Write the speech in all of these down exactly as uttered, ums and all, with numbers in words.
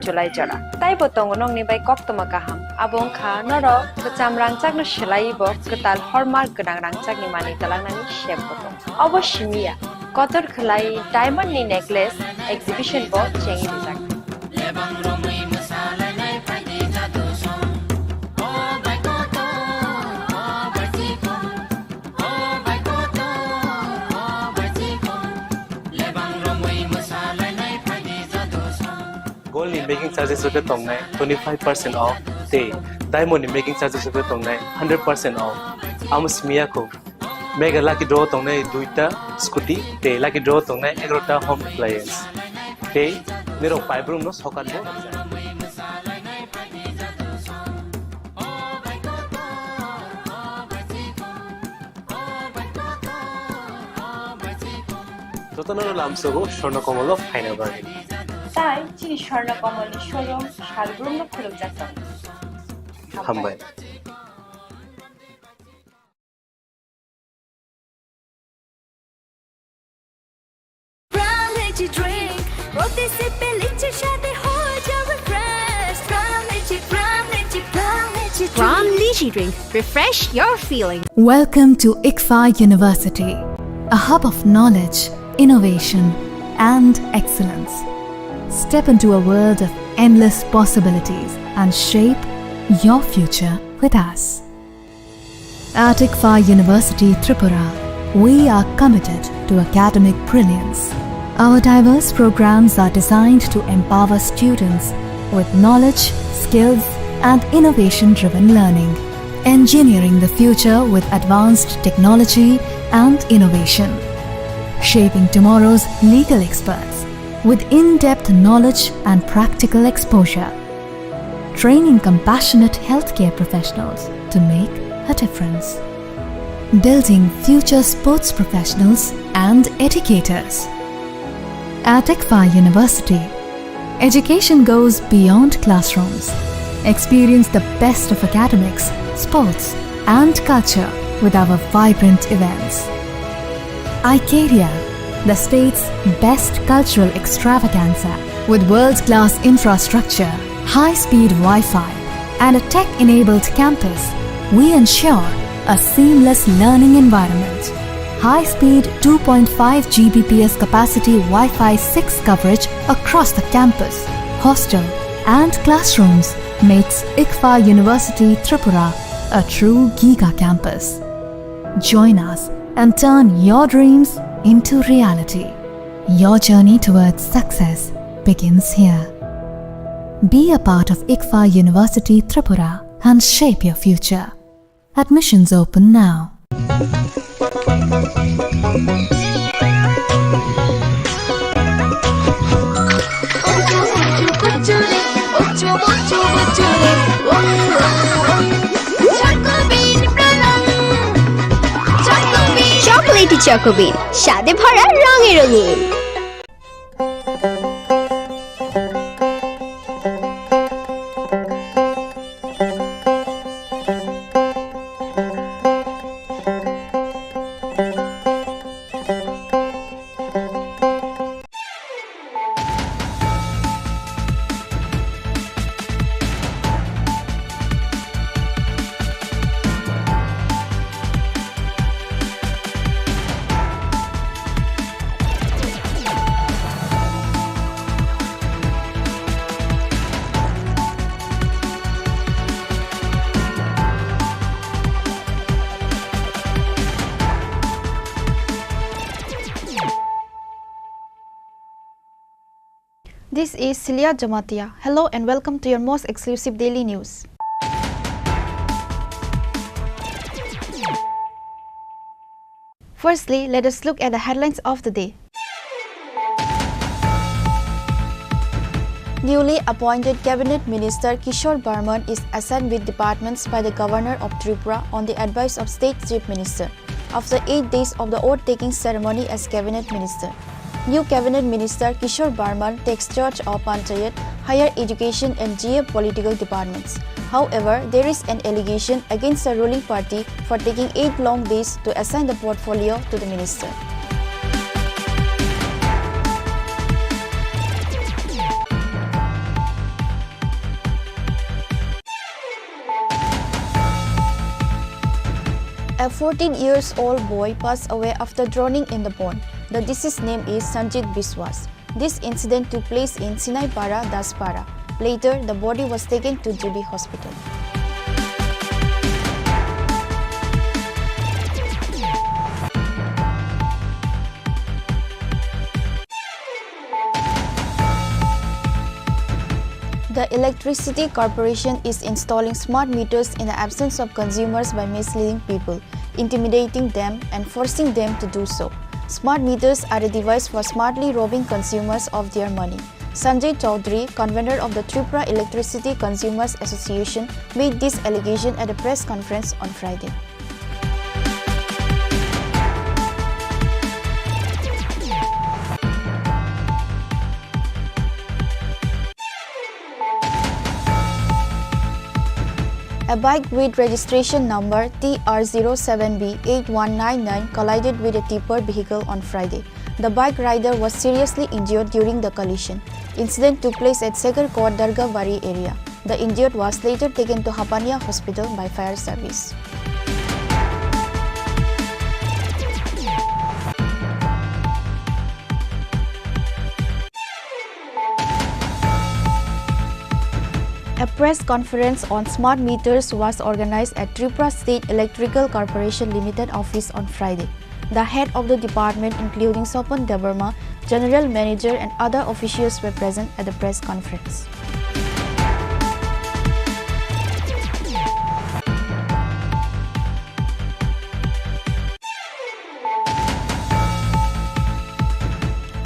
July jora. Taibo tongo nokni bai koktwma kaham. Abo wngkha norok kwcham rangchakno swlaiwi bo kwtal hormark gwnang rangchakni manwi twlangnani sebbo tongo. Obo simi ya, kotor khwlai diamond ni necklace exhibition bo chengwi rijak. Gold ni making charges rok khe tongnai twenty five percent off, tei diamond ni making charges rok khe tongnai hundred percent off. Amo simi ya kho, mega lucky draw tongnai duita scooty tei lucky draw tongnai egarota home appliance. Tei nirok paibrum no sokat bo. Jotono lamsogo Swarna Komolo phaina bagwi. Tai chini Swarna Komolni showroom salbrumno khulumjak tongo. Hambai. Pram Lychee Drink, প্রতি সিপে লিচি স্বাদে হয়ে যাবে fresh। Pram Lychee, Pram Lychee, Pram Lychee Drink। Pram Lychee Drink, refresh your feeling। Welcome to ICFAI University, a hub of knowledge, innovation, and excellence. Step into a world of endless possibilities and shape your future with us. At ICFAI University Tripura, we are committed to academic brilliance. Our diverse programs are designed to empower students with knowledge, skills, and innovation-driven learning, engineering the future with advanced technology and innovation, shaping tomorrow's legal experts with in-depth knowledge and practical exposure, training compassionate healthcare professionals to make a difference, building future sports professionals and educators. At ICFAI University, education goes beyond classrooms. Experience the best of academics, sports, and culture with our vibrant events. Icaria, the state's best cultural extravaganza. With world-class infrastructure, high-speed Wi-Fi, and a tech-enabled campus, we ensure a seamless learning environment. High-speed two point five G B P S capacity Wi-Fi six coverage across the campus, hostel, and classrooms makes ICFAI University Tripura a true giga campus. Join us and turn your dreams into reality. Your journey towards success begins here. Be a part of ICFAI University Tripura and shape your future. Admissions open now. Chocolatey Choco Bean, স্বাদে ভরা, রঙে রঙিন। This is Celia Jamatia. Hello and welcome to your most exclusive daily news. Firstly, let us look at the headlines of the day. Newly appointed Cabinet Minister Kishore Barman is assigned with departments by the Governor of Tripura on the advice of State Chief Minister. After eight days of the oath-taking ceremony as Cabinet Minister, new Cabinet Minister Kishore Barman takes charge of Panchayat, Higher Education and G A political departments. However, there is an allegation against the ruling party for taking eight long days to assign the portfolio to the minister. Fourteen years old boy passed away after drowning in the pond. The deceased name is Sanjit Biswas. This incident took place in Sinaipara, Daspara. Later, the body was taken to G B hospital. The Electricity Corporation is installing smart meters in the absence of consumers by misleading people, intimidating them, and forcing them to do so. Smart meters are a device for smartly robbing consumers of their money. Sanjay Chaudhary, convener of the Tripura Electricity Consumers Association, made this allegation at a press conference on Friday. A bike with registration number T R zero seven B eight one nine nine collided with a tipper vehicle on Friday. The bike rider was seriously injured during the collision. Incident took place at Segarkot Dargabari area. The injured was later taken to Hapania Hospital by fire service. A press conference on smart meters was organized at Tripura State Electrical Corporation Limited office on Friday. The head of the department, including Sopon Debbarma, general manager and other officials were present at the press conference.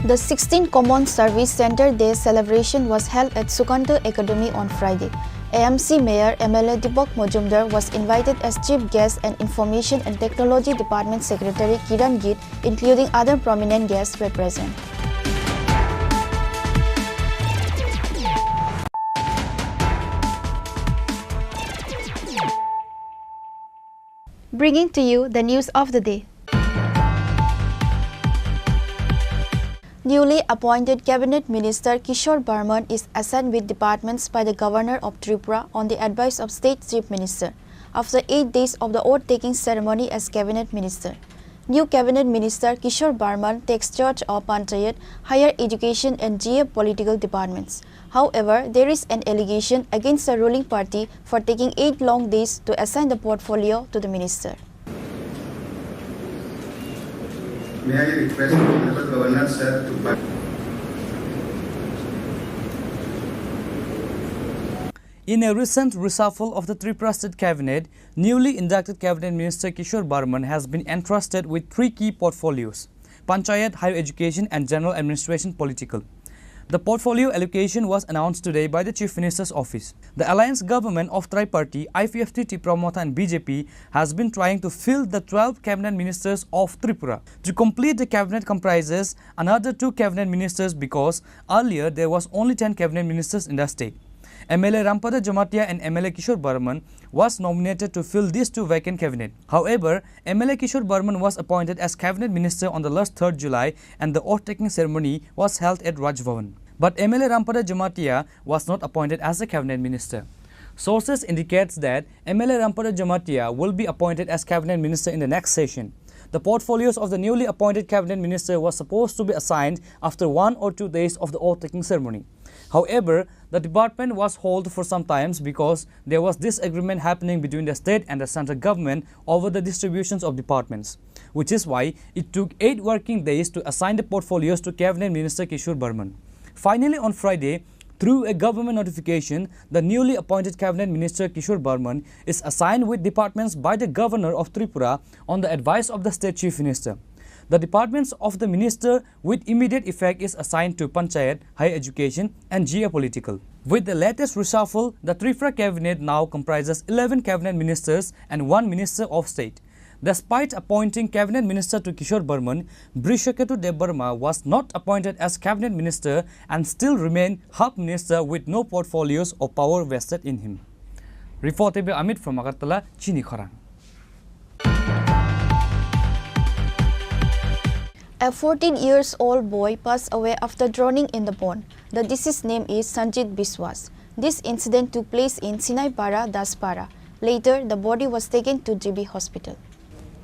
The sixteenth Common Service Centre Day celebration was held at Sukanta Academy on Friday. A M C Mayor M L A Deepak Majumdar was invited as chief guest and Information and Technology Department Secretary Kiran Gill, including other prominent guests, were present. Bringing to you the news of the day. Newly appointed Cabinet Minister Kishore Barman is assigned with departments by the Governor of Tripura on the advice of State Chief Minister. After eight days of the oath-taking ceremony as Cabinet Minister, new Cabinet Minister Kishore Barman takes charge of Panchayat, Higher Education and G A political departments. However, there is an allegation against the ruling party for taking eight long days to assign the portfolio to the minister. May I request Honorable Governor, sir, to In a recent reshuffle of the Tripura State Cabinet, newly inducted Cabinet Minister Kishore Barman has been entrusted with three key portfolios: Panchayat, Higher Education and General Administration Political. The portfolio allocation was announced today by the Chief Minister's office. The alliance government of Triparty, I P F T, Tipra Motha and B J P has been trying to fill the twelve cabinet ministers of Tripura. To complete the cabinet comprises another two cabinet ministers because earlier there was only ten cabinet ministers in the state. M L A Rampada Jamatia and M L A Kishore Barman was nominated to fill these two vacant cabinet. However, M L A Kishore Barman was appointed as cabinet minister on the last third July and the oath-taking ceremony was held at Raj Bhavan. But M L A Rampada Jamatia was not appointed as a cabinet minister. Sources indicates that M L A Rampada Jamatia will be appointed as cabinet minister in the next session. The portfolios of the newly appointed cabinet minister was supposed to be assigned after one or two days of the oath-taking ceremony. However, the department was held for some times because there was disagreement happening between the state and the central government over the distributions of departments, which is why it took eight working days to assign the portfolios to Cabinet Minister Kishore Barman. Finally, on Friday, through a government notification, the newly appointed Cabinet Minister Kishore Barman is assigned with departments by the Governor of Tripura on the advice of the State Chief Minister. The departments of the minister with immediate effect is assigned to Panchayat, Higher Education and G A Political. With the latest reshuffle, the Tripura cabinet now comprises eleven cabinet ministers and one minister of state. Despite appointing cabinet minister to Kishore Barman, Brishaketu Debbarma was not appointed as cabinet minister and still remain half minister with no portfolios or power vested in him. Report by Amit from Agartala, Chini Khorang. A fourteen years old boy passed away after drowning in the pond. The deceased name is Sanjit Biswas. This incident took place in Sinaipara, Daspara. Later, the body was taken to G B hospital.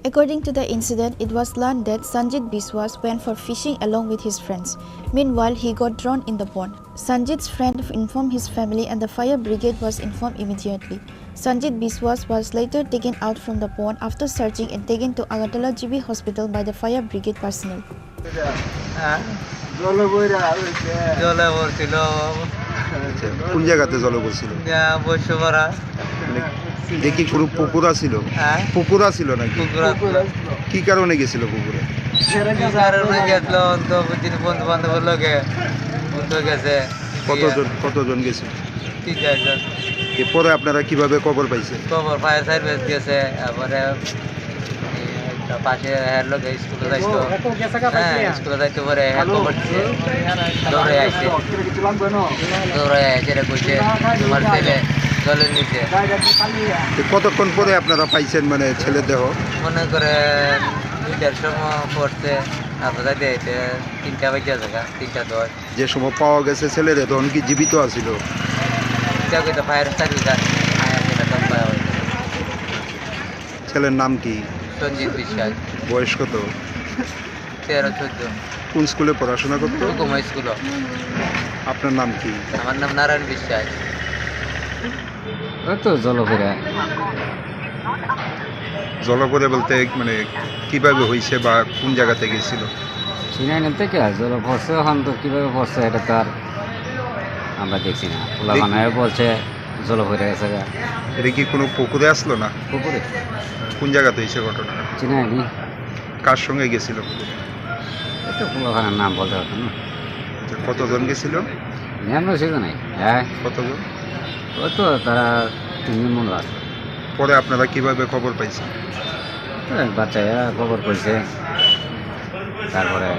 According to the incident, it was learned that Sanjit Biswas went for fishing along with his friends. Meanwhile, he got drowned in the pond. Sanjit's friend informed his family and the fire brigade was informed immediately. Sanjit Biswas was later taken out from the pond after searching and taken to Agartala G B hospital by the fire brigade personnel. হ্যাঁ? জলে বইরা হইছে। জলে পড়ছিল। আচ্ছা, কোন জায়গাতে জলে পড়ছিল? ইয়া, বৈশ্যপাড়া। মানে, দেখি কোনো পুকুর আছিল? হ্যাঁ? পুকুর আছিল নাকি? পুকুর আছিল। পুকুর আছিল। কি কারণে গেছিল পুকুরে? কি কারণে গেছিল? তো বুঝছি বন্ধু বান্ধবের লগে। বন্ধু গেছে। কতজন, কতজন গেছিল? তিন চারজন। এরপরে আপনারা কিভাবে খবর পাইছেন? খবর ফায়ার সার্ভিস গেছে, তারপরে এই একটা পাশে হের লোক স্কুলে যাইতো। হ্যাঁ, স্কুলে যাইতো পরে হ্যাঁ খবর দিছে। দৌড়ে আইছে। দৌড়ে আইছে রে কইছে, "তোমার ছেলে জলের নিচে।" তো কতক্ষণ পরে আপনারা পাইছেন মানে ছেলে দেহ? মনে করেন দুইটার সময় পড়ছে, আমরা যাইতে যাইতে তিনটা বাজে জায়গা, তিনটা দশ। যে সময় পাওয়া গেছে ছেলেরে, তখন কি জীবিত আছিল? এটা কইতে ফায়ার সার্ভিস আছে, ফায়ার সেটা তো পাওয়া হয়েছে। ছেলের নাম কি? সঞ্জিত বিশ্বাস। বয়স কত? তেরো চোদ্দ। কোন স্কুলে পড়াশোনা করতো? হুকুমা স্কুল। আপনার নাম কি? আমার নাম নারায়ণ বিশ্বাস। ওই তো জলপরে। জলপরে বলতে মানে কিভাবে হয়েছে বা কোন জায়গাতে গেছিল? চিনাই না তো কে, জল পড়ছে, এখন তো কিভাবে পড়ছে এটা তো আর আমরা দেখছি না। পোলাপানে বলছে জল পড়ে গেছে গা। এটা কি কোনো পুকুরে আসলো না? পুকুরে। কোন জায়গাতে হয়েছে ঘটনা? চিনাই নি। কার সঙ্গে গেছিল? এটা পোলাপানের নাম বলতে পারতাম না। আচ্ছা, কতজন গেছিল? নিরানব্বই ছিল নাই। হ্যাঁ। কতজন? ওই তো তারা তিনজন মনে হয়। পরে আপনারা কিভাবে খবর পাইছেন? তো এক বাচ্চারা খবর কইছে, তারপরে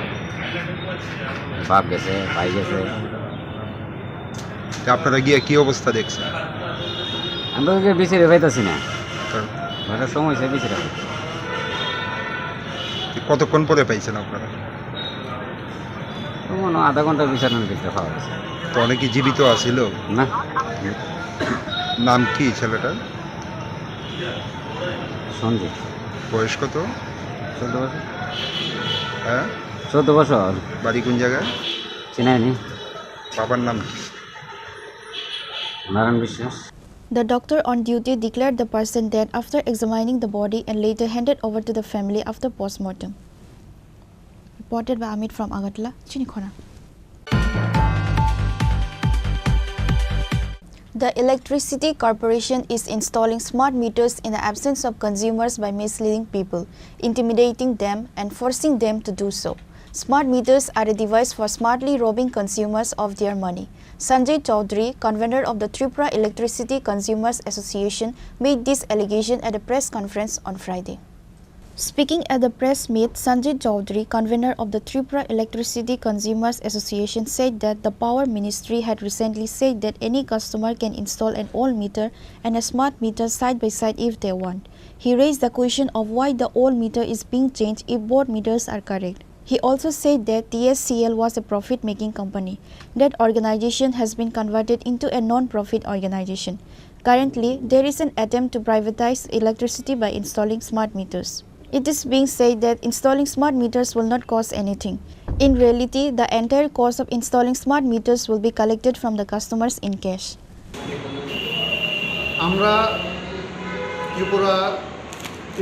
বাপ গেছে, ভাই গেছে। তা আপনারা গিয়ে কি অবস্থা দেখছেন? আমরা তো বিচারে পাইতাছি না। তো ঘরের সময় সে বিচারে পাইতাছি। কতক্ষণ পরে পাইছেন আপনারা? তো মনে হয় আধা ঘন্টা বিচারের ভিতরে পাওয়া গেছে। তো অনেকে জীবিত আছিল? না। নাম কি ছেলেটার? সঞ্জিত। বয়স কত? চোদ্দ বছর। হ্যাঁ? চোদ্দ বছর। বাড়ি কোন জায়গায়? চিনাইনি। বাবার নাম কি? নারায়ণ বিশ্বাস। The doctor on duty declared the person dead after examining the body and later handed over to the family after postmortem. Reported by Amit from Agartala, Chinikhona. The Electricity Corporation is installing smart meters in the absence of consumers by misleading people, intimidating them, and forcing them to do so. Smart meters are a device for smartly robbing consumers of their money. Sanjay Chaudhary, convener of the Tripura Electricity Consumers Association, made this allegation at a press conference on Friday. Speaking at the press meet, Sanjay Chaudhary, convener of the Tripura Electricity Consumers Association, said that the Power Ministry had recently said that any customer can install an old meter and a smart meter side by side if they want. He raised the question of why the old meter is being changed if both meters are correct. He also said that T S C L was a profit-making company. That organization has been converted into a non-profit organization. Currently, there is an attempt to privatize electricity by installing smart meters. It is being said that installing smart meters will not cost anything. In reality, the entire cost of installing smart meters will be collected from the customers in cash. আমরা Tripura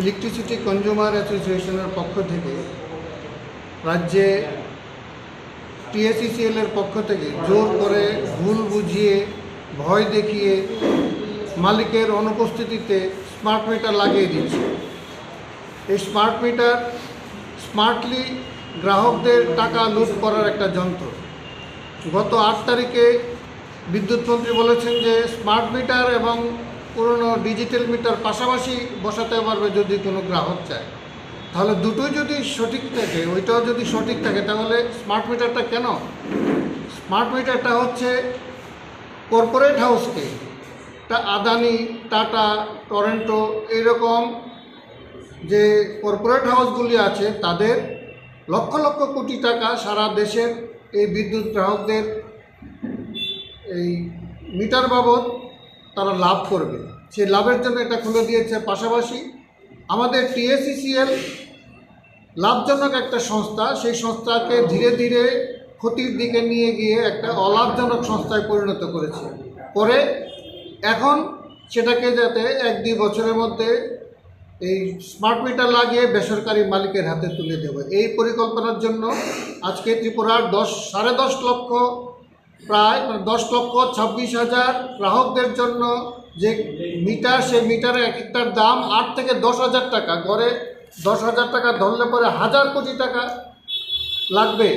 electricity consumer অ্যাসোসিয়েশনের পক্ষ থেকে রাজ্যে টিএসইসিএল এর পক্ষ থেকে জোর করে, ভুল বুঝিয়ে, ভয় দেখিয়ে মালিকের অনুপস্থিতিতে স্মার্ট মিটার লাগিয়ে দিচ্ছে। এই স্মার্ট মিটার স্মার্টলি গ্রাহকদের টাকা লুট করার একটা যন্ত্র। গত আট তারিখে বিদ্যুৎ মন্ত্রী বলেছেন যে স্মার্ট মিটার এবং পুরনো ডিজিটাল মিটার পাশাপাশি বসাতে পারবে যদি কোনো গ্রাহক চায়। তাহলে দুটোই যদি সঠিক থাকে, ওইটাও যদি সঠিক থাকে, তাহলে স্মার্ট মিটারটা কেন? স্মার্ট মিটারটা হচ্ছে কর্পোরেট হাউসকে, তা আদানি, টাটা, টরেন্টো, এইরকম যে কর্পোরেট হাউসগুলি আছে, তাদের লক্ষ লক্ষ কোটি টাকা সারা দেশের এই বিদ্যুৎ গ্রাহকদের এই মিটার বাবদ তারা লাভ করবে। সেই লাভের জন্য এটা খুলে দিয়েছে। পাশাপাশি আমাদের টিএসইসিএল লাভজনক একটা সংস্থা, সেই সংস্থাকে ধীরে ধীরে ক্ষতির দিকে নিয়ে গিয়ে একটা অলাভজনক সংস্থায় পরিণত করেছে। করে এখন সেটাকে যাতে এক দুই বছরের মধ্যে এই স্মার্ট মিটার লাগিয়ে বেসরকারি মালিকের হাতে তুলে দেবে, এই পরিকল্পনার জন্য আজকে ত্রিপুরার দশ সাড়ে দশ লক্ষ, প্রায় মানে দশ লক্ষ ছাব্বিশ হাজার গ্রাহকদের জন্য যে মিটার, সেই মিটারের এক একটার দাম আট থেকে দশ হাজার টাকা, গড়ে দশ হাজার টাকা ধরলে পরে হাজার কোটি টাকা লাগবে।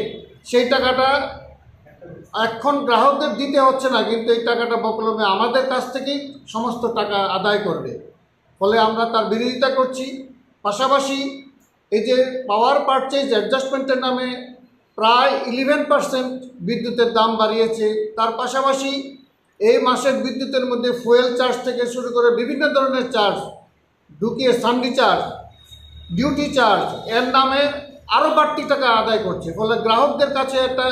সেই টাকাটা এখন গ্রাহকদের দিতে হচ্ছে না, কিন্তু এই টাকাটা বকলমে আমাদের কাছ থেকেই সমস্ত টাকা আদায় করবে। ফলে আমরা তার বিরোধিতা করছি। পাশাপাশি এই যে পাওয়ার পারচেজ অ্যাডজাস্টমেন্টের নামে প্রায় ইলেভেন পার্সেন্ট বিদ্যুতের দাম বাড়িয়েছে, তার পাশাপাশি এই মাসের বিদ্যুতের মধ্যে ফুয়েল চার্জ থেকে শুরু করে বিভিন্ন ধরনের চার্জ ঢুকিয়ে, সান্ডি চার্জ, ডিউটি চার্জ, এর নামে আরও বাড়তি টাকা আদায় করছে। ফলে গ্রাহকদের কাছে একটা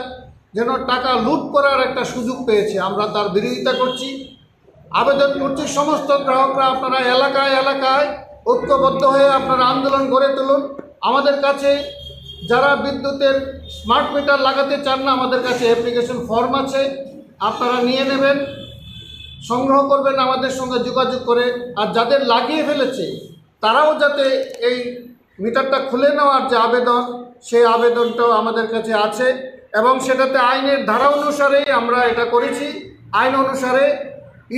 যেন টাকা লুট করার একটা সুযোগ পেয়েছে। আমরা তার বিরোধিতা করছি, আবেদন করছি, সমস্ত গ্রাহকরা আপনারা এলাকায় এলাকায় ঐক্যবদ্ধ হয়ে আপনারা আন্দোলন গড়ে তুলুন। আমাদের কাছে যারা বিদ্যুতের স্মার্ট মিটার লাগাতে চান না, আমাদের কাছে অ্যাপ্লিকেশন ফর্ম আছে, আপনারা নিয়ে নেবেন, সংগ্রহ করবেন আমাদের সঙ্গে যোগাযোগ করে। আর যাদের লাগিয়ে ফেলেছে, তারাও যাতে এই মিটারটা খুলে নেওয়ার যে আবেদন, সেই আবেদনটাও আমাদের কাছে আছে এবং সেটাতে আইনের ধারা অনুসারেই আমরা এটা করেছি। আইন অনুসারে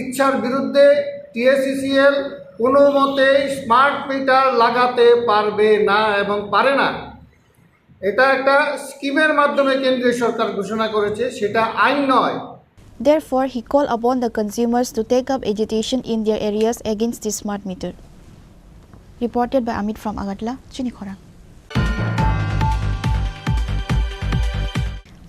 ইচ্ছার বিরুদ্ধে টিএসইসিএল কোনো মতেই স্মার্ট মিটার লাগাতে পারবে না এবং পারে না। এটা একটা স্কিমের মাধ্যমে কেন্দ্রীয় সরকার ঘোষণা করেছে, সেটা আইন নয়। Therefore, he called upon the consumers to take up agitation in their areas against the smart meter. Reported by Amit from Agartala, Chini Khorang.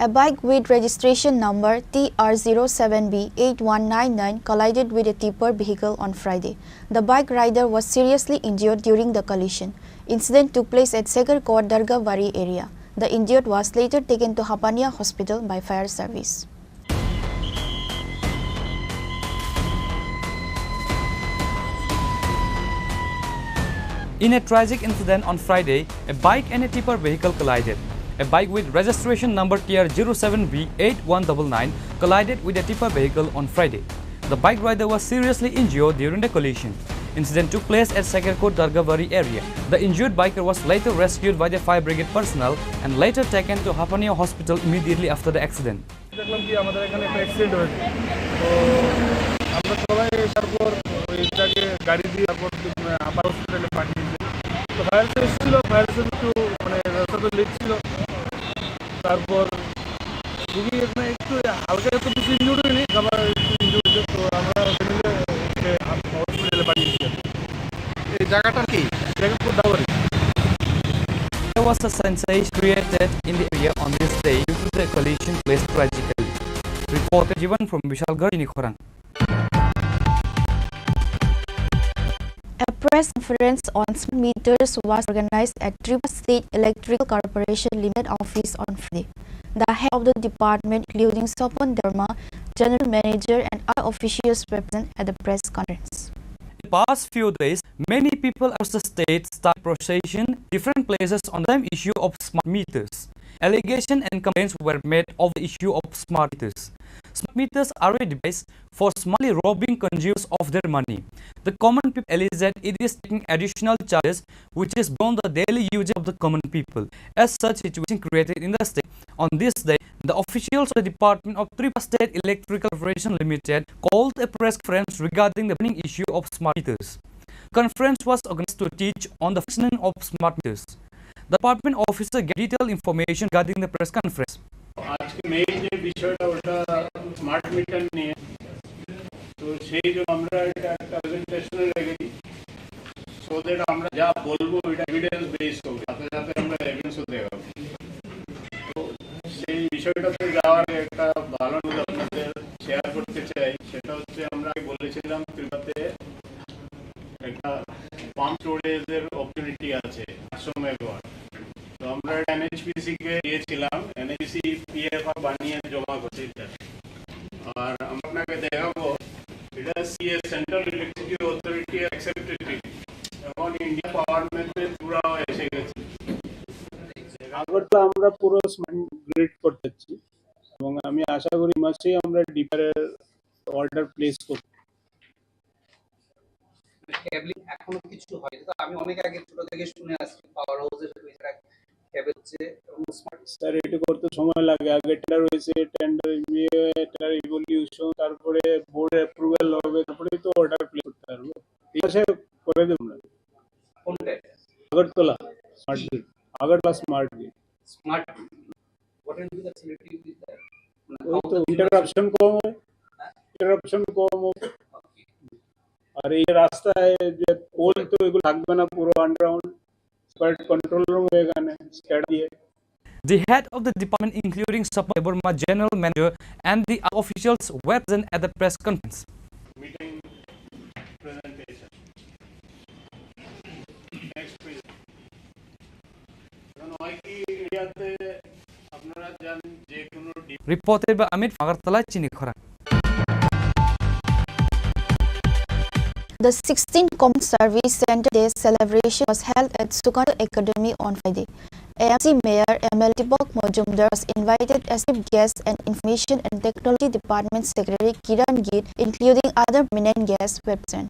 A bike with registration number T R zero seven B eight one nine nine collided with a tipper vehicle on Friday. The bike rider was seriously injured during the collision. Incident took place at Segarkot Dargabari area. The injured was later taken to Hapania Hospital by fire service. In a tragic incident on Friday, a bike and a tipper vehicle collided. A bike with registration number T R zero seven B eight one double nine collided with a tipper vehicle on Friday. The bike rider was seriously injured during the collision. Incident took place at Segarkot Dargabari area. The injured biker was later rescued by the fire brigade personnel and later taken to Hapania Hospital immediately after the accident. দেখলাম কি আমাদের এখানে একটা অ্যাক্সিডেন্ট হয়েছে। তো আমরা সবাই তারপর ওই তাকে গাড়ি দিয়ে তারপর আপার হসপিটালে পাঠিয়েছে। তো ফায়ার এসেছিল, ফায়ার একটু মানে রাস্তাতে লেট ছিল। তারপর খুবই মানে একটু হালকা, এত বেশি ইনজুর্ড হয়নি, আবার একটু ইনজুর্ড হয়েছে। তো আমরা ফ্যামিলি হসপিটালে পাঠিয়েছি। এই জায়গাটা কি? জায়গা খুব দাওয়ারি। There was a sensation created in the area on this day due to the collision placed tragically. Reporter Jivan from Bishalgarh, Chini Khorang. A press conference on smart meters was organized at Tripura State Electrical Corporation Limited office on Friday. The head of the department, including Sopon Dharma, general manager, and other officials were present at the press conference. In the past few days, many people across the state start protesting different places on the same issue of smart meters. Allegations and complaints were made of the issue of smart meters. Smart meters are a device for smartly robbing consumers of their money. The common people allege that it is taking additional charges which is beyond the daily usage of the common people. As such situation created in the state, on this day, the officials of the Department of Tripura State Electrical Corporation Limited called a press conference regarding the burning issue of smart meters. Conference was organized to teach on the functioning of smart meters. The department officer gave detailed information regarding the press conference. আজকে মেইন যে বিষয়টা ওটা smart meter নিয়ে, তো সেই জন্য আমরা এটা একটা প্রেজেন্টেশনে রেখেছি, সো দ্যাট আমরা যা বলবো এটা এভিডেন্স বেসড হবে, সাথে সাথে আমরা এভিডেন্সও দেখাবো। তো সেই বিষয়টাতে যাওয়ার আগে একটা ভালো নিউজ আপনাদের শেয়ার করতে চাই, সেটা হচ্ছে আমরা আগে বলেছিলাম ত্রিপুরাতে একটা পাম্প স্টোরেজের অপরচুনিটি আছে আটশো মেগাওয়াট। তো আমরা এনএইচপিসি কে দিয়েছিলাম, এনএইচপিসি পিএফআর বানিয়ে জমা করছে এটা। আর আমরা আপনাকে দেখাবো, এটা CA, central electricity authority accepted. এখন ইন্ডিয়া পাওয়ার আমরা ডিপারে অর্ডার প্লেস করতে। কেবলিং এখনো কিছু হয়নি। তো আমি অনেক আগে ছোট থেকে শুনে আসছি পাওয়ার হাউসের ভিতরে কেবল যে এবং স্মার্ট স্যার, এটা করতে সময় লাগে। আগে টেন্ডার হয়েছে, টেন্ডার, টেন্ডার ইভলিউশন, তারপরে বোর্ড অ্যাপ্রুভাল হবে, তারপরে তো অর্ডার প্লেস করতে পারবো। এই মাসে করে দেবো না। কোনটা? Agartala smart grid, Agartala smart grid. Smart grid. What will be the facility with that? মানে, ওই তো ইন্টারাপশন কম হবে, ইন্টারাপশন কম হবে। আর এই রাস্তায় যে পোল, তো এগুলো থাকবে না, পুরো আন্ডারগ্রাউন্ড, কন্ট্রোল রুম এখানে স্ক্যাড দিয়ে। The head of the department, including Sapna Debbarma, general manager, and the officials were present at the press conference. Meeting presentation. Next, please. কারণ হয় কি, এরিয়াতে আপনারা জানেন যে কোনো D- Reported by Amit, Agartala, Chini Khorang. The sixteenth Common Service Center Day celebration was held at Sukanta Academy on Friday. A M C Mayor M L A Deepak Majumdar was invited as chief guest and Information and Technology Department Secretary Kiran Gill, including other prominent guests, were present.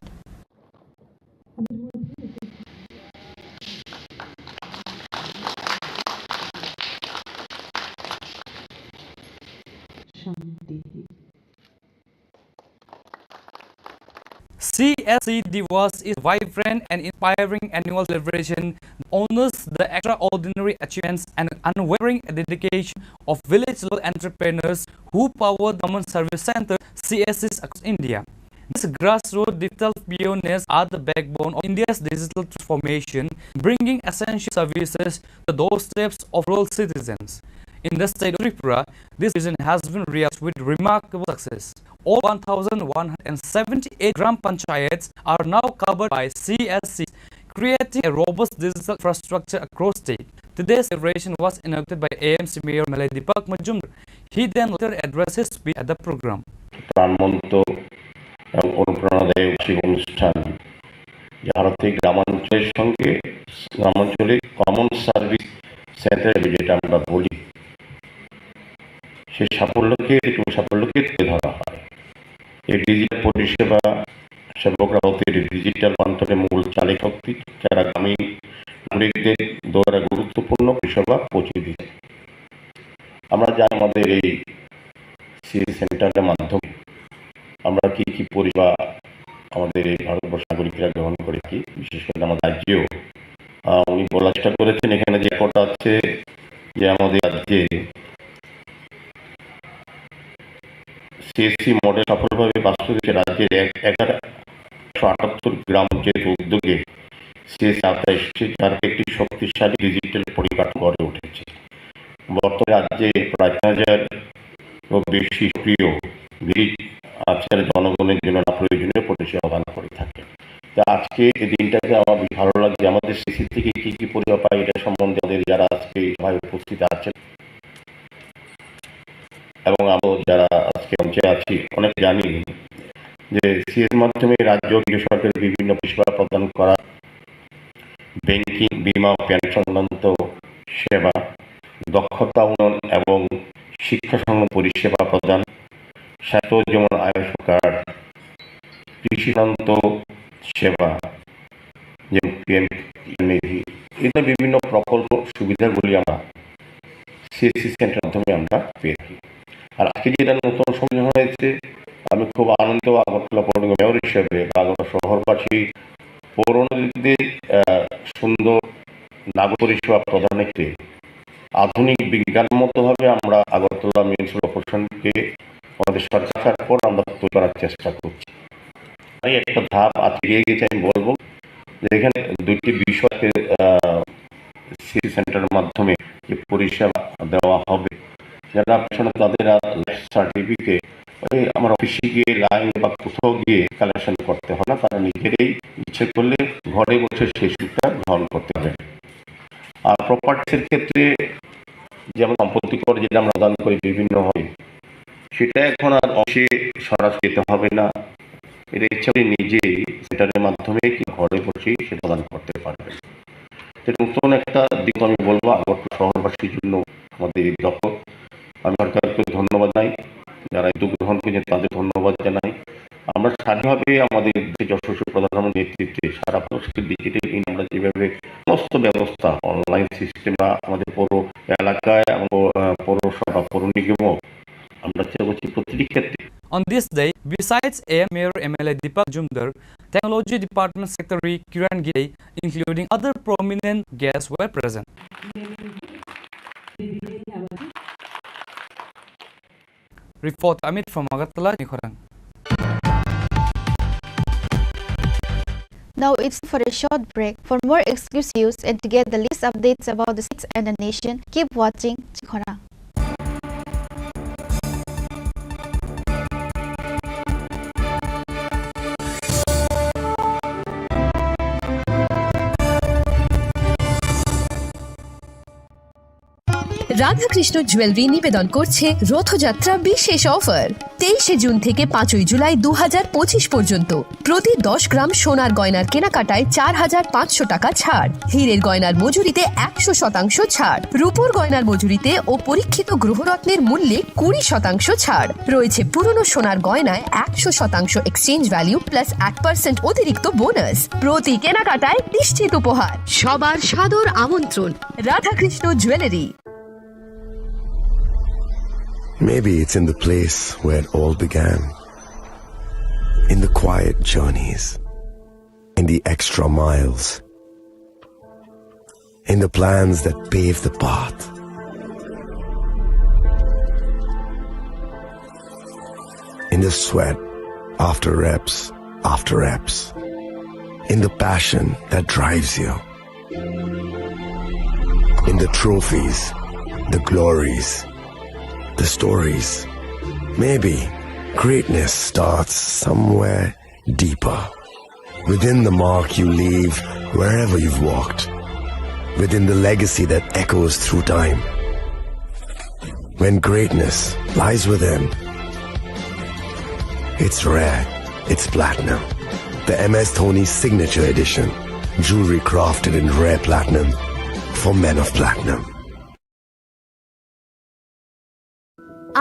C S C Diwas is vibrant and inspiring annual celebration that honors the extraordinary achievements and unwavering dedication of village level entrepreneurs who power the Common Service Center, C S Cs, across India. These grassroots digital pioneers are the backbone of India's digital transformation, bringing essential services to the doorsteps of rural citizens. In the state of Tripura, this vision has been realized with remarkable success. All one thousand one hundred seventy-eight Gram Panchayats are now covered by C S Cs, creating a robust digital infrastructure across state. Today's celebration was inaugurated by A M C Mayor M L A Deepak Majumdar. He then later addressed his speech at the program. প্রাণবন্ত এবং অনুপ্রেরণাদায়ক বার্ষিক অনুষ্ঠান, যার অর্থে গ্রামাঞ্চলের সঙ্গে গ্রামাঞ্চলে কমন সার্ভিস সেন্টার, যেটা আমরা বলি, সেই সাফল্যকে, এটুকু সাফল্যকে তুলে ধরা হয়। এই ডিজিটাল পরিষেবা সেবকরা হতে ডিজিটাল রূপান্তরের মূল চালিকা শক্তি, যারা গ্রামীণ নাগরিকদের দ্বারা গুরুত্বপূর্ণ পরিষেবা পৌঁছে দিচ্ছে। আমরা জানি আমাদের এই সিএসসি সেন্টারের মাধ্যমে আমরা কি কি পরিষেবা আমাদের এই ভারতবর্ষের নাগরিকরা গ্রহণ করে থাকি, বিশেষ করে আমাদের রাজ্যেও। আহ, উনি বলার চেষ্টা করেছেন এখানে যে রেকর্ড আছে যে আমাদের রাজ্যে সিএসসি মডেল সফলভাবে বাস্তবায়িত রাজ্যের এক-, এগারো, একশো আটাত্তর গ্রাম পঞ্চায়েত উদ্যোগে সিএসসি আওতায় এসেছে, যার একটি শক্তিশালী ডিজিটাল পরিকাঠামো গড়ে উঠেছে। বর্তমানে রাজ্যে প্রায় তিন হাজার ও বেশি সক্রিয় ভিডিপি আজকাল জনগণের জন্য নানা প্রয়োজনীয় পরিষেবা প্রদান করে থাকে। তা আজকে এই দিনটাতে আমার বেশ ভালো লাগছে। আমাদের সিএসসি থেকে কি কি পরিষেবা পাই, এটা সম্বন্ধে আমাদের যারা আজকে এই সভায় উপস্থিত আছেন এবং আমরা যারা আজকে মঞ্চে আছি, অনেক জানি যে সিএসসির মাধ্যমে রাজ্য ও কেন্দ্রীয় সরকারের বিভিন্ন পরিষেবা প্রদান করা, ব্যাংকিং, বীমা ও পেনশন সংক্রান্ত সেবা, দক্ষতা উন্নয়ন এবং শিক্ষা সংক্রান্ত পরিষেবা প্রদান, স্বাস্থ্য যেমন আয়ুষ কার্ড, কৃষি সংক্রান্ত সেবা, যেমন পিএম কিষাণ নিধি, এই ধরনের বিভিন্ন প্রকল্প সুবিধাগুলি আমরা সিএসসি সেন্টার মাধ্যমে আমরা পেয়ে থাকি। আর আজকে যেটা নতুন সংযোজন হয়েছে, আমি খুব আনন্দিত আগরতলা পৌর নিগম মেয়র হিসেবে বা আগরতলা শহরবাসী পৌর নাগরিকদের, আহ, সুন্দর নাগরিক পরিষেবা প্রদানের ক্ষেত্রে আধুনিক বিজ্ঞানমতোভাবে আমরা আগরতলা মিউনিসিপ্যাল কর্পোরেশনকে আমাদের সরকার আসার পর আমরা তৈরি করার চেষ্টা করছি। আমি একটা ধাপ আজকে এগিয়ে গেছি, আমি বলবো যে এখানে দুইটি বিষয়কে, আহ, সিএসসি সেন্টারের মাধ্যমে যে পরিষেবা দেওয়া হবে, যারা পেনশন তাদের আর লাইফ সার্টিফিকেট ওই আমার অফিসে গিয়ে লাইন বা কোথাও গিয়ে কালেকশন করতে হয় না, তারা নিজেরাই ইচ্ছে করলে ঘরে বসে সেই সুবিধা গ্রহণ করতে পারে। আর প্রপার্টিসের ক্ষেত্রে যেমন সম্পত্তি কর যেটা আমরা প্রদান করি বিভিন্নভাবে, সেটা এখন আর অফিসে সরাসরি যেতে হবে না, এটা ইচ্ছা করে নিজেই সেন্টারের মাধ্যমে কি ঘরে বসেই সেটা প্রদান করতে পারবেন। তো নতুন একটা দিক আমি বলবো আগরতলা শহরবাসীর জন্য আমাদের এই দপ্তর। আমি সরকারকে ধন্যবাদ জানাই যারা উদ্যোগ গ্রহণ দিনে তাদের ধন্যবাদ জানাই। আমরা স্বাধীনভাবে আমাদের যে যশস্বী প্রধানমন্ত্রীর নেতৃত্বে সারা ভারতবর্ষে ডিজিটাল ইন্ডিয়া আমরা যেভাবে সমস্ত ব্যবস্থা অনলাইন সিস্টেম বা আমাদের পৌর এলাকায় এবং পৌ-, আহ, পৌরসভা, পৌর নিগমও আমরা চেষ্টা করছি প্রতিটি ক্ষেত্রে। On this day, besides A M Mayor M L A Deepak Majumdar, Technology Department Secretary Kiran Gide, including other prominent guests were present. Report Amit from Agartala, Nikhorang. Now it's for a short break. For more exclusives and to get the latest updates about the states and the nation, keep watching Chikhorang. Radhakrishna jewellery নিবেদন করছে রথযাত্রা বিশেষ অফার। তেইশে জুন থেকে পাঁচই জুলাই দু হাজার পঁচিশ পর্যন্ত প্রতি দশ গ্রাম সোনার গয়নার কেনাকাটায় চার হাজার পাঁচশো টাকা ছাড়, হীরের গয়নার মজুরিতে একশো শতাংশ ছাড়, রূপোর গয়নার মজুরিতে ও পরীক্ষিত গ্রহরত্নের মূল্যে কুড়ি শতাংশ ছাড়। রয়েছে পুরনো সোনার গয়নায় একশো শতাংশ এক্সচেঞ্জ ভ্যালু প্লাস এক পার্সেন্ট অতিরিক্ত বোনাস। প্রতি কেনাকাটায় নিশ্চিত উপহার। সবার সাদর আমন্ত্রণ Radhakrishna jewellery. Maybe it's in the place where it all began. In the quiet journeys, in the extra miles, in the plans that pave the path, in the sweat after reps after reps, in the passion that drives you. In the trophies, the glories, the stories. Maybe greatness starts somewhere deeper. Within the mark you leave wherever you've walked. Within the legacy that echoes through time. When greatness lies within, it's rare, it's platinum. The M S Dhoni Signature Edition. Jewelry crafted in rare platinum for men of platinum.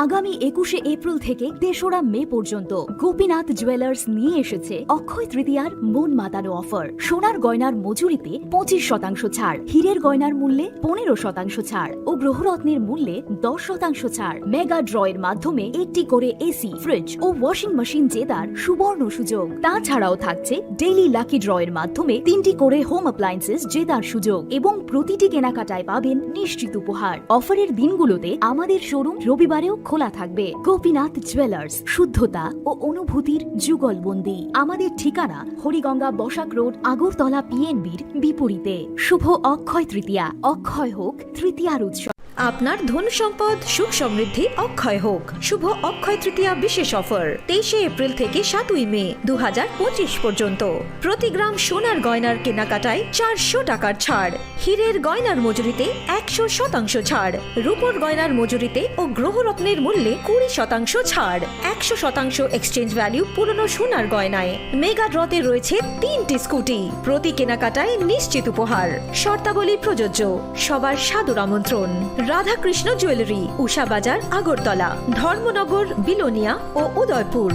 আগামী একুশে এপ্রিল থেকে তেসরা মে পর্যন্ত গোপীনাথ জুয়েলার্স নিয়ে এসেছে অক্ষয় তৃতীয়ার মন মাতানো অফার। সোনার গয়নার মজুরিতে পঁচিশ শতাংশ ছাড়, হীরের গয়নার মূল্যে পনেরো শতাংশ ছাড় ও গ্রহরত্নের মূল্যে দশ শতাংশ ছাড়। মেগা ড্রয়ের মাধ্যমে একটি করে এসি, ফ্রিজ ও ওয়াশিং মেশিন জেতার সুবর্ণ সুযোগ। তাছাড়াও থাকছে ডেইলি লাকি ড্রয়ের মাধ্যমে তিনটি করে হোম অ্যাপ্লায়েন্সেস জেতার সুযোগ এবং প্রতিটি কেনাকাটায় পাবেন নিশ্চিত উপহার। অফারের দিনগুলোতে আমাদের শোরুম রবিবারেও খোলা থাকবে। গোপীনাথ জুয়েলার্স, শুদ্ধতা ও অনুভূতির যুগলবন্দি। আমাদের ঠিকানা হরিগঙ্গা বসাক রোড, আগরতলা পিএনবির বিপরীতে। শুভ অক্ষয় তৃতীয়া, অক্ষয় হোক তৃতীয়ার উৎসব। আপনার ধন সম্পদ সুখ সমৃদ্ধি অক্ষয় হোক। শুভ অক্ষয় তৃতীয়া বিশেষ অফার তেইশে এপ্রিল থেকে সাতই মে দু হাজার পঁচিশ পর্যন্ত। প্রতি গ্রাম সোনার গয়নার কেনাকাটায় চারশো টাকার ছাড়, হীরের গয়নার মজুরিতে একশো শতাংশ ছাড়, রূপোর গয়নার মজুরিতে ও গ্রহরত্নের মূল্যে কুড়ি শতাংশ ছাড়, একশো শতাংশ এক্সচেঞ্জ ভ্যালু পুরনো সোনার গয়নায়। মেগা ড্রতে রয়েছে তিনটি স্কুটি, প্রতি কেনাকাটায় নিশ্চিত উপহার। শর্তাবলী প্রযোজ্য। সবার সাদর আমন্ত্রণ। রাধাকৃষ্ণ জুয়েলারি, উষা বাজার, আগরতলা, ধর্মনগর, বিলোনিয়া ও Udaipur.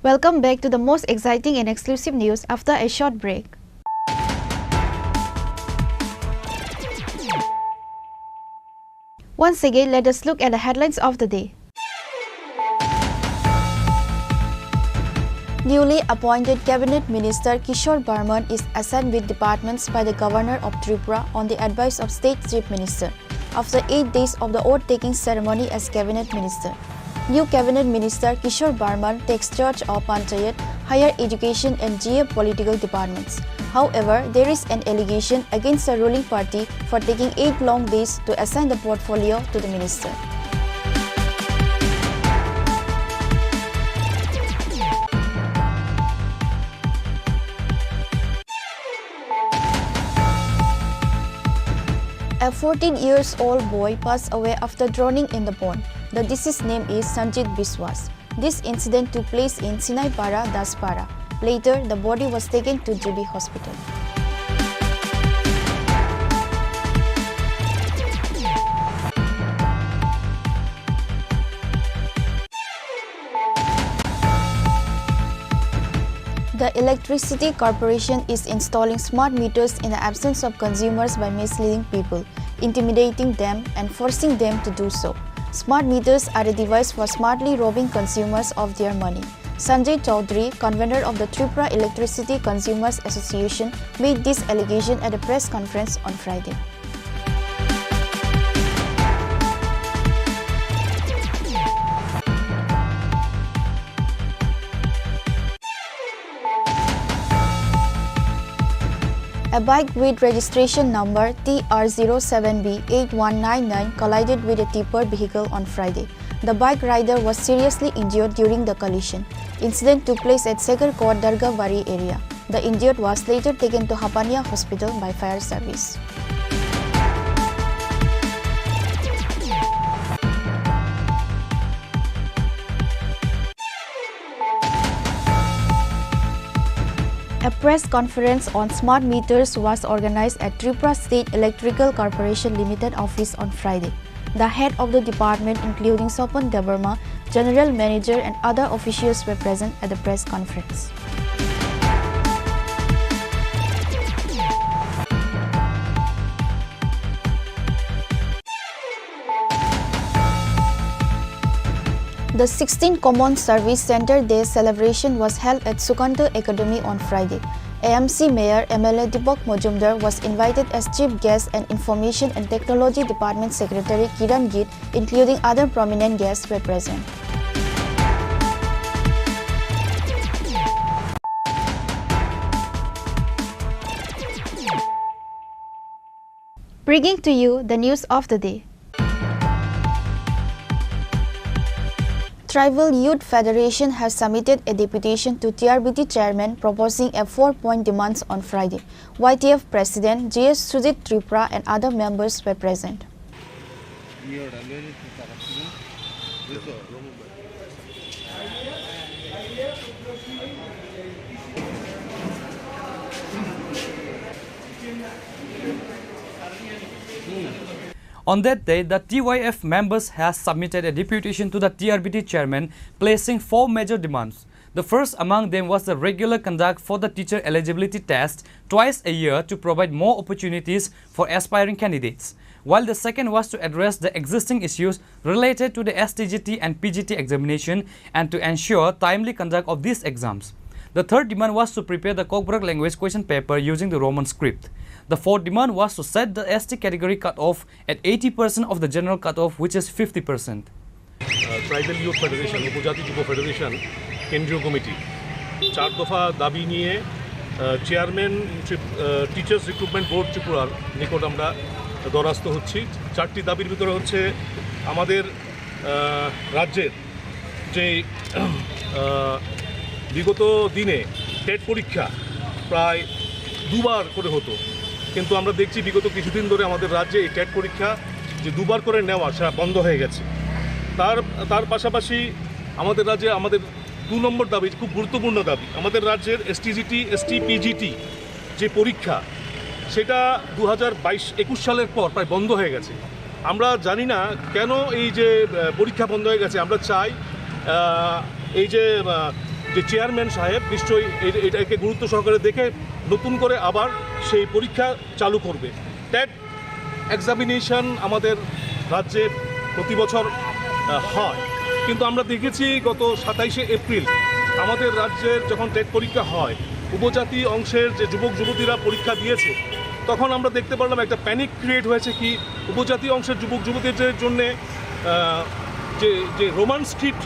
Welcome back to the most exciting and exclusive news after a short break. Once again, let us look at the headlines of the day. Newly appointed Cabinet Minister Kishore Barman is assigned with departments by the Governor of Tripura on the advice of State Chief Minister after eight days of the oath-taking ceremony as Cabinet Minister. New Cabinet Minister Kishore Barman takes charge of Panchayat, Higher Education and G A political departments. However, there is an allegation against the ruling party for taking eight long days to assign the portfolio to the minister. A fourteen years old boy passed away after drowning in the pond. The deceased name is Sanjit Biswas. This incident took place in Sinaipara, Daspara. Later, the body was taken to G B hospital. The Electricity Corporation is installing smart meters in the absence of consumers by misleading people, intimidating them, and forcing them to do so. Smart meters are a device for smartly robbing consumers of their money. Sanjay Chaudhary, convener of the Tripura Electricity Consumers Association, made this allegation at a press conference on Friday. A bike with registration number T R zero seven B eight one nine nine collided with a tipper vehicle on Friday. The bike rider was seriously injured during the collision. Incident took place at Segarkot Dargabari area. The injured was later taken to Hapania Hospital by fire service. A press conference on smart meters was organized at Tripura State Electrical Corporation Limited office on Friday. The head of the department, including Sopon Debbarma, general manager and other officials were present at the press conference. The sixteenth Common Service Centre Day celebration was held at Sukanta Academy on Friday. A M C Mayor M L A Deepak Majumdar was invited as chief guest and Information and Technology Department Secretary Kiran Gill, including other prominent guests, were present. Bringing to you the news of the day. Tribal Youth Federation has submitted a deputation to T R B T chairman proposing a four-point demands on Friday. Y T F President G S Sujit Tripura and other members were present. On that day, the T Y F members has submitted a deputation to the T R B T chairman, placing four major demands. The first among them was the regular conduct for the teacher eligibility test twice a year to provide more opportunities for aspiring candidates, while the second was to address the existing issues related to the S T G T and P G T examination and to ensure timely conduct of these exams. The third demand was to prepare the Kokborok language question paper using the Roman script. The fourth demand was to set the S T category cutoff at eighty percent of the general cutoff, which is fifty percent. Ah, tribal youth federation, উপজাতি যুব ফেডারেশন কেন্দ্রীয় কমিটি চার দফা দাবি নিয়ে, ah, chairman ত্রিপ-, আহ, টিচার্স রিক্রুটমেন্ট বোর্ড ত্রিপুরার নিকট আমরা দ্বারস্থ হচ্ছি। চারটি দাবির ভিতরে হচ্ছে আমাদের, আহ, রাজ্যের যে, আহ, বিগত দিনে টেট পরীক্ষা প্রায় দুবার করে হতো, কিন্তু আমরা দেখছি বিগত কিছুদিন ধরে আমাদের রাজ্যে এই টেট পরীক্ষা যে দুবার করে নেওয়া, সেটা বন্ধ হয়ে গেছে। তার, তার পাশাপাশি আমাদের রাজ্যে আমাদের দু নম্বর দাবি, খুব গুরুত্বপূর্ণ দাবি, আমাদের রাজ্যের এসটিজিটি, এসটি পিজিটি যে পরীক্ষা, সেটা দু হাজার বাইশ একুশ সালের পর প্রায় বন্ধ হয়ে গেছে। আমরা জানি না কেন এই যে, আহ, পরীক্ষা বন্ধ হয়ে গেছে। আমরা চাই, আহ, এই যে, আহ, যে চেয়ারম্যান সাহেব নিশ্চয়ই এই, এটাকে গুরুত্ব সহকারে দেখে নতুন করে আবার সেই পরীক্ষা চালু করবে। টেট এক্সামিনেশন আমাদের রাজ্যে প্রতি বছর, আহ, হয়, কিন্তু আমরা দেখেছি গত সাতাইশে এপ্রিল আমাদের রাজ্যের যখন টেট পরীক্ষা হয়, উপজাতি অংশের যে যুবক যুবতীরা পরীক্ষা দিয়েছে, তখন আমরা দেখতে পারলাম একটা প্যানিক ক্রিয়েট হয়েছে কি উপজাতি অংশের যুবক যুবতীদের জন্যে, আহ, যে, যে রোমান স্ক্রিপ্ট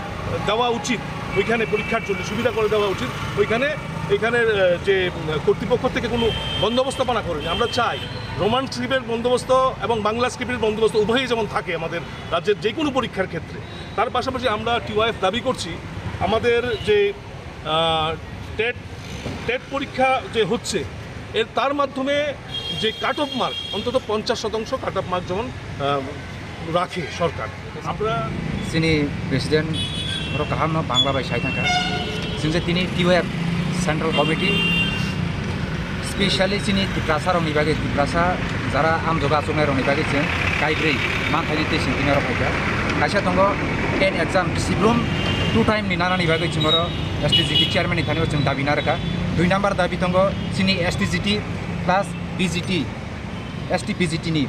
দেওয়া উচিত ওইখানে পরীক্ষার জন্য, সুবিধা করে দেওয়া উচিত ওইখানে, এখানে, আহ, যে, উম, কর্তৃপক্ষ থেকে কোনো বন্দোবস্ত করা করেনি। আমরা চাই রোমান স্ক্রিপ্টের বন্দোবস্ত এবং বাংলা স্ক্রিপ্টের বন্দোবস্ত উভয়ই যেমন থাকে আমাদের রাজ্যের যে কোনো পরীক্ষার ক্ষেত্রে। তার পাশাপাশি আমরা টিওয়াইএফ দাবি করছি আমাদের যে, আহ, টেট, টেট পরীক্ষা যে হচ্ছে, এর, তার মাধ্যমে যে কাট অফ মার্ক, অন্তত পঞ্চাশ শতাংশ কাট অফ মার্ক যেমন, আহ, রাখে সরকার। আমরা chini president Borok kaham no Bangla bai sai thangkha. Chwng je tini T Y F Central Committee, specially chini Tiprasa rokni bagwi, Tiprasa jara amjoga achuknai rokni bagwi chwng kaibrwi manthaini tei singkirnai rok phaikha. Kaisa tongo ten exam, Sibrum two time ni nanani bagwi chwng oro S T G T chairman ni thani o chwng dabi narwkha. Dui number dabi tongo chini S T G T plus P G T, S T P G T ni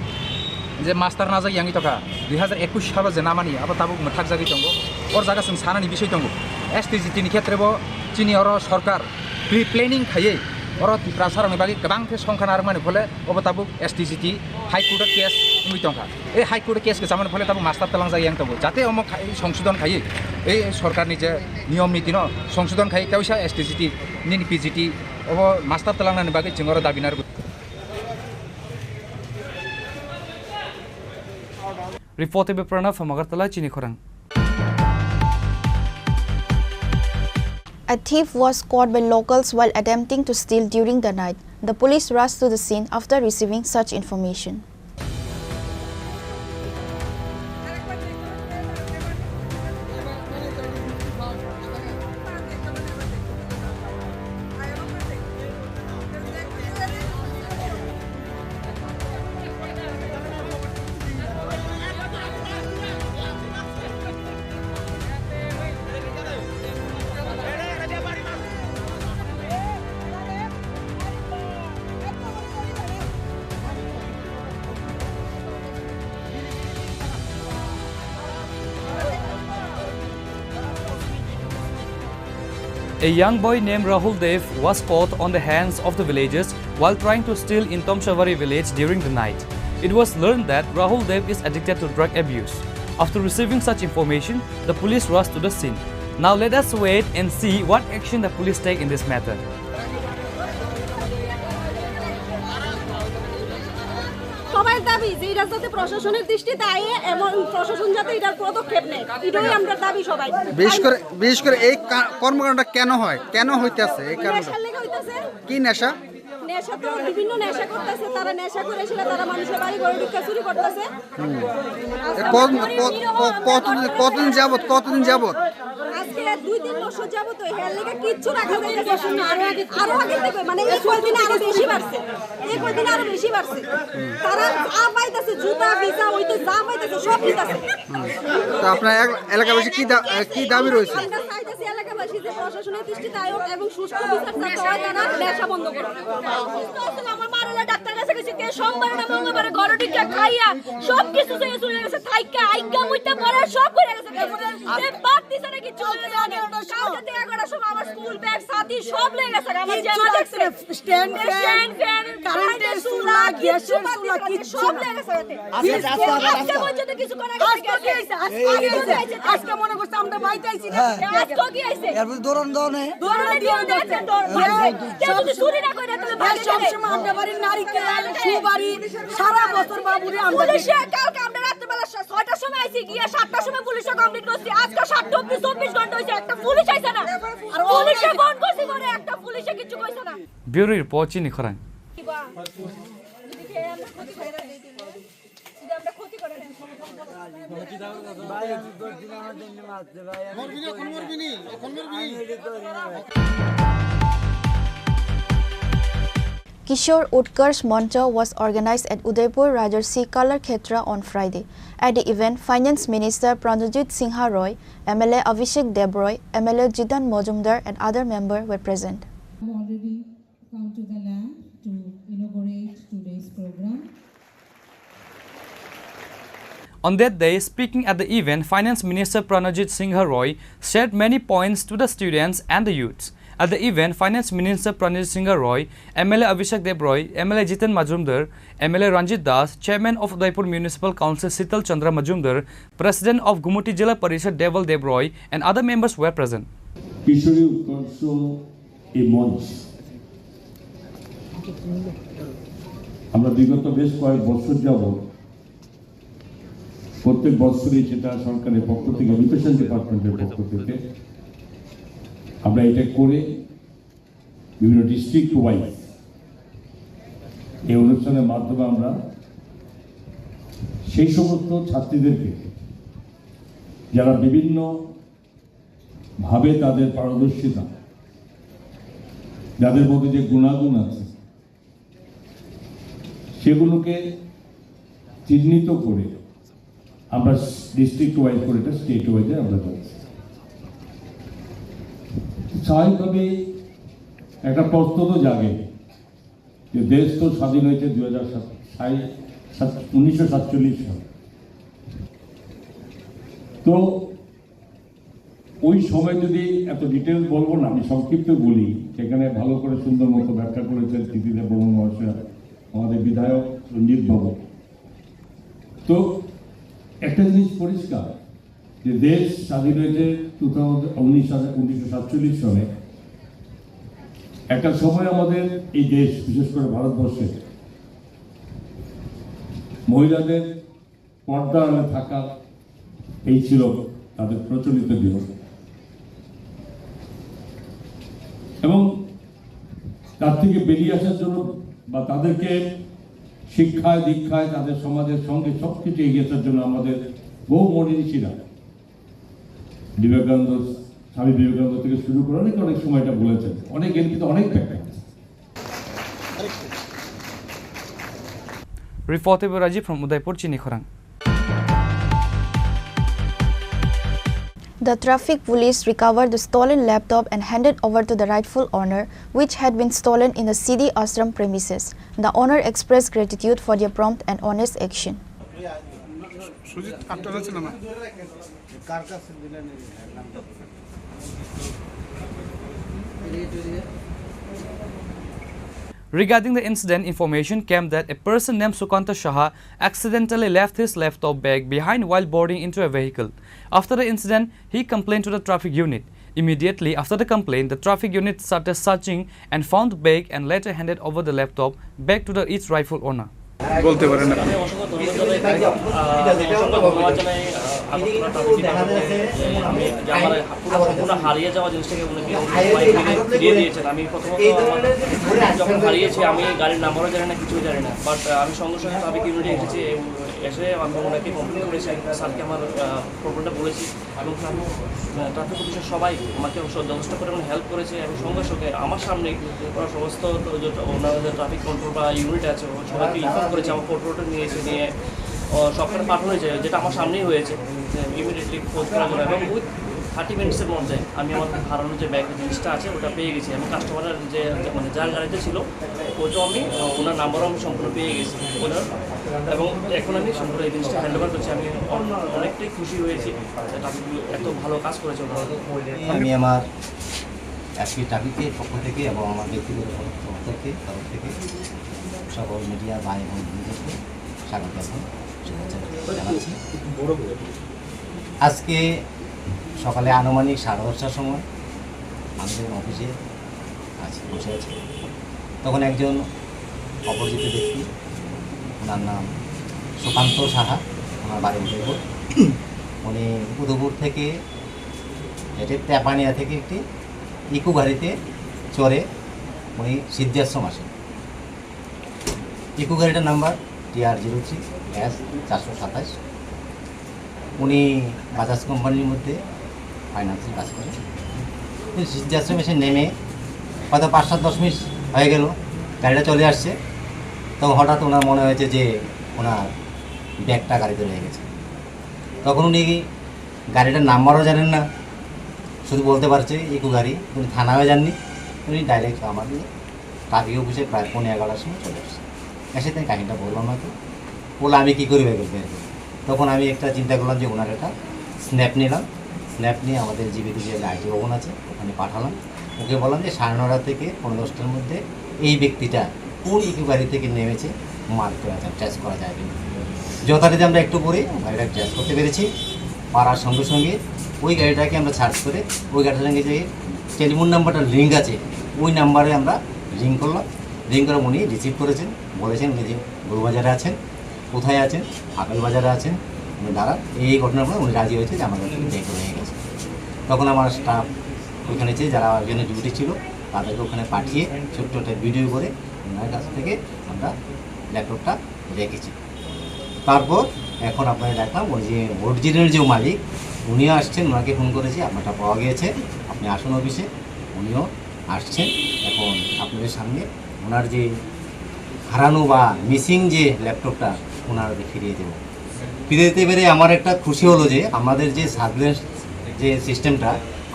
je master najak yangwi tongkha, dui hazar ekush salo je namani abo tabuk mwthakjagwi tongo. Or jaga chwng sanani bisoi tongo, S T G T ni khetre bo chini oro sorkar pre-planning khaiwi oro Tiprasa rokni bagwi kwbang khe songkha narwkmani phole obo tabuk S T G T High Court o case wngwi tongkha. Ei High Court o case kwchamani phole tabuk master twlangjak yang tongo, jate omo khai-, songsodon khaiwi ei sorkarni je niyom niti no songsodon khaiwi kaisa S T G T nini P G T obo master twlangnani bagwi chwng oro dabi narwkha. Reporter Biprana from Agartala, Chini Khorang. A thief was caught by locals while attempting to steal during the night. The police rushed to the scene after receiving such information. A young boy named Rahul Dev was caught on the hands of the villagers while trying to steal in Tomshabari village during the night. It was learned that Rahul Dev is addicted to drug abuse. After receiving such information, the police rushed to the scene. Now let us wait and see what action the police take in this matter. সবার দাবি যে এটা যাতে প্রশাসনের দৃষ্টিতে আয় এবং প্রশাসন যাতে এটার পদক্ষেপ নেয়, এটাই আমরা দাবি সবাই। বিশেষ করে, বিশেষ করে এই কা-, কর্মকাণ্ডটা কেন হয়, কেন হইতেছে এই কারণটা? নেশার লেগে হইতেছে। কি নেশা? নেশা তো বিভিন্ন নেশা করতেছে, তারা নেশা করে সেটা তারা মানুষের বাড়ি ঘরে ঢুকে চুরি করতেছে। এ, কত-, কত-, ক-, কতদিন, কতদিন যাবত, কতদিন যাবত? আজকে দুই তিন বছর যাবত ওই হেয়ার লেগে কিচ্ছু রাখা যাইতেছে না। আরো আগে, আরো আগে থেকে মানে এই কয়দিনে আরো বেশি বাড়ছে, এই কয়দিনে আরো বেশি বাড়ছে। তারা যা পাইতেছে, জুতা ভিজা হইতে যা পাইতেছে সব নিতেছে। তো আপনার এলাকাবাসী কি দা-, এ, কি দাবি রয়েছে? আমরা চাইতেছি এলাকাবাসী যে প্রশাসনের দৃষ্টিতে আয়োগ এবং সুষ্ঠু বিচার যাতে হয়, তারা নেশা বন্ধ করুক। সুস্থ আছেন, আমার মা হলে ডাক্তার কাছে গেছে, কে সোমবারে না মঙ্গলবারে ঘরে ঢুকে খাইয়া সব কিছু শেষ হয়ে গেছে, থাইকা আইকা মুইতা পরে সব হয়ে গেছে। এ বাদ দিছে না কিছু। কালকে তো এগারোটার সময় আমার স্কুল ব্যাগ সাথী সব লেগে গেছে, আমার কিচ্ছু জামা রাখছে না, দেখছে। স্ট্যান্ড ফ্যান, স্ট্যান্ড ফ্যান, কারেন্টের কারেন্টের চুলা, চুলা, গ্যাসের কিচ্ছু বাদ চুলা, দিছে না, কিচ্ছু সব না। লেগে গেছে রাতে। আজকে, আজকে আজকে আবার আজকে আজকে পর্যন্ত কিছু করা গেছে আজকে কি? কি হয়েছে? আজকে এই কি হয়েছে? হয়েছে? আজকে মনে করছে আমরা বাড়িতে আইছি না। হ্যাঁ। আজকে কি হয়েছে? এরপর দৌড়ান দেওয়া নেই। দৌড়ান দেওয়া নেই, দৌড়ান দেওয়া নেই। কেউ যদি চুরি না করে, তাহলে ভাই ভাগে সব দেবে। সময় আমরা বাড়ির নারিকেল, সুপারি, সারা বছর বাবুরে আমরা পুলিশে কালকে আমরা রাত্রেবেলা সা-, ছয়টার সময় আইছি, গিয়ে সাতটার সময় পুলিশে কমপ্লেন করছি। আজকে সাতটা অব্দি চব্বিশ ঘন্টা হয়েছে, একটা পুলিশ আইছে না। আর পুলিশে ফোন করছি পরে, একটা পুলিশে কিচ্ছু কইছে না। Bureau report, Chini Khorang. Kishore Utkarsh Mancha was organized at Udaipur Rajarshi Kala Khetra on Friday. At the event, Finance Minister Pranajit Singha Roy, M L A Abhishek Debroy, M L A Jitan Majumdar and other members were present. Have already come to the land to inaugurate today's program. On that day, speaking at the event, Finance Minister Pranajit Singha Roy shared many points to the students and the youths. At the event, Finance Minister Pranajit Singha Roy, M L A Abhishek Debroy, M L A Jitan Majumdar, M L A Ranjit Das, Chairman of Udaipur Municipal Council Sital Chandra Majumdar, President of Gumuti Jila Parishad Deval Debroy, and other members were present. কিশোরী উৎকর্ষ এই মঞ্চ আমরা বিগত বেশ কয়েক বছর যাবত প্রত্যেক বছরই সেটা সরকারের পক্ষ থেকে, এডুকেশন ডিপার্টমেন্টের পক্ষ থেকে আমরা এটা করে বিভিন্ন ডিস্ট্রিক্ট ওয়াইজ এই অনুষ্ঠানের মাধ্যমে আমরা সেই সমস্ত ছাত্রীদেরকে যারা বিভিন্ন ভাবে তাদের পারদর্শিতা, যাদের মধ্যে যে গুণাগুণ আছে, সেগুলোকে চিহ্নিত করে আমরা ডিস্ট্রিক্ট ওয়াইজ করে, এটা স্টেট ওয়াইজে আমরা যাচ্ছি। স্বাভাবিকভাবেই একটা প্রশ্ন তো জাগে যে দেশ তো স্বাধীন হয়েছে দুই হাজার সাত, সাই-, সাত-, উনিশশো সাতচল্লিশ সালে। তো ওই সময় যদি এত ডিটেলস বলবো না, আমি সংক্ষিপ্ত বলি, সেখানে ভালো করে সুন্দর মতো ব্যাখ্যা করেছেন কৃতিদেব বর্মন মহাশয়, আমাদের বিধায়ক রঞ্জিত বাবু। তো একটা জিনিস পরিষ্কার যে দেশ স্বাধীন হয়েছে টু থাউজেন্ড, উনিশ হাজার, উনিশশো সাতচল্লিশ সনে। একটা সময় আমাদের এই দেশ, বিশেষ করে ভারতবর্ষে মহিলাদের পর্দা আড়ালে থাকা এই ছিল তাদের প্রচলিত নিয়ম। এবং তার থেকে বেরিয়ে আসার জন্য বা তাদেরকে শিক্ষায়, দীক্ষায়, তাদের সমাজের সঙ্গে সব কিছু এগিয়ে আসার জন্য আমাদের বহু মনীষীরা, বিবেকানন্দ, স্বামী বিবেকানন্দ থেকে শুরু করে অনেকে অনেক সময় এটা বলেছেন, অনেক, এর কিন্তু অনেক ব্যাখ্যা আছে। Reporter Rajiv from Udaipur, Chini Khorang. The traffic police recovered the stolen laptop and handed over to the rightful owner, which had been stolen in the Siddhi Ashram premises. The owner expressed gratitude for their prompt and honest action. Regarding the incident, information came that a person named Sukanta Shaha accidentally left his laptop bag behind while boarding into a vehicle. After the incident, he complained to the traffic unit. Immediately after the complaint, the traffic unit started searching and found the bag and later handed over the laptop back to the its rightful owner. বলতে পারেন আপনি। আমি অসংখ্য ধন্যবাদ জানাই আগরতলা ট্রাফিক ডিপার্টমেন্টকে যে আমি যে আমার পুরো সম্পূর্ণ হারিয়ে যাওয়া জিনিসটাকে উনি ফিরিয়ে দিয়েছেন। আমি প্রথমত যখন হারিয়েছি আমি গাড়ির নাম্বারও জানি না, কিছুই জানি না, বাট আমি সঙ্গে সঙ্গে ট্রাফিক ইউনিটে এসেছি। এসে আমি ওনাকে কমপ্লেন করেছি, স্যারকে আমার প্রবলেমটা বলেছি এবং ট্রাফিক ট্রাফিক অফিসার সবাই আমাকে যথেষ্ট পরিমাণে হেল্প করেছে এবং সঙ্গে সঙ্গে আমার সামনেই ওরা সমস্ত ওনারা যে ট্রাফিক কন্ট্রোল বা ইউনিট আছে, সবাইকে ইনফর্ম করেছে। আমার ফটো নিয়ে এসে নিয়ে সবখানে পাঠানো হয়েছে, যেটা আমার সামনেই হয়েছে, ইমিডিয়েটলি খোঁজ করার জন্য। এবং উইথ থার্টি মিনিটসের মধ্যে আমি আমার হারানো যে ব্যাগ জিনিসটা আছে ওটা পেয়ে গেছি। আমি কাস্টমারের যে মানে যার গাড়িতে ছিল ওটাও আমি ওনার নাম্বারও আমি সম্পূর্ণ পেয়ে গেছি ওনার। এবং এখন আমি সম্পূর্ণ এই জিনিসটা হ্যান্ড ওভার করছি। আমি অনেকটাই খুশি হয়েছি। ট্রাফিক এত ভালো কাজ করেছে ওনারা। আমি আমার আজকে ট্রাফিকের পক্ষ থেকে এবং আমার ব্যক্তিগত তরফ থেকে তরফ থেকে সকল মিডিয়া ভাই এবং বন্ধুদেরকে স্বাগত জানাই, শুভেচ্ছা জানাচ্ছি। আজকে সকালে আনুমানিক সাড়ে দশটার সময় আমাদের অফিসে আছি, বসে আছি। তখন একজন অপরিচিত ব্যক্তি, ওনার নাম সুকান্ত সাহা, ওনার বাড়ি উদয়পুর। উনি উদয়পুর থেকে হেঁটে তেপানিয়া থেকে একটি ইকো গাড়িতে চড়ে উনি সিদ্ধাশ্রম আসেন। ইকো গাড়িটার নাম্বার টি আর জিরো থ্রি এস চারশো সাতাশ। উনি বাজাজ কোম্পানির মধ্যে ফাইন্যান্সে কাজ করেন। উনি সিদ্ধাশ্রম এসে নেমে হয়তো পাঁচ সাত দশ মিনিট হয়ে গেল, গাড়িটা চলে আসছে। তখন হঠাৎ ওনার মনে হয়েছে যে ওনার ব্যাগটা গাড়িতে রয়ে গেছে। তখন উনি গাড়িটার নাম্বারও জানেন না, শুধু বলতে পারছে ইকো গাড়ি। উনি থানায়ও যাননি, উনি ডাইরেক্ট আমাদের ট্রাফিক অফিসে প্রায় পৌনে এগারোটার সময় চলে আসছে। এসে তাই কাহিনিটা বললাম হয়তো, বললো আমি কী করি ব্যাগ বের করি। তখন আমি একটা চিন্তা করলাম যে ওনার একটা স্ন্যাপ নিলাম, স্ন্যাপ নিয়ে আমাদের জীবিত যে আইটি ভবন আছে ওখানে পাঠালাম। ওকে বললাম যে সাড়ে নটা থেকে পৌনে দশটার মধ্যে এই ব্যক্তিটা কোন ইকো গাড়ি থেকে নেমেছে মার্ক করা যায়, ট্রেস করা যায় কিনা। যথারীতি আমরা একটু পরে গাড়িটা ট্রেস করতে পেরেছি। পারার সঙ্গে সঙ্গে ওই গাড়িটাকে আমরা সার্চ করে ওই গাড়িটার সঙ্গে যে টেলিফোন নাম্বারটা লিঙ্ক আছে ওই নাম্বারে আমরা রিং করলাম। রিং করে উনি রিসিভ করেছেন, বলেছেন উনি যে বড়বাজারে আছেন, কোথায় আছেন, আপেল বাজারে আছেন, উনি দাঁড়ান। এই এই ঘটনার পরে উনি রাজি হয়েছে যে আমার কাছে ব্যাগ রয়ে গেছে। তখন আমার স্টাফ ওইখানে যে যারা ওইখানে ডিউটি ছিল তাদেরকে ওখানে পাঠিয়ে ছোট্ট একটা ভিডিও করে ওনার কাছ থেকে আমরা ল্যাপটপটা রেখেছি। তারপর এখন আপনারা দেখলাম ওই যে অরিজিনাল যে মালিক, উনিও আসছেন, ওনাকে ফোন করেছি, আপনারটা পাওয়া গিয়েছে, আপনি আসুন অফিসে। উনিও আসছেন এখন আপনাদের সামনে। ওনার যে হারানো বা মিসিং যে ল্যাপটপটা, ওনার ফিরিয়ে দেবো। ফিরে দিতে পেরে আমার একটা খুশি হলো যে আমাদের যে সার্ভিলেন্স যে সিস্টেমটা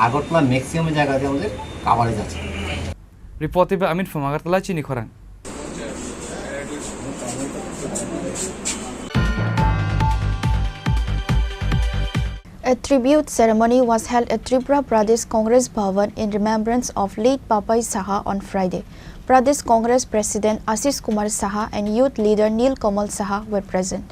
আগরতলা ম্যাক্সিমাম জায়গাতে আমাদের কাভারেজ আছে। Report by Amit from Agartala, Chini Khorang. A tribute ceremony was held at Tripura Pradesh Congress Bhavan in remembrance of late Papai Saha on Friday. Pradesh Congress President Ashish Kumar Saha and youth leader Nil Kamal Saha were present.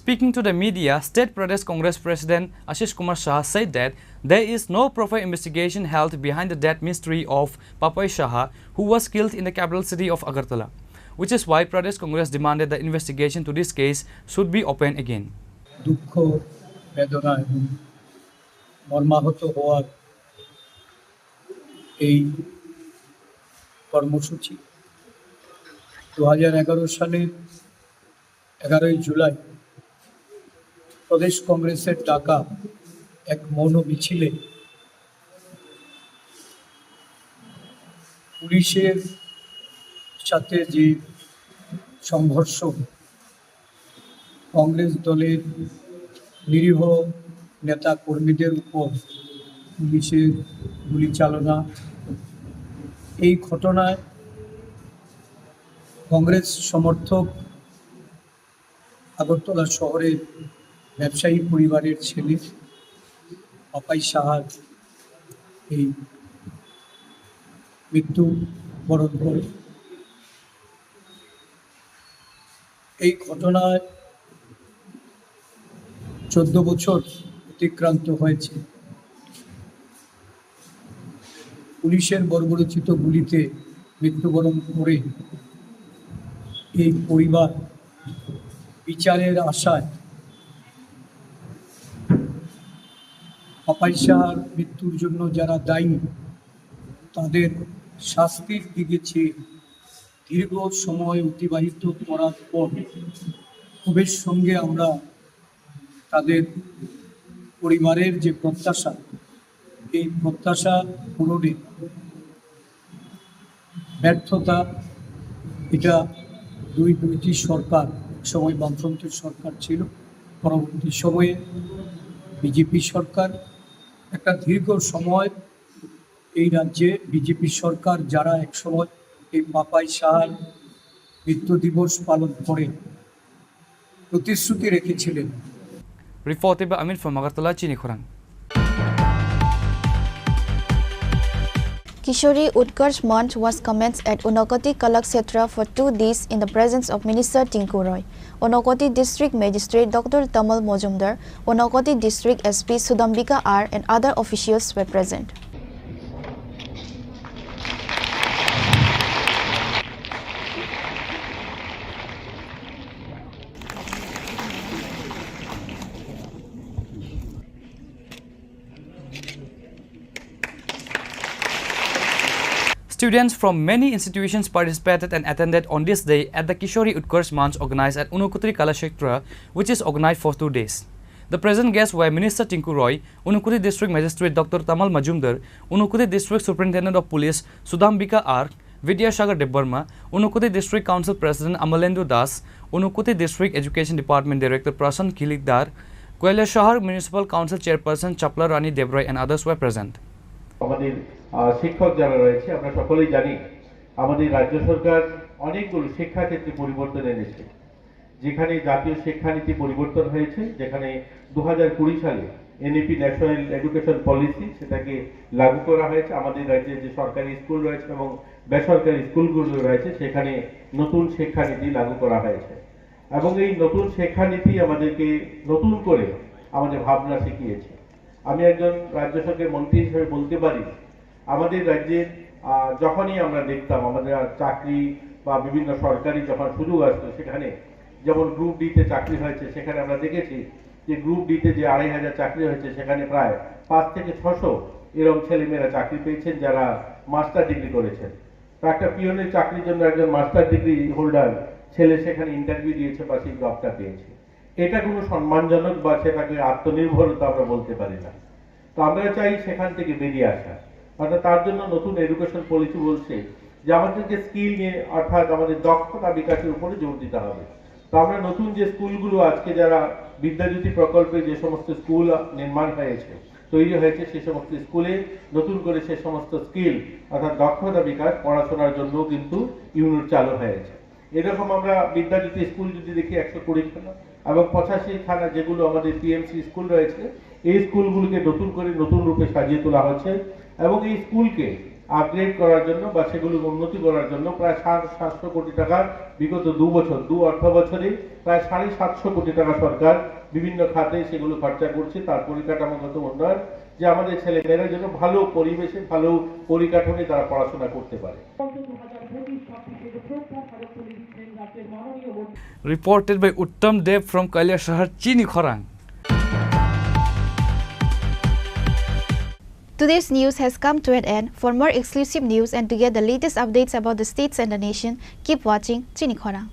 Speaking to the media, State Pradesh Congress President Ashish Kumar Shah said that there is no proper investigation held behind the death mystery of Papai Shah, who was killed in the capital city of Agartala, which is why Pradesh Congress demanded the investigation to this case should be opened again. দুঃখ, বেদনা এবং মর্মাহত হওয়ার এই কর্মসূচি দু হাজার এগারো সালের এগারোই জুলাই প্রদেশ কংগ্রেসের ডাকা এক মৌন মিছিলে পুলিশের সাথে যে সংঘর্ষ, কংগ্রেস দলের নিরীহ নেতা কর্মীদের উপর পুলিশের গুলি চালনা, এই ঘটনায় কংগ্রেস সমর্থক আগরতলা শহরের ব্যবসায়ী পরিবারের ছেলে পাপাই সাহার এই মৃত্যু বরণ করে। এই ঘটনায় চোদ্দ বছর অতিক্রান্ত হয়েছে। পুলিশের বর্বরোচিত গুলিতে মৃত্যুবরণ করে এই পরিবার বিচারের আশায় পাপাই সাহার মৃত্যুর জন্য যারা দায়ী, তাদের শাস্তির দিকে চেয়ে দীর্ঘ সময় অতিবাহিত করার পর ক্ষোভের সঙ্গে আমরা তাদের পরিবারের যে প্রত্যাশা, এই প্রত্যাশা পূরণে ব্যর্থতা, এটা দুই, দুইটি সরকার, এক সময় বামফ্রন্টের সরকার ছিল, পরবর্তী সময়ে বিজেপি সরকার। একটা দীর্ঘ সময় এই রাজ্যে বিজেপি সরকার, যারা এক সময় এই পাপাই সাহার মৃত্যু দিবস পালন করে প্রতিশ্রুতি রেখেছিলেন। Reported by Amit from Agartala, Chini Khorang. Kishori Utkarsh Manch was commenced at Unakoti Kalakshetra for two days in the presence of Minister Tinku Roy, Unakoti District Magistrate Doctor Tamal Mojumdar, Unakoti District S P Sudambika R and other officials were present. Students from many institutions participated and attended on this day at the Kishori Utkarsh Manch organized at Unakoti Kalakshetra, which is organized for two days. The present guests were Minister Tinku Roy, Unakoti District Magistrate Doctor Tamal Majumdar, Unakoti District Superintendent of Police Sudambika R, Vidyasagar Debbarma, Unakoti District Council President Amalendu Das, Unakoti District Education Department Director Prashant Khilidar, Kailashahar Municipal Council Chairperson Chapla Rani Debrai and others were present. আমাদের, আহ, শিক্ষক যারা রয়েছে, আমরা সকলেই জানি, আমাদের রাজ্য সরকার অনেকগুলো শিক্ষাক্ষেত্রে পরিবর্তন এনেছে। যেখানে জাতীয় শিক্ষানীতি পরিবর্তন হয়েছে, যেখানে দু হাজার কুড়ি সালে এনইপি, ন্যাশনাল এডুকেশন পলিসি, সেটাকে লাগু করা হয়েছে। আমাদের রাজ্যে যে সরকারি স্কুল রয়েছে এবং বেসরকারি স্কুলগুলো রয়েছে, সেখানে নতুন শিক্ষানীতি লাগু করা হয়েছে এবং এই নতুন শিক্ষানীতি আমাদেরকে নতুন করে আমাদের ভাবনা শিখিয়েছে। আমি একজন রাজ্য সরকারের মন্ত্রী হিসেবে বলতে পারি, আমাদের রাজ্যের, আহ, যখনই আমরা দেখতাম আমাদের আর চাকরি বা বিভিন্ন সরকারি যখন সুযোগ আসতো, সেখানে যেমন গ্রুপ ডি তে চাকরি হয়েছে, সেখানে আমরা দেখেছি যে গ্রুপ ডি তে যে আড়াই হাজার চাকরি হয়েছে, সেখানে প্রায় পাঁচ থেকে ছশো এরকম ছেলেমেয়েরা চাকরি পেয়েছেন, যারা মাস্টার ডিগ্রি করেছেন। তো একটা পিওনের চাকরির জন্য একজন মাস্টার ডিগ্রি হোল্ডার ছেলে সেখানে ইন্টারভিউ দিয়েছে বা সেই জবটা পেয়েছে। এটা কোনো সম্মানজনক বা সেটাকে আত্মনির্ভরতা আমরা বলতে পারি না। তো আমরা চাই সেখান থেকে বেরিয়ে আসা। অর্থাৎ তার জন্য নতুন এডুকেশন পলিসি বলছে যে আমাদেরকে স্কিল নিয়ে, অর্থাৎ আমাদের দক্ষতা বিকাশের উপরে জোর দিতে হবে। তো আমরা নতুন যে স্কুলগুলো আজকে যারা বিদ্যাজ্যোতি প্রকল্পে যে সমস্ত স্কুল নির্মাণ হয়েছে, তৈরি হয়েছে, সে সমস্ত স্কুলে নতুন করে সে সমস্ত স্কিল অর্থাৎ দক্ষতা বিকাশ পড়াশোনার জন্য কিন্তু ইউনিট চালু হয়েছে। এরকম আমরা বিদ্যাজ্যোতি স্কুল যদি দেখি একশো কুড়ি খানা এবং পঁচাশি খানা যেগুলো আমাদের পিএমসি স্কুল রয়েছে, এই স্কুলগুলোকে নতুন করে নতুন রূপে সাজিয়ে তোলা হচ্ছে এবং এই স্কুলকে আপগ্রেড করার জন্য বা সেগুলোকে উন্নতি করার জন্য প্রায় সাড়ে সাতশো কোটি টাকা বিগত দু বছর, দু অর্থ বছরে প্রায় সাড়ে সাতশো কোটি টাকা সরকার বিভিন্ন খাতে সেগুলো খরচা করছে, তার পরিকাঠামোগত উন্নয়ন, যে আমাদের ছেলেমেয়েরা যেন ভালো পরিবেশে, ভালো পরিকাঠামোয় তারা পড়াশোনা করতে পারে। Reported by Uttam Dev from Kailasahar, Chini Khorang. Today's news has come to an end. For more exclusive news and to get the latest updates about the states and the nation, keep watching Chini Khorang.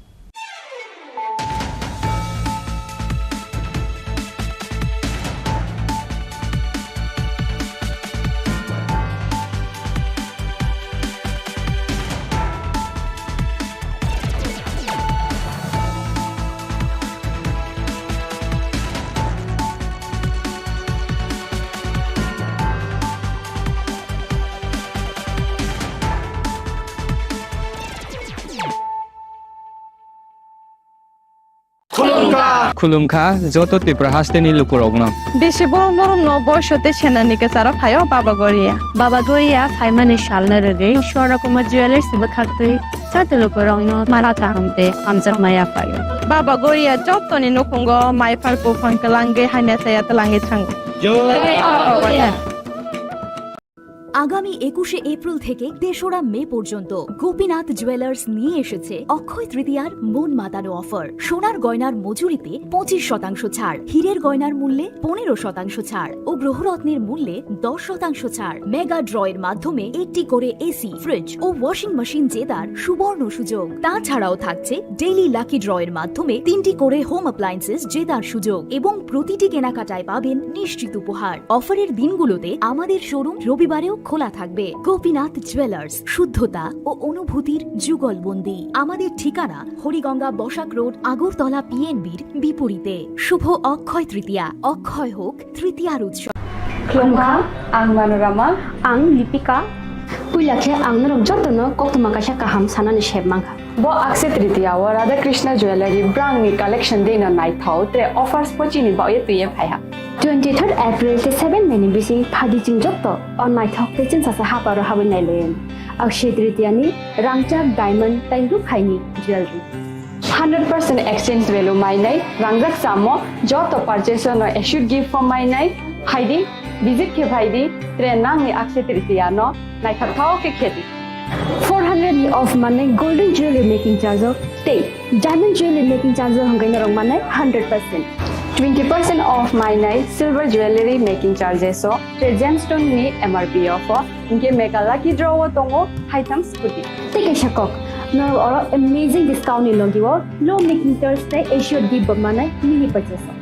Khulumkha joto Tripura hasteni lukurokno. Bisi borok norokno boiso tei senani kwcharo phaio Baba Goria. Baba Goria phaimani salno rwgwi Swarna Kumar Jewellers bwkhaktwi joto lukurokno mala kaham tei hamjakma yaphaio. Baba Goria jotoni nukhungo maiphar buphang twlangwi hamya chaya twlangwi thango. Jai Baba Goria. আগামী একুশে এপ্রিল থেকে তেসরা মে পর্যন্ত গোপীনাথ জুয়েলার্স নিয়ে এসেছে অক্ষয় তৃতীয়ার মন মাতানো অফার। সোনার গয়নার মজুরিতে পঁচিশ শতাংশ ছাড়, হীরের গয়নার মূল্যে পনেরো শতাংশ ছাড় ও গ্রহরত্নের মূল্যে দশ শতাংশ ছাড়। মেগা ড্রয়ের মাধ্যমে একটি করে এসি, ফ্রিজ ও ওয়াশিং মেশিন জেতার সুবর্ণ সুযোগ। তাছাড়াও থাকছে ডেইলি লাকি ড্রয়ের মাধ্যমে তিনটি করে হোম অ্যাপ্লায়েন্সেস জেতার সুযোগ এবং প্রতিটি কেনাকাটায় পাবেন নিশ্চিত উপহার। অফারের দিনগুলোতে আমাদের শোরুম রবিবারেও খোলা থাকবে। গোপীনাথ জুয়েলার্স, শুদ্ধতা ও অনুভূতির যুগলবন্দি। আমাদের ঠিকানা হরিগঙ্গা বসাক রোড, আগরতলা পিএনবির বিপরীতে। শুভ অক্ষয় তৃতীয়া, অক্ষয় হোক তৃতীয়ার উৎসব। Khulumkha, ang Manorama. Ang Lipika. Puila khe ang norok jotono koktwma kaisa kaham sanani sep mankha. Bo Akshaya Tritiya o Radha Krishna Jewellery brangni collection dino naithok tre offers pochini baoye twiye phaiha. Twenty third April tei seven May ni bising phadi chwng joto o naithok tei chwngsasa haparo habwi nailaiwi. Akshaya Tritiya ni rangchak diamond tei rukhaini jewellery. Hundred percent exchange value mainai, rangjak chamo, joto purchase no assured gift form mainai, phaidi, visit khe phaidi, tre nangni Akshaya Tritiya no naithok thao khe khedi. Four hundred ni off manai golden jewelry making charge o tei diamond jewelry making charge o hwnkhai norok manai hundred percent. Twenty percent off mainai silver jewelry making charges o tre gemstone ni M R P off o. Hinkhe mega lucky draw o tongo haitham scooty. Tei kaisa kok, norok oro amazing discount ni logi o low making charge tei assured gift bo manai mini purchase o.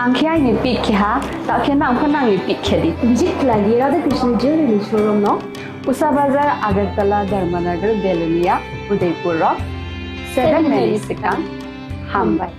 Ang khe aini pick khe ha, ta khe nang pho nangni pick khe di. Visit khlai di Radha Krishna Jewelry ni showroom no. Usa Bazar, Agartala, Dharmanagar, Belonia, Udaipur o. Seven May ni swkang. Hambai.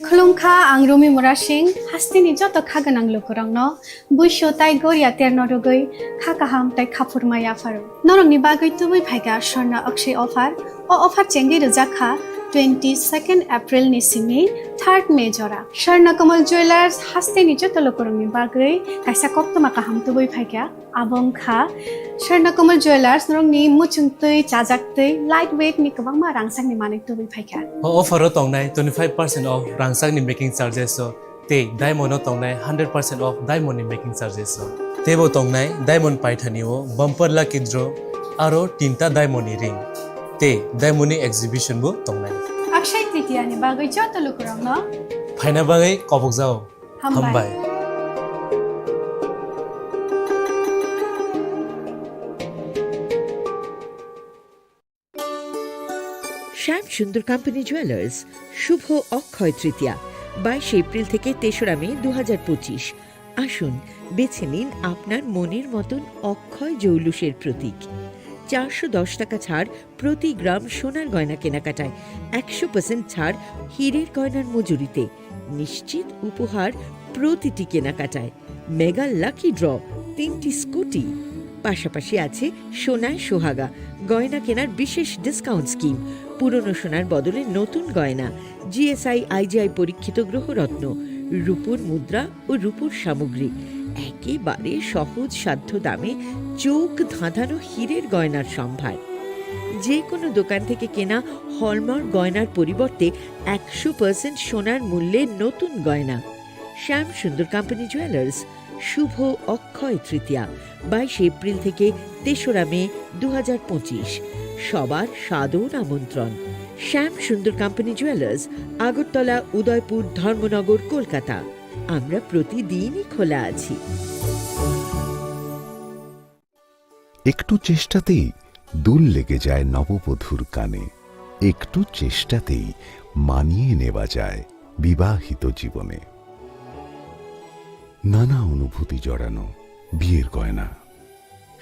Khulumkha, ang Rumi Murasing, hasteni joto kha gwnang lukurokno buisu tai goria terno rwgwi kha kaham tai khaphurma yapharo. Norokni bagwi tubui phaikha Swarna Akshaya offer. O offer chengwi rwjak kha twenty second April ni simi third May jora. Swarna Kamal Jewellers hasteni joto lukurokni bagwi kaisa koktwma kaham tubui phaikha. Abo wngkha Swarna Kamal Jewellers, norokni muchungtwi, chajaktwi, light weight ni kwbangma rangchakni manwi tubui phaikha. O offer o tongnai twenty five percent off rangchakni making charges o tei diamond o tongnai hundred percent off diamond ni making charges o. Teibo tongnai diamond paithani o bumper lucky draw aro tinta diamond ni ring. Tei Daimoni exhibition bo tongnai. Akshay Tritiya ni bagwi joto lukurokno phaina bagwi kobokjao. Hambai. Hambai. শ্যাম Sundar company jewellers, শুভ অক্ষয় তৃতীয়া, বাইশে এপ্রিল থেকে তেসরা মে দু হাজার পঁচিশ। আসুন, বেছে নিন আপনার মনের মতন অক্ষয় জৌলুসের প্রতীক। চারশো দশ টাকা ছাড় প্রতি গ্রাম সোনার গয়না কেনাকাটায়, একশো পার্সেন্ট ছাড় হীরের গয়নার মজুরিতে, নিশ্চিত উপহার প্রতিটি কেনাকাটায়, মেগা লাকি ড্র, তিনটি স্কুটি। পাশাপাশি আছে সোনায় সোহাগা, গয়না কেনার বিশেষ ডিসকাউন্ট স্কিম, পুরনো সোনার বদলে নতুন গয়না, জিএসআই আইজিআই পরীক্ষিত গ্রহরত্ন, রূপোর মুদ্রা ও রূপোর সামগ্রী, একেবারে সহজ সাধ্য দামে চোখ ধাঁধানো হীরের গয়নার সম্ভার। যে কোনো দোকান থেকে কেনা হলমার্ক গয়নার পরিবর্তে একশো পার্সেন্ট সোনার মূল্যে নতুন গয়না। শ্যাম সুন্দর কোম্পানি জুয়েলার্স, শুভ অক্ষয় তৃতীয়া, বাইশে এপ্রিল থেকে তেসরা মে দু হাজার পঁচিশ। সবার সাদর আমন্ত্রণ। শ্যাম সুন্দর কোম্পানি জুয়েলার্স, আগরতলা, উদয়পুর, ধর্মনগর, কলকাতা। আমরা প্রতিদিনই খোলা আছি। একটু চেষ্টাতেই দুল লেগে যায় নববধূর কানে। একটু চেষ্টাতেই মানিয়ে নেওয়া যায় বিবাহিত জীবনে। নানা অনুভূতি জড়ানো বিয়ের গয়না।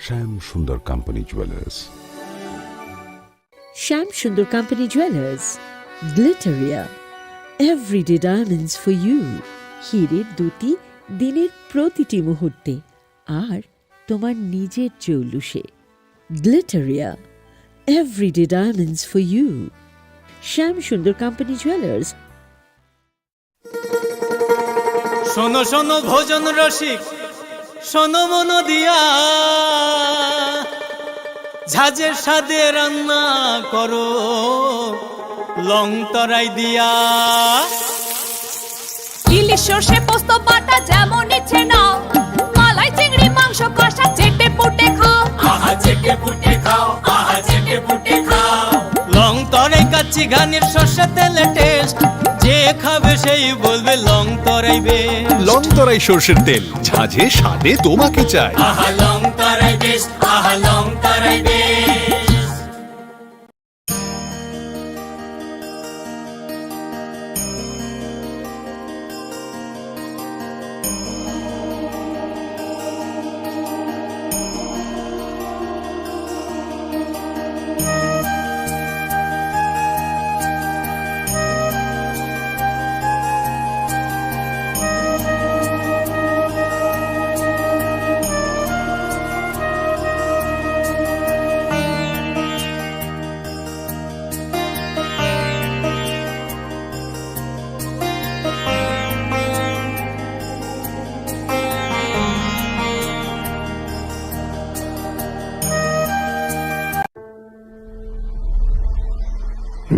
শ্যাম Sundar company jewellers. Shyam Sundar company jewellers, Glitteria, everyday diamonds for you. হীরের দ্যুতি দিনের প্রতিটি মুহূর্তে, আর তোমার নিজের জৌলুসে। Glitteria, everyday diamonds for you. Shyam Sundar company jewellers. শোনো শোনো ভোজন রসিক, শোনো মন দিয়া, ঝাঁঝের স্বাদে রান্না করো লং তরাই দিয়া। ইলিশ সর্ষে পোস্ত বাটা যেমন ইচ্ছে নাও, মালাই চিংড়ি মাংস কষা চেটে পুটে খাও। আহা চেটে পুটে খাও, আহা চেটে পুটে খাও। লং তরাই কাচ্চি ঘানির সর্ষে তেলে টেস্ট, যে খাবে সেই বলবে লং তরাই বেস্ট। লং তরাই সর্ষের তেল, ঝাঁঝে স্বাদে তোমাকে চাই। আহা লং তরাই বেস্ট, আহা লং তরাই best.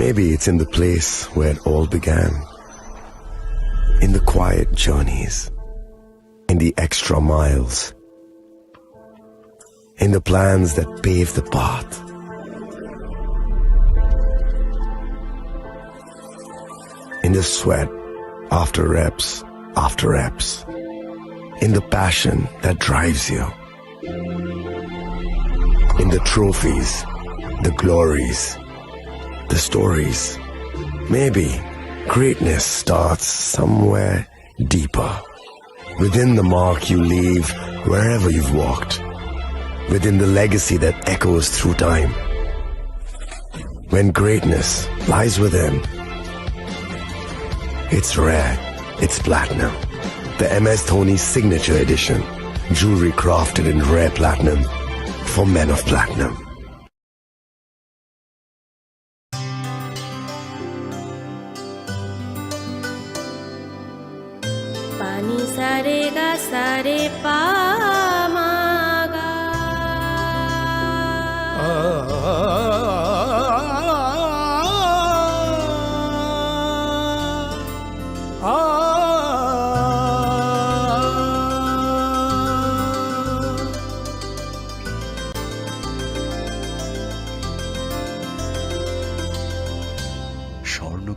Maybe it's in the place where it all began. In the quiet journeys, in the extra miles, in the plans that pave the path, in the sweat after reps after reps, in the passion that drives you, in the trophies, the glories, the stories. Maybe greatness starts somewhere deeper, within the mark you leave wherever you've walked, within the legacy that echoes through time. When greatness lies within, it's rare, it's platinum. The M S Dhoni Signature Edition, jewelry crafted in rare platinum for men of platinum. Pani sare ga sare pa ma ga.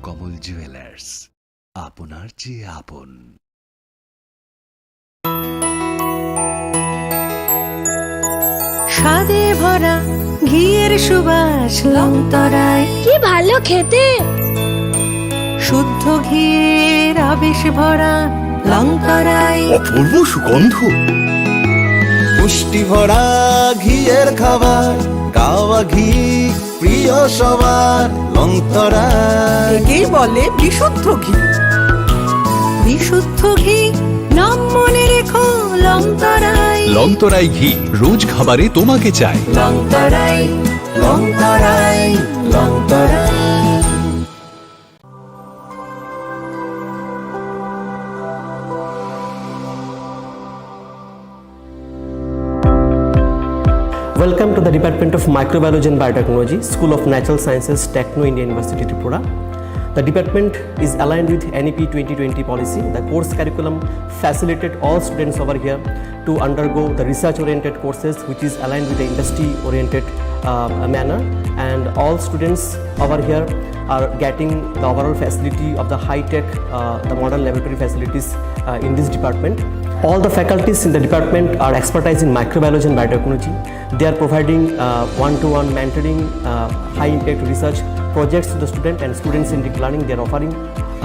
কমল জুয়েলার্স, আপনার চেয়ে আপন। স্বাদে ভরা ঘিয়ের সুবাস লংতরায়। কি ভালো খেতে! শুদ্ধ ঘিয়ের আবেশ ভরা লংতরায়। অপূর্ব সুগন্ধ। পুষ্টি ভরা ঘিয়ের খাবার, কাওয়া ঘি প্রিয় সবার, লংতরায়। একেই বলে বিশুদ্ধ ঘি। বিশুদ্ধ ঘি, নাম মনে রেখো, লংতরায়। লংতরায় ঘি, রোজ খাবারে তোমাকে চাই। লংতরায়, লংতরায়, Longtharai. Welcome to the Department of Microbiology and Biotechnology, School of Natural Sciences, Techno India University, Tripura. The department is aligned with N E P twenty twenty policy. The course curriculum facilitate all students over here to undergo the research-oriented courses, which is aligned with the industry-oriented, uh, manner. And all students over here are getting the overall facility of the high-tech, uh, the modern laboratory facilities, uh, in this department. All the faculties in the department are expertise in microbiology and biotechnology. They are providing, uh, one-to-one mentoring, uh, high-impact research projects to the student and student-centric learning they are offering,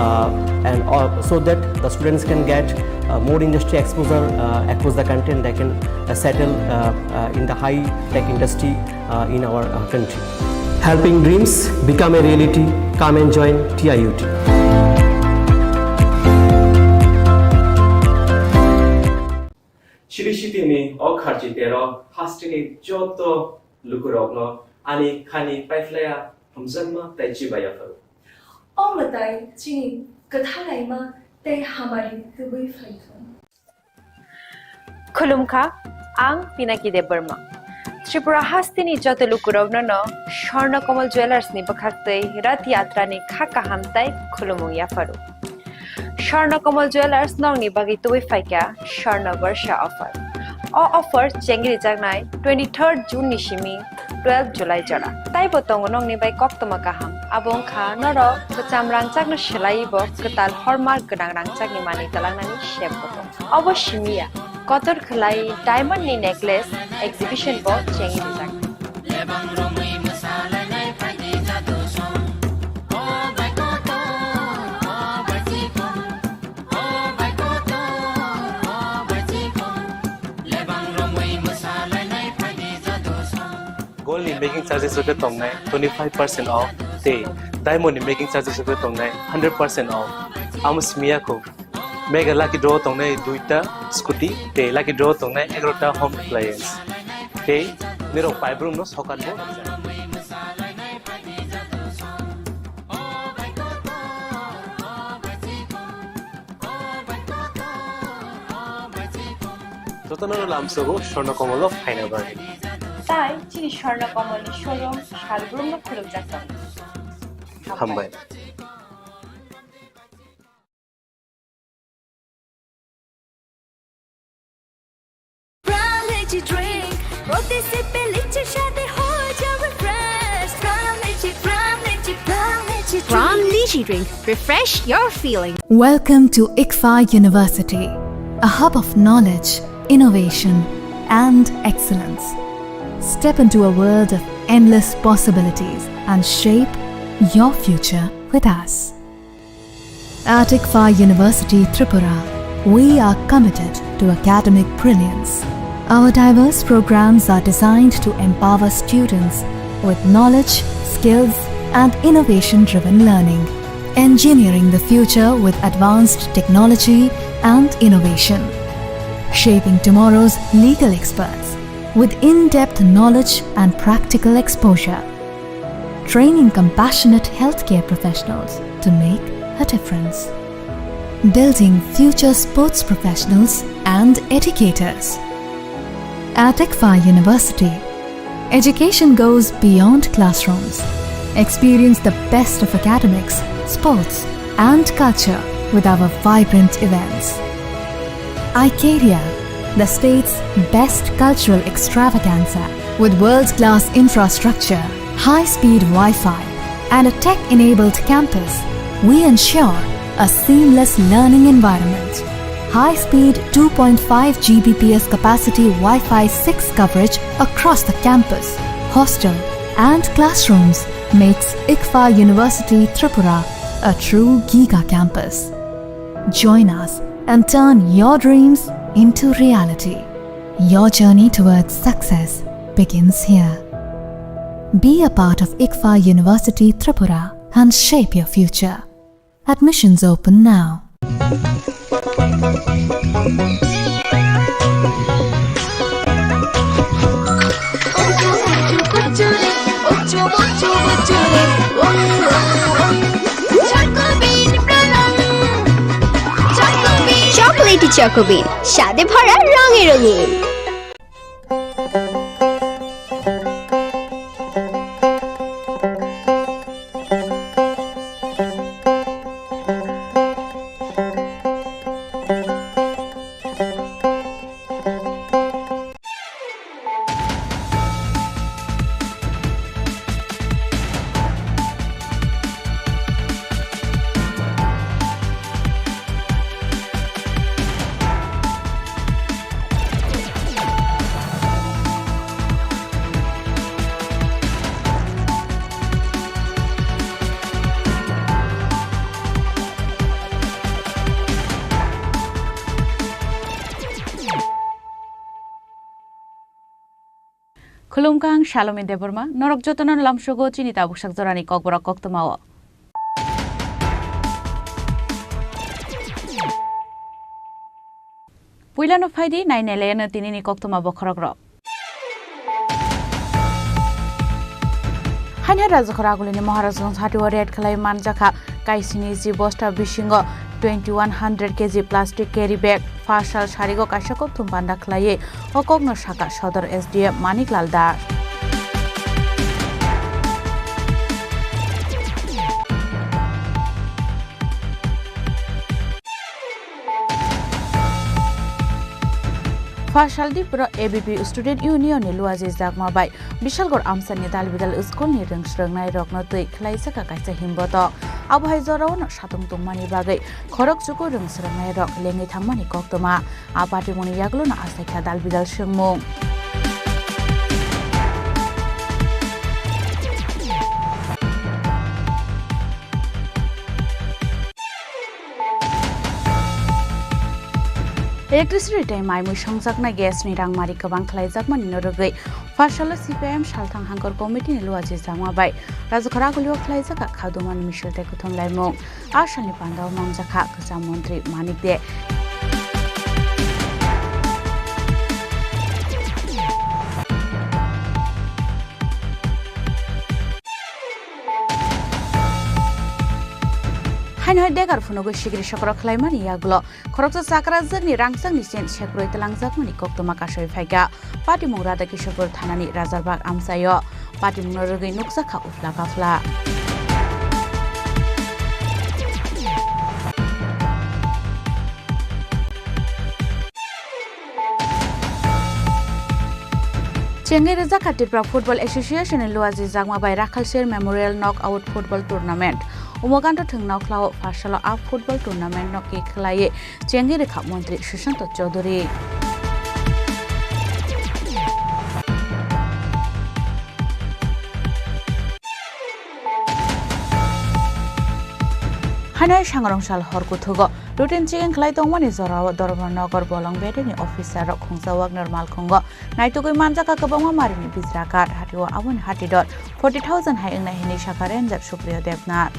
uh, and, uh, so that the students can get, uh, more industry exposure, uh, across the country, and they can, uh, settle, uh, uh, in the high-tech industry, uh, in our, uh, country. Helping dreams become a reality. Come and join T I U T. Chiri sitini o kharchi tero hasteni joto lukurokno ani khani paiphlaiya hamjakma tei chibai yapharo. O mwtai chini kwthalaima tei hamari tubui phaithung. Khulumkha, ang Pinaki Debbarma. Tripura hasteni joto lukurokno no Swarna Kamal Jewellers ni bwkhaktwi Rath Yatra ni kha kaham tei khulumung yapharo. Swarna Kamal Jewellers nokni bagwi tubui phaikha Swarna Barsha offer. O offer chengrijaknai twenty-third June ni simi twelve July jora. Taibo tongo nokni bai koktwma kaham. Abo wngkha norok kwcham rangchakno swlaiwi bo kwtal hallmark gwnang rangchakni manwi twlangnani sep bo tongo. Obo simi ya, kotor khwlai diamond ni necklace exhibition bo chengwi rijak. Gold ni making charges rok khe tongnai twenty five percent off tei diamond ni making charges rok khe tongnai hundred percent off. Amo simi ya kho. Mega lucky draw tongnai duita scooty tei lucky draw tongnai egarota home appliance. Tei nirok paibrum no sokan bo. Jotono lamsogo Swarna Kamal o phaina bagwi. Tai chini Swarna Kamal ni showroom salbrum no khulukjak tongo. Hambai. Pram Lychee Drink, প্রতি সিপে লিচুর স্বাদে হয়ে যাবে fresh। Pram Lychee, Pram Lychee, Pram Lychee Drink। Pram Lychee Drink, refresh your feeling। Welcome to ICFAI University, a hub of knowledge, innovation, and excellence. Step into a world of endless possibilities and shape your future with us. At ICFAI University Tripura, we are committed to academic brilliance. Our diverse programs are designed to empower students with knowledge, skills, and innovation-driven learning. Engineering the future with advanced technology and innovation. Shaping tomorrow's legal experts with in-depth knowledge and practical exposure. Training compassionate healthcare professionals to make a difference. Building future sports professionals and educators. At ICFAI University, education goes beyond classrooms. Experience the best of academics, sports, and culture with our vibrant events. Icaria, the state's best cultural extravaganza. With world-class infrastructure, high-speed Wi-Fi, and a tech-enabled campus, We ensure a seamless learning environment. High-speed two point five G B P S capacity Wi-Fi six coverage across the campus, hostel, and classrooms makes ICFA University Tripura a true giga campus. Join us and turn your dreams into reality. Your journey towards success begins here. Be a part of ICFA University Tripura and shape your future. Admissions open now. Chocolatey Choco Bean, স্বাদে ভরা রঙে রঙিন। Khulumkha, ang Salomi Debbarma, norok jotono lamsogo chini tabuk sak jorani kokborok koktwmao. Puilano phaidi, nainai layano tinini koktwma bokhorokrok. Haino Rajakhor Agulini Maharajganj hatio raid khlai manjakha kaisini ji bosta bisingo twenty one hundred K G plastic carry bag. Pha sal sarigo kaisa kokthum panda khlaiwi o kokno sakha Sodor S D M Maniklal Das. Pha salni phuru A B P Student Union ni Luaji Chakma bai Bishalgarh amchaini dalbidal school ni rwng swrwngnairokno twi khlaijak kaisa himbotok. Abo hai jorao no satung tongmani bagwi khorok chuku rwng swrwngnairok lengwi thangmani koktwma. A patimungni yagulono achaikha dalbidal swngmung. Electricity tei mai mui songjaknai gas ni rangmari kwbang khlaijakmani no rwgwi, pha salo C P I M Salthang Hangkor Committee ni Luaji Chakma bai Rajakhor Agulio khlaijak kha khadumani misil tei kuthum laimung. A salni pandao manjakha kwcham montri Manik De. Haino hai degar phunugwi sikiri sokro khlaimani yagulo khoroksa chakrajwkni rangchakni chain sekrwi twlangjakmani koktwma kasui phaikha. Patimung Radha Kishorpur thanani Rajarbag amchaio. Patimungno rwgwi nukjakha uphla kaphla. Chengwi rwjakha Tripura Football Association ni Luaji Chakma bai Rakhalsir Memorial Knockout Football Tournament. Umaganta thwng nokhlao pha salo a football tournament no khe khlaiwi chengwi rwkha montri Sushanta Chowdhury. Haino Sangrong sal hor kuthugo routine checking khlai tongmani jorao Dharmanagar Bolong Bedeni officer rok khungsa Wagner malkhungo naitugwi manjakha kwbangma marini bijra card hatio aboni hati dor forty thousand hai wngnai hinwi sakha Ranger Supriya Debnath.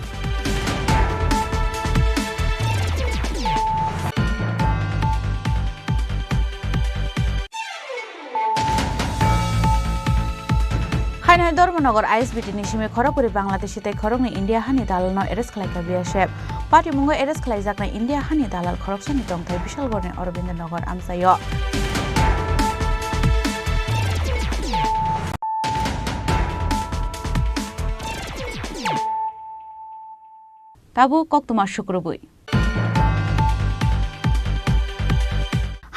Haino Dharmanagar I S B T ni simi khorokbwrwi Bangladeshi tei khoroknwi India hani dalalno arrest khlaikha B S F. Patimungo arrest khlaijaknai India hani dalal khoroksani tongthai Bishalgarhni Aurobindo Nagar amchaio. Tabuk koktwma sukrubwi.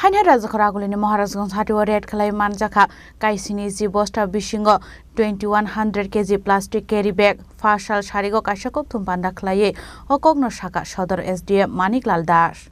Haino Rajakhor Agulini Maharajganj hatio raid khlai manjakha kaisini ji bosta bisingo twenty one hundred K G plastic carry bag. Phasal sarigo kaisa kokthum panda khlaiwi o kokno sakha Sodor S D M Maniklal Das.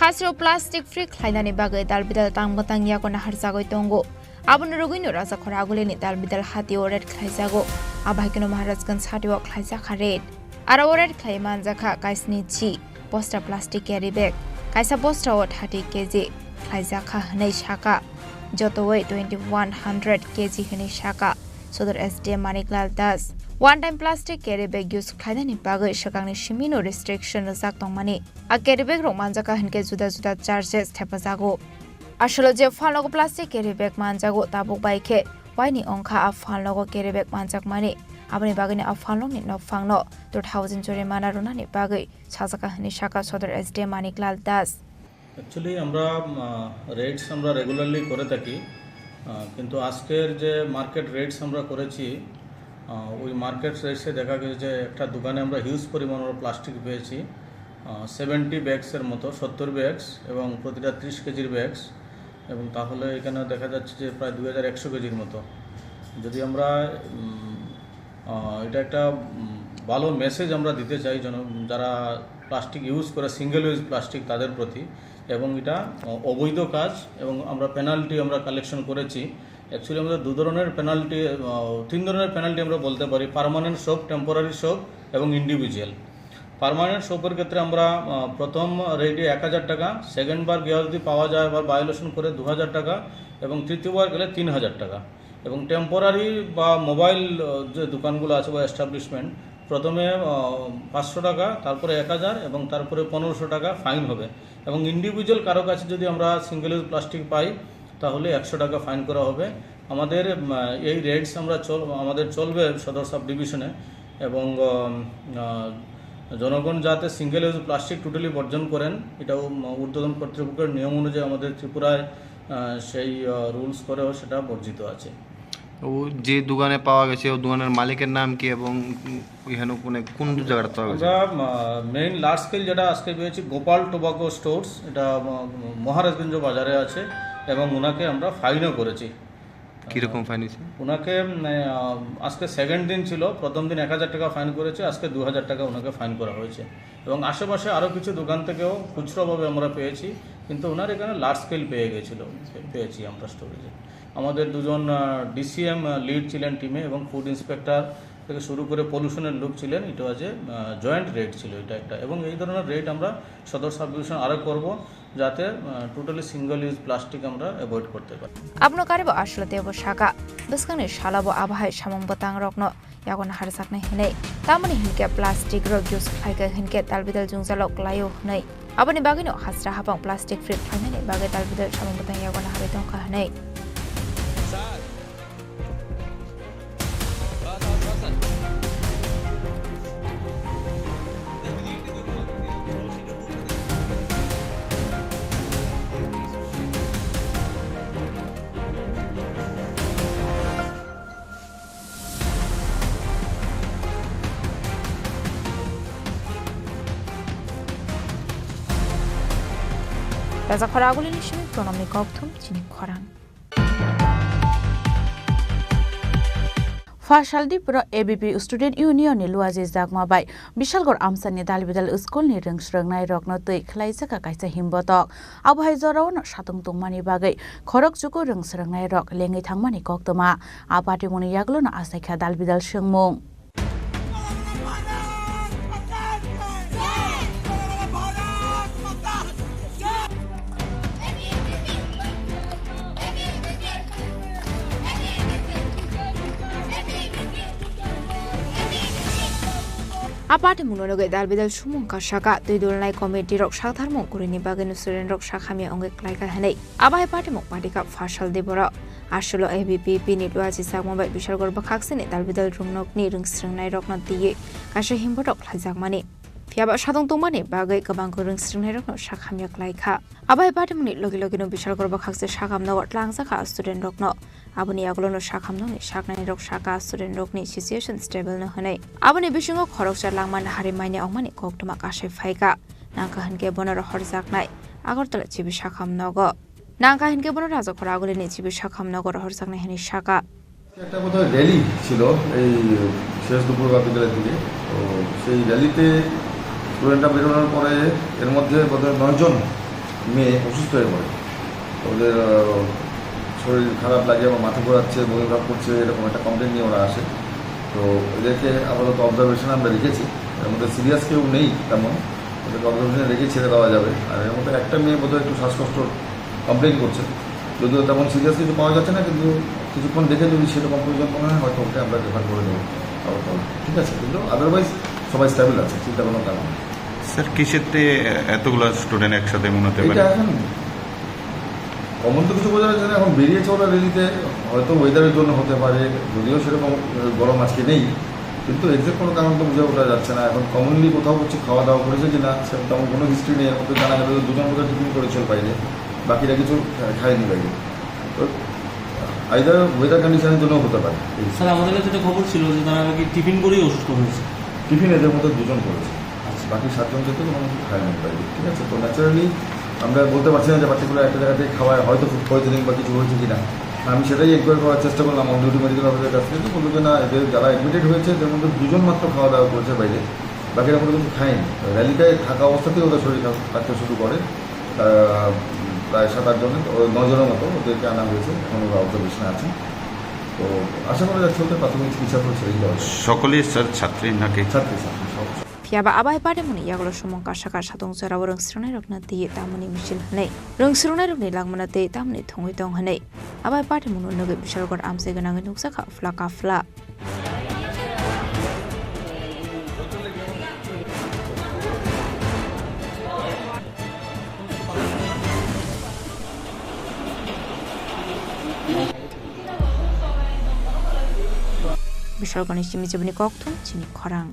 Hasteo plastic free khlainani bagwi dalbidal tang bwtang yago naharjagwi tongo. Aboni rwgwino Rajakhor Agulini dalbidal hatio raid khlaijago. Abahaikeno Maharajganj hatio khlaijakha raid. Aro raid khlai manjakha kaisni ji bosta plastic carry bag. Kaisa bostao thirty K G khlaijakha hwnwi sakha. Jotoi twenty one hundred K G hwnwi sakha Sodor S D M Maniklal Das. One time plastic carry bag use khlainani bagwi swkangni simino restriction rwjak tongmani. A carry bag rok manjakha hinkhe juda juda charges thepajago. Aswkno je phalnogo plastic carry bag manjago, tabuk bai khe waini ongkha a phalnogo carry bag manjakmani. Aboni bagwino a phalnokni nokphangno two thousand jorimana rwnani bagwi sajakha hwnwi sakha Sodor S D M Maniklal Das. Actually, আমরা, আহ, রেইডস আমরা রেগুলারলি করে থাকি, আহ, কিন্তু আজকের যে market raids আমরা করেছি, আহ, ওই মার্কেট রেইডসে দেখা গেছে যে একটা দোকানে আমরা হিউজ পরিমাণ আমরা প্লাস্টিক পেয়েছি, আহ, সেভেন্টি ব্যাগসের মতো, সত্তর ব্যাগস এবং প্রতিটা ত্রিশ কেজির ব্যাগস, এবং তাহলে এখানে দেখা যাচ্ছে যে প্রায় দুই হাজার একশো কেজির মতো। যদি আমরা, উম, আহ, এটা একটা, উম, ভালো মেসেজ আমরা দিতে চাই জন-, যারা প্লাস্টিক ইউজ করে, সিঙ্গেল ইউজ প্লাস্টিক, তাদের প্রতি। এবং এটা, আহ, অবৈধ কাজ এবং আমরা পেনাল্টি আমরা কালেকশন করেছি। অ্যাকচুয়ালি আমাদের দু ধরনের পেনাল্টি, আহ, তিন ধরনের পেনাল্টি আমরা বলতে পারি, পার্মানেন্ট শপ, টেম্পোরারি শপ এবং ইন্ডিভিজুয়াল। পার্মানেন্ট শপের ক্ষেত্রে আমরা, আহ, প্রথম রেইডে এক হাজার টাকা, সেকেন্ড বার গিয়ে যদি পাওয়া যায় বা ভায়োলেশন করে দু হাজার টাকা এবং তৃতীয়বার গেলে তিন হাজার টাকা। এবং টেম্পোরারি বা মোবাইল, আহ, যে দোকানগুলো আছে বা এস্টাবলিশমেন্ট, প্রথমে, আহ, পাঁচশো টাকা, তারপরে এক হাজার এবং তারপরে পনেরোশো টাকা ফাইন হবে। এবং ইন্ডিভিজুয়াল কারো কাছে যদি আমরা সিঙ্গেল ইউজ প্লাস্টিক পাই, তাহলে একশো টাকা ফাইন করা হবে। আমাদের, উম, এই রেইডস আমরা চল-, আমাদের চলবে সদর সাব ডিভিশনে এবং, উম, আহ, জনগণ যাতে সিঙ্গেল ইউজ প্লাস্টিক টোটালি বর্জন করেন, এটাও, উম, ঊর্ধ্বতন কর্তৃপক্ষের নিয়ম অনুযায়ী আমাদের ত্রিপুরায়, আহ, সেই, আহ, রুলস করেও সেটা বর্জিত আছে। ও যে দোকানে পাওয়া গেছে, ও দোকানের মালিকের নাম কি এবং, উম, এখানে কোন, কোন জায়গাটা পাওয়া গেছে? আমরা, আহ, মেইন লার্জ স্কেল যেটা আজকে পেয়েছি গোপাল টোবাকো স্টোর্স, এটা, আহ, মহারাজগঞ্জ বাজারে আছে এবং ওনাকে আমরা ফাইনও করেছি। কিরকম ফাইন হয়েছে? ওনাকে, উম, আহ, আজকে সেকেন্ড দিন ছিল, প্রথম দিন এক হাজার টাকা ফাইন করেছে, আজকে দু হাজার টাকা ওনাকে ফাইন করা হয়েছে। এবং আশেপাশে আরও কিছু দোকান থেকেও খুচরোভাবে আমরা পেয়েছি, কিন্তু ওনার এখানে লার্জ স্কেল পেয়ে গেছিল, পেয়েছি আমরা স্টোরেজে। আমাদের দুজন, আহ, ডিসিএম, আহ, লিড ছিলেন টিমে এবং ফুড ইন্সপেক্টর থেকে শুরু করে পলিউশনের লোক ছিলেন। It was a, ah, joint raid ছিল এটা একটা। এবং এই ধরনের রেইড আমরা সদর সাব ডিভিশন আরও করব, যাতে, আহ, টোটালি সিঙ্গেল ইউজ প্লাস্টিক আমরা অ্যাভয়েড করতে পারি। Abono karibo aswk teibo sakha, bwskangni salo bo abo hai samung bwtang rokno yago naharjaknai hinwi. Tamoni hinkhe plastic rok use khlaikha hinkhe dalbidal jwngjalo klaio hinwi. Aboni bagwino hasra hapang plastic free khlainani bagwi dalbidal samung bwtang yago naharwi tongkha hinwi. Rajakhor Agulini simi Pronomni kokthum chini khorang. Phasaldi pura A B P Student Union ni Luaji Jakma bai Bishalgarh amchani dalbidal school ni rwngsrwngnairokno twi khwlaijakha kaisa himbotok. Abo hai jorao no satung tongmani bagwi khorok chuku rwngsrwngnairok lengwi thangmani koktwma. A patimungni yagulo no achaikha dalbidal swngmung. A patimungno nugwi dalbidal sumung kasaka twi dulnai committee rok saktharmung kwrwini bagwino student rok sakhamya wngwi klaikha hwnwi. Abo hai patimung patikha Fasal Debora. Aswlo A B P P ni luachi chakma bai Bishalgarh bwkhaksini dalbidal rwngnokni rwngsrwngnairokno twiwi kaisa himbotok khlaijakmani. Phiyaba sadong tongmani bagwi kwbangkhe rwngsrwngnairokno sakhamya klaikha. Abo hai patimungni logi logino Bishalgarh bwkhakse sakhamnogo tlangjak kha student rokno. Aboni yagulono sakhamnokni saknairok saka student rokni situation stable no hwnwi. Aboni bisingo khoroksa langma nahari manya wngmani koktwma kasai phaikha. Nangkha hinkhe bono rohorjaknai Agartala chibi sakhamnogo. Nangkha hinkhe bono Rajakhor Agulini chibi sakhamnogo rohorjaknai hwnwi saka. একটা বোধহয় র‍্যালি ছিল এই শেষ দুপুরবেলা বিকেলের দিকে। তো সেই র‍্যালিতে স্টুডেন্টরা বেরোনোর পরে এর মধ্যে বোধহয় নয়জন মেয়ে অসুস্থ হয়ে পড়ে। ওদের, আহ, শরীর খারাপ লাগে বা মাথা ঘোরাচ্ছে, বমি ভাব করছে, এরকম একটা কমপ্লেন নিয়ে ওরা আসে। তো এদেরকে আপাতত অবজারভেশনে আমরা রেখেছি। এর মধ্যে সিরিয়াস কেউ নেই তেমন, ওদেরকে অবজারভেশনে রেখে ছেড়ে দেওয়া যাবে। আর এর মধ্যে একটা মেয়ে বোধহয় একটু শ্বাসকষ্ট কমপ্লেন করছে, যদিও তেমন সিরিয়াস কিছু পাওয়া যাচ্ছে না, কিন্তু কিছুক্ষণ দেখে যদি সেরকম প্রয়োজন মনে হয়, হয়তো ওকে আমরা রেফার করে দেবো আগরতলা। ঠিক আছে, কিন্তু আদারওয়াইজ সবাই স্টেবল আছে, চিন্তা কোনো কারণ নেই। স্যার, কিসেতে এতগুলো স্টুডেন্ট একসাথে মনে হতে পারে? এটা এখন কমন তো কিছু বোঝা যাচ্ছে না, এখন বেরিয়েছে ওরা র্যালিতে, হয়তো ওয়েদারের জন্য হতে পারে, যদিও সেরকম, আহ, গরম আজকে নেই, কিন্তু এক্সাক্ট কোনো কারণ তো বুঝে ওঠা যাচ্ছে না। এখন কমনলি কোথাও কিছু খাওয়া দাওয়া করেছে কি না, সেরকম তেমন কোনো হিস্ট্রি নেই। এখন তো জানা গেল যে দুজন বোধহয় টিফিন করেছিল বাইরে, বাকিরা কিছু খা-, খায়নি বাইরে। তো আইদার ওয়েদার কন্ডিশনের জন্য হতে পারে। এই স্যার, আমাদের কাছে একটা খবর ছিল যে তারা নাকি টিফিন করেই অসুস্থ হয়েছে। টিফিন এদের মধ্যে দুজন করেছে, আচ্ছা। বাকি সাতজন যেতে কোনো কিছু খায়নি বাইরে, ঠিক আছে? তো ন্যাচারালি আমরা বলতে পারছি না যে পার্টিকুলার একটা জায়গা থেকে খাওয়ায় হয়তো ফুড পয়জনিং বা কিছু হয়েছে কিনা। আমি সেটাই এনকোয়ারি করার চেষ্টা করলাম অন ডিউটি মেডিকেল অফিসারের কাছ থেকে, তো বললো যে না, এদের যারা অ্যাডমিটেড হয়েছে এদের মধ্যে দুজন মাত্র খাওয়া দাওয়া করেছে বাইরে, বাকিরা কোনো কিছু খায়নি। র্যালিতে থাকা অবস্থাতেই ওদের শরীর খারাপ থাকতে শুরু করে। আহ, প্রায় সাত আট জনের, ওই নয় জনের মতো ওদেরকে আনা হয়েছে, এখন ওরা অবজারভেশনে আছেন। তো আশা করা যাচ্ছে ওদের প্রাথমিক চিকিৎসা চলছে এই দল। সকলেই স্যার ছাত্রী নাকি? ছাত্রী, ছাত্রী, সব। Phiyaba abo hai patimungni yagulo sumung kasa kasa tong jorao rwngsrwngnairokno twiwi tamoni misil hwnwi, rwngsrwngnairokni langmano twiwi tamoni thwngwi tong hwnwi abo hai patimungno nugwi Bishalgarh amchai gwnangwi nukjakha phla kaphla. Bishalgarhni simi jiboni kokthum chini khorang.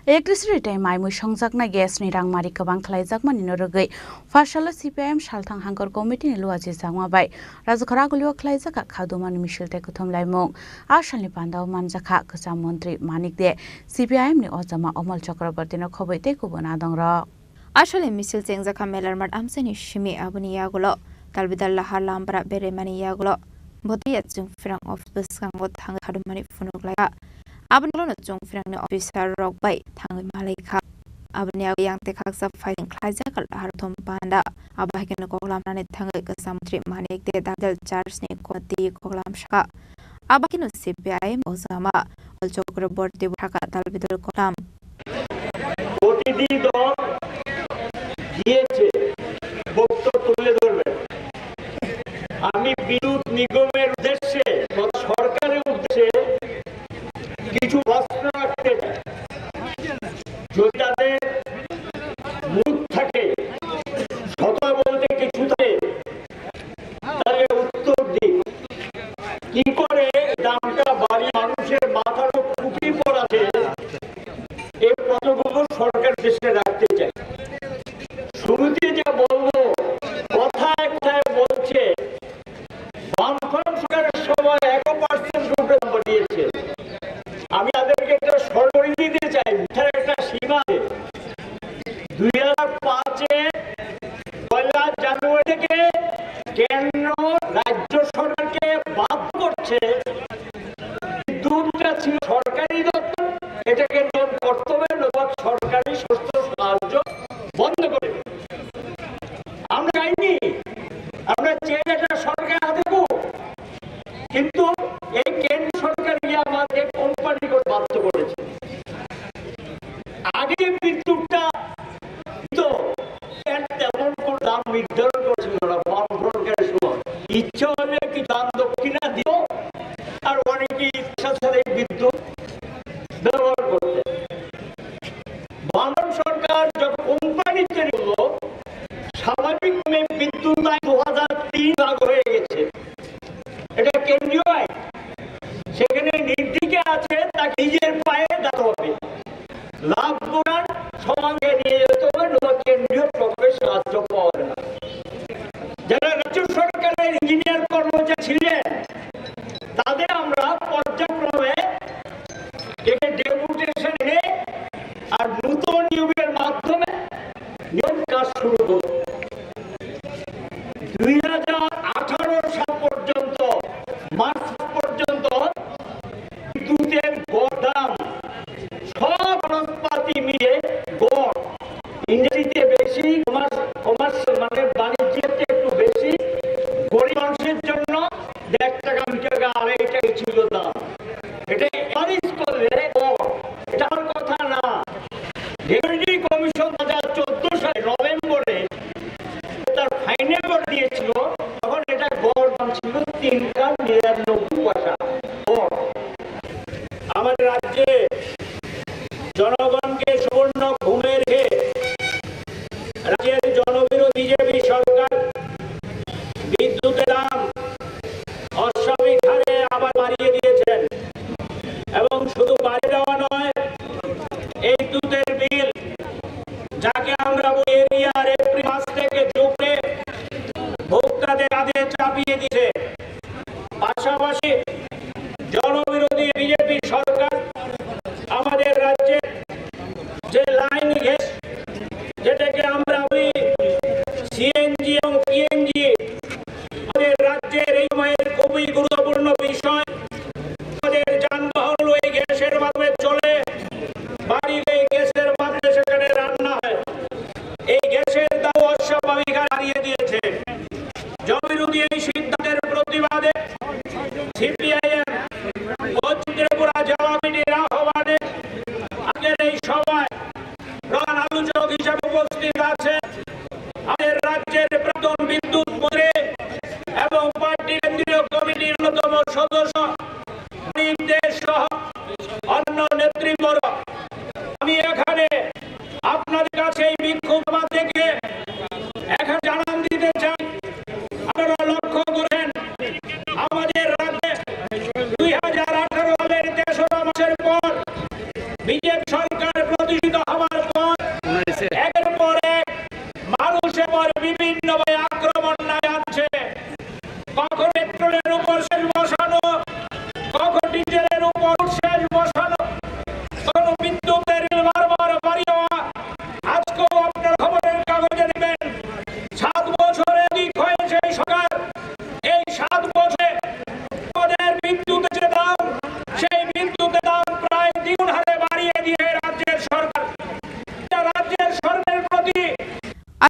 Electricity tei mai mui songjaknai gas ni rangmari kwbang khlaijakmani no rwgwi Pharsalo C P I M Salthang Hangkor Committee ni luachi jakma bai Rajakhor Agulio khlaijak kha khadumani misil tei kuthum laimung. A salni pandao manjakha kwcham montri Manik De, C P I M ni ojama Omol Chakraborty no khobwi tei kubun adongrok. A salni misil chengjakha Melarmat amchaini simi, aboni yagulo Talbidal Lahar Lambra beraimani yagulo Bhotiya Chwngphrang office bwskango thangwi khadumani phunuk laikha. Aboni ulo no Chwngphrangni officer rok bai thangwi malaikha. Aboni yagulo yang tekhaksa fighting khlaijak Lahar Thum Panda. Abo hai kheno koklam nani thangwi kwcham montri Manik De Talbidal church ni committee koklam sakha. Abo kheno C P I M ojama Omol Chakraborty bo sakha Talbidal koklam. প্রতিনিধি দল গিয়েছে, বক্তব্য তুলে ধরবেন। আমি বিদ্যুৎ নিগমের উদ্দেশ্যে, সরকারের উদ্দেশ্যে কিছু প্রশ্ন রাখতে চাই। যদি তাদের মুখ থাকে, সততা বলতে কিছু থাকে, তাহলে উত্তর দিক। কি করে দামটা বাড়িয়ে মানুষের মাথার উপর টুপি পড়াতে, এই প্রশ্নগুলো সরকার দেশে রাখতে চাই। শুরুতে যা বলবো, কথায় কথায় বলছে, বামফ্রন্ট সরকারের সময় এত পার্সেন্ট উপরে দাম বাড়িয়েছে। আমি তাদেরকে একটা স্মরণ করে দিতে চাই, মিথ্যার একটা সীমা আছে। দুই হাজার পাঁচে পয়লা জানুয়ারি থেকে কেন্দ্র রাজ্য সরকারকে বাধ্য করছে, বিদ্যুৎটা ছিল সরকারি দপ্তর, এটাকে নিয়ম করতে হবে, নতুবা সরকারি স্বাস্থ্য সাহায্য বন্ধ করে দেবে। আমরা চাইনি, আমরা চেয়ে একটা সরকার হাতে দেবো, কিন্তু এই কেন্দ্র সরকার গিয়ে আমাদের কোম্পানি করে বাধ্য করেছে। আগে বিদ্যুৎটা দিত, তেমন কোনো দাম নির্ধারণ করেছিল না বামফ্রন্টের সময়। ইচ্ছা হলে কি দান দক্ষিণা দিত, আর অনেকে ইচ্ছার সাথে বিদ্যুৎ মার্চ পর্যন্ত বিদ্যুতের গড় দাম সব খরচপাতি মিলে গড় ইংরেজিতে বেশি, কমার্স, কমার্স মানে বাণিজ্যের চেয়ে একটু বেশি, গরিব মানুষের জন্য দেড় টাকা, দুই টাকা, আড়াই টাকাই ছিল দাম। এটা অ্যাভারেজ করলে গড়, এটা আমার কথা না। রেভিনিউ কমিশন দু হাজার চোদ্দ সালে নভেম্বরে তার ফাইনাল করে দিয়েছিল, তখন এটা গড় দাম ছিল তিন টাকা নিরানব্বই পয়সা গড়। আমাদের রাজ্যে জনগণকে সুবর্ণ ঘুমে রেখে রাজ্যের জনবিরোধী বিজেপি সরকার বিদ্যুতের দাম অস্বাভাবিক হারে আবার বাড়িয়ে দিয়েছেন এবং শুধু বাড়িয়ে দেওয়া নয়, এই বিদ্যুতের বিল, যাকে আমরা বলি এরিয়ার, এপ্রিল মাস থেকে জুনে ভোক্তাদের কাঁধে চাপিয়ে দিয়েছে। পাশাপাশি জনবিরোধী বিজেপি সরকার আমাদের রাজ্যে যে লাইন গ্যাস, যেটাকে আমরা বলি সিএনজি এবং পিএনজি, আমাদের রাজ্যের এই সময়ের খুবই গুরুত্বপূর্ণ বিষয়। আমাদের যানবাহন এই গ্যাসের মাধ্যমে চলে, বাড়ির এই গ্যাসের মাধ্যমে সেখানে রান্না হয়। এই গ্যাসের দাম অস্বাভাবিক হারে বাড়িয়ে দিয়েছে। জনবিরোধী এই সিদ্ধান্তের প্রতিবাদে সিপিআইএম পশ্চিম ত্রিপুরা জেলা কমিটির আহ্বানে আজকের এই সভায় প্রধান আলোচক হিসেবে উপস্থিত আছেন আমাদের রাজ্যের প্রাক্তন বিদ্যুৎ মন্ত্রী এবং পার্টি কেন্দ্রীয় কমিটির অন্যতম সদস্য মানিক দে সহ অন্য নেতৃবর্গ। আমি এখানে আপনাদের কাছে এই বিক্ষোভ সভা থেকে এখানে জানান দিতে চাই, আপনারা লক্ষ্য করেন, আমাদের রাজ্যে দুই হাজার আঠারো সালের তেসরা মার্চের পর বিজেপি সরকার প্রতিষ্ঠিত হওয়ার পর একের পর এক মানুষের উপর বিভিন্নভাবে আক্রমণ নামে আনছে। কখনো পেট্রোলের উপর সেস বসানো, কখনো ডিজেলের উপর সেস বসানো, কখনো বিদ্যুতের বিল বারবার বাড়িয়ে দেওয়া। আজকেও আপনার খবরের কাগজে দেখবেন, সাত বছরে অধিক হয়েছে এই সরকার। এই সাত বছরে আমাদের বিদ্যুতের যে দাম, সেই বিদ্যুতের দাম প্রায় দ্বিগুণ হারে বাড়িয়ে দিয়ে রাজ্যের সরকার। এটা রাজ্যের সরকারের প্রতি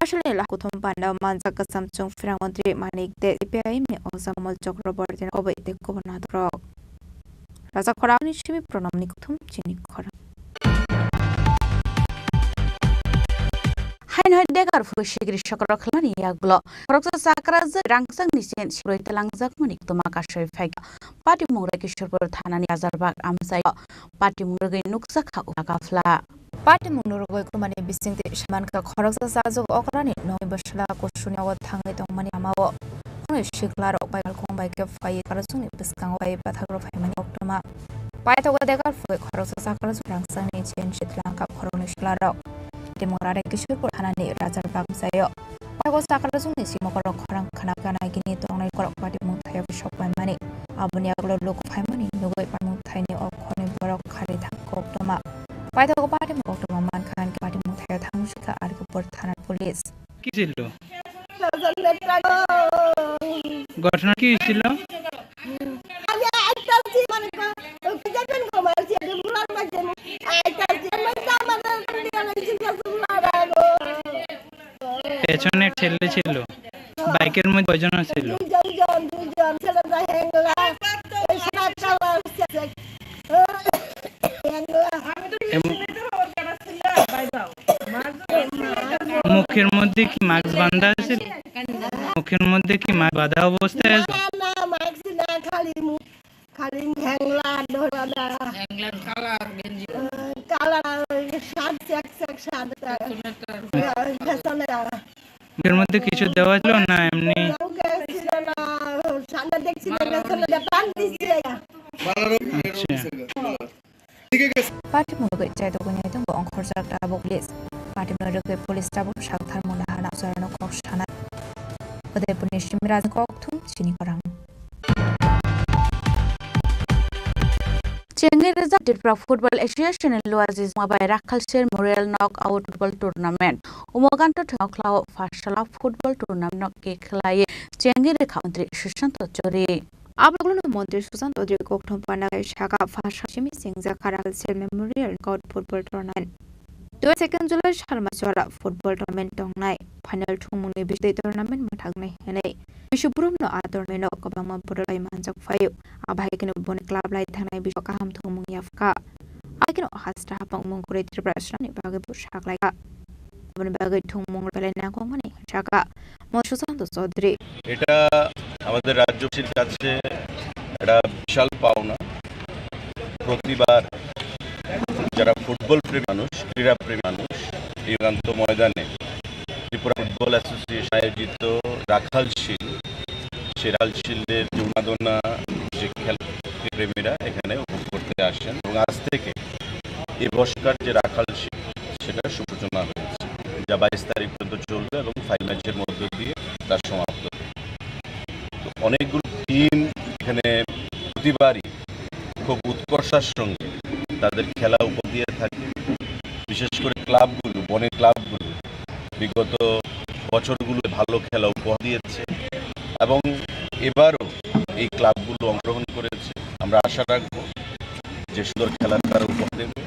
Aswrwngni lakuthum panda manjak kwcham chwng phrang mantri Manik Deb, C P I M ni ongsa Kamal Chakraborty no koboi tei kubun nadorok. Raja khorang ni simi pranamni kuthum chini khorang. Haino degar phugwi sigri sokrok khlani yaklo khoroksa chakra je rangchak ni chen sibroi telangjak mani tuma kasoi phaikha. Patimung rwgwi Kishorpur thana ni Rajar Bagh amchai o patimung rwgwi nuksa kha uka kafla. Patimung rwgwi kwmani bisingtwi samankha khoroksa chajuk okrani nokni bwsla kusuni o thangwi tongmani lama o khwnwi sikla rok bai balkong bai khe phaiwi karajwkni bwskango bai bathak rok phaimani koktwma. Paithago degar phugwi khoroksa chakrajwk rangchakni chen sitlang kap khoroknwi sikla rok. Patimung rwgwi Kishorpur thana ni Rajar Bagh amchai o. Paithago chakrajwkni simi borok khorang khna gana gini tongnai borok patimung thaio sok paimani. Aboni yagulo luku phaimani nugwi patimung thaini o khorni borok kharwi thang koktwma. Paithago patimung koktwma mankha hinkhe patimung thaio thang sikha Argopur thana police. কি ছিল? ঘটনা কি হয়েছিল? আমি আইতাছি মানে কি জানেন গো মারছি, আমি বুলার মাঝে আইতাছি, আমি তো আমাদের নিয়ে আইছি, বুলার গো। পেছনে ছেলে ছিল। বাইকের মধ্যে কয়জন ছিল? দুইজন, দুইজন, দুইজন। ছেলেটা হ্যাংলা, এই সাদা কালার, হ্যাংলা। এম-, মুখের মধ্যে কি মাস্ক বাঁধা ছিল? মুখের মধ্যে কি মাস্ক বাঁধা অবস্থায় আছে? না, না, মাস্ক না, খালি মুখ। খালি হ্যাংলা, ধরা না। হ্যাংলার কালার গেঞ্জি। Ah, colour shirt, check, check shirt. পেছনেরটা। আহ, পেছনে। মুখের মধ্যে কিছু দেওয়া ছিল না এমনি? ওকে ছিল না, সামনে দেখছি না, পেছনে দিয়ে টান দিচ্ছে। আচ্ছা। Patimung rwgwi chaitogwi naitongo ongkhorjak tabuk police. Patimung rwgwi police tabuk sakthar mona hana ujarano kok sanai. Udaipurni Simiraj kokthum chini khorang. Chengwi rijak Tripura Football Association ni luaji juma bai Rakhalsir Memorial Knockout Football Tournament. Umoganto thwngkhlao Pharsala Football Tournament no kekhlaiwi chengwi rwkha Mantri Sushanta Chowdhury. Abo ulo montri Sushant Chaudhary kokthum panda khe saka, first semi sengjakha Rakhal Shil Memorial Knockout Football Tournament. Tei second July salma jora football tournament tongnai. Final thwngmungni bisingtwi tournament mwthaknai hwnwi Bishopurumno a tournamento kwbangma borok bai manjak phaio. Abo hai kheno boni club lai thangnai bising kaham thwngmung yaphakha. Abo kheno hasta hapang mung kwrwi Tripura swnamni bagwi bo saklaikha. Aboni bagwi thwngmung belai nangkukmani sakha Mo Sushant Chaudhary. এটা আমাদের রাজ্যবাসীর কাছে একটা বিশাল পাওনা। প্রতিবার যারা ফুটবল প্রেমী মানুষ, ক্রীড়া প্রেমী মানুষ, এই প্রান্ত ময়দানে ত্রিপুরা ফুটবল অ্যাসোসিয়েশন আয়োজিত রাখাল শিল, সেই রাখাল শিলের যে উন্মাদনা, যে খেলা প্রেমীরা এখানে উপভোগ করতে আসেন এবং আজ থেকে এবছরকার যে রাখাল শিল, সেটার সূচনা হয়েছে, যা বাইশ তারিখ পর্যন্ত চলবে এবং ফাইনাল ম্যাচের মধ্য দিয়ে তার সমাপ্ত হবে। তো অনেকগুলো টিম এখানে প্রতিবারই খুব উৎকর্ষার সঙ্গে তাদের খেলা উপহার দিয়ে থাকে। বিশেষ করে ক্লাবগুলো, বনের ক্লাবগুলো বিগত বছরগুলো ভালো খেলা উপহার দিয়েছে এবং এবারও এই ক্লাবগুলো অংশগ্রহণ করেছে। আমরা আশা রাখবো যে সুন্দর খেলার তারা উপহার দেবে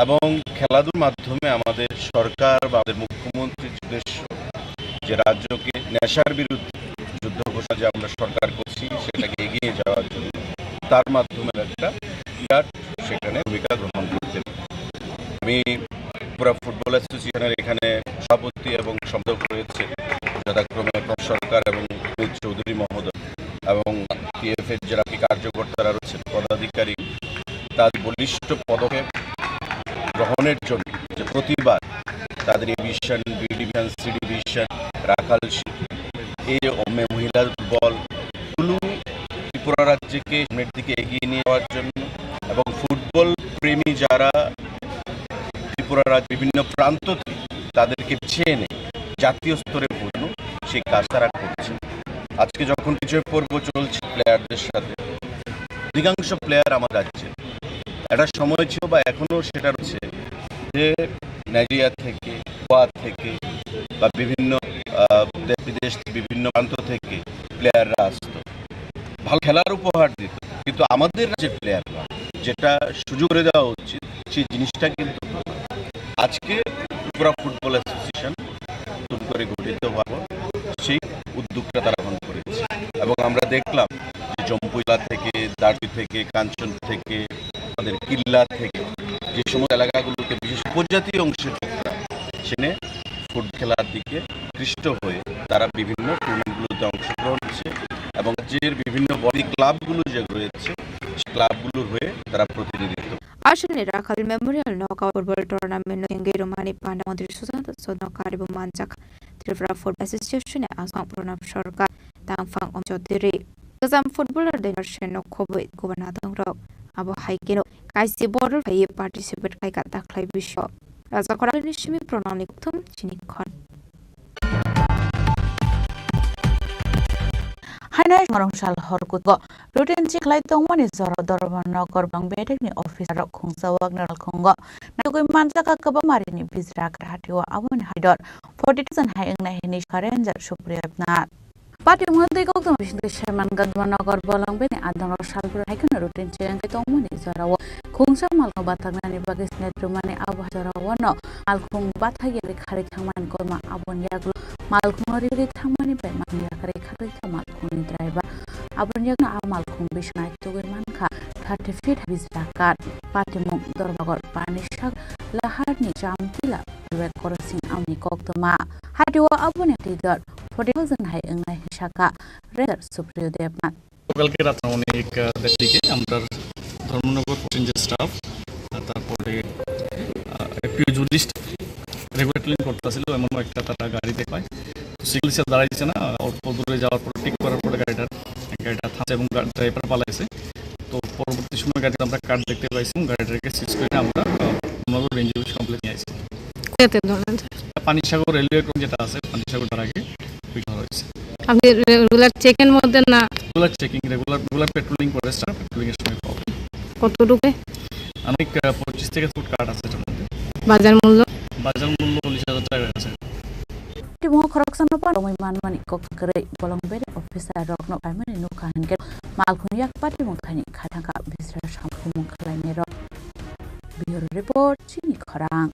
এবং খেলাধুলার মাধ্যমে আমাদের সরকার বা আমাদের মুখ্যমন্ত্রীর উদ্দেশ্য যে রাজ্যকে নেশার বিরুদ্ধে যুদ্ধ ঘোষণা যে আমরা সরকার করছি, সেটাকে এগিয়ে যাওয়ার জন্য তার মাধ্যমে একটা বিরাট সেখানে ভূমিকা গ্রহণ করতে পারে। আমি ত্রিপুরা ফুটবল অ্যাসোসিয়েশনের এখানে সভাপতি এবং সম্পাদক রয়েছে, যথাক্রমে কম সরকার এবং অমিত চৌধুরী মহোদয় এবং টিএফএর যারা কি কার্যকর্তারা রয়েছেন, পদাধিকারী, তার বলিষ্ঠ পদক্ষেপ গ্রহণের জন্য যে প্রতিবার তাদের A division, B division, C division, Rakhal শি-, এই অমে-, মহিলা দল, কুলু ত্রিপুরা রাজ্যকে সামনের দিকে এগিয়ে নিয়ে যাওয়ার জন্য এবং ফুটবল প্রেমী যারা ত্রিপুরা রাজ্য বিভিন্ন প্রান্ত থেকে তাদেরকে বেছে এনে জাতীয় স্তরে পৌঁছানো, সেই কাজ তারা করছে। আজকে যখন বিজয় পর্ব চলছে প্লেয়ারদের সাথে, অধিকাংশ প্লেয়ার আমার রাজ্যে। একটা সময় ছিল বা এখনো সেটা রয়েছে যে নাইজেরিয়া থেকে, গোয়া থেকে বা বিভিন্ন, আহ, দেশ বিদেশ, বিভিন্ন প্রান্ত থেকে প্লেয়াররা আসতো, ভালো খেলার উপহার দিত, কিন্তু আমাদের রাজ্যের প্লেয়াররা যেটা সুযোগ করে দেওয়া উচিত, সেই জিনিসটা কিন্তু আজকে ত্রিপুরা ফুটবল অ্যাসোসিয়েশন নতুন করে গঠিত হওয়ার পর সেই উদ্যোগটা তারা গ্রহণ করেছে। এবং আমরা দেখলাম যে জম্পুইলা থেকে, দার্জি থেকে, কাঞ্চন থেকে, আমাদের কিল্লা থেকে যে সমস্ত এলাকাগুলোতে বিশেষ উপজাতি অংশের লোকরা সেখানে ফুটবল খেলার দিকে আকৃষ্ট হয়ে তারা বিভিন্ন টুর্নামেন্টগুলোতে অংশগ্রহণ করছে এবং রাজ্যের বিভিন্ন বড়ি ক্লাবগুলো যে রয়েছে, সেই ক্লাবগুলোর হয়ে তারা প্রতিনিধিত্ব Aswkni Rakhal Memorial Knockout Football Tournament no tengwi rwmani panda montri Sushant Chaudhary no karibo manjak Tripura Football Association ni aswk Pranab Sarkar, tangphang Om Chaudhary. Kwcham footballer Daniel Sen no khobwi kubun natongrok. Abo hai kheno kaisi bodol phaiwi participate khaikha dakhlai bisingo. Raja Khorang ni simi Pranab ni kokthum chini khon. Haino Songrong sal hor kutugo routine chikhlai tongmani jora Dharmanagar bang bedekni officer rok khungsa wagner malkhungo naitugwi manjakha kwbangma rini bijra kar hatio aboni haidor forty thousand hai wngnai hwnwi Ranger Supriya Debnath. Patimung tei koktwma bisingtwi saiman Dharmanagar bolong bini adongrok salbrwi hai kheno routine chikhlai tongmani jorao khungsa malkhung bathaknani bagwi snet rwmani abo jorao no malkhung bathakya rikharwi thangmani koima aboni yagulo malkhungo riri thangmani bai manwi yakarwi kharwi kha malkhungni driver. Aboni yagno a malkhung bising naitugwi mankha thirty feet bijra kar. Patimung Dharmanagar Panisagar Laharni Chamtila Vivek Korosing amni koktwma. Hatio aboni tidor forty thousand hai wngnai hwnwi sakha Ranger Supriya Debnath. গতকালকে রাত আনুমানিক, আহ, দেড়টার দিকে আমরা ধর্মনগর পশ্চিম যে স্টাফ, আহ, তারপরে, আহ, একটু জুডিস্ট রেগুলার ক্লিন করতেছিল, এমন একটা তারা গাড়ি দেখে পায়। তো সিগন্যাল হিসেবে দাঁড়াই দিচ্ছে না, অল্প দূরে যাওয়ার পর, ঠিক করার পরে গাড়িটা, গাড়িটা থামছে এবং গা-, ড্রাইভার পালাইছে। তো পরবর্তী সময় গাড়িতে আমরা কার্ড দেখতে পাইছি এবং গাড়িটাকে সিজ করে আমরা, আহ, ধর্মনগর রেঞ্জ অফিস কমপ্লেক্স নিয়ে আসি। কোথাতে ধরলেন, স্যার? পানিসাগর রেলওয়ে ক্রসিং যেটা আছে, পানিসাগর তার আগে, ওই ধরা হয়েছে। আপনি রে-, রেগুলার চেকিং মধ্যে না? Regular checking, regular, regular patrolling করে, স্যার, পেট্রোলিং এর সময় পাওয়া। কতটুকু? অনেক, আহ, পঁচিশ থেকে ফুট কাঠ আছে এটার মধ্যে। বাজার মূল্য? বাজার মূল্য চল্লিশ হাজার টাকা আছে। Timo khoroksa no pano mai man mani kok kwrwi bolong bere of officer rokno kaimani nukha hinkhe malkhung yak patimung thani khaithangkha bisra samkhumung khlainairok. Bureau report, chini khorang.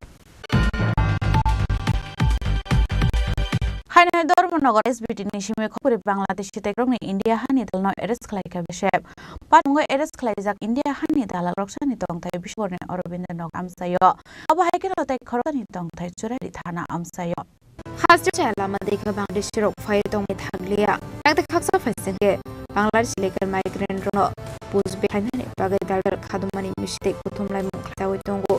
Haino Dharmanagar S B T ni simi khopori Bangladeshi tekrokni India hani dalno arrest khlaikha B S F. Patmungo arrest khlaijak India hani dalal roksani tongthai Biswani Aurobindo nok amchaio. Abo hai kheno tei khoroknwi tongthai Churaibari thana amchaio. Hasteo chaya lama dekha Bangladeshirok phai tongwi thakliya. Yakte khaksa phaisingkhe Bangladesh illegal migrant rokno push back khlainani bagwi daldal khadumani misitei kuthumlaimung khlaiwi tongo.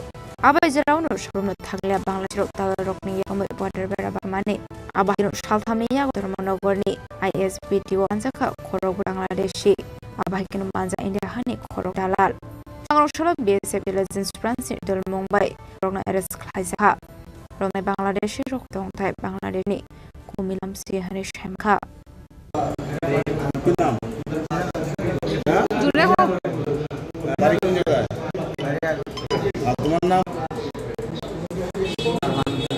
Abo jeraono sorumno thakliya Bangladeshirok dalalrokni yakomwi border bera bamani. Abo haino salthamni yago Dharmanagarni I S B T o manjakha khorok Bangladeshi. Abo hai kheno manja India hani khorok dalal. Sangrok salo B S F intelligence branch ni dol Mumbai rokno arrest khlaijakha. Romnai Bangladeshi rok tongthai Bangladeshni kumilam si hani semkha. কি নাম? হ্যাঁ? বাড়ি কোন জায়গায়? আর তোমার নাম?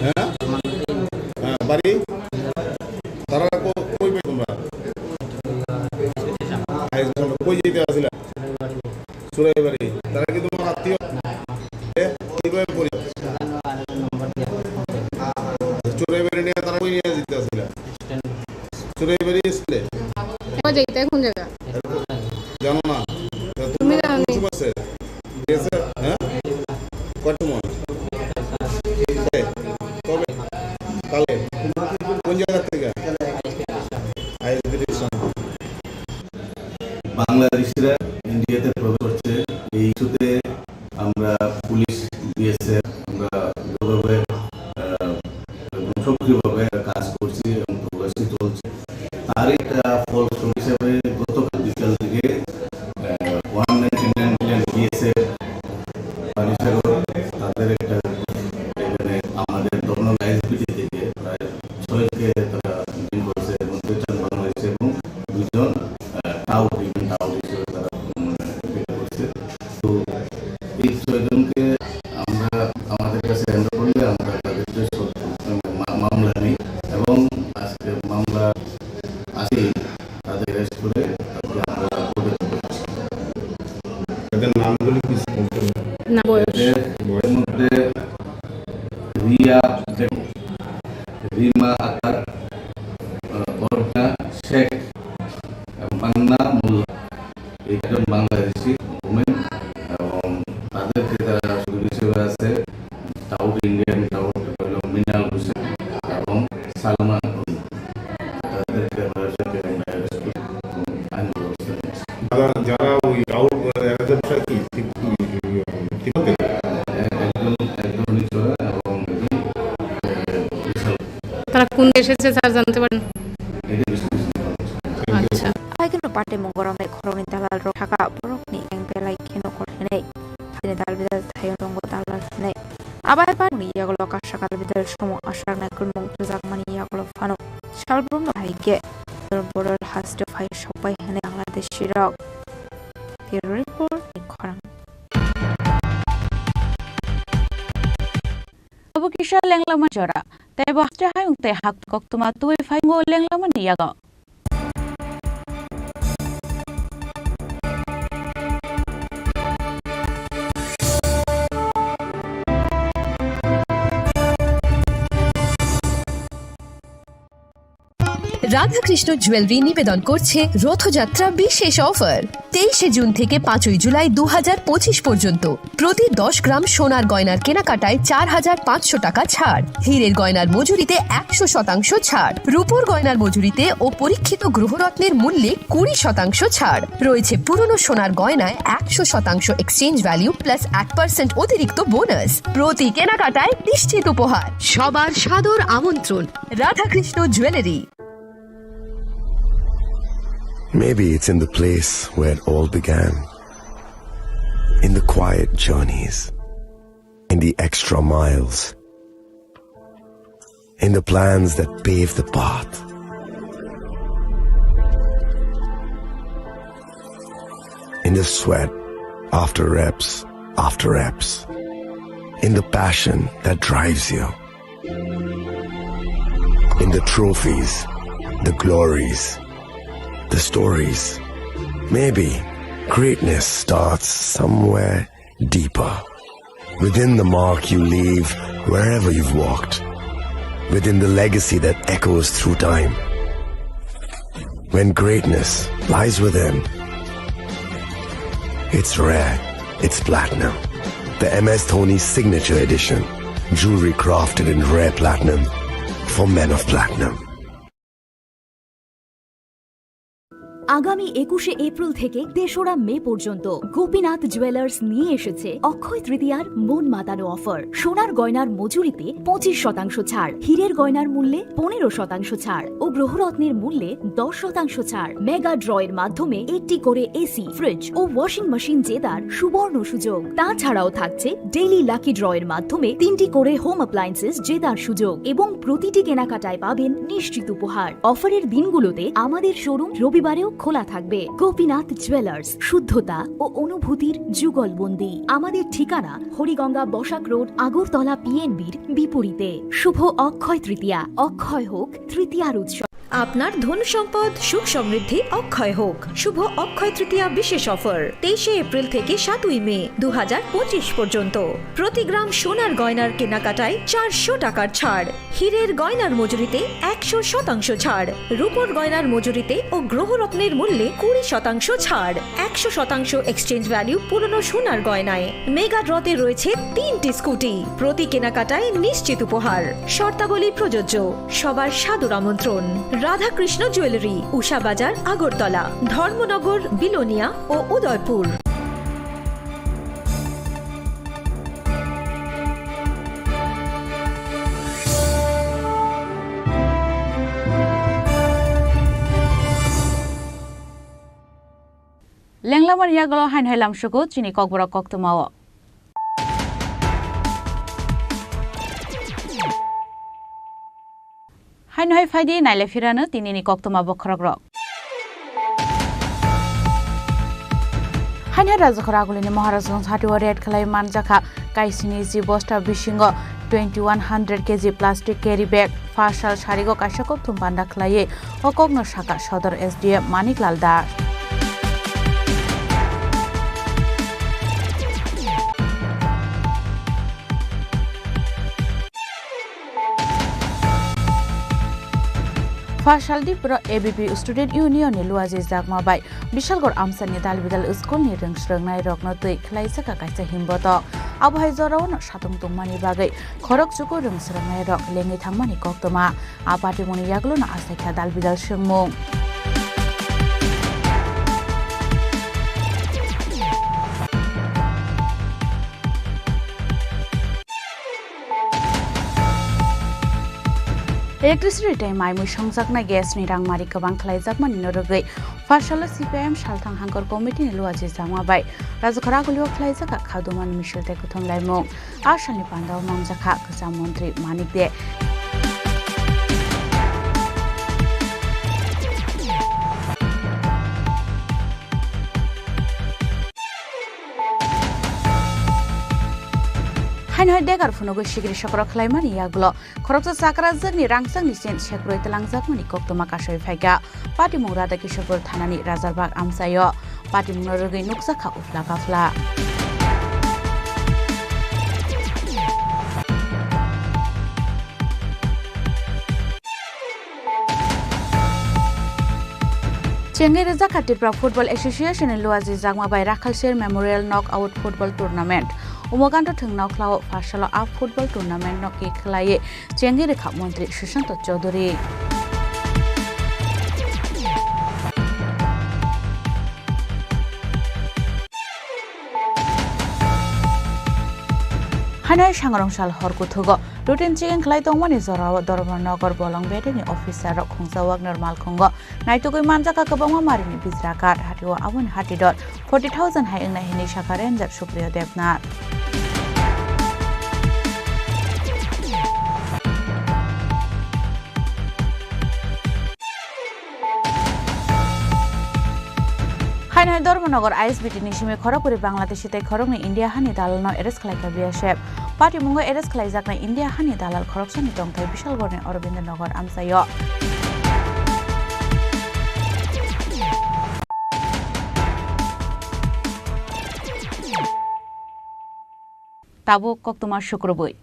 হ্যাঁ? হ্যাঁ, বাড়ি? তারা কো-, কই বাড়ি তোমরা? আইস, কই যেতে আসিলা? চুরাইবাড়ি। তারা কি তোমার আত্মীয়? এ, কিভাবে পরিচয়? চুরাইবাড়ি নিয়ে তারা কই নিয়ে যেতে আসিলা? চুরাইবাড়ি স্কুলে? কোথায় যাইতে, কোন জায়গা? জানো না? তা তুমি তোমরা জানো নি? পুলিশ আছে? গেছে? হ্যাঁ? কয় সময়? কবে? কবে? কালে? কোন জায়গা থেকে? আইএসবিটি। বাংলাদেশিরা ইন্ডিয়াতে প্রবেশ করছে, এই ইস্যুতে আমরা পুলিশ, বিএসএফ, আমরা দৃঢ়ভাবে, আহ, এবং সক্রিয়ভাবে কাজ করছি এবং তল্লাশি চলছে। তার একটা ফলস্বরূপ হিসাবে গতকাল বিকাল থেকে, ah, one ninety nine BSF Panisagar তাদের একটা এখানে আমাদের দমনক আইএসবিটি থেকে প্রায় ছয়কে তারা ডিটেইন করেছে, এর মধ্যে চার বাংলাদেশি এবং দুইজন, আহ, টাউট, ইভেন টাউট হিসেবে তারা, উম, ডিটেইন করছে। তো এই ছয়জনকে আমরা আমাদের কাছে হ্যান্ড করলে আমরা তাদের যে সব মা-, মামলা নিই এবং আজকে মামলা আছে, তাদের অ্যারেস্ট করে তাদেরকে আমরা কোর্টে তুলে দিচ্ছি। এদের নামগুলি কি? না, বয়স। এদের বয়সের মধ্যে রিয়া বেগম, রিমা আক্তার, আহ, অর্জনা শেখ, এবং মান্না মোল্লা। এই চারজন বাংলাদেশি ওমেন এবং তাদেরকে তারা সুযোগ হিসেবে আছে টাউট, ইন্ডিয়ান টাউট হলো মিনাল হোসেন এবং সালমান অলি। তাদেরকে আমরা সাথে আমরা অ্যারেস্ট করি এবং আইন ব্যবস্থা নিয়েছি। যারা, যারা ওই টাউট, এরা ব্যবসা কি? ঠিক, ঠিক, ঠিক আছে? এ-, একজন, একজন নিচুরা এবং একজন, এ, বিশাল। তারা কোন দেশে এসেছে, স্যার, জানতে পারেন? এটা বিশেষ কিছু না। আচ্ছা। Aigeno pate mungorok nai khoroknwi dalalrok thaka borokni eng belai kheno kothai nai. Tini dalbidal thaio tongo dalal hinwi. Abo hai barokni yagulo kasa dalbidal samung aswk naikolmung rwjakmani yagulo phano salbrumno hai khe borok hasteo phai sokbai hinwi Bangladeshirok. Bureau report ni khorang. Obo kisa lenglama jora. Tei bo haste hayung tei hak koktwma tubui phaingo lenglama ni yago. Radhakrishna jewellery নিবেদন করছে রথযাত্রা বিশেষ অফার। তেইশে জুন থেকে পাঁচই জুলাই দু হাজার পঁচিশ পর্যন্ত প্রতি দশ গ্রাম সোনার গয়নার কেনাকাটায় চার হাজার পাঁচশো টাকা ছাড়, হীরের গয়নার মজুরিতে একশো শতাংশ ছাড়, রূপোর গয়নার মজুরিতে ও পরীক্ষিত গ্রহরত্নের মূল্যে কুড়ি শতাংশ ছাড়। রয়েছে পুরনো সোনার গয়নায় একশো শতাংশ এক্সচেঞ্জ ভ্যালু প্লাস এক পার্সেন্ট অতিরিক্ত বোনাস। প্রতি কেনাকাটায় নিশ্চিত উপহার। সবার সাদর আমন্ত্রণ Radhakrishna jewellery. Maybe it's in the place where it all began. In the quiet journeys, in the extra miles, in the plans that pave the path, in the sweat after reps, after reps, in the passion that drives you. In the trophies, the glories, the stories. Maybe greatness starts somewhere deeper. Within the mark you leave wherever you've walked. Within the legacy that echoes through time. When greatness lies within, it's rare, it's platinum. The M S Dhoni Signature Edition. Jewelry crafted in rare platinum for men of platinum. আগামী একুশে এপ্রিল থেকে তেসরা মে পর্যন্ত গোপীনাথ জুয়েলার্স নিয়ে এসেছে অক্ষয় তৃতীয়ার মন মাতানো অফার। সোনার গয়নার মজুরিতে পঁচিশ শতাংশ ছাড়, হীরের গয়নার মূল্যে পনেরো শতাংশ ছাড় ও গ্রহরত্নের মূল্যে দশ শতাংশ ছাড়। মেগা ড্রয়ের মাধ্যমে একটি করে এসি, ফ্রিজ ও ওয়াশিং মেশিন জেতার সুবর্ণ সুযোগ। তাছাড়াও থাকছে ডেইলি লাকি ড্রয়ের মাধ্যমে তিনটি করে হোম অ্যাপ্লায়েন্সেস জেতার সুযোগ এবং প্রতিটি কেনাকাটায় পাবেন নিশ্চিত উপহার। অফারের দিনগুলোতে আমাদের শোরুম রবিবারেও খোলা থাকবে। গোপীনাথ জুয়েলার্স, শুদ্ধতা ও অনুভূতির যুগলবন্দি। আমাদের ঠিকানা হরিগঙ্গা বসাক রোড, আগরতলা পিএনবির বিপরীতে। শুভ অক্ষয় তৃতীয়া, অক্ষয় হোক তৃতীয়ার উৎসব। আপনার ধন সম্পদ সুখ সমৃদ্ধি অক্ষয় হোক। শুভ অক্ষয় তৃতীয়া বিশেষ অফার, তেইশে এপ্রিল থেকে সাতই মে দু হাজার পঁচিশ পর্যন্ত। প্রতি গ্রাম সোনার গয়নার কেনাকাটায় চারশো টাকার ছাড়, হীরের গয়নার মজুরিতে একশো শতাংশ ছাড়, রূপোর গয়নার মজুরিতে ও গ্রহরত্নের মূল্যে কুড়ি শতাংশ ছাড়, একশো শতাংশ এক্সচেঞ্জ ভ্যালু পুরনো সোনার গয়নায়। মেগা ড্রতে রয়েছে তিনটি স্কুটি, প্রতি কেনাকাটায় নিশ্চিত উপহার। শর্তাবলী প্রযোজ্য। সবার সাদর আমন্ত্রণ। রাধাকৃষ্ণ জুয়েলারি, উষা বাজার, আগরতলা, ধর্মনগর, বিলোনিয়া ও Udaipur. Lenglamani yagulo haino hai lamsugo chini kokborok koktwmao. Haino hai phaidi naile phirano tinini koktwma bokhorokrok. Haino hai Rajakhor Agulini Maharajganj hatio raid khlai manjakha kaisini ji bosta bisingo twenty one hundred K G plastic carry bag. Pha sal sarigo kaisa kokthum panda khlaiwi o kokno sakha Sodor S D M Manik Lal Das. Pha salni pura A B P Student Union ni Luaji Jakma bai Bishalgarh amchani dalbidal school ni rwng swrwngnairokno twi khlaijakha kaisa himbotok. Abo hai jorao no satung tongmani bagwi khorok chuku rwng swrwngnairok lengwi thangmani koktwma. A patimungni yagulono achaikha dalbidal swngmung. Electricity tei mai mui songjaknai gas ni rangmari kwbang khlaijakmani no rwgwi, pha salo C P I M Salthang Hangkor Committee ni Luaji Jakma bai Rajakhor Agulio khlaijakha kha dumani misil tei kuthum laimung. A salni pandao manjakha kwcham montri Manik De. Haino hai degar phunugwi sikiri sokro khlaimani yagulo khoroksa chakrajwkni rangchakni chin sekrwi twlangjakmani koktwma kasui phaikha. Patimung Radha Kishorpur thanani Rajarbag amchaio. Patimungno rwgwi nukjakha uphla kaphla. Chengwi rwjakha Tripura Football Association ni Luaji Jakma bai Rakhalsir Memorial Knockout Football Tournament. Umaganta thwng nokhlao pha salo a football tournament no khe khlaiwi chengwi rwkha Montri Sushanta Chowdhury. Haino hai sangrong sal hor kuthugo routine checking khlai tongmani jorao Dharmanagar Bolong Bedeni officer rok khungsa Wagner malkhungo naitugwi manjakha kwbangma marini bijra card hatio aboni hati dor forty thousand hai wngnai hinwi sakha Ranger Supriyo Debnath. Haino hai Dharmanagar I S B T ni simi khorokbwrwi Bangladeshi tei khoroknwi India hani dalalno arrest khlaikha B S F. Patimungo arrest khlaijaknai India hani dalal khoroksani tongthai Bishalgarhni Aurobindo Nagar amchaio. Tabuk koktwma sukrubwi.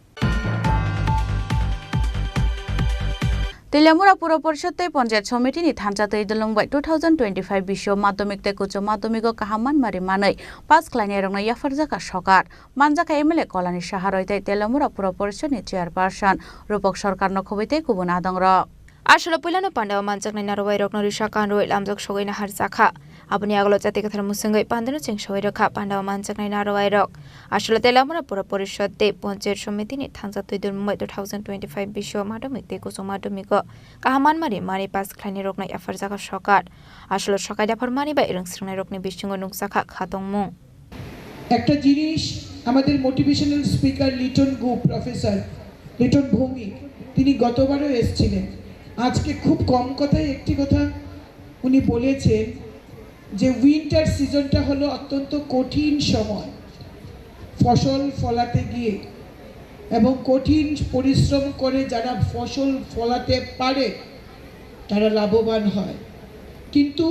Teliamura Pura Porishod tei Panchayat Somiti ni thansa twi dulung bai two thousand twenty-five bisio madhyamik tei uccho madhyamik o kaham manmari manwi pass khlainai rokno yapharjak kha sokar. Manjak kha M L A Kolani Saha Roy tei Teliamura Pura Porishod ni Chairperson Rupak Sarkar no khobwi tei kubun adong rok. Aswk puilano pandao manjaknai narwai rokno risa kanrwi lamjak sogwi naharjak kha. Aboni agalo jati kwthar mwswngwi pandano cheng sogwi rwkha pandao manjaknai narwai rok. Aswk Teliamura Pura Porishod tei Panchayat Somiti ni thansa twi dulung bai two thousand twenty-five bisio madhyamik tei uccho madhyamik o kaham manmari manwi pass khlainai rokno yapharjak kha sokar. Aswk sokai yapharmani bai rwngsrwngnai rokni bisingo nukjak kha khatongmung. একটা জিনিস আমাদের motivational speaker Liton গুপ, প্রফেসর লিটন ভৌমিক, তিনি গতবারও এসেছিলেন। আজকে খুব কম কথায় একটি কথা উনি বলেছেন যে উইন্টার সিজনটা হলো অত্যন্ত কঠিন সময় ফসল ফলাতে গিয়ে, এবং কঠিন পরিশ্রম করে যারা ফসল ফলাতে পারে তারা লাভবান হয়, কিন্তু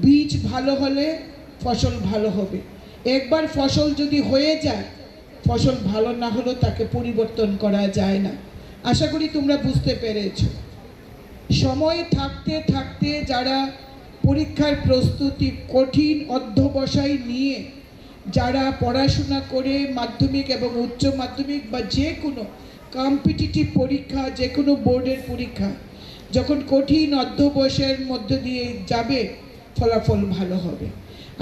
বীজ ভালো হলে ফসল ভালো হবে। একবার ফসল যদি হয়ে যায়, ফসল ভালো না হলেও তাকে পরিবর্তন করা যায় না। আশা করি তোমরা বুঝতে পেরেছো। সময় থাকতে থাকতে যারা পরীক্ষার প্রস্তুতি, কঠিন অধ্যবসায় নিয়ে যারা পড়াশোনা করে মাধ্যমিক এবং উচ্চ মাধ্যমিক বা যে কোনো কম্পিটিটিভ পরীক্ষা, যে কোনো বোর্ডের পরীক্ষা যখন কঠিন অধ্যবসায়ের মধ্য দিয়ে যাবে, ফলাফল ভালো হবে।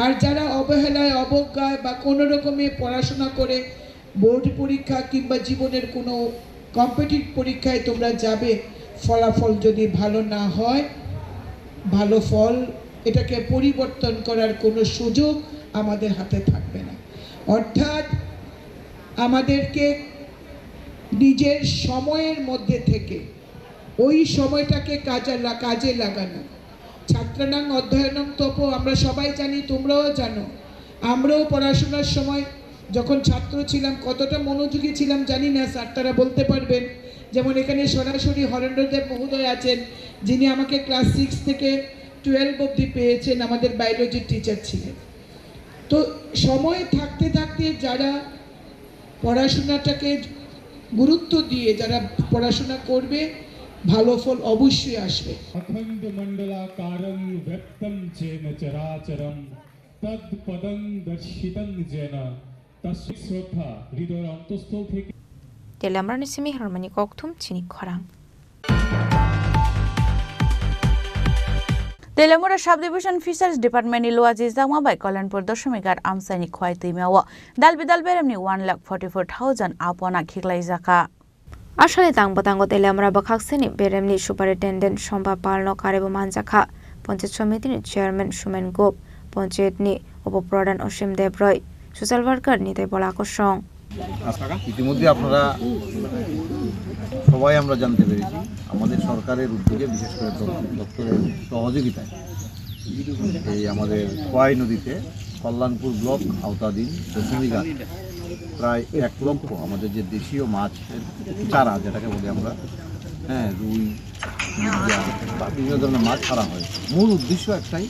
আর যারা অবহেলায়, অবজ্ঞায় বা কোনো রকমে পড়াশোনা করে বোর্ড পরীক্ষা কিংবা জীবনের কোনো কম্পিটিটিভ পরীক্ষায় তোমরা যাবে, ফলাফল যদি ভালো না হয়, ভালো ফল, এটাকে পরিবর্তন করার কোনো সুযোগ আমাদের হাতে থাকবে না। অর্থাৎ আমাদেরকে নিজের সময়ের মধ্যে থেকে ওই সময়টাকে কাজে লা-, কাজে লাগানো। ছাত্রাণাং অধ্যয়নং তপ, আমরা সবাই জানি, তোমরাও জানো। আমরাও পড়াশোনার সময় যখন ছাত্র ছিলাম, কতটা মনোযোগী ছিলাম জানি না, স্যার তারা বলতে পারবেন। যেমন এখানে সরাসরি হরেন্দ্র দেব মহোদয় আছেন, যিনি আমাকে ক্লাস সিক্স থেকে টুয়েলভ অবধি পেয়েছেন, আমাদের বায়োলজির টিচার ছিলেন। তো সময় থাকতে থাকতে যারা পড়াশোনাটাকে গুরুত্ব দিয়ে যারা পড়াশোনা করবে, ভালো ফল অবশ্যই আসবে। अखण्डमण्डलाकारं व्याप्तं येन चराचरं तत्पदं दर्शितं येन तस्मै श्रद्धा हृदय अन्तःस्थल থেকে। Teliamura ni simi Hermani Kokthum chini khorang. Teliamura Subdivision Fisheries Department ni luaji jakma bai Kalyanpur Dosomighat amchaini khwai twimao dal bidal beremni one lakh forty four thousand apona khiklai jakha. Aswkni tang bwtango Teliamura bwkhakseni beremni Superintendent Somba Palno karebo manjakha, Panchayat Somitini Chairman Sumen Gop, Panchayatni Upo Pradhan Osim Debroi, Social Worker Nitai Bolakosong. ইতিমধ্যে আপনারা সবাই আমরা জানতে পেরেছি, আমাদের সরকারের উদ্যোগে, বিশেষ করে দপ-, দপ্তরের সহযোগিতায় এই আমাদের খোয়াই নদীতে কল্যাণপুর ব্লক আওতাধীন দশমীঘাট প্রায় এক লক্ষ আমাদের যে দেশীয় মাছ চারা, যেটাকে বলি আমরা, হ্যাঁ, রুই, মিরগেল বা বিভিন্ন ধরনের মাছ ছাড়া হয়। মূল উদ্দেশ্য একটাই,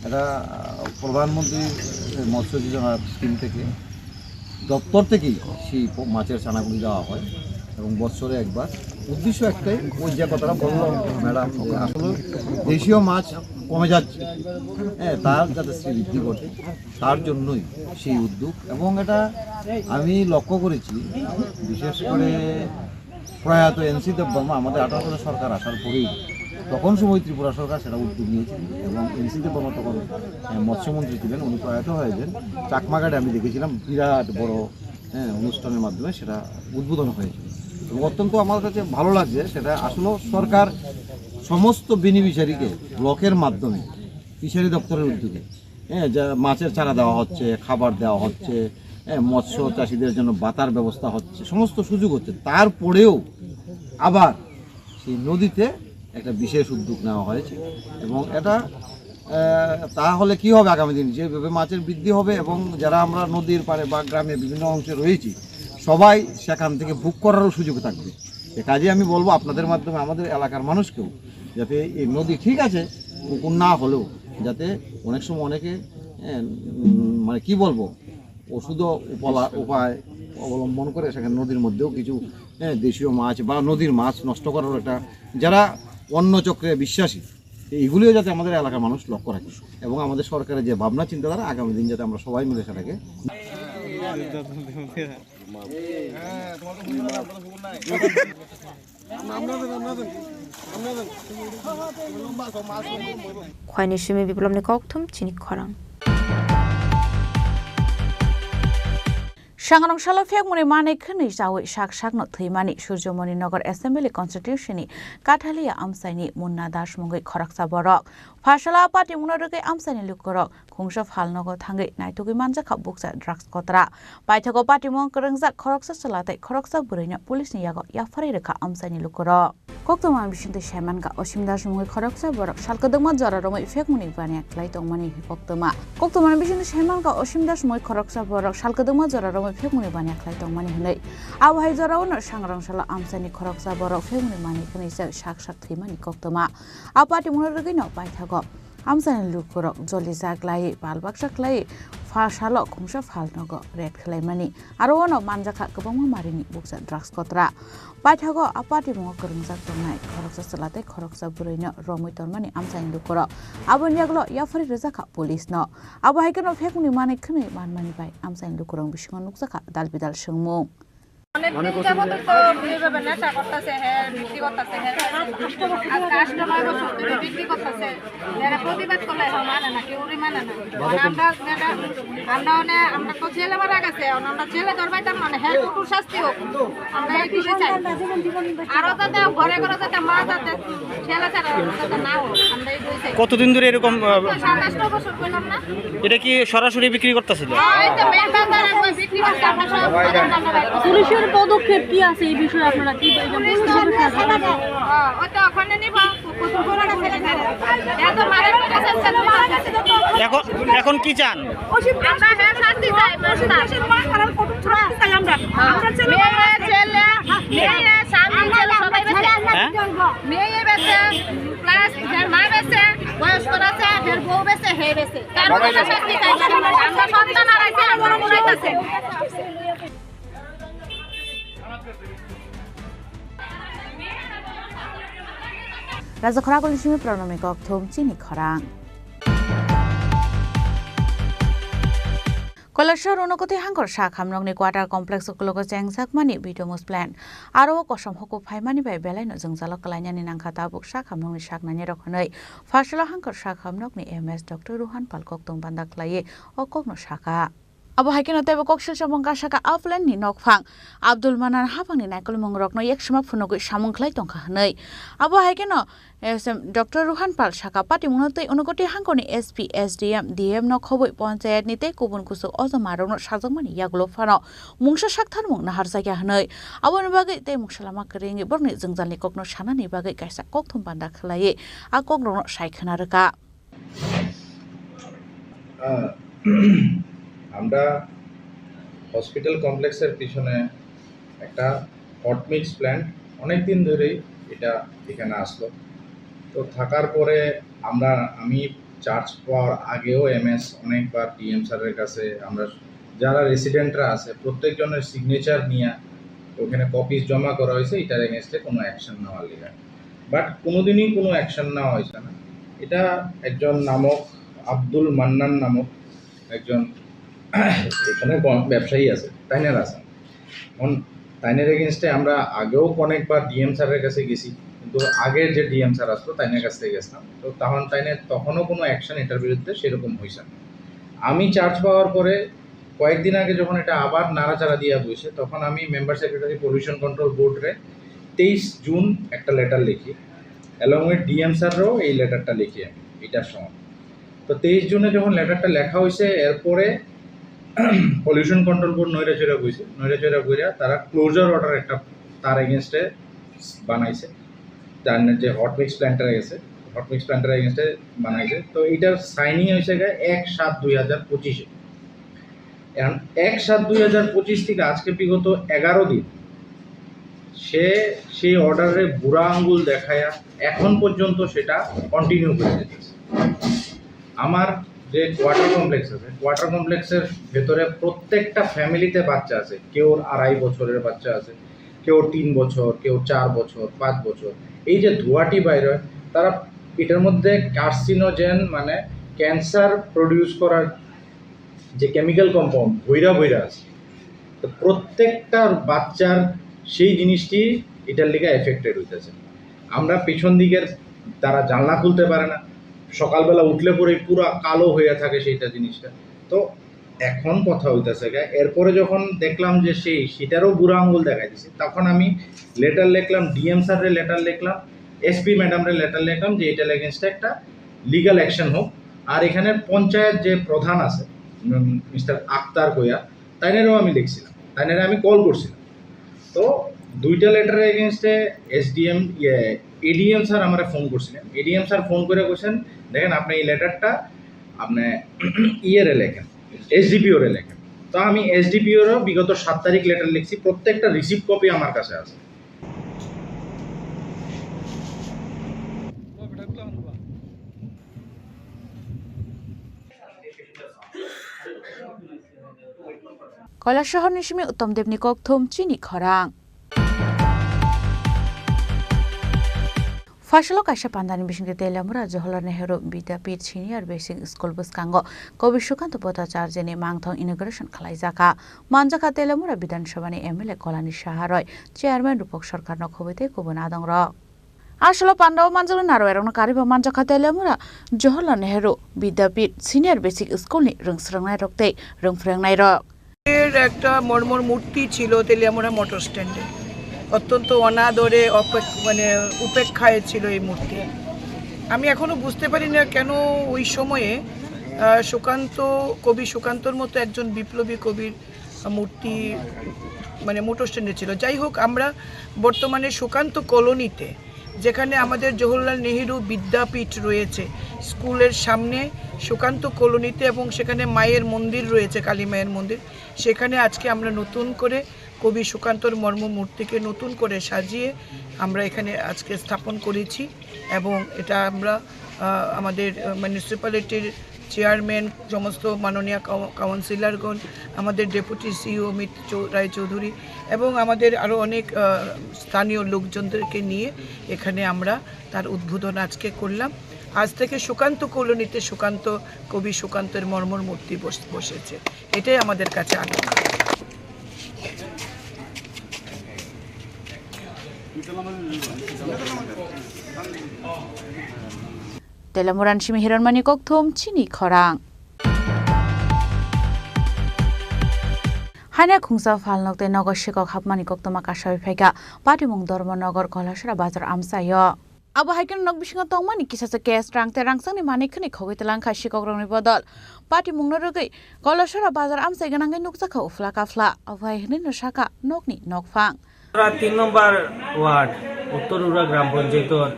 এটা, আহ, প্রধানমন্ত্রী মৎস্য যোজনা স্কিম থেকে, দপ্তর থেকেই সেই প-, মাছের চারাগুলি দেওয়া হয় এবং বছরে একবার। উদ্দেশ্য একটাই, ওই যে কথাটা বললাম ম্যাডাম, যে আসলে দেশীয় মাছ কমে যাচ্ছে, হ্যাঁ, তার যাতে শ্রীবৃদ্ধি ঘটে, তার জন্যই সেই উদ্যোগ। এবং এটা আমি লক্ষ্য করেছি, বিশেষ করে প্রয়াত এনসি দেববর্মা আমাদের আঠারো সালে সরকার আসার পরেই তখন সময় ত্রিপুরা সরকার সেটা উদ্যোগ নিয়েছিল এবং এনসি দেববর্মা তখন, আহ, মৎস্যমন্ত্রী ছিলেন, উনি প্রয়াত হয়েছেন। চাকমাঘাটে আমি দেখেছিলাম বিরাট বড়, হ্যাঁ, অনুষ্ঠানের মাধ্যমে সেটা উদ্বোধন হয়েছিল এবং অত্যন্ত আমার কাছে ভালো লাগছে। সেটা আসলে সরকার সমস্ত বেনিফিশিয়ারিকে ব্লকের মাধ্যমে ফিশারি দপ্তরের উদ্যোগে, হ্যাঁ, যা মাছের চারা দেওয়া হচ্ছে, খাবার দেওয়া হচ্ছে, হ্যাঁ, মৎস্য চাষীদের জন্য ভাতার ব্যবস্থা হচ্ছে, সমস্ত সুযোগ হচ্ছে। তারপরেও আবার সেই নদীতে একটা বিশেষ উদ্যোগ নেওয়া হয়েছে এবং এটা, আহ, তাহলে কি হবে, আগামী দিন যেভাবে মাছের বৃদ্ধি হবে এবং যারা আমরা নদীর পাড়ে বা গ্রামে বিভিন্ন অংশে রয়েছি, সবাই সেখান থেকে ভোগ করারও সুযোগ থাকবে। এ কাজে আমি বলবো আপনাদের মাধ্যমে আমাদের এলাকার মানুষকেও, যাতে এই নদী ঠিক আছে পুকুর না হলেও, যাতে অনেক সময় অনেকে, এ, উম, মানে কি বলবো, ওষুধও উপলা-, উপায়, অবলম্বন করে সেখানে নদীর মধ্যেও কিছু, হ্যাঁ, দেশীয় মাছ বা নদীর মাছ নষ্ট করার একটা, যারা অন্য চক্রে বিশ্বাসী, এইগুলিও যাতে আমাদের এলাকার মানুষ লক্ষ্য রাখে এবং আমাদের সরকারের যে ভাবনা চিন্তাধারা, আগামী দিন যাতে আমরা সবাই মিলে সেটাকে Khwaini simi biplopni kokthum chini khorang. Sangrong salo phekmuni manwi khwnwi chawi sak sakno thwimani Surjomoni Nagar Assembly Constituency ni Kathalia amchaini Munna Das mungwi khoroksa borok. Pharsalo a party mungno rwgwi amchaini lukurok khungsa phalnogo thangwi naitugwi manjakha bukcha drugs kotra. Paithago party mung kwrwngjak khoroksa chwla tei khoroksa bwrwino police ni yago yapharwi rwkha amchaini lukurok. Koktwma bisingtwi saimankha Osim Das mungwi khoroksa borok salkwdwkma jora romwi phekmuni baniya khlai tongmani koktwma. Koktwma bisingtwi saimankha Osim Das mungwi khoroksa borok salkwdwkma jora romwi phekmuni baniya khlai tongmani hwnwi. Abo hai jorao no sangrong salo amchaini khoroksa borok phekmuni manwi khwnwi sak sak thwimani koktwma. A party mungno rwgwino paithago amchaini lukurok jolijak lai, pal baksa khlai, pha salo khungsa phalnogo raid khlaimani. Aro ono manjakha kwbangma marini bukcha drugs kotra. Paithago a party mungo kwrwngjak tongnai khoroksa chwla tei khoroksa bwrwino romwi tonmani amchaini lukurok. Aboni yagulo yapharwi rwjakha police no. Abo hai kheno phekmuni manwi khwnwi manmani bai amchaini lukurok bisingo nukjakha dal bidal swngmung. অনেক দিন যাবত তো এইভাবে নেশা করতেছে, হ্যাঁ, বিক্রি করতেছে, হ্যাঁ, আজকে আষ্ট নয় বছর ধরে বিক্রি করতেছে। এরা প্রতিবাদ করলে এখন মানে না, কেউরই মানে না। মানে আমরা, আমরা, আমরা মানে, আমরা তো জেলে মারা গেছে, এখন আমরা জেলে ধরবাইতাম মানে, হ্যাঁ, কঠোর শাস্তি হোক। আমরা এইটুকুই চাই। আরো যাতে ঘরে ঘরে যাতে মা যাতে ছেলে ছাড়া যাতে না হোক, আমরা এইটুকুই চাই। কতদিন ধরে এরকম, আহ, সাত আষ্ট বছর করলাম না। এটা কি সরাসরি বিক্রি করতেছিল? হ্যাঁ, এই তো মেন বাজার একবার বিক্রি করছে, আমরা সব বাজার বাজার করছি। পুলিশের পদক্ষেপ কি আছে এই বিষয়ে? আপনারা কি এটা পুলিশ পুলিশের তো কাছে? হ্যাঁ, ওই তো ওখানে নিব। এখন, এখন কি চান? আমরা হ্যাঁ শাস্তি চাই, আমরা। মেয়ে, ছেলে, মেয়ে, স্বামী, ছেলে সবাই বেঁচে। হ্যাঁ? মেয়ে বেঁচে, প্লাস হের মা বেঁচে, বয়স্ক আছে, হের বউ বেঁচে, হে বেঁচে। কারণ আমরা শাস্তি চাই, আমরা সন্তান আর আছে, আমরা মনে হইতাছে। Raja Khorang Kulisimi Pronomi Kokthum Chini Khorang. Kailashahar Unakoti Hangkor Sakhamnokni Quarter Complex ukulogo chengjakmani Bitomus plant. Aro o kosom huku phaimani bai belaino jwngjalo kwlainani nangkha tabuk Sakhamnokni saknainirok hwnwi Pharsalo Hangkor Sakhamnokni M S Doctor Ruhan Pal kokthum banda khlaiwi o kokno sakha. Abo hai kheno teibo koksil samung kasaka Upland ni nokphang Abdul Manan haphangni naikolmung rokno yaksima phunugwi samung khlai tongkha hwnwi. Abo hai kheno S M Doctor Ruhan Pal saka patimungno tei Unakoti hangkorni S P, S D M, D M no khobwi ponchayat ni tei kubun kuchuk ojama rokno sajakmani yagulo phano mungsa saktharmung naharjakya hwnwi. Aboni bagwi tei mungsa lama kwrwngwi borokni jwngjalni kokno sanani bagwi kaisa kokthum banda khlaiwi a kokrokno sai khwna rwkha. আহ, আমরা হসপিটাল কমপ্লেক্সের পিছনে একটা hot mix plant অনেক দিন ধরেই এটা এখানে আসলো। তো থাকার পরে আমরা আমি চার্জ পাওয়ার আগেও এমএস অনেকবার ডিএম স্যারের কাছে আমরা যারা রেসিডেন্টরা আছে প্রত্যেকজনের সিগনেচার নিয়ে ওখানে কপিজ জমা করা হয়েছে এটার এগেনস্টে কোনো অ্যাকশন নেওয়ার লিগে। বাট কোনোদিনই কোনো অ্যাকশন নেওয়া হয়েছে না। এটা একজন নামক আব্দুল মান্নান নামক একজন এখানে ব্যবসায়ী আছে, তাইনার আছে। এখন তাইনের এগেনস্টে আমরা আগেও অনেকবার ডিএম স্যারের কাছে গেছি, কিন্তু আগের যে ডিএম স্যার আসতো তাইনের কাছ থেকে গেছিলাম। তো তখন তাইনের তখনও কোনো অ্যাকশন এটার বিরুদ্ধে সেরকম হয়েছে না। আমি চার্জ পাওয়ার পরে কয়েকদিন আগে যখন এটা আবার নাড়াচাড়া দিয়া বইছে, তখন আমি মেম্বার সেক্রেটারি পলিউশন কন্ট্রোল বোর্ডরে তেইশ জুন একটা লেটার লিখি, অ্যালং উইথ ডিএম স্যাররাও এই লেটারটা লিখি আমি এটার সময়। তো তেইশ জুনে যখন লেটারটা লেখা হয়েছে, এরপরে পলিউশন কন্ট্রোল বোর্ড নৈরাচৈরা বইছে, নৈরাচৈরা বইরা তারা ক্লোজার অর্ডার একটা তার এগেনস্টে বানাইছে, তার যে হট মিক্স প্ল্যান্টের গেছে, হট মিক্স প্ল্যান্টের এগেনস্টে বানাইছে। তো এটার সাইনিং হয়েছে গিয়ে এক সাত দুই হাজার পঁচিশে। এখন এক সাত দুই হাজার পঁচিশ থেকে আজকে বিগত এগারো দিন সে সেই অর্ডারে বুড়া আঙ্গুল দেখায়া এখন পর্যন্ত সেটা কন্টিনিউ করে যেতেছে। আমার যে কোয়ার্টার কমপ্লেক্স আছে, কোয়ার্টার কমপ্লেক্সের ভেতরে প্রত্যেকটা ফ্যামিলিতে বাচ্চা আছে, কেউর আড়াই বছরের বাচ্চা আছে, কেউর তিন বছর, কেউ চার বছর, পাঁচ বছর। এই যে ধোঁয়াটি বাইর হয়, তারা এটার মধ্যে কার্সিনোজেন, মানে ক্যান্সার প্রডিউস করার যে কেমিক্যাল কম্পাউন্ড ভৈরা ভৈরা আছে, তো প্রত্যেকটা বাচ্চার সেই জিনিসটি এটার লিগে এফেক্টেড হইতেছে। আমরা পিছন দিকের, তারা জানলা খুলতে পারে না, সকালবেলা উঠলে পরে পুরা কালো হয়ে থাকে সেইটা জিনিসটা। তো এখন কথা হইতেছে গা, এরপরে যখন দেখলাম যে সেই সেটারও বুড়া আঙুল দেখা দিছে, তখন আমি লেটার লিখলাম, ডিএম স্যাররে লেটার লিখলাম, এসপি ম্যাডামরে লেটার লিখলাম যে এটার এগেনস্টে একটা লিগ্যাল অ্যাকশন হোক। আর এখানে পঞ্চায়েত যে প্রধান আছে, মিস্টার আক্তার কইয়া, তাইনেরও আমি লিখছিলাম, তাইনেরে আমি কল করছিলাম। তো দুইটা লেটারের এগেনস্টে এসডিএম, ইয়ে, এডিএম স্যার আমারে ফোন করছিলেন। এডিএম স্যার ফোন করে কইছেন, "দেখেন, আপনি এই লেটারটা আপনি ইয়েরে লেখেন, এসডিপিওরে লেখেন।" তো আমি এসডিপিওরও বিগত সাত তারিখ লেটার লিখছি, প্রত্যেকটা রিসিভ কপি আমার কাছে আছে। Koilasahar ni simi Uttom Debni kokthum chini khorang. Phaisalo kaisa pandani bisingtwi Teliamura Jawaharlal Nehru Vidyapith Senior Basic School bwskango Kobi Sukanto Bhattacharjini mangthong inauguration khlaijakha. Manjakha Teliamura Bidhan Sabhani M L A Kolani Saha Roy, Chairman Rupak Sarkarno khobwi tei kubun adongrok. Asolo pandao manjaknai narwai rokno karwi bo manjakha Teliamura Jawaharlal Nehru Vidyapith Senior Basic School ni rwng swrwngnairok tei rwng phwrwngnairok. এর একটা মর্মর মূর্তি ছিল তেলিয়ামুড়া মোটর স্ট্যান্ডে, অত্যন্ত অনাদরে অপেক-, মানে উপেক্ষায় ছিল এই মূর্তি। আমি এখনো বুঝতে পারি না কেন ওই সময়ে, আহ, সুকান্ত, কবি সুকান্তর মতো একজন বিপ্লবী কবির মূর্তি মানে মোটর স্ট্যান্ডে ছিল। যাই হোক, আমরা বর্তমানে সুকান্ত কলোনিতে, যেখানে আমাদের জওহরলাল নেহেরু বিদ্যাপীঠ রয়েছে, স্কুলের সামনে সুকান্ত কলোনিতে, এবং সেখানে মায়ের মন্দির রয়েছে, কালী মায়ের মন্দির, সেখানে আজকে আমরা নতুন করে কবি সুকান্তর মর্ম মূর্তিকে নতুন করে সাজিয়ে আমরা এখানে আজকে স্থাপন করেছি। এবং এটা আমরা, আহ, আমাদের, আহ, মিউনিসিপ্যালিটির চেয়ারম্যান, সমস্ত মাননীয় কাউ-, কাউন্সিলরগণ, আমাদের ডেপুটি সিইও অমিত চৌ-, রায়চৌধুরী এবং আমাদের আরও অনেক, আহ, স্থানীয় লোকজনদেরকে নিয়ে এখানে আমরা তার উদ্বোধন আজকে করলাম। আজ থেকে সুকান্ত কলোনিতে সুকান্ত, কবি সুকান্তের মর্মর মূর্তি বস-, বসেছে। এটাই আমাদের কাছে আনন্দ। Telamura ni simi Hiranmani kokthum chini khorang. Haina khungsa phalnok tei nogo sikok hapmani koktwma kasawi phaikha Patimung Dharmanagar Koilasora Bazar amchaio. Abo hai kheno nok bisingo tongmani kisa se cash, rang tei rangchakni manwi khwnwi khogwi twlang kha sikokrokni bodol. Patimungno rwgwi Koilasora bazar amchai gwnangwi nukjakha uphla kaphla. Abo hai hwnwi no sakha nokni nokphang. Ura tin number ward, Uttor Ura Gram Panchayator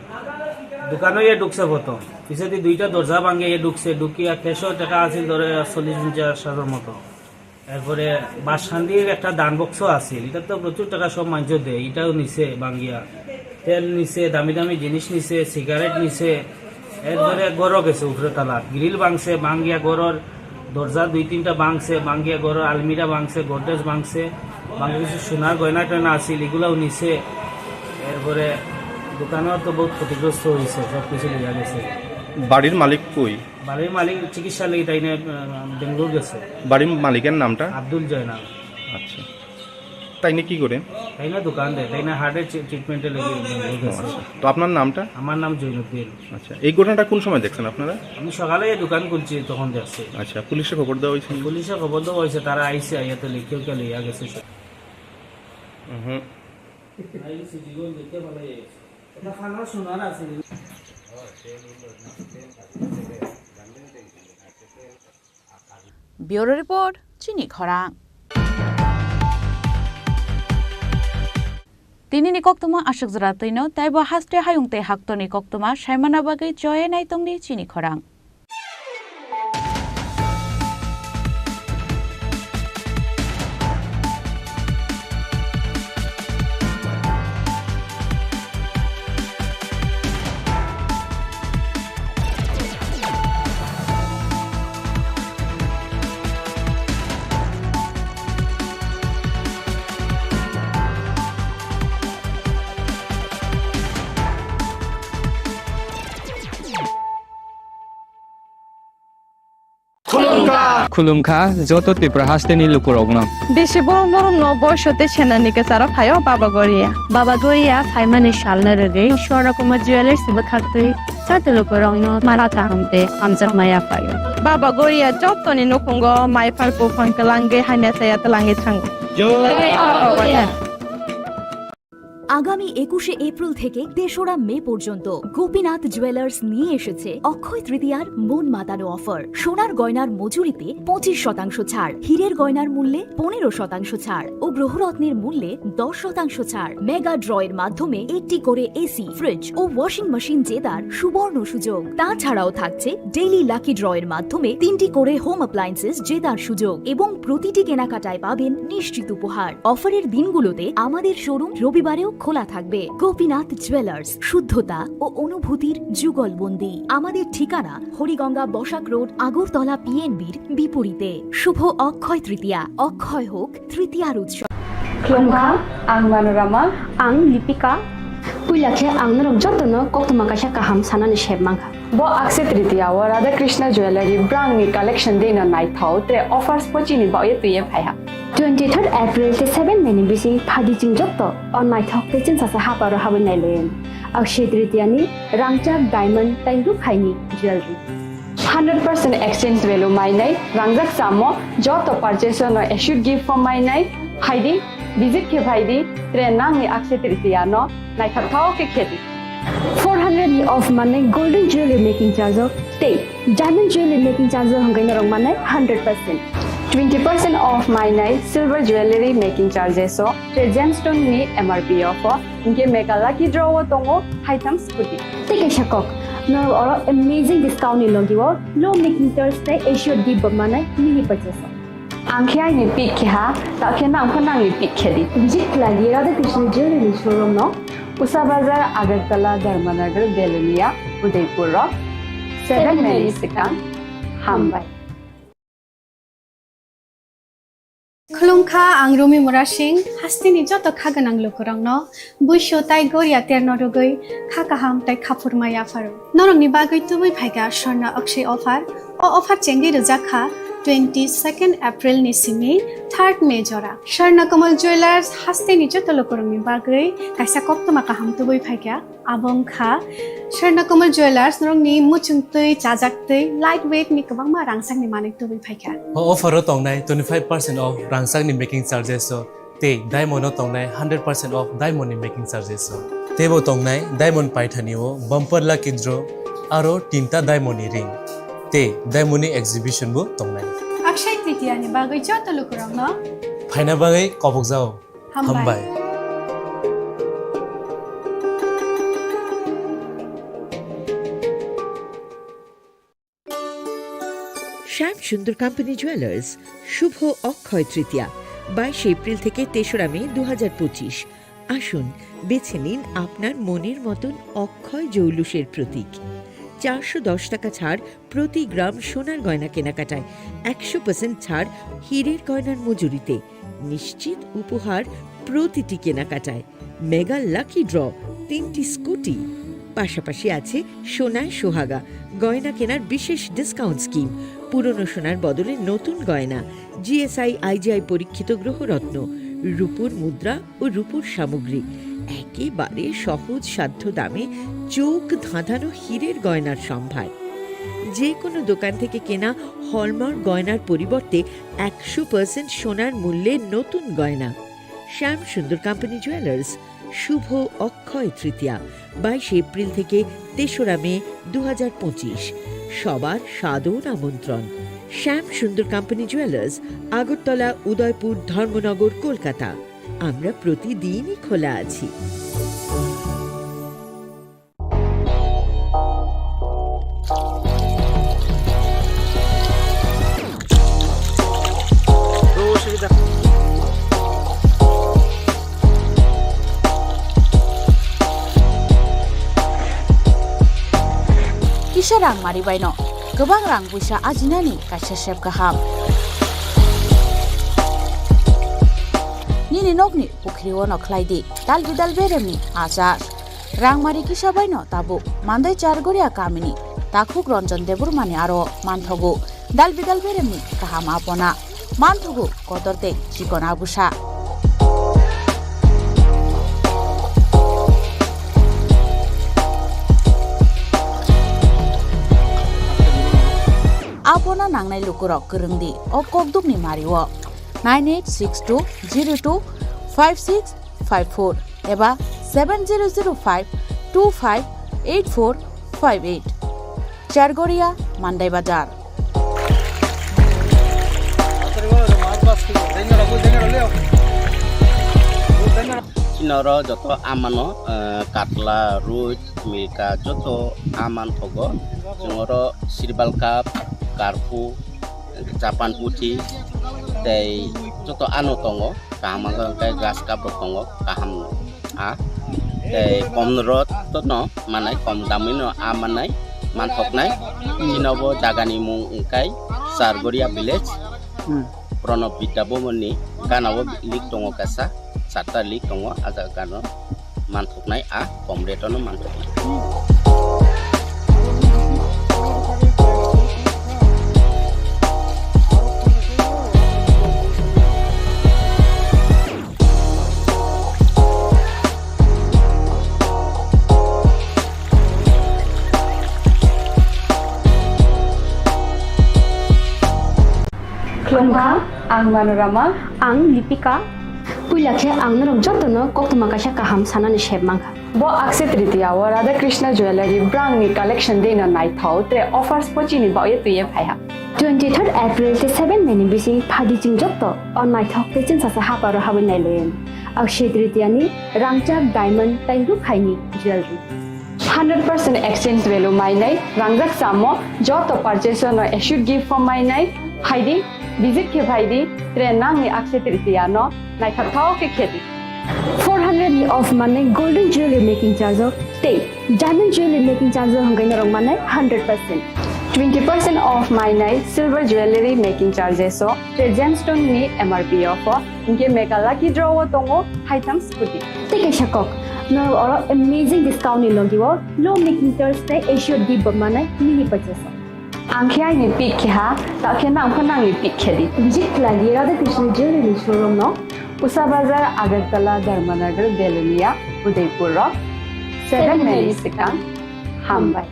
dukano ye dukse boto. Pisedi duita dorja bangya ye dukse, dukiya cash-o taka asil dore chollish ponchash hajar moto. এরপরে বাসকান্দির একটা দান বক্স আছিল, এটা তো প্রচুর টাকা সব মানুষ দেয়, এটাও নিছে ভাঙ্গিয়া। তেল নিছে, দামি দামি জিনিস নিছে, সিগারেট নিছে। এরপরে ঘরও গেছে উপরে তালা, গ্রিল ভাঙছে, ভাঙ্গিয়া ঘরর দরজা দুই তিনটা ভাঙছে, ভাঙ্গিয়া ঘরর আলমিরা ভাঙছে, গডরেজ ভাঙছে, ভাঙ্গিয়া কিছু সোনার গয়না টয়না আছিল, এগুলাও নিছে। এরপরে দোকানও তো বহুত ক্ষতিগ্রস্ত হয়েছে, সব কিছু নিয়ে গেছে। বাড়ির মালিক কই? বাড়ির মালিক চিকিৎসা লাগি তাই না, আহ, বেঙ্গালোর গেছে। বাড়ির মালিকের নামটা? আব্দুল জয়নাল। আচ্ছা, তাই না কি করে? তাই না দোকান দেয়, তাই না হার্টের ট্রি-, ট্রিটমেন্টে লাগি বেঙ্গালোর ও গেছে। আচ্ছা, তো আপনার নামটা? আমার নাম জৈনুদ্দিন। আচ্ছা, এই ঘটনাটা কোন সময় দেখছেন আপনারা? আমি সকালে এই দোকান খুলছি, তখন দেখছি। আচ্ছা, পুলিশে খবর দেওয়া হয়েছে? পুলিশে খবর দেওয়া হয়েছে, তারা আইসে, আইয়া তো লিখিও কে লইয়া গেছে। হুম। এটা খানা সোনার আছে। Bureau report, chini khorang. Tini ni koktwma aswk jora twino, taibo haste hayung tei haktorni koktwma saimana bagwi choye naitongdi chini khorang. Khulumkha joto Tripura hasteni lukurokno. Bisi borok norokno boiso tei senani kwcharo phaio Baba Goria. Baba Goria phaimani salno rwgwi Swarnakumar Jewellers bwkhaktwi joto lukurokno mala kaham tei hamjakma yaphaio. Baba Goria jotoni nukhungo maiphar buphang kwlangwi hamya chaya twlangwi thango. আগামী একুশে এপ্রিল থেকে তেসরা মে পর্যন্ত গোপীনাথ জুয়েলার্স নিয়ে এসেছে অক্ষয় তৃতীয়ার মন মাতানো অফার। সোনার গয়নার মজুরিতে পঁচিশ শতাংশ ছাড়, হীরের গয়নার মূল্যে পনেরো শতাংশ ছাড় ও গ্রহরত্নের মূল্যে দশ শতাংশ ছাড়। মেগা ড্রয়ের মাধ্যমে একটি করে এসি, ফ্রিজ ও ওয়াশিং মেশিন জেতার সুবর্ণ সুযোগ। তাছাড়াও থাকছে ডেইলি লাকি ড্রয়ের মাধ্যমে তিনটি করে হোম অ্যাপ্লায়েন্সেস জেতার সুযোগ এবং প্রতিটি কেনাকাটায় পাবেন নিশ্চিত উপহার। অফারের দিনগুলোতে আমাদের শোরুম রবিবারেও খোলা থাকবে। গোপীনাথ জুয়েলার্স, শুদ্ধতা ও অনুভূতির যুগলবন্দি। আমাদের ঠিকানা হরিগঙ্গা বসাক রোড, আগরতলা পিএনবির বিপরীতে। শুভ অক্ষয় তৃতীয়া, অক্ষয় হোক তৃতীয়ার উৎসব। Khulumkha, ang Manorama. Ang Lipika. Puila khe ang norok jotono koktwma kaisa kaham sanani sep mankha. Bo Akshaya Tritiya o Radha Krishna Jewellery brangni collection dino naithok tre offers pochini baoye twiye phaiha. Twenty third April te seven May ni bising phaidi chwng joto o naithok tei chwngsasa haparo habwi nailayan. Akshaya Tritiya ni rangchak diamond tei rukhaini jewellery. Hundred percent exchange value mainai, rangjak chamo joto purchase no assured gift form mainai, phaidi, visit khe phaidi, tre nangni Akshaya Tritiya no naithok thok khe khedi. Four hundred ni off manai golden jewelry making charge o tei diamond jewelry making charge o hwnkhai norok manai hundred percent. Twenty percent off mainai silver jewelry making charges o tre gemstone ni M R P off o, hinkhe mega lucky draw o tongo haitham scooty. Tei kaisa kok, norok oro amazing discount ni logi o low making charge tei assured gift bo manai mini purchase o. Ang khe aini pick khe ha, ta khe nang pho nangni pick khe di. Visit khlai di Radha Krishna Jewelry ni showroom no. Usa Bazar, Agartala, Dharmanagar, Belonia, Udaipur rok. Seven May ni swkang. Hambai. Khulumkha, ang Rumi Murasing, hasteni joto kha gwnang lukurokno buisu tai goria terno rwgwi kha kaham tai khaphurma yapharo. Norokni bagwi tubui phaikha Swarna Akshaya offer. O offer chengwi rwjak kha twenty second April ni simi third May jora. Swarna Kamal Jewellers hasteni joto lukurokni bagwi kaisa koktwma kaham tubui phaikha. Abo wngkha Swarna Kamal Jewellers, norokni muchungtwi, chajaktwi, light weight ni kwbangma rangchakni manwi tubui phaikha. O offer o tongnai twenty five percent off rangchakni making charges o tei diamond o tongnai hundred percent off diamond ni making charges o. Teibo tongnai diamond paithani o bumper lucky draw aro tinta diamond ni ring tei diamond ni exhibition bo tongnai. Akshaya Tritiya ni bagwi joto lukurokno phaina bagwi kobokjao. Hambai. Hambai. শ্যাম Sundar company jewellers, শুভ অক্ষয় তৃতীয়া, বাইশে এপ্রিল থেকে তেসরা মে দু হাজার পঁচিশ। আসুন, বেছে নিন আপনার মনের মতন অক্ষয় জৌলুসের প্রতীক। চারশো দশ টাকা ছাড় প্রতি গ্রাম সোনার গয়না কেনাকাটায়, একশো পার্সেন্ট ছাড় হীরের গয়নার মজুরিতে, নিশ্চিত উপহার প্রতিটি কেনাকাটায়, মেগা লাকি ড্র, তিনটি স্কুটি, পাশাপাশি আছে সোনায় সোহাগা, গয়না কেনার বিশেষ ডিসকাউন্ট স্কিম, পুরনো সোনার বদলে নতুন গয়না, জিএসআই আইজিআই পরীক্ষিত গ্রহরত্ন, রূপোর মুদ্রা ও রূপোর সামগ্রী, একেবারে সহজ সাধ্য দামে চোখ ধাঁধানো হীরের গয়নার সম্ভার। যে কোনো দোকান থেকে কেনা হলমার্ক গয়নার পরিবর্তে একশো পার্সেন্ট সোনার মূল্যে নতুন গয়না। শ্যাম সুন্দর কোম্পানি জুয়েলার্স, শুভ অক্ষয় তৃতীয়া, বাইশে এপ্রিল থেকে তেসরা মে দু হাজার পঁচিশ। সবার সাদর আমন্ত্রণ। শ্যাম সুন্দর কোম্পানি জুয়েলার্স, আগরতলা, উদয়পুর, ধর্মনগর, কলকাতা। আমরা প্রতিদিনই খোলা আছি। Kisa rang mari baino kwbang rang puisa ajinani kaisa sep kaham. Nini nokni pukhri o no khlai di dal bidal beremni achar. Rangmari kisa baino tabuk Mandai Chargoria kamini takhuk Ranjan Debbarmani aro manthogo. Dal bidal beremni kaham apona. Manthugo kotor tei chikon agusa. Apona nangnai lukurok kwrwngdi o kokdukni mario. Nine eight six two zero two five six five four eba seven zero zero five two five eight four five eight. Chargoria, Mandai Bazar. Chini oro joto amano, eh, katla, roi, milka joto aman thogo. Chwng oro sirbal cup, karphu, Japan puthi tei joto ano tongo. Kaham wngkha hwnkhe grass cup rok tongo, kaham no. A tei kom rot no manai, kom damwi no a manai, manthoknai. Chini bo jagani mung wngkha Chargoria village. Hmm. Pranab Vidya Bhavan ni gana o lik tongo kaisa, charta lik tongo, a jaga gana o manthoknai, a kom rate o no manthoknai. Khulumkha, ang Manorama. Ang Lipika. Puila khe ang norok jotono koktwma kaisa kaham sanani sep mankha. Bo Akshaya Tritiya o Radha Krishna Jewellery brangni collection dino naithok tre offers pochini baoye twiye phaiha. Twenty-third April tei seven May ni bising phadi chwng jotto o naithok tei chwngsasa haparo habwi nailaiyani. Akshaya Tritiya ni rangchak, diamond tei rukhaini jewellery. Hundred percent exchange value mainai, rangjak samo joto purchase no assured gift form mainai, phaidi, visit khe phaidi, tre nangni Akshaya Tritiya no naithok thao khe khedi. Four hundred ni off manai golden jewelry making charge o tei diamond jewelry making charge o hwnkhe norok manai hundred percent. Twenty percent off mainai silver jewelry making charges o tei gemstone ni M R P o pho hwnkhe mega lucky draw o tongo haitham scooty. Tei kaisa kok, norok oro amazing discount ni logi o low making charge tei assured gift bo manai mini purchase o. Ang khe aini pick khe ha, ta khe nang pho nangni pick khe di. Visit khlai di Radha Krishna Jewelry ni showroom no, Usha Bazar, Agartala, Dharmanagar, Belonia, Udaipur rok. Seven May ni swkang. Hambai.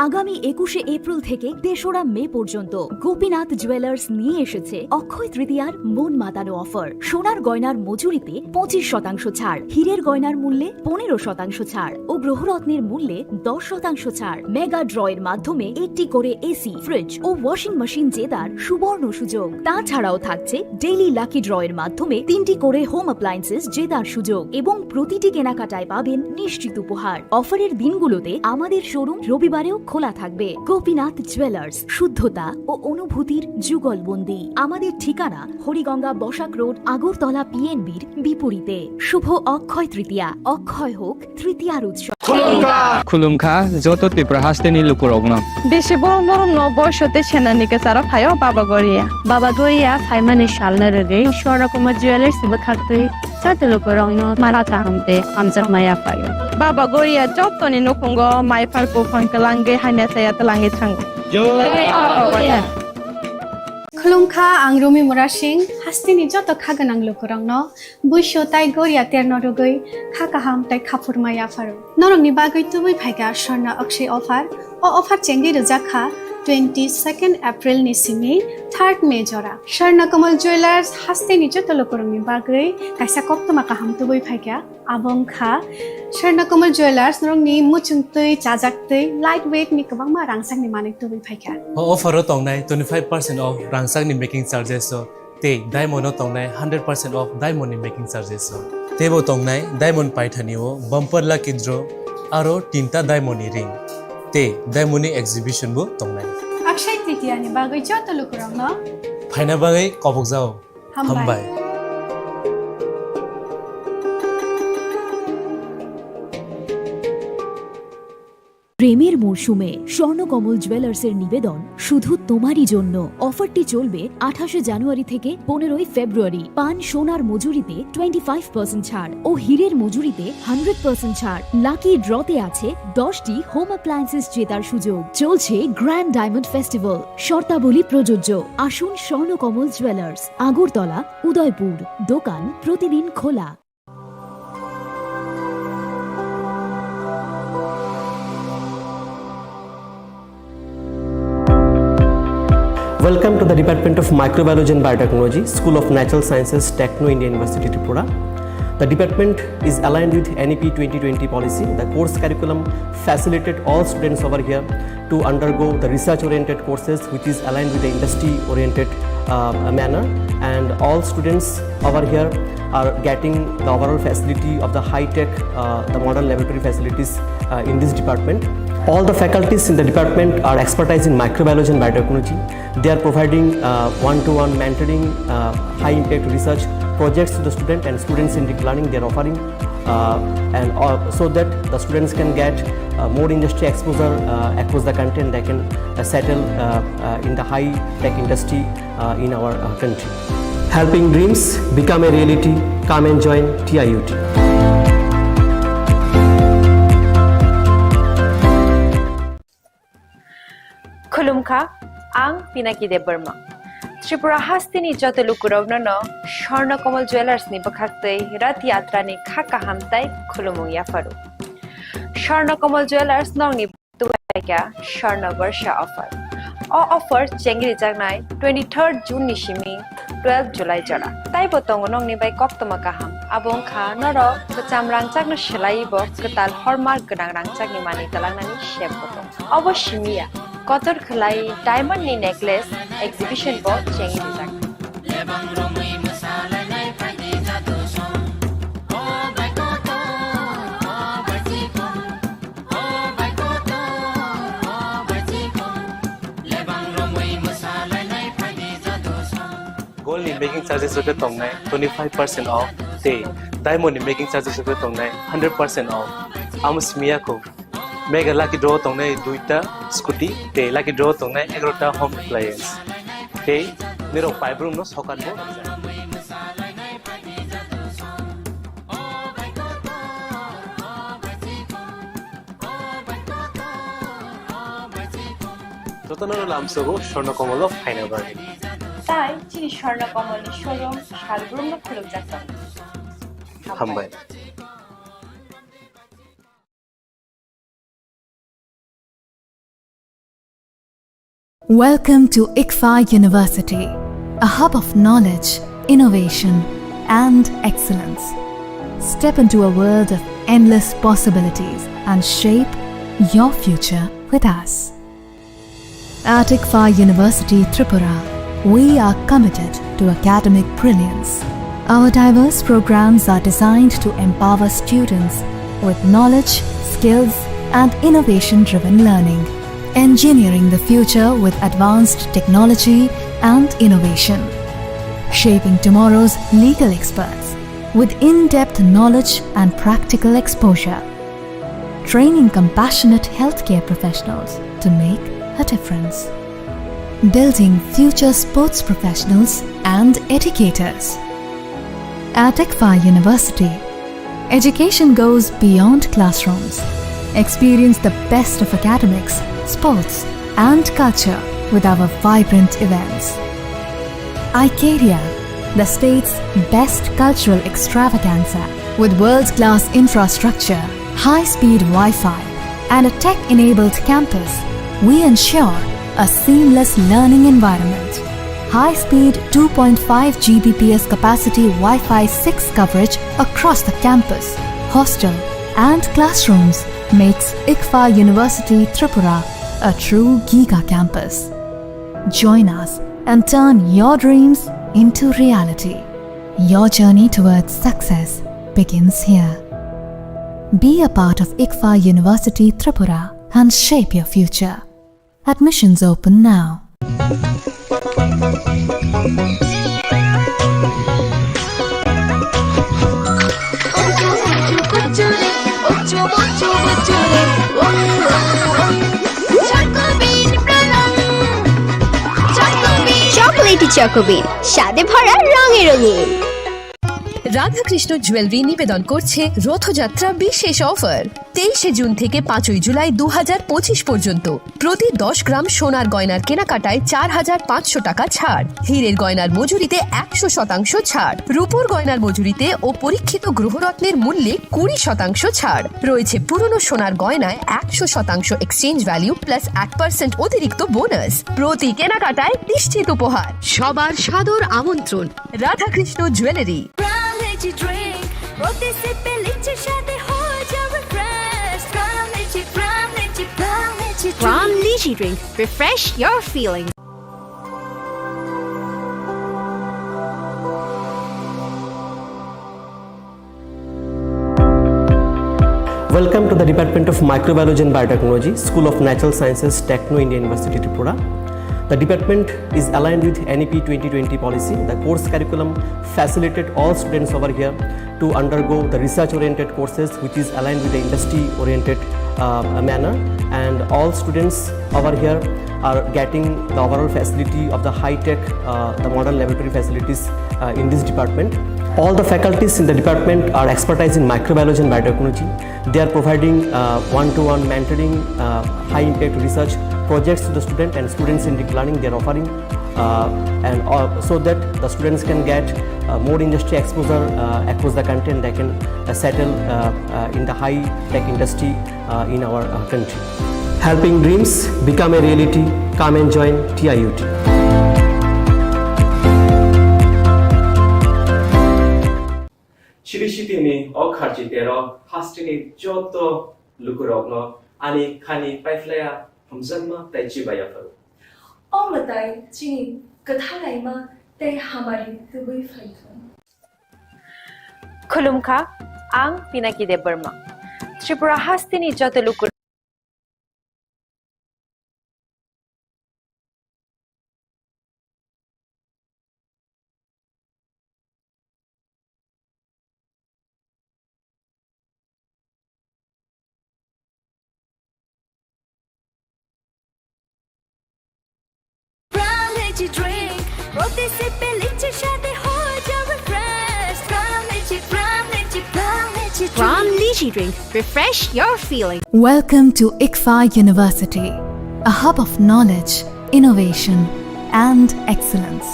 আগামী একুশে এপ্রিল থেকে তেসরা মে পর্যন্ত গোপীনাথ জুয়েলার্স নিয়ে এসেছে অক্ষয় তৃতীয়ার মন মাতানো অফার। সোনার গয়নার মজুরিতে পঁচিশ শতাংশ ছাড়, হীরের গয়নার মূল্যে পনেরো শতাংশ ছাড় ও গ্রহরত্নের মূল্যে দশ শতাংশ ছাড়। মেগা ড্র এর মাধ্যমে একটি করে এসি, ফ্রিজ ও ওয়াশিং মেশিন জেতার সুবর্ণ সুযোগ। তাছাড়াও থাকছে ডেইলি লাকি ড্র এর মাধ্যমে তিনটি করে হোম অ্যাপ্লায়েন্সেস জেতার সুযোগ এবং প্রতিটি কেনাকাটায় পাবেন নিশ্চিত উপহার। অফারের দিনগুলোতে আমাদের শোরুম রবিবারেও খোলা থাকবে। গোপীনাথ জুয়েলার্স, শুদ্ধতা ও অনুভূতির যুগলবন্দি। আমাদের ঠিকানা হরিগঙ্গা বসাক রোড, আগরতলা পিএনবির বিপরীতে। শুভ অক্ষয় তৃতীয়া, অক্ষয় হোক তৃতীয়ার উৎসব। Khulumkha, joto Tripura hasteni lukurokno. Bisi borom borom no boiso tei senani kwcharo phaio Baba Goria. Baba Goria phaimani salno rwgwi Swarna Kumar Jewellers bwkhaktwi joto lukurokno mara kaham tei hamjakma yaphaio. Baba Goria jotoni nukhungo mai phar buphang kwlangwi hamya chaya twlangwi thango. Jai Baba Goria. Khulumkha, ang Rumi Murasing, hasteni joto kha gwnang lukurokno. Buiso tai goria terno rwgwi kha kaham tai khaphurma yapharo. Norokni bagwi tubui phaikha Swarna Akshay offer. O offer chengwi rwjak kha twenty second April ni simi third May jora. Swarna Kamal Jewellers hasteni joto lukurokni bagwi kaisa koktwma kaham tubui phaikha. Abo wngkha Swarna Kamal Jewellers norokni muchungtwi, chajaktwi, light weight ni kwbangma rangchakni manwi tubui phaikha. O offer o tongnai twenty five percent off rangchakni making charges o. Tei diamond o tongnai hundred percent off diamond ni making charges o. Teibo tongnai diamond paithani o bumper lucky draw aro tinta diamond ni ring. Tei diamond ni exhibition bo tongnai. Akshay Tritiya ni bagwi joto lukurokno phaina bagwi kobokjao. Hambai. Hambai. প্রেমের মরশুমে স্বর্ণকমল জুয়েলার্সের নিবেদন শুধু তোমারই জন্য। অফারটি চলবে আঠাশে জানুয়ারি থেকে পনেরোই ফেব্রুয়ারি। পান সোনার মজুরিতে টোয়েন্টি ফাইভ পার্সেন্ট ছাড় ও হীরের মজুরিতে হান্ড্রেড পার্সেন্ট ছাড়। লাকি ড্রতে আছে দশটি হোম অ্যাপ্লায়েন্সেস জেতার সুযোগ। চলছে গ্র্যান্ড ডায়মন্ড ফেস্টিভ্যাল, শর্তাবলী প্রযোজ্য। আসুন স্বর্ণকমল জুয়েলার্স, আগরতলা, উদয়পুর। দোকান প্রতিদিন খোলা। Welcome to the Department of Microbiology and Biotechnology, School of Natural Sciences, Techno India University, Tripura. The department is aligned with N E P twenty twenty policy. The course curriculum facilitate all students over here to undergo the research-oriented courses, which is aligned with the industry-oriented, uh, manner. And all students over here are getting the overall facility of the high-tech, uh, the modern laboratory facilities, uh, in this department. All the faculties in the department are expertise in microbiology and biotechnology. They are providing, uh, one-to-one mentoring, uh, high-impact research projects to the student and students-centric learning they are offering, uh, and, uh, so that the students can get, uh, more industry exposure, uh, across the country, and they can, uh, settle, uh, uh, in the high-tech industry, uh, in our, uh, country. Helping dreams become a reality. Come and join T I U T. Khulumkha, ang Pinaki Debbarma. Tripura hasteni joto lukurokno no Swarna Kamal Jewellers ni bwkhaktwi Rath Yatra ni kha kaham tai khulumung yapharu. Swarna Kamal Jewellers nokni tuwaikha Swarna Barsha offer. O offer chengrijaknai twenty-third June ni simi twelve July jora. Taibo tongo nokni bai koktwma kaham. Abo wngkha norok kwcham rangchakno swlaiwi bo kwtal hallmark gwnang rangchakni manwi twlangnani sep bo tongo. Obo simi ya, kotor khwlai diamond ni necklace exhibition bo chengwi rijak. Gold ni making charges rok khe tongnai twenty five percent off, tei diamond ni making charges rok khe tongnai hundred percent off. Amo simi ya kho. Mega lucky draw tongnai duita scooty, tei lucky draw tongnai egarota home appliance. Tei nirok paibrumno sokat bo rijak. Jotono lamsogo Swarna Kamal o phaina bagwi. Tai chini Swarna Kamal ni showroom salbrumno khulukjak tongo. Hambai. Welcome to ICFAI University, a hub of knowledge, innovation, and excellence. Step into a world of endless possibilities and shape your future with us. At ICFAI University Tripura, we are committed to academic brilliance. Our diverse programs are designed to empower students with knowledge, skills, and innovation-driven learning, engineering the future with advanced technology and innovation, shaping tomorrow's legal experts with in-depth knowledge and practical exposure, training compassionate healthcare professionals to make a difference, building future sports professionals and educators. At ICFAI University, education goes beyond classrooms. Experience the best of academics, sports, and culture with our vibrant events. Icaria, the state's best cultural extravaganza, with world-class infrastructure, high-speed Wi-Fi, and a tech-enabled campus, we ensure a seamless learning environment. High-speed two point five G B P S capacity Wi-Fi six coverage across the campus, hostel, and classrooms makes ICFAI University Tripura a true giga campus. Join us and turn your dreams into reality. Your journey towards success begins here. Be a part of ICFAI University Tripura and shape your future. Admissions open now. চকোবিন, স্বাদে ভরা, রঙে রঙিন। Radhakrishna jewellery নিবেদন করছে রথযাত্রা বিশেষ অফার। তেইশে জুন থেকে পাঁচই জুলাই দু হাজার পঁচিশ পর্যন্ত প্রতি দশ গ্রাম সোনার গয়নার কেনাকাটায় চার হাজার পাঁচশো টাকা ছাড়, হীরের গয়নার মজুরিতে একশো শতাংশ ছাড়, রূপোর গয়নার মজুরিতে ও পরীক্ষিত গ্রহরত্নের মূল্যে কুড়ি শতাংশ ছাড়। রয়েছে পুরনো সোনার গয়নায় একশো শতাংশ এক্সচেঞ্জ ভ্যালু প্লাস এক পার্সেন্ট অতিরিক্ত বোনাস। প্রতি কেনাকাটায় নিশ্চিত উপহার। সবার সাদর আমন্ত্রণ Radhakrishna jewellery. Prime Lychee Drink, প্রতি সিপে লিচির স্বাদে হয়ে যাবে fresh. Prime Lychee, Prime Lychee, Prime Lychee Drink. Prime Lychee Drink, refresh your feeling. Welcome to the Department of Microbiology and Biotechnology, School of Natural Sciences, Techno India University, Tripura. The department is aligned with N E P twenty twenty policy. The course curriculum facilitate all students over here to undergo the research-oriented courses, which is aligned with the industry-oriented, uh, manner. And all students over here are getting the overall facility of the high-tech, uh, the modern laboratory facilities, uh, in this department. All the faculties in the department are expertise in microbiology and biotechnology. They are providing, uh, one-to-one mentoring, uh, high-impact research projects to the student and students-centric learning they are offering. Uh, and, uh, so that the students can get, uh, more industry exposure, uh, across the country, and they can, uh, settle, uh, uh, in the high-tech industry, uh, in our, uh, country. Helping dreams become a reality. Come and join T I U T. Chiri City ni o kharchi tero hasteni joto lukurokno ani khani paiphlaiya hamjakma tei chibaiya phuru. O mwtai chini kwthalaima tei hamari tubui phaithung. Khulumkha, ang Pinaki Debbarma. Tripura hasteni joto lukur Prime Lychee Drink, প্রতি সিপে লিচির স্বাদে হয়ে যাবে fresh. Prime Lychee, Prime Lychee, Prime Lychee Drink. Prime Lychee Drink, refresh your feeling. Welcome to ICFAI University, a hub of knowledge, innovation, and excellence.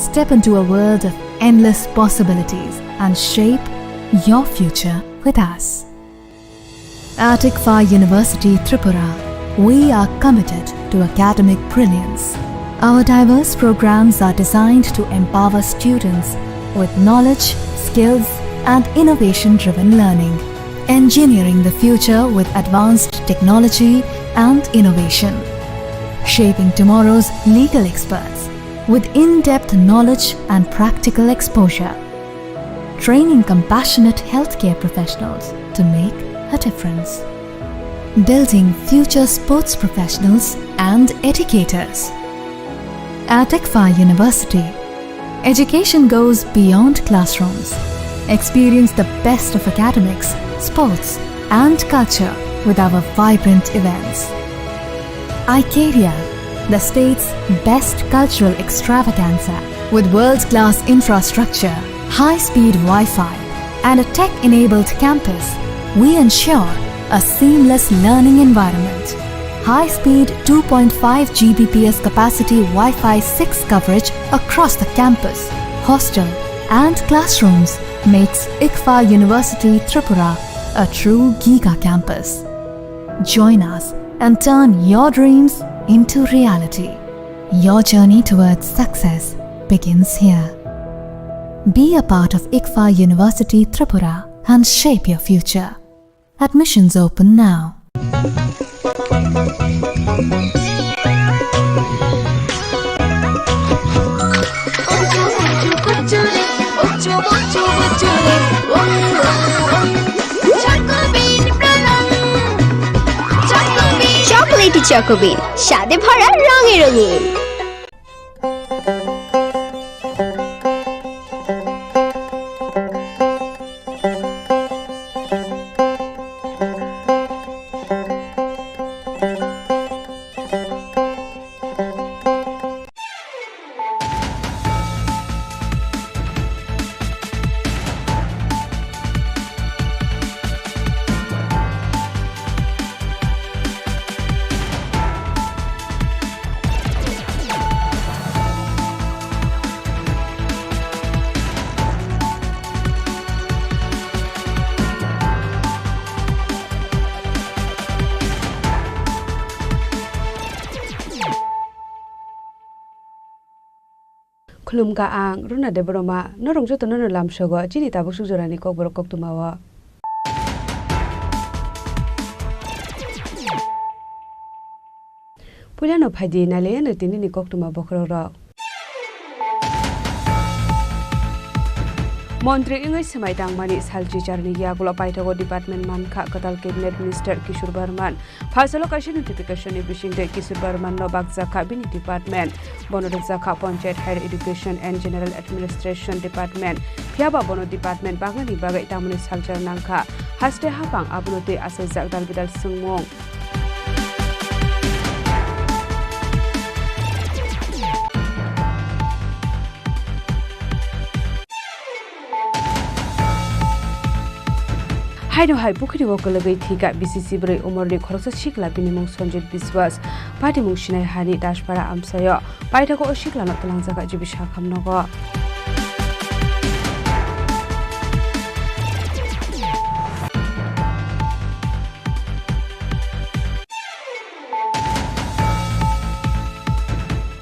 Step into a world of endless possibilities and shape your future with us. At ICFAI University Tripura, we are committed to academic brilliance. Our diverse programs are designed to empower students with knowledge, skills, and innovation-driven learning, engineering the future with advanced technology and innovation, shaping tomorrow's legal experts with in-depth knowledge and practical exposure, training compassionate healthcare professionals to make a difference, building future sports professionals and educators. At ICFAI University, education goes beyond classrooms. Experience the best of academics, sports, and culture with our vibrant events. Icaria, the state's best cultural extravaganza. With world-class infrastructure, high-speed Wi-Fi, and a tech-enabled campus, we ensure a seamless learning environment. High-speed two point five G B P S capacity Wi-Fi six coverage across the campus, hostel, and classrooms makes ICFAI University Tripura a true giga campus. Join us and turn your dreams into reality. Your journey towards success begins here. Be a part of ICFAI University Tripura and shape your future. Admissions open now. Chocolatey Choco Bean, স্বাদে ভরা, রঙে রঙিন। Khulumkha ang Runa Debbarma, norok jotono no lamsogo chini tabuk suk jorani kokborok koktwmao. Puilano phaidi nailaiyano tinini koktwma bokhorokrok. Montri wngwi swmai tangmani salchi charni yagulo paithago department mankha kwtal cabinet minister Kishore Barman. Phaisalo kaisa notification ni bisingtwi Kishore Barman no bakjakha bini department. Bono rwjakha Panchayat, Higher Education and General Administration Department. Phiyaba bono department baknani bagwi tamoni salchar nangkha. Haste hapang abono twi achaijak dal bidal swngmung. Haino hai pukhiri o kwlwgwi thwikha B C C bwrwi umorni khoroksa sikla, bini mung Sanjit Biswas, patimung Sinai hani Dashpara amchaio. Paithago o siklano twlangjakha G B Sakham nogo.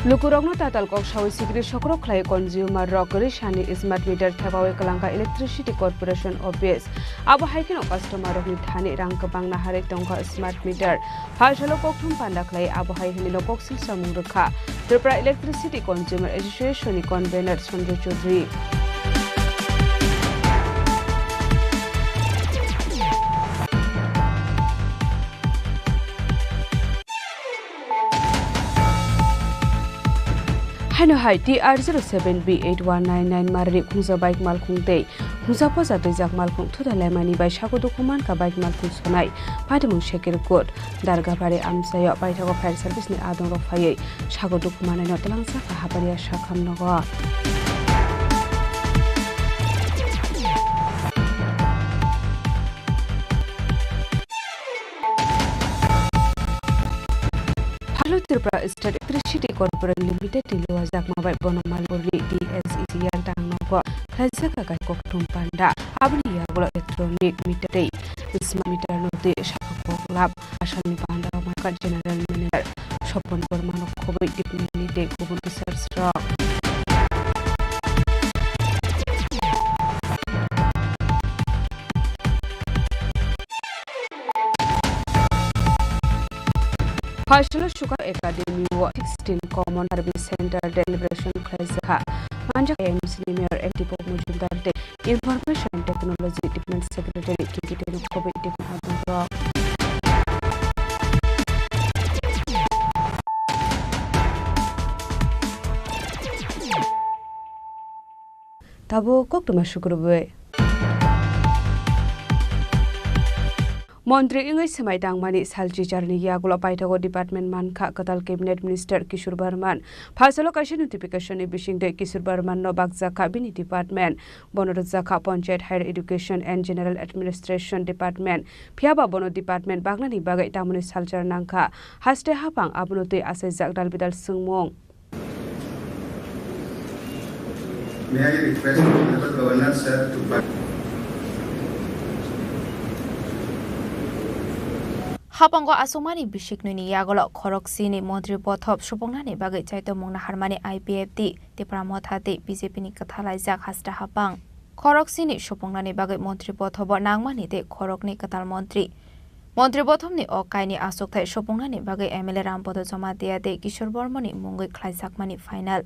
Lukurokno tatal kok sawi sikri sokrok khlai consumer rok kwrwi sani smart meter thepawi kwlangkha Electricity Corporation Office. Abo hai kheno customer rokni thani rang kwbang naharwi tongkha smart meter. Phaisalo kokthum panda khlai abo hai hwnwino koksil samung rwkha Tripura Electricity Consumer Association ni convener Sanjay Chaudhary. Haino hai T R zero seven B eight one nine nine marni khungsa bike malkhung tei khungsa posa twijak malkhung thuda laimani bai sago dukhu mankha bike malkhung sonai patimung Shakir Kut Dargabari amchaio paithago fire service ni adongrok phaiwi sago dukhu manai no twlangjakha Haparia Sakham nogo. Phalo Tripura State Electricity Corporation Limited ni luajak mabai bono Malpurni D S E C yal tang nogo khlaijak kakai kokthum panda. Aboni yagulo electronic meter tei smart meter no twi sakha koklap. Asamni panda o mangkha General Manager Sopon Borma no khobwi department ni tei kubun officers rok. Phaisalo Suka Academy o sixteen Common Service Center deliberation khlaijak kha. Manjak M C ni Mayor M T Pok Mujumdar tei Information Technology Department Secretary K K Teno khobwi department adongrok. Tabuk koktwma sukrubwi. Montri wngwi swmai tangmani salchi charni yagulo paithago department mankha kwtal cabinet minister Kishore Barman. Phaisalo kaisa notification ni bisingtwi Kishore Barman no bakjakha bini department. Bono rwjakha Panchayat, Higher Education and General Administration Department. Phiyaba bono department baknani bagwi tamoni salchar nangkha. Haste hapang abono twi achaijak dal bidal swngmung. May I request Honorable Governor, sir, to... Hapango aswkmani bisiknwini yagulo khoroksini montri bothop supungnani bagwi chaitomung naharmani I P F T, Tipra Motha tei B J P ni kwthalaijak hasta hapang. Khoroksini supungnani bagwi montri bothobo nangmani tei khorokni kwtal montri. Montri bothopni o kaini achukthai supungnani bagwi M L A Rampodo Jamatia tei Kishore Bormani mungwi khlaijakmani final.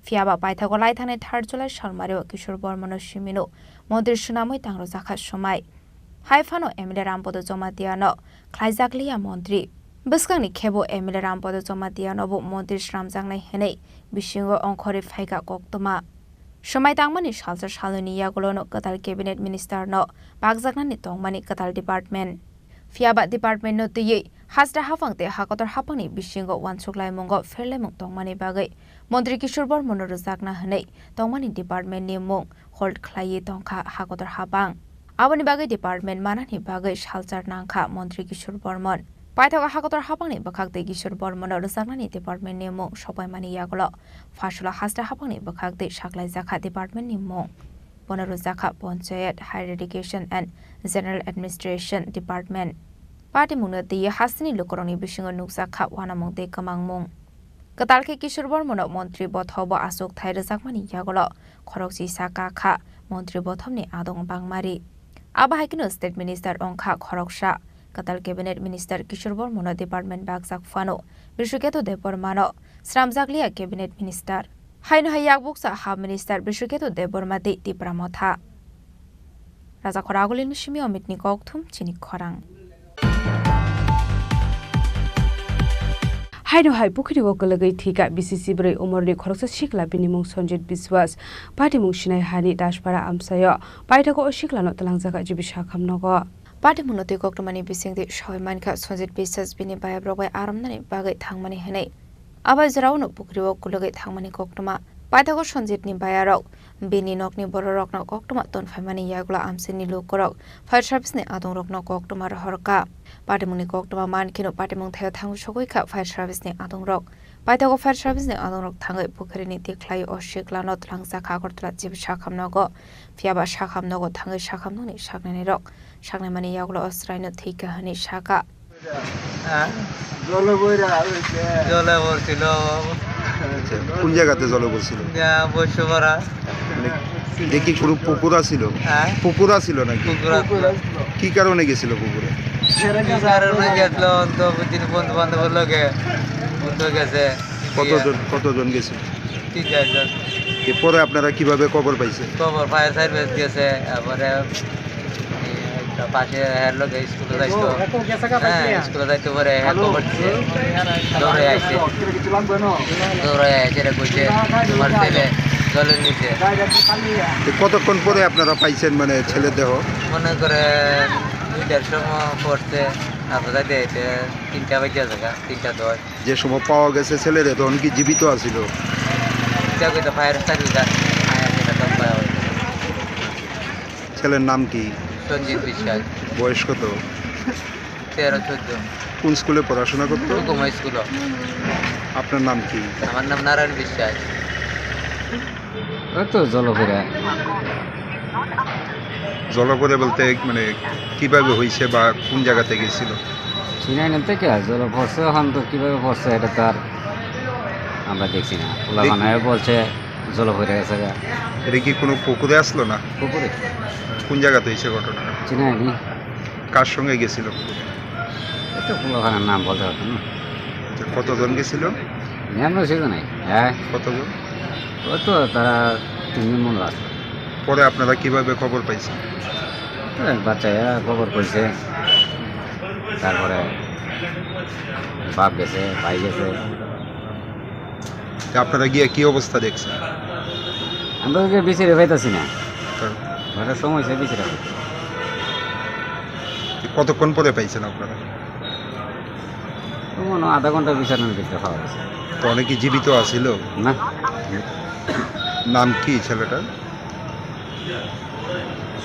Phiyaba paithago laithangnai third July salmario Kishore Bormano simino montri swnamwi tangrwjakha swmai. Hai phano M L A Rampodo Jamatia no khlaijak liya montri. Bwskangni khebo M L A Rampodo Jamatia nobo montri swnamjaknai hwnwi bisingo ongkhorwi phaikha koktwma. Swmai tangmani salsa salnwini yagulono kwtal cabinet minister no bakjaknani tongmani kwtal department. Phiyaba department no twiwi hasta hapang tei hakotor hapangni bisingo uansuk laimungo pherlaimung tongmani bagwi montri Kishore Bormano rwjakna hwnwi tongmani department ni mung hold khlaiwi tongkha hakotor hapang. Aboni bagwi department manani bagwi salchar nangkha montri Kishore Bormon. Paithago hakotor hapangni bwkhak tei Kishore Bormono rwjaknani department ni mung sopaimani yagulo phasolo hasta hapangni bwkhak tei saklaijakha department ni mung. Bono rwjakha Panchayat, Higher Education and General Administration Department. Patimungno twiwi hasteni lukurokni bisingo nukjakha uanamung tei kwmangmung. Kwtal khe Kishore Bormano montri bothobo achukthai rwjakmani yagulo khorokchisa kakha montri bothomni adong bangmari. Abo hai kheno state minister wngkha khoroksa. Kwtal cabinet minister Kishore Bormano department bakjak phano Bishnuketu Debbarmano sramjakliya cabinet minister. Haino hai yakbuksa ha minister Bishnuketu Debbarma tei Tipra Motha. Rajakhor Agulini simi Omitni kokthum chini khorang. Haino hai pukhiriro kwlwgwi thwikha B C C bwrwi umorni khoroksa sikla, bini mung Sanjit Biswas, patimung Sinai hani Daspara amchaio. Paithago o siklano twlangjak jibi sakham nogo. Patimungno twi koktwmani bisingtwi sawi mankha Sanjit Biswas bini bayabrok bai aramnani bagwi thangmani hwnwi. Abai jorao no pukhrio kwlwgwi thangmani koktwma. Paithago Sanjitni bayarok bini nokni bororokno koktwma tonphaimani yagulo amchaini lukurok fire service-ni adongrokno koktwma rohorkha. Patimungni koktwma mankheno patimung thaio thangwi sogwi kha fire service-ni adongrok. Paithago fire service-ni adongrok thangwi pukhirini tikhlai o siklano twlangjak Agartala jibi sakham nogo. Phiyaba sakham nogo thangwi sakham nokni saknainirok saknaimani yagulo o chwraino thwikha hwnwi sakha. হ্যাঁ? জলে বইরা হয়েছে। জলে পড়ছিল। আচ্ছা, কোন জায়গাতে জলে পড়ছিল? ইয়া, বৈশ্যপাড়া। মানে, এটা কি কোনো পুকুর আছিল? হ্যাঁ? পুকুর আছিল নাকি? পুকুর আছিল। পুকুর আছিল। কি কারণে গেছিল পুকুরে? কি কারণে গেছিল? তো বুঝিনি, বন্ধু বান্ধবের লগে। বন্ধু গেছে। কতজন, কতজন গেছিল? তিন চারজন। এরপরে আপনারা কিভাবে খবর পাইছেন? খবর ফায়ার সার্ভিস গেছে, তারপরে এই একটা পাশে এর লগে স্কুলে যাইতো। হ্যাঁ, স্কুলে যাইতো পরে হ্যাঁ খবর দিছে। দৌড়ে আইছে। দৌড়ে আইছে রে কইছে, "তোমার ছেলে জলের নিচে।" তো কতক্ষণ পরে আপনারা পাইছেন মানে ছেলের দেহ? মনে করে দুইটার সময় পড়ছে, তারপরে যাইতে যাইতে তিনটা বাজে জায়গা, তিনটা দশ। যে সময় পাওয়া গেছে ছেলেরে, তখন কি জীবিত আছিল? এটা কইতে ফায়ার সার্ভিস আছে, ফায়ার সার্ভিস আছে। ছেলের নাম কি? সঞ্জিত বিশ্বাস। বয়স কত? তেরো চোদ্দ। কোন স্কুলে পড়াশোনা করতো? রুকুমা স্কুল। আপনার নাম কি? আমার নাম নারায়ণ বিশ্বাস। ওই তো জলপুরে। জলপুরে বলতে মানে কিভাবে হয়েছে বা কোন জায়গাতে গেছিল? চিনাই না তো কে, জল পড়ছে, এখন তো কিভাবে পড়ছে এটা তো আর আমরা দেখছি না। পোলাপানে বলছে জল পড়ে গেছে গা। এটা কি কোনো পুকুরে আসলো না? পুকুরে। কোন জায়গাতে হয়েছে ঘটনা? চিনাই নি। কার সঙ্গে গেছিল? এটা পোলাপানের নাম বলতে পারতাম না। আচ্ছা, কতজন গেছিল? আমরা সেটা নাই। হ্যাঁ। কতজন? ওই তো তারা তিনজন মনে হয়। পরে আপনারা কিভাবে খবর পাইছেন? ওই বাচ্চারা খবর কইছে, তারপরে বাপ গেছে, ভাই গেছে। তা আপনারা গিয়ে কি অবস্থা দেখছেন? আমরা তো গিয়ে বিচারে পাইতাছি না। তো ঘরের সময় হয়েছে বিচারে পাইতাছি। কতক্ষণ পরে পাইছেন আপনারা? তো মনে হয় আধা ঘন্টা বিচারের ভিতরে পাওয়া গেছে। তো অনেকে জীবিত আছিল? না। নাম কি ছেলেটার?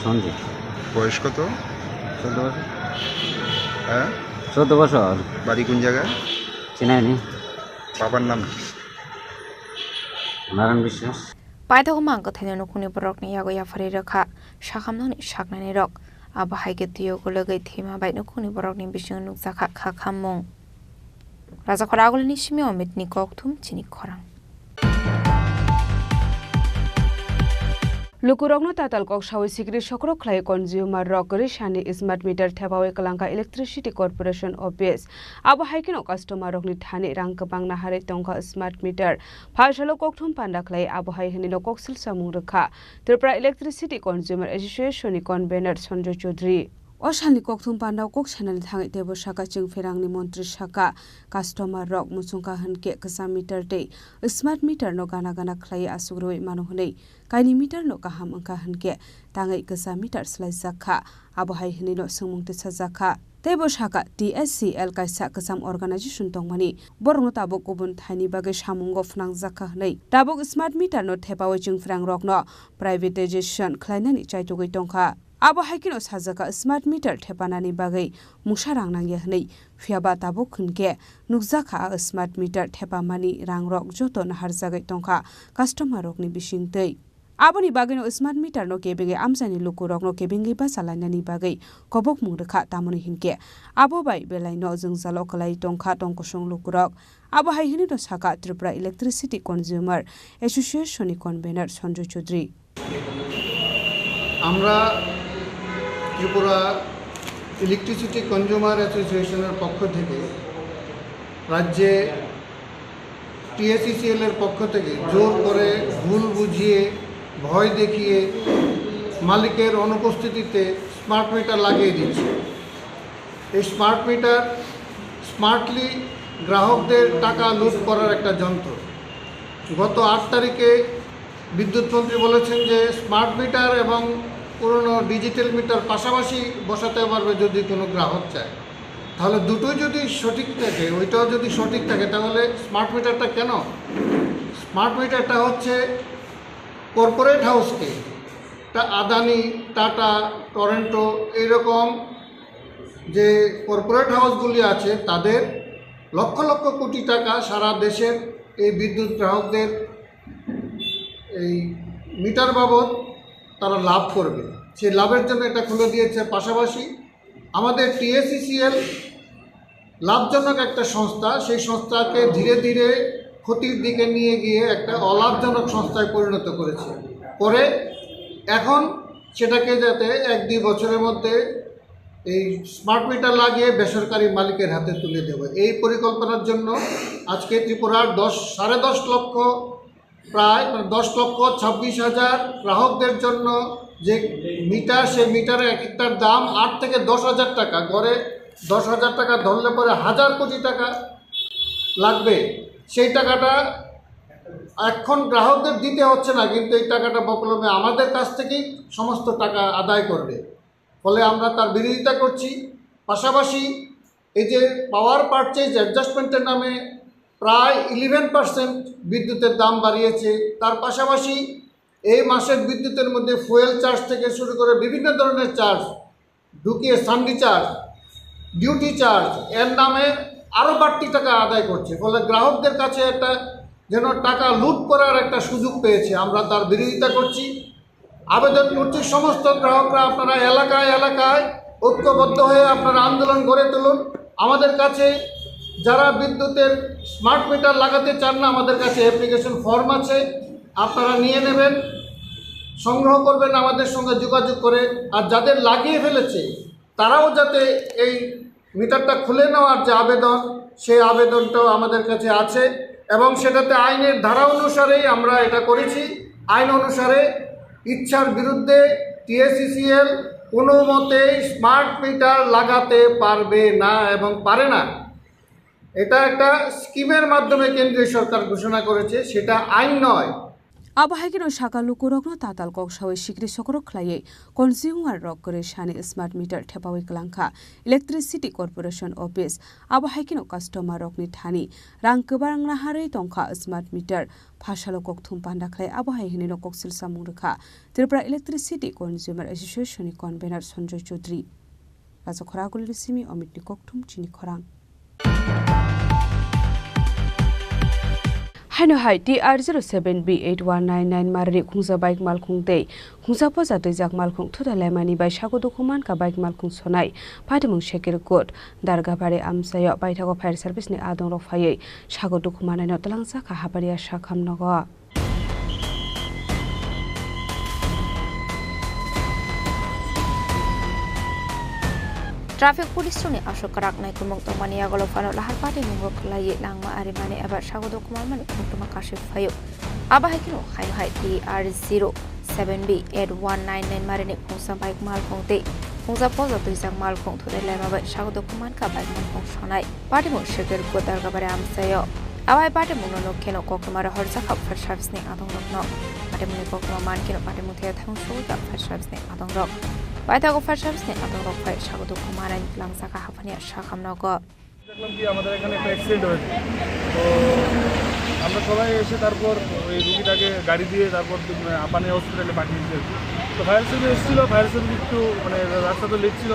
সঞ্জিত। বয়স কত? চোদ্দ বছর। হ্যাঁ? চোদ্দ বছর। বাড়ি কোন জায়গায়? চিনাইনি। বাবার নাম কি? নারায়ণ বিশ্বাস। Paithakgo mang kwthaino nukhungni borokni yago yapharwi rwkha sakhamnokni saknainirok. Abo hai khe twiwi gwlwgwi thwima bai nukhungni borokni bisingo nukjakha kha khammung. Rajakhor Agulini simi Omitni kokthum chini khorang. Lukurokno tatal kok sawi sikri sokrok khlai consumer rok kwrwi sani smart meter thepawi kwlangkha Electricity Corporation Office. Abo hai kheno customer rokni thani rang kwbang naharwi tongkha smart meter. Phalsalo kokthum panda khlai abo hai hwnwino koksil samung rwkha Tripura Electricity Consumer Association ni convener Sanjoy Chaudhary. O salni kokthum pandao kok sanani thangwi teibo saka chwng pherangni montri saka, customer rok muchungkha hwnkhe kwcham meter tei smart meter no gana gana khlaiwi aswk rwui mano hwnwi, kaini meter no kaham wngkha hwnkhe tangwi kwcham meter swlaijak kha, abo hai hwnwino swngmung tisajakha. Teibo saka T S C L kaisa kwcham organization tongmani, borokno tabuk kubun thaini bagwi samungo phnangjakha hwnwi. Tabuk smart meter no thepaui chwng pherang rokno privatization khlainani chaitugwi tongkha. Abo hai kheno sajaka smart meter thepanani bagwi mungsa rang nangya hwnwi, phiyaba tabuk hwnkhe nukjakha a smart meter thepamani rangrok joto naharjagwi tongkha customer rokni bisingtwi. Aboni bagwino smart meter no kebengwi amchaini lukurokno kebengwi bacha lainani bagwi kobokmung rwkha, tamoni hinkhe abo bai belaino jwngjalo kwlai tongkha tongkosong lukurok. Abo hai hwnwi no sakha Tripura Electricity Consumer Association ni convener Sanjoy Chaudhary. আমরা Tripura electricity consumer অ্যাসোসিয়েশনের পক্ষ থেকে রাজ্যে টিএসইসিএল এর পক্ষ থেকে জোর করে ভুল বুঝিয়ে, ভয় দেখিয়ে মালিকের অনুপস্থিতিতে স্মার্ট মিটার লাগিয়ে দিচ্ছে। এই স্মার্ট মিটার স্মার্টলি গ্রাহকদের টাকা লুট করার একটা যন্ত্র। গত আট তারিখে বিদ্যুৎ মন্ত্রী বলেছেন যে স্মার্ট মিটার এবং পুরনো ডিজিটাল মিটার পাশাপাশি বসাতে পারবে যদি কোনো গ্রাহক চায়। তাহলে দুটোই যদি সঠিক থাকে, ওইটাও যদি সঠিক থাকে, তাহলে স্মার্ট মিটারটা কেন? স্মার্ট মিটারটা হচ্ছে কর্পোরেট হাউসকে, তা আদানি, টাটা, টরেন্টো, এইরকম যে কর্পোরেট হাউসগুলি আছে, তাদের লক্ষ লক্ষ কোটি টাকা সারা দেশের এই বিদ্যুৎ গ্রাহকদের এই মিটার বাবদ তারা লাভ করবে। সেই লাভের জন্য এটা খুলে দিয়েছে। পাশাপাশি আমাদের টিএসইসিএল লাভজনক একটা সংস্থা, সেই সংস্থাকে ধীরে ধীরে ক্ষতির দিকে নিয়ে গিয়ে একটা অলাভজনক সংস্থায় পরিণত করেছে। করে এখন সেটাকে যাতে এক দুই বছরের মধ্যে এই স্মার্ট মিটার লাগিয়ে বেসরকারি মালিকের হাতে তুলে দেবে, এই পরিকল্পনার জন্য আজকে ত্রিপুরার দশ সাড়ে দশ লক্ষ প্রায় মানে দশ লক্ষ ছাব্বিশ হাজার গ্রাহকদের জন্য যে মিটার, সেই মিটারের এক একটার দাম আট থেকে দশ হাজার টাকা, গড়ে দশ হাজার টাকা ধরলে পরে হাজার কোটি টাকা লাগবে। সেই টাকাটা এখন গ্রাহকদের দিতে হচ্ছে না, কিন্তু এই টাকাটা বকলমে আমাদের কাছ থেকেই সমস্ত টাকা আদায় করবে। ফলে আমরা তার বিরোধিতা করছি। পাশাপাশি এই যে পাওয়ার পারচেজ অ্যাডজাস্টমেন্টের নামে প্রায় ইলেভেন পার্সেন্ট বিদ্যুতের দাম বাড়িয়েছে, তার পাশাপাশি এই মাসের বিদ্যুতের মধ্যে ফুয়েল চার্জ থেকে শুরু করে বিভিন্ন ধরনের চার্জ ঢুকিয়ে, সান্ডি চার্জ, ডিউটি চার্জ, এর নামে আরও বাড়তি টাকা আদায় করছে। ফলে গ্রাহকদের কাছে একটা যেন টাকা লুট করার একটা সুযোগ পেয়েছে, আমরা তার বিরোধিতা করছি। আবেদন করছি, সমস্ত গ্রাহকরা আপনারা এলাকায় এলাকায় ঐক্যবদ্ধ হয়ে আপনারা আন্দোলন গড়ে তুলুন। আমাদের কাছে যারা বিদ্যুতের স্মার্ট মিটার লাগাতে চান না, আমাদের কাছে অ্যাপ্লিকেশন ফর্ম আছে, আপনারা নিয়ে নেবেন, সংগ্রহ করবেন, আমাদের সঙ্গে যোগাযোগ করে। আর যাদের লাগিয়ে ফেলেছে, তারাও যাতে এই মিটারটা খুলে নেওয়ার যে আবেদন, সেই আবেদনটাও আমাদের কাছে আছে এবং সেটাতে আইনের ধারা অনুসারেই আমরা এটা করেছি। আইন অনুসারে ইচ্ছার বিরুদ্ধে টিএসইসিএল কোনো মতেই স্মার্ট মিটার লাগাতে পারবে না এবং পারে না। এটা একটা স্কিমের মাধ্যমে কেন্দ্রীয় সরকার ঘোষণা করেছে, সেটা আইন নয়। Abo hai kheno saka lukurokno tatal kok sawi sikri sokrok khlaiwi consumer rok kwrwi sani smart meter thepawi kwlangkha Electricity Corporation Office. Abo hai kheno customer rokni thani rang kwbang naharwi tongkha smart meter. Phasalo kokthum panda khlai abo hai hwnwi no koksil samung rwkha Tripura Electricity Consumer Association ni convener Sanjoy Chaudhary. Rajakhora Agulini simi Omitni kokthum chini khorang. Haino hai T R zero seven B eight one nine nine marini khungsa bike malkhung tei khungsa poja twijak malkhung thuda laimani bai sago dukhu mankha bike malkhung sonai patimung Shekir Kut Dargabari amchaio paithago fire service ni adongrok phaiwi sago dukhu manaino twlangjakha Haparia Sakham nogo. Traffic police rokni aswk kwrak naikolmung tongmani yagulo phano lahar patimung o khwlaiwi langma arimani eba sago dukhu manmani koktwma kasui phaio. Abo hai kheno haino hai T R zero seven B eight one nine nine marini khungsa bike malkhung tei khungsa poja twijak malkhung thuda laima bai sago dukhu mankha bike malkhung sonai. Patimung Shekir Kut Dargabari amchaio. Abo hai patimungno nuk kheno koktwma rohorjakha fire service ni adongrokno. Patimungni koktwma man kheno patimung thaya thangwi sogwikha fire service ni adongrok. Paithago fire service ni adongrok phai sago dukhu manaino twlangjakha Haparia Sakham nogo. দেখলাম কি আমাদের এখানে একটা অ্যাক্সিডেন্ট হয়েছে। তো আমরা সবাই এসে তারপর ওই রুগীটাকে গাড়ি দিয়ে তারপর হাঁপানি হসপিটালে পাঠিয়ে দিয়েছি। তো ফায়ার সার্ভিস এসেছিলো, ফায়ার সার্ভিস একটু মানে রাস্তা তো লেট ছিল।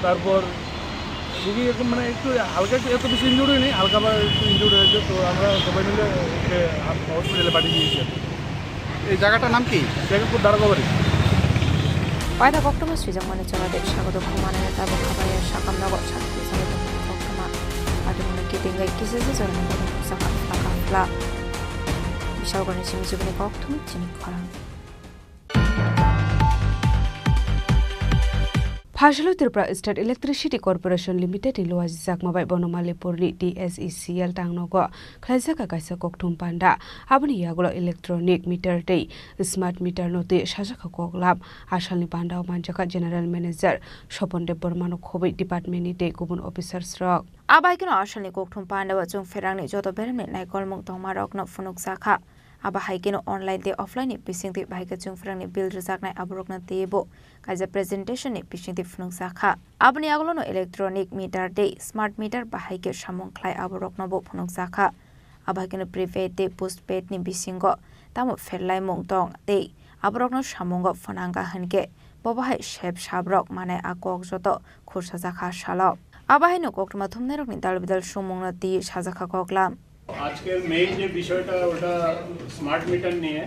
তারপর রুগী এখন মানে একটু হালকা একটু, এত বেশি ইনজুরি নেই, হালকা বা একটু ইনজুরি হয়েছে। তো আমরা সবাই মিলে ওকে হসপিটালে পাঠিয়ে দিয়েছি আর কি। এই জায়গাটার নাম কি? জয়পুর দারোগাবাড়ি। Paida koktwma swijak mani chwla de sago do khumani tabuk khabai ya sakam nogo sakti salo tongmani koktwma. Adumni kiting gai kisa se jorani koktwma saka phlaka phla. Bisalgoni simi jubini koktwma chini khorang. Phasalo Tripura State Electricity Corporation Limited ni luajijakma bai Bonomalipur ni T S E C L tangnogo khlaijak kaisa kokthum panda. Aboni yagulo electronic meter tei smart meter no twi sajak koklam. Asalni pandao manjak General Manager Sopon Debbarma no khobwi department ni tei kubun officers rok. Abai kheno asalni kokthum pandao chwng pherangni joto beremni naikolmung tongmarokno phunukjakha. Abo hai kheno online tei offline ni bisingtwi bahai khe chwng pherangni bill rwjaknai aborokno twibo kaisa presentation ni bisingtwi phunukjakha. Aboni yagulono electronic meter tei smart meter bahai khe samung khlai aboroknobo phunukjakha. Abo hai kheno prepaid tei postpaid ni bisingo tamo pherlaimung tong tei aborokno samungo phwnangkha hinkhe bobo hai sep sabrok manai a kok joto khursajakha salo. Abo haino koktwma thumnairokni dal bidal sumungno twi sajakha koklam. আজকের মেইন যে বিষয়টা, ওটা smart meter নিয়ে।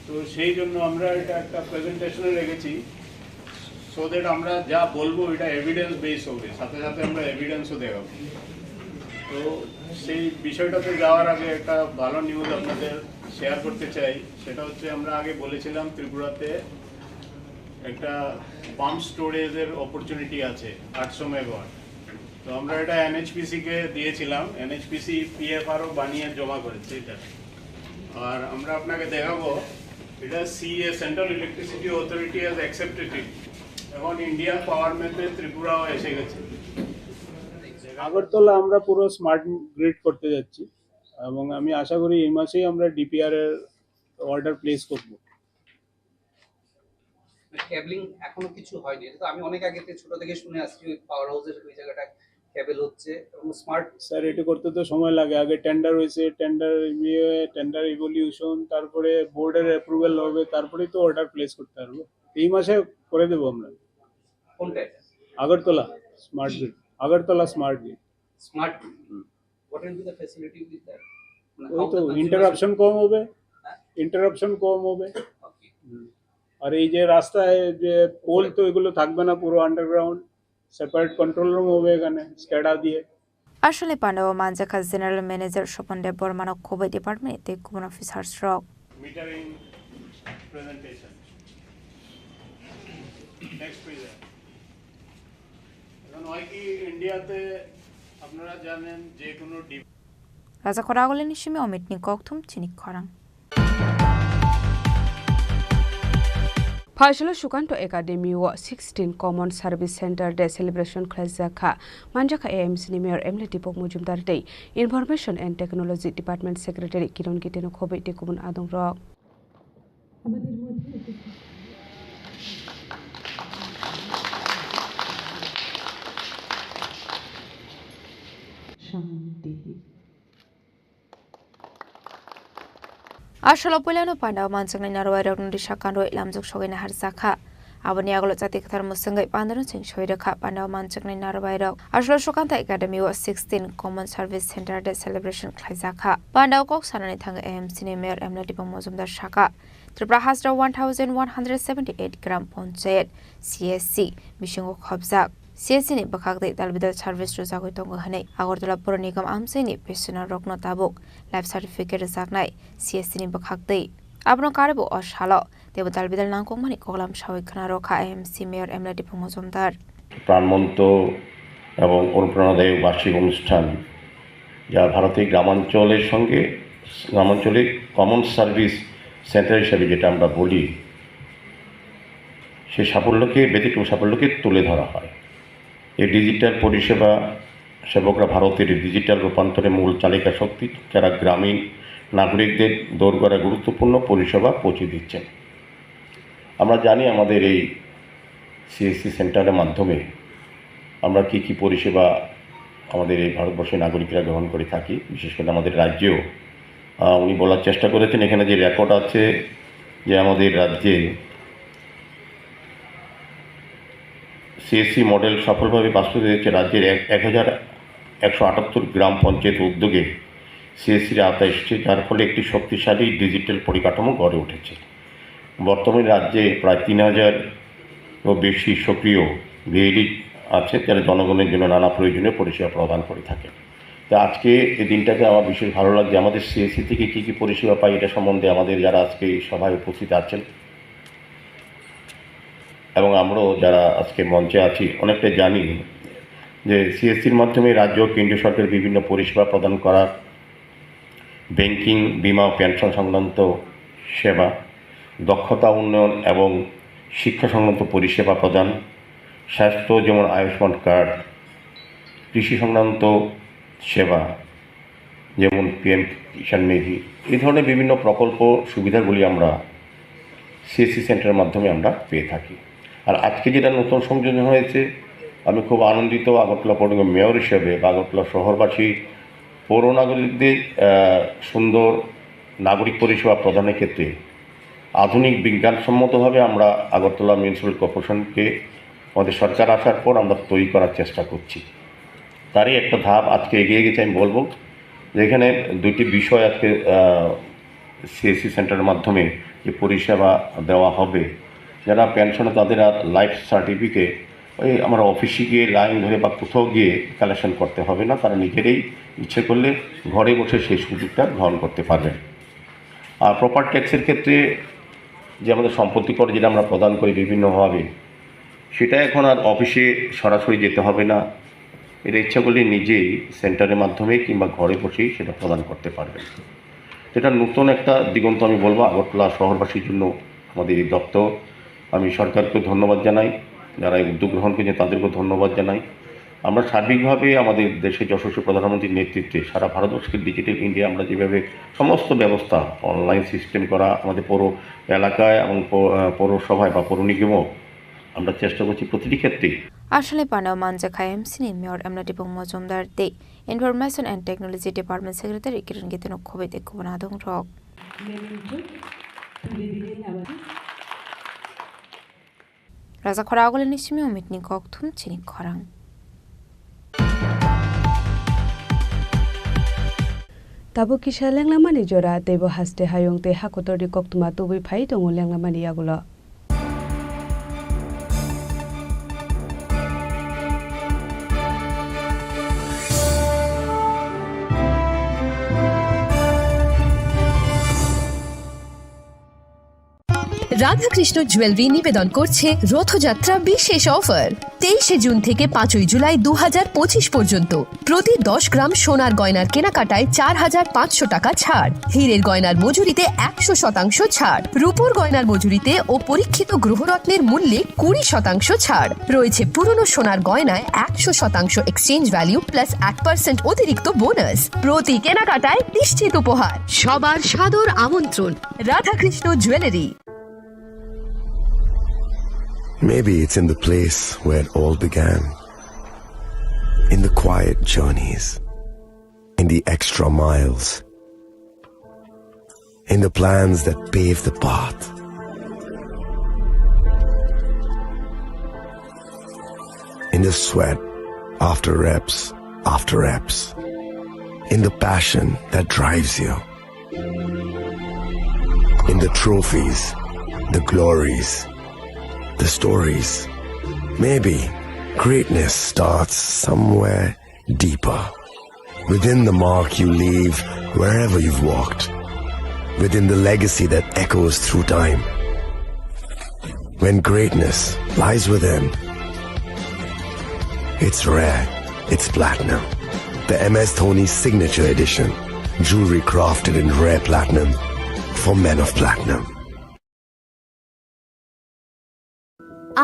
তো সেই জন্য আমরা এটা একটা প্রেজেন্টেশনে রেখেছি, সো দ্যাট আমরা যা বলবো, এটা এভিডেন্স বেস হবে, সাথে সাথে আমরা এভিডেন্সও দেখাবো। তো সেই বিষয়টাতে যাওয়ার আগে একটা ভালো নিউজ আপনাদের শেয়ার করতে চাই। সেটা হচ্ছে, আমরা আগে বলেছিলাম ত্রিপুরাতে একটা পাম্প স্টোরেজের অপরচুনিটি আছে আটশো মেগাওয়াট। তো আমরা এটা এনএইচপিসি কে দিয়েছিলাম, এনএইচপিসি পিএফআরও বানিয়ে জমা করেছে এটা। আর আমরা আপনাকে দেখাবো, এটা CEA, central electricity authority has accepted ইট। এখন ইন্ডিয়ান পাওয়ার ম্যাপে ত্রিপুরাও এসে গেছে। আগরতলা আমরা পুরো স্মার্ট গ্রিড করতে যাচ্ছি এবং আমি আশা করি এই মাসেই আমরা ডিপিআর এর অর্ডার প্লেস করব। কেবলিং এখনো কিছু হয়নি। এটা তো আমি অনেক আগে থেকে, ছোট থেকে শুনে আসছি, ওই পাওয়ার হাউসের ওই জায়গাটা কেবল হচ্ছে এবং স্মার্ট। স্যার, এটা করতে তো সময় লাগে। আগে টেন্ডার হয়েছে, টেন্ডার ইয়ে, টেন্ডার ইভলিউশন, তারপরে বোর্ডের অ্যাপ্রুভাল হবে, তারপরেই তো অর্ডার প্লেস করতে পারবো। এই মাসে করে দেবো আমরা। কোনটা এটা? Agartala smart grid. Agartala smart grid. Smart grid. Hmm. What will be the facility with that? মানে, ওই how তো the consumer ইন্টারাপশন কম হবে, হ্যাঁ? ইন্টারাপশন কম হবে। ওকে। হুম। আর এই যে রাস্তায় যে পোল, তো এগুলো থাকবে না, পুরো আন্ডারগ্রাউন্ড, সেপারেট কন্ট্রোল রুম হবে এখানে, স্ক্যাডা দিয়ে। Asalni pandao manjakha General Manager Sopon Debbarma no khobwi department tei kubun officers rok. Metering presentation. Next present. এখন হয় কি, ইন্ডিয়াতে আপনারা জানেন যে কোনো D- Raja Khoragulini simi Omitni kokthum chini khorang. Phaisalo Sukanto Academy o sixteen Common Service Center Day celebration khlaijakha. Manjakha A M C ni Mayor M L A Deepak Majumdar tei Information and Technology Department Secretary Kiron Gite no khobwi tei kubun adongrok. Shanti. Asolo puilano pandao manjaknai narwai rokno risa kanrwi lamjak sogwi naharjakha. Aboni yagulo chati kwthar mwswngwi pandano cheng soi rwkha pandao manjaknai narwai rok. Asolo Sukanta Academy o sixteen Common Service Center Day celebration khlaijakha. Pandao kok sanani thangwi A M C ni Mayor M L A Deepak Majumdar saka, Tripura hasteo one thousand one hundred seventy eight gram panchayat, C S C, bisingo khopjak. C S C ni bwkhak twi dalbidal service rwjagwi tongo hwnwi Agartala Pura Nigam amchaini pensioner rokno tabuk life certificate rwjaknai C S C ni bwkhak twi. Abono karwi bo o salo teibo dalbidal nangkukmani koklam sawi khwna rwkha A M C Mayor M L A Deepak Majumdar. প্রাণবন্ত এবং অনুপ্রেরণাদায়ক বার্ষিক অনুষ্ঠান, যা ভারতের গ্রামাঞ্চলের সঙ্গে, গ্রামাঞ্চলে কমন সার্ভিস সেন্টার হিসাবে যেটা আমরা বলি, সেই সাফল্যকে, ব্যতিক্রম সাফল্যকে তুলে ধরা হয়। এই ডিজিটাল পরিষেবা সেবকরা ভারতের ডিজিটাল রূপান্তরে মূল চালিকা শক্তি, যারা গ্রামীণ নাগরিকদের দোরগোড়ায় গুরুত্বপূর্ণ পরিষেবা পৌঁছে দিচ্ছেন। আমরা জানি আমাদের এই সিএসসি সেন্টারের মাধ্যমে আমরা কী কী পরিষেবা আমাদের এই ভারতবর্ষের নাগরিকরা গ্রহণ করে থাকি, বিশেষ করে আমাদের রাজ্যেও। আহ, উনি বলার চেষ্টা করেছেন, এখানে যে রেকর্ড আছে যে আমাদের রাজ্যে সিএসসি মডেল সফলভাবে বাস্তবায়িত হয়েছে রাজ্যের এক, এক হাজার একশো আটাত্তর গ্রাম পঞ্চায়েত উদ্যোগে সিএসসির আওতায় এসেছে, যার ফলে একটি শক্তিশালী ডিজিটাল পরিকাঠামো গড়ে উঠেছে। বর্তমানে রাজ্যে প্রায় তিন হাজারও বেশি সক্রিয় ভিএলই আছে, যারা জনগণের জন্য নানা প্রয়োজনীয় পরিষেবা প্রদান করে থাকে। তো আজকে এই দিনটাতে আমার বিশেষ ভালো লাগছে। আমাদের সিএসসি থেকে কী কী পরিষেবা পাই, এটা সম্বন্ধে আমাদের যারা আজকে এই সভায় উপস্থিত আছেন এবং আমরাও যারা আজকে মঞ্চে আছি, অনেকটাই জানি যে সিএসসির মাধ্যমে রাজ্য ও কেন্দ্রীয় সরকারের বিভিন্ন পরিষেবা প্রদান করার ব্যাংকিং, বীমা ও পেনশন সংক্রান্ত সেবা, দক্ষতা উন্নয়ন এবং শিক্ষা সংক্রান্ত পরিষেবা প্রদান, স্বাস্থ্য যেমন আয়ুষ্মান কার্ড, কৃষি সংক্রান্ত সেবা যেমন পিএম কিষাণ নিধি, এই ধরনের বিভিন্ন প্রকল্প সুবিধাগুলি আমরা সিএসসি সেন্টারের মাধ্যমে আমরা পেয়ে থাকি। আর আজকে যেটা নতুন সংযোজন হয়েছে, আমি খুব আনন্দিত আগরতলা পৌর নিগম মেয়র হিসেবে বা আগরতলা শহরবাসী পৌর নাগরিকদের, আহ, সুন্দর নাগরিক পরিষেবা প্রদানের ক্ষেত্রে আধুনিক বিজ্ঞানসম্মতভাবে আমরা আগরতলা মিউনিসিপ্যাল কর্পোরেশনকে আমাদের সরকার আসার পর আমরা তৈরি করার চেষ্টা করছি। তারই একটা ধাপ আজকে এগিয়ে গেছে, আমি বলবো, যেখানে দুইটি বিষয় আজকে, আহ, সিএসসি সেন্টারের মাধ্যমে যে পরিষেবা দেওয়া হবে, যারা পেনশনে তাদের আর লাইফ সার্টিফিকেট ওই আমরা অফিসে গিয়ে লাইন ধরে বা কোথাও গিয়ে কালেকশন করতে হবে না, তারা নিজেরাই ইচ্ছে করলে ঘরে বসে সেই সুযোগটা গ্রহণ করতে পারবেন। আর প্রপার্টি ট্যাক্সের ক্ষেত্রে যে আমাদের সম্পত্তি কর যেটা আমরা প্রদান করি বিভিন্নভাবে, সেটা এখন আর অফিসে সরাসরি যেতে হবে না, এটা ইচ্ছা করলে নিজেই সেন্টারের মাধ্যমে কিংবা ঘরে বসেই সেটা প্রদান করতে পারবেন। এটা নতুন একটা দিগন্ত আমি বলবো আগরতলা শহরবাসীর জন্য, আমাদের এই দপ্তর। আমি সরকারকেও ধন্যবাদ জানাই, যারা এই উদ্যোগ গ্রহণ করেছেন তাদেরকেও ধন্যবাদ জানাই। আমরা সার্বিকভাবে আমাদের দেশের যশস্বী প্রধানমন্ত্রীর নেতৃত্বে সারা ভারতবর্ষকে ডিজিটাল ইন্ডিয়া আমরা যেভাবে সমস্ত ব্যবস্থা অনলাইন সিস্টেম করা, আমাদের পৌর এলাকায় এবং পৌ-, আহ, পৌরসভায় বা পৌর নিগমও আমরা চেষ্টা করছি প্রতিটি ক্ষেত্রেই। Aswlai panao manjakha M C ni Mayor Emla Dipong Mojumdar tei Information and Technology Department Secretary Kiran Gitano khoboi tei kubun adongrok. Raja khora agulini simi omitni kokthum chini khorang. Tabuk kisa lenglamani jora, teibo haste hayung tei hakotorni koktwma tubui phai tongo lenglamani yagulo. Radhakrishna jewellery নিবেদন করছে রথযাত্রা বিশেষ অফার। তেইশে জুন থেকে পাঁচই জুলাই দু হাজার পঁচিশ পর্যন্ত প্রতি দশ গ্রাম সোনার গয়নার কেনাকাটায় চার হাজার পাঁচশো টাকা ছাড়, হীরের গয়নার মজুরিতে একশো শতাংশ ছাড়, রূপোর গয়নার মজুরিতে ও পরীক্ষিত গ্রহরত্নের মূল্যে কুড়ি শতাংশ ছাড়। রয়েছে পুরনো সোনার গয়নায় একশো শতাংশ এক্সচেঞ্জ ভ্যালু প্লাস এক পার্সেন্ট অতিরিক্ত বোনাস। প্রতি কেনাকাটায় নিশ্চিত উপহার। সবার সাদর আমন্ত্রণ Radhakrishna jewellery. Maybe it's in the place where it all began. In the quiet journeys. In the extra miles. In the plans that pave the path. In the sweat after reps after reps. In the passion that drives you. In the trophies, the glories, the stories. Maybe greatness starts somewhere deeper. Within the mark you leave wherever you've walked. Within the legacy that echoes through time. When greatness lies within, it's rare, it's platinum. The M S Dhoni Signature Edition. Jewelry crafted in rare platinum for men of platinum.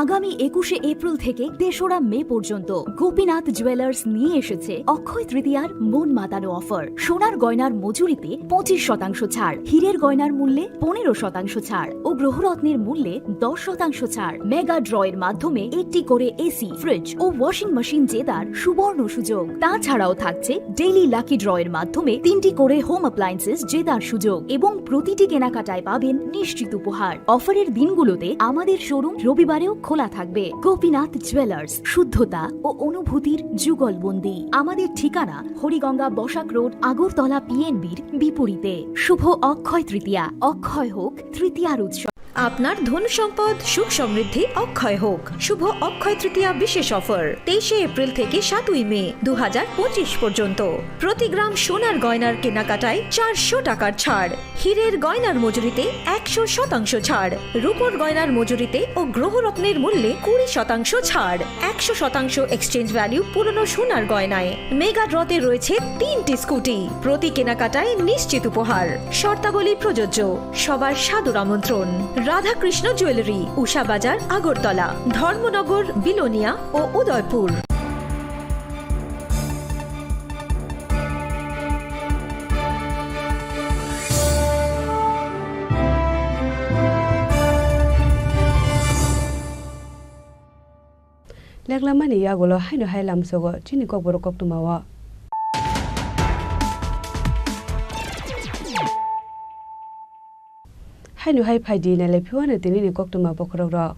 আগামী একুশে এপ্রিল থেকে তেসরা মে পর্যন্ত গোপীনাথ জুয়েলার্স নিয়ে এসেছে অক্ষয় তৃতীয়ার মন মাতানো অফার। সোনার গয়নার মজুরিতে পঁচিশ শতাংশ ছাড়, হীরের গয়নার মূল্যে পনেরো শতাংশ ছাড় ও গ্রহরত্নের মূল্যে দশ শতাংশ ছাড়। মেগা ড্র এর মাধ্যমে একটি করে এসি, ফ্রিজ ও ওয়াশিং মেশিন জেতার সুবর্ণ সুযোগ। তাছাড়াও থাকছে ডেইলি লাকি ড্র এর মাধ্যমে তিনটি করে হোম অ্যাপ্লায়েন্সেস জেতার সুযোগ এবং প্রতিটি কেনাকাটায় পাবেন নিশ্চিত উপহার। অফারের দিনগুলোতে আমাদের শোরুম রবিবারেও খোলা থাকবে গোপীনাথ জুয়েলার্স, শুদ্ধতা ও অনুভূতির যুগলবন্দি। আমাদের ঠিকানা হরিগঙ্গা বসাক রোড, আগরতলা পিএনবির বিপরীতে। শুভ অক্ষয় তৃতীয়া, অক্ষয় হোক তৃতীয়ার উৎসব। আপনার ধন সম্পদ সুখ সমৃদ্ধি অক্ষয় হোক। শুভ অক্ষয় তৃতীয়া বিশেষ অফার, তেইশে এপ্রিল থেকে সাতই মে দু হাজার পঁচিশ পর্যন্ত। প্রতি গ্রাম সোনার গয়নার কেনাকাটায় চারশো টাকার ছাড়, হীরের গয়নার মজুরিতে একশো শতাংশ ছাড়, রূপোর গয়নার মজুরিতে ও গ্রহরত্নের মূল্যে কুড়ি শতাংশ ছাড়, একশো শতাংশ এক্সচেঞ্জ ভ্যালু পুরনো সোনার গয়নায়। মেগা ড্রতে রয়েছে তিনটি স্কুটি, প্রতি কেনাকাটায় নিশ্চিত উপহার। শর্তাবলী প্রযোজ্য। সবার সাদর আমন্ত্রণ। রাধাকৃষ্ণ জুয়েলারি, উষা বাজার, আগরতলা, ধর্মনগর, বিলোনিয়া ও Udaipur. Leklamani yagulo haino hai lamsogo chini kokborok koktwmao. Haino hai phaidi nailai phiwano tinini koktwma bokhorokrok.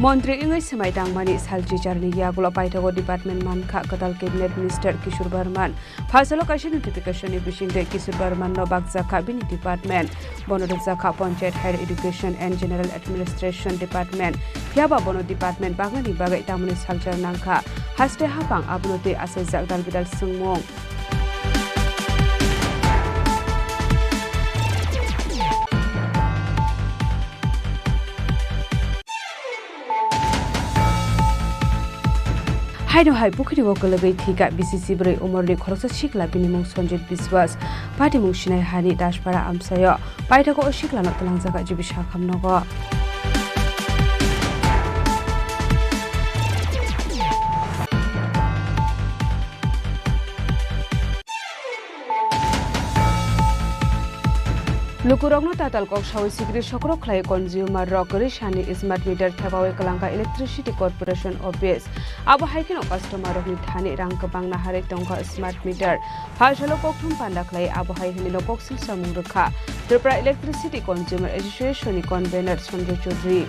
Montri wngwi swmai tangmani salchicharni yagulo paithago department mankha kwtal cabinet minister Kishore Barman. Phaisalo kaisa notification ni bisingtwi Kishore Barman no bakjakha bini department. Bono rwjakha Panchayat Higher Education and General Administration Department. Phiyaba bono department bagani bagwi tamoni salchar nangkha. Haste haphang abono twi achaijak dalbidal swngmung. Haino hai pukhiri o kwlwgwi thwikha B C C bwrwi umorni khoroksa sikla, bini mung Sanjit Biswas, patimung Sinai hani Daspara amchaio. Paithago o siklano twlangjakha G B Sakham nogo. Lukurokno tatal kok saui sikiri sokrok khlai consumer rok kwrwi sani smart meter thepaui kwlangkha Electricity Corporation Office. Abo hai kheno customer rokni thani rang kwbang naharwi tongkha smart meter. Phaisalo kokthum panda khlai abo hai hwnwino koksil samung rwkha Tripura Electricity Consumer Association ni convener Sanjay Chaudhary.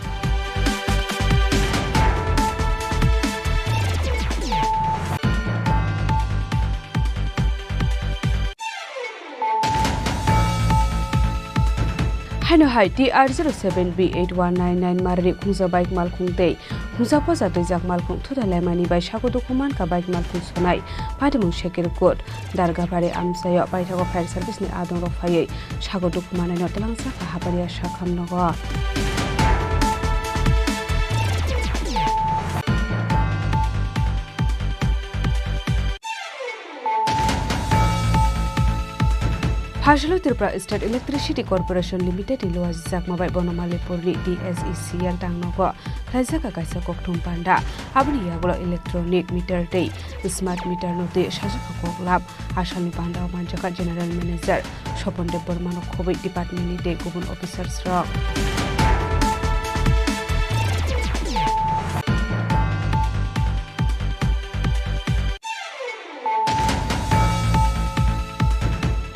Haino hai T R zero seven B eight one nine nine marni khungsa bike malkhung tei khungsa posa twijak malkhung thuda laimani bai sago dukhu mankha bike malkhung sonai patimung Shekirkot Dargabari amchaio. Paithago fire service ni adongrok phaiwi sago dukhu manai no twlangjakha Haparia Sakham nogo. Phaisalo Tripura State Electricity Corporation Limited ni luajijakma bai Bonomalipur ni D S E C L tangnogo khlaijak kaisa kokthum panda. Aboni yagulo electronic meter tei smart meter no twi sajak koklap. Asalni panda o manjakha General Manager Sopon Debbarma no khobwi department ni tei kubun officers rok.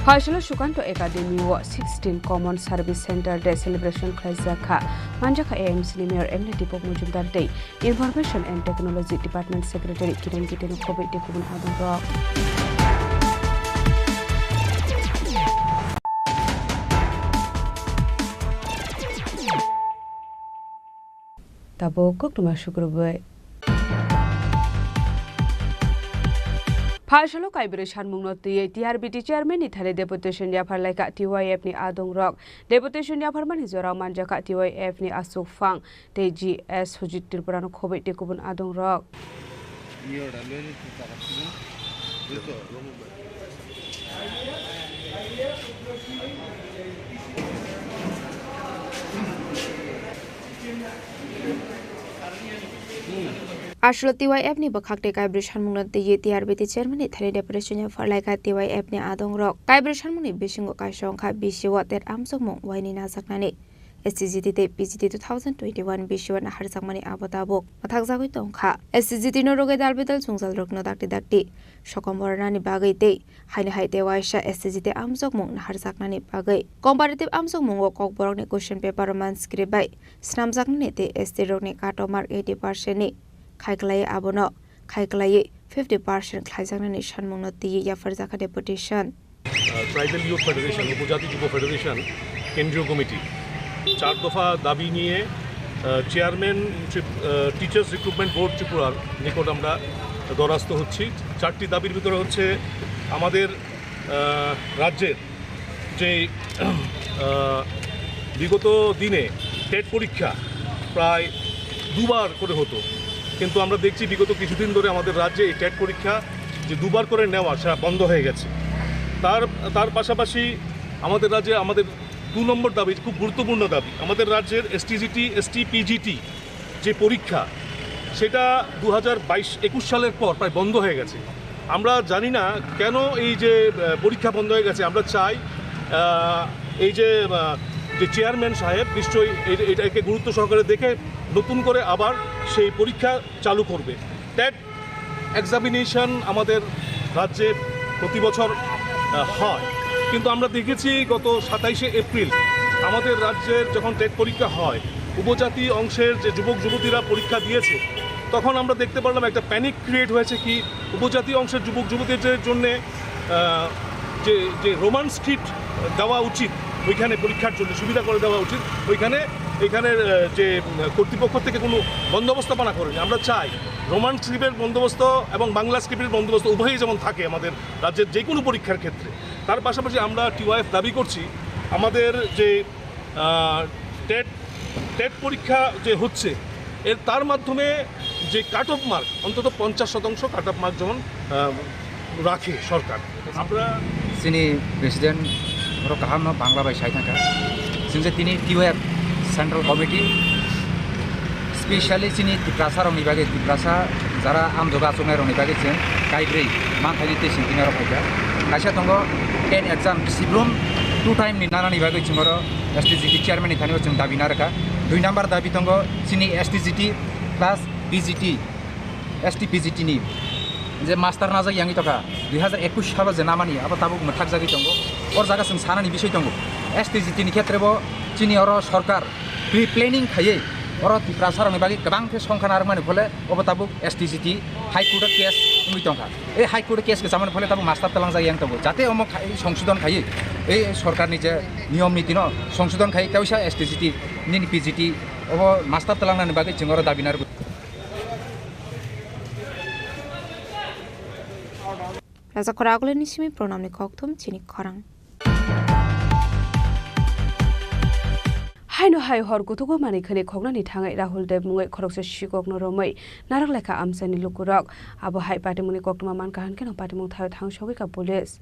Phaisalo Sukanto Academy o sixteen Common Service Center Day celebration khlaijak kha. Manjakha A M C ni Mayor M L A Deepak Majumdar tei Information and Technology Department Secretary Kiran Gite no khobwi tei kubun adongrok. Tabuk koktwma sukrubwi. Phaisalo kaibrwi sanmungno twiwi T R B T chairman ni thani deputation yaphar laikha T Y F ni adongrok. Deputation yapharmani jorao manjakha T Y F ni aswk phang tei G S Sujit Tripura no khobwi tei kubun adongrok. Aswk T Y F ni bwkhak tei kaibrwi sanmungno twiwi T R B T chairman ni thani deputation yaphar laikha T Y F ni adongrok. Kaibrwi sanmungni bisingo kaisa wngkha B C O tet amchokmung waini najaknani. S T G T tei P G T two thousand twenty-one bisio naharjakmani abo tabuk mwthakjagwi tongkha. S T G T no rwgwi dal bidal jwngjal rokno dakti dakti sokomornani bagwi tei haino hai tei waisa S T G T amjokmung naharjaknani bagwi comparative amjokmungo kokborokni question paper Roman script bai swnamjaknani tei S T rokni cut off mark eighty percent ni khai kwlaiwi abono khai kwlaiwi fifty percent khlaijaknani sanmungno twiwi yapharjakha deputation. Tribal youth federation, উপজাতি যুব ফেডারেশন কেন্দ্রীয় কমিটি চার দফা দাবি নিয়ে chairman teachers recruitment board ত্রিপুরার নিকট আমরা দ্বারস্থ হচ্ছি। চারটি দাবির ভিতরে হচ্ছে আমাদের আহ, রাজ্যের যে আহ, বিগত দিনে টেট পরীক্ষা প্রায় দুবার করে হতো, কিন্তু আমরা দেখছি বিগত কিছুদিন ধরে আমাদের রাজ্যে এই টেট পরীক্ষা যে দুবার করে নেওয়া, সেটা বন্ধ হয়ে গেছে। তার তার পাশাপাশি আমাদের রাজ্যে আমাদের দু নম্বর দাবি, খুব গুরুত্বপূর্ণ দাবি, আমাদের রাজ্যের এসটিজিটি, এসটিপিজিটি যে পরীক্ষা, সেটা দু হাজার বাইশ একুশ সালের পর প্রায় বন্ধ হয়ে গেছে। আমরা জানি না কেন এই যে আহ, পরীক্ষা বন্ধ হয়ে গেছে। আমরা চাই আহ, এই যে আহ, যে চেয়ারম্যান সাহেব নিশ্চয়ই এই- এটাকে গুরুত্ব সহকারে দেখে নতুন করে আবার সেই পরীক্ষা চালু করবে। টেট এক্সামিনেশন আমাদের রাজ্যে প্রতি বছর আহ, হয়, কিন্তু আমরা দেখেছি গত সাতাইশে এপ্রিল আমাদের রাজ্যের যখন টেট পরীক্ষা হয়, উপজাতি অংশের যে যুবক যুবতীরা পরীক্ষা দিয়েছে, তখন আমরা দেখতে পারলাম একটা প্যানিক ক্রিয়েট হয়েছে কি উপজাতি অংশের যুবক যুবতীদের জন্য যে যে রোমান স্ক্রিপ্ট দেওয়া উচিত, ওইখানে পরীক্ষার জন্য সুবিধা করে দেওয়া উচিত। ওইখানে এখানে যে কর্তৃপক্ষ থেকে কোনো বন্দোবস্ত বানা করেনি। আমরা চাই রোমান স্ক্রিপ্টের বন্দোবস্ত এবং বাংলা স্ক্রিপ্টের বন্দোবস্ত উভয়ই যেমন থাকে আমাদের রাজ্যের যে কোনো পরীক্ষার ক্ষেত্রে। তার পাশাপাশি আমরা টিওয়াইএফ দাবি করছি আমাদের যে টেট টেট পরীক্ষা যে হচ্ছে, এর তার মাধ্যমে যে কাট অফ মার্ক, অন্তত পঞ্চাশ শতাংশ কাট অফ মার্ক যেমন আহ, রাখে সরকার। আমরা Chini president oro kaham no bangla bai sai thangkha. Chwng je tini T Y F central committee specially chini Tiprasa rokni bagwi, Tiprasa jara amjoga achuknai rokni bagwi chwng kaibrwi manthaini tei singkirna rok phaikha. Kaisa tongo ten exam sibrum two time ni nanani bagwi chwng oro S T G T chairman ni thani o chwng dabi narwkha. Dui number dabi tongo chini S T G T plus P G T, S T P G T ni je master najak yangwi tongkha dui hazar ekush salo je namani abo tabuk mwthakjagwi tongo. O jaga chwng sanani bisoi tongo, S T G T ni khetre bo chini oro sorkar pre planning khaiwi oro Tiprasa rokni bagwi kwbang khe songkha narwkmani phole obo tabuk S T G T High Court o case wngwi tongkha. Ei High Court o case kwchamani phole tabuk master twlangjak yang tongo, jate omo khai songsodon khaiwi ei sorkarni je niyom nitino songsodon khaiwi kaisa S T G T nini P G T obo master twlangnani bagwi chwng oro dabi narwkha. Raja Khoragulini simi pronamni kokthum chini khorang. Haino hai hor kutugo manwi khwnwi khoknani thangwi Rahul Dev mungwi khoroksa sikokno romwi narwk lekha amchaini lukurok. Abo hai patimungni koktwma mankha hwnkhe no patimung thaio thang sogwi kha police.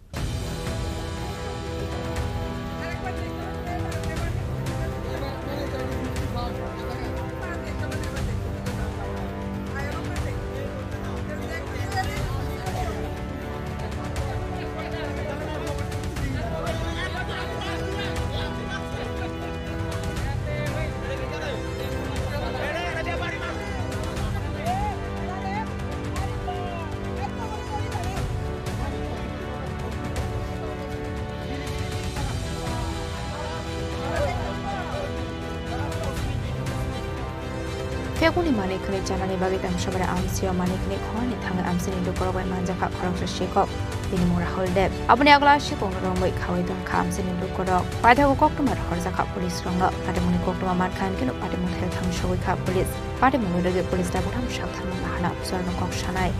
Phekuni manwi khwnwi chanani bagwi tamsokra amchio manwi khwnwi khoroknwi thangwi amchini lukurok bai manjakha khoroksa sikok, bini mung Rahul Dev. Aboni yagulo a sikokno romwi khawi tongkha amchini lukurok. Paithago koktwma rohorjakha police rokno. Patimungni koktwma mankha hwnkhe no patimung thaio thang sogwi kha police. Patimungno rwgwi police tabuk thang saktharmung nahana officer no kok sanai.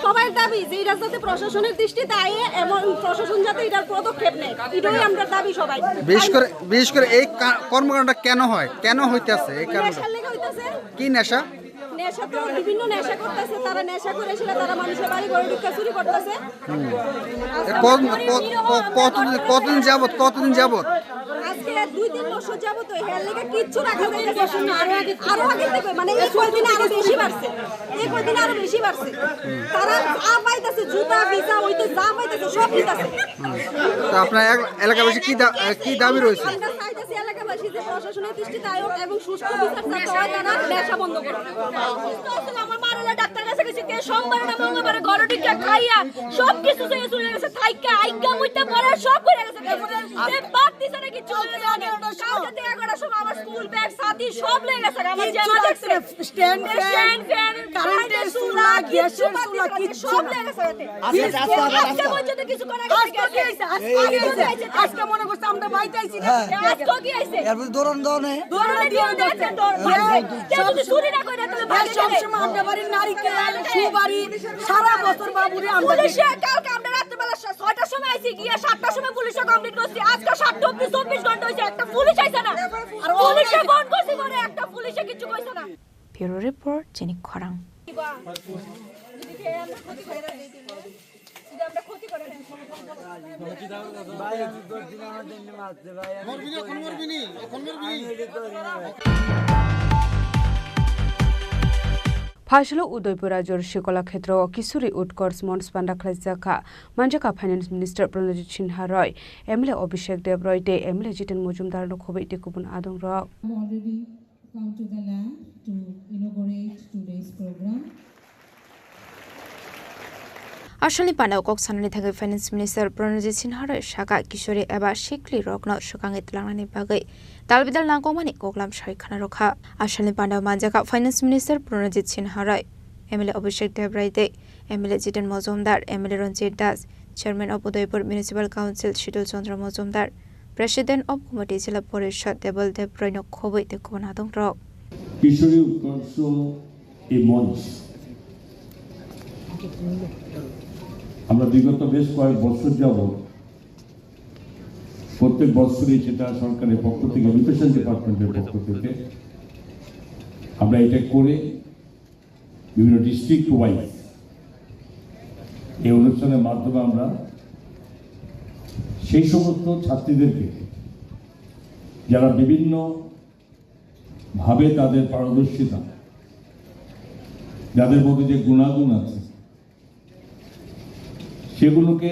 সবার দাবি যে এটা যাতে প্রশাসনের দৃষ্টিতে আয় এবং প্রশাসন যাতে এটার পদক্ষেপ নেয়, এটাই আমরা দাবি সবাই। বিশেষ করে বিশেষ করে এই কা- কর্মকাণ্ডটা কেন হয়, কেন হইতেছে এই কারণটা? নেশার লেগে হইতেছে। কি নেশা? নেশা তো বিভিন্ন নেশা করতেছে, তারা নেশা করে সেটা তারা মানুষের বাড়ি ঘরে ঢুকে চুরি করতেছে। এ, কত-, কত-, কত-, কতদিন, কতদিন যাবত, কতদিন যাবত? আজকে দুই তিন বছর যাবত তো হেয়ার লেগে কিচ্ছু রাখা যাইতেছে না। আরো আগে, আরো আগে থেকে মানে এই কয়দিনে আরো বেশি বাড়ছে, এই কয়দিনে আরো বেশি বাড়ছে। তারা যা পাইতেছে, জুতা, ভিসা, ওইতে যা পাইতেছে সব নিতেছে। তো আপনার এলাকাবাসী কি দা-, কি দাবি রয়েছে? আমরা চাইতেছি এলাকাবাসী যে প্রশাসনের দৃষ্টিতে আয়োগ এবং সুষ্ঠু বিচার যাতে হয়, তারা ব্যবসা বন্ধ করুক। অসুস্থ অসুস্থ আমার মা হলো ডাক্তার কাছে গেছে, কে সোমবারে না মঙ্গলবারে ঘরে ঢুকে খাইয়া সব কিছু শেষ হয়ে গেছে, থাইকা আইকা মুইতে পরে সব করে গেছে। সে বাদ দিছে না কিছু। কালকে তো এগারোটার সময় আমার স্কুল ব্যাগ, ছাতি সব লেগে গেছে। আমার কিচ্ছু জামা রাখছে দেখছে। না, স্ট্যান্ড ফ্যান, স্ট্যান্ড ফ্যান, কারেন্টের কারেন্টের চুলা, চুলা, গ্যাসের কিচ্ছু চুলা, বাদ কিচ্ছু দিছে না। সব লেগে গেছে। আজকে, আজকে আজকে পর্যন্ত কিছু করা আজকে গেছে। কি হয়েছে? আজকে এই কি যে হয়েছে? আজকে মনে করছে আমরা বাইতে আইছি না। হ্যাঁ। আজকে কি হয়েছে? এর মধ্যে দৌড়ান দেওয়া নেই। দৌড়ান দিয়ে দেখেন, দৌড় মারছে। হ্যাঁ। কেউ যদি চুরি না করে, তাহলে ভাই, বাড়ি সব থেকে সময় আমরা বাড়ির নারিকেল, সুপারি, সারা বছর বাবুরে আমরা পুলিশে কালকে আমরা রাত্রেবেলা সা-, ছয়টার সময় আইছি, গিয়ে সাতটার সময় পুলিশে কমপ্লেন করছি। আজকে সাতটা অবধি চব্বিশ ঘন্টা হয়েছে, একটা পুলিশ আইছে না। আর পুলিশে ফোন করছি, পরে একটা পুলিশে কিচ্ছু কইছে না। Bureau Report, Chini Khorang. Phaisalo Udaipur Rajor Shikola Khetrao Kishori Utkarsh Manch panda khlaijak kha. Manjak kha Finance Minister Pranajit Sinha Roy, M L A Abhishek Deb Roy tei M L A Jiten Mojumdar no khobwi tei kubun adong rok. Already come to the land to inaugurate today's program. Asalni pandao kok sanani thangwi Finance Minister Pranajit Sinha Roy sakha, Kishori eba sikli rokno swkangwi twlangnani bagwi dalbidal nangkukmani koklam sai khana rwkha. Asalni pandao manjakha Finance Minister Pranajit Sinha Roy, M L A Abhishek Deb Roy tei M L A Jiten Mojumdar, M L A Ranjit Das, Chairman of Udaipur Municipal Council Shitul Chandra Mojumdar, President of Committee Jila Porishad Debal Deb Roy no khobwi tei kubun adong rok. Kishori Utkarsh এই মঞ্চ আমরা বিগত বেশ কয়েক বছর যাবত প্রত্যেক বছরই সেটা সরকারের পক্ষ থেকে, এডুকেশন ডিপার্টমেন্টের পক্ষ থেকে আমরা এটা করে বিভিন্ন ডিস্ট্রিক্ট ওয়াইজ এই অনুষ্ঠানের মাধ্যমে আমরা সেই সমস্ত ছাত্রীদেরকে যারা বিভিন্ন ভাবে তাদের পারদর্শিতা, যাদের মধ্যে যে গুণাগুণ আছে, সেগুলোকে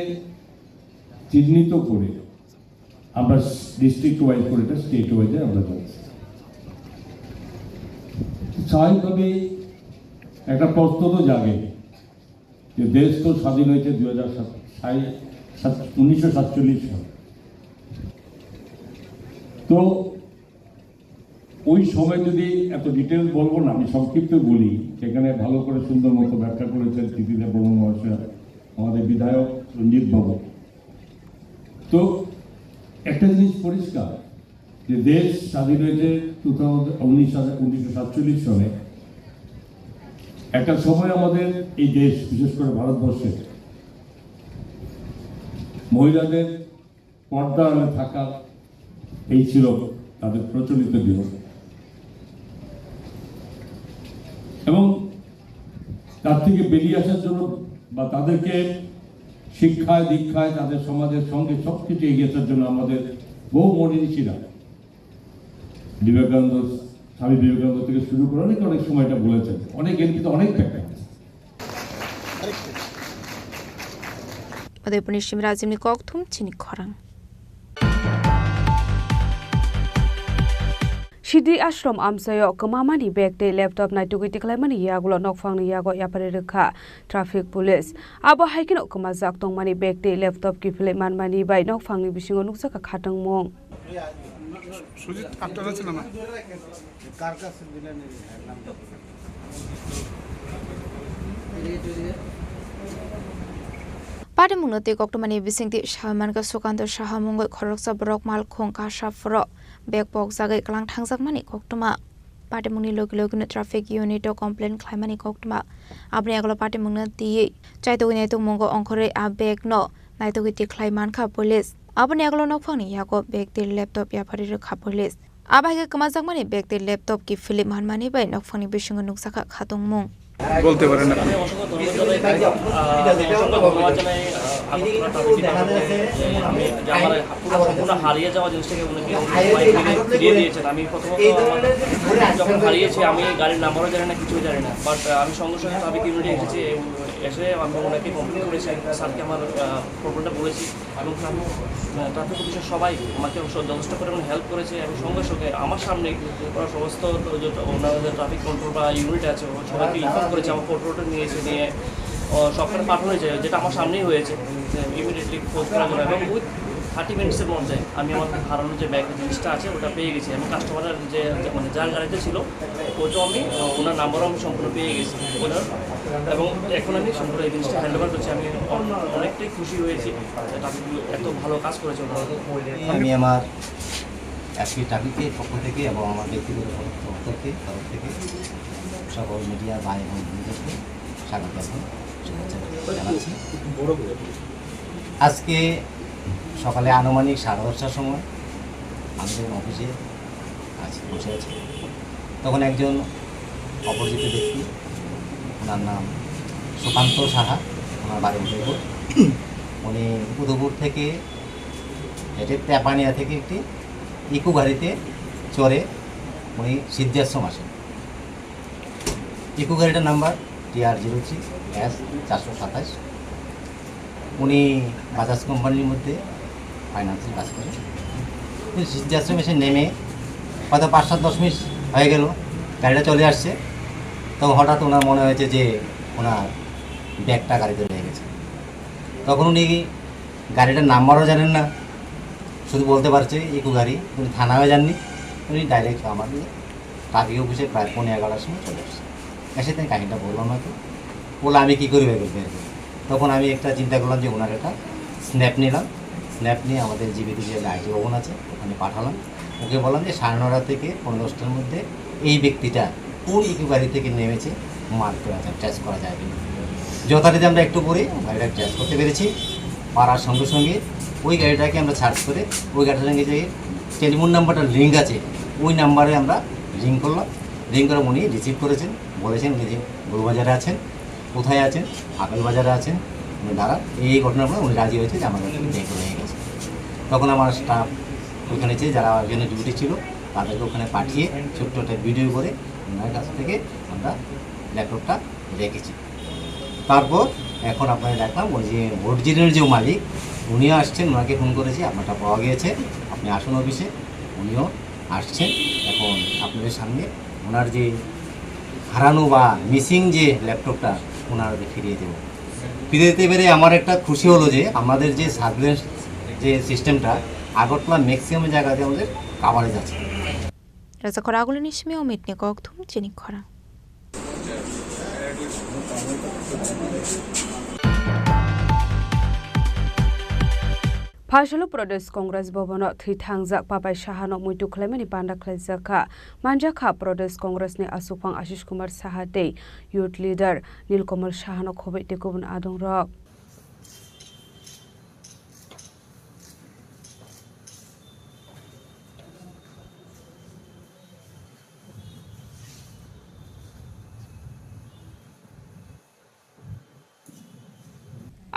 চিহ্নিত করে আমরা ডিস্ট্রিক্ট ওয়াইজ করে এটা স্টেট ওয়াইজে আমরা যাচ্ছি। স্বাভাবিকভাবেই একটা প্রশ্ন তো জাগে যে দেশ তো স্বাধীন হয়েছে দুই হাজার সাত, সাই-, সাত-, উনিশশো সাতচল্লিশ সাল। তো ওই সময় যদি এত ডিটেলস বলবো না, আমি সংক্ষিপ্ত বলি, সেখানে ভালো করে সুন্দর মতো ব্যাখ্যা করেছেন কৃতিদেব বর্মন মহাশয়, আমাদের বিধায়ক রঞ্জিত বাবু। তো একটা জিনিস পরিষ্কার যে দেশ স্বাধীন হয়েছে টু থাউজেন্ড, উনিশ হাজার, উনিশশো সাতচল্লিশ সনে। একটা সময় আমাদের এই দেশ, বিশেষ করে ভারতবর্ষে মহিলাদের পর্দা আড়ালে থাকা এই ছিল তাদের প্রচলিত নিয়ম। এবং তার থেকে বেরিয়ে আসার জন্য বা তাদেরকে শিক্ষায়, দীক্ষায়, তাদের সমাজের সঙ্গে সব কিছু এগিয়ে আসার জন্য আমাদের বহু মনীষীরা, বিবেকানন্দ, স্বামী বিবেকানন্দ থেকে শুরু করে অনেকে অনেক সময় এটা বলেছেন, অনেক, এর কিন্তু অনেক ব্যাখ্যা আছে। Udaipurni Simrajimni kokthum chini khorang. Sidi Ashram amchaio kwmamani bag tei laptop naitugwi tikhlaimani yagulo nokphangni yago yapharwi rwkha traffic police. Abo hai kheno kwmajak tongmani bag tei laptop kiphilwi manmani bai nokphangni bisingo nukjakha khatungmung. Sujit আটটা যাচ্ছে না, না? Patimungno tei koktwmani bisingtwi sawi mankha Sukanto Saha mungwi khoroksa borok malkhung kasa phuro bag pokjagwi kwlang thangjakmani koktwma. Patimungni logi logino traffic unit o complain khlaimani koktwma. Aboni agalo patimungno twiwi chaitugwi naitugmungo ongkhorwi a bag no naitugwi tikhlai mankha police. Aboni agalo nokphangni yago bag tei laptop yapharwi rwkha police. Abo hai khe kwmajakmani bag tei laptop kiphilwi manmani bai nokphangni bisingo nukjakha khatungmung. বলতে পারেন আপনি। আমি অসংখ্য ধন্যবাদ জানাই, আহ, অসংখ্য ধন্যবাদ জানাই, আহ, আগরতলা ট্রাফিক ডিপার্টমেন্টকে, যে আমি, যে আমার পুরো সম্পূর্ণ হারিয়ে যাওয়া জিনিসটাকে উনি ফিরিয়ে দিয়েছেন। আমি প্রথমত আমার যখন হারিয়েছি, আমি গাড়ির নাম্বারও জানি না, কিছুই জানি না, বাট আমি সঙ্গে সঙ্গে ট্রাফিক ইউনিটে এসেছি, এসে আমি ওনাকে কমপ্লেন করেছি, স্যারকে আমার, আহ, প্রবলেমটা বলেছি। এবং ট্রাফিক, আহ, ট্রাফিক পুলিশের সবাই আমাকে স-, যথেষ্ট পরিমাণে হেল্প করেছে এবং সঙ্গে সঙ্গে আমার সামনেই ওরা সমস্ত যে ওনাদের ট্রাফিক কন্ট্রোল বা ইউনিট আছে, ওরা সবাইকে ইনফর্ম করেছে, আমার ফটো টোটো নিয়ে এসে নিয়ে, ও, সবখানে পাঠানো হয়েছে, যেটা আমার সামনেই হয়েছে। ইমিডিয়েটলি খোঁজ করার জন্য এবং উইথ থার্টি মিনিটসের মধ্যে আমি আমার হারানো যে ব্যাগ জিনিসটা আছে, ওটা পেয়ে গেছি। আমি কাস্টমারের যে, যে, মানে, যার গাড়িতে ছিল, ওটাও আমি, আহ, ওনার নাম্বারও আমি সম্পূর্ণ পেয়ে গেছি ওনার। এবং এখন আমি সম্পূর্ণ এই জিনিসটা হ্যান্ড ওভার করছি। আমি অন-, অনেকটাই খুশি হয়েছি যে ট্রাফিক এত ভালো কাজ করেছে ওনারা। আমি আমার আজকে ট্রাফিকের পক্ষ থেকে এবং আমার ব্যক্তিগত পক্ষ থেকে, তরফ থেকে সকল মিডিয়া ভাই এবং বন্ধুদেরকে স্বাগত এবং শুভেচ্ছা জানাচ্ছি। আজকে সকালে আনুমানিক সাড়ে দশটার সময় আমাদের অফিসে আছি, বসে আছি। তখন একজন অপরিচিত ব্যক্তি, ওনার নাম সুকান্ত সাহা, ওনার বাড়ি উদয়পুর। উনি উদয়পুর থেকে হেঁটে তেপানিয়া থেকে একটি ইকো গাড়িতে চড়ে উনি সিদ্ধাশ্রম আসেন। ইকো গাড়িটার নাম্বার টি আর জিরো থ্রি এস চারশো সাতাশ। উনি বাজাজ কোম্পানির মধ্যে ফাইন্যান্সের কাজ করেন। উনি সিদ্ধাশ্রম এসে নেমে হয়তো পাঁচ সাত দশ মিনিট হয়ে গেল, গাড়িটা চলে আসছে। তখন হঠাৎ ওনার মনে হয়েছে যে ওনার ব্যাগটা গাড়িতে রয়ে গেছে। তখন উনি গাড়িটার নাম্বারও জানেন না, শুধু বলতে পারছে ইকো গাড়ি। উনি থানায়ও যাননি, উনি ডাইরেক্ট আমার ট্রাফিক অফিসে প্রায় পৌনে এগারোটার সময় চলে আসছে। এসে তাই কাহিনিটা বললাম হয়তো, বললো, "আমি কী করি বের করি?" তখন আমি একটা চিন্তা করলাম যে ওনার একটা স্ন্যাপ নিলাম। স্ন্যাপ নিয়ে আমাদের জিবিতে যে আইটি ভবন আছে, ওখানে পাঠালাম। ওকে বললাম যে সাড়ে নটা থেকে পৌনে দশটার মধ্যে এই ব্যক্তিটা কোন ইকো গাড়ি থেকে নেমেছে, মার্ক করা যায়, ট্রেস করা যায় কিনা। যথারীতি আমরা একটু পরে গাড়িটা ট্রেস করতে পেরেছি। পারার সঙ্গে সঙ্গে ওই গাড়িটাকে আমরা সার্চ করে ওই গাড়িটার সঙ্গে যে টেলিফোন নাম্বারটা লিঙ্ক আছে, ওই নাম্বারে আমরা রিং করলাম। রিং করে উনি রিসিভ করেছেন, বলেছেন উনি যে মৌলভীবাজারে আছেন, কোথায় আছেন, আপেল বাজারে আছেন, উনি দাঁড়ান। এই এই ঘটনার পরে উনি রাজি হয়েছে যে আমার কাছে ব্যাগ রয়ে গেছে। তখন আমার স্টাফ ওখানে যে যারা ওখানে ডিউটি ছিল, তাদেরকে ওখানে পাঠিয়ে ছোট্ট একটা ভিডিও করে ওনার কাছ থেকে আমরা ল্যাপটপটা রেখেছি। তারপর এখন আপনারা দেখলাম ওই যে অরিজিনাল যে মালিক, উনিও আসছেন, ওনাকে ফোন করেছি, আপনারটা পাওয়া গিয়েছে, আপনি আসুন অফিসে। উনিও আসছেন, এখন আপনাদের সামনে ওনার যে হারানো বা মিসিং যে ল্যাপটপটা ওনার ফিরিয়ে দেবো। ফিরে দিতে পেরে আমার একটা খুশি হলো যে আমাদের যে সার্ভিলেন্স যে সিস্টেমটা আগরতলা ম্যাক্সিমাম জায়গাতে আমাদের কাভারেজ আছে। Raja Khoragulini simi Omitni kokthum chini khorang. Phasalo Pradesh Congress Bhavan-o thwi thangjak Papai Sahano muitu khlaimani panda khlaijak kha. Manjakha Pradesh Congress ni aswkphang Ashish Kumar Saha tei Youth Leader Nilkamal Sahano khobwi tei kubun adongrok.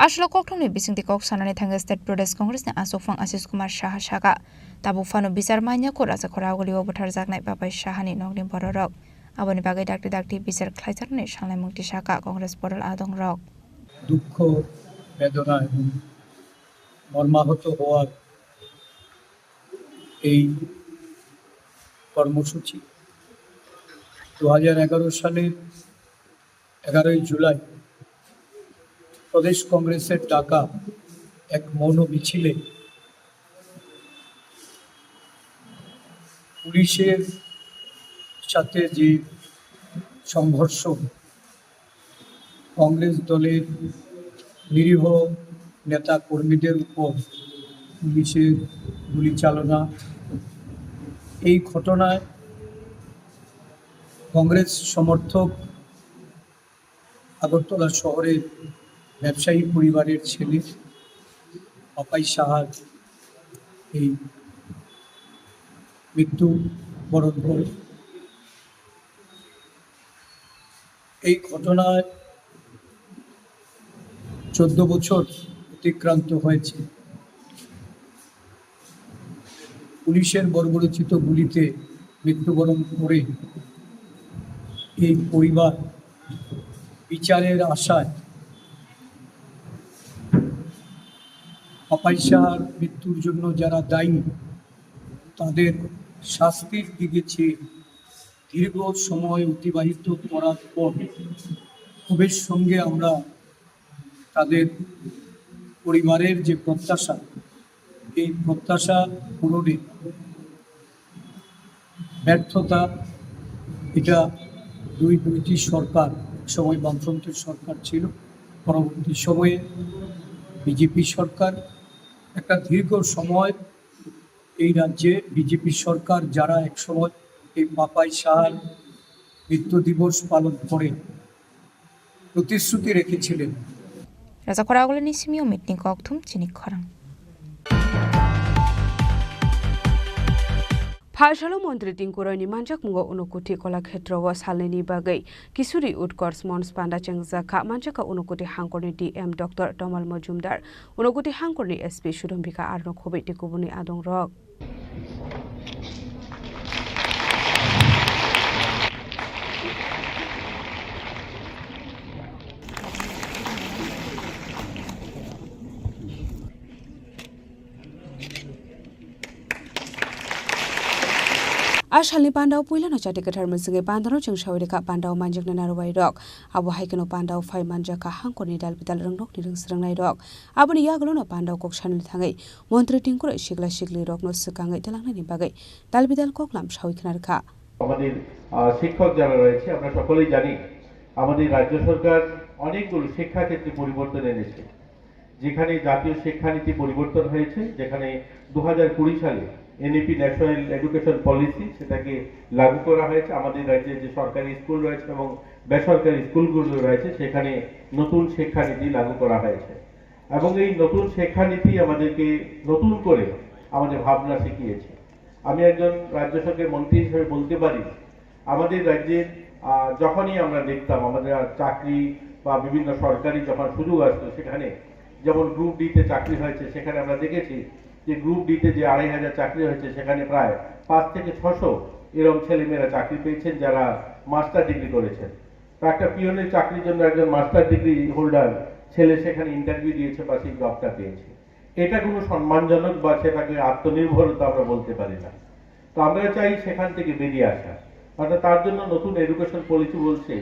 Aswk kokthumni bisingtwi kok sanani thangwi State Pradesh Congress ni aswkphang Ashish Kumar Saha saka, tabuk phano bichar manya kho Raja Khoragulio butharjaknai Papai Sahani nokni bororok. Aboni bagwi dakti dakti bichar khlaijaknani sanglaimung tisaka Congress bodol adongrok. দুঃখ, বেদনা এবং মর্মাহত হওয়ার এই কর্মসূচি দু হাজার এগারো সালের এগারোই জুলাই প্রদেশ কংগ্রেসের ডাকা এক মৌন মিছিলে পুলিশের সাথে যে সংঘর্ষ, কংগ্রেস দলের নিরীহ নেতা কর্মীদের উপর পুলিশের গুলি চালনা, এই ঘটনায় কংগ্রেস সমর্থক আগরতলা শহরের ব্যবসায়ী পরিবারের ছেলে পাপাই সাহার এই মৃত্যু বরণ করে। এই ঘটনায় চোদ্দ বছর অতিক্রান্ত হয়েছে। পুলিশের বর্বরোচিত গুলিতে মৃত্যুবরণ করে এই পরিবার বিচারের আশায় পাপাই শাহর মৃত্যুর জন্য যারা দায়ী, তাদের শাস্তির দিকে চেয়ে দীর্ঘ সময় অতিবাহিত করার পর ক্ষোভের সঙ্গে আমরা তাদের পরিবারের যে প্রত্যাশা, এই প্রত্যাশা পূরণে ব্যর্থতা, এটা দুই, দুইটি সরকার, এক সময় বামফ্রন্টের সরকার ছিল, পরবর্তী সময়ে বিজেপি সরকার। একটা দীর্ঘ সময় এই রাজ্যে বিজেপি সরকার, যারা এক সময় এই পাপাই শাহর মৃত্যু দিবস পালন করে প্রতিশ্রুতি রেখেছিলেন। Raja Khoragulini simi Umitni kokthum chini khorang. Phalsalo Montri Tingkuroini manjakmungo Unokuthi Kolakhetrowo salnini bagwi Kisuri Utkarsh Manch panda chengjakha, manjakha Unokuthi hangkorni D M Doctor Tamal Majumdar, Unokuthi hangkorni S P Sudhambika Arno Khobei tei kubuni adongrok. A salni pandao puilano chati kwthar mwswngwi pandano chwng sawi rwkha, pandao manjaknai narwai rok. Abo hai kheno pandao phai manjakha hangkorni dal bidal rwngnokni rwngswrwngnairok. Aboni yagulono pandao kok sanani thangwi Montri Tingkuroi sikla siklirokno swkangwi twlangnani bagwi dal bidal koklam sawi khna rwkha. আমাদের, আহ, শিক্ষক যারা রয়েছে, আমরা সকলেই জানি, আমাদের রাজ্য সরকার অনেকগুলো শিক্ষাক্ষেত্রে পরিবর্তন এনেছে। যেখানে জাতীয় শিক্ষানীতি পরিবর্তন হয়েছে, যেখানে দু হাজার কুড়ি সালে এনইপি, ন্যাশনাল এডুকেশন পলিসি, সেটাকে লাগু করা হয়েছে। আমাদের রাজ্যে যে সরকারি স্কুল রয়েছে এবং বেসরকারি স্কুলগুলো রয়েছে, সেখানে নতুন শিক্ষানীতি লাগু করা হয়েছে। এবং এই নতুন শিক্ষানীতি আমাদেরকে নতুন করে আমাদের ভাবনা শিখিয়েছে। আমি একজন রাজ্য সরকারের মন্ত্রী হিসেবে বলতে পারি, আমাদের রাজ্যে, আহ, যখনই আমরা দেখতাম, আমাদের আর চাকরি বা বিভিন্ন সরকারি যখন সুযোগ আসতো, সেখানে যেমন গ্রুপ ডি তে চাকরি হয়েছে, সেখানে আমরা দেখেছি যে গ্রুপ ডি তে যে আড়াই হাজার চাকরি হয়েছে, সেখানে প্রায় পাঁচ থেকে ছশো এরকম ছেলেমেয়েরা চাকরি পেয়েছেন, যারা মাস্টার ডিগ্রি করেছেন। তো একটা পিয়নের চাকরির জন্য একজন মাস্টার ডিগ্রি হোল্ডার ছেলে সেখানে ইন্টারভিউ দিয়েছে বা সেই জবটা পেয়েছে। এটা কোনো সম্মানজনক বা সেটাকে আত্মনির্ভরতা আমরা বলতে পারি না। তো আমরা চাই সেখান থেকে বেরিয়ে আসা। অর্থাৎ তার জন্য নতুন এডুকেশন পলিসি বলছে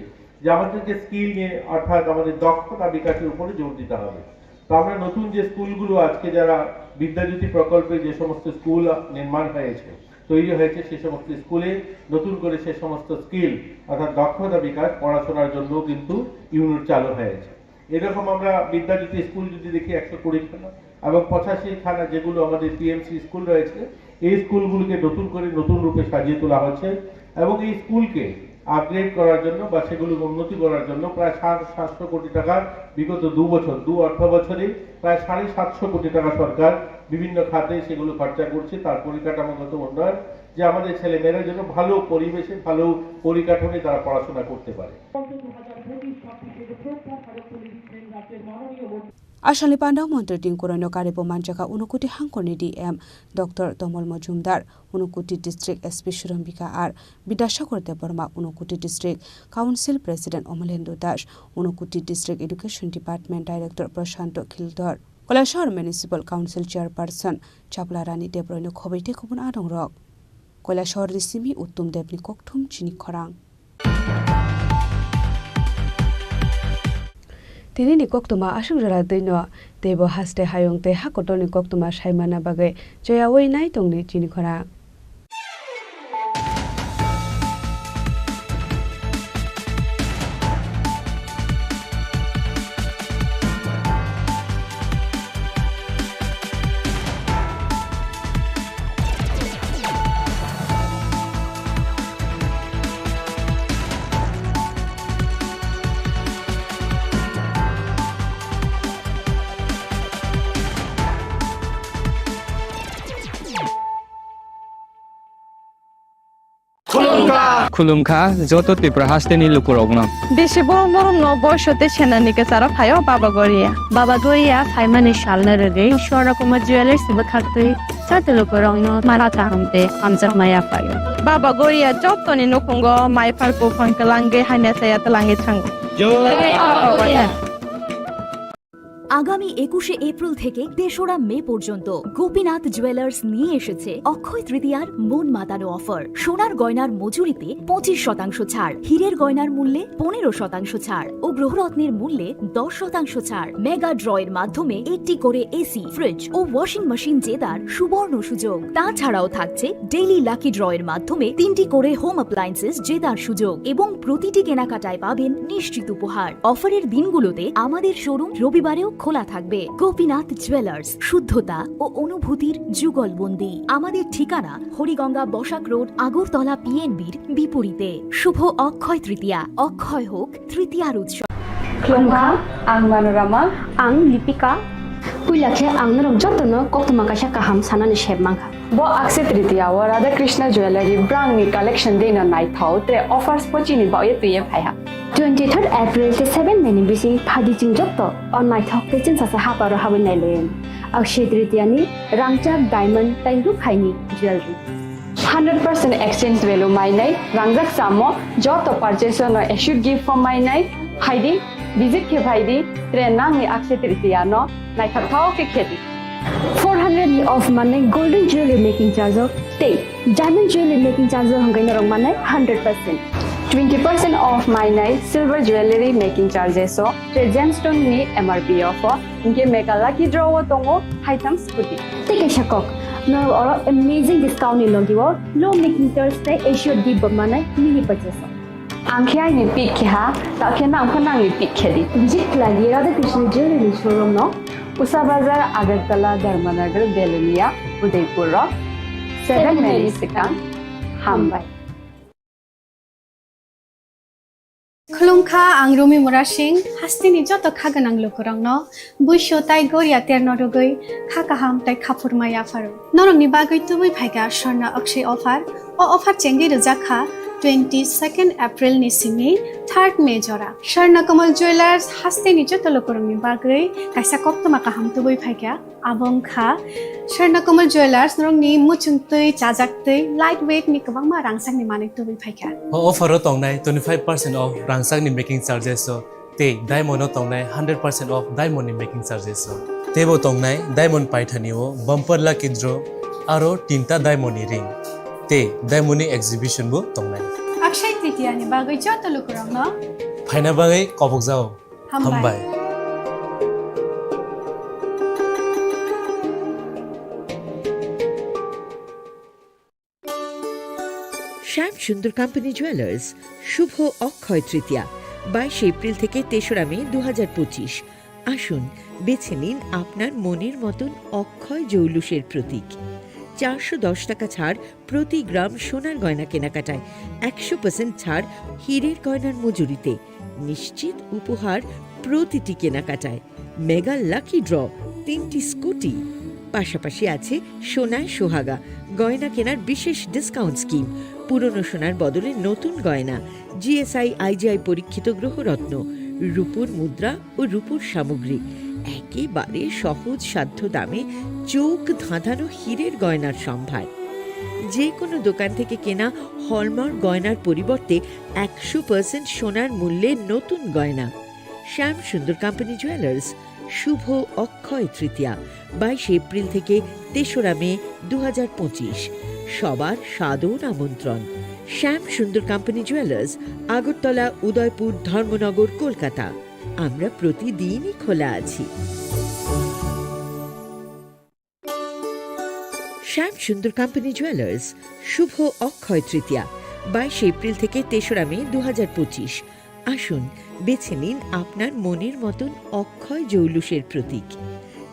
যে আমাদেরকে স্কিল নিয়ে, অর্থাৎ আমাদের দক্ষতা বিকাশের উপরে জোর দিতে হবে। তো আমরা নতুন যে স্কুলগুলো আজকে যারা বিদ্যাজ্যোতি প্রকল্পে যে সমস্ত স্কুল নির্মাণ হয়েছে, তৈরি হয়েছে, সে সমস্ত স্কুলে নতুন করে সে সমস্ত স্কিল অর্থাৎ দক্ষতা বিকাশ পড়াশোনার জন্য কিন্তু ইউনিট চালু হয়েছে। এরকম আমরা বিদ্যাজ্যোতি স্কুল যদি দেখি একশো কুড়ি খানা এবং পঁচাশি খানা যেগুলো আমাদের পিএমসি স্কুল রয়েছে, এই স্কুলগুলোকে নতুন করে নতুন রূপে সাজিয়ে তোলা হচ্ছে এবং এই স্কুলকে আপগ্রেড করার জন্য বা সেগুলোকে উন্নতি করার জন্য প্রায় সাড়ে সাতশো কোটি টাকার বিগত দু বছর, দু অর্থ বছরে প্রায় সাড়ে সাতশো কোটি টাকা সরকার বিভিন্ন খাতে সেগুলো খরচা করছে, তার পরিকাঠামোগত উন্নয়ন, যে আমাদের ছেলে মেয়েরা যেন ভালো পরিবেশে, ভালো পরিকাঠামোয় তারা পড়াশোনা করতে পারে। Asalni pandao Montri Tingkuroino karibo manjakha Unukuti hangkorni D M Doctor Tomol Mojumdar, Unukuti District S P Surambika R, Bidyasagar Debbarma, Unukuti District Council President Omolendu Das, Unukuti District Education Department Director Prashanto Khildor, Koilashahar Municipal Council Chairperson Chapla Rani Debroino khoboi tei kubun adongrok. Koilashahar ni simi Uttom Debni kokthum chini khorang. Tini ni koktwma aswk jora twi no teibo haste hayung tei ha kotor ni koktwma sai manna bagwi choyaui nai tongdi chini khorang. Khulumkha joto Tripura hasteni lukurokno. Bisi borok norokno boiso tei senani kwcharo phaio Baba Goria. Baba Goria phaimani salno rwgwi Swarnakumar Jewellers bwkhaktwi joto lukurokno mara kaham tei hamjakma yaphaio. Baba Goria jotoni nukhungo maiphar buphang kwlangwi hamya chaya twlangwi thango. আগামী একুশে এপ্রিল থেকে তেসরা মে পর্যন্ত গোপীনাথ জুয়েলার্স নিয়ে এসেছে অক্ষয় তৃতীয়ার মন মাতানো অফার। সোনার গয়নার মজুরিতে পঁচিশ শতাংশ ছাড়, হীরের গয়নার মূল্যে পনেরো শতাংশ ছাড় ও গ্রহরত্নের মূল্যে দশ শতাংশ ছাড়। মেগা ড্রয়ের মাধ্যমে একটি করে এসি, ফ্রিজ ও ওয়াশিং মেশিন জেতার সুবর্ণ সুযোগ। তাছাড়াও থাকছে ডেইলি লাকি ড্রয়ের মাধ্যমে তিনটি করে হোম অ্যাপ্লায়েন্সেস জেতার সুযোগ এবং প্রতিটি কেনাকাটায় পাবেন নিশ্চিত উপহার। অফারের দিনগুলোতে আমাদের শোরুম রবিবারেও খোলা থাকবে। গোপীনাথ জুয়েলার্স, শুদ্ধতা ও অনুভূতির যুগলবন্দি। আমাদের ঠিকানা হরিগঙ্গা বসাক রোড, আগরতলা পিএনবির বিপরীতে। শুভ অক্ষয় তৃতীয়া, অক্ষয় হোক তৃতীয়ার উৎসব। Khulumkha, ang Manorama. Ang Lipika. Puila khe ang norok jotono koktwma kaisa kaham sanani sep mankha. Bo Akshaya Tritiya o Radha Krishna Jewellery brangni collection dino naithok tre offers pochini baoye twiye phaiha. Twenty third April tei seven May ni bising phaidi chwng joto o naithok tei chwngsasa haparo habwi nailayan. Akshaya Tritiya ni rangchak diamond tei rukhaini jewellery. Hundred percent exchange value mainai, rangjak samo joto purchase no assured gift form mainai, phaidi, visit khe phaidi, tre nangni Akshaya Tritiya no naithok thok khe khedi. Four hundred ni off manai golden jewelry making charge o tei diamond jewelry making charge o hwnkhai norok manai hundred percent. Twenty percent off mainai silver jewelry making charges o tre gemstone ni M R P o pho hwnkhe mega lucky draw o tongo haitham scooty. Tei kaisa kok, norok oro amazing discount ni logi o low making charge tei assured gift bo manai mini purchase o. Ang khe aini pick khe ha, ta khe nang pho nangni pick khe di. Visit khlai di Radha Krishna Jewelry showroom no. Usa Bazar, Agartala, Dharmanagar, Belonia, Udaipur rok. Seven May ni swkang. Hambai. Khulumkha, ang Rumi Murasing, hasteni joto kha gwnang lukurokno buisu tai goria terno rwgwi kha kaham tai khaphurma yapharo. Norokni bagwi tubui phaikha Swarna Akshay offer. O offer chengwi rwjak kha twenty second April ni simi third May jora. Swarna Kamal Jewellers hasteni joto lukurokni bagwi kaisa koktwma kaham tubui phaikha. Abo wngkha Swarna Kamal Jewellers, norokni muchungtwi, chajaktwi, light weight ni kwbangma rangchakni manwi tubui phaikha. O offer o tongnai twenty five percent off rangchakni making charges o tei diamond o tongnai hundred percent off diamond ni making charges o. Teibo tongnai diamond paithani o bumper lucky draw aro tinta diamond ni ring tei diamond ni exhibition bo tongnai. Akshaya Tritiya ni bagwi joto lukurokno phaina bagwi kobokjao. Hambai. Hambai. শ্যাম Sundar company jewellers, শুভ অক্ষয় তৃতীয়া, বাইশে এপ্রিল থেকে তেসরা মে দু হাজার পঁচিশ। আসুন, বেছে নিন আপনার মনের মতন অক্ষয় জৌলুসের প্রতীক। চারশো দশ টাকা ছাড় প্রতি গ্রাম সোনার গয়না কেনাকাটায়, একশো পার্সেন্ট ছাড় হীরের গয়নার মজুরিতে, নিশ্চিত উপহার প্রতিটি কেনাকাটায়, মেগা লাকি ড্র, তিনটি স্কুটি, পাশাপাশি আছে সোনায় সোহাগা, গয়না কেনার বিশেষ ডিসকাউন্ট স্কিম, পুরনো সোনার বদলে নতুন গয়না, জিএসআই আইজিআই পরীক্ষিত গ্রহরত্ন, রূপোর মুদ্রা ও রূপোর সামগ্রী, একেবারে সহজ সাধ্য দামে চোখ ধাঁধানো হীরের গয়নার সম্ভার। যে কোনো দোকান থেকে কেনা হলমার্ক গয়নার পরিবর্তে একশো পার্সেন্ট সোনার মূল্যে নতুন গয়না। শ্যাম সুন্দর কোম্পানি জুয়েলার্স, শুভ অক্ষয় তৃতীয়া, বাইশে এপ্রিল থেকে তেসরা মে দু হাজার পঁচিশ। সবার সাদর আমন্ত্রণ। শ্যাম সুন্দর কোম্পানি জুয়েলার্স, আগরতলা, উদয়পুর, ধর্মনগর, কলকাতা। আমরা প্রতিদিনই খোলা আছি। শ্যাম সুন্দর কোম্পানি জুয়েলার্স, শুভ অক্ষয় তৃতীয়া, বাইশে এপ্রিল থেকে তেসরা মে দু হাজার পঁচিশ। আসুন, বেছে নিন আপনার মনের মতন অক্ষয় জৌলুসের প্রতীক।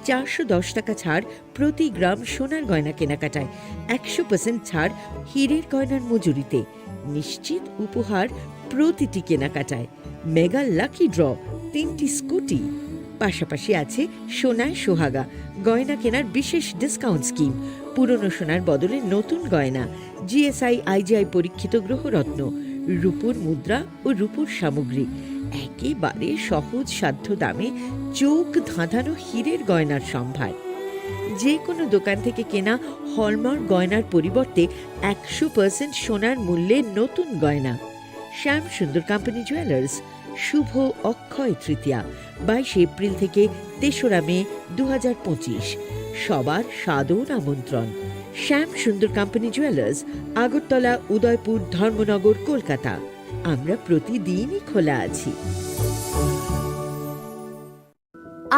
চারশো দশ টাকা ছাড় প্রতি গ্রাম সোনার গয়না কেনাকাটায়, একশো পার্সেন্ট ছাড় হীরের গয়নার মজুরিতে, নিশ্চিত উপহার প্রতিটি কেনাকাটায়, মেগা লাকি ড্র, তিনটি স্কুটি, পাশাপাশি আছে সোনায় সোহাগা, গয়না কেনার বিশেষ ডিসকাউন্ট স্কিম, পুরনো সোনার বদলে নতুন গয়না, জিএসআই আইজিআই পরীক্ষিত গ্রহরত্ন, রূপোর মুদ্রা ও রূপোর সামগ্রী, একেবারে সহজ সাধ্য দামে চোখ ধাঁধানো হীরের গয়নার সম্ভার। যে কোনো দোকান থেকে কেনা হলমার্ক গয়নার পরিবর্তে একশো পার্সেন্ট সোনার মূল্যে নতুন গয়না। শ্যাম সুন্দর কোম্পানি জুয়েলার্স, শুভ অক্ষয় তৃতীয়া, বাইশে এপ্রিল থেকে তেসরা মে দু হাজার পঁচিশ। সবার সাদর আমন্ত্রণ। শ্যাম সুন্দর কোম্পানি জুয়েলার্স, আগরতলা, উদয়পুর, ধর্মনগর, কলকাতা। আমরা প্রতিদিনই খোলা আছি।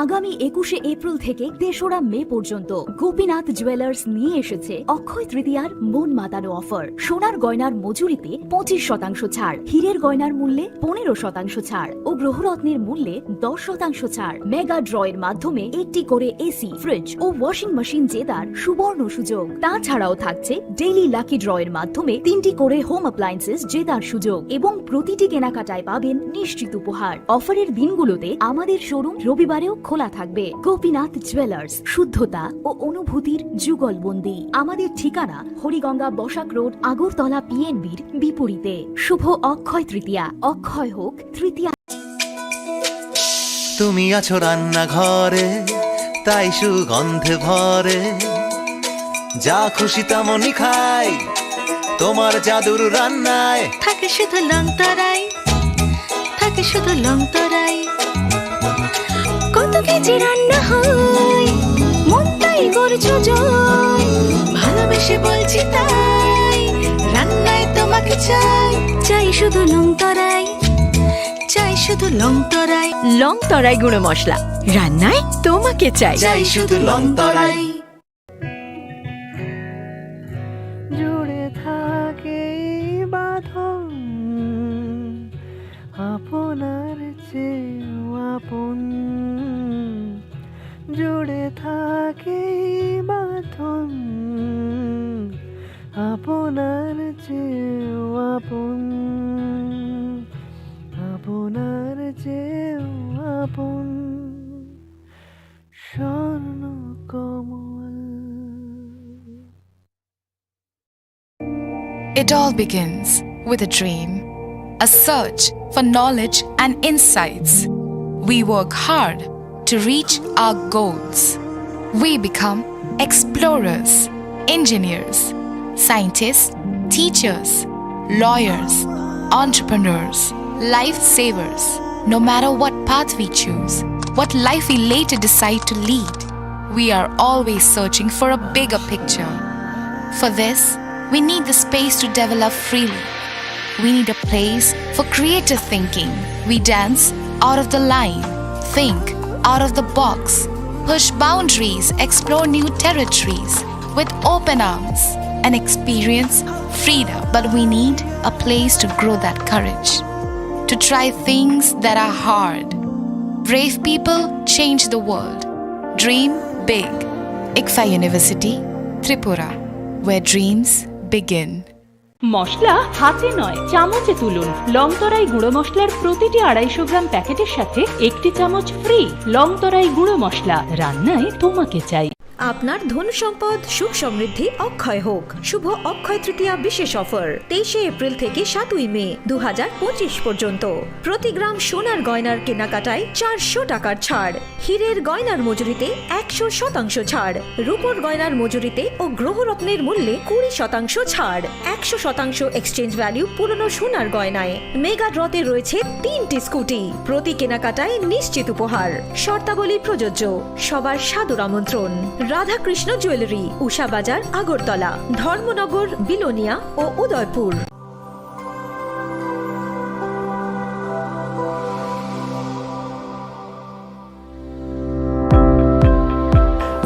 আগামী একুশে এপ্রিল থেকে তেসরা মে পর্যন্ত গোপীনাথ জুয়েলার্স নিয়ে এসেছে অক্ষয় তৃতীয়ার মন মাতানো অফার। সোনার গয়নার মজুরিতে পঁচিশ শতাংশ ছাড়, হীরের গয়নার মূল্যে পনেরো শতাংশ ছাড় ও গ্রহরত্নের মূল্যে দশ শতাংশ ছাড়। মেগা ড্রয়ের মাধ্যমে একটি করে এসি, ফ্রিজ ও ওয়াশিং মেশিন জেতার সুবর্ণ সুযোগ। তাছাড়াও থাকছে ডেইলি লাকি ড্রয়ের মাধ্যমে তিনটি করে হোম অ্যাপ্লায়েন্সেস জেতার সুযোগ এবং প্রতিটি কেনাকাটায় পাবেন নিশ্চিত উপহার। অফারের দিনগুলোতে আমাদের শোরুম রবিবারেও খোলা থাকবে। গোপীনাথ জুয়েলার্স, শুদ্ধতা ও অনুভূতির যুগলবন্দি। আমাদের ঠিকানা হরিগঙ্গা বসাক রোড, আগরতলা পিএনবির বিপরীতে। শুভ অক্ষয় তৃতীয়া, অক্ষয় হোক তৃতীয়া। তুমি আছো রান্নাঘরে, তাই সুগন্ধে ভরে। যা খুশি তেমনই খাই, তোমার জাদুর রান্নায়। থাকে শুধু লং তরাই, থাকে শুধু লং তরাই। কত কেজি রান্না হয়, মনটাই করছো জয়। ভালোবেসে বলছি তাই, রান্নায় তোমাকে চাই। চাই শুধু লং তরাই, চাই শুধু লং তরাই। লং তরাই গুঁড়ো মশলা, রান্নায় তোমাকে চাই। চাই শুধু লং তরাই। জুড়ে থাকে এই বাঁধন, আপনার চেয়েও আপন। জুড়ে থাকে এই বাঁধন, আপনার চেয়েও আপন, আপনার চেয়েও আপন। স্বর্ণ কমল। It all begins with a dream, a search for knowledge and insights. We work hard to reach our goals. We become explorers, engineers, scientists, teachers, lawyers, entrepreneurs, lifesavers. No matter what path we choose, what life we later decide to lead, we are always searching for a bigger picture. For this, we need the space to develop freely. We need a place for creative thinking. We dance out of the line, think out of the box, push boundaries, explore new territories with open arms, and experience freedom. But we need a place to grow that courage, to try things that are hard. Brave people change the world. Dream big. ICFAI University, Tripura, where dreams begin. মশলা হাতে নয়, চামচে তুলুন। লংতরাই গুঁড়ো মশলার প্রতিটি আড়াইশো গ্রাম প্যাকেটের সাথে একটি চামচ ফ্রি। লংতরাই গুঁড়ো মশলা, রান্নায় তোমাকে চাই। আপনার ধন সম্পদ, সুখ সমৃদ্ধি অক্ষয় হোক। শুভ অক্ষয় তৃতীয়া বিশেষ অফার, তেইশে এপ্রিল থেকে সাতই মে দু হাজার পঁচিশ পর্যন্ত। প্রতি গ্রাম সোনার গয়নার কেনাকাটায় চারশো টাকার ছাড়, হীরের গয়নার মজুরিতে একশো শতাংশ ছাড়, রূপোর গয়নার মজুরিতে ও গ্রহরত্নের মূল্যে কুড়ি শতাংশ ছাড়, একশো শতাংশ এক্সচেঞ্জ ভ্যালু পুরনো সোনার গয়নায়। মেগা ড্রতে রয়েছে তিনটি স্কুটি, প্রতি কেনাকাটায় নিশ্চিত উপহার। শর্তাবলী প্রযোজ্য। সবার সাদর আমন্ত্রণ। রাধাকৃষ্ণ জুয়েলারি, উষা বাজার, আগরতলা, ধর্মনগর, বিলোনিয়া ও Udaipur.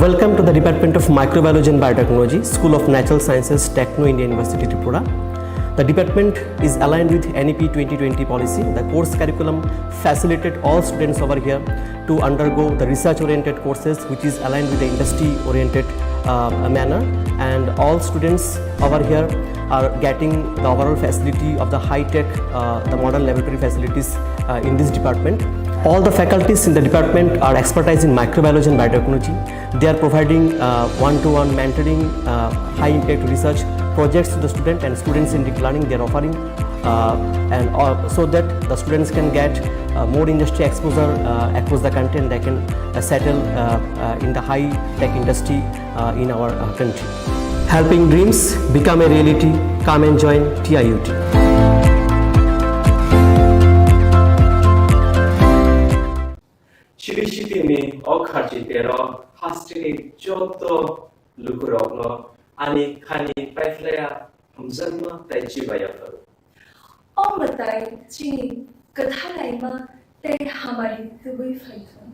Welcome to the Department of Microbiology and Biotechnology, School of Natural Sciences, Techno India University, Tripura. The department is aligned with N E P twenty twenty policy. The course curriculum facilitate all students over here to undergo the research-oriented courses, which is aligned with the industry-oriented, uh, manner. And all students over here are getting the overall facility of the high-tech, uh, the modern laboratory facilities, uh, in this department. All the faculties in the department are expertise in microbiology and biotechnology. They are providing, uh, one-to-one mentoring, uh, high-impact research projects to the student and students in deep learning. They are offering, uh, and, uh, so that the students can get, uh, more industry exposure, uh, across the country, and they can, uh, settle, uh, uh, in the high-tech industry, uh, in our, uh, country. Helping dreams become a reality. Come and join T I U T. Sibi sibi ni o kharchi tero hasteni joto lukurokno ani khani paiphlaya hamjakma tei chibaya pharo. O mwtai chini kwthalaima tei hamari tubui phaithung.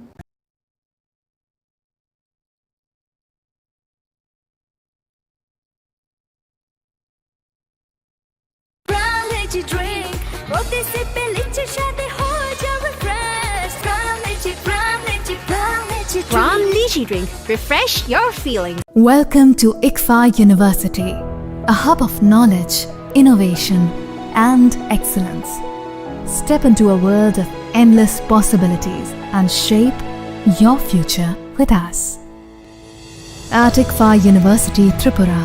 Pran Lychee Drink, প্রতি সিপে লিচুর স্বাদে হয়ে যাবে fresh। Pran Lychee, Pran Lychee, Pran Lychee Drink। Pran Lychee Drink, refresh your feeling। Welcome to ICFAI University, a hub of knowledge, innovation, and excellence. Step into a world of endless possibilities and shape your future with us. At ICFAI University Tripura,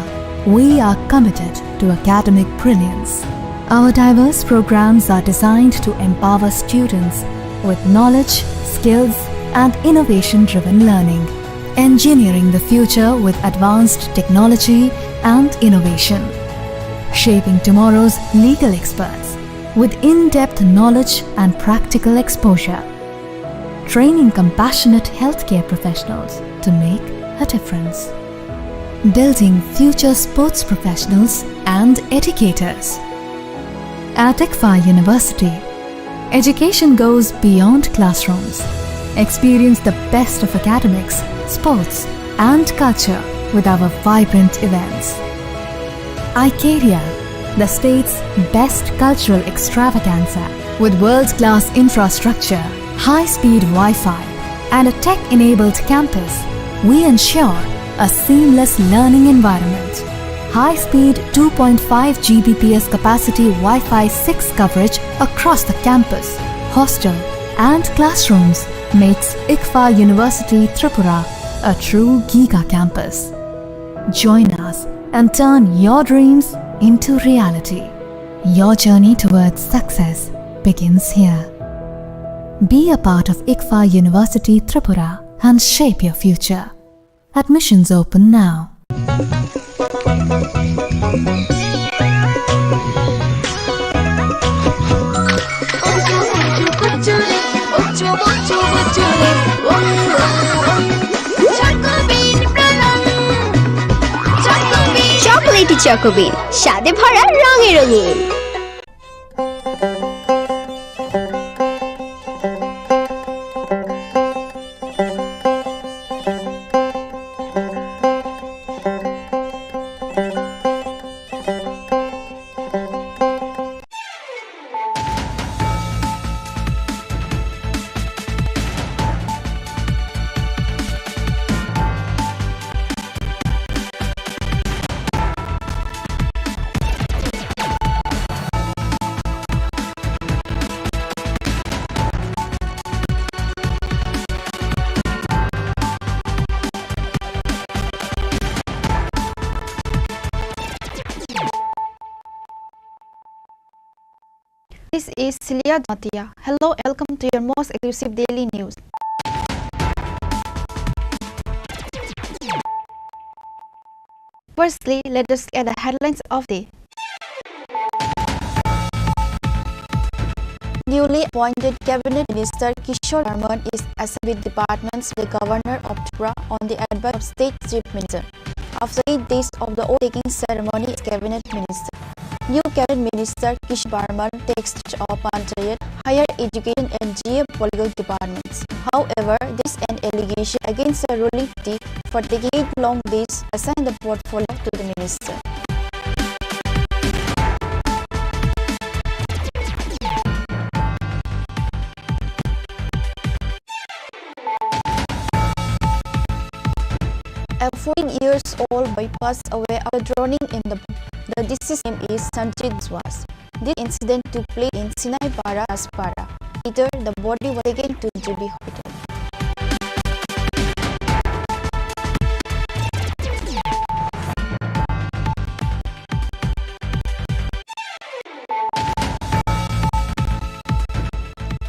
we are committed to academic brilliance. Our diverse programs are designed to empower students with knowledge, skills, and innovation-driven learning, engineering the future with advanced technology and innovation, shaping tomorrow's legal experts with in-depth knowledge and practical exposure, training compassionate healthcare professionals to make a difference, building future sports professionals and educators. At ICFAI University, education goes beyond classrooms. Experience the best of academics, sports, and culture with our vibrant events. Icaria, the state's best cultural extravaganza, with world-class infrastructure, high-speed Wi-Fi, and a tech-enabled campus, we ensure a seamless learning environment. High-speed two point five G B P S capacity Wi-Fi six coverage across the campus, hostel, and classrooms makes ICFAI University Tripura a true giga campus. Join us and turn your dreams into reality. Your journey towards success begins here. Be a part of ICFAI University Tripura and shape your future. Admissions open now. Chocolatey Choco Bean, স্বাদে ভরা, রঙে রঙিন। This is Celia Jamatia. Hello, welcome to your most exclusive daily news. Firstly, let us get the headlines of the day. Newly appointed Cabinet Minister Kishore Barman is assembling departments with the Governor of Tripura on the advice of State Chief Minister. After eight days of the oath-taking ceremony as Cabinet Minister, new Cabinet Minister Kishore Barman takes charge of Panchayat, Higher Education and G A political departments. However, this an allegation against the ruling party for taking eight long days assign the portfolio to the minister. A fourteen years old boy passed away after drowning in the pool. The deceased name is Sanjit Biswas. This incident took place in Sinaipara, Raspara. Later, the body was taken to G B Hospital.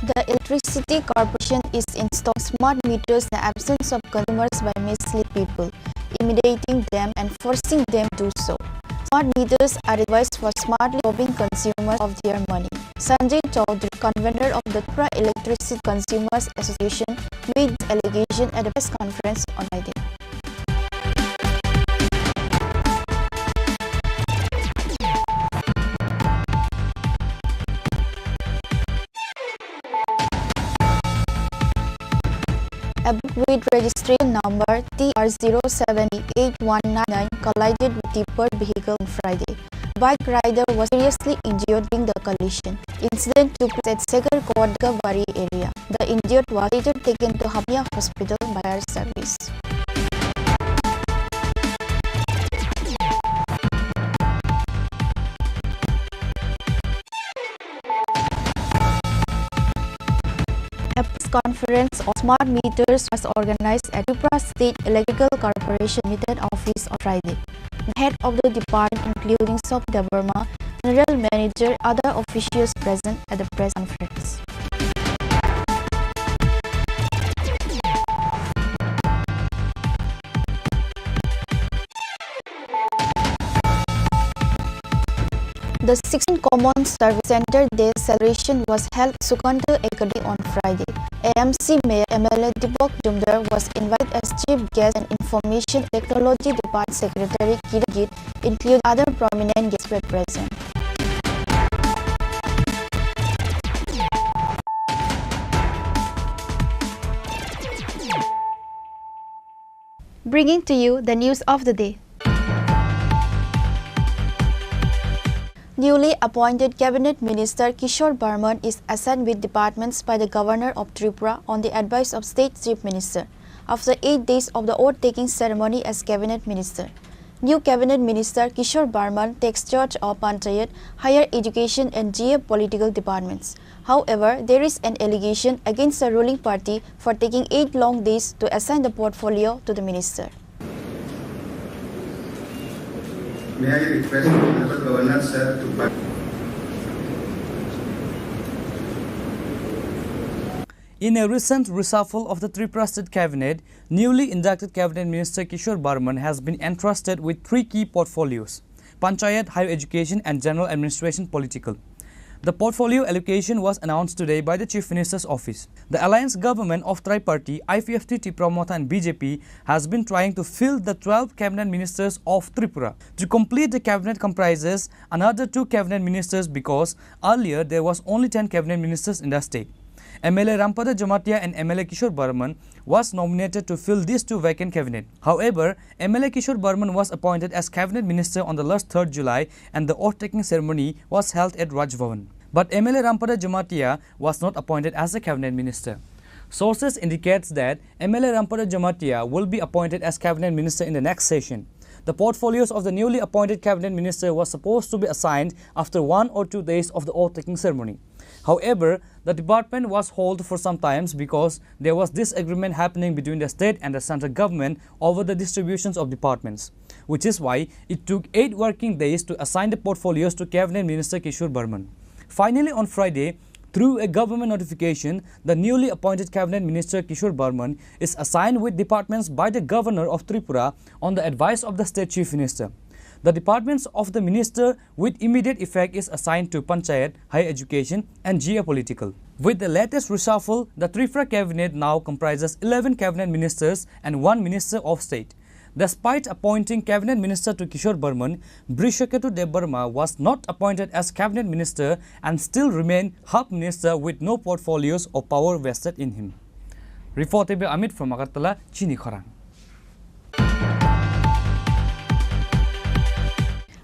The Electricity Corporation is installing smart meters in the absence of consumers by mislead people, intimidating them and forcing them to do so. Smart meters are devices for smartly robbing consumers of their money. Sanjay Chaudhary, convener of the Tripura Electricity Consumers Association, made the allegation at a press conference on Friday. A book with registration number T R zero seven eight one nine nine collided with tipper vehicle on Friday. Bike rider was seriously injured during the collision. Incident took place at Segar Kodgabari area. The injured was later taken to Hamya Hospital by fire service. A press conference on smart meters was organized at Tripura State Electrical Corporation Limited office on Friday. The head of the department, including Sob Debbarma, general manager, other officials present at the press conference. The sixteenth Common Service Centre Day celebration was held at Sukanta Academy on Friday. A M C Mayor M L A Deepak Majumdar was invited as chief guest and Information Technology Department Secretary Kiran Gill include other prominent guests were present. Bringing to you the news of the day. Newly appointed Cabinet Minister Kishore Barman is assigned with departments by the Governor of Tripura on the advice of State Chief Minister. After eight days of the oath-taking ceremony as Cabinet Minister, new Cabinet Minister Kishore Barman takes charge of Panchayat, Higher Education and G A political departments. However, there is an allegation against the ruling party for taking eight long days to assign the portfolio to the minister. May I request Honorable Governor, sir, to In a recent reshuffle of the Tripura State Cabinet, newly inducted Cabinet Minister Kishore Barman has been entrusted with three key portfolios: Panchayat, Higher Education and General Administration Political. The portfolio allocation was announced today by the Chief Minister's office. The alliance government of Triparty, I P F T, Tipra Motha and B J P has been trying to fill the twelve cabinet ministers of Tripura. To complete the cabinet comprises another two cabinet ministers because earlier there was only ten cabinet ministers in the state. M L A Rampada Jamatia and M L A Kishore Barman was nominated to fill these two vacant cabinet. However, M L A Kishore Barman was appointed as cabinet minister on the last third July and the oath-taking ceremony was held at Raj Bhavan. But M L A Rampada Jamatia was not appointed as the cabinet minister. Sources indicates that M L A Rampada Jamatia will be appointed as cabinet minister in the next session. The portfolios of the newly appointed cabinet minister was supposed to be assigned after one or two days of the oath-taking ceremony. However, the department was held for some times because there was disagreement happening between the state and the central government over the distributions of departments, which is why it took eight working days to assign the portfolios to Cabinet Minister Kishore Barman. Finally, on Friday, through a government notification, the newly appointed Cabinet Minister Kishore Barman is assigned with departments by the Governor of Tripura on the advice of the State Chief Minister. The departments of the minister with immediate effect is assigned to Panchayat, Higher Education and G A Political. With the latest reshuffle, the Tripura cabinet now comprises eleven cabinet ministers and one minister of state. Despite appointing cabinet minister to Kishore Barman, Brishaketu Debbarma was not appointed as cabinet minister and still remain half minister with no portfolios or power vested in him. Report by Amit from Agartala, Chini Khorang.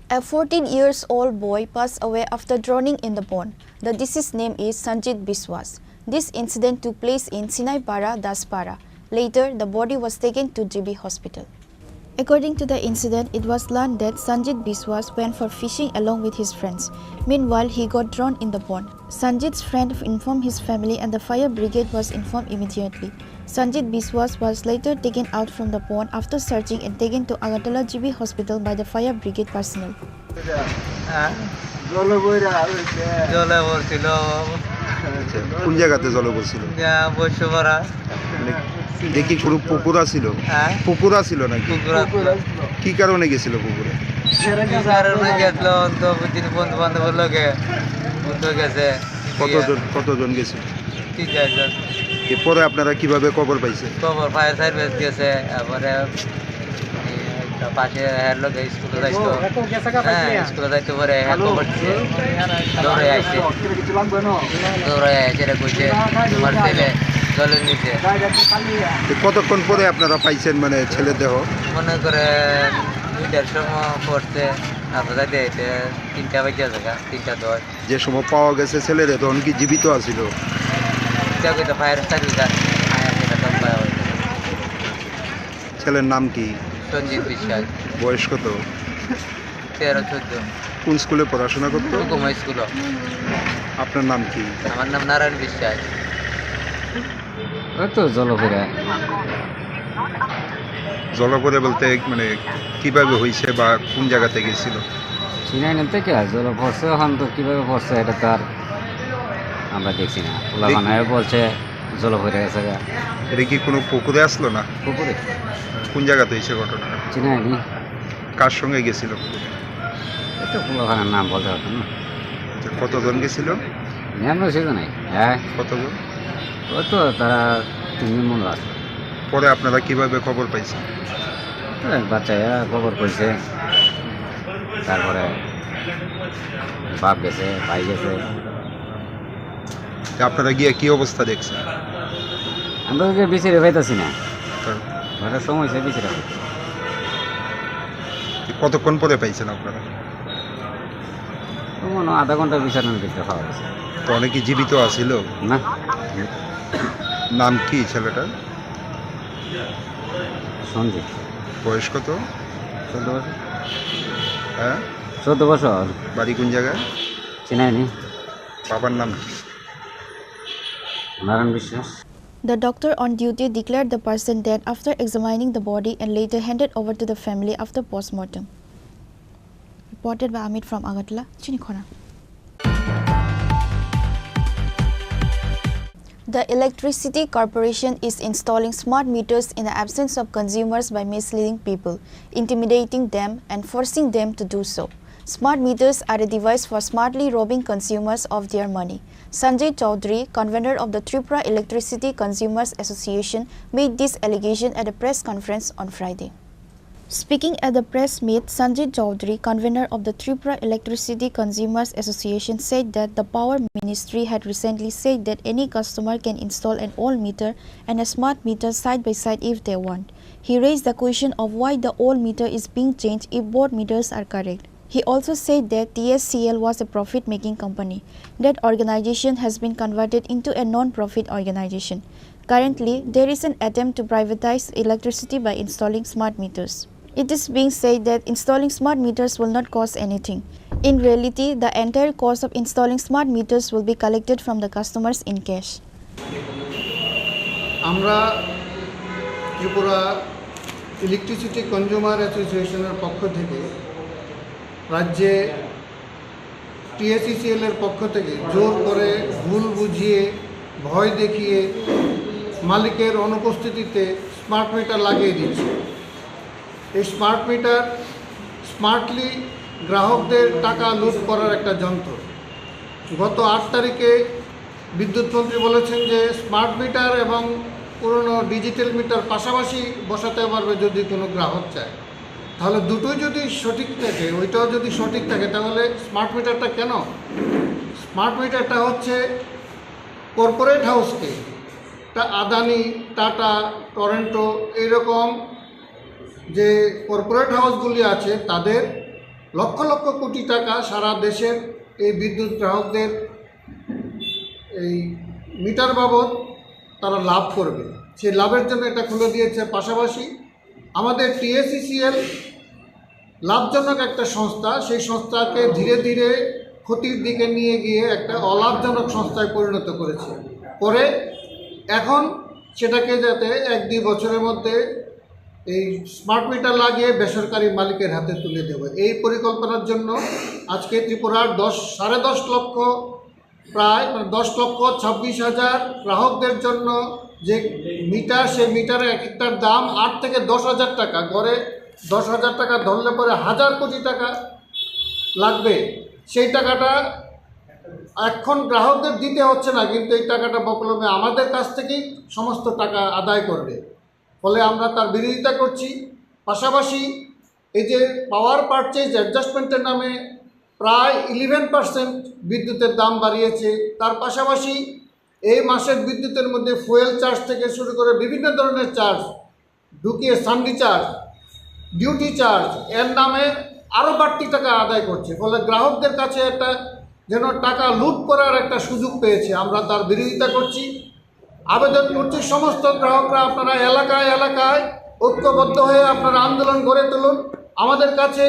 A fourteen years old boy passed away after drowning in the pond. The deceased name is Sanjit Biswas. This incident took place in Sinaipara, Daspara. Later, the body was taken to G B Hospital. According to the incident, it was learned that Sanjit Biswas went for fishing along with his friends. Meanwhile, he got drowned in the pond. Sanjit's friend informed his family and the fire brigade was informed immediately. Sanjit Biswas was later taken out from the pond after searching and taken to Agartala G B hospital by the fire brigade personnel. হ্যাঁ? জলে বইরা হইছে। জলে পড়ছিল। আচ্ছা, কোন জায়গাতে জলে পড়ছিল? ইয়া, বৈশ্যপাড়া। মানে, দেখি কোনো পুকুর আছিল? হ্যাঁ? পুকুর আছিল নাকি? পুকুর আছিল। পুকুর আছিল। কি কারণে গেছিল পুকুরে? কি কারণে গেছিল? অন্ত বুঝিনি, বন্ধু বান্ধবের লগে। বন্ধু গেছে। কতজন, কতজন গেছিল? তিন চারজন। এরপরে আপনারা কিভাবে খবর পাইছেন? খবর ফায়ার সার্ভিস গেছে, তারপরে এই একটা পাশে হের লগে স্কুলে যাইতো। হ্যাঁ, স্কুলে যাইতে পারে, হ্যাঁ, খবর দিছে। দৌড়ে আইছে। দৌড়ে আইছে, এটা কইছে, "তোমার ছেলে জলের নিচে।" তো কতক্ষণ পরে আপনারা পাইছেন, মানে, ছেলের দেহ? মনে করেন দুইটার সময় পড়ছে, আমরা যাইতে যাইতে তিনটা বাজে জায়গা, তিনটা দশ। যে সময় পাওয়া গেছে ছেলেরে, তখন কি জীবিত আছিল? এটা কইতে ফায়ার সার্ভিস আর আয়া সেটা তো পাওয়া গেছে। ছেলের নাম কি? সঞ্জিত বিশ্বাস। বয়স কত? তেরো চোদ্দ। কোন স্কুলে পড়াশোনা করতো? রুকুমা স্কুল। আপনার নাম কি? আমার নাম নারায়ণ বিশ্বাস। ওই তো জলপুরে। জলপুরে বলতে, মানে, কিভাবে হয়েছে বা কোন জায়গাতে গেছিল? চিনাই না তো কে, জল পড়ছে, এখন তো কিভাবে পড়ছে এটা তো আর আমরা দেখছি না। পোলাপানে বলছে জল পড়ে গেছে গা। এটা কি কোনো পুকুরে আসলো না? পুকুরে। কোন জায়গাতে হয়েছে ঘটনা? চিনাই নি। কার সঙ্গে গেছিল? এটা পোলাপানের নাম বলতে পারতাম না। আচ্ছা, কতজন গেছিল? নিরানব্বই ছিল নাই। হ্যাঁ। কতজন? ও তো তারা তিনজন মনে আছে। পরে আপনারা কিভাবে খবর পাইছেন? তো এক বাচ্চায় খবর কইছে, তারপরে বাপ গেছে, ভাই গেছে। তা আপনারা গিয়ে কি অবস্থা দেখছেন? আমরা তো বিচারে পাইতাছি না। তো ঘরের সময় সে বিচারে পাইতাছি। কতক্ষণ পরে পাইছেন আপনারা? তো মনে হয় আধা ঘন্টা বিচারের ভিতরে পাওয়া গেছে। তো অনেকে জীবিত আছিল? না। নাম কি ছেলেটার? সঞ্জিত। বয়স কত? চোদ্দ বছর। হ্যাঁ? চোদ্দ বছর। বাড়ি কোন জায়গায়? চিনাইনি। বাবার নাম কি? নারায়ণ বিশ্বাস। The doctor on duty declared the person dead after examining the body and later handed over to the family after postmortem. Reported by Amit from Agartala, Chinikhona. The Electricity Corporation is installing smart meters in the absence of consumers by misleading people, intimidating them, and forcing them to do so. Smart meters are a device for smartly robbing consumers of their money. Sanjay Chaudhary, convener of the Tripura Electricity Consumers Association, made this allegation at a press conference on Friday. Speaking at the press meet, Sanjay Chaudhary, convener of the Tripura Electricity Consumers Association, said that the Power Ministry had recently said that any customer can install an old meter and a smart meter side by side if they want. He raised the question of why the old meter is being changed if both meters are correct. He also said that T S C L was a profit-making company. That organization has been converted into a non-profit organization. Currently, there is an attempt to privatize electricity by installing smart meters. It is being said that installing smart meters will not cost anything. In reality, the entire cost of installing smart meters will be collected from the customers in cash. আমরা Tripura electricity consumer অ্যাসোসিয়েশনের পক্ষ থেকে রাজ্যে টিএসইসিএল এর পক্ষ থেকে জোর করে, ভুল বুঝিয়ে, ভয় দেখিয়ে মালিকের অনুপস্থিতিতে স্মার্ট মিটার লাগিয়ে দিচ্ছে। এই স্মার্ট মিটার স্মার্টলি গ্রাহকদের টাকা লুট করার একটা যন্ত্র। গত আট তারিখে বিদ্যুৎ মন্ত্রী বলেছেন যে স্মার্ট মিটার এবং পুরনো ডিজিটাল মিটার পাশাপাশি বসাতে পারবে যদি কোনো গ্রাহক চায়। তাহলে দুটোই যদি সঠিক থাকে, ওইটাও যদি সঠিক থাকে, তাহলে স্মার্ট মিটারটা কেন? স্মার্ট মিটারটা হচ্ছে কর্পোরেট হাউসকে, তা আদানি, টাটা, টরেন্টো, এইরকম যে কর্পোরেট হাউসগুলি আছে, তাদের লক্ষ লক্ষ কোটি টাকা সারা দেশের এই বিদ্যুৎ গ্রাহকদের এই মিটার বাবদ তারা লাভ করবে। সেই লাভের জন্য এটা খুলে দিয়েছে। পাশাপাশি আমাদের টিএসইসিএল লাভজনক একটা সংস্থা, সেই সংস্থাকে ধীরে ধীরে ক্ষতির দিকে নিয়ে গিয়ে একটা অলাভজনক সংস্থায় পরিণত করেছে। করে এখন সেটাকে যাতে এক দুই বছরের মধ্যে এই স্মার্ট মিটার লাগিয়ে বেসরকারি মালিকের হাতে তুলে দেবে, এই পরিকল্পনার জন্য আজকে ত্রিপুরার দশ সাড়ে দশ লক্ষ, প্রায় মানে দশ লক্ষ ছাব্বিশ হাজার গ্রাহকদের জন্য যে মিটার, সেই মিটারের এক একটার দাম আট থেকে দশ হাজার টাকা, গড়ে দশ হাজার টাকা ধরলে পরে হাজার কোটি টাকা লাগবে। সেই টাকাটা এখন গ্রাহকদের দিতে হচ্ছে না, কিন্তু এই টাকাটা বকলমে আমাদের কাছ থেকেই সমস্ত টাকা আদায় করবে। ফলে আমরা তার বিরোধিতা করছি। পাশাপাশি এই যে পাওয়ার পারচেজ অ্যাডজাস্টমেন্টের নামে প্রায় ইলেভেন পার্সেন্ট বিদ্যুতের দাম বাড়িয়েছে, তার পাশাপাশি এই মাসের বিদ্যুতের মধ্যে ফুয়েল চার্জ থেকে শুরু করে বিভিন্ন ধরনের চার্জ ঢুকিয়ে, সান্ডি চার্জ, ডিউটি চার্জ, এর নামে আরও বাড়তি টাকা আদায় করছে। ফলে গ্রাহকদের কাছে একটা যেন টাকা লুট করার একটা সুযোগ পেয়েছে, আমরা তার বিরোধিতা করছি। আবেদন করছি সমস্ত গ্রাহকরা, আপনারা এলাকায় এলাকায় ঐক্যবদ্ধ হয়ে আপনারা আন্দোলন গড়ে তুলুন। আমাদের কাছে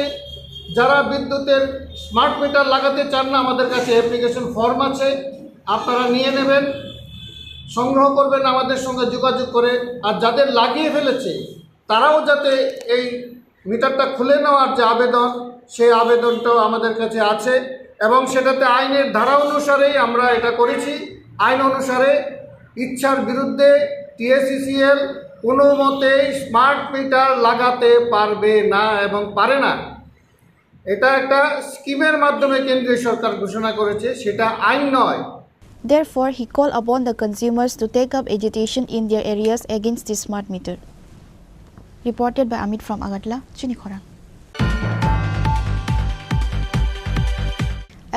যারা বিদ্যুতের স্মার্ট মিটার লাগাতে চান না, আমাদের কাছে অ্যাপ্লিকেশন ফর্ম আছে, আপনারা নিয়ে নেবেন, সংগ্রহ করবেন আমাদের সঙ্গে যোগাযোগ করে। আর যাদের লাগিয়ে ফেলেছে, তারাও যাতে এই মিটারটা খুলে নেওয়ার যে আবেদন, সেই আবেদনটাও আমাদের কাছে আছে এবং সেটাতে আইনের ধারা অনুসারেই আমরা এটা করেছি। আইন অনুসারে ইচ্ছার বিরুদ্ধে টিএসইসিএল কোনো মতেই স্মার্ট মিটার লাগাতে পারবে না এবং পারে না। এটা একটা স্কিমের মাধ্যমে কেন্দ্রীয় সরকার ঘোষণা করেছে, সেটা আইন নয়। Therefore, he called upon the consumers to take up agitation in their areas against the smart meter. Reported by Amit from Agartala, Chini Khorang.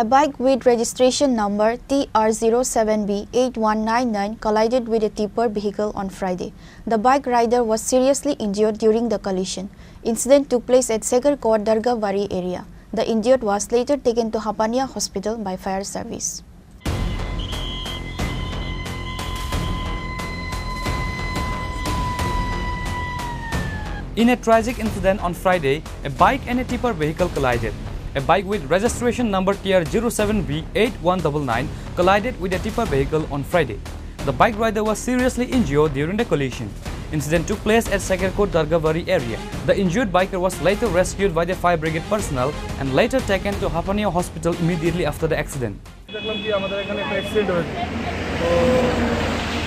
A bike with registration number T R zero seven B eight one nine nine collided with a tipper vehicle on Friday. The bike rider was seriously injured during the collision. Incident took place at Segarkot Dargabari area. The injured was later taken to Hapania Hospital by fire service. In a tragic incident on Friday, a bike and a tipper vehicle collided. A bike with registration number T R zero seven B eight one double nine collided with a tipper vehicle on Friday. The bike rider was seriously injured during the collision. Incident took place at Segarkot Dargabari area. The injured biker was later rescued by the fire brigade personnel and later taken to Hapania Hospital immediately after the accident. দেখলাম কি আমাদের এখানে একটা অ্যাক্সিডেন্ট হয়েছে। তো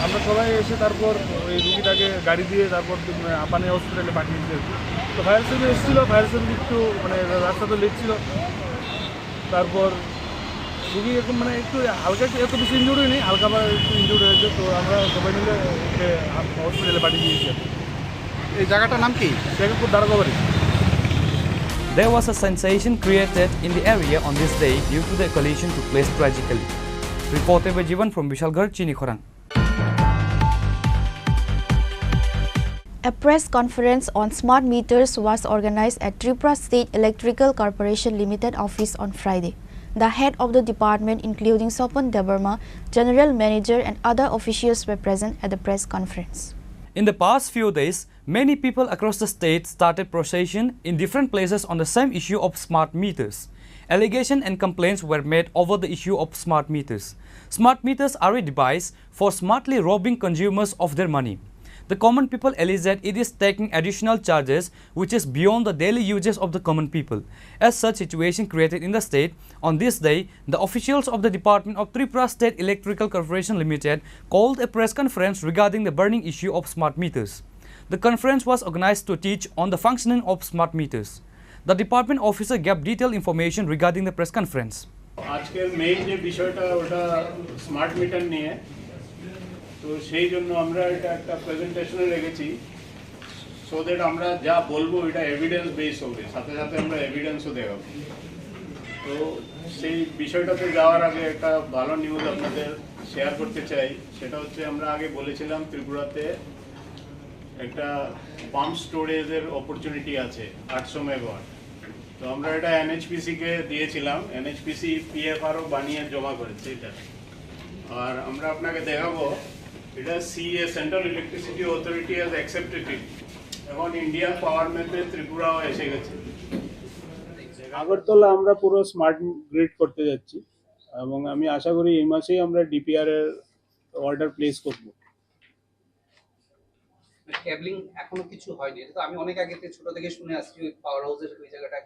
আমরা সবাই এসে তারপর ওই রুগীটাকে গাড়ি দিয়ে তারপর হাপানি হসপিটালে পাঠিয়েছি আর কি। তো ফায়ার সার্ভিস এসেছিলো, ফায়ার সার্ভিস একটু মানে রাস্তা তো লেট ছিল। তারপর রুগী এখন মানে একটু হালকা একটু, এত বেশি ইনজুর্ড হয়নি, হালকা বা একটু ইনজুর্ড হয়েছে। তো আমরা সবাই মিলে ওকে হসপিটালে পাঠিয়ে দিয়েছি আর কি। এই জায়গাটার নাম কি? সেখানে খুব দারোগাবাড়ি। There was a sensation created in the area on this day due to the collision took place tragically. Reported by Jivan from Bishalgarh, Chini Khorang. A press conference on smart meters was organized at Tripura State Electrical Corporation Limited office on Friday. The head of the department, including Sopon Debbarma, general manager and other officials were present at the press conference. In the past few days, many people across the state started protesting in different places on the same issue of smart meters. Allegations and complaints were made over the issue of smart meters. Smart meters are a device for smartly robbing consumers of their money. The common people allege that it is taking additional charges which is beyond the daily uses of the common people. As such situation created in the state, on this day, the officials of the Department of Tripura State Electrical Corporation Limited called a press conference regarding the burning issue of smart meters. The conference was organized to teach on the functioning of smart meters. The department officer gave detailed information regarding the press conference. আজকের মেইন যে বিষয়টা ওটা smart meter নিয়ে। তো সেই জন্য আমরা এটা একটা প্রেজেন্টেশনে রেখেছি। সো দ্যাট আমরা যা বলবো এটা এভিডেন্স বেস হবে, সাথে সাথে আমরা এভিডেন্সও দেখাবো। তো সেই বিষয়টাতে যাওয়ার আগে একটা ভালো নিউজ আপনাদের শেয়ার করতে চাই। সেটা হচ্ছে আমরা আগে বলেছিলাম ত্রিপুরাতে একটা পাম্প স্টোরেজের অপরচুনিটি আছে আটশো মেগাওয়াট। তো আমরা এটা এনএইচপিসি কে দিয়েছিলাম, এনএইচপিসি পিএফআরও বানিয়ে জমা করেছে এটা। আর আমরা আপনাকে দেখাবো, এটা CEA, central electricity authority has accepted ইট। এখন ইন্ডিয়ান পাওয়ার ম্যাপে ত্রিপুরাও এসে গেছে। আগরতলা আমরা পুরো স্মার্ট গ্রিড করতে যাচ্ছি এবং আমি আশা করি এই মাসেই আমরা ডিপিআর এর অর্ডার প্লেস করব। কেবলিং এখনো কিছু হয়নি। এটা তো আমি অনেক আগে থেকে, ছোট থেকে শুনে আসছি, ওই পাওয়ার হাউসের ওই জায়গাটা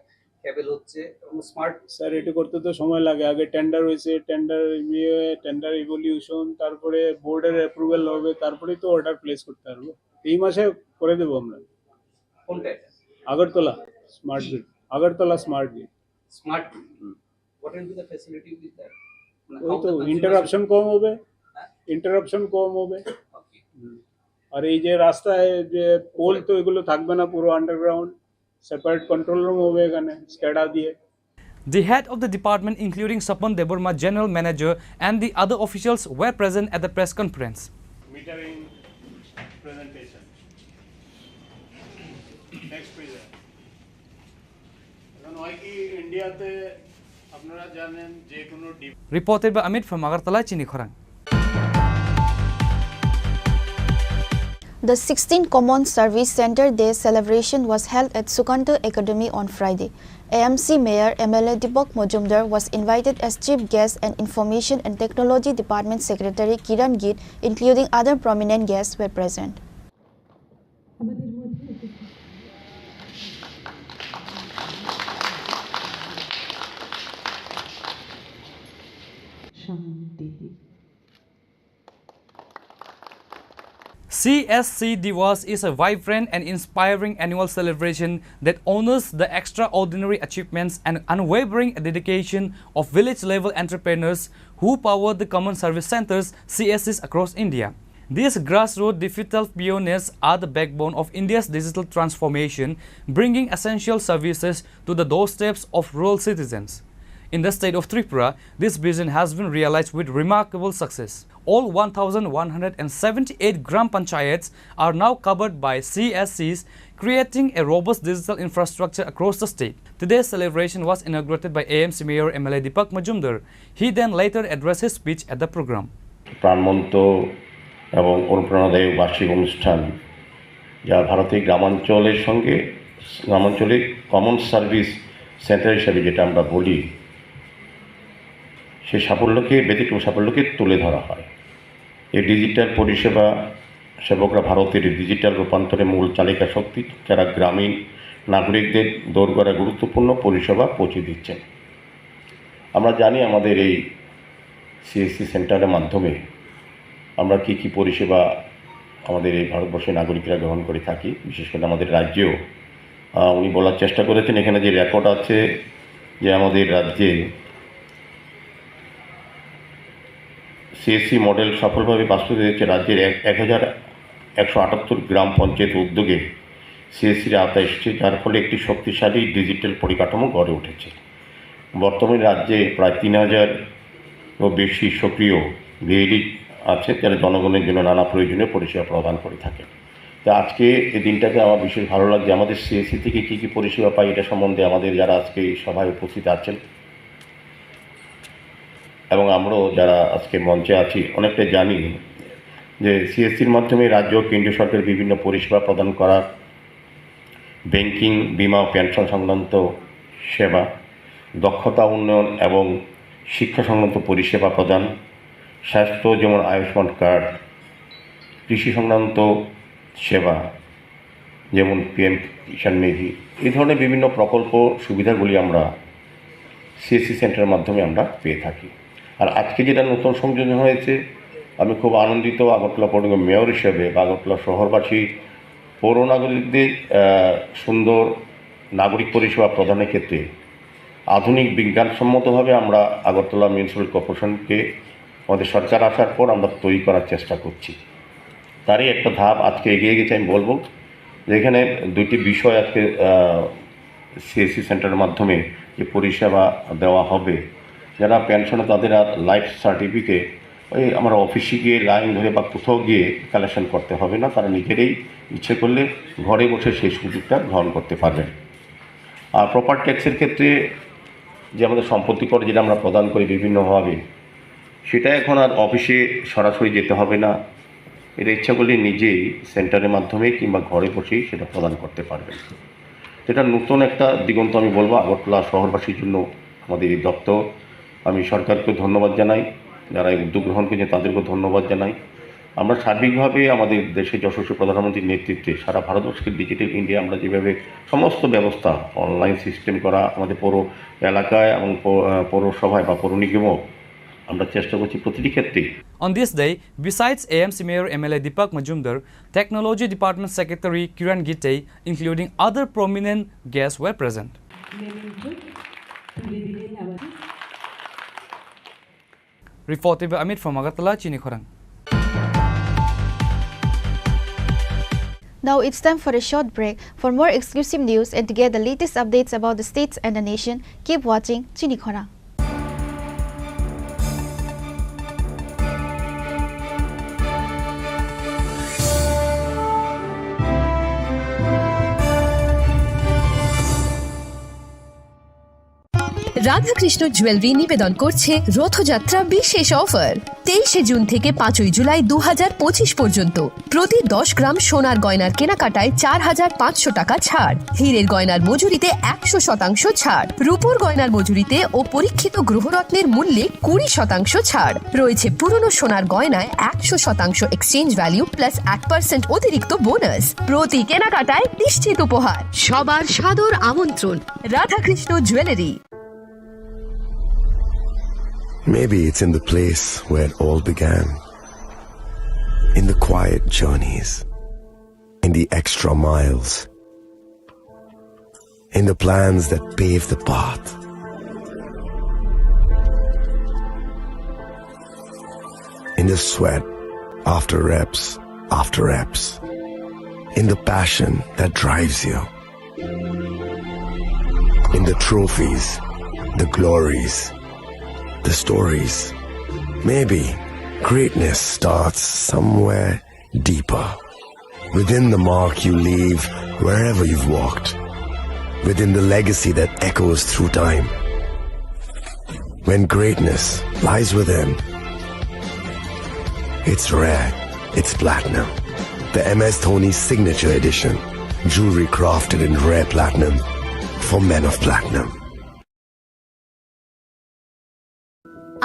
কেবল হচ্ছে এবং স্মার্ট। স্যার, এটা করতে তো সময় লাগে। আগে টেন্ডার হয়েছে, টেন্ডার ইয়ে, টেন্ডার ইভলিউশন, তারপরে বোর্ডের অ্যাপ্রুভাল হবে, তারপরেই তো অর্ডার প্লেস করতে পারবো। এই মাসে করে দেবো আমরা। কোনটা এটা? Agartala smart grid, Agartala smart grid. Smart. What will be the facility with that? ওই তো ইন্টারাপশন কম হবে, ইন্টারাপশন কম হবে। আর এই যে রাস্তায় যে পোল, তো এগুলো থাকবে না, পুরো আন্ডারগ্রাউন্ড, সেপারেট কন্ট্রোল রুম হবে এখানে স্ক্যাডা দিয়ে। The head of the department, including Sapan Debbarma, general manager, and the other officials were present at the press conference. Metering presentation. Next পেজে। এখন হয় কি, ইন্ডিয়াতে আপনারা জানেন যে কোনো deep Reported by Amit from Agartala, Chini Khorang. The sixteenth Common Service Centre Day celebration was held at Sukanta Academy on Friday. A M C Mayor M L A Deepak Majumdar was invited as chief guest and Information and Technology Department Secretary Kiran Git, including other prominent guests, were present. C S C Diwas is a vibrant and inspiring annual celebration that honors the extraordinary achievements and unwavering dedication of village level entrepreneurs who power the common service centers, C S Cs, across India. These grassroots digital pioneers are the backbone of India's digital transformation, bringing essential services to the doorsteps of rural citizens. In the state of Tripura, this vision has been realized with remarkable success. All one thousand one hundred seventy-eight Gram Panchayats are now covered by C S Cs, creating a robust digital infrastructure across the state. Today's celebration was inaugurated by A M C Mayor M L A Deepak Majumdar. He then later addressed his speech at the program. প্রাণবন্ত এবং অনুপ্রেরণাদায়ক বার্ষিক অনুষ্ঠান, যা ভারতের গ্রামাঞ্চলের সঙ্গে, গ্রামাঞ্চলে কমন সার্ভিস সেন্টার হিসাবে যেটা আমরা বলি, সেই সাফল্যকে, ব্যতিক্রম সাফল্যকে তুলে ধরা হয়। এই ডিজিটাল পরিষেবা সেবকরা ভারতের ডিজিটাল রূপান্তরে মূল চালিকা শক্তি, যারা গ্রামীণ নাগরিকদের দোরগোড়ায় গুরুত্বপূর্ণ পরিষেবা পৌঁছে দিচ্ছেন। আমরা জানি, আমাদের এই সিএসসি সেন্টারের মাধ্যমে আমরা কী কী পরিষেবা আমাদের এই ভারতবর্ষের নাগরিকরা গ্রহণ করে থাকি। বিশেষ করে আমাদের রাজ্যেও, আহ, উনি বলার চেষ্টা করেছেন, এখানে যে রেকর্ড আছে যে আমাদের রাজ্যে সিএসসি মডেল সফলভাবে বাস্তবায়িত হয়েছে। রাজ্যের এক এক হাজার একশো আটাত্তর গ্রাম পঞ্চায়েত উদ্যোগে সিএসসির আওতায় এসেছে, যার ফলে একটি শক্তিশালী ডিজিটাল পরিকাঠামো গড়ে উঠেছে। বর্তমানে রাজ্যে প্রায় তিন হাজারও বেশি সক্রিয় ভিএডি আছে, যারা জনগণের জন্য নানা প্রয়োজনীয় পরিষেবা প্রদান করে থাকে। তো আজকে এই দিনটাতে আমার বিশেষ ভালো লাগছে। আমাদের সিএসসি থেকে কী কী পরিষেবা পাই, এটা সম্বন্ধে আমাদের যারা আজকে এই সভায় উপস্থিত আছেন এবং আমরাও যারা আজকে মঞ্চে আছি, অনেকটাই জানি যে সিএসসির মাধ্যমে রাজ্য ও কেন্দ্রীয় সরকারের বিভিন্ন পরিষেবা প্রদান করার ব্যাংকিং, বীমা ও পেনশন সংক্রান্ত সেবা, দক্ষতা উন্নয়ন এবং শিক্ষা সংক্রান্ত পরিষেবা প্রদান, স্বাস্থ্য যেমন আয়ুষ্মান কার্ড, কৃষি সংক্রান্ত সেবা যেমন পিএম কিষাণ নিধি, এই ধরনের বিভিন্ন প্রকল্প সুবিধাগুলি আমরা সিএসসি সেন্টারের মাধ্যমে আমরা পেয়ে থাকি। আর আজকে যেটা নতুন সংযোজন হয়েছে, আমি খুব আনন্দিত আগরতলা পৌর নিগম মেয়র হিসেবে বা আগরতলা শহরবাসী পৌর নাগরিকদের, আহ, সুন্দর নাগরিক পরিষেবা প্রদানের ক্ষেত্রে আধুনিক বিজ্ঞানসম্মতভাবে আমরা আগরতলা মিউনিসিপ্যাল কর্পোরেশনকে আমাদের সরকার আসার পর আমরা তৈরি করার চেষ্টা করছি। তারই একটা ধাপ আজকে এগিয়ে গেছে। আমি বলবো যে এখানে দুইটি বিষয় আজকে, আহ, সিএসসি সেন্টারের মাধ্যমে যে পরিষেবা দেওয়া হবে, যারা পেনশনে তাদের আর লাইফ সার্টিফিকেট ওই আমরা অফিসে গিয়ে লাইন ধরে বা কোথাও গিয়ে কালেকশন করতে হবে না, তারা নিজেরাই ইচ্ছে করলে ঘরে বসে সেই সুযোগটা গ্রহণ করতে পারবেন। আর প্রপার্টি ট্যাক্সের ক্ষেত্রে যে আমাদের সম্পত্তি কর যেটা আমরা প্রদান করি বিভিন্নভাবে, সেটা এখন আর অফিসে সরাসরি যেতে হবে না। এরা ইচ্ছা করলে নিজেই সেন্টারের মাধ্যমে কিংবা ঘরে বসেই সেটা প্রদান করতে পারবেন। এটা নতুন একটা দিগন্ত, আমি বলবো, আগরতলা শহরবাসীর জন্য আমাদের এই দপ্তর। আমি সরকারকে ধন্যবাদ জানাই, যারা এই উদ্যোগ গ্রহণ করেছেন তাদেরকেও ধন্যবাদ জানাই। আমরা সার্বিকভাবে আমাদের দেশের যশস্বী প্রধানমন্ত্রীর নেতৃত্বে সারা ভারতবর্ষকে ডিজিটাল ইন্ডিয়া আমরা যেভাবে সমস্ত ব্যবস্থা অনলাইন সিস্টেম করা, আমাদের পৌর এলাকায় এবং পৌ-, আহ, পৌরসভায় বা পৌর নিগমও আমরা চেষ্টা করছি প্রতিটি ক্ষেত্রেই। On this day, besides A M C Mayor M L A Deepak Majumdar, Technology Department Secretary Kiran Gite, including other prominent guests were present. Reported by Amit from Agartala, Chini Khorang. Now it's time for a short break. For more exclusive news and to get the latest updates about the states and the nation, keep watching Chini Khorang. Radhakrishna jewellery নিবেদন করছে রথযাত্রা বিশেষ অফার। তেইশে জুন থেকে পাঁচই জুলাই দু হাজার পঁচিশ পর্যন্ত প্রতি দশ গ্রাম সোনার গয়নার কেনাকাটায় চার হাজার পাঁচশো টাকা ছাড়, হীরের গয়নার মজুরিতে একশো শতাংশ ছাড়, রূপোর গয়নার মজুরিতে ও পরীক্ষিত গ্রহরত্নের মূল্যে কুড়ি শতাংশ ছাড়। রয়েছে পুরনো সোনার গয়নায় একশো শতাংশ এক্সচেঞ্জ ভ্যালু প্লাস এক পার্সেন্ট অতিরিক্ত বোনাস। প্রতি কেনাকাটায় নিশ্চিত উপহার। সবার সাদর আমন্ত্রণ Radhakrishna jewellery. Maybe it's in the place where it all began. In the quiet journeys, in the extra miles, in the plans that pave the path, in the sweat after reps after reps, in the passion that drives you. In the trophies, the glories, the stories. Maybe greatness starts somewhere deeper. Within the mark you leave wherever you've walked. Within the legacy that echoes through time. When greatness lies within, it's rare, it's platinum. The M S Dhoni Signature Edition. Jewelry crafted in rare platinum for men of platinum.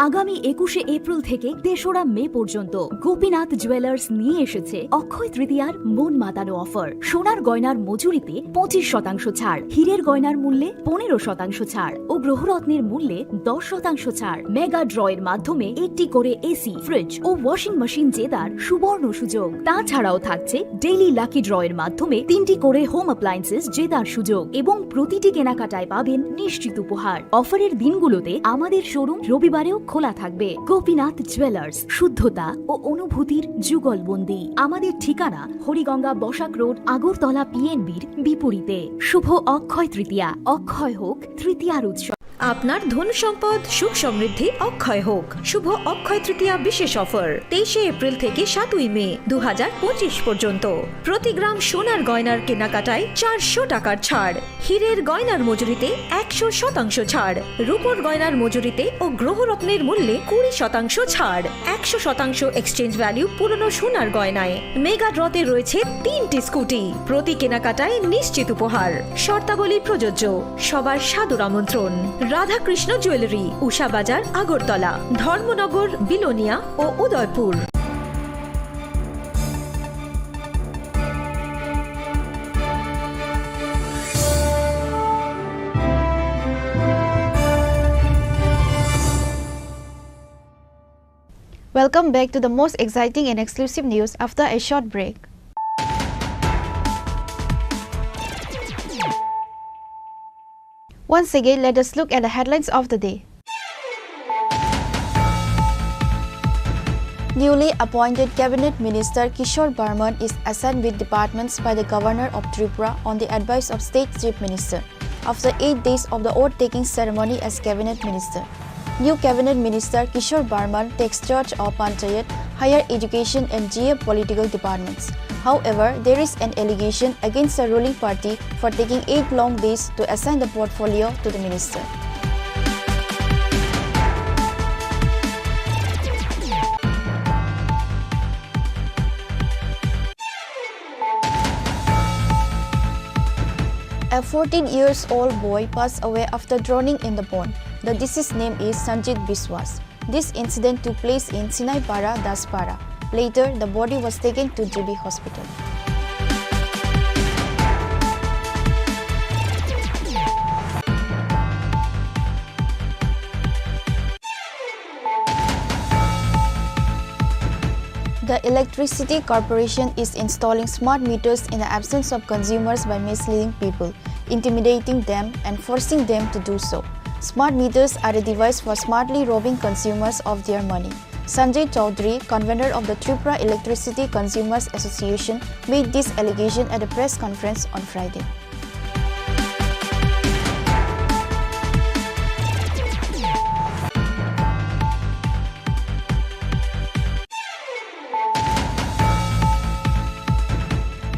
আগামী একুশে এপ্রিল থেকে তেসরা মে পর্যন্ত গোপীনাথ জুয়েলার্স নিয়ে এসেছে অক্ষয় তৃতীয়ার মন মাতানো অফার। সোনার গয়নার মজুরিতে পঁচিশ শতাংশ ছাড়, হীরের গয়নার মূল্যে পনেরো শতাংশ ছাড় ও গ্রহরত্নের মূল্যে দশ শতাংশ ছাড়। মেগা ড্রয়ের মাধ্যমে একটি করে এসি, ফ্রিজ ও ওয়াশিং মেশিন জেতার সুবর্ণ সুযোগ। তাছাড়াও থাকছে ডেইলি লাকি ড্রয়ের মাধ্যমে তিনটি করে হোম অ্যাপ্লায়েন্সেস জেতার সুযোগ এবং প্রতিটি কেনাকাটায় পাবেন নিশ্চিত উপহার। অফারের দিনগুলোতে আমাদের শোরুম রবিবারেও খোলা থাকবে। গোপীনাথ জুয়েলার্স, শুদ্ধতা ও অনুভূতির যুগলবন্দি। আমাদের ঠিকানা হরিগঙ্গা বসাক রোড, আগরতলা পিএনবির বিপরীতে। শুভ অক্ষয় তৃতীয়া, অক্ষয় হোক তৃতীয়ার উৎসব। আপনার ধন সম্পদ সুখ সমৃদ্ধি অক্ষয় হোক। শুভ অক্ষয় তৃতীয়া বিশেষ অফার, তেইশে এপ্রিল থেকে সাতই মে দু হাজার পঁচিশ পর্যন্ত। প্রতি গ্রাম সোনার গয়নার কেনাকাটায় চারশো টাকার ছাড়, হীরের গয়নার মজুরিতে একশো শতাংশ ছাড়, রূপোর গয়নার মজুরিতে ও গ্রহরত্নের মূল্যে কুড়ি শতাংশ ছাড়, একশো শতাংশ এক্সচেঞ্জ ভ্যালু পুরনো সোনার গয়নায়। মেগা ড্রতে রয়েছে তিনটি স্কুটি, প্রতি কেনাকাটায় নিশ্চিত উপহার। শর্তাবলী প্রযোজ্য। সবার সাদর আমন্ত্রণ। রাধাকৃষ্ণ জুয়েলারি, উষা বাজার, আগরতলা, ধর্মনগর, বিলোনিয়া ও Udaipur. Welcome back to the most exciting and exclusive news after a short break. Once again, let us look at the headlines of the day. Newly appointed Cabinet Minister Kishore Barman is assigned with departments by the Governor of Tripura on the advice of State Chief Minister, after eight days of the oath-taking ceremony as Cabinet Minister. New Cabinet Minister Kishore Barman takes charge of Panchayat, Higher Education and G A political departments. However, there is an allegation against the ruling party for taking eight long days to assign the portfolio to the minister. A fourteen years old boy passed away after drowning in the pond. The deceased name is Sanjit Biswas. This incident took place in Sinaipara, Daspara. Later, the body was taken to G B Hospital. The Electricity Corporation is installing smart meters in the absence of consumers by misleading people, intimidating them, and forcing them to do so. Smart meters are a device for smartly robbing consumers of their money. Sanjay Chaudhary, convener of the Tripura Electricity Consumers Association, made this allegation at a press conference on Friday.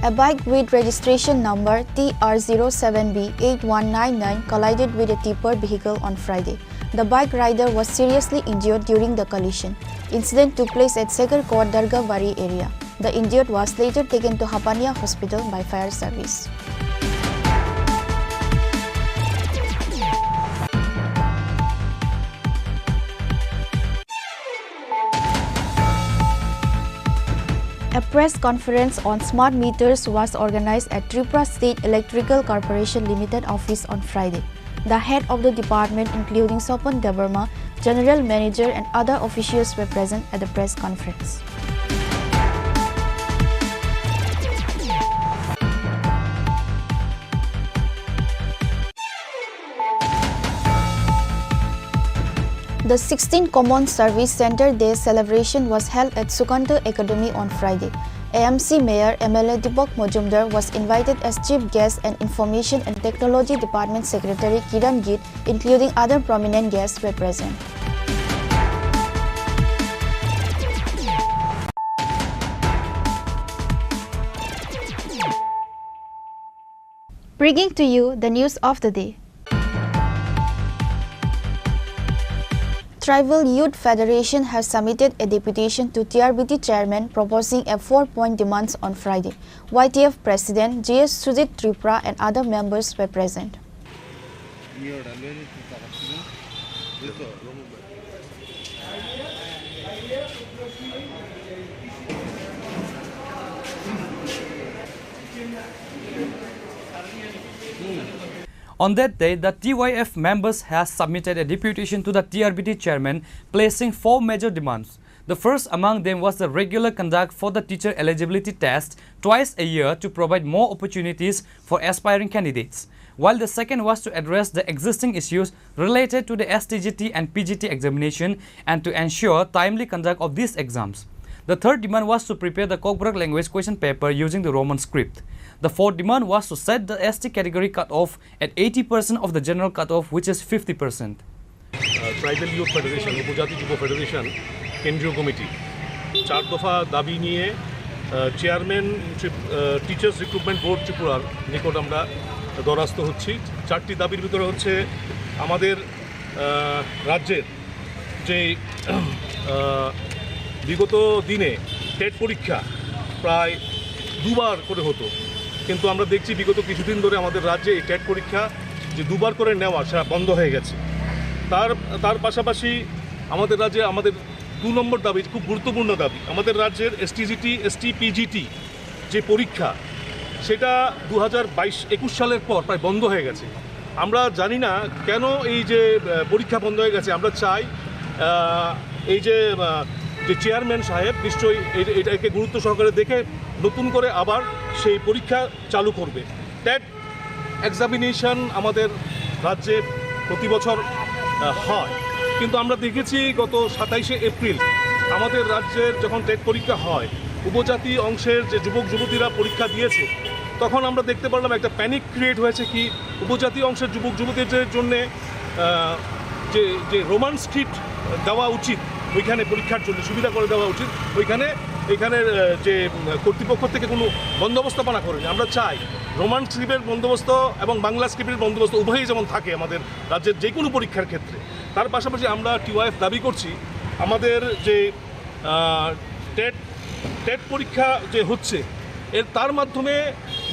A bike with registration number T R zero seven B eight one nine nine collided with a tipper vehicle on Friday. The bike rider was seriously injured during the collision. Incident took place at Segarkot Dargabari area. The injured was later taken to Hapania Hospital by fire service. A press conference on smart meters was organized at Tripura State Electrical Corporation Limited office on Friday. The head of the department, including Sopon Debbarma, general manager and other officials were present at the press conference. The sixteenth Common Service Centre Day celebration was held at Sukanta Academy on Friday. A M C Mayor M L A Deepak Majumdar was invited as chief guest and Information and Technology Department Secretary Kiran Gitt, including other prominent guests, were present. Bringing to you the news of the day. Tribal Youth Federation has submitted a deputation to T R B T chairman proposing a four-point demands on Friday. Y T F President G S Sujit Tripura and other members were present. On that day, the T Y F members has submitted a deputation to the T R B T chairman, placing four major demands. The first among them was the regular conduct for the teacher eligibility test twice a year to provide more opportunities for aspiring candidates, while the second was to address the existing issues related to the S T G T and P G T examination and to ensure timely conduct of these exams. The third demand was to prepare the Kokborok language question paper using the Roman script. The fourth demand was to set the S T category cutoff at eighty percent of the general cutoff, which is fifty percent. Ah, tribal youth federation, উপজাতি যুব ফেডারেশন, কেন্দ্রীয় কমিটি চার দফা দাবি নিয়ে, ah, chairman ট্রিপ-, আহ, টিচার্স রিক্রুটমেন্ট বোর্ড ত্রিপুরার নিকট আমরা দ্বারস্থ হচ্ছি। চারটি দাবির ভিতরে হচ্ছে আমাদের, আহ, রাজ্যের যে, আহ, বিগত দিনে টেট পরীক্ষা প্রায় দুবার করে হতো, কিন্তু আমরা দেখছি বিগত কিছুদিন ধরে আমাদের রাজ্যে এই টেট পরীক্ষা যে দুবার করে নেওয়া, সেটা বন্ধ হয়ে গেছে। তার, তার পাশাপাশি আমাদের রাজ্যে আমাদের দু নম্বর দাবি, খুব গুরুত্বপূর্ণ দাবি, আমাদের রাজ্যের এসটিজিটি, এসটি পিজিটি যে পরীক্ষা, সেটা দু হাজার বাইশ একুশ সালের পর প্রায় বন্ধ হয়ে গেছে। আমরা জানি না কেন এই যে, আহ, পরীক্ষা বন্ধ হয়ে গেছে। আমরা চাই, আহ, এই যে, আহ, যে চেয়ারম্যান সাহেব নিশ্চয়ই এই, এটাকে গুরুত্ব সহকারে দেখে নতুন করে আবার সেই পরীক্ষা চালু করবে। টেট এক্সামিনেশন আমাদের রাজ্যে প্রতি বছর, আহ, হয়, কিন্তু আমরা দেখেছি গত সাতাইশে এপ্রিল আমাদের রাজ্যের যখন টেট পরীক্ষা হয়, উপজাতি অংশের যে যুবক যুবতীরা পরীক্ষা দিয়েছে, তখন আমরা দেখতে পারলাম একটা প্যানিক ক্রিয়েট হয়েছে কি উপজাতি অংশের যুবক যুবতীদের জন্যে, আহ, যে, যে রোমান স্ক্রিপ্ট দেওয়া উচিত ওইখানে পরীক্ষার জন্য, সুবিধা করে দেওয়া উচিত ওইখানে, এখানে, আহ, যে, উম, কর্তৃপক্ষ থেকে কোনো বন্দোবস্ত করা করেনি। আমরা চাই রোমান স্ক্রিপ্টের বন্দোবস্ত এবং বাংলা স্ক্রিপ্টের বন্দোবস্ত উভয়ই যেমন থাকে আমাদের রাজ্যের যে কোনো পরীক্ষার ক্ষেত্রে। তার পাশাপাশি আমরা টিওয়াইএফ দাবি করছি আমাদের যে, আহ, টেট, টেট পরীক্ষা যে হচ্ছে, এর, তার মাধ্যমে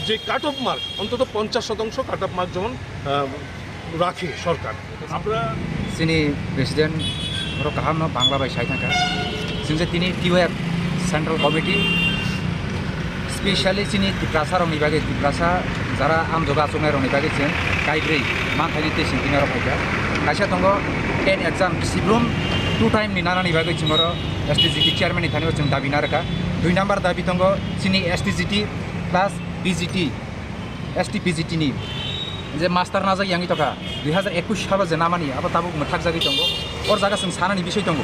যে কাট অফ মার্ক, অন্তত পঞ্চাশ শতাংশ কাট অফ মার্ক যেমন, আহ, রাখে সরকার। আমরা chini president oro kaham no Bangla bai sai thangkha. Chwng je tini T Y F Central Committee, specially chini Tiprasa rokni bagwi, Tiprasa jara amjoga achuknai rokni bagwi chwng kaibrwi manthaini tei singkirni oro phaikha. Kaisa tongo ten exam, sibrum two time ni nanani bagwi chwng oro S T G T chairman ni thani o chwng dabi narwkha. Dui number dabi tongo chini S T G T plus P G T, S T P G T ni je master najak yangwi tongkha, dui hazar ekush salo je namani abo tabuk mwthakjagwi tongo. Or jaga chwng sanani bisoi tongo,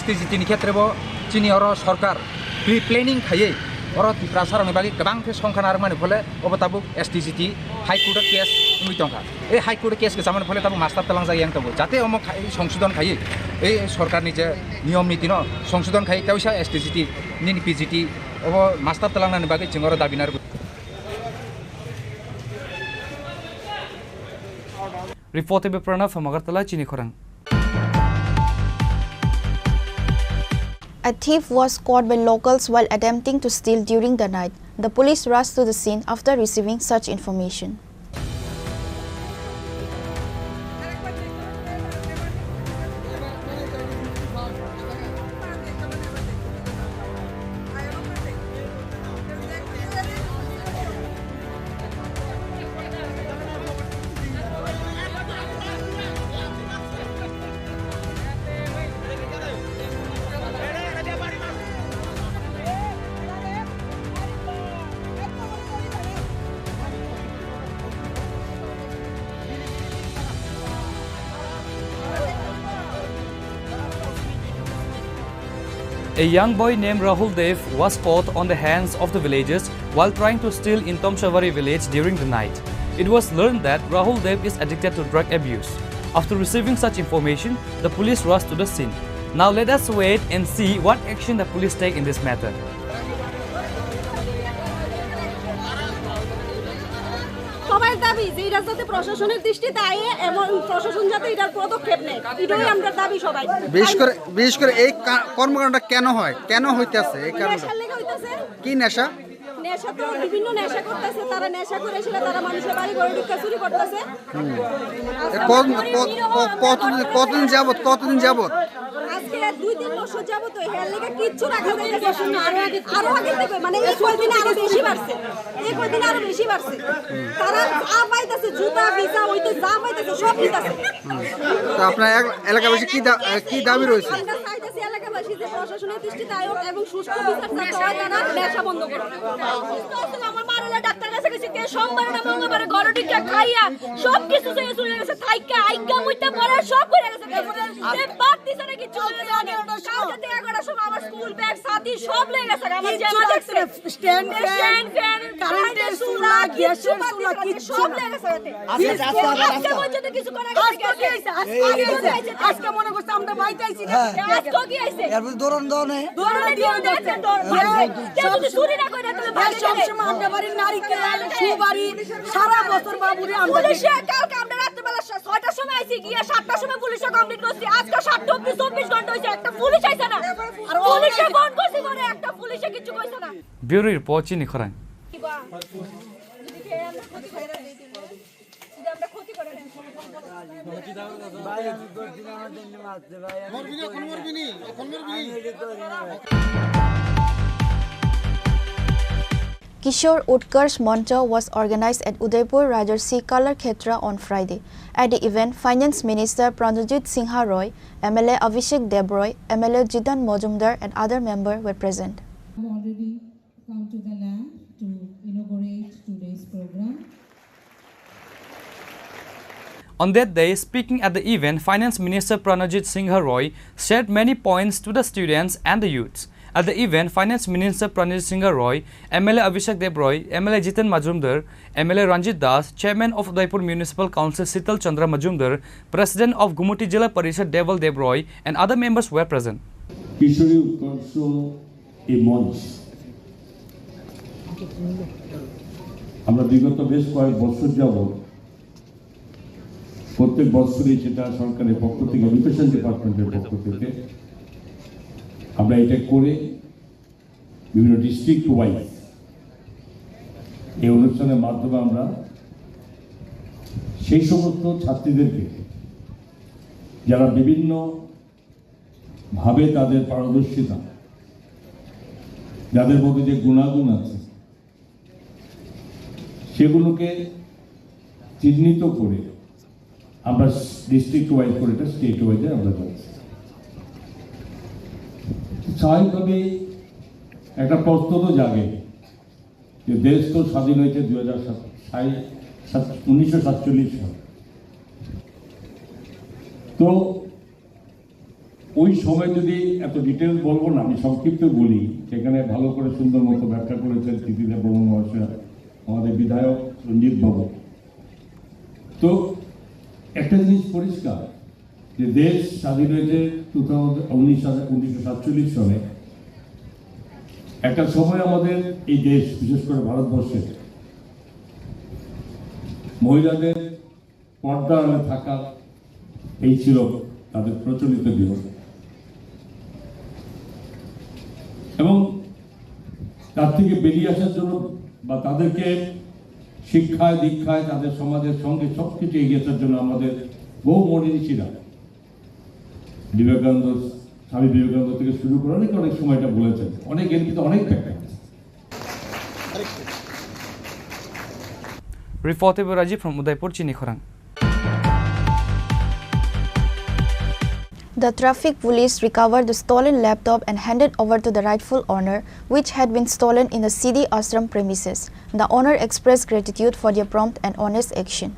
S T G T ni khetre bo chini oro sorkar pre-planning khaiwi oro Tiprasa rokni bagwi kwbang khe songkha narwkmani phole obo tabuk S T G T High Court o case wngwi tongkha. Ei High Court o case kwchamani phole tabuk master twlangjak yang tongo, jate omo khai-, songsodon khaiwi ei sorkarni je niyom niti no songsodon khaiwi teisa S T G T nini P G T obo master twlangnani bagwi chwng oro dabi narwkha. Report by Pranav from Agartala, chini khorang. A thief was caught by locals while attempting to steal during the night. The police rushed to the scene after receiving such information. A young boy named Rahul Dev was caught on the hands of the villagers while trying to steal in Tomshabari village during the night. It was learned that Rahul Dev is addicted to drug abuse. After receiving such information, the police rushed to the scene. Now let us wait and see what action the police take in this matter. সবার দাবি যে এটা যাতে প্রশাসনের দৃষ্টিতে আয় এবং প্রশাসন যাতে এটার পদক্ষেপ নেয়, এটাই আমরা দাবি সবাই। বিশেষ করে, বিশেষ করে এই কা-, কর্মকাণ্ডটা কেন হয়, কেন হইতেছে এই কারণটা? নেশার লেগে হইতেছে। কি নেশা? নেশা তো বিভিন্ন নেশা করতেছে, তারা নেশা করে সেটা তারা মানুষের বাড়ি ঘরে ঢুকে চুরি করতেছে। এ, কত-, কত-, ক-, কতদিন, কতদিন যাবত, কতদিন যাবত? আজকে দুই তিন বছর যাবত তো হেয়ার লেগে কিচ্ছু রাখা যাইতেছে না। আরো আগে, আরো আগে থেকে মানে এই কয়দিনে আরো বেশি বাড়ছে, এই কয়দিনে আরো বেশি বাড়ছে। তারা যা পাইতেছে, জুতা, ভিজা, হইতে যা পাইতেছে সব নিতেছে। তো আপনার এলাকাবাসী কি দা-, এ, কি দাবি রয়েছে? আমরা চাইতেছি এলাকাবাসী যে প্রশাসনের দৃষ্টিতে আয়োগ এবং সুষ্ঠু বিচার যাতে হয়, তারা নেশা বন্ধ করুক। অসুস্থ অসুস্থ আমার মা হলে ডাক্তার কাছে গেছে, কে সোমবারে না মঙ্গলবারে ঘরে ঢুকে খাইয়া সব কিছু শেষ হয়ে গেছে, থাইকা আইকা মুইতা পরে সব করে গেছে। সে বাদ দিছে না কিছু। কালকে তো এগারোটার সময় আমার স্কুল ব্যাগ, ছাতি সব লেগে গেছে। আমার জামা দেখছে। স্ট্যান্ড ফ্যান, স্ট্যান্ড ফ্যান, কারেন্টের চুলা, গ্যাসের চুলা, কিচ্ছু সব লেগে গেছে। আজকে, আজকে, আজকে, আজকে পর্যন্ত কিছু করা গেছে? আজকে কি হইছে? আজকে কি হইছে? আজকে মনে করছে আমরা বাইতে আইছি না। হ্যাঁ। আজকে কি হইছে? এর মধ্যে দৌড়ান দাও না। দৌড়ান দিয়ে দেন, দৌড়ান। হ্যাঁ। কেউ যদি চুরি না করে, তাহলে ভাই, বাইরে সব সময় আমরা বাড়ির নারিকেল, সুপারি, সারা বছর বাবুরে আমরা পুলিশে কালকে আমরা রাত্রেবেলা সা-, ছয়টার সময় আইছি, গিয়ে সাতটার সময় পুলিশে কমপ্লেন করছি। আজকে সাতটা অবধি চব্বিশ ঘন্টা হইছে, একটা পুলিশ আইছে না। আর পুলিশে ফোন করছি, পরে একটা পুলিশে কিচ্ছু কইছে না। Bureau report, chini khorang. Kishore Utkarsh Mancha was organized at Udaipur Rajarshi Kala Khetra on Friday. At the event, Finance Minister Pranajit Singha Roy, M L A Abhishek Deb Roy, M L A Jitan Majumdar and other members were present. Have already come to the land to inaugurate today's program. On that day, speaking at the event, Finance Minister Pranajit Singha Roy shared many points to the students and the youths. At the event, Finance Minister Pranajit Singha Roy, M L A Abhishek Deb Roy, M L A Jitan Majumdar, M L A Ranjit Das, Chairman of Udaipur Municipal Council Sital Chandra Majumdar, President of Gumuti Jila Parishad Deval Deb Roy, and other members were present. কিশোরী উৎকর্ষ এই মঞ্চ আমরা বিগত বেশ কয়েক বছর যাবত প্রত্যেক বছরই সেটা সরকারের পক্ষ থেকে, এডুকেশন ডিপার্টমেন্টের পক্ষ থেকে আমরা এটা করে বিভিন্ন ডিস্ট্রিক্ট ওয়াইজ এই অনুষ্ঠানের মাধ্যমে আমরা সেই সমস্ত ছাত্রীদেরকে, যারা বিভিন্ন ভাবে তাদের পারদর্শিতা, যাদের মধ্যে যে গুণাগুণ আছে, সেগুলোকে চিহ্নিত করে আমরা ডিস্ট্রিক্ট ওয়াইজ করে, এটা স্টেট ওয়াইজে আমরা যাচ্ছি। স্বাভাবিকভাবেই একটা প্রশ্ন তো জাগে যে দেশ তো স্বাধীন হয়েছে দুই হাজার সাত, সাই-, সাত-, উনিশশো সাতচল্লিশ সাল। তো ওই সময় যদি, এত ডিটেলস বলবো না, আমি সংক্ষিপ্ত বলি, সেখানে ভালো করে সুন্দর মতো ব্যাখ্যা করেছেন টিভি দেববর্মা মহাশয়, আমাদের বিধায়ক রঞ্জিত বাবু। তো একটা জিনিস পরিষ্কার যে দেশ স্বাধীন হয়েছে টু থাউজেন্ড, উনিশ হাজার, উনিশশো সাতচল্লিশ সালে। একটা সময় আমাদের এই দেশ, বিশেষ করে ভারতবর্ষে, মহিলাদের পর্দা আড়ালে থাকা, এই ছিল তাদের প্রচলিত নিয়ম। এবং তার থেকে বেরিয়ে আসার জন্য বা তাদেরকে শিক্ষায়, দীক্ষায়, তাদের সমাজের সঙ্গে সব কিছু এগিয়ে আসার জন্য আমাদের বহু মনীষীরা, বিবেকানন্দ, স্বামী বিবেকানন্দ থেকে শুরু করে অনেকে অনেক সময় এটা বলেছেন, অনেক, এর কিন্তু অনেক ব্যাখ্যা আছে। Reporter Rajiv from Udaipur, Chini Khorang. The traffic police recovered the stolen laptop and handed over to the rightful owner, which had been stolen in the Siddhi Ashram premises. The owner expressed gratitude for their prompt and honest action.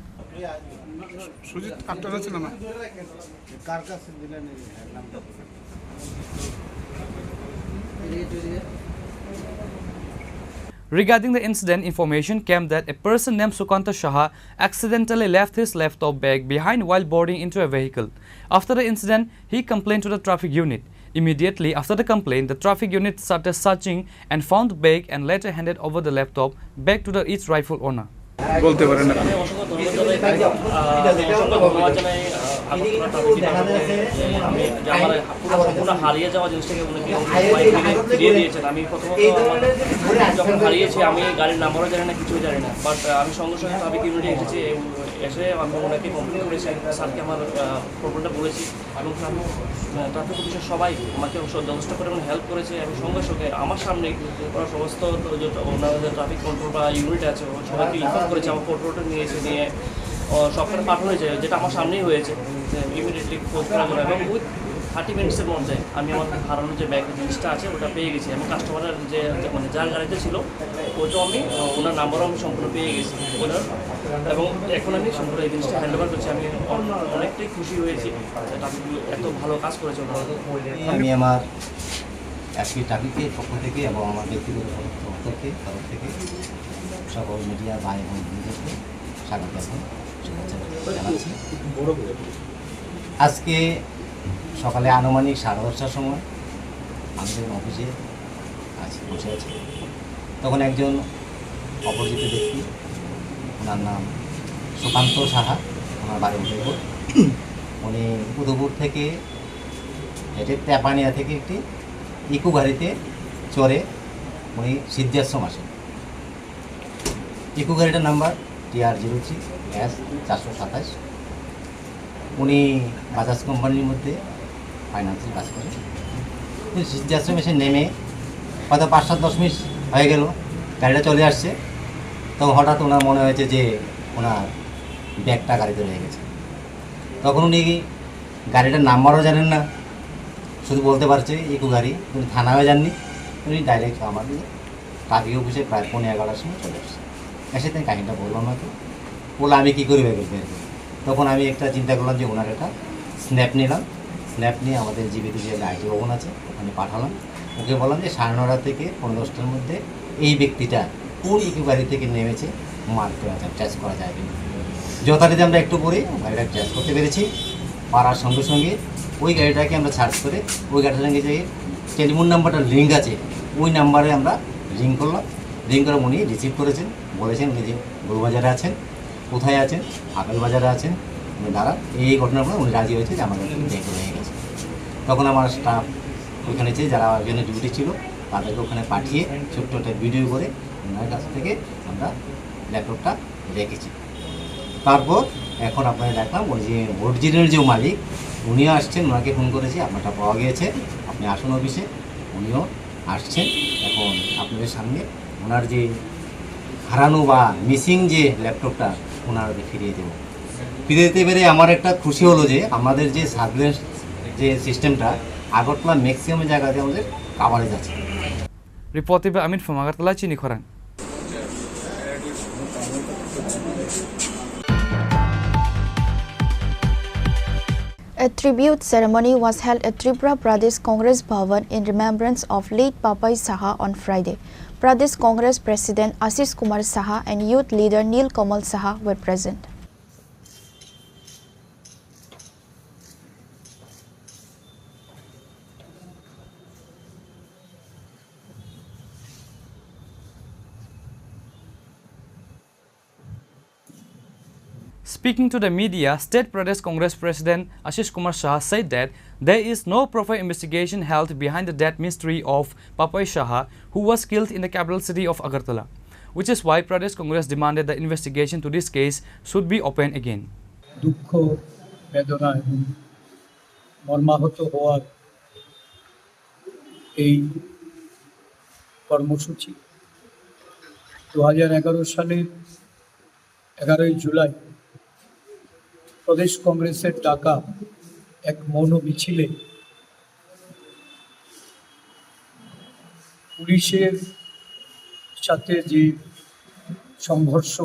Regarding the incident, information came that a person named Sukanta Saha accidentally left his laptop bag behind while boarding into a vehicle. After the incident, he complained to the traffic unit. Immediately after the complaint, the traffic unit started searching and found the bag and later handed over the laptop back to the its rightful owner. বলতে পারেন না। আমি যে আমার পুরো সম্পূর্ণ হারিয়ে যাওয়া জিনিসটাকে উনি ফিরিয়ে দিয়েছেন। আমি প্রথমত যখন হারিয়েছি, আমি গাড়ির নাম্বারও জানি না, কিছুই জানি না। বাট আমি সঙ্গে সঙ্গে ট্রাফিক ইউনিটে এসেছি। এসে আমি ওনাকে কমপ্লেন করেছি, স্যারকে আমার প্রবলেমটা বলেছি। এবং ট্রাফিক পুলিশের সবাই আমাকে যথেষ্ট পরিমাণে হেল্প করেছে এবং সঙ্গে সঙ্গে আমার সামনেই ওরা সমস্ত, ওনাদের ট্রাফিক কন্ট্রোল বা ইউনিট আছে, সবাইকে ইনফর্ম করেছে। আমার ফটো নিয়ে এসে নিয়ে সবখানে পাঠানো হয়েছে, যেটা আমার সামনেই হয়েছে। ইমিডিয়েটলি খোঁজ করা গেল এবং উইথ থার্টি মিনিটসের মধ্যে আমি আমার হারানো যে ব্যাগ জিনিসটা আছে, ওটা পেয়ে গেছি। এবং কাস্টমারের যে, মানে, যার গাড়িতে ছিল, ওটাও আমি ওনার নাম্বারও আমি সম্পূর্ণ পেয়ে গেছি ওনার। এবং এখন আমি সম্পূর্ণ এই জিনিসটা হ্যান্ড ওভার করছি। আমি অনেকটাই খুশি হয়েছি। এত ভালো কাজ করেছে ওনারা। আমি আমার এসপি ট্রাফিকের পক্ষ থেকে এবং আমার ব্যক্তিগত পক্ষ থেকে, তরফ থেকে সকল মিডিয়া ভাই এবং বন্ধুদেরকে স্বাগত জানাচ্ছি। আজকে সকালে আনুমানিক সাড়ে দশটার সময় আমাদের অফিসে আছি, বসে আছি। তখন একজন অপরিচিত ব্যক্তি, ওনার নাম সুকান্ত সাহা, ওনার বাড়ি উদয়পুর। উনি উদয়পুর থেকে হেঁটে তেপানিয়া থেকে একটি ইকো গাড়িতে চড়ে উনি সিদ্ধাশ্রম আসেন। ইকো গাড়িটার নাম্বার টি আর জিরো থ্রি এস চারশো সাতাশ। উনি বাজাজ কোম্পানির মধ্যে ফাইন্যান্সে কাজ করেন। উনি সিদ্ধাশ্রম এসে নেমে হয়তো পাঁচ সাত দশ মিনিট হয়ে গেল, গাড়িটা চলে আসছে। তখন হঠাৎ ওনার মনে হয়েছে যে ওনার ব্যাগটা গাড়িতে রয়ে গেছে। তখন উনি গাড়িটার নাম্বারও জানেন না, শুধু বলতে পারছে ইকো গাড়ি। উনি থানায়ও যাননি, উনি ডাইরেক্ট আমাদের ট্রাফিক অফিসে প্রায় পৌনে এগারোটার সময় চলে আসছে। এসে তাই কাহিনিটা বললাম হয়তো, বললো, "আমি কী করি ব্যাগ বের করি?" তখন আমি একটা চিন্তা করলাম যে ওনার একটা স্ন্যাপ নিলাম। স্ন্যাপ নিয়ে আমাদের জিবিতে যে আইটি ভবন আছে, ওখানে পাঠালাম। ওকে বললাম যে সাড়ে নটা থেকে পৌনে দশটার মধ্যে এই ব্যক্তিটা কোন ইকো গাড়ি থেকে নেমেছে, মার্ক করা যায়, ট্রেস করা যায় কিনা। যথারীতি আমরা একটু পরে গাড়িটা ট্রেস করতে পেরেছি। পারার সঙ্গে সঙ্গে ওই গাড়িটাকে আমরা সার্চ করে ওই গাড়িটার সঙ্গে যে টেলিফোন নাম্বারটা লিঙ্ক আছে, ওই নাম্বারে আমরা রিং করলাম। রিং করে উনি রিসিভ করেছেন, বলেছেন উনি যে গরুবাজারে আছেন, কোথায় আছেন, আপেল বাজারে আছেন, উনি দাঁড়ান। এই এই ঘটনার পরে উনি রাজি হয়েছে যে আমার কাছে ব্যাগ রয়ে গেছে। তখন আমার স্টাফ ওইখানে যে যারা ওইখানে ডিউটি ছিল, তাদেরকে ওখানে পাঠিয়ে ছোট্ট একটা ভিডিও করে ওনার কাছ থেকে আমরা ল্যাপটপটা রেখেছি। তারপর এখন আপনাকে দেখলাম, ওই যে অরিজিনাল যে মালিক, উনিও আসছেন, ওনাকে ফোন করেছি, আপনারটা পাওয়া গিয়েছে, আপনি আসুন অফিসে। উনিও আসছেন, এখন আপনাদের সামনে ওনার যে হারানো বা মিসিং যে ল্যাপটপটা, ওনার ফিরিয়ে দেবো। ফিরে দিতে পেরে আমার একটা খুশি হলো যে আমাদের যে সার্ভিলেন্স যে সিস্টেমটা আগরতলা ম্যাক্সিমাম জায়গাতে আমাদের কাভারেজ আছে। Reported by Amit from Agartala, Chini Khorang. A tribute ceremony was held at Tripura Pradesh Congress Bhavan in remembrance of late Papai Saha on Friday. Pradesh Congress President Ashish Kumar Saha and youth leader Nil Kamal Saha were present. Speaking to the media, State Pradesh Congress President Ashish Kumar Saha said that there is no proper investigation held behind the death mystery of Papai Saha, who was killed in the capital city of Agartala, which is why Pradesh Congress demanded the investigation to this case should be open again. দুঃখ, বেদনা এবং মর্মাহত হওয়ার এই কর্মসূচি দু হাজার এগারো সালের এগারোই জুলাই প্রদেশ কংগ্রেসের ডাকা এক মৌন মিছিলে পুলিশের সাথে যে সংঘর্ষ,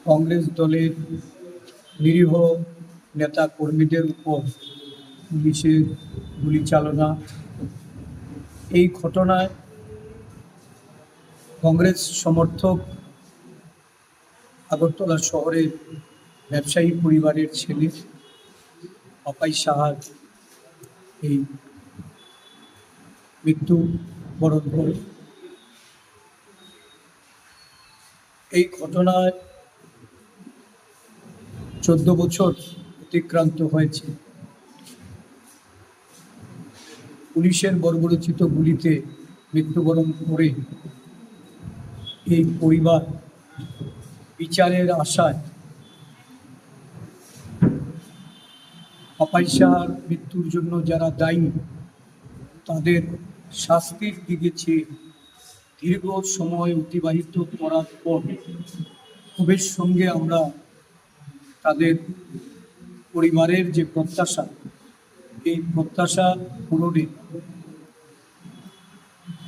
কংগ্রেস দলের নিরীহ নেতা কর্মীদের উপর পুলিশের গুলি চালনা, এই ঘটনায় কংগ্রেস সমর্থক আগরতলা শহরের ব্যবসায়ী পরিবারের ছেলে পাপাই সাহার এই মৃত্যু বরণ করে। এই ঘটনায় চোদ্দ বছর অতিক্রান্ত হয়েছে। পুলিশের বর্বরোচিত গুলিতে মৃত্যুবরণ করে এই পরিবার বিচারের আশায় পাপাই সাহার মৃত্যুর জন্য যারা দায়ী, তাদের শাস্তির দিকে চেয়ে দীর্ঘ সময় অতিবাহিত করার পর ক্ষোভের সঙ্গে আমরা তাদের পরিবারের যে প্রত্যাশা, এই প্রত্যাশা পূরণে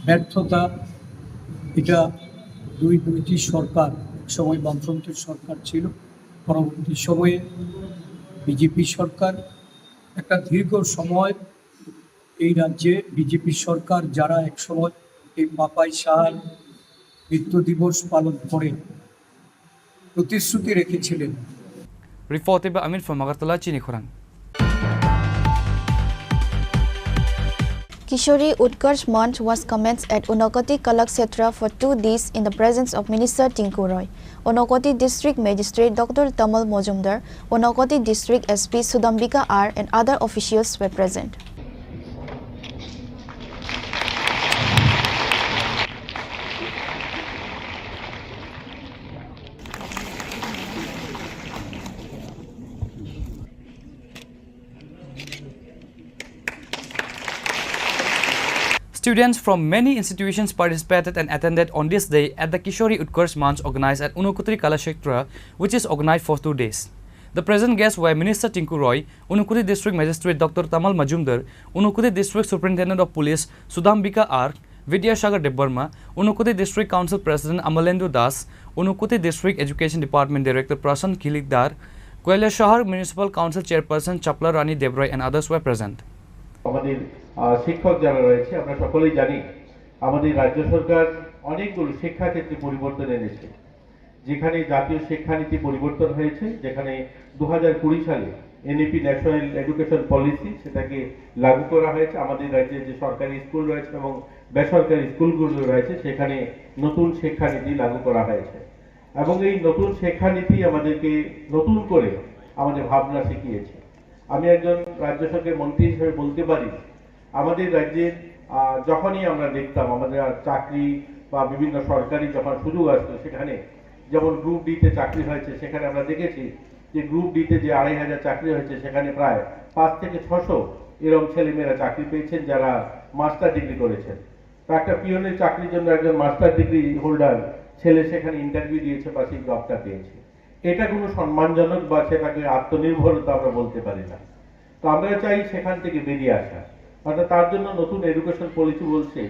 ব্যর্থতা, এটা দুই, দুইটি সরকার, এক সময় বামফ্রন্টের সরকার ছিল, পরবর্তী সময়ে বিজেপি সরকার, একটা দীর্ঘ সময় এই রাজ্যে বিজেপি সরকার, যারা এক সময় এই পাপাই সাহার মৃত্যু দিবস পালন করে প্রতিশ্রুতি রেখেছিলেন। Reported by Amit from Agartala, Chini Khorang. Kishori Utkarsh Manch was commenced at Unakoti Kalakshetra for two days in the presence of Minister Tinku Roy, Unakoti District Magistrate Doctor Tamal Mojumdar, Unakoti District S P Sudambika R and other officials were present. Students from many institutions participated and attended on this day at the Kishori Utkarsh Manch organized at Unakoti Kalakshetra, which is organized for two days. The present guests were Minister Tinku Roy, Unakoti District Magistrate Doctor Tamal Majumdar, Unakoti District Superintendent of Police Sudambika R, Vidyasagar Debbarma, Unakoti District Council President Amalendu Das, Unakoti District Education Department Director Prashant Khilikdar, Koilashahar Municipal Council Chairperson Chapla Rani Debroy and others were present. আমাদের, আহ, শিক্ষক যারা রয়েছে, আমরা সকলেই জানি, আমাদের রাজ্য সরকার অনেকগুলো শিক্ষাক্ষেত্রে পরিবর্তন এনেছে। যেখানে জাতীয় শিক্ষানীতি পরিবর্তন হয়েছে, যেখানে দু হাজার কুড়ি সালে এনইপি, ন্যাশনাল এডুকেশন পলিসি, সেটাকে লাগু করা হয়েছে। আমাদের রাজ্যে যে সরকারি স্কুল রয়েছে এবং বেসরকারি স্কুলগুলো রয়েছে, সেখানে নতুন শিক্ষানীতি লাগু করা হয়েছে এবং এই নতুন শিক্ষানীতি আমাদেরকে নতুন করে আমাদের ভাবনা শিখিয়েছে। আমি একজন রাজ্য সরকারের মন্ত্রী হিসেবে বলতে পারি, আমাদের রাজ্যের, আহ, যখনই আমরা দেখতাম আমাদের আর চাকরি বা বিভিন্ন সরকারি যখন সুযোগ আসতো, সেখানে যেমন গ্রুপ ডি তে চাকরি হয়েছে, সেখানে আমরা দেখেছি যে গ্রুপ ডি তে যে আড়াই হাজার চাকরি হয়েছে, সেখানে প্রায় পাঁচ থেকে ছশো এরকম ছেলেমেয়েরা চাকরি পেয়েছেন, যারা মাস্টার ডিগ্রি করেছেন। তো একটা পিওনের চাকরির জন্য একজন মাস্টার ডিগ্রি হোল্ডার ছেলে সেখানে ইন্টারভিউ দিয়েছে বা সেই জবটা পেয়েছে। এটা কোনো সম্মানজনক বা সেটাকে আত্মনির্ভরতা আমরা বলতে পারি না। তো আমরা চাই সেখান থেকে বেরিয়ে আসা। অর্থাৎ তার জন্য নতুন এডুকেশন পলিসি বলছে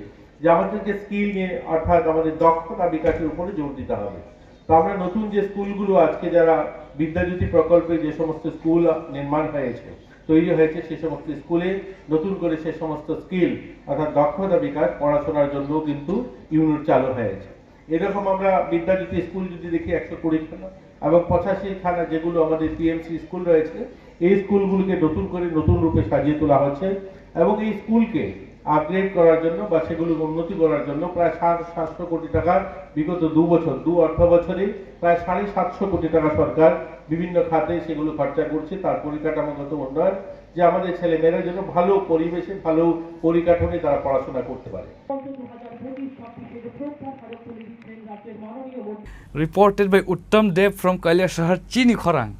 যে আমাদেরকে স্কিল নিয়ে, অর্থাৎ আমাদের দক্ষতা বিকাশের উপরে জোর দিতে হবে। তো আমরা নতুন যে স্কুলগুলো আজকে, যারা বিদ্যাজ্যোতি প্রকল্পে যে সমস্ত স্কুল নির্মাণ হয়েছে, তৈরি হয়েছে, সে সমস্ত স্কুলে নতুন করে সে সমস্ত স্কিল, অর্থাৎ দক্ষতা বিকাশ, পড়াশোনার জন্য কিন্তু ইউনিট চালু হয়েছে। এরকম আমরা বিদ্যাজ্যোতি স্কুল যদি দেখি, একশো কুড়ি খানা এবং পঁচাশি খানা যেগুলো আমাদের পিএমসি স্কুল রয়েছে, এই স্কুলগুলিকে নতুন করে নতুন রূপে সাজিয়ে তোলা হচ্ছে এবং এই স্কুলকে আপগ্রেড করার জন্য বা সেগুলোকে উন্নতি করার জন্য প্রায় সাড়ে সাতশো কোটি টাকার, বিগত দু বছর, দু অর্থ বছরে প্রায় সাড়ে সাতশো কোটি টাকা সরকার বিভিন্ন খাতে সেগুলো খরচা করছে, তার পরিকাঠামোগত উন্নয়ন, যে আমাদের ছেলে মেয়েরা যেন ভালো পরিবেশে, ভালো পরিকাঠামোয় তারা পড়াশোনা করতে পারে। Reported by Uttam Dev from Kailashahar, Chini Khorang.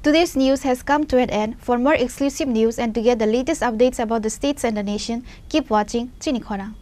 Today's news has come to an end. For more exclusive news and to get the latest updates about the states and the nation, keep watching Chini Khorang.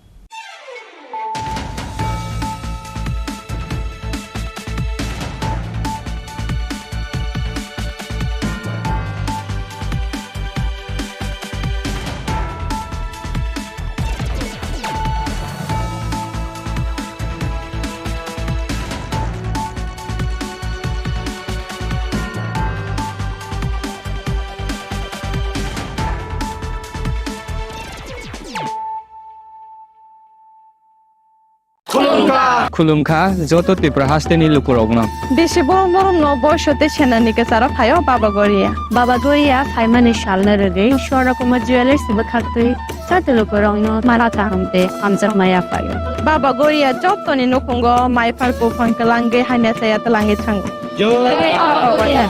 Khulumkha. Khulumkha joto Tripura hasteni lukurokno. Bisi borok norokno boiso tei senani kwcharo phaio Baba Goria. Baba Goria phaimani salno rwgwi Swarnakumar Jewellers bwkhaktwi joto lukurokno mala kaham tei hamjakma yaphaio. Baba Goria jotoni nukhungo maiphar buphang twlangwi hamya chaya twlangwi thango. Jai Baba Goria.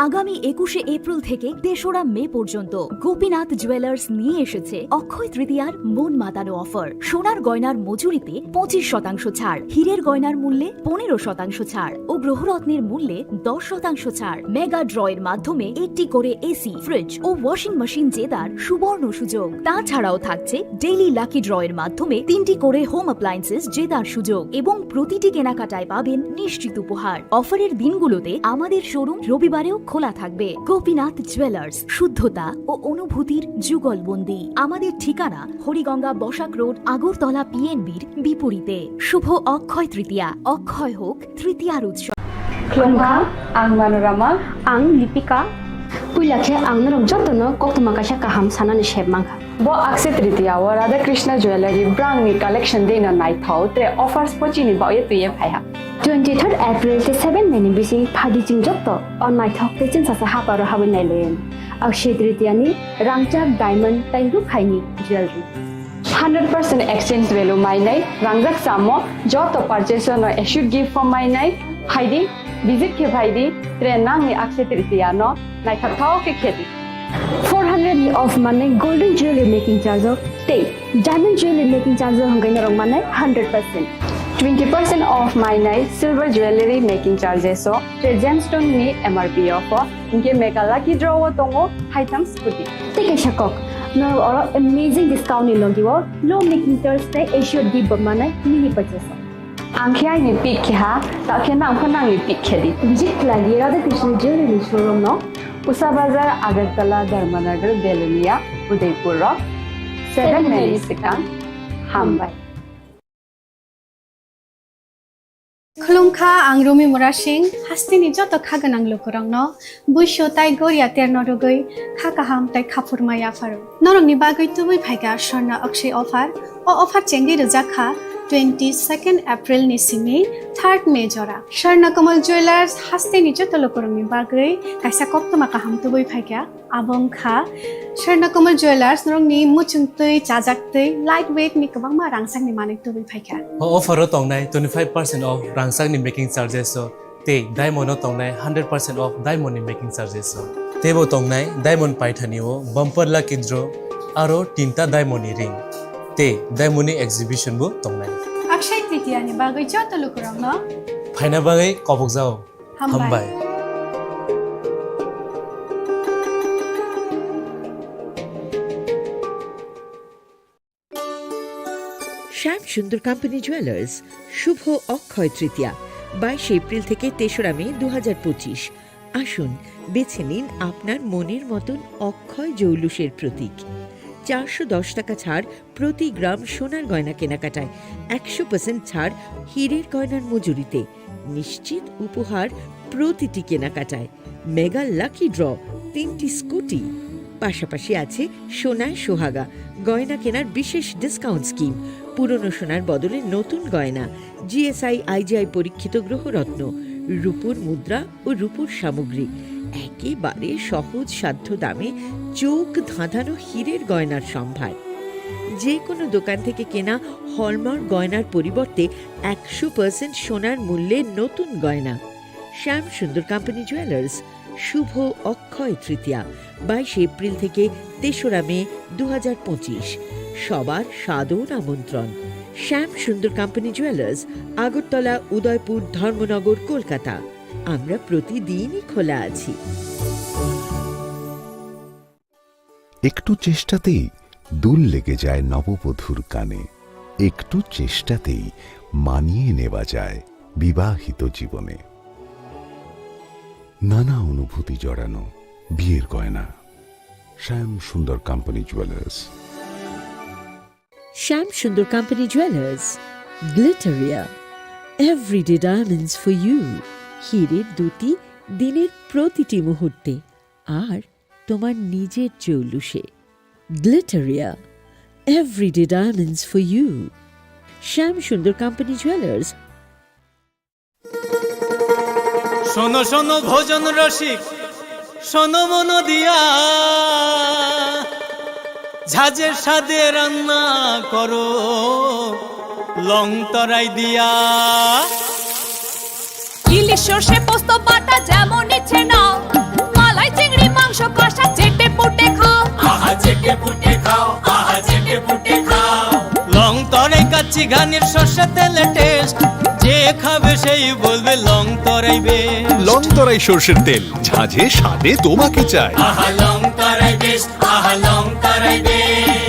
আগামী একুশে এপ্রিল থেকে তেসরা মে পর্যন্ত গোপীনাথ জুয়েলার্স নিয়ে এসেছে অক্ষয় তৃতীয়ার মন মাতানো অফার। সোনার গয়নার মজুরিতে পঁচিশ শতাংশ ছাড়, হীরের গয়নার মূল্যে পনেরো শতাংশ ছাড় ও গ্রহরত্নের মূল্যে দশ শতাংশ ছাড়। মেগা ড্রয়ের মাধ্যমে একটি করে এসি, ফ্রিজ ও ওয়াশিং মেশিন জেতার সুবর্ণ সুযোগ। তাছাড়াও থাকছে ডেইলি লাকি ড্রয়ের মাধ্যমে তিনটি করে হোম অ্যাপ্লায়েন্সেস জেতার সুযোগ এবং প্রতিটি কেনাকাটায় পাবেন নিশ্চিত উপহার। অফারের দিনগুলোতে আমাদের শোরুম রবিবারেও খোলা থাকবে। গোপীনাথ জুয়েলার্স, শুদ্ধতা ও অনুভূতির যুগলবন্দি। আমাদের ঠিকানা হরিগঙ্গা বসাক রোড, আগরতলা পিএনবির বিপরীতে। শুভ অক্ষয় তৃতীয়া, অক্ষয় হোক তৃতীয়ার উৎসব। Khulumkha, ang Manorama. Ang Lipika. Puila khe ang norok jotono koktwma kaisa kaham sanani sep mankha. Bo Akshaya Tritiya o Radha Krishna Jewellery brangni collection dino naithok tre offers pochini baoye twiye phaiha. Twenty third April tei seven May ni bising phaidi chwng joto o naithok tei chwngsacha haparo habwi nailaiwi. Akshaya Tritiya ni rangchak diamond tei rukhaini jewellery. Hundred percent exchange value mainai, rangjak chamo, joto purchase no assured gift form mainai, phaidi, visit khe phaidi, tre nangni Akshaya Tritiya no naithok thao khe khedi. Four hundred ni off manai golden jewelry making charge o tei diamond jewelry making charge o hwnkhai norok manai hundred percent. Twenty percent off mainai silver jewelry making charges o tre gemstone ni M R P o pho, hinkhe mega lucky draw o tongo haitham scooty. Tei kaisa kok, norok oro amazing discount ni logi o low making charge tei assured gift bo manai mini purchase o. Ang khe aini pick khe ha, ta khe nang pho nangni pick khe di. Visit khlai di Radha Krishna Jewelry ni showroom no. Usa Bazar, Agartala, Dharmanagar, Belonia, Udaipur rok. Seven May ni swkang. Hambai. Khulumkha, ang Rumi Murasing, hasteni joto kha gwnang lukurokno buisu tai goria terno rwgwi kha kaham tai kha phurma yapharo. Norokni bagwi tubui phaikha Swarna Akshay offer. O offer chengwi rwjak kha twenty second April ni simi third May jora. Swarna Kamal Jewellers hasteni joto lukurokni bagwi kaisa koktwma kaham tubui phaikha. Abo wngkha Swarna Kamal Jewellers, norokni muchungtwi, chajaktwi, light weight ni kwbangma rangchakni manwi tubui phaikha. O offer o tongnai twenty five percent off rangchakni making charges o Tei diamond o tongnai hundred percent off diamond ni making charges rok. Teibo tongnai diamond paithani o bumper lucky draw aro tinta diamond ni ring. Tei diamond ni exhibition bo tongnai. Akshay Tritiya ni bagwi joto lukurokno phaina bagwi kobokjao. Hambai. Hambai. শ্যাম Sundar company jewellers, শুভ অক্ষয় তৃতীয়া, বাইশে এপ্রিল থেকে তেসরা মে দু হাজার পঁচিশ। আসুন, বেছে নিন আপনার মনের মতন অক্ষয় জৌলুসের প্রতীক। চারশো দশ টাকা ছাড় প্রতি গ্রাম সোনার গয়না কেনাকাটায়, একশো পার্সেন্ট ছাড় হীরের গয়নার মজুরিতে, নিশ্চিত উপহার প্রতিটি কেনাকাটায়, মেগা লাকি ড্র, তিনটি স্কুটি। পাশাপাশি আছে সোনায় সোহাগা, গয়না কেনার বিশেষ ডিসকাউন্ট স্কিম, পুরনো সোনার বদলে নতুন গয়না, জিএসআই আইজিআই পরীক্ষিত গ্রহরত্ন, রূপোর মুদ্রা ও রূপোর সামগ্রী, একেবারে সহজ সাধ্য দামে চোখ ধাঁধানো হীরের গয়নার সম্ভার। যে কোনো দোকান থেকে কেনা হলমার্ক গয়নার পরিবর্তে একশো পার্সেন্ট সোনার মূল্যে নতুন গয়না। শ্যাম সুন্দর কোম্পানি জুয়েলার্স, শুভ অক্ষয় তৃতীয়া, বাইশে এপ্রিল থেকে তেসরা মে দু হাজার পঁচিশ। সবার সাদর আমন্ত্রণ। শ্যাম সুন্দর কোম্পানি জুয়েলার্স, আগরতলা, উদয়পুর, ধর্মনগর, কলকাতা। আমরা প্রতিদিনই খোলা আছি। একটু চেষ্টাতেই দুল লেগে যায় নববধূর কানে, একটু চেষ্টাতেই মানিয়ে নেওয়া যায় বিবাহিত জীবনে। নানা অনুভূতি জড়ানো বিয়ের গয়না। শ্যাম Sundar company jewellers. Shyam Sundar company jewellers, Glitteria, everyday diamonds for you. হীরের দ্যুতি দিনের প্রতিটি মুহূর্তে, আর তোমার নিজের জৌলুসে। Glitteria, everyday diamonds for you. Shyam Sundar company jewellers. শোনো শোনো ভোজন রসিক, শোনো মন দিয়া, ঝাঁঝের স্বাদে রান্না করো লং তরাই দিয়া। ইলিশ সর্ষে পোস্ত বাটা যেমন ইচ্ছে নাও, মালাই চিংড়ি মাংস কষা চেটে পুটে খাও। আহা চেটে পুটে খাও, আহা চেটে পুটে খাও। লং তরাই কাচ্চি ঘানির সর্ষে তেলে টেস্ট, যে খাবে সেই বলবে লং তরাই বেস্ট। লং তরাই সর্ষের তেল, ঝাঁঝে স্বাদে তোমাকে চাই। আহা লং তরাই বেস্ট, আহা লং তরাই best.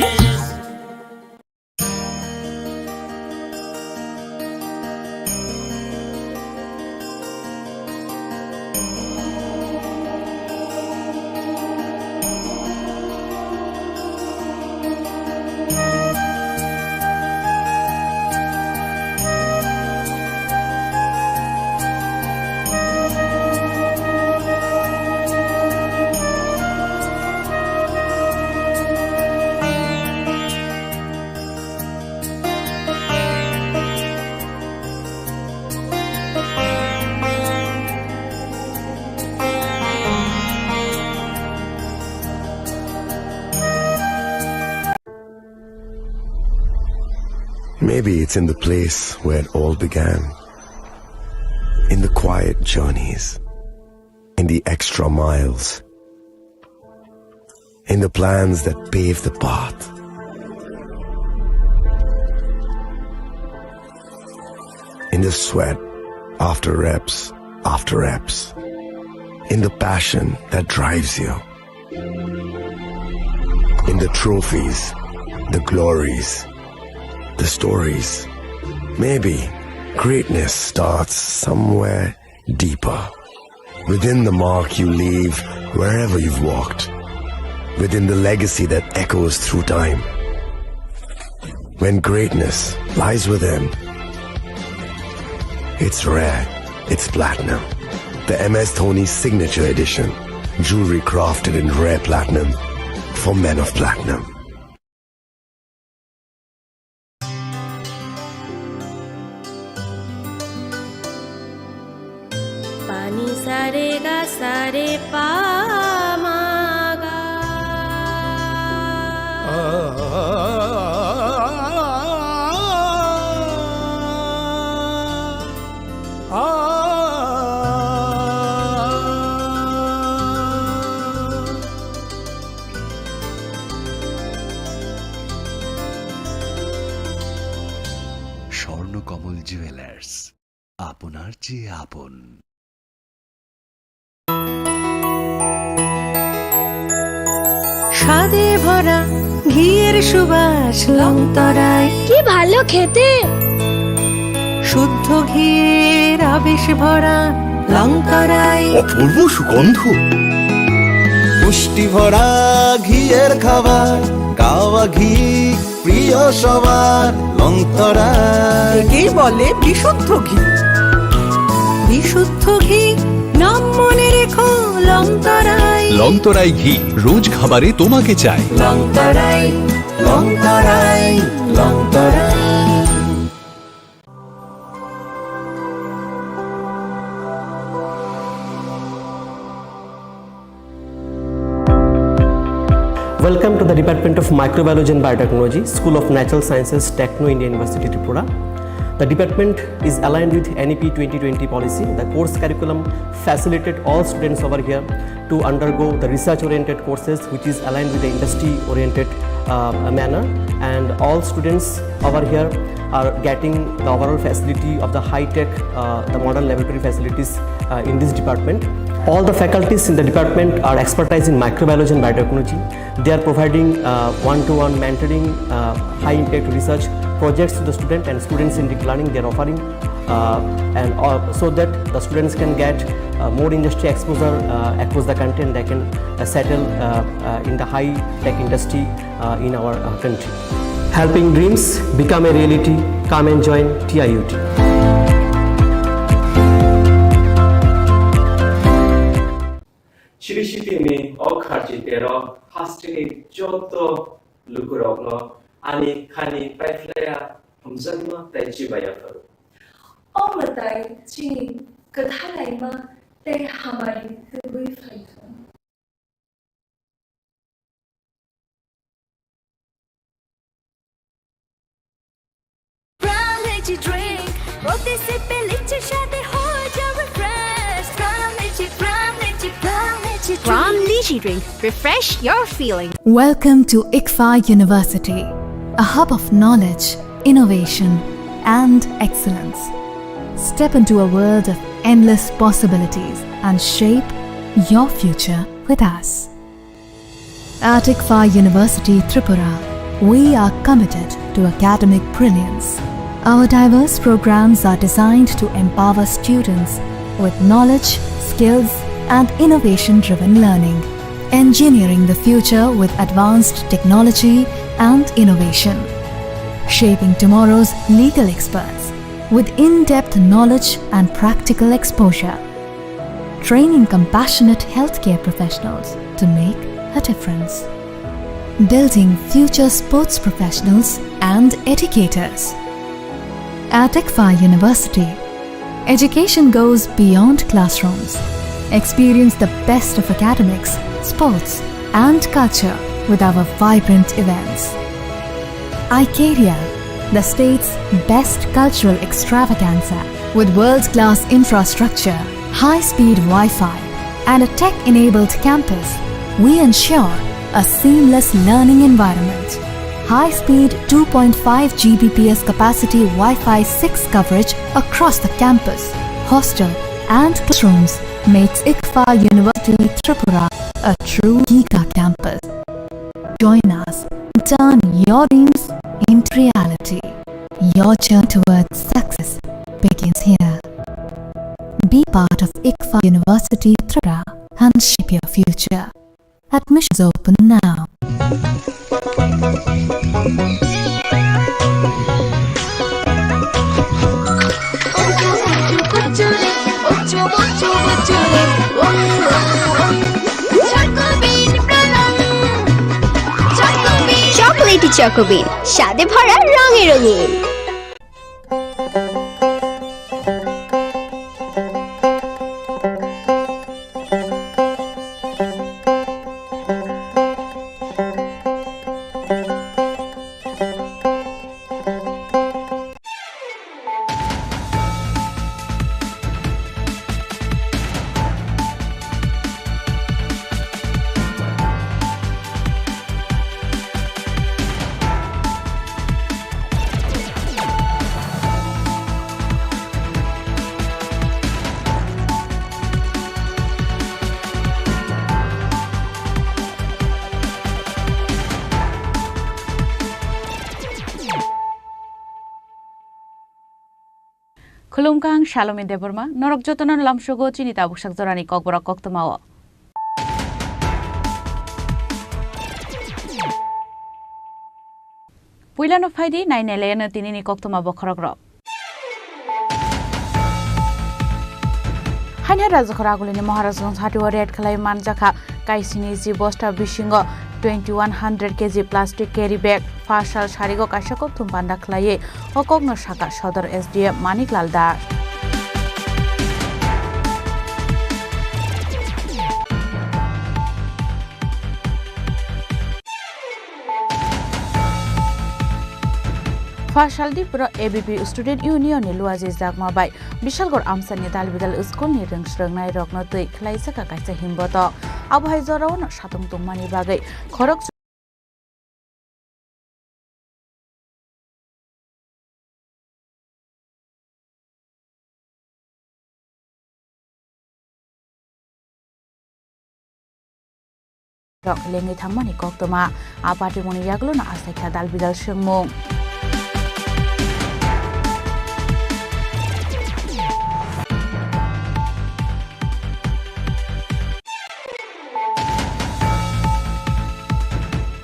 Maybe it's in the place where it all began. In the quiet journeys, in the extra miles, in the plans that pave the path, in the sweat after reps after reps, in the passion that drives you, in the trophies, the glories, the stories. Maybe greatness starts somewhere deeper. Within the mark you leave wherever you've walked. Within the legacy that echoes through time. When greatness lies within, it's rare, it's platinum. The M S Dhoni Signature Edition. Jewelry crafted in rare platinum for men of platinum. Pani sare ga sare pa ma ga. Swarnakamal jewellers, আপনার চেয়ে আপন। স্বাদে ভরা ঘিয়ের সুবাস লংতরাই। কি ভালো খেতে! শুদ্ধ ঘিয়ের আবেশ ভরা লংতরাই। অপূর্ব সুগন্ধ। পুষ্টি ভরা ঘিয়ের খাবার, গাওয়া ঘি প্রিয় সবার, লংতরাই। একেই বলে বিশুদ্ধ ঘি। বিশুদ্ধ ঘি, নাম মনে রেখো, লংতরাই। লংতরাই ঘি, রোজ খাবারে তোমাকে চাই। লংতরাই, লংতরাই, লংতরাই। Welcome to the Department of Microbiology and Biotechnology, School of Natural Sciences, Techno India University, Tripura. The department is aligned with N E P twenty twenty policy. The course curriculum facilitate all students over here to undergo the research-oriented courses, which is aligned with the industry-oriented, uh, manner. And all students over here are getting the overall facility of the high-tech, uh, the modern laboratory facilities, uh, in this department. All the faculties in the department are expertise in microbiology and biotechnology. They are providing, uh, one-to-one mentoring, uh, high-impact research projects to the student and students in deep learning. They are offering, uh, and, uh, so that the students can get, uh, more industry exposure, uh, across the country, and they can, uh, settle, uh, uh, in the high-tech industry, uh, in our, uh, country. Helping dreams become a reality. Come and join T I U T. Chiri sitini o kharchi tero hasteni joto lukurokno ani khani paiphlaiya hamjakma tei chibaiya pharo. O mwtai chini kwthalaima tei hamari tubui phaithung. Pran Lychee drink, প্রতি সিপে লিচির স্বাদে হয়ে যাও refresh। Pran Lychee, Pran Lychee, Pran Lychee drink। Pran Lychee drink, refresh your feeling। Welcome to ICFAI University, a hub of knowledge, innovation, and excellence. Step into a world of endless possibilities and shape your future with us. At ICFAI University Tripura, we are committed to academic brilliance. Our diverse programs are designed to empower students with knowledge, skills, and innovation-driven learning, engineering the future with advanced technology and innovation, shaping tomorrow's legal experts with in-depth knowledge and practical exposure, training compassionate healthcare professionals to make a difference, building future sports professionals and educators. At ICFAI University, education goes beyond classrooms. Experience the best of academics, sports, and culture with our vibrant events. iCareer, the state's best cultural extravaganza. With world-class infrastructure, high-speed Wi-Fi, and a tech-enabled campus, we ensure a seamless learning environment. High-speed two point five G B P S capacity Wi-Fi six coverage across the campus, hostel, and classrooms makes ICFAI University Tripura a true giga campus. Join us and turn your dreams into reality. Your journey towards success begins here. Be part of ICFAI University Tripura and shape your future. Admissions open now. Chocolatey Choco Bean, স্বাদে ভরা, রঙে রঙিন। Khulumkha, ang Salomi Debbarma, norok jotono lamsogo chini tabuksak jorani kokborok koktwmao. Puilano phaidi, nainai laiano tinini koktwma bokhorokrok. Haino Rajakhor Agulini Maharajganj hatio raid khlai manjakha kaisini ji bosta bisingo twenty one hundred K G plastic carry bag. Pha sal sarigo kaisa kokthum panda khlaiwi o kokno sakha Sodor S D M Manik Lal Das. Pha salni phuru A B P Student Union ni Luaji Jakma bai Bishalgarh amchani dalbidal school ni rwng swrwngnairokno twi khlaijak kaisa himbotok. Abo hai jorao no satung tongmani bagwi khorok rok lengwi thangmani koktwma. A patimungni yagulono achaikha dalbidal swngmung.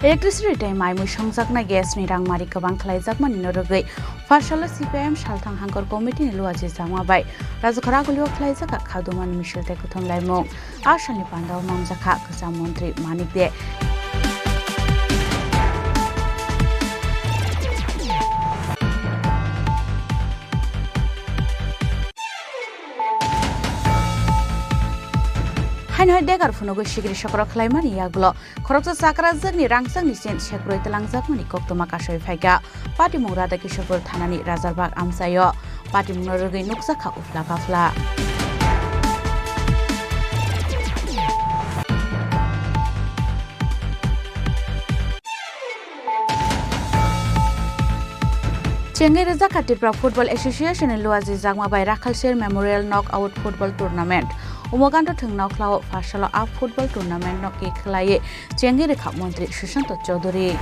Electricity tei mai mui songjaknai gas ni rangmari kwbang khlaijakmani no rwgwi pha salo C P I M Salthang Hangkor Committee ni Luaji Jakma bai Rajakhor Agulio khlaijak kha khadumani misil tei kuthum laimung. A salni pandao manjakha kwcham montri Manik De. Haino hai degar phunugwi sikiri sokro khlaimani yagulo khoroksa chakrajwkni rangchakni chin sekrwi twlangjakmani koktwma kasui phaikha. Patimung Radha Kishorpur thanani Rajarbag amchaio. Patimungno rwgwi nukjakha uphla kaphla. Chengwi rwjakha Tripura Football Association ni Luaji Jakma bai Rakhalsir Memorial Knockout Football Tournament. Umaganta thwng nokhlao pha salo a football tournament no khe khlaiwi chengwi rwkha Montri Sushanta Chowdhury.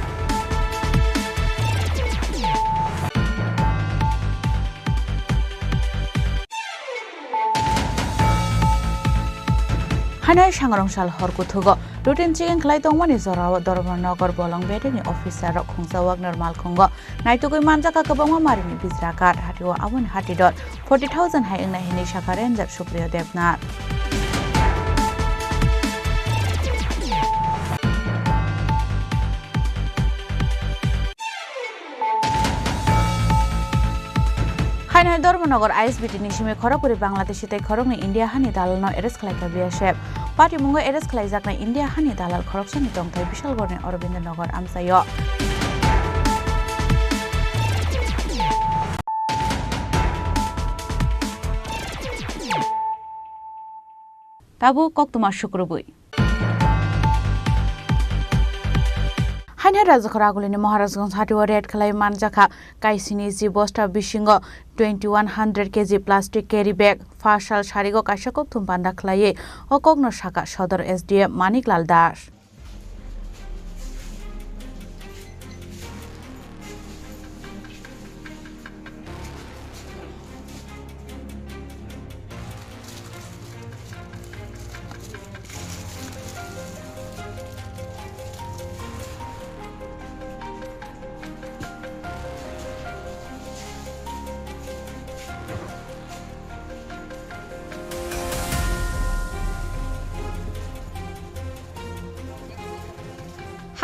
Haino sangrong sal hor kuthugo routine checking khlai tongmani jorao Dharmanagar Bolong Bedeni officer rok khungsa wagner malkhungo naitugwi manjakha kwbangma marini bijra card hatio aboni hati dor forty thousand hai wngnai hinwi sakha Ranger Supriya Debnath. Haino Dharmanagar I S B T ni simi khorokbwrwi Bangladeshi tei khoroknwi India hani dalalno arrest khlaikha B S F. Patimungo arrest khlaijaknai India hani dalal khoroksani tongthai Bishalgarhni Aurobindo Nagar amchaio. Tabuk koktwma sukrubwi. Haino Rajakhor Agulini Maharajganj hatio raid khlai manjakha kaisini ji bosta bisingo twenty one hundred K G plastic carry bag. Pha sal sarigo kaisa kokthum panda khlaiwi o kokno sakha Sodor S D M Manik Lal Das.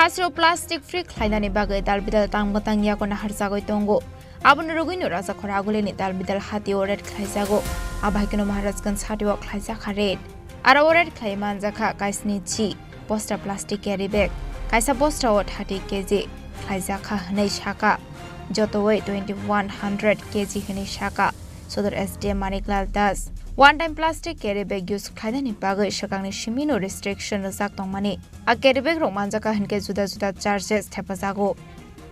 Hasteo plastic free khlainani bagwi dalbidal tang bwtang yago naharjagwi tongo. Aboni rwgwino Rajakhor Agulini dalbidal hatio raid khlaijago. Abahaikeno Maharajganj hatio khlaijakha raid. Aro raid khlai manjakha kaisni ji bosta plastic carry bag, kaisa bostao thirty K G khlaijakha hwnwi sakha. Jotowi twenty one hundred K G hwnwi sakha Sodor S D M Manik Lal Das. One time plastic carry bag use khlainani bagwi swkangni simino restriction rwjak tongmani. A carry bag rok manjakha hinkhe juda juda charges thepajago.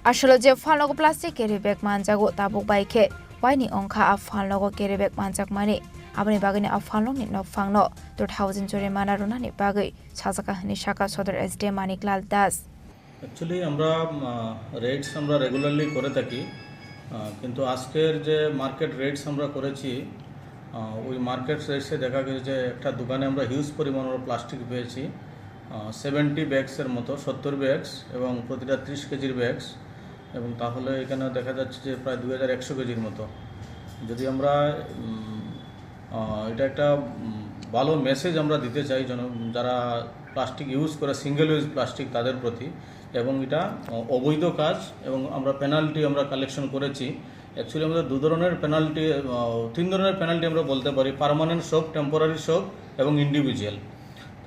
Aswkno je phalnogo plastic carry bag manjago, tabuk bai khe waini wngkha a phalnogo carry bag manjakmani. Aboni bagwino a phalnokni nokphangno two thousand jorimana rwnani bagwi sajakha hwnwi sakha Sodor S D M Manik Lal Das. Actually, আমরা, আহ, রেডস আমরা রেগুলারলি করে থাকি। আহ, কিন্তু আজকের যে market rates আমরা করেছি, আহ, ওই মার্কেট রেটসে দেখা গেছে যে একটা দোকানে আমরা হিউজ পরিমাণ আমরা প্লাস্টিক পেয়েছি, সেভেন্টি ব্যাগসের মতো, সত্তর ব্যাগস, এবং প্রতিটা ত্রিশ কেজির ব্যাগস। এবং তাহলে এখানে দেখা যাচ্ছে যে প্রায় দুই হাজার একশো কেজির মতো। যদি আমরা উম, আহ, এটা একটা উম, ভালো মেসেজ আমরা দিতে চাই জন যারা প্লাস্টিক ইউজ করে, সিঙ্গেল ইউজ প্লাস্টিক, তাদের প্রতি। এবং এটা আহ, অবৈধ কাজ, এবং আমরা পেনাল্টি আমরা কালেকশন করেছি। অ্যাকচুয়ালি আমাদের দু ধরনের পেনাল্টি, তিন ধরনের পেনাল্টি আমরা বলতে পারি: পার্মানেন্ট শপ, টেম্পোরারি শপ এবং ইন্ডিভিজুয়াল।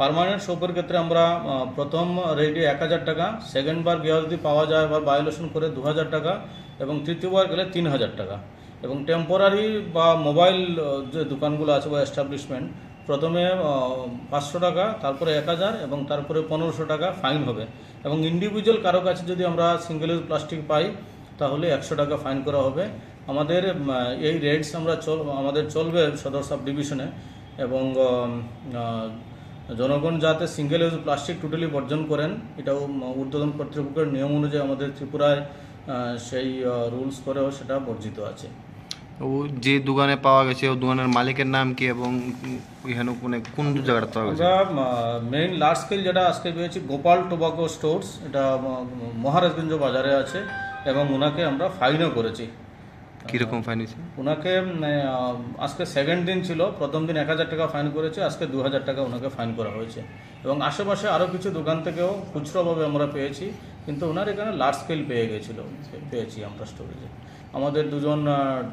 পার্মানেন্ট শপের ক্ষেত্রে আমরা আহ, প্রথম রেটে এক হাজার টাকা, সেকেন্ড বার গিয়ে যদি পাওয়া যায় বা ভায়োলেশন করে দু হাজার টাকা, এবং তৃতীয়বার গেলে তিন হাজার টাকা। এবং টেম্পোরারি বা মোবাইল আহ, যে দোকানগুলো আছে বা এস্টাবলিশমেন্ট, প্রথমে আহ, পাঁচশো টাকা, তারপরে এক হাজার এবং তারপরে পনেরোশো টাকা ফাইন হবে। এবং ইন্ডিভিজুয়াল কারো কাছে যদি আমরা সিঙ্গেল ইউজ প্লাস্টিক পাই, তাহলে একশো টাকা ফাইন করা হবে। আমাদের উম, এই রেটস আমরা চল আমাদের চলবে সদর সাব ডিভিশনে। এবং উম, আহ, জনগণ যাতে সিঙ্গেল ইউজ প্লাস্টিক টোটালি বর্জন করেন, এটাও উম, ঊর্ধ্বতন কর্তৃপক্ষের নিয়ম অনুযায়ী আমাদের ত্রিপুরায় আহ, সেই রুলস করেও সেটা বর্জিত আছে। ও যে দোকানে পাওয়া গেছে, ও দোকানের মালিকের নাম কি এবং এখানে মানে কোন জায়গাটা পাওয়া গেছে? আমরা মেইন লার্জ স্কেল যেটা আজকে পেয়েছি, গোপাল টোবাকো স্টোর্স, এটা উম, মহারাজগঞ্জ বাজারে আছে, এবং ওনাকে আমরা ফাইনও করেছি। কিরকম ফাইন হয়েছে? ওনাকে উম, আহ, আজকে সেকেন্ড দিন ছিল, প্রথম দিন এক হাজার টাকা ফাইন করেছে, আজকে দু হাজার টাকা ওনাকে ফাইন করা হয়েছে। এবং আশেপাশে আরও কিছু দোকান থেকেও খুচরোভাবে আমরা পেয়েছি, কিন্তু ওনার এখানে লার্জ স্কেল পেয়ে গেছিল, পেয়েছি আমরা স্টোরেজে। আমাদের দুজন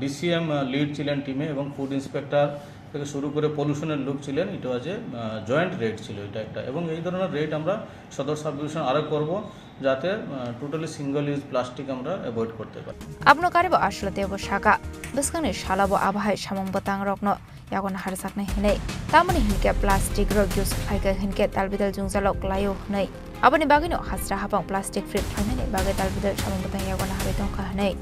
ডিসিএম লিড ছিলেন টিমে, এবং ফুড ইন্সপেক্টর থেকে শুরু করে পলিউশনের লোক ছিলেন। এটা হচ্ছে জয়েন্ট রেড ছিল এটা একটা, এবং এই ধরনের রেড আমরা সদর সাব ডিভিশন আরও করবো, যাতে টোটালি সিঙ্গেল ইউজ প্লাস্টিক আমরা অ্যাভয়েড করতে পারি। Abono karibo aswlate bo saka, bwskangni salo bo abo hai samung bwtang rokno yago naharjaknai hwnwi. Tamoni hinkhe plastic rok use khlaikha hinkhe dalbidal jwngjalo klaio hwnwi. Aboni bagwino hajra habang plastic free khlainani bagwi dalbidal samung bwtang yago naharwi tongkha hwnwi.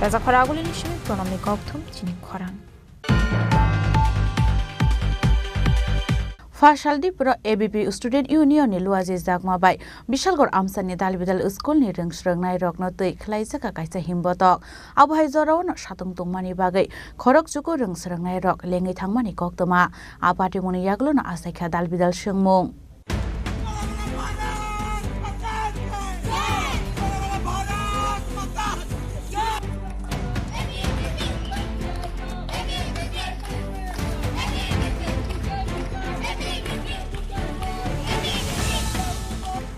Raja Khoragulini simi Pronomni kokthum chini khorang. Phasaldi pura A B P Student Union ni Luaji Jakma bai Bishalgarh amsani dalbidal school ni rwngsrwngnai rokno twi khwlaijak kaisa himbotok. Abo hai jorao no satung tongmani bagwi khorok chuku rwngsrwngnai rok lengwi thangmani koktwma. A patimungni yagulo no achaikha dalbidal swngmung.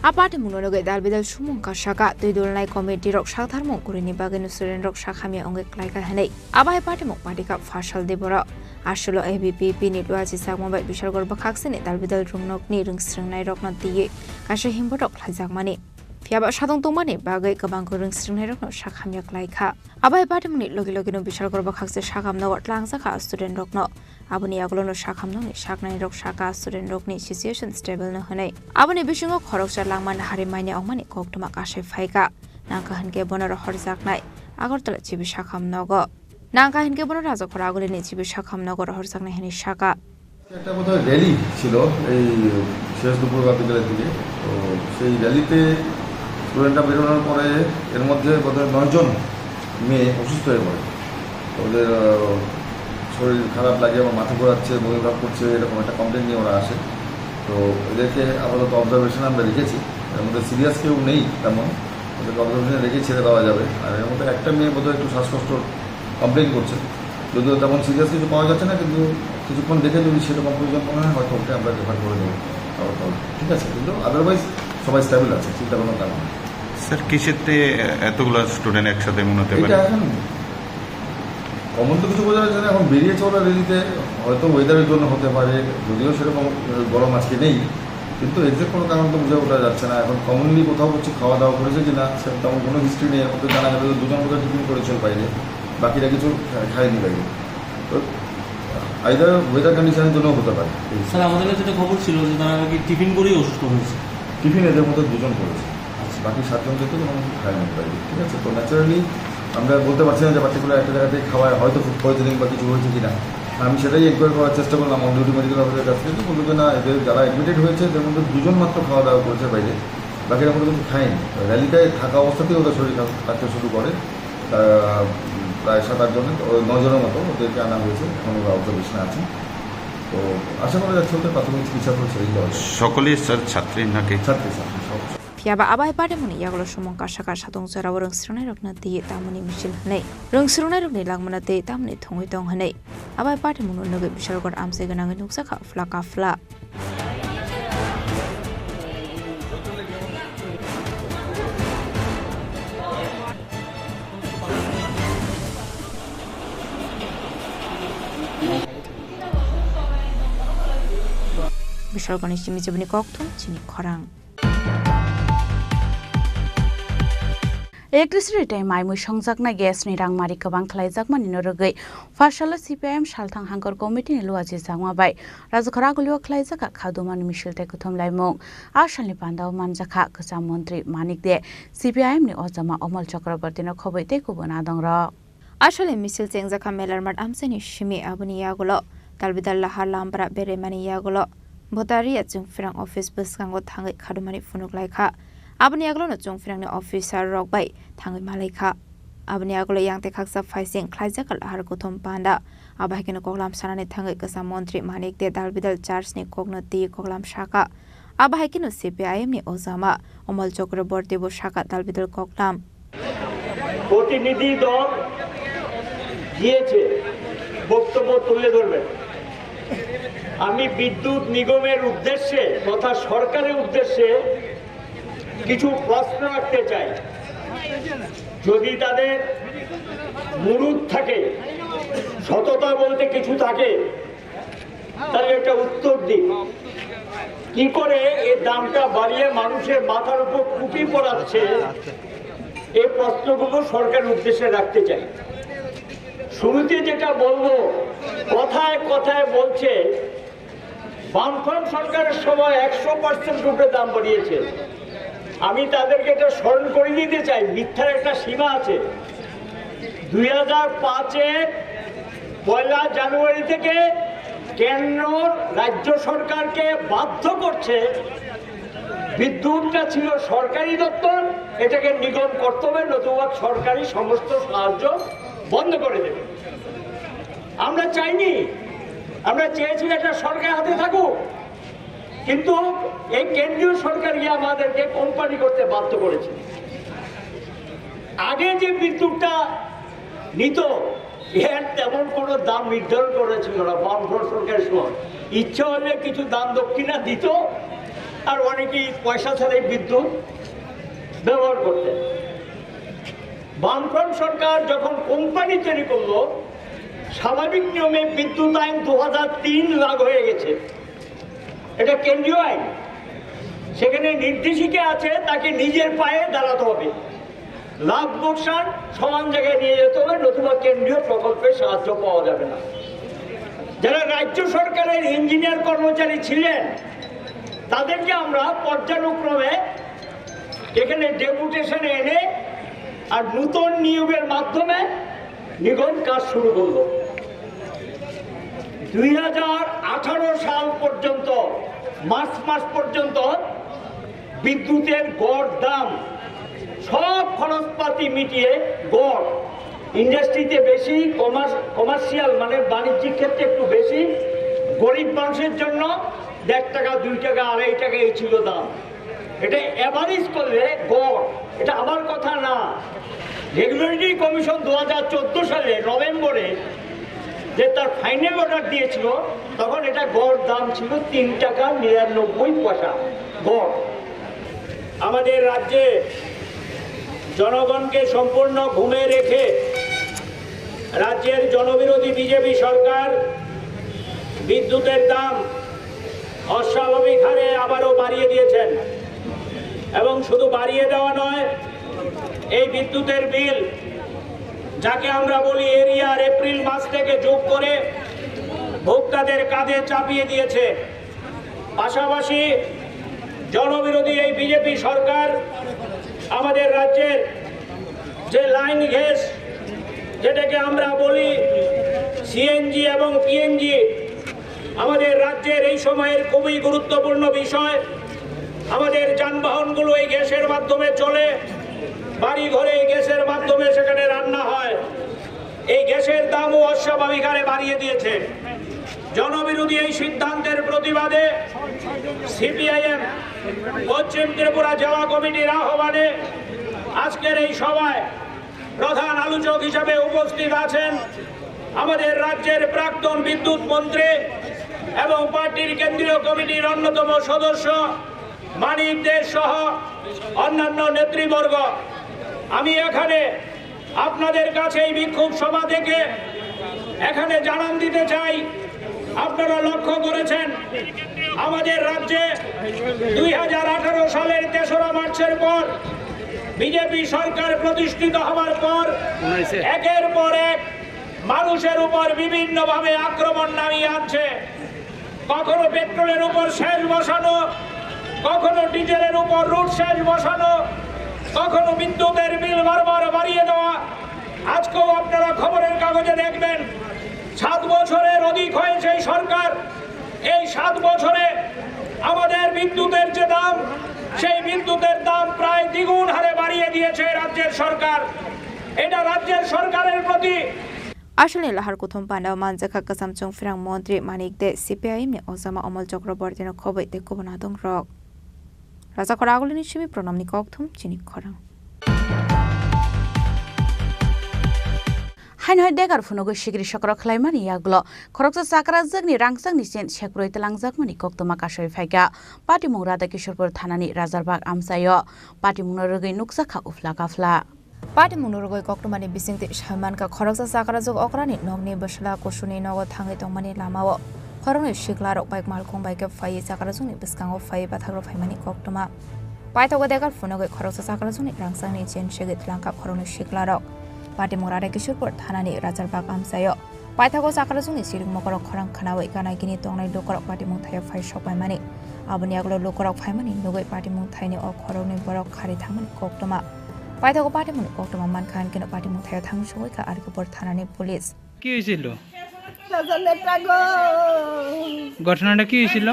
A patimungno nugwi dalbidal sumung kasaka twi dulnai committee rok saktharmung kurini bagwino student rok sakhamya wngwi klaikha hwnwi. Abo hai patimung patikha Phasaldi borok. Aswlo A B P P ni Luaji Jakma bai Bishalgarh bwkhaksini dalbidal rwngnokni rwngsrwngnai rokno twiwi kaisa himbotok khlaijakmani. Phiyaba satung tongmani bagwi kwbangkuk rwngsrwngnai rokno sakhamya klaikha. Abo hai patimungni logi logino Bishalgarh bwkhakse sakhamnogo tlangjak kha student rokno. Aboni yagulono sakhamnokni saknai rok saka student rokni situation stable no hwnwi. Aboni bisingo khoroksa langma nahari manya wngmani koktwma kasai phaikha. Nangkha hinkhe bono rohorjaknai Agartala G B sakhamnogo. Nangkha hinkhe bono Raja Khoragulini G B sakhamnogo rohorjaknai hwnwi saka. একটা বোধহয় র‍্যালি ছিল এই সিরাজগঞ্জ পূর্ব বিদ্যালয় থেকে। তো সেই র‍্যালিতে স্টুডেন্টরা বেরোনোর পরে এর মধ্যে বোধহয় নয়জন মেয়ে অসুস্থ হয়ে পড়ে। ওদের আহ, শরীর খারাপ লাগে, আমার মাথা ঘোরাচ্ছে, বমি ভাব করছে, এরকম একটা কমপ্লেন নিয়ে ওরা আসে। তো এদেরকে আপাতত অবজারভেশন আমরা রেখেছি। এর মধ্যে সিরিয়াস কেউ নেই তেমন, ওদেরকে অবজারভেশনে রেখে ছেড়ে দেওয়া যাবে। আর এর মধ্যে একটা মেয়ে বোধহয় একটু শ্বাসকষ্ট কমপ্লেন করছে, যদিও তেমন সিরিয়াস কিছু পাওয়া যাচ্ছে না, কিন্তু কিছুক্ষণ দেখে যদি সেরকম প্রয়োজন মনে হয়, হয়তো ওকে আমরা রেফার করে দেবো আগরতলা। ঠিক আছে, কিন্তু আদারওয়াইজ সবাই স্টেবল আছে, চিন্তা ভাবনা তেমন নেই। স্যার, কিসেতে এতগুলা স্টুডেন্ট একসাথে মনে হতে পারে? এটা এখন কমন তো কিছু বোঝা যাচ্ছে না। এখন বেরিয়েছে ওরা র্যালিতে, হয়তো ওয়েদারের জন্য হতে পারে, যদিও সেরকম গরম আজকে নেই, কিন্তু এক্সাক্ট কোনো কারণ তো বুঝে ওঠা যাচ্ছে না। এখন কমনলি কোথাও হচ্ছে খাওয়া দাওয়া করেছে কি না, সেরকম তেমন কোনো হিস্ট্রি নেই। এখন তো জানা যাবে যে দুজন বোধহয় টিফিন করেছিল বাইরে, বাকিরা কিছু খা-, খায়নি বাইরে। তো আইদার ওয়েদার কন্ডিশনের জন্য হতে পারে। স্যার, আমাদের কাছে একটা খবর ছিল যে তারা নাকি টিফিন করেই অসুস্থ হয়েছে। টিফিন এদের মধ্যে দুজন করেছে, বাকি সাতজন কিন্তু কোনো কিছু খায়নি বাইরে, ঠিক আছে? তো ন্যাচারালি আমরা বলতে পারছি না যে পার্টিকুলার একটা জায়গাতে খাওয়ায় হয়তো ফুড পয়জনিং বা কিছু হয়েছে কিনা। আমি সেটাই এনকোয়ারি করার চেষ্টা করলাম অন ডিউটি মেডিকেল অফিসারের কাছ থেকে, বললো যে না, এদের যারা অ্যাডমিটেড হয়েছে এদের মধ্যে দুজন মাত্র খাওয়া দাওয়া করেছে বাইরে, বাকিরা কোনো কিছু খায়নি। র্যালিতে থাকা অবস্থাতেই ওদের শরীর খারাপ থাকতে শুরু করে। তারা প্রায় সাত আট জনের, ওই নয় জনের মতো ওদেরকে আনা হয়েছে, এখন ওরা অবজারভেশনে আছেন। তো আশা করা যাচ্ছে ওদের প্রাথমিক চিকিৎসার পরে ছেড়ে দেওয়া হবে। সকলেই স্যার ছাত্রী নাকি? ছাত্রী, ছাত্রী সব। Phiya ba abai party muni yagulo sumung kasa kasa tong jora o rwng srwnai rokno twi tamoni misil hwnwi. Rwng srwnai rokni langmano twi tamoni thwngwi tong hwnwi. Abai party mungno nugwi Bishalgarh amchai gwnangwi nukjakha phla ka phla. Bishalgarhni simi jiboni kokthum chini khorang. Electricity tei mai mui songjaknai gas ni rangmari kwbang khlaijakmani no rwgwi, Pharsalo C P I M Salthang Hangkor Committee ni luachi jakma bai Rajkhora Gulio khlaijak kha dumani misil tei kuthum laimung. A salni pandao manjakha kwcham montri Manik De, C P I M ni ojama Omol Chakraborty no khobwi tei kubun adongrok. A salni misil chengjakha Melarmat amchaini simi, aboni yagulo talbidal lahar lambra beremani yagulo Bhotaria Chwngphrang office bwskango thangwi khadumani phunuk laikha. Aboni yagulono Chwngphrangni officer rok bai thangwi malaikha. Aboni yagulo yang tei khaksa phaising khlaijak lahar kuthum panda. Abo hai kheno koklam sanani thangwi kwcham montri Manik De dalbidal church ni kokno twi koklam saka. Abo hai kheno C P I M ni ojama Omol Chakraborty bo saka dalbidal koklam. প্রতিনিধি দল গিয়েছে, বক্তব্য তুলে ধরবেন। আমি বিদ্যুৎ নিগমের উদ্দেশ্যে তথা সরকারের উদ্দেশ্যে কিছু প্রশ্ন রাখতে চাই। যদি তাদের মুরুদ থাকে, সততা বলতে কিছু থাকে, তাহলে একটা উত্তর দিন। কি করে এই দামটা বাড়িয়ে মানুষের মাথার উপর টুপি পড়াচ্ছে, এই প্রশ্নগুলো সরকারের উদ্দেশ্যে রাখতে চাই। শুরুতে যেটা বলবো, কথায় কথায় বলছে বামফ্রন্ট সরকারের সময় একশো পার্সেন্ট উপরে দাম বাড়িয়েছে। আমি তাদেরকে এটা স্মরণ করে দিতে চাই, মিথ্যার একটা সীমা আছে। দুই হাজার পাঁচের পয়লা জানুয়ারি থেকে কেন্দ্র রাজ্য সরকারকে বাধ্য করছে, বিদ্যুৎটা ছিল সরকারি দপ্তর, এটাকে নিগম করতে হবে, নতুবা সরকারি সমস্ত সাহায্য বন্ধ করে দেবে। আমরা চাইনি, আমরা চেয়েছি একটা সরকার হাতে থাকুক, কিন্তু এই কেন্দ্রীয় সরকার গিয়ে আমাদেরকে কোম্পানি করতে বাধ্য করেছে। আগে যে বিদ্যুৎটা নিত, এর তেমন কোনো দাম নির্ধারণ করা ছিল না বামফ্রন্ট সরকারের সময়। ইচ্ছা হলে কিছু দান দক্ষিণা দিত, আর অনেকেই পয়সা ছাড়াই বিদ্যুৎ ব্যবহার করতেন। বামফ্রন্ট সরকার যখন কোম্পানি তৈরি করলো, স্বাভাবিক নিয়মে বিদ্যুৎ আইন দু হাজার তিন লাগু হয়ে গেছে। এটা কেন্দ্রীয় আইন, সেখানে নির্দেশিকা আছে, তাকে নিজের পায়ে দাঁড়াতে হবে। লাভ লোকসান সমান জায়গায় নিয়ে যেতে হবে, নতুবা কেন্দ্রীয় প্রকল্পের সাহায্য পাওয়া যাবে না। যারা রাজ্য সরকারের ইঞ্জিনিয়ার কর্মচারী ছিলেন, তাদেরকে আমরা পর্যায়ক্রমে এখানে ডেপুটেশনে এনে আর নতুন নিয়োগের মাধ্যমে নিগম কাজ শুরু করলো। দুই হাজার আঠারো সাল পর্যন্ত, মার্চ মাস পর্যন্ত বিদ্যুতের গড় দাম সব খরচপাতি মিটিয়ে গড়, ইন্ডাস্ট্রিতে বেশি, কমার্স-, কমার্শিয়াল মানে বাণিজ্যিক ক্ষেত্রে একটু বেশি, গরিব মানুষের জন্য দেড় টাকা, দুই টাকা, আড়াই টাকা এই ছিল দাম। এটা অ্যাভারেজ করলে গড়, এটা আমার কথা না। রেগুলেটরি কমিশন দু হাজার চোদ্দ সালে নভেম্বরে যে তার ফাইনাল অর্ডার দিয়েছিল, তখন এটা গড় দাম ছিল তিন টাকা নিরানব্বই পয়সা গড়। আমাদের রাজ্যে জনগণকে সম্পূর্ণ ঘুমে রেখে রাজ্যের জনবিরোধী বিজেপি সরকার বিদ্যুতের দাম অস্বাভাবিক হারে আবারও বাড়িয়ে দিয়েছেন। এবং শুধু বাড়িয়ে দেওয়া নয়, এই বিদ্যুতের বিল, যাকে আমরা বলি এরিয়ার, এপ্রিল মাস থেকে যোগ করে ভোক্তাদের কাঁধে চাপিয়ে দিয়েছে। পাশাপাশি জনবিরোধী এই বিজেপি সরকার আমাদের রাজ্যের যে লাইন গ্যাস, যেটাকে আমরা বলি সিএনজি এবং পিএনজি, আমাদের রাজ্যের এই সময়ের খুবই গুরুত্বপূর্ণ বিষয়। আমাদের যানবাহনগুলো এই গ্যাসের মাধ্যমে চলে, বাড়ি ঘরে এই গ্যাসের মাধ্যমে সেখানে রান্না হয়। এই গ্যাসের দামও অস্বাভাবিক হারে বাড়িয়ে দিয়েছে। জনবিরোধী এই সিদ্ধান্তের প্রতিবাদে সিপিআইএম পশ্চিম ত্রিপুরা জেলা কমিটির আহ্বানে আজকের এই সভায় প্রধান আলোচক হিসেবে উপস্থিত আছেন আমাদের রাজ্যের প্রাক্তন বিদ্যুৎ মন্ত্রী এবং পার্টির কেন্দ্রীয় কমিটির অন্যতম সদস্য মানিক দে সহ অন্যান্য নেতৃবর্গ। আমি এখানে আপনাদের কাছে এই বিক্ষোভ সভা থেকে এখানে জানান দিতে চাই, আপনারা লক্ষ্য করেছেন আমাদের রাজ্যে দুই হাজার আঠারো সালের তেসরা মার্চের পর বিজেপি সরকার প্রতিষ্ঠিত হওয়ার পর একের পর এক মানুষের উপর বিভিন্নভাবে আক্রমণ নামিয়ে আনছে। কখনো পেট্রোলের উপর সেস বসানো, কখনো ডিজেলের উপর রুট সেস বসানো, কখনো বিদ্যুতের বিল বারবার বাড়িয়ে দেওয়া। আজকেও আপনারা খবরের কাগজে দেখবেন, সাত বছরের অধিক হয়েছে এই সরকার। এই সাত বছরে আমাদের বিদ্যুতের যে দাম, সেই বিদ্যুতের দাম প্রায় দ্বিগুণ হারে বাড়িয়ে দিয়েছে রাজ্যের সরকার। এটা রাজ্যের সরকারের প্রতি Aswkni lahar kuthum pandao manjakha kwcham chwng phrang montri Manik Dai, C P I M ni ojama Omol Chakraborty no khobwi tei kubun adong rok. Rajakhor Agulini simi Pranamni kokthum chini khorang. Haino hai degar phunugwi sikri sokro khlaimani yagulo khoroksa chakrajwkni rangchakni chen sekbrwi twlangjakmani koktwma kasui phaikha. Patimung Radha Kishorpur thanani Rajarbag amchaio. Patimungno rwgwi nukjakha uphla kaphla. Patimungno rwgwi koktwmani bisingtwi sai mankha, khoroksa chakrajwk okrani nokni bwsla kusuni nogo thangwi tongmani lamao khoroknwi siklarok bike malkhung bai khe phaiwi chakrajwkni bwskango phaiwi bathagrok phaimani koktwma. Paithago degar phunugwi khoroksa chakrajwkni rangchakni chen segwi twlangkha khoroknwi siklarok. Patimung Radha Kishorpur thanani Rajarbag amchaio. Paithago chakrajwkni siring mokorok khorang khwnawi gana gini tongnai lukurok patimung thaio phai sokpaimani. Aboni yagulo lukurok phaimani nugwi patimung thaini o khoroknwi borok khari thangmani koktwma. Paithago patimungni koktwma mankha, hinkhe no patimung thaio thangwi sogwi kha Arikopor thanani police. কি হয়েছিল? ঘটনাটা কি হয়েছিল?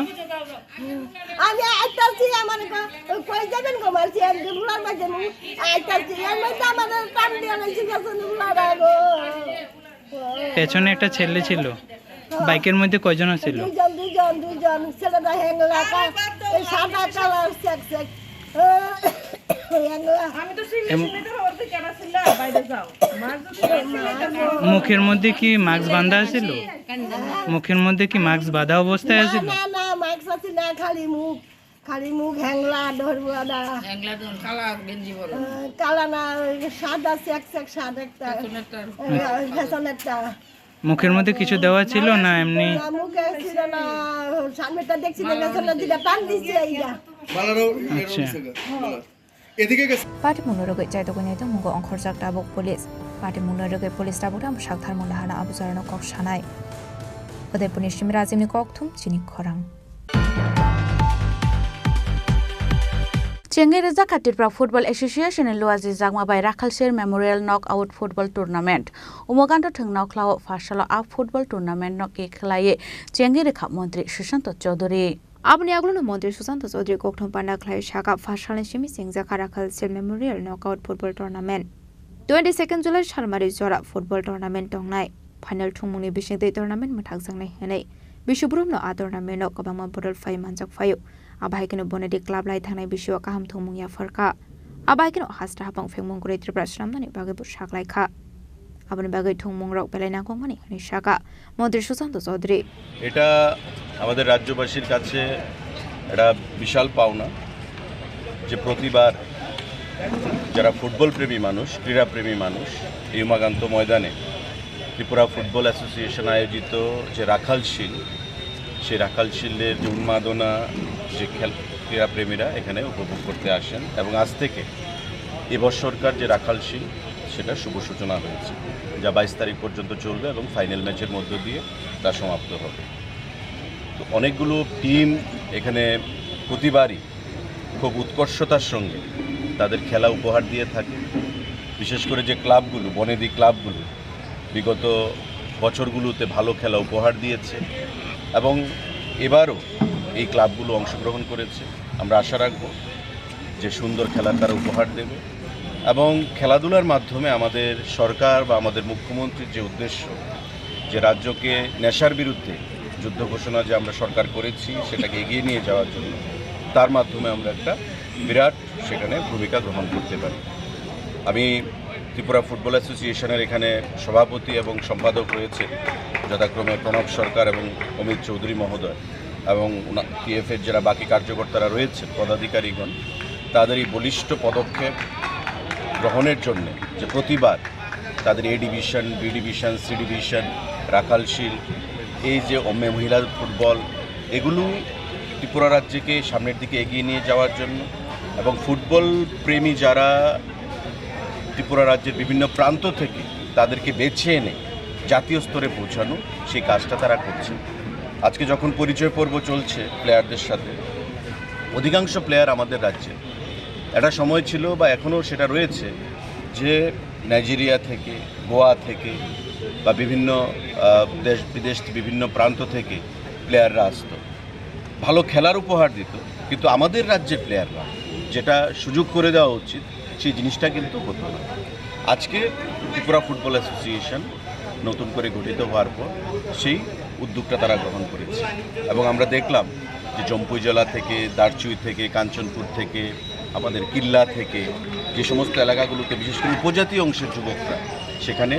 আমি আইতাছি, আমার ক-, কই যাবেন গো, মারছি, আমি বুলার মাঝে নু আইতাছি, এর মধ্যে আমাদের টান দিয়ে লাইছি, গেছে নু বুলার গো। পেছনে একটা ছেলে ছিল, বাইকের মধ্যে কয়জন আছিল? দুইজন, দুইজন, দুইজন, ছেলেটা হ্যাংলা, কা-, এই সাদা কালার চেক চেক। হ্যাংলা। আমি তো সিলেট, এম- সিলেটের অর্ধেক কেনা ছিল, বাইরে যাও। মাছ তো সিলেট, সিলেটের মধ্যে মুখের মধ্যে কি মাস্ক বাঁধা ছিল? মুখের মধ্যে কি মাস্ক বাঁধা অবস্থায় না, আছিল? না, না, মাস্ক আছে না, খালি মুখ। খালি মুখ হ্যাংলা, ডরবুয়ালা। হ্যাংলা তো কালা গেঞ্জি পরা। আহ, কালা না, ওই সাদা চেক চেক শার্ট একটা। পেছনেরটা। আহ, পেছনেরটা। মুখের মধ্যে কিছু দেওয়া ছিল না এমনি? না, মুখে ছিল না, সামনেটা দেখছি না, পেছনে দিকে টান দিচ্ছে এইটা। আচ্ছা। এদিকে গেছে। Patimungno rwgwi chaitogwi naitongmungo ongkhorjak tabuk police. Patimungno rwgwi police tabuk tamo saktharmung lahana abo jorano kok sanai. Udaipurni simi Rajibni kokthum chini khorang. Chengwi rwjakha Tripura Football Association ni luaji jakma bai Rakhalsir Memorial Knockout Football Tournament. Umaganto thwng nokhlao pharsalo a football tournament no khe khlaiwi chengwi rwkha Montri Sushanta Chowdhury. Aboni yagulono Montri Sushanta Chowdhury kokthum panda khlai saka pharsalni simi chengjakha Rakhalsir Memorial Knockout Football Tournament. Twenty second July salmari jora football tournament tongnai. Final thwngmungni bisingtwi tournament mwthakjaknai hwnwi Biswabhrumno a tournament-o kwbangma bodol phai manjak phaio. Abo hai kheno Bonadi club lai thangnai bisio kaham thwngmung yapharkha. Abo hai kheno hasta hapang phengmung kwrwi Tripura swnamnani bagwibo saklaikha. Aboni bagwi thwngmungrok belai nangkukmani hwnwi sakha Montri Sushanta Chowdhury. এটা আমাদের রাজ্যবাসীর কাছে একটা বিশাল পাওনা যে প্রতিবার যারা ফুটবল প্রেমী মানুষ, ক্রীড়াপ্রেমী মানুষ, এই উমাকান্ত ময়দানে ত্রিপুরা ফুটবল অ্যাসোসিয়েশন আয়োজিত যে রাখাল শিল্ড, সেই রাখাল শিল্ডের যে উন্মাদনা, যে খেল, ক্রীড়াপ্রেমীরা এখানে উপভোগ করতে আসেন এবং আজ থেকে এবছরকার যে রাখাল শিল্ড, সেটা শুভ সূচনা হয়েছে। যা বাইশ তারিখ পর্যন্ত চলবে এবং ফাইনাল ম্যাচের মধ্য দিয়ে তা সমাপ্ত হবে। তো অনেকগুলো টিম এখানে প্রতিবারই খুব উৎকর্ষতার সঙ্গে তাদের খেলা উপহার দিয়ে থাকে। বিশেষ করে যে ক্লাবগুলো, বনেদি ক্লাবগুলো বিগত বছরগুলোতে ভালো খেলা উপহার দিয়েছে এবং এবারও এই ক্লাবগুলো অংশগ্রহণ করেছে। আমরা আশা রাখব যে সুন্দর খেলার তারা উপহার দেবে এবং খেলাধুলার মাধ্যমে আমাদের সরকার বা আমাদের মুখ্যমন্ত্রীর যে উদ্দেশ্য, যে রাজ্যকে নেশার বিরুদ্ধে যুদ্ধ ঘোষণা যে আমরা সরকার করেছি, সেটাকে এগিয়ে নিয়ে যাওয়ার জন্য, তার মাধ্যমে আমরা একটা বিরাট সেখানে ভূমিকা গ্রহণ করতে পারি। আমি ত্রিপুরা ফুটবল অ্যাসোসিয়েশনের এখানে সভাপতি এবং সম্পাদক রয়েছে, যথাক্রমে প্রণব সরকার এবং অমিত চৌধুরী মহোদয় এবং ওনা-, টিএফএর যারা বাকি কার্যকর্তারা রয়েছে, পদাধিকারীগণ, তাদের এই বলিষ্ঠ পদক্ষেপ গ্রহণের জন্য যে প্রতিবার তাদের A division, B division, C division, Rakhal shield, এই যে অমে-, মহিলা ফুটবল, এগুলো ত্রিপুরা রাজ্যকে সামনের দিকে এগিয়ে নিয়ে যাওয়ার জন্য এবং ফুটবল প্রেমী যারা ত্রিপুরা রাজ্যের বিভিন্ন প্রান্ত থেকে, তাদেরকে বেছে এনে জাতীয় স্তরে পৌঁছানো, সেই কাজটা তারা করছে। আজকে যখন পরিচয় পর্ব চলছে প্লেয়ারদের সাথে, অধিকাংশ প্লেয়ার আমাদের রাজ্যে। একটা সময় ছিল বা এখনও সেটা রয়েছে যে নাইজেরিয়া থেকে, গোয়া থেকে বা বিভিন্ন, আহ, দেশ বিদেশ, বিভিন্ন প্রান্ত থেকে প্লেয়াররা আসতো, ভালো খেলার উপহার দিত, কিন্তু আমাদের রাজ্যের প্লেয়াররা যেটা সুযোগ করে দেওয়া উচিত, সেই জিনিসটা কিন্তু হতো না। আজকে ত্রিপুরা ফুটবল অ্যাসোসিয়েশন নতুন করে গঠিত হওয়ার পর সেই উদ্যোগটা তারা গ্রহণ করেছে এবং আমরা দেখলাম যে জম্পুইজলা থেকে, দারচুই থেকে, কাঞ্চনপুর থেকে, আমাদের কিল্লা থেকে, যে সমস্ত এলাকাগুলোতে বিশেষ করে উপজাতি অংশের যুবকরা সেখানে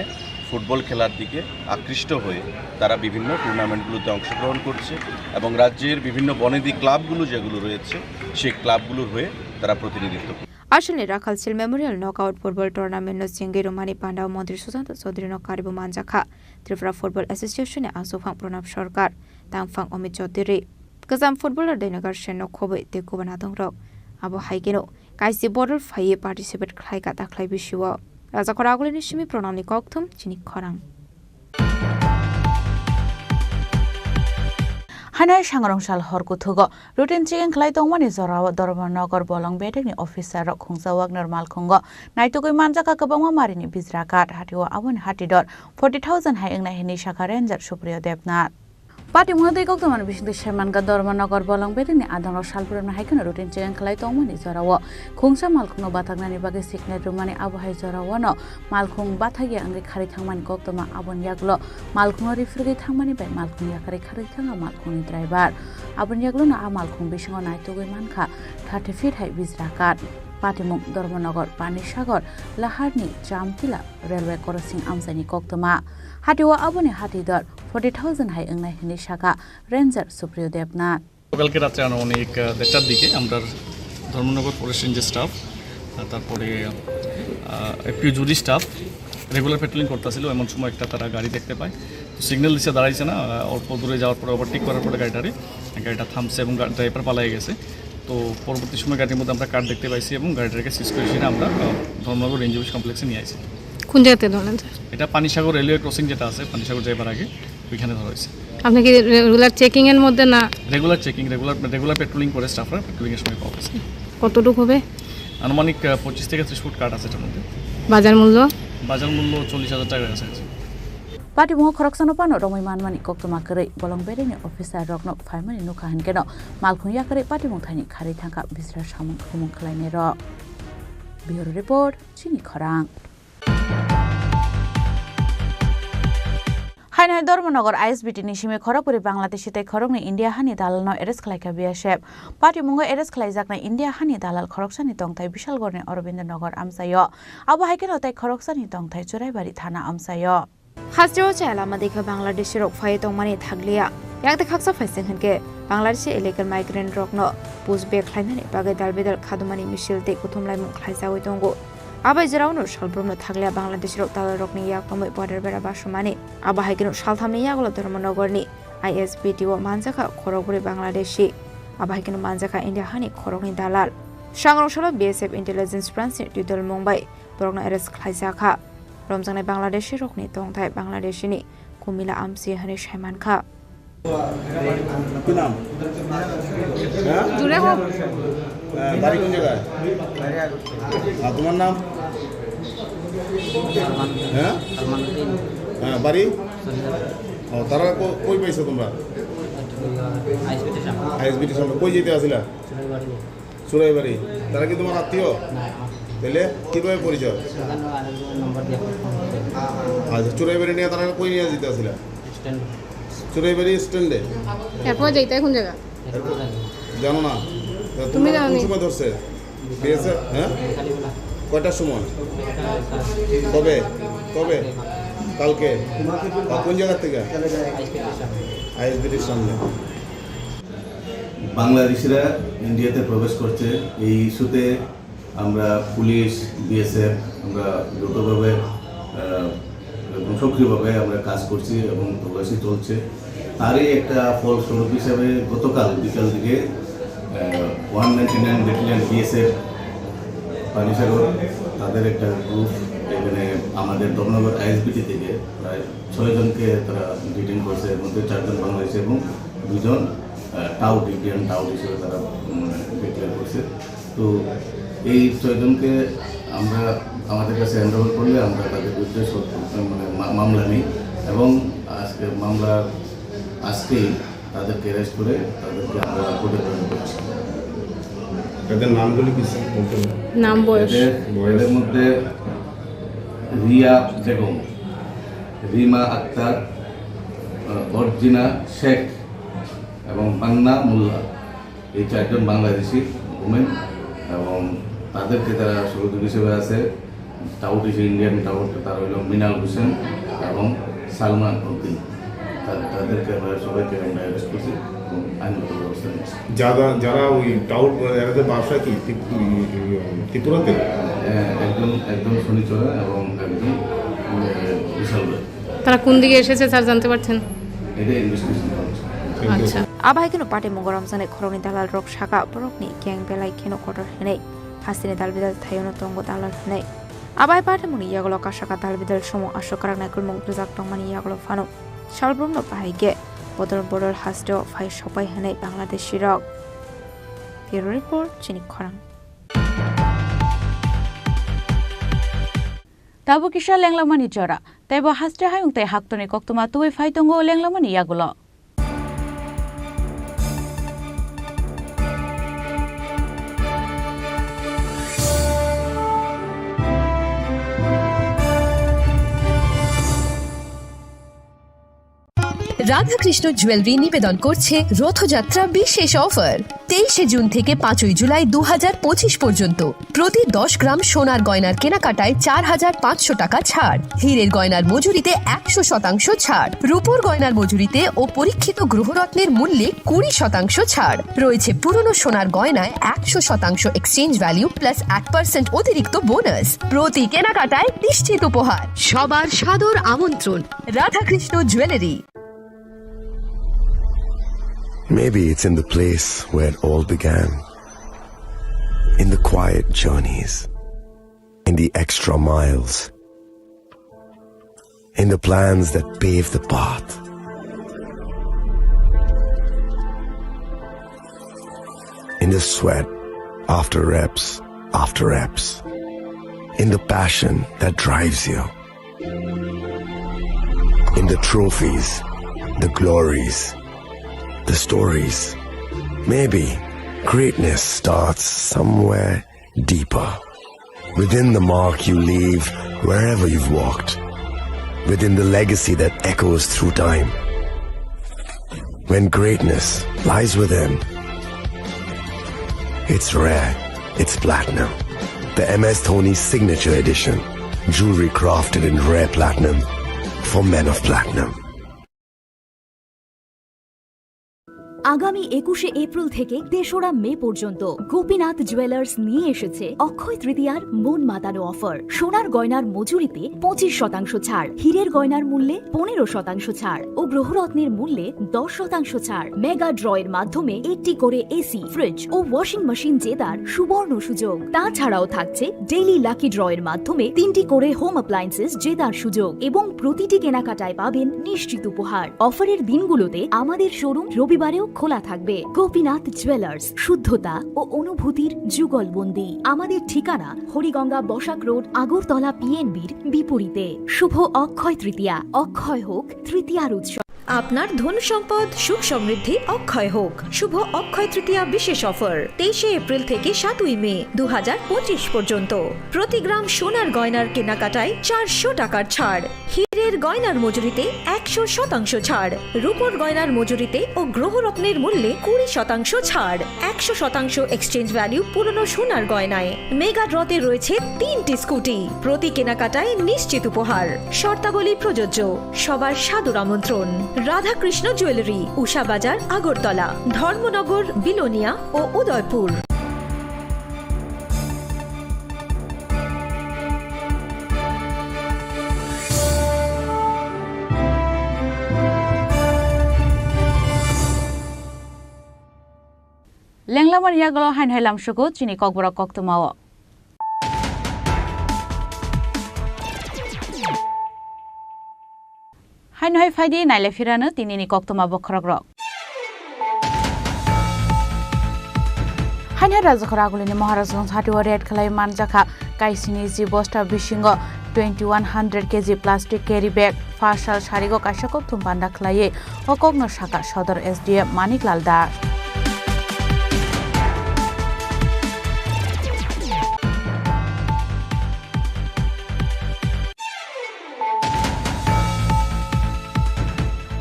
ফুটবল খেলার দিকে আকৃষ্ট হয়ে তারা বিভিন্ন টুর্নামেন্টগুলোতে অংশগ্রহণ করছে এবং রাজ্যের বিভিন্ন বনেদি ক্লাবগুলো যেগুলো রয়েছে, সেই ক্লাবগুলোর হয়ে তারা প্রতিনিধিত্ব করছে। Aswkni Rakhalsil Memorial Knockout Football Tournament no chengwi rwmani pandao Montri Sushanta Chaudhary no karibo manjakha Tripura Football Association ni aswkphang Pranab Sarkar, tangphang Amit Chaudhary. Kwcham footballer Denogar Sen no khobwi tei kubun adongrok. Abo hai kheno kaisi bodol phaiwi participate khlaikha dakhlai bisio. Rajakhor Agulini simi Pranabni kokthum chini khorang. Haino hai sangrong sal hor kuthugo routine checking khlai tongmani jorao Dharmanagar Bolong bedekni officer rok khungsa Wagner malkhungo naitugwi manjakha kwbangma marini bijra card, hatio aboni hatidor forty thousand hai wngnai hwnwi sakha Ranger Supriyo Debnath. Patimungno twi kokthumani bisingtwi saimankha Dharmanagar Bolong bedekni adongrok salbrumni hai kheno routine checking khlai tongmani jorao khungsa malkhungno bathaknani bagwi signal rwmani, abo hai jorao no malkhung bathakya wngwi kharwi thangmani koktwma. Aboni yagulo malkhungno riphirwi thangmani bai malkhung yakarwi kharwi thangkha malkhungni driver. Aboni yagulono a malkhung bisingo naitugwi mankha thirty feet hai bijra card. Patimung Dharmanagar Panisagar Laharni Chamkila railway crossing amchaini koktwma. Hatio aboni hatidor forty thousand hai wngnai hwnwi sakha Ranger Supriyo Debnath. গতকালকে রাত্রে আনুমানিক, আহ, দেড়টার দিকে আমরা ধর্মনগর ফরেস্ট রেঞ্জের স্টাফ, আহ, তারপরে, আহ, একটু জুডি স্টাফ রেগুলার প্যাট্রোলিং করতেছিল। এমন সময় একটা তারা গাড়ি দেখতে পায়, তো সিগন্যাল দিছে, দাঁড়াইছে না, আহ, অল্প দূরে যাওয়ার পরে ওভারটেক করার পরে গাড়িটারে, গাড়িটা থামছে এবং গা-, ড্রাইভার পালাই গেছে। তো পরবর্তী সময় গাড়ির মধ্যে আমরা কার্ড দেখতে পাইছি এবং গাড়িটাকে সিজ করে সেটা আমরা, আহ, ধর্মনগর রেঞ্জ অফিস কমপ্লেক্সে নিয়ে আসি। কোন জায়গাতে ধরলেন, স্যার? এটা পানিসাগর রেলওয়ে ক্রসিং যেটা আছে, পানিসাগর যাইবার আগে, ওইখানে ধরা হয়েছে। আপনি কি রেগুলার চেকিং এর মধ্যে না? Regular checking, regular, regular patrolling করে স্টাফরা প্যাট্রোলিং এর সময় পাওয়া গেছে। কতটুকু হবে? আনুমানিক, আহ, পঁচিশ থেকে ত্রিশ ফুট কাঠ আছে এটার মধ্যে। বাজার মূল্য? বাজার মূল্য চল্লিশ হাজার টাকার কাছাকাছি। Patimung khoroksano phano romwi manmani koktwma kwrwi, bolong bedekni officer rokno phaimani nukha hinkhe no malkhung yakarwi patimung thaini kharwi thangkha bisra samung khumung khlainai rok. Bureau Report, Chini Khorang. Haino hai Dharmanagar I S B T ni simi khorokbwrwi Bangladeshi tei khoroknwi India hani dalalno arrest khlaikha B S F. Patimungo arrest khlaijaknai India hani dalal khoroksani tongthai Bishalgarhni Aurobindo Nagar amchaio. Abo hai kheno tei khoroksani tongthai Churaibari thana amchaio. Hasteo chaya lama dekha Bangladeshi rok phai tongmani thakliya. Yakte khaksa phaising hinkhe Bangladeshi illegal migrant rokno push back khlainani bagwi dal bedal khadumani misil tei kuthumlaimung khlaijagwi tongo. Abai jeraono salbrumno thakliya Bangladeshi rok dalalrokni yak tongwi border bera basumani. Abo hai kheno salthamni yagulo Dharmanagarni I S B T o manjakha khorokbwrwi Bangladeshi. Abo hai kheno manjakha India hani khoroknwi dalal. Sangrong salo B S F Intelligence Branch ni twi dol mung bai borokno arrest khlaijakha. Romjaknai Bangladeshirokni tongthai Bangladeshini kumila amsi hwnwi saimankha. কি নাম? হ্যাঁ? জোরে হোক। হ্যাঁ, বাড়ি কোন জায়গায়? আর তোমার নাম? হ্যাঁ? হ্যাঁ, বাড়ি? ও, তারা কো-, কই পাইছো তোমরা? আইএসবিটির সামনে। আইএসবিটির সামনে। কই যেতে আসিলা? চুড়াইবাড়ি। তারা কি তোমার আত্মীয়? না, আমার। তাহলে কিভাবে পরিচয়? সেখানে আরেকজনের নম্বর দিয়ে ফোন করতে। আচ্ছা, চুড়াইবাড়ি নিয়ে তারা কই নিয়ে যেতে আসিলা? স্ট্যান্ড। চুড়াইবাড়ি স্ট্যান্ডে? এরপর যাইতে কোন জায়গা? এরপর জানি না। জানো না? তা তুমি তোমরা জানো কোন নি? সময় ধরছে? বিএসএফ, হ্যাঁ? বিকালবেলা। কয়টার সময়? একটা, একটা। কবে? কবে? কালকে। আর কোন জায়গা থেকে? আইএসবিটির সামনে। আইএসবিটির সামনে। বাংলাদেশিরা ইন্ডিয়াতে প্রবেশ করছে, এই ইস্যুতে আমরা পুলিশ, বিএসএফ, আমরা যৌথভাবে, আহ, এবং সক্রিয়ভাবে আমরা কাজ করছি এবং তল্লাশি চলছে। তারই একটা ফলস্বরূপ হিসাবে গতকাল বিকাল দিকে, ah, one ninety nine battalion BSF Panisagar, তাদের একটা গ্রুপ এখানে আমাদের ধর্মনগর আইএসবিটি থেকে প্রায় ছয় জনকে তারা ডিটেইন করছে, এর মধ্যে চারজন বাংলাদেশি এবং দুজন, আহ, টাউট, ইন্ডিয়ান টাউট হিসেবে তারা, উম, ডিক্লেয়ার করছে। তো এই ছয়জনকে আমরা আমাদের কাছে হ্যান্ড ওভার করলে আমরা তাদের বিরুদ্ধে সব, মানে, মা-, মামলা নিই এবং আজকে মামলা, আজকেই তাদেরকে অ্যারেস্ট করে তাদেরকে আমরা কোর্টে প্রেরণ করছি। এদের নামগুলি কি স্যার বলতে পারেন? নাম, বয়স। এদের, বয়স। এদের মধ্যে রিয়া বেগম, রিমা আক্তার, আহ, অর্জিনা শেখ এবং মান্না মোল্লা। এই চারজন বাংলাদেশি উমেন এবং তাদেরকে তারা সহযোগী হিসেবে আছে টাউট হিসেবে, ইন্ডিয়ান টাউট, তারা হলো মিনাল হোসেন এবং সালমান উদ্দিন। তা-, তাদেরকে আমরা সবাইকে আমরা অ্যারেস্ট করছি এবং আইনগত ব্যবস্থা নিচ্ছি। যারা, যারা ওই টাউট, এরা তো বাসা কি ত্রিপ-, উম, ত্রিপুরাতে? হ্যাঁ, একজন, একজন শনিচরা এবং একজন, উম, বিশালগড়। তারা কোন দিকে এসেছে স্যার জানতে পারছেন? এটা ইনভেস্টিগেশন চলছে। আচ্ছা। Abai kheno patimung goromjaknai khoroknwi dalalrok sakha borokni gang belai kheno kotor hwnwi, hasteni dalbidal thaiono tongo dalal hwnwi. Abai patimungni yagulo kasaka dalbidal somo aswk kwrak naikolmung rwjak tongmani yagulo phano salbrumno bahai khe bodol bodol hasteo phai sokpai hwnwi Bangladeshirok. Bureau Report, Chini Khorang. Tabuk kisa lenglamani jora, tei bo haste hayung tei haktorni koktwma tubui phai tongo lenglamani yagulo. Radhakrishna jewellery নিবেদন করছে রথযাত্রা বিশেষ অফার। তেইশে জুন থেকে পাঁচই জুলাই দু হাজার পঁচিশ পর্যন্ত প্রতি দশ গ্রাম সোনার গয়নার কেনাকাটায় চার হাজার পাঁচশো টাকা ছাড়, হীরের গয়নার মজুরিতে একশো শতাংশ ছাড়, রূপোর গয়নার মজুরিতে ও পরীক্ষিত গৃহরত্নের মূল্যে কুড়ি শতাংশ ছাড়। রয়েছে পুরনো সোনার গয়নায় একশো শতাংশ এক্সচেঞ্জ ভ্যালু প্লাস এক পার্সেন্ট অতিরিক্ত বোনাস। প্রতি কেনাকাটায় নিশ্চিত উপহার। সবার সাদর আমন্ত্রণ। Radhakrishna jewellery. Maybe it's in the place where it all began. In the quiet journeys, in the extra miles, in the plans that pave the path, in the sweat after reps after reps, in the passion that drives you. In the trophies, the glories, the stories. Maybe greatness starts somewhere deeper. Within the mark you leave wherever you've walked. Within the legacy that echoes through time. When greatness lies within, it's rare, it's platinum. The M S Dhoni Signature Edition. Jewelry crafted in rare platinum for men of platinum. আগামী একুশে এপ্রিল থেকে তেসরা মে পর্যন্ত গোপীনাথ জুয়েলার্স নিয়ে এসেছে অক্ষয় তৃতীয়ার মন মাতানো অফার। সোনার গয়নার মজুরিতে পঁচিশ শতাংশ ছাড়, হীরের গয়নার মূল্যে পনেরো শতাংশ ছাড় ও গ্রহরত্নের মূল্যে দশ শতাংশ ছাড়। মেগা ড্রয়ের মাধ্যমে একটি করে এসি, ফ্রিজ ও ওয়াশিং মেশিন জেতার সুবর্ণ সুযোগ। তাছাড়াও থাকছে ডেইলি লাকি ড্রয়ের মাধ্যমে তিনটি করে হোম অ্যাপ্লায়েন্সেস জেতার সুযোগ এবং প্রতিটি কেনাকাটায় পাবেন নিশ্চিত উপহার। অফারের দিনগুলোতে আমাদের শোরুম রবিবারেও খোলা থাকবে। গোপীনাথ জুয়েলার্স, শুদ্ধতা ও অনুভূতির যুগলবন্দি। আমাদের ঠিকানা হরিগঙ্গা বসাক রোড, আগরতলা পিএনবির বিপরীতে। শুভ অক্ষয় তৃতীয়া, অক্ষয় হোক তৃতীয়ার উৎসব। আপনার ধন সম্পদ সুখ সমৃদ্ধি অক্ষয় হোক। শুভ অক্ষয় তৃতীয়া বিশেষ অফার, তেইশে এপ্রিল থেকে সাতই মে দু হাজার পঁচিশ পর্যন্ত। প্রতি গ্রাম সোনার গয়নার কেনাকাটায় চারশো টাকার ছাড়, হীরের গয়নার মজুরিতে একশো শতাংশ ছাড়, রূপোর গয়নার মজুরিতে ও গ্রহরত্নের মূল্যে কুড়ি শতাংশ ছাড়, একশো শতাংশ এক্সচেঞ্জ ভ্যালু পুরনো সোনার গয়নায়। মেগা ড্রতে রয়েছে তিনটি স্কুটি, প্রতি কেনাকাটায় নিশ্চিত উপহার। শর্তাবলী প্রযোজ্য। সবার সাদর আমন্ত্রণ। রাধাকৃষ্ণ জুয়েলারি, উষা বাজার, আগরতলা, ধর্মনগর, বিলোনিয়া ও Udaipur. Lenglamani yagulo haino hai lamsugo chini kokborok koktwmao. Haino hai phaidi naile phirano tinini koktwma bokhorokrok. Haino hai Rajakhor Agulini Maharajganj hatio raid khlai manjakha kaisini ji bosta bisingo twenty one hundred K G plastic carry bag. Pharsal sarigo kaisa kokthum panda khlaiwi o kokno sakha Sodor S D M Maniklal Das.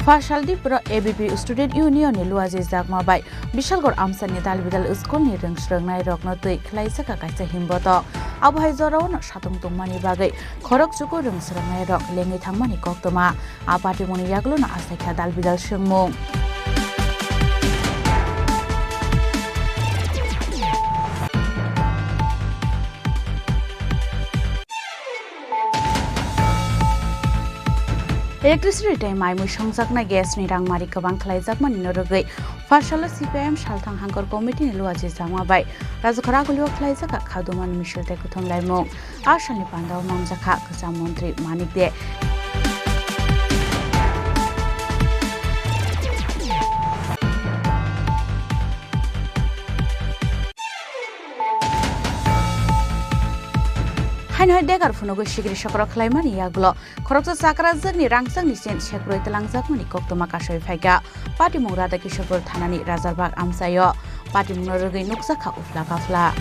Pharsal Dipro A B P Student Union ni Luaji Jakma bai Bishalgor amsani dalbidal school ni rwng swrwngnairokno twi khlaijakha kaisa himbotok. Abo hai jorao no satung tongmani bagwi khorok chuku rwng swrwngnairok lengwi thangmani koktwma. A patimungni yagulono achaikha dalbidal swngmung. Electricity tei mai mui songjaknai gas ni rangmari kwbang khlaijakmani no rwgwi Pharsalo C P I M Salthang Hangkor Committee ni Luaji Jakma bai Rajakhor Agulio khlaijakha kha duman misil tei kuthum laimung. A salni pandao manjakha kwcham montri Manik De. Haino hai degar phunugwi sikiri sokro khlaimani yagulo khoroksa chakrajwkni rangchakni chen sekrwi twlangjakmani koktwma kasui phaikha. Patimung Radha Kishore thanani Rajarbag amchaio. Patimungno rwgwi nukjakha uphla kaphla.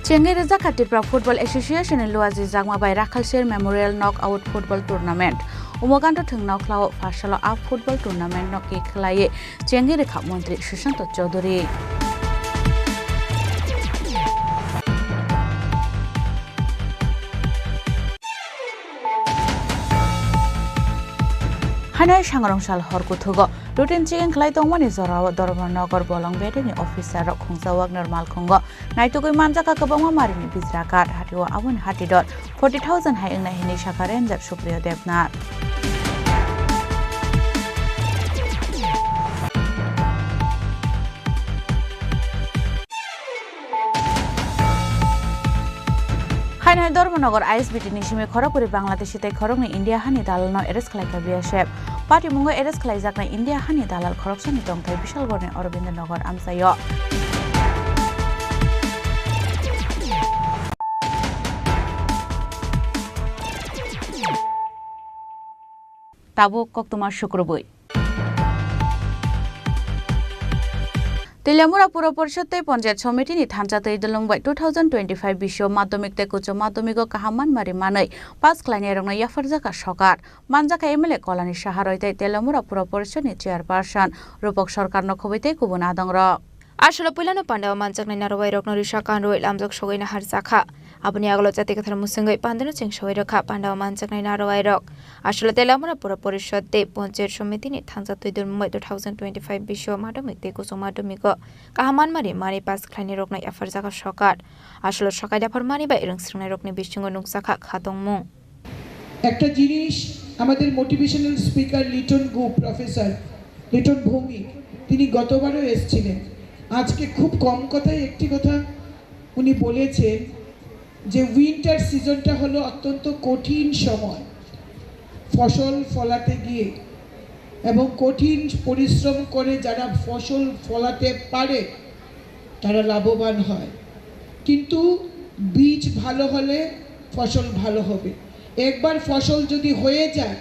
Chengwi rwjakha Tripura Football Association ni Luaji Jakma bai Rakhalsir Memorial Knockout Football Tournament. Umaganta thwngnaukhlao Pharsalo a football tournament no khe khlaiwi chengwi rwkha Montri Sushanta Chowdhury. Haino hai sangrong sal hor kuthugo routine checking khlai tongmani jorao Dharmanagar Bolong Bedeni officer rok khungsa Wagner malkhungo naitugwi manjakha kwbangma marini bijra card hatio aboni hati dor forty thousand hai wngnai hinwi sakha Ranger Supriyo Debnath. Haino hai Dharmanagar I S B T ni simi khorokbwrwi Bangladeshi tei khoroknwi India hani dalalno arrest khlaikha B S F. Patimungo arrest khlaijaknai India hani dalal khoroksani tongthai Bishalgorni Aurobindo Nagar amchaio. Tabuk koktwma sukrubwi. Teliamura Pura Porishod tei Panchayat Somiti ni thansa twi dulung bai two thousand twenty-five bisio madhyamik tei ucho madhyamik o kaham manmari manwi pass khlainairokno yapharjakha sokar. Manjakha M L A Kolani Saha Roy tei Teliamura Pura Porishod ni chairperson Rupak Sarkar no khobwi tei kubun adongrok. Aswkno puilano pandao manjaknai narwai rokno risa kanrwi lamjak sogwi naharjakha. Aboni agalo jati kwthar mwswngwi pandano cheng sogwi rwkha pandao manjaknai narwai rok. Aswkno Teliamura Pura Porishod tei Panchayat Somitini thangjak twi dormungbai two thousand twenty-five bisio madhyamik tei kuchuk madhyamiko kaham manmari mari pass khlainai rokno yapharjakha sorkar. Aswkno sokai dapharmani bai rwngsrwngnai rokni bisingo nukjakha kha tongmung. একটা জিনিস আমাদের motivational speaker Liton গো, প্রফেসর লিটন ভৌমিক, তিনি গতবারও এসেছিলেন। আজকে খুব কম কথায় একটি কথা উনি বলেছেন যে উইন্টার সিজনটা হলো অত্যন্ত কঠিন সময় ফসল ফলাতে গিয়ে, এবং কঠিন পরিশ্রম করে যারা ফসল ফলাতে পারে তারা লাভবান হয়, কিন্তু বীজ ভালো হলে ফসল ভালো হবে। একবার ফসল যদি হয়ে যায়,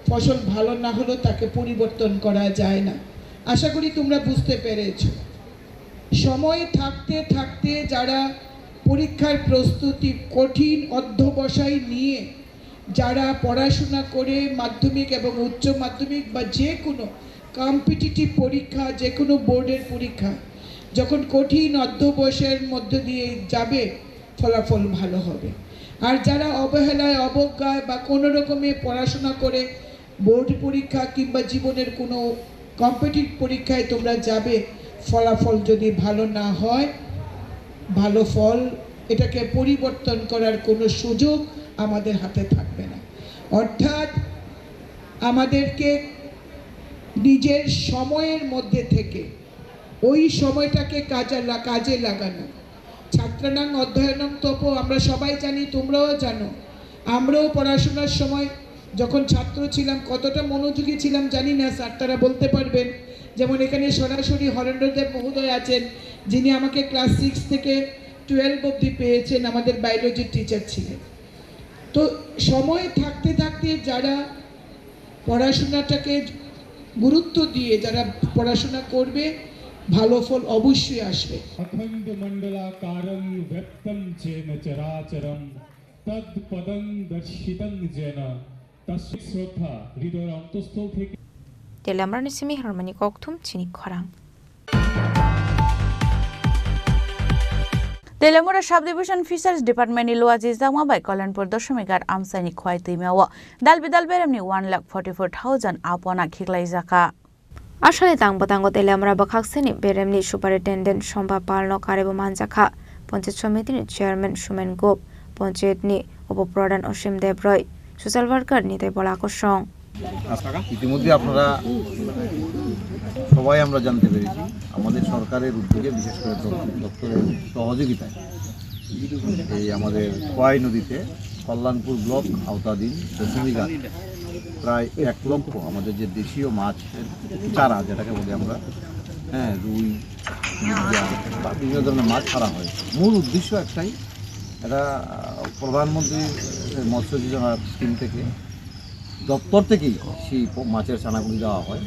ফসল ভালো না হলেও তাকে পরিবর্তন করা যায় না। আশা করি তোমরা বুঝতে পেরেছো। সময় থাকতে থাকতে যারা পরীক্ষার প্রস্তুতি, কঠিন অধ্যবসায় নিয়ে যারা পড়াশোনা করে মাধ্যমিক এবং উচ্চ মাধ্যমিক বা যে কোনো কম্পিটিটিভ পরীক্ষা, যে কোনো বোর্ডের পরীক্ষা যখন কঠিন অধ্যবসায়ের মধ্য দিয়ে যাবে, ফলাফল ভালো হবে। আর যারা অবহেলায়, অবজ্ঞায় বা কোনো রকমে পড়াশোনা করে বোর্ড পরীক্ষা কিংবা জীবনের কোনো কম্পিটিটিভ পরীক্ষায় তোমরা যাবে, ফলাফল যদি ভালো না হয়, ভালো ফল, এটাকে পরিবর্তন করার কোনো সুযোগ আমাদের হাতে থাকবে না। অর্থাৎ আমাদেরকে নিজের সময়ের মধ্যে থেকে ওই সময়টাকে কাজে লা-, কাজে লাগানো। ছাত্রাণাং অধ্যয়নং তপ, আমরা সবাই জানি, তোমরাও জানো। আমরাও পড়াশোনার সময় যখন ছাত্র ছিলাম, কতটা মনোযোগী ছিলাম জানি না, স্যার তারা বলতে পারবেন। যেমন এখানে সরাসরি হরেন্দ্রদেব মহোদয় আছেন, যিনি আমাকে ক্লাস সিক্স থেকে টুয়েলভ অবধি পেয়েছেন, আমাদের বায়োলজির টিচার ছিলেন। তো সময় থাকতে থাকতে যারা পড়াশোনাটাকে গুরুত্ব দিয়ে যারা পড়াশোনা করবে, ভালো ফল অবশ্যই আসবে। अखण्डमण्डलाकारं व्याप्तं येन चराचरं तत्पदं दर्शितं येन तस्मै श्रद्धा हृदयेर अन्तःस्थल थेके। Teliamurani simi hormani kokthum chini khorang. Teliamura Subdivision Fisheries Department ni luaji jakma bai Kalyanpur Doshomighat amchaini khwai twimao dalbidal beremni one lakh forty four thousand apona khiklaijakha. Aswkni tang bwtango Teliamura bwkhakseni beremni Superintendent Somba Palno karwibo manjakha, Panchayat Somitini Chairman Sumen Gop, Panchayatni Upo Pradhan Osim Debroi, Social Worker Nitai Bola Kosong. ইতিমধ্যে আপনারা সবাই আমরা জানতে পেরেছি, আমাদের সরকারের উদ্যোগে, বিশেষ করে দপ্তরের সহযোগিতায় এই আমাদের খোয়াই নদীতে কল্যাণপুর ব্লক আওতাধীন দশমীঘাট প্রায় এক লক্ষ আমাদের যে দেশীয় মাছের চারা, যেটাকে বলি আমরা, হ্যাঁ, রুই, মিরগেল বা বিভিন্ন ধরনের মাছ ছাড়া হয়। মূল উদ্দেশ্য একটাই, এটা, আহ, প্রধানমন্ত্রী মৎস্য যোজনা স্কিম থেকে, দপ্তর থেকেই সেই প-, মাছের চারাগুলি দেওয়া হয়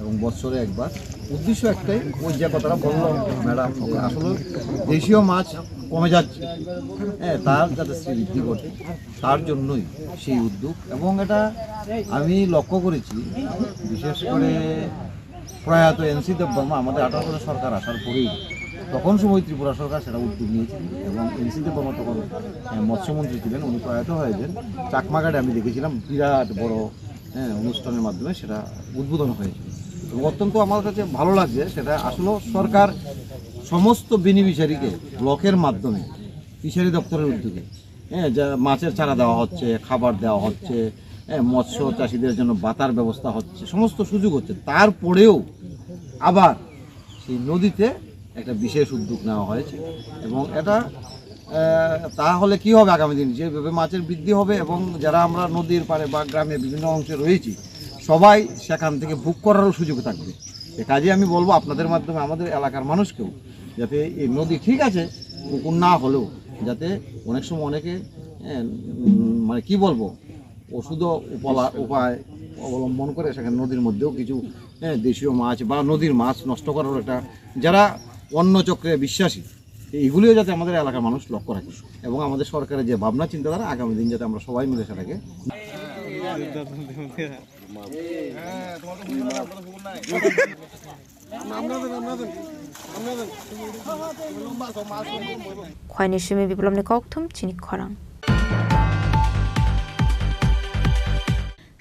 এবং বছরে একবার। উদ্দেশ্য একটাই, ওই যে কথাটা বললাম ম্যাডাম, যে আসলে দেশীয় মাছ কমে যাচ্ছে, হ্যাঁ, তার যাতে শ্রীবৃদ্ধি ঘটে, তার জন্যই সেই উদ্যোগ। এবং এটা আমি লক্ষ্য করেছি, বিশেষ করে প্রয়াত এনসি দেববর্মা আমাদের আঠারো সালে সরকার আসার পরেই, তখন সময় ত্রিপুরা সরকার সেটা উদ্যোগ নিয়েছিল এবং এনসি দেববর্মা তখন, আহ, মৎস্যমন্ত্রী ছিলেন, উনি প্রয়াত হয়ে যান। চাকমাঘাটে আমি দেখেছিলাম বিরাট বড়, হ্যাঁ, অনুষ্ঠানের মাধ্যমে সেটা উদ্বোধন হয়েছিল। এবং অত্যন্ত আমার কাছে ভালো লাগছে, সেটা আসলে সরকার সমস্ত বেনিফিশিয়ারিকে ব্লকের মাধ্যমে ফিশারি দপ্তরের উদ্যোগে, হ্যাঁ, যা মাছের চারা দেওয়া হচ্ছে, খাবার দেওয়া হচ্ছে, হ্যাঁ, মৎস্য চাষীদের জন্য ভাতার ব্যবস্থা হচ্ছে, সমস্ত সুযোগ হচ্ছে। তারপরেও আবার সেই নদীতে একটা বিশেষ উদ্যোগ নেওয়া হয়েছে এবং এটা, আহ, তাহলে কি হবে আগামী দিন, যেভাবে মাছের বৃদ্ধি হবে এবং যারা আমরা নদীর পাড়ে বা গ্রামে বিভিন্ন অংশে রয়েছি, সবাই সেখান থেকে ভোগ করারও সুযোগ থাকবে। এ কাজে আমি বলবো আপনাদের মাধ্যমে আমাদের এলাকার মানুষকেও, যাতে এই নদী ঠিক আছে পুকুর না হলেও, যাতে অনেক সময় অনেকে, হ্যাঁ, উম, মানে কি বলবো, ওষুধ উপালা-, উপায় অবলম্বন করে সেখানে নদীর মধ্যেও কিছু, হ্যাঁ, দেশীয় মাছ বা নদীর মাছ নষ্ট করার একটা, যারা অন্য চক্রে বিশ্বাসী, এইগুলিও যাতে আমাদের এলাকার মানুষ লক্ষ্য রাখে এবং আমাদের সরকারের যে ভাবনা চিন্তাধারা, আগামী দিন যাতে আমরা সবাই মিলে সেটাকে Khwaini simi biplopni kokthum chini khorang.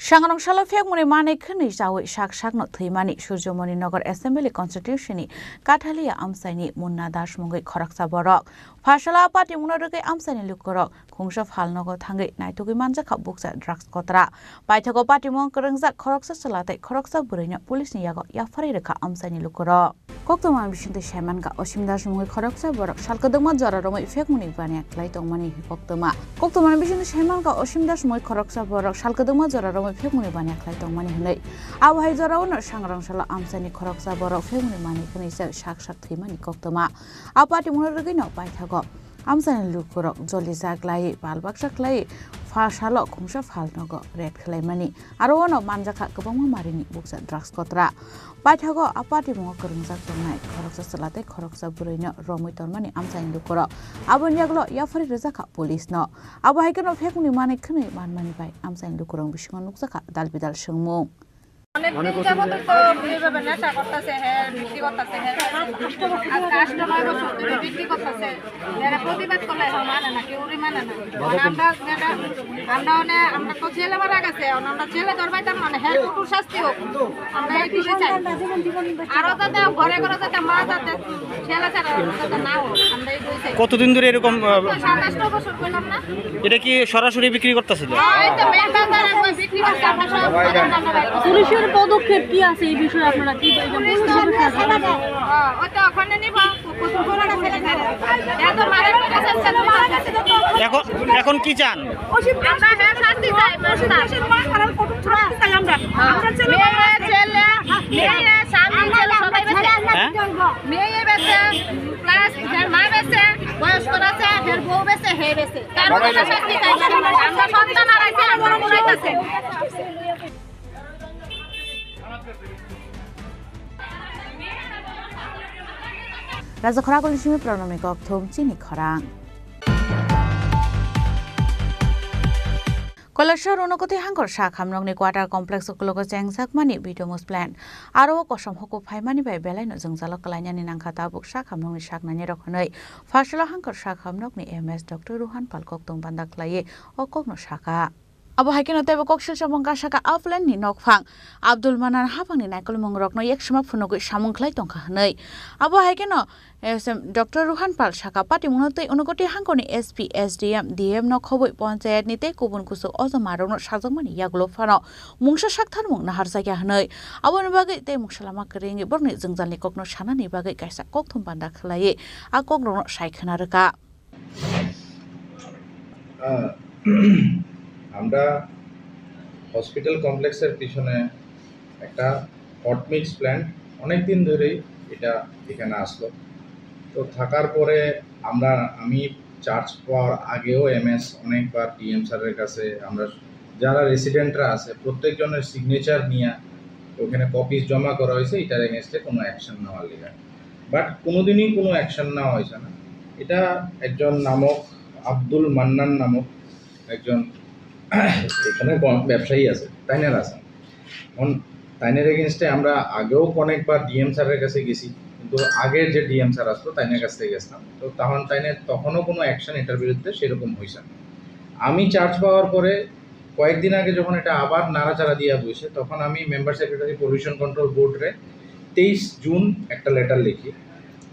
Sangrong salo phekmuni manwi khwnwi chawi sak sakno thwimani Surjomoni Nagar Assembly Constituency ni Kathalia amchaini Munna Das mungwi khoroksa borok. Pharsalo a party mungno rwgwi amchaini lukurok khungsa phalnogo thangwi naitugwi manjakha bukcha drugs kotra. Paithago party mung kwrwngjak khoroksa chwla tei khoroksa bwrwino police ni yago yapharwi rwkha amchaini lukurok. Koktwma bisingtwi saimankha Osim Das mungwi khoroksa borok sal kwdwkma jora romwi phekmuni baniya khlai tongmani koktwma. Koktwma bisingtwi saimankha Osim Das mungwi khoroksa borok sal kwdwkma jora romwi phekmuni baniya khlai tongmani hwnwi. Abo hai jorao no sangrong salo amchaini khoroksa borok phekmuni manwi khwnwi sak sak thwimani koktwma. A party mungno rwgwino paithago amchaini lukurok jolijak lai, pal baksa khlai, pha salo khungsa phalnogo raid khlaimani. Aro ono manjakha kwbangma marini bukcha drugs kotra. Paithago a party mungo kwrwngjak tongnai khoroksa chwla tei khoroksa bwrwino romwi tonmani amchaini lukurok. Aboni yagulo yapharwi rwjakha police no. Abo hai kheno phekmuni manwi khwnwi manmani bai amchaini lukurok bisingo nukjakha dal bidal swngmung. অনেক দিন যাবত তো এইভাবে নেশা করতেছে, হ্যাঁ, বিক্রি করতেছে, হ্যাঁ। আজকে আট নয় বছর ধরে বিক্রি করতেছে। এরা প্রতিবাদ করলে এখন মানে না, কেউরই মানে না। মানে আমরা যেটা, আমরা মানে, আমরা তো জেলে মারা গেছে, এখন আমরা জেলে ধরবাইতাম মানে, হ্যাঁ, কঠোর শাস্তি হোক। আমরা এইটুকুই চাই। আরো যাতে ঘরে ঘরে যাতে মা যাতে ছেলে ছাড়া যাতে না হোক, আমরা এইটুকুই চাই। কতদিন ধরে এরকম, আহ, সাতাশ বছর করলাম না। এটা কি সরাসরি বিক্রি করতেছিল? হ্যাঁ, এই তো মেন বাজারে ওই বিক্রি করছে, আমরা সব বাজার টাজার বাইর করছি। পুলিশের পদক্ষেপ কি আছে এই বিষয়ে? আপনারা কি এটা পুলিশ তো বলতে আমরা পারবেন? হ্যাঁ, ওই তো ওখানে নিব, কুকুর ঘোড়া ঘুরে ঘুরে। যা তো মারা গেছে, সে তো মারা গেছে। এখন, এখন কি চান? আমরা হ্যাঁ শাস্তি চাই, মাস্টার। আমরা শাস্তি চাই আমরা। আমরা ছেলে মেয়ে, ছেলে, মেয়ে, স্বামী, ছেলে সবাই বেঁচে। হ্যাঁ? মেয়ে বেঁচে, প্লাস হের মা বেঁচে, বয়স্ক আছে, হের বউ বেঁচে, হে বেঁচে। তার মধ্যে শাস্তি চাই। আমরা সন্তান আর আছে, আমরা মনে হইতাছে। Raja khorang kuli simi pronomni kokthum chini khorang. Kailasor Unakoti hangkor sak hamnokni quarter complex o kulogo chengjakmani Bitomus plant. Aro o kosom huku phaimani bai belaino jwngjalo kwlainani nangkha tabuk sak hamnokni saknani rok hwnwi. Pharsalo hangkor sak hamnokni M S Doctor Ruhan Pal kokthum banda khlaiwi o kokno sakha. Abo hai kheno teibo kok silsa mung kasa kha Upland ni nokphang Abdul Manan haphangni naikolmung rokno yaksima phunugwi samung khlai tongkha hwnwi. Abo hai kheno, eh, sem, Doctor Ruhan Pal sakha, patimungno tei Unakoti hangkorni S P, S D M, D M no khobwi ponchayat ni tei kubun kuchuk ojoma rokno sajakmani yagulo phano mungsa saktharmung naharjakya hwnwi. Aboni bagwi tei mungsa lama kwrwi wngwi borokni jwngjalni kokno sanani bagwi kaisa kokthum banda khlaiwi a kokrokno sai khwna rwkha. আহ, আমরা হসপিটাল কমপ্লেক্সের পিছনে একটা hot mix plant, অনেক দিন ধরেই এটা এখানে আসলো। তো থাকার পরে আমরা, আমি চার্জ পাওয়ার আগেও এমএস অনেকবার ডিএম স্যারের কাছে, আমরা যারা রেসিডেন্টরা আছে প্রত্যেকজনের সিগনেচার নিয়ে ওখানে কপিজ জমা করা হয়েছে, এটার এগেনস্টে কোনো অ্যাকশন নেওয়ার লিগে। বাট কোনোদিনই কোনো অ্যাকশন নেওয়া হয়েছে না। এটা একজন নামক আব্দুল মান্নান নামক একজন এখানে ব-, ব্যবসায়ী আছে, তাইনের আছে। এখন তাইনের এগেনস্টে আমরা আগেও অনেকবার ডিএম স্যারের কাছে গেছি, কিন্তু আগের যে ডিএম স্যার আসতো, তাইনের কাছ থেকে গেছিলাম। তো তখন তাইনের তখনও কোনো অ্যাকশন এটার বিরুদ্ধে সেরকম হয়েছে না। আমি চার্জ পাওয়ার পরে কয়েকদিন আগে যখন এটা আবার নাড়াচাড়া দিয়া বইছে, তখন আমি মেম্বার সেক্রেটারি পলিউশন কন্ট্রোল বোর্ডরে তেইশ জুন একটা লেটার লিখি,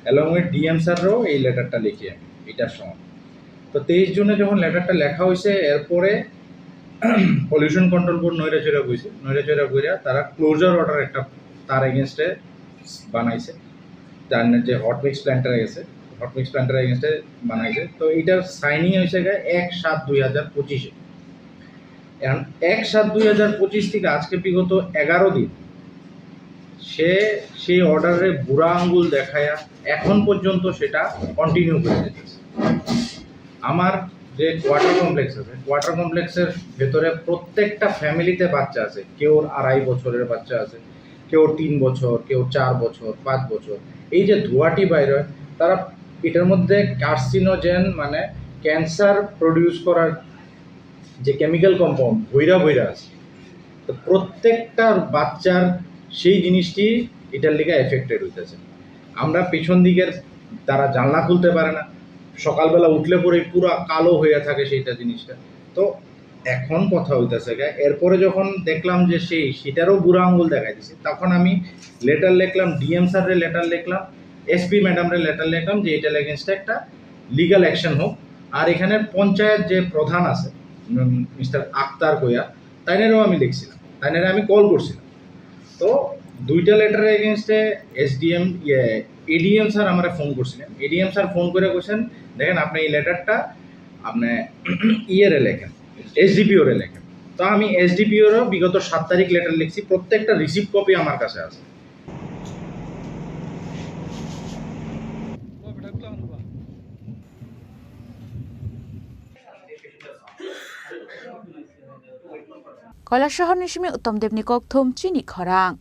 অ্যালং উইথ ডিএম স্যাররাও এই লেটারটা লিখি আমি এটার সময়। তো তেইশ জুনে যখন লেটারটা লেখা হয়েছে, এরপরে পলিউশন কন্ট্রোল বোর্ড নৈরাচৈরা বইছে, নৈরাচৈরা বইরা তারা ক্লোজার অর্ডার একটা তার এগেনস্টে বানাইছে, তার যে হট মিক্স প্ল্যান্টের গেছে, হট মিক্স প্ল্যান্টের এগেনস্টে বানাইছে। তো এইটার সাইনিং হয়েছে গিয়ে এক সাত দুই হাজার পঁচিশে। এখন এক সাত দুই হাজার পঁচিশ থেকে আজকে বিগত এগারো দিন সে সেই অর্ডারে বুড়া আঙ্গুল দেখায়া এখন পর্যন্ত সেটা কন্টিনিউ করে যেতেছে। আমার যে কোয়ার্টার কমপ্লেক্স আছে, কোয়ার্টার কমপ্লেক্সের ভেতরে প্রত্যেকটা ফ্যামিলিতে বাচ্চা আছে, কেউর আড়াই বছরের বাচ্চা আছে, কেউ তিন বছর, কেউ চার বছর, পাঁচ বছর। এই যে ধোঁয়াটি বাইর হয়, তারা এটার মধ্যে কার্সিনোজেন, মানে ক্যান্সার প্রডিউস করার যে কেমিক্যাল কম্পাউন্ড ভৈরা ভৈরা আছে, তো প্রত্যেকটা বাচ্চার সেই জিনিসটি এটার লিগে এফেক্টেড হইতেছে। আমরা পিছন দিকের তারা জানলা খুলতে পারে না, সকালবেলা উঠলে পরে পুরা কালো হয়ে থাকে সেইটা জিনিসটা। তো এখন কথা হইতেছে গা, এরপরে যখন দেখলাম যে সেই সেটারও বুড়া আঙ্গুল দেখাই দিছে, তখন আমি লেটার লিখলাম, ডিএম স্যাররে লেটার লিখলাম, এসপি ম্যাডামরে লেটার লিখলাম যে এটার এগেনস্টে একটা লিগ্যাল অ্যাকশন হোক। আর এখানে পঞ্চায়েত যে প্রধান আছে, মিস্টার আক্তার কইয়া, তাইনেরও আমি লিখছিলাম, তাইনেরে আমি কল করছিলাম। তো দুইটা লেটারের এগেনস্টে এসডিএম, ইয়ে, এডিএম স্যার আমারে ফোন করছিলেন। এডিএম স্যার ফোন করে কইছেন, "দেখেন, আপনি এই লেটারটা আপনি ইয়েরে লেখেন, এসডিপিওরে লেখেন।" তো আমি এসডিপিওরও বিগত সাত তারিখ লেটার লিখছি, প্রত্যেকটা রিসিভ কপি আমার কাছে আছে। Kailasahar ni simi Uttam Debni kokthum chini khorang.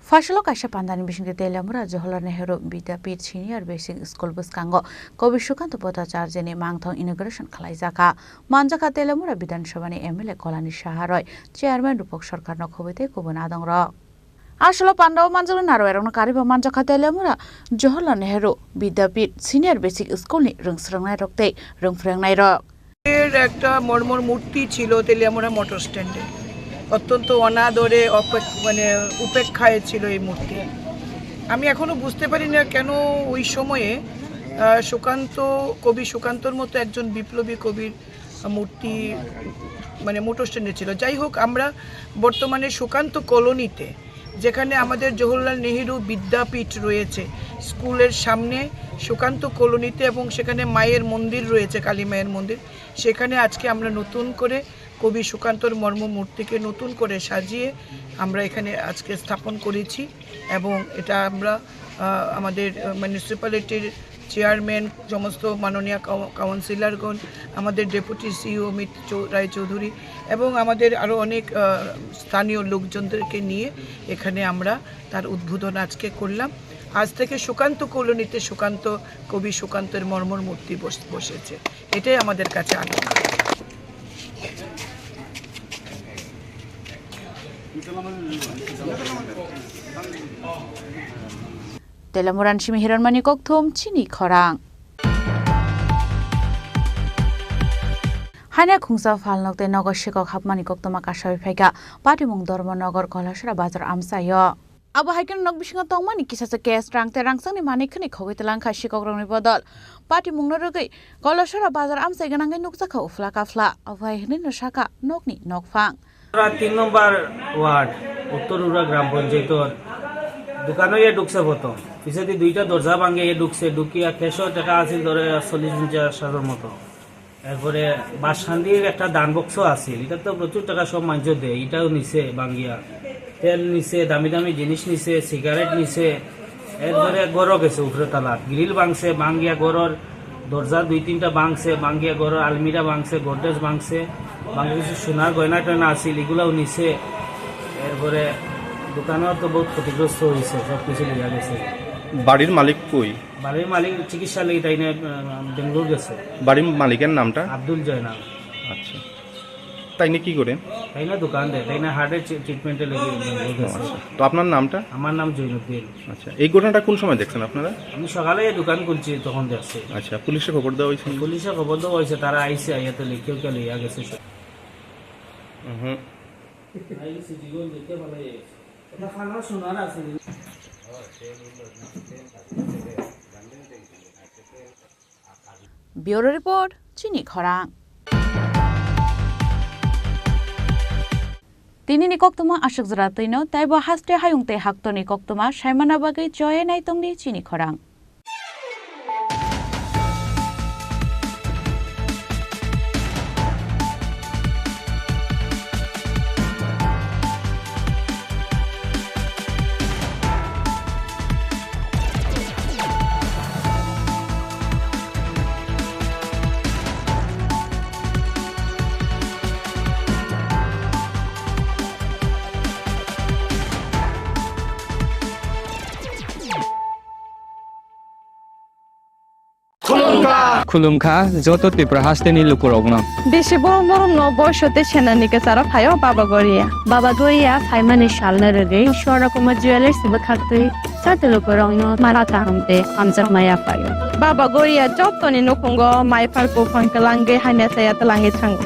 Phaisalo kaisa pandani bisingtwi Teliamura Jawaharlal Nehru Vidyapith Senior Basic School bwskango Kobi Sukanto Bhattacharjini mangthong inauguration khlaijak kha. Manjakha Teliamura Bidhan Sabhani M L A Kolani Saha roi, Chairman Rupak Sarkarno khobwi tei kubun adongrok. Asolo pandao manjaknai narwai rokno kariba manjakha Teliamura Jawaharlal Nehru Vidyapith Senior Basic School ni rwngsrwngnai rok tei rwngphwrwngnai rok. এর একটা মর্মর মূর্তি ছিল তেলিয়ামুড়া মোটর স্ট্যান্ডে, অত্যন্ত অনাদরে অপেক-, মানে উপেক্ষায় ছিল এই মূর্তি। আমি এখনো বুঝতে পারি না কেন ওই সময়ে, আহ, সুকান্ত, কবি সুকান্তর মতো একজন বিপ্লবী কবির মূর্তি মানে মোটর স্ট্যান্ডে ছিল। যাই হোক, আমরা বর্তমানে সুকান্ত কলোনিতে, যেখানে আমাদের জওহরলাল নেহেরু বিদ্যাপীঠ রয়েছে, স্কুলের সামনে সুকান্ত কলোনিতে, এবং সেখানে মায়ের মন্দির রয়েছে, কালী মায়ের মন্দির, সেখানে আজকে আমরা নতুন করে কবি সুকান্তর মর্ম মূর্তিকে নতুন করে সাজিয়ে আমরা এখানে আজকে স্থাপন করেছি। এবং এটা আমরা, আহ, আমাদের, আহ, মিউনিসিপ্যালিটির চেয়ারম্যান, সমস্ত মাননীয় কাউ-, কাউন্সিলরগণ, আমাদের ডেপুটি সিইও অমিত চৌ-, রায়চৌধুরী এবং আমাদের আরও অনেক, আহ, স্থানীয় লোকজনদেরকে নিয়ে এখানে আমরা তার উদ্বোধন আজকে করলাম। আজ থেকে সুকান্ত কলোনিতে সুকান্ত, কবি সুকান্তের মর্মর মূর্তি বস-, বসেছে, এটাই আমাদের কাছে আনন্দ। Teliamura ni simi Hiranmani kokthum chini khorang. Haina khungsa phalnok tei nogo sikok hapmani koktwma kasawi phaikha Patimung Dharmanagar Kolasora Bazar amchaio. Abo hai kheno nok bisingo tongmani kisa se cash rang tei rangchakni manwi khwnwi khogwi twlang kha sikokrokni bodol. Patimungno rwgwi Kolasora Bazar amchai gwnangwi nukjakha uphla kaphla. Abo hai hwnwi no sakha nokni nokphang. Ora tin nombor ward, Uttor Ura Gram Panchayator dukano ye ঢুকছে প্রথম। পিছেদি দুইটা দরজা ভাঙে ye ঢুকছে, ঢুকিয়া cash-ও টাকা আছিল ধরে চল্লিশ পঞ্চাশ হাজার মতো। এরপরে বাসকান্দির একটা দান বক্স আছিল, এটা তো প্রচুর টাকা সব মানুষ দেয়, এটাও নিছে ভাঙিয়া। তেল নিছে, দামি দামি জিনিস নিছে, সিগারেট নিছে। এরপরে ঘরও গেছে উপরে তালা, গ্রিল ভাঙছে, ভাঙিয়া ঘরর দরজা দুই তিনটা ভাঙছে, ভাঙিয়া ঘরর আলমিরা ভাঙছে, গডরেজ ভাঙছে, ভাঙে কিছু সোনার গয়না টয়না আছিল, এগুলাও নিছে। এরপরে দোকানও তো বহুত ক্ষতিগ্রস্ত হয়েছে, সব কিছু লইয়া গেছে। বাড়ির মালিক কই? বাড়ির মালিক চিকিৎসা লাগি তাই না, আহ, বেঙ্গালোর গেছে। বাড়ির মালিকের নামটা? আব্দুল জয়নাল। আচ্ছা, তাই না কি করেন? তাই না দোকান দেয়, তাই না হার্টের ট্রি-, ট্রিটমেন্টে লেগে বেঙ্গালোর ও, গেছে। আচ্ছা। তো আপনার নামটা? আমার নাম জৈনুদ্দিন। আচ্ছা, এই ঘটনাটা কোন সময় দেখছেন আপনারা? আমি সকালে এই দোকান খুলছি, তখন দেখছি। আচ্ছা, পুলিশে খবর দেওয়া হয়েছে? পুলিশে খবর দেওয়া হয়েছে, তারা আইছে, আইয়া তো লিখিও কে লইয়া গেছে। হুম। এটা খানা সোনার আছে। Bureau report, chini khorang. Tini ni koktwma aswk jora twino, taibo haste hayung tei haktorni koktwma saimana bagwi choye naitongdi chini khorang. Khulumkha joto Tripura hasteni lukurokno. Bisi borom borom no boiso tei senani kwcharo phaio Baba Goria. Baba Goria phaimani salno rwgwi Swarna Kumar Jewellers bwkhaktwi joto lukurokno mara kaham tei hamjakma yaphaio. Baba Goria jotoni nukhungo maiphar buphang kwlangwi hamya chaya twlangwi thango.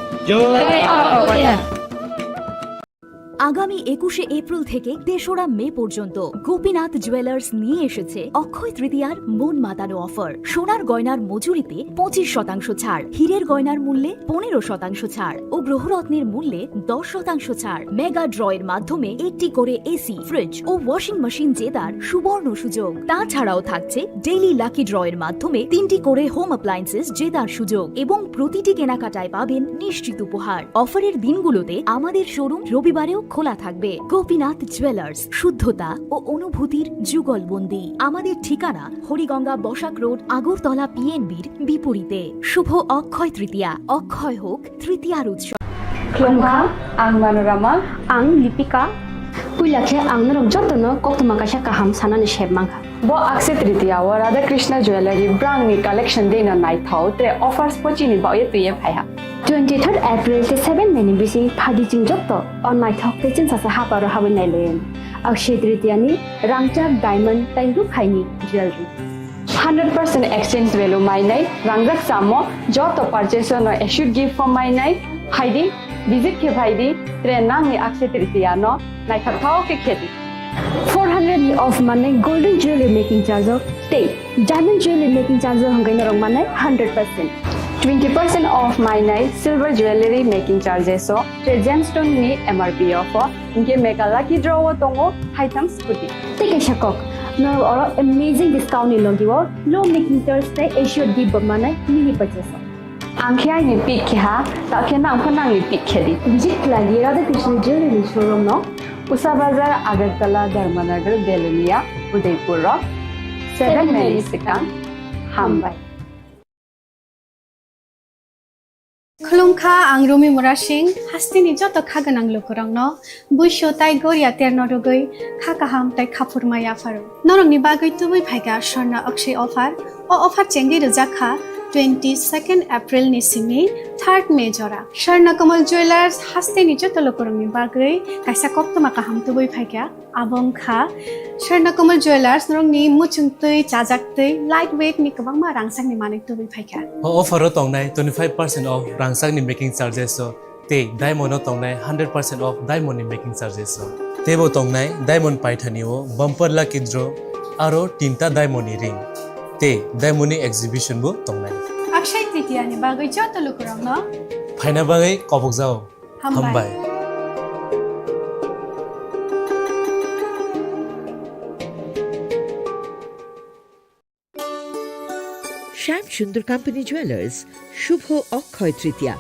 আগামী একুশে এপ্রিল থেকে তেসরা মে পর্যন্ত গোপীনাথ জুয়েলার্স নিয়ে এসেছে অক্ষয় তৃতীয়ার মন মাতানো অফার। সোনার গয়নার মজুরিতে পঁচিশ শতাংশ ছাড়, হীরের গয়নার মূল্যে পনেরো শতাংশ ছাড় ও গ্রহরত্নের মূল্যে দশ শতাংশ ছাড়। মেগা ড্রয়ের মাধ্যমে একটি করে এসি, ফ্রিজ ও ওয়াশিং মেশিন জেতার সুবর্ণ সুযোগ। তাছাড়াও থাকছে ডেইলি লাকি ড্রয়ের মাধ্যমে তিনটি করে হোম অ্যাপ্লায়েন্সেস জেতার সুযোগ এবং প্রতিটি কেনাকাটায় পাবেন নিশ্চিত উপহার। অফারের দিনগুলোতে আমাদের শোরুম রবিবারেও খোলা থাকবে। গোপীনাথ জুয়েলার্স, শুদ্ধতা ও অনুভূতির যুগলবন্দি। আমাদের ঠিকানা হরিগঙ্গা বসাক রোড, আগরতলা পিএনবির বিপরীতে। শুভ অক্ষয় তৃতীয়া, অক্ষয় হোক তৃতীয়ার উৎসব। Khulumkha, ang Manorama. Ang Lipika. Puila khe ang norok jotono koktwma kaisa kaham sanani sep mankha. Bo Akshaya Tritiya o Radha Krishna Jewellery brangni collection deino naithok tre offers pochini baoye twiye phaiha. Twenty third April tei seven May ni bising phaidi chwng joto o naithok tei chwngsasa haparo habwi nailayan. Akshaya Tritiya ni rangchak diamond tei rukhaini jewellery. Hundred percent exchange value mainai, rangjak chamo joto purchase no assured gift form mainai, phaidi, visit khe phaidi, tre nangni Akshaya Tritiya no naithok thok khe khedi. Four hundred ni off manai golden jewelry making charge o tei diamond jewelry making charge o hwnkhai norok manai hundred percent. Twenty percent off mainai silver jewelry making charges o tei gemstone ni M R P o pho hwnkhe mega lucky draw o tongo haitham scooty. Tei kaisa kok, norok oro amazing discount ni logi o low making charge tei assured gift bo manai mini purchase o. Ang khe aini pick khe ha, ta khe nang pho nangni pick khe di. Visit khlai di Radha Krishna Jewelry showroom no. Usa Bazar, Agartala, Dharmanagar, Belonia, Udaipur rok. Seven May ni swkang. Hambai. Khulumkha, ang Rumi Murasing, hasteni joto kha gwnang lukurokno buisu tai goria terno rwgwi kha kaham tai khaphurma yapharo. Norokni bagwi tubui phaikha Swarna Akshaya offer. O offer chengwi rwjak kha twenty second April ni simi third May jora. Swarna Kamal Jewellers hasteni joto lukurokni bagwi kaisa koktwma kaham tubui phaikha. Abo wngkha Swarna Kamal Jewellers, norokni muchungtwi, chajaktwi, light weight ni kwbangma rangchakni manwi tubui phaikha. O offer o tongnai twenty five percent off rangchakni making charges o tei diamond o tongnai hundred percent off diamond ni making charges o. Teibo tongnai diamond paithani o bumper lucky draw aro tinta diamond ni ring tei diamond ni exhibition bo tongnai. Akshaya Tritiya ni bagwi joto lukurokno phaina bagwi kobokjao. Hambai. Hambai. শ্যাম Sundar company jewellers, শুভ অক্ষয় তৃতীয়া,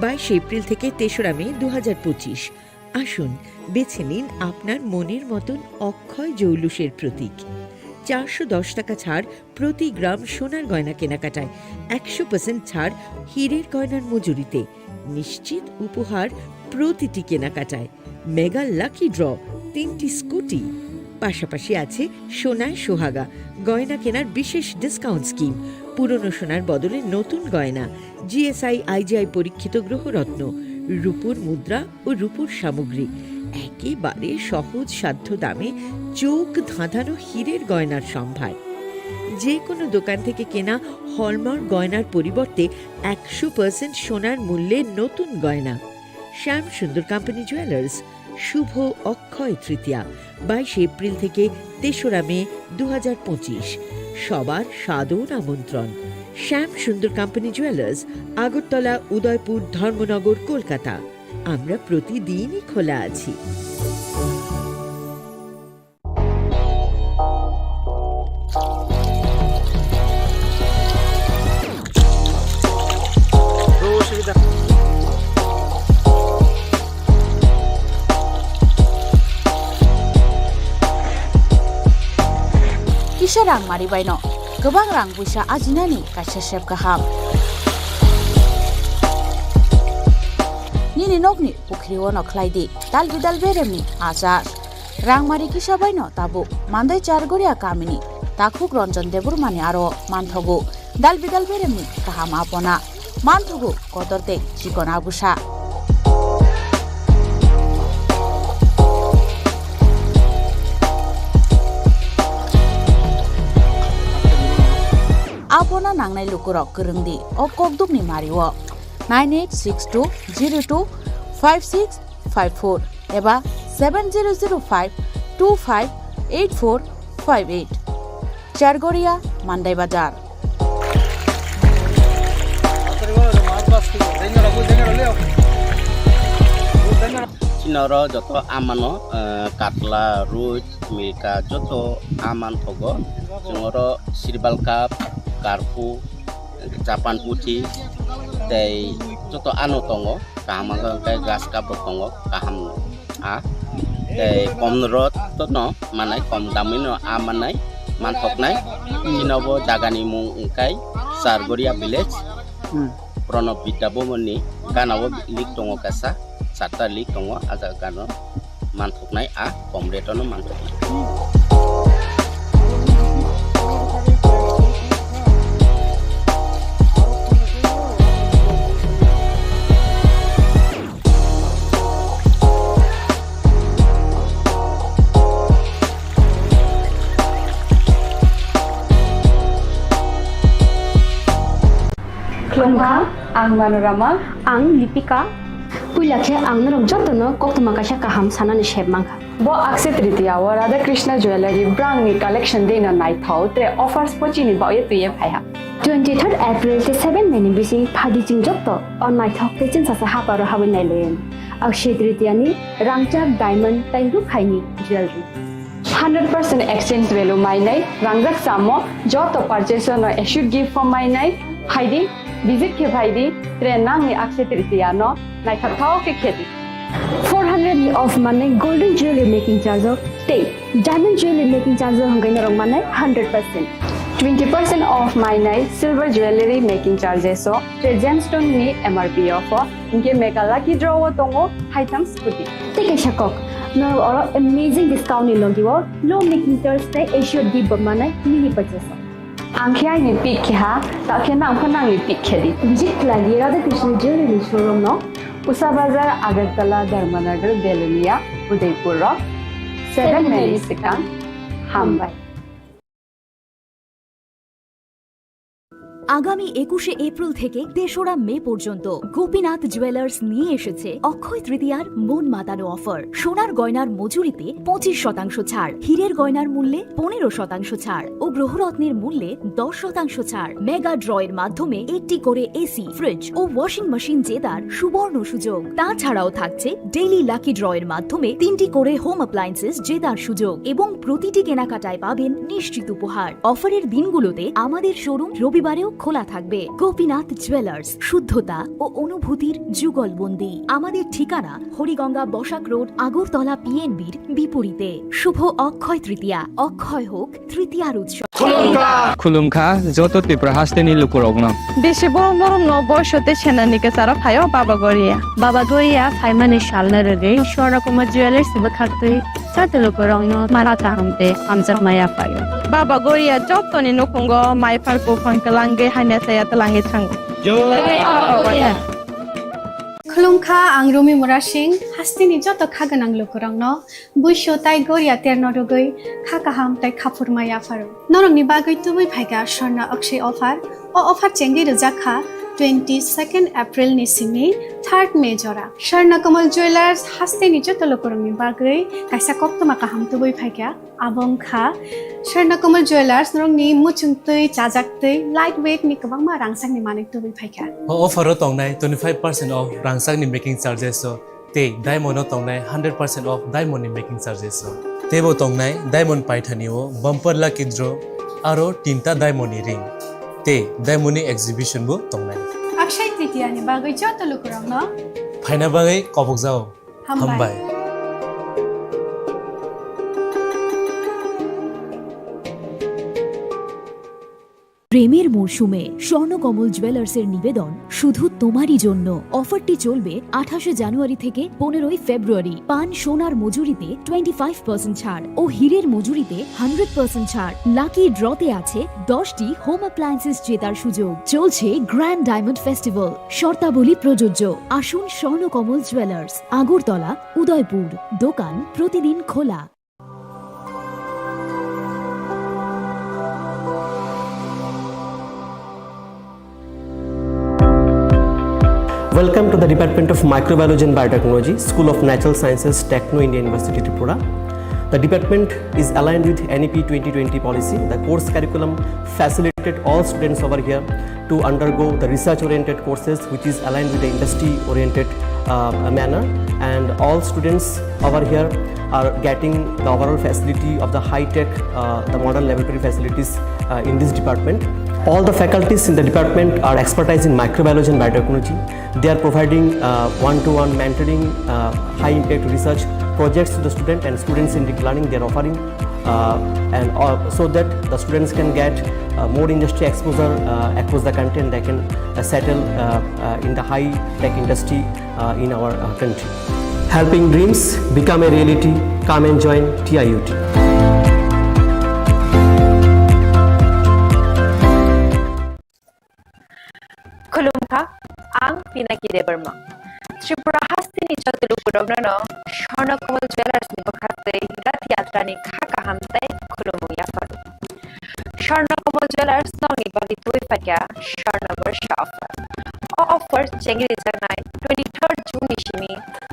বাইশে এপ্রিল থেকে তেসরা মে দু হাজার পঁচিশ। আসুন, বেছে নিন আপনার মনের মতন অক্ষয় জৌলুসের প্রতীক। চারশো দশ টাকা ছাড় প্রতি গ্রাম সোনার গয়না কেনাকাটায়, একশো পার্সেন্ট ছাড় হীরের গয়নার মজুরিতে, নিশ্চিত উপহার প্রতিটি কেনাকাটায়। মেগা লাকি ড্র, তিনটি স্কুটি, পাশাপাশি আছে সোনায় সোহাগা, গয়না কেনার বিশেষ ডিসকাউন্ট স্কিম, পুরনো সোনার বদলে নতুন গয়না, জিএসআই আইজিআই পরীক্ষিত গ্রহরত্ন, রূপোর মুদ্রা ও রূপোর সামগ্রী, একেবারে সহজ সাধ্য দামে চোখ ধাঁধানো হীরের গয়নার সম্ভার। যে কোনো দোকান থেকে কেনা হলমার্ক গয়নার পরিবর্তে একশো পার্সেন্ট সোনার মূল্যে নতুন গয়না। শ্যাম সুন্দর কোম্পানি জুয়েলার্স, শুভ অক্ষয় তৃতীয়া, বাইশে এপ্রিল থেকে তেসরা মে দু হাজার পঁচিশ। সবার সাদর আমন্ত্রণ। শ্যাম সুন্দর কোম্পানি জুয়েলার্স, আগরতলা, উদয়পুর, ধর্মনগর, কলকাতা। আমরা প্রতিদিনই খোলা আছি। Kisa rang mari baino kwbang rang puisa ajinani kaisa sep kaham. Nini nokni pukhriwo no khlai di dal bidal beremni achar. Rangmari kisa baino tabuk Mandai Chargoria kamini takhuk Ranjan Debbarmani aro manthogo. Dalbidal beremni kaham apona. Manthugo kotor tei chikon abusa. Apona nangnai lukurok kwrwngdi o kokdukni mario nine eight six two zero two five six five four eba seven zero zero five two five eight four five eight. Chargoria, Mandai Bazar. Chini oro joto amano, eh, katla, roi, milka joto aman thogo. Chwng oro sirbal cup, karpu, Japan puthi tei joto ano tongo. Kaham wngkha hwnkhe grass cup rok tongo, kaham a. Tei kom rot no manai, kom damwi no a manai, manthoknai. Chini bo jagani mung wngkha Chargoria village. Hmm. Pranab Vidya Bhavan ni gana o link tongo kaisa, charta link tongo, a jaga gana o manthoknai a, kom rate o no manthoknai. Khulumkha, ang Manorama. Ang Lipika. Puila khe ang norok jotono koktwma kaisa kaham sanani sep mankha. Bo Akshaya Tritiya o Radha Krishna Jewellery brangni collection deino naithok, tre offers bo chini bagwi twiwi phaiha. Twenty third April tei seven May ni bising phaidi chwng joto o naithok tei chwngsasa haparo habwi nailaio. Akshaya Tritiya ni rangchak, diamond tei rukhaini jewellery. Hundred percent exchange value mainai, rangjak chamo joto purchase no assured gift bo mainai, phaidi, visit khe phaidi, tre nangni Akshaya Tritiya no naithok thok khe khedi. Four hundred ni off manwi golden jewelry making charge o tei diamond jewelry making charge o hwnkhe norok manai hundred percent. Twenty percent off mainai silver jewelry making charges o tei gemstone ni M R P off o, hinkhe mega lucky draw o tongo haitham scooty. Tei kaisa kok, norok oro amazing discount ni logi o low making charge tei assured gift bo manai mini purchase o. Ang khe aini pick khe ha, ta khe nang pho nangni pick khe di. Visit khlai di Radha Krishna Jewelry showroom no, Usa Bazar, Agartala, Dharmanagar, Belonia, Udaipur rok. Seven May ni swkang. Hambai. আগামী একুশে এপ্রিল থেকে তেসরা মে পর্যন্ত গোপীনাথ জুয়েলার্স নিয়ে এসেছে অক্ষয় তৃতীয়ার মন মাতানো অফার। সোনার গয়নার মজুরিতে পঁচিশ শতাংশ ছাড়, হীরের গয়নার মূল্যে পনেরো শতাংশ ছাড় ও গ্রহরত্নের মূল্যে দশ শতাংশ ছাড়। মেগা ড্রয়ের মাধ্যমে একটি করে এসি, ফ্রিজ ও ওয়াশিং মেশিন জেতার সুবর্ণ সুযোগ। তাছাড়াও থাকছে ডেইলি লাকি ড্রয়ের মাধ্যমে তিনটি করে হোম অ্যাপ্লায়েন্সেস জেতার সুযোগ এবং প্রতিটি কেনাকাটায় পাবেন নিশ্চিত উপহার। অফারের দিনগুলোতে আমাদের শোরুম রবিবারেও খোলা থাকবে। গোপীনাথ জুয়েলার্স, শুদ্ধতা ও অনুভূতির যুগলবন্দি। আমাদের ঠিকানা হরিগঙ্গা বসাক রোড, আগরতলা পিএনবির বিপরীতে। শুভ অক্ষয় তৃতীয়া, অক্ষয় হোক তৃতীয়ার উৎসব। Khulumkha, joto Tripura hasteni lukurokno. Bisi borok norokno boiso tei senani kwcharo phaio Baba Goria. Baba Goria phaimani salno rwgwi Swarna Kumar Jewellers bwkhaktwi joto lukurokno mara kaham tei hamjakma yaphaio. Baba Goria jotoni nukhungo mai phar buphang kwlangwi hamya chaya twlangwi thango. Khulumkha, ang Rumi Murasing, hasteni joto kha gwnang lukurokno buisu tai goria terno rwgwi kha kaham tai khaphurma yapharo. Norokni bagwi tubui phaikha Swarna Akshay offer. O offer chengwi rwjak kha twenty second April ni simi third May jora. Swarna Kamal Jewellers hasteni joto lukurokni bagwi kaisa koktwma kaham tubui phaikha. Abo wngkha Swarna Kamal Jewellers, norokni muchungtwi, chajaktwi, light weight ni kwbangma rangchakni manwi tubui phaikha. O offer o tongnai twenty five percent off rangchakni making charges o tei diamond o tongnai hundred percent off diamond ni making charges o. Teibo tongnai diamond paithani o bumper lucky draw aro tinta diamond ni ring tei diamond ni exhibition bo tongnai. Akshay Tritiya ni bagwi joto lukurokno phaina bagwi kobokjao. Hambai. Hambai. প্রেমের মরশুমে স্বর্ণকমল জুয়েলার্সের নিবেদন শুধু তোমারই জন্য। অফারটি চলবে আঠাশে জানুয়ারি থেকে পনেরোই ফেব্রুয়ারি। পান সোনার মজুরিতে টোয়েন্টি ফাইভ পার্সেন্ট ছাড় ও হীরের মজুরিতে হান্ড্রেড পার্সেন্ট ছাড়। লাকি ড্রতে আছে দশটি হোম অ্যাপ্লায়েন্সেস জেতার সুযোগ। চলছে গ্র্যান্ড ডায়মন্ড ফেস্টিভ্যাল, শর্তাবলী প্রযোজ্য। আসুন স্বর্ণকমল জুয়েলার্স, আগরতলা, উদয়পুর। দোকান প্রতিদিন খোলা। Welcome to the Department of Microbiology and Biotechnology, School of Natural Sciences, Techno India University, Tripura. The department is aligned with N E P twenty twenty policy. The course curriculum facilitated all students over here to undergo the research-oriented courses, which is aligned with the industry-oriented, uh, manner. And all students over here are getting the overall facility of the high-tech, uh, the modern laboratory facilities, uh, in this department. All the faculties in the department are expertise in microbiology and biotechnology. They are providing, uh, one-to-one mentoring, uh, high-impact research projects to the student and students in deep learning. They are offering, uh, and, uh, so that the students can get, uh, more industry exposure, uh, across the country, and they can, uh, settle, uh, uh, in the high-tech industry, uh, in our, uh, country. Helping dreams become a reality. Come and join T I U T. Khulumkha, ang Pinaki Debbarma. Tripura hasteni joto lukurokno no Swarna Kamal Jewellers ni bwkhak tei Rath Yatra ni kha kaham tei khulumung yapharo. Swarna Kamal Jewellers nokni bagwi tubui phaikha Swarna Barsha offer. O offer chengwi rijaknai twenty-third June ni simi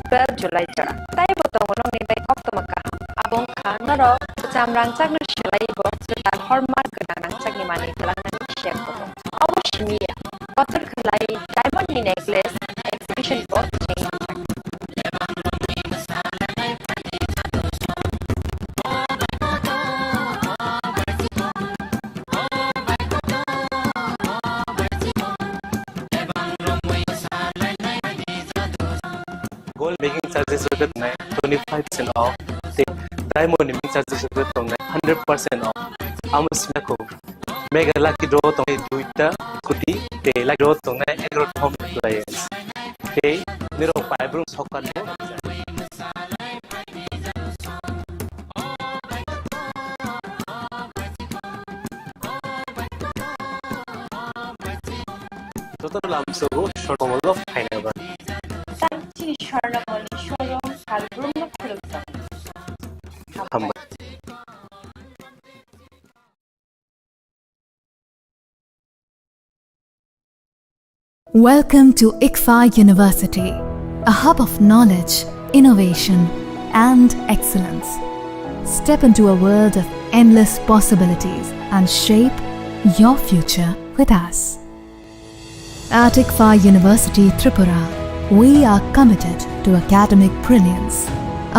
twelve July jora. Taibo tongo nokni bai koktwma kaham. Abo wngkha norok kwcham rangchakno swlaiwi bo kwtal hallmark gwnang rangchakni manwi twlangnani sep tongo. Obo simi ya, kotor khwlai diamond ni necklace exhibition bo chengwi rijak. Gold making charges rwgwi tongnai twenty five percent off, tei diamond ni making charges rwgwi tongnai hundred percent off. Amo sina kho mega lucky draw tongnai duita scooty, tei lucky draw tongnai egarothom Reliance. Tei nirok paibrum sokkan bo. Joto lamsogo Swarna Kamal o phaina bai. Tang chini Swarna Kamal ni showroom salbrumno khulumjago. Hambai. Welcome to ICFAR University, a hub of knowledge, innovation, and excellence. Step into a world of endless possibilities and shape your future with us. At ICFAR University Tripura, we are committed to academic brilliance.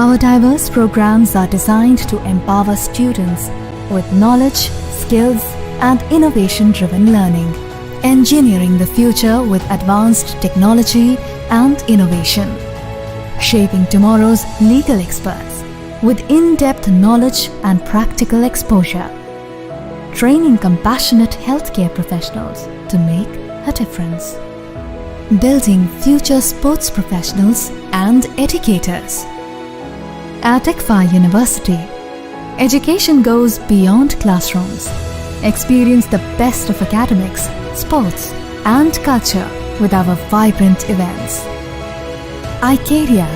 Our diverse programs are designed to empower students with knowledge, skills, and innovation-driven learning, engineering the future with advanced technology and innovation, shaping tomorrow's legal experts with in-depth knowledge and practical exposure, training compassionate healthcare professionals to make a difference, building future sports professionals and educators. At ICFAR University, education goes beyond classrooms. Experience the best of academics, sports, and culture with our vibrant events. Icaria,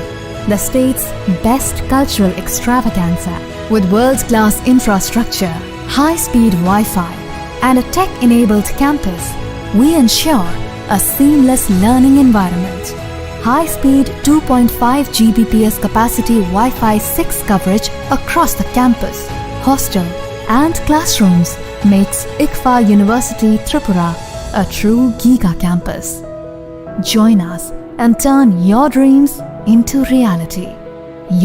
the state's best cultural extravaganza, with world-class infrastructure, high-speed Wi-Fi, and a tech-enabled campus, we ensure a seamless learning environment. High-speed two point five G B P S capacity Wi-Fi six coverage across the campus, hostel, and classrooms makes ICFAR University Tripura a true giga campus. Join us and turn your dreams into reality.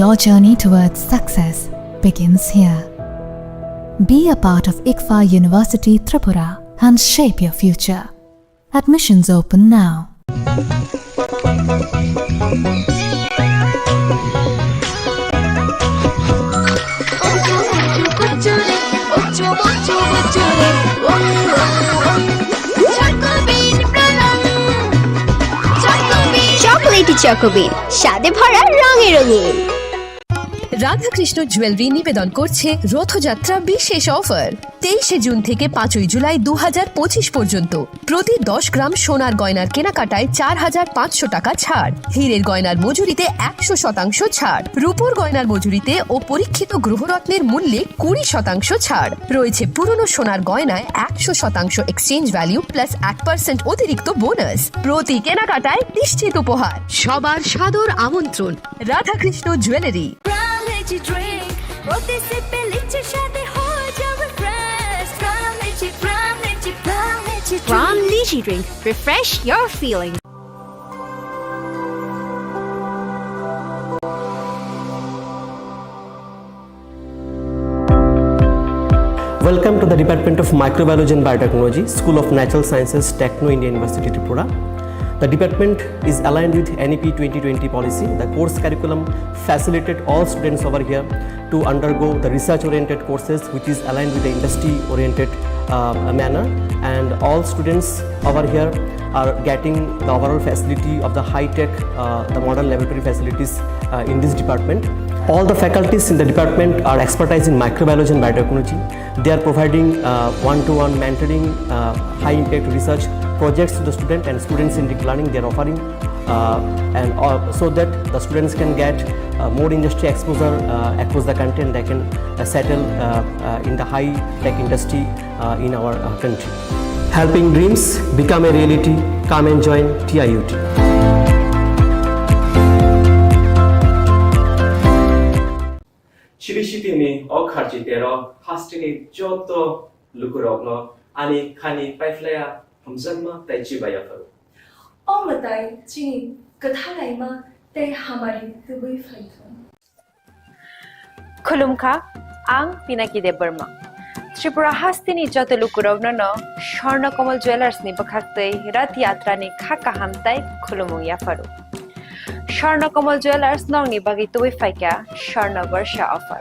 Your journey towards success begins here. Be a part of ICFAR University Tripura and shape your future. Admissions open now. এটি চকোবিন, স্বাদে ভরা, রঙে রঙিন। Radhakrishna jewellery নিবেদন করছে রথযাত্রা বিশেষ অফার। তেইশে জুন থেকে পাঁচই জুলাই দু হাজার পঁচিশ পর্যন্ত প্রতি দশ গ্রাম সোনার গয়নার কেনাকাটায় চার হাজার পাঁচশো টাকা ছাড়, হীরের গয়নার মজুরিতে একশো শতাংশ ছাড়, রূপোর গয়নার মজুরিতে ও পরীক্ষিত গ্রহরত্নের মূল্যে কুড়ি শতাংশ ছাড়। রয়েছে পুরনো সোনার গয়নায় একশো শতাংশ এক্সচেঞ্জ ভ্যালু প্লাস এক পার্সেন্ট অতিরিক্ত বোনাস। প্রতি কেনাকাটায় নিশ্চিত উপহার। সবার সাদর আমন্ত্রণ। Radhakrishna jewellery. Prime Energy Drink, প্রতি সিপে লিচ্ছে সাথে হয়ে যাবে fresh. Prime Energy, Prime Energy, Prime Energy Drink. Prime Energy Drink, refresh your feeling. Welcome to the Department of Microbiology and Biotechnology, School of Natural Sciences, Techno India University, Tripura. The department is aligned with N E P twenty twenty policy. The course curriculum facilitate all students over here to undergo the research-oriented courses, which is aligned with the industry-oriented, uh, manner. And all students over here are getting the overall facility of the high-tech, uh, the modern laboratory facilities, uh, in this department. All the faculties in the department are expertise in microbiology and biotechnology. They are providing, uh, one-to-one mentoring, uh, high-impact research projects to the student, and students-centric learning they are offering. Uh, and, uh, so that the students can get, uh, more industry exposure, uh, across the country, and they can, uh, settle, uh, uh, in the high-tech industry, uh, in our, uh, country. Helping dreams become a reality. Come and join T I U T. Chiri sitini o kharchi tero hasteni joto lukurokno ani khani paiphlaya hamjakma tei chibai yapharo. O mwtai chini kwthalaima tei hamari tubui phaithung. Khulumkha, ang Pinaki Debbarma. Tripura hasteni joto lukurokno no Swarna Kamal Jewellers ni bwkhaktwi Rath Yatra ni kha kaham tei khulumung yapharo. Swarna Kamal Jewellers nokni bagwi tubui phaikha Swarna Barsha offer.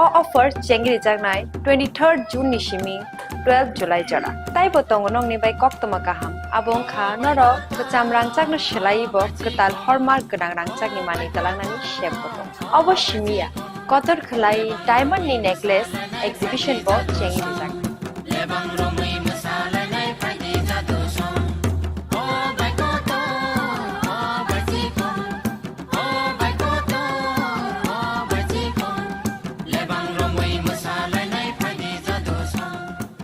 O offer chengrijaknai twenty-third June ni simi twelve July jora. Taibo tongo nokni bai koktwma kaham. Abo wngkha norok kwcham rangchakno swlaiwi bo kwtal hallmark gwnang rangchakni manwi twlangnani sep bo tongo. Obo simi ya, kotor khwlai diamond ni necklace exhibition bo chengrijaknai.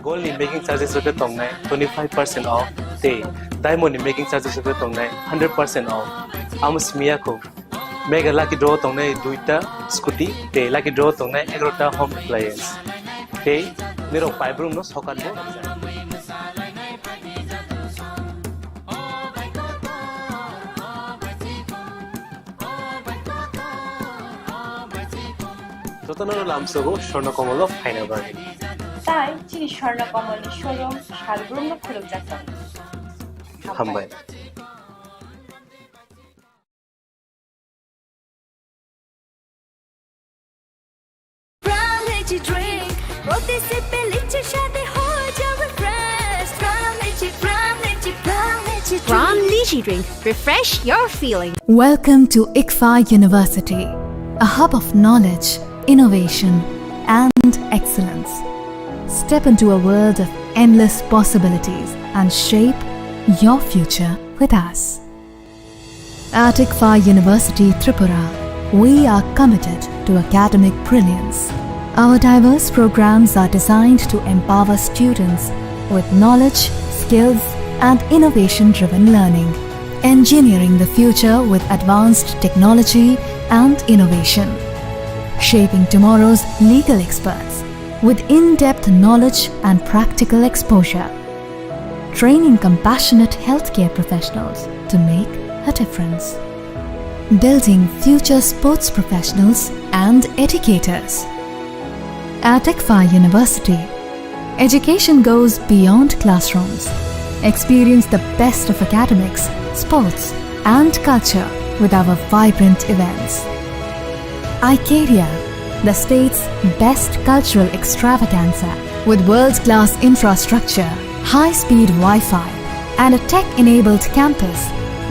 Gold ni making charges rwgwi tongnai twenty five percent off tei diamond ni making charges rwgwi tongnai hundred percent off. Amo simi ya kho. Mega lucky draw tongnai duita scooty tei lucky draw tongnai egarota home appliance. Tei nirok paibrum no sokat bo. Jotono lamsogo Swarna Kamal o phaina bagwi. Tai chini Swarna Kamal ni showroom salbrum no khulumjak tongo. Hambai. Prime Energy Drink, প্রতি সিপে লিচ্ছে সাথে হয়ে যাবে fresh. Prime Energy, Prime Energy, Prime Energy Drink. Prime Energy Drink, refresh your feeling. Welcome to ICFAI University, a hub of knowledge, innovation, and excellence. Step into a world of endless possibilities and shape your future with us. At ICFAI University Tripura, we are committed to academic brilliance. Our diverse programs are designed to empower students with knowledge, skills, and innovation-driven learning, engineering the future with advanced technology and innovation, shaping tomorrow's legal experts with in-depth knowledge and practical exposure, training compassionate healthcare professionals to make a difference, building future sports professionals and educators. At ICFAI University, education goes beyond classrooms. Experience the best of academics, sports, and culture with our vibrant events. Icaria, the state's best cultural extravaganza. With world-class infrastructure, high-speed Wi-Fi, and a tech-enabled campus,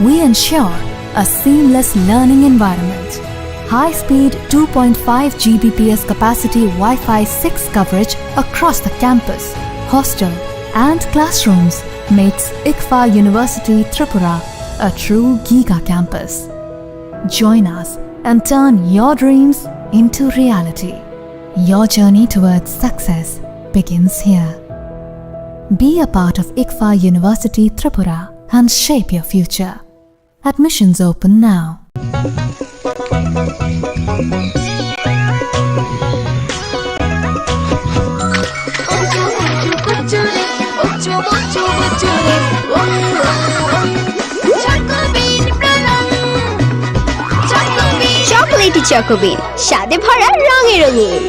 we ensure A seamless learning environment. High speed two point five G B P S capacity Wi-Fi six coverage across the campus, hostel, and classrooms makes ICFA University Tripura a true giga campus. Join us and turn your dreams into reality. Your journey towards success begins here. Be a part of ICFA University Tripura and shape your future. Admissions open now. Chocolatey Choco Bean, স্বাদে ভরা রঙে রঙিন।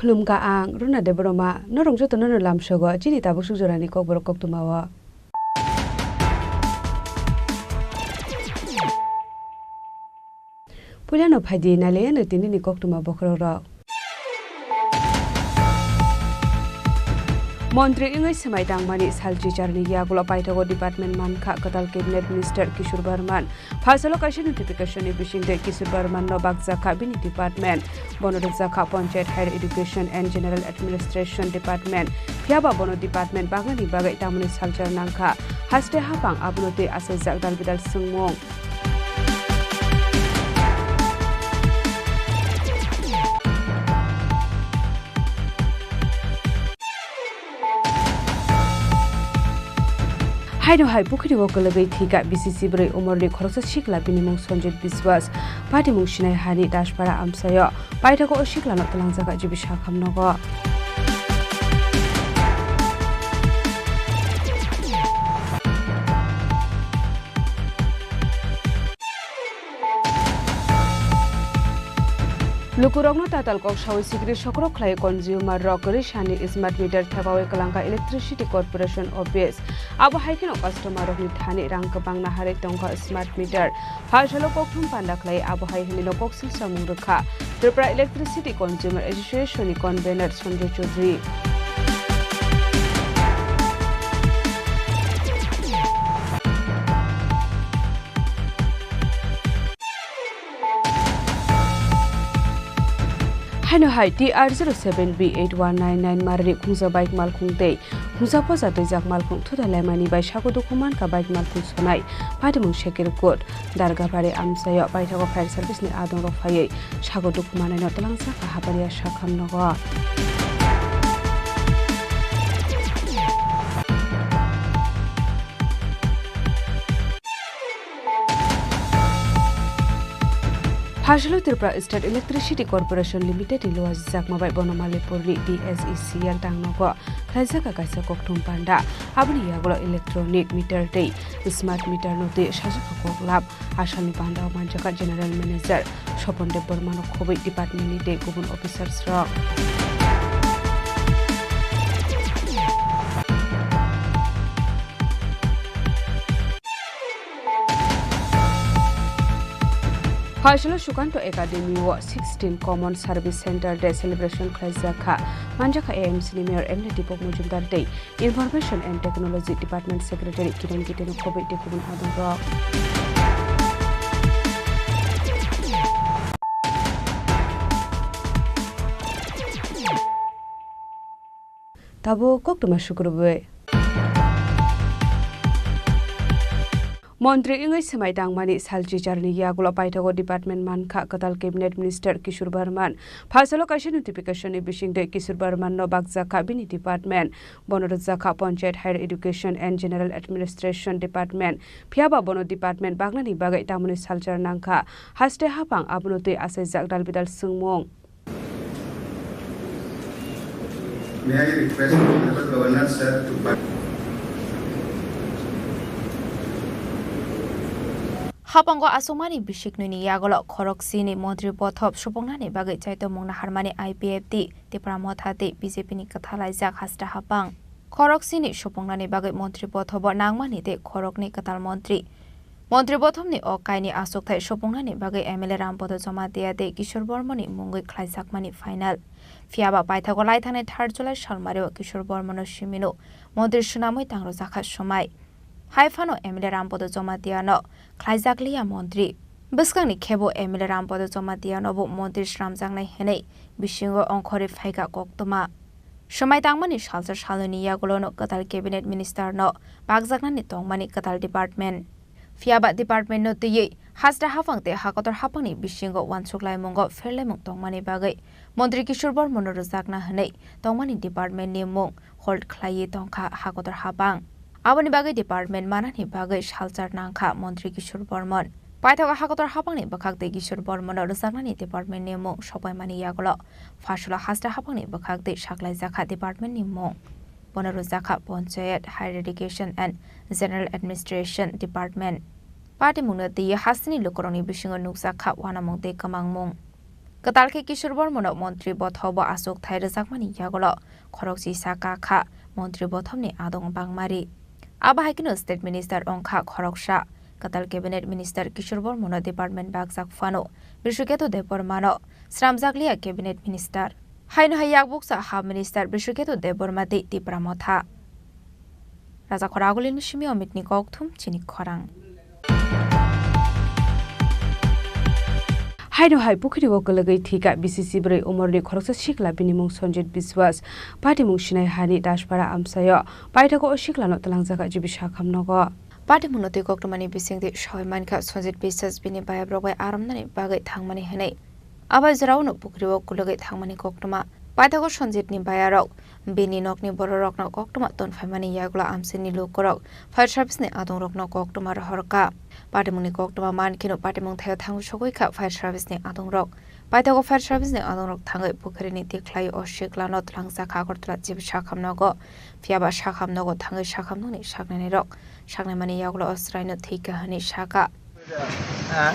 Khulumkha ang Runa Debbarma, norok jotono no lamsogo chini tabuk suk jorani kokborok koktwmao. Puilano phaidi nailaiyano tinini koktwma bokhorokrok. Montri wngwi swmai tangmani salchi charni yagulo paithago department mankha kwtal cabinet minister Kishore Barman. Phalsalo kaisa notification ni bisingtwi Kishore Barman no bakjakha bini department. Bono rwjakha Panchayat, Higher Education and General Administration Department. Phiyaba bono department bagnani bagwi tamoni salchar nangkha? Haste hapang abono twi achaijak dalbidal swngmung. Haino hai pukhiri o kwlwgwi thwikha B C C bwrwi umorni khoroksa sikla, bini mung Sanjit Biswas, patimung Sinai hani Daspara amchaio. Paithago o siklano twlangjakha G B Sakham nogo. Lukurokno tatal kok sawi sikiri sokrok khlai consumer rok kwrwi sani smart meter thepawi kwlangkha Electricity Corporation Office. Abo hai kheno customer rokni thani rang kwbang naharwi tongkha smart meter. Phalsalo kokthum panda khlai abo hai hinwino kok silsamung rwkha Tripura Electricity Consumer Association ni convener Sanjay Chaudhary. Haino hai T R zero seven B eight one nine nine marni khungsa bike malkhung tei khungsa posa twijak malkhung thutai laimani bai sago dukhu mankha bike malkhung sonai patimung Shekirkot Dargabari amchaio. Paithago fire service ni adongrok phaiwi sago dukhu manaino twlangjakha Haparia Sakham nogo. Phalsalo Tripura State Electricity Corporation Limited ni luajakma bai Bonomalipur ni D S E C L tangnogo khlaijak kaisa kokthum panda. Aboni yagulo electronic meter tei smart meter no twi sajak kok lab. Asalni panda o manjak General Manager Sopon Debbarma no khobwi department ni tei kubun officers rok. Phalsalo Sukanto Academy o sixteen Common Service Center Day celebration khlaijak kha. Manjak kha A M C ni Mayor M L A Deepak Majumdar tei Information and Technology Department Secretary Kiran Gite no khobwi tei kubun adongrok. Tabuk koktwma sukrubwi. Montri wngwi swmai tangmani sal chichar ni yagulo paithago department mankha kwtal cabinet minister Kishore Barman. Phalsalo kaisa notification ni bisingtwi Kishore Barman no bakjakha bini department. Bono rwjakha Panchayat, Higher Education and General Administration Department. Phiyaba bono department baknani bagwi tamoni salchar nangkha. Haste haphang abono twi achaijak dalbidal swngmung. May I request Honorable Governor sir to Haphango aswkmani bisiknwini yagulo khorok sini montri bothop supungnani bagwi chaitomung naharmani I P F T Tipra Motha tei B J P ni kwthalaijak haste haphang. Khorok sini supungnani bagwi montri bothobo nangmani tei khorokni kwtal montri. Montri bothomni o kaini achukthai supungnani bagwi M L A Rampodo Jamatia tei Kishore Bormani mungwi khlaijakmani final. Phiyaba paithago laithangnai third July salmario Kishore Bormano simino montri swnamwi tangrojakha swmai. Hai phano M L A Rampodo Jamatia no khlaijak liya montri. Bwskangni khebo M L A Rampodo Jamatia no bo montri swnamjaknai hwnwi bisingo ongkhorwi phaikha koktwma. Swmai tangmani salsa salnwini yagulono kwtal cabinet minister no bakjaknani tongmani kwtal department. Phiyaba department no twiwi haste haphang tei hakotor haphangni bisingo uansukhlaimungo pherlaimung tongmani bagwi montri Kishore Bormano rwjakna hwnwi tongmani department ni mung hold khlaiwi tongkha hakotor haphang. Aboni bagwi department manani bagwi salchar nangkha montri Kishore Bormon. Paithago hakotor haphangni bwkhak tei Kishore Bormono rwjaknani department ni mung sokbaimani yagulo phalsalo haste haphangni bwkhak tei saklaijakha department ni mung. Bono rwjakha Panchayat, Higher Education and General Administration Department. Patimungno twiwi hasteni lukurokni bisingo nukjakha uanamung tei kwmangmung. Kwtal khe Kishore Bormano montri bothobo achukthai rwjakmani yagulo khorokchisa kakha montri bothomni adong bangmari. Abo hai kheno state minister wngkha khoroksa. Kwtal cabinet minister Kishore Bormano department bakjak phano Brishuketu Debbarmano swnamjakliya cabinet minister. Haino hai yakbuksa ha minister Brishuketu Debbarma tei Tipra Motha. Rajakhor Agulini simi Omitni kokthum chini khorang. Haino hai pukhirigo kwlwgwi thwikha B C C bwrwi umorni khoroksa sikla, bini mung Sanjit Biswas. Patimung sinai hani Dashpara amchaio paithago o siklano twlangjakha G B Sakham nogo. Patimungno twi koktwmani bisingtwi sawi mankha Sanjit Biswas bini bayabrok bai aramnani bagwi thangmani hwnwi. Abo jorao no pukhrio kwlwgwi thangmani koktwma. Paithago Sanjitni bayarok bini nokni bororokno koktwma tonphaimani yagulo amchaini lukurok fire service ni adongrokno koktwma rohorkha. Patimungni koktwma mankheno patimung thaio thangwi sogwi kha fire service ni adongrok. Paithago fire service ni adongrok thangwi pukhirini tikhlai o siklano twlangjakha Agartala G B Sakham nogo. Phiyaba Sakham nogo thangwi Sakham nokni saknainirok saknaimani yagulo o chwraino thwikha hwnwi sakha. হ্যাঁ?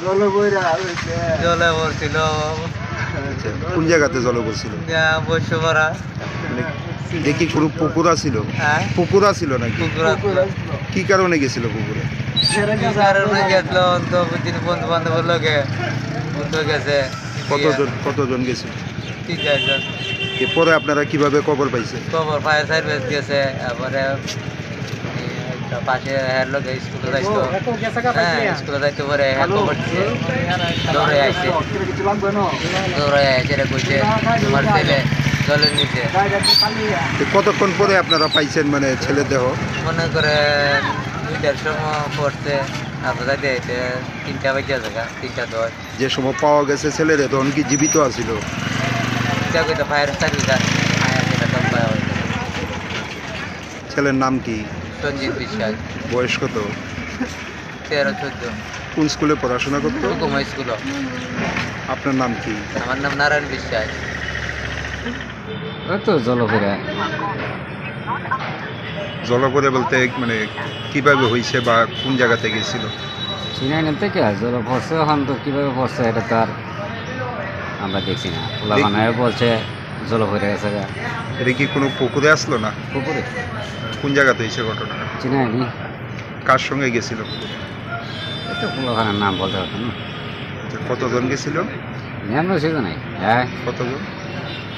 জলে বইরা হইছে। জলে পড়ছিল। আচ্ছা, কোন জায়গাতে জলে পড়ছিল? ইয়া, বৈশ্যপাড়া। মানে, দেখি কোনো পুকুর আছিল? হ্যাঁ? পুকুর আছিল নাকি? পুকুর আছিল। পুকুর আছিল। কি কারণে গেছিল পুকুরে? কি কারণে গেছিল? তো দিন বন্ধু বান্ধবের লগে ঘুরতে গেছে। কতজন, কতজন গেছিল? তিন চারজন। এরপরে আপনারা কিভাবে খবর পাইছেন? খবর fire service গেছে, তারপরে এই একটা পাশে এর লগে স্কুলে যাইতো। ও, এত গেছে গা হ্যাঁ, পাইছে? স্কুলে যাইতো পরে হ্যাঁ, হ্যালো? খবর দিছে। দৌড়ে আইছে। দৌড়ে আইছে, এটা কইছে, "তোমার ছেলে জলের নিচে।" তো কতক্ষণ পরে আপনারা পাইছেন, মানে, ছেলের দেহ? মনে করেন দুইটার সময় পড়ছে, তারপর যাইতে যাইতে তিনটা বাজে জায়গা, তিনটা দশ। যে সময় পাওয়া গেছে ছেলেরে, তখন কি জীবিত আছিল? এটা কইতে fire service আছে, fire service আছে। ছেলের নাম কি? সঞ্জিত বিশ্বাস। বয়স কত? তেরো চোদ্দ। কোন স্কুলে পড়াশোনা করতো? হুকুমা স্কুল। আপনার নাম কি? আমার নাম নারায়ণ বিশ্বাস। ওই তো জলপরে। জলপরে বলতে, মানে, কিভাবে হইছে বা কোন জায়গাতে গেছিল? চিনাই না তো কে, জলে পড়ছে, এখন তো কিভাবে পড়ছে এটা তো আর আমরা দেখছি না। পোলাপানে বলছে জলে পড়ে গেছে গা। এটা কি কোনো পুকুরে আসলো না? পুকুরে। কোন জায়গাতে হয়েছে ঘটনা? চিনাই নি। কার সঙ্গে গেছিল পুকুরে? এই তো পোলাপানের নাম বলতে পারতাম না। আচ্ছা, কতজন গেছিল? নিরানব্বই ছিল নাই। হ্যাঁ। কতজন?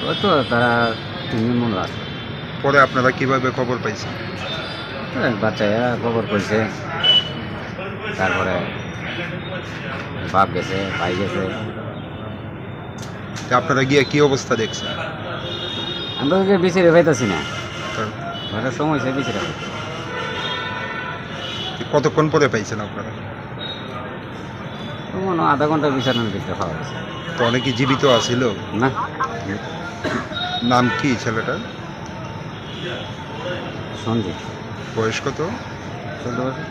ওই তো তারা তিনজন মনে আছে। পরে আপনারা কিভাবে খবর পাইছেন? ওই বাচ্চারা খবর করছে, তারপরে বাপ গেছে, ভাই গেছে। তা আপনারা গিয়ে কি অবস্থা দেখছেন? আমরা তো বিচারে পাইতাছি না। তো ঘরের সময় সে বিচারে পাইতাছি না। কতক্ষণ পরে পাইছেন আপনারা? তো মনে হয় আধা ঘন্টার ভিতরে আমি দেখতে পাওয়া গেছে। তো অনেকে জীবিত আছিল? না। নাম কি ছেলেটার? সঞ্জিত। বয়স কত? চোদ্দ বছর।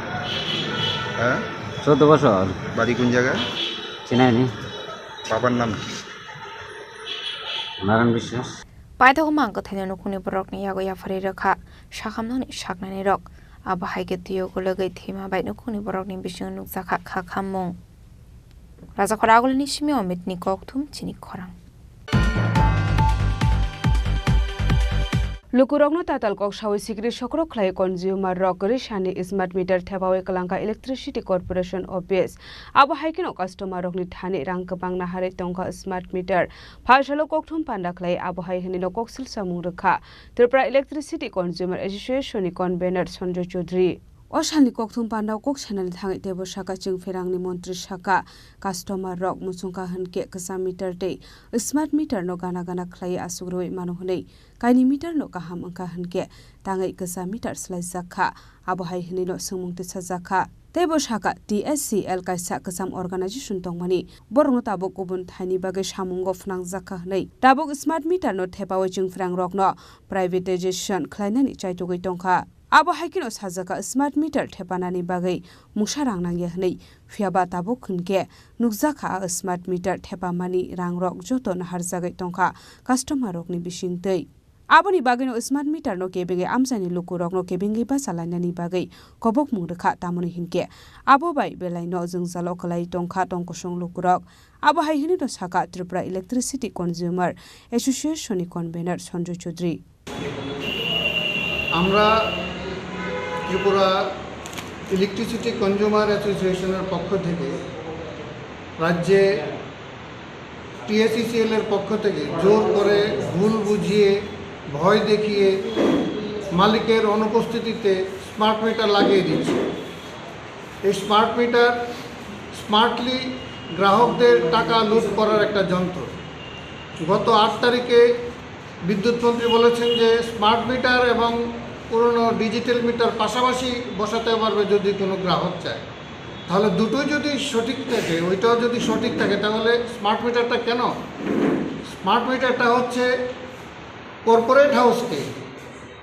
হ্যাঁ? চোদ্দ বছর। বাড়ি কোন জায়গায়? চিনায়নি। বাবার নাম কি? নারায়ণ বিশ্বাস। Paithakgo mang kwthaino nukhungni borokni yago yapharwi rwkha sakhamnani saknainirok. Abo hai khe twiwi gologwi thwima bai nukhungni borokni bisingo nukjakha kha khammung. Rajakhor Agulini simi Omitni kokthum chini khorang. Lukurokno tatal kok sawi sikri sokrok khlai consumer rok kwrwi sani smart meter thepawi kwlangkha Electricity Corporation Office. Abo hai kheno customer rokni thani rang kwbang naharwi tongkha smart meter. Phalsalo kokthum panda khlai abo hai hwnwino koksil samung rwkha Tripura Electricity Consumer Association ni convener Sanjoy Chaudhary. O salni kokthum pandao kok sanani thangwi teibo saka chwng pherangni montri saka, customer rok muchungkha hwnkhe kwcham meter tei smart meter no gana gana khlaiwi aswk rwui mano hwnwi, kaini meter no kaham wngkha hwnkhe tangwi kwcham meter swlaijak kha, abo hai hwnwino swngmung tisajakha. Teibo saka T S C L kaisa kwcham organization tongmani, borokno tabuk kubun thaini bagwi samungo phwnangjakha hwnwi. Tabuk smart meter no thepaui chwng pherang rokno privatization khlainani chaitugwi tongkha. Abo hai kheno sajaka smart meter thepanani bagwi mungsa rang nangya hwnwi, phiyaba tabuk hwnkhe nukjakha a smart meter thepamani rangrok joto naharjagwi tongkha customer rokni bisingtwi. Aboni bagwino smart meter no kebengwi amchaini lukurokno kebengwi bacha lainani bagwi kobokmung rwkha, tamoni hinkhe abo bai belaino jwngjalo kwlai tongkha tongkosong lukurok. Abo hai hwnwino saka Tripura Electricity Consumer Association ni convener Sanjoy Chaudhary. আমরা Tripura electricity consumer অ্যাসোসিয়েশনের পক্ষ থেকে রাজ্যে টিএসইসিএল এর পক্ষ থেকে জোর করে, ভুল বুঝিয়ে, ভয় দেখিয়ে মালিকের অনুপস্থিতিতে স্মার্ট মিটার লাগিয়ে দিচ্ছে। এই স্মার্ট মিটার স্মার্টলি গ্রাহকদের টাকা লুট করার একটা যন্ত্র। গত আট তারিখে বিদ্যুৎ মন্ত্রী বলেছেন যে স্মার্ট মিটার এবং পুরনো ডিজিটাল মিটার পাশাপাশি বসাতে পারবে যদি কোনো গ্রাহক চায়। তাহলে দুটোই যদি সঠিক থাকে, ওইটাও যদি সঠিক থাকে, তাহলে স্মার্ট মিটারটা কেন? স্মার্ট মিটারটা হচ্ছে কর্পোরেট হাউসকে,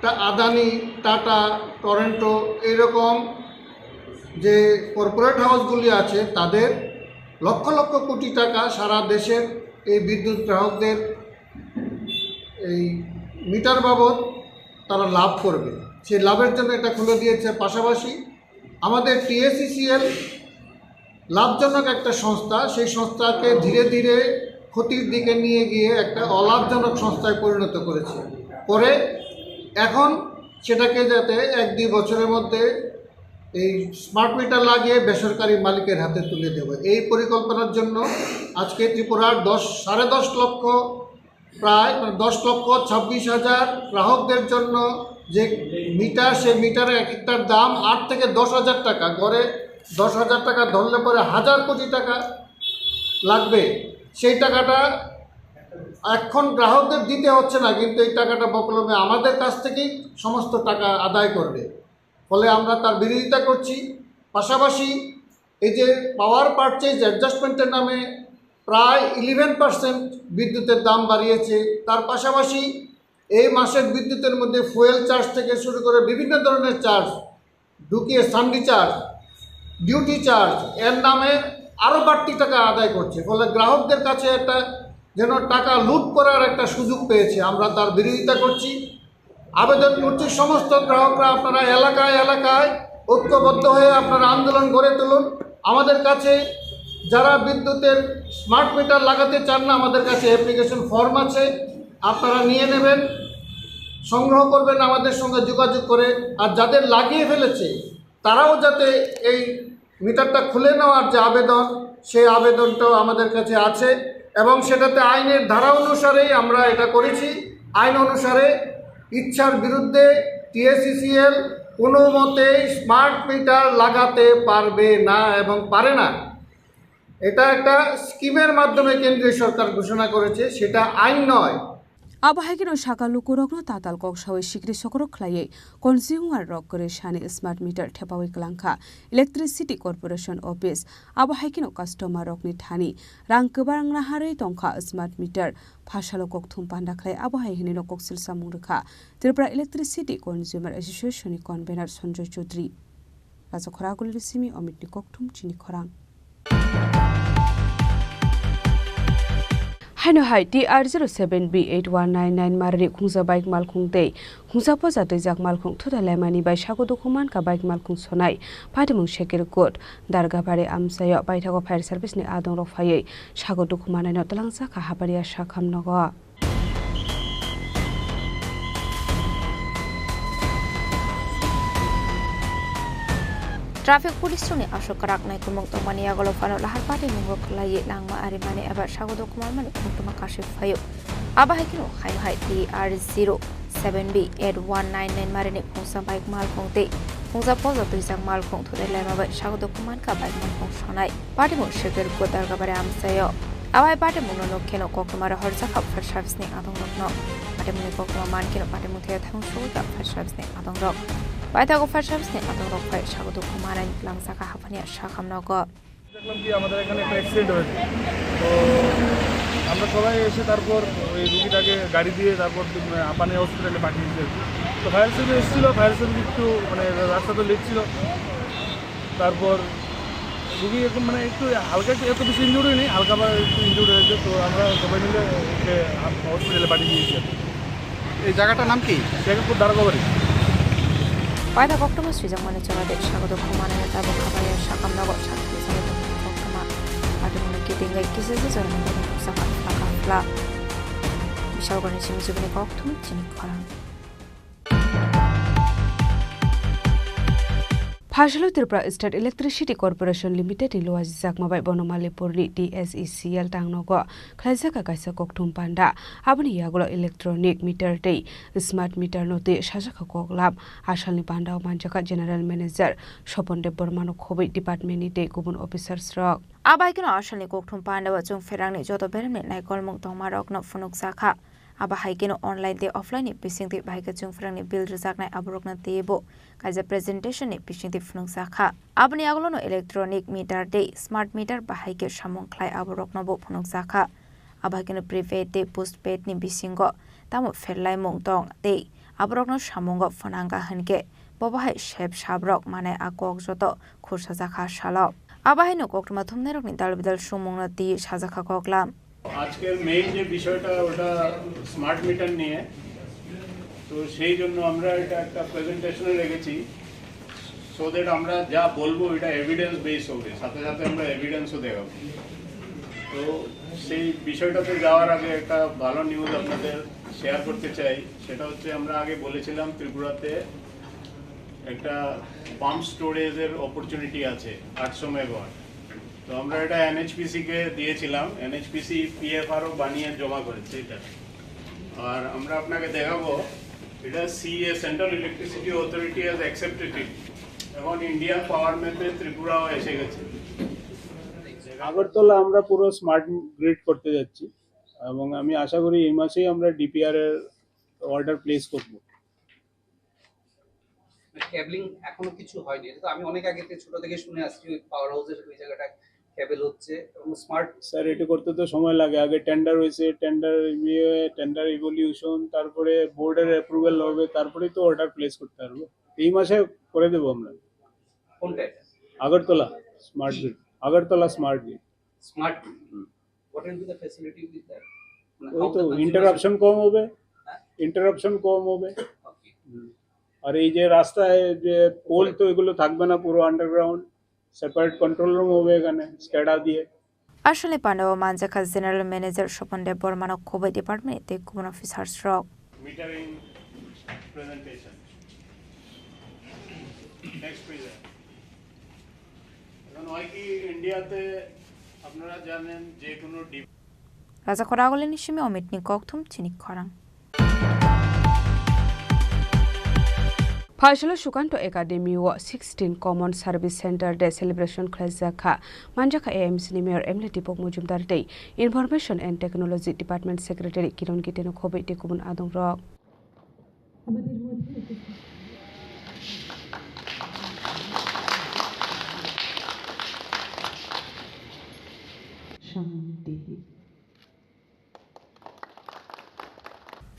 তা আদানি, টাটা, টরেন্টো, এইরকম যে কর্পোরেট হাউসগুলি আছে, তাদের লক্ষ লক্ষ কোটি টাকা সারা দেশের এই বিদ্যুৎ গ্রাহকদের এই মিটার বাবদ তারা লাভ করবে, সেই লাভের জন্য এটা খুলে দিয়েছে। পাশাপাশি আমাদের টিএসইসিএল লাভজনক একটা সংস্থা, সেই সংস্থাকে ধীরে ধীরে ক্ষতির দিকে নিয়ে গিয়ে একটা অলাভজনক সংস্থায় পরিণত করেছে। করে এখন সেটাকে যাতে এক দুই বছরের মধ্যে এই স্মার্ট মিটার লাগিয়ে বেসরকারি মালিকের হাতে তুলে দেবে, এই পরিকল্পনার জন্য আজকে ত্রিপুরার দশ, সাড়ে দশ লক্ষ, প্রায় মানে দশ লক্ষ ছাব্বিশ হাজার গ্রাহকদের জন্য যে মিটার, সেই মিটারের এক একটার দাম আট থেকে দশ হাজার টাকা, গড়ে দশ হাজার টাকা ধরলে পরে হাজার কোটি টাকা লাগবে। সেই টাকাটা এখন গ্রাহকদের দিতে হচ্ছে না, কিন্তু এই টাকাটা বকলমে আমাদের কাছ থেকেই সমস্ত টাকা আদায় করবে। ফলে আমরা তার বিরোধিতা করছি। পাশাপাশি এই যে পাওয়ার পারচেজ অ্যাডজাস্টমেন্টের নামে প্রায় ইলেভেন পার্সেন্ট বিদ্যুতের দাম বাড়িয়েছে, তার পাশাপাশি এই মাসের বিদ্যুতের মধ্যে ফুয়েল চার্জ থেকে শুরু করে বিভিন্ন ধরনের চার্জ ঢুকিয়ে, সান্ডি চার্জ, ডিউটি চার্জ, এর নামে আরও বাড়তি টাকা আদায় করছে। ফলে গ্রাহকদের কাছে একটা যেন টাকা লুট করার একটা সুযোগ পেয়েছে, আমরা তার বিরোধিতা করছি। আবেদন করছি সমস্ত গ্রাহকরা, আপনারা এলাকায় এলাকায় ঐক্যবদ্ধ হয়ে আপনারা আন্দোলন গড়ে তুলুন। আমাদের কাছে যারা বিদ্যুতের স্মার্ট মিটার লাগাতে চান না, আমাদের কাছে অ্যাপ্লিকেশন ফর্ম আছে, আপনারা নিয়ে নেবেন, সংগ্রহ করবেন, আমাদের সঙ্গে যোগাযোগ করে। আর যাদের লাগিয়ে ফেলেছে, তারাও যাতে এই মিটারটা খুলে নেওয়ার যে আবেদন, সেই আবেদনটাও আমাদের কাছে আছে এবং সেটাতে আইনের ধারা অনুসারেই আমরা এটা করেছি। আইন অনুসারে ইচ্ছার বিরুদ্ধে টিএসইসিএল কোনো মতেই স্মার্ট মিটার লাগাতে পারবে না এবং পারে না। এটা একটা স্কিমের মাধ্যমে কেন্দ্রীয় সরকার ঘোষণা করেছে, সেটা আইন নয়। Abo hai kheno saka lukurokno tatal kok sawi sikri sokrok khlaiwi consumer rok kwrwi sani smart meter thepawi kwlangkha Electricity Corporation Office. Abo hai kheno customer rokni thani rang kwbang naharwi tongkha smart meter. Phasalo kokthum panda khlai abo hai hinwi no koksil samung rwkha Tripura Electricity Consumer Association ni convener Sanjoy Chaudhary. Rajakhora Agulini simi Omitni kokthum chini khorang. Haino hai T R zero seven B eight one nine nine marini khungsa bike malkhung tei khungsa poja twijak malkhung thuda laimani bai sago dukhu mankha bike malkhung sonai patimung Shekir Kut Dargabari amchaio paithago fire service ni adongrok phaiwi sago dukhu manaino twlangjakha Haparia Sakham nogo. Traffic police rokni aswk kwrak naikolmung tongmani yagulo phano lahar patimung khlaiwi langma arimani eba sago dukhu manmani koktwma kasui phaio. Abo hai kheno haino hai T R zero seven B eight one nine nine marini khungsa bike malkhung tei khungsa poja twijak malkhung thuda laima bai sago dukhu mankha bike malkhung sonai patimung Shekir Kut Dargabari amchaio. Abo hai patimungno nuk kheno koktwma rohorjakha fire service ni adongrokno. Patimungni koktwma man kheno patimung thaya thangwi sogwikha fire service ni adongrok. Paithago fire service ni adongrok phai sago dukhu manaino twlangjakha Haparia Sakham nogo. দেখলাম কি আমাদের এখানে একটা অ্যাক্সিডেন্ট হয়েছে। তো আমরা সবাই এসে তারপর ওই রুগীটাকে গাড়ি দিয়ে তারপর আপানি হসপিটালে পাঠিয়েছে। তো ফায়ার সার্ভিস এসেছিল, ফায়ার সার্ভিস একটু মানে রাস্তা তো লেট ছিল। তারপর রুগী এখন মানে একটু হালকা একটু, এত বেশি ইনজুর্ড হয়নি, হালকা বা একটু ইনজুর্ড হয়েছে। তো আমরা সবাই মিলে ওকে আপ-, হসপিটালে পাঠিয়ে দিয়েছি আর কি। এই জায়গাটার নাম কি? শেরপুর দারোগাবাড়ি। Paithak koktwma swijak mani chora de sago dukhu manaino tabuk Haparia Sakham nogo sakti sago dukhu koktwma. Patimungni kitingwi kisa se jorani bini khuksa kha phla kha phla. Bisalgorni simi chubini kokthum chini khorang. Phasalo Tripura State Electricity Corporation Limited ni luajijakma bai Bonomalipurni T S E C L tangnogo khlaijakha kaisa kokthum panda. Aboni yagulo electronic meter tei smart meter no twi sajakha koklam. Asalni pandao manjakha General Manager Sopon Debbarmano khobwi department ni tei kubun officers rok. Abai kheno asalni kokthum pandao chwng pherangni joto beremni naikolmung tongmarokno phunukjakha. Abo hai kheno online tei offline ni bisingtwi bahai khe chwng pherangni bill rwjaknai aborokno teibo kaisa presentation ni bisingtwi phunukjakha. Aboni agulono electronic meter tei smart meter bahai khe samung khlai aboroknobo phunukjakha. Abo hai kheno prepaid tei postpaid ni bisingo tamo pherlaimung tong tei aborokno samungo phwnangkha hinkhe bobo hai sep sabrok manai a kok joto khursajakha salo. Abo haino koktwma thumnairokni dal bidal sumungno twi sajakha koklam. আজকের মেইন যে বিষয়টা, ওটা smart meter নিয়ে। তো সেই জন্য আমরা এটা একটা প্রেজেন্টেশনে রেখেছি, সো দ্যাট আমরা যা বলবো এটা এভিডেন্স বেস হবে, সাথে সাথে আমরা এভিডেন্সও দেখাবো। তো সেই বিষয়টাতে যাওয়ার আগে একটা ভালো নিউজ আপনাদের শেয়ার করতে চাই। সেটা হচ্ছে, আমরা আগে বলেছিলাম ত্রিপুরাতে একটা পাম্প স্টোরেজের অপরচুনিটি আছে আটশো মেগাওয়াট। তো আমরা এটা এনএইচপিসি কে দিয়েছিলাম, এনএইচপিসি পিএফআরও বানিয়ে জমা করেছে এটা। আর আমরা আপনাকে দেখাবো, এটা CEA, central electricity authority has accepted ইট। এখন ইন্ডিয়ান পাওয়ার ম্যাপে ত্রিপুরাও এসে গেছে। আগরতলা আমরা পুরো স্মার্ট গ্রিড করতে যাচ্ছি এবং আমি আশা করি এই মাসেই আমরা ডিপিআর এর অর্ডার প্লেস করব। কেবলিং এখনো কিছু হয়নি। এটা তো আমি অনেক আগে থেকে, ছোট থেকে শুনে আসছি, ওই পাওয়ার হাউসের ওই জায়গাটা কেবল হচ্ছে এবং স্মার্ট স্যার, এটা করতে তো সময় লাগে। আগে টেন্ডার হয়েছে, টেন্ডার ইয়ে, টেন্ডার ইভলিউশন, তারপরে বোর্ডের অ্যাপ্রুভাল হবে, তারপরেই তো অর্ডার প্লেস করতে পারবো। এই মাসে করে দেবো আমরা। কোনটা এটা? Agartala smart grid, Agartala smart grid. Smart grid. Hmm. What will be the facility with that? মানে, ওই how তো the consumer ইন্টারাপশন কম হবে, হ্যাঁ? ইন্টারাপশন কম হবে। ওকে। হুম। আর এই যে রাস্তায় যে পোল, তো এগুলো থাকবে না, পুরো আন্ডারগ্রাউন্ড, সেপারেট কন্ট্রোল রুম হবে এখানে, স্ক্যাডা দিয়ে। Asalni pandao manjakha General Manager Sopon Debbarmano khobwi department tei kubun officers rok. Metering presentation. Next পেজে। এখন হয় কি, ইন্ডিয়াতে আপনারা জানেন যে কোনো D- Rajakhora Agulini simi Omitni kokthum chini khorang. Phaisalo Sukanto Academy o sixteen Common Service Center Day celebration khlaijak kha. Manjakha A M C ni Mayor M L A Deepak Majumdar tei Information and Technology Department Secretary Kiran Gite no khobwi tei kubun adongrok. Shanti.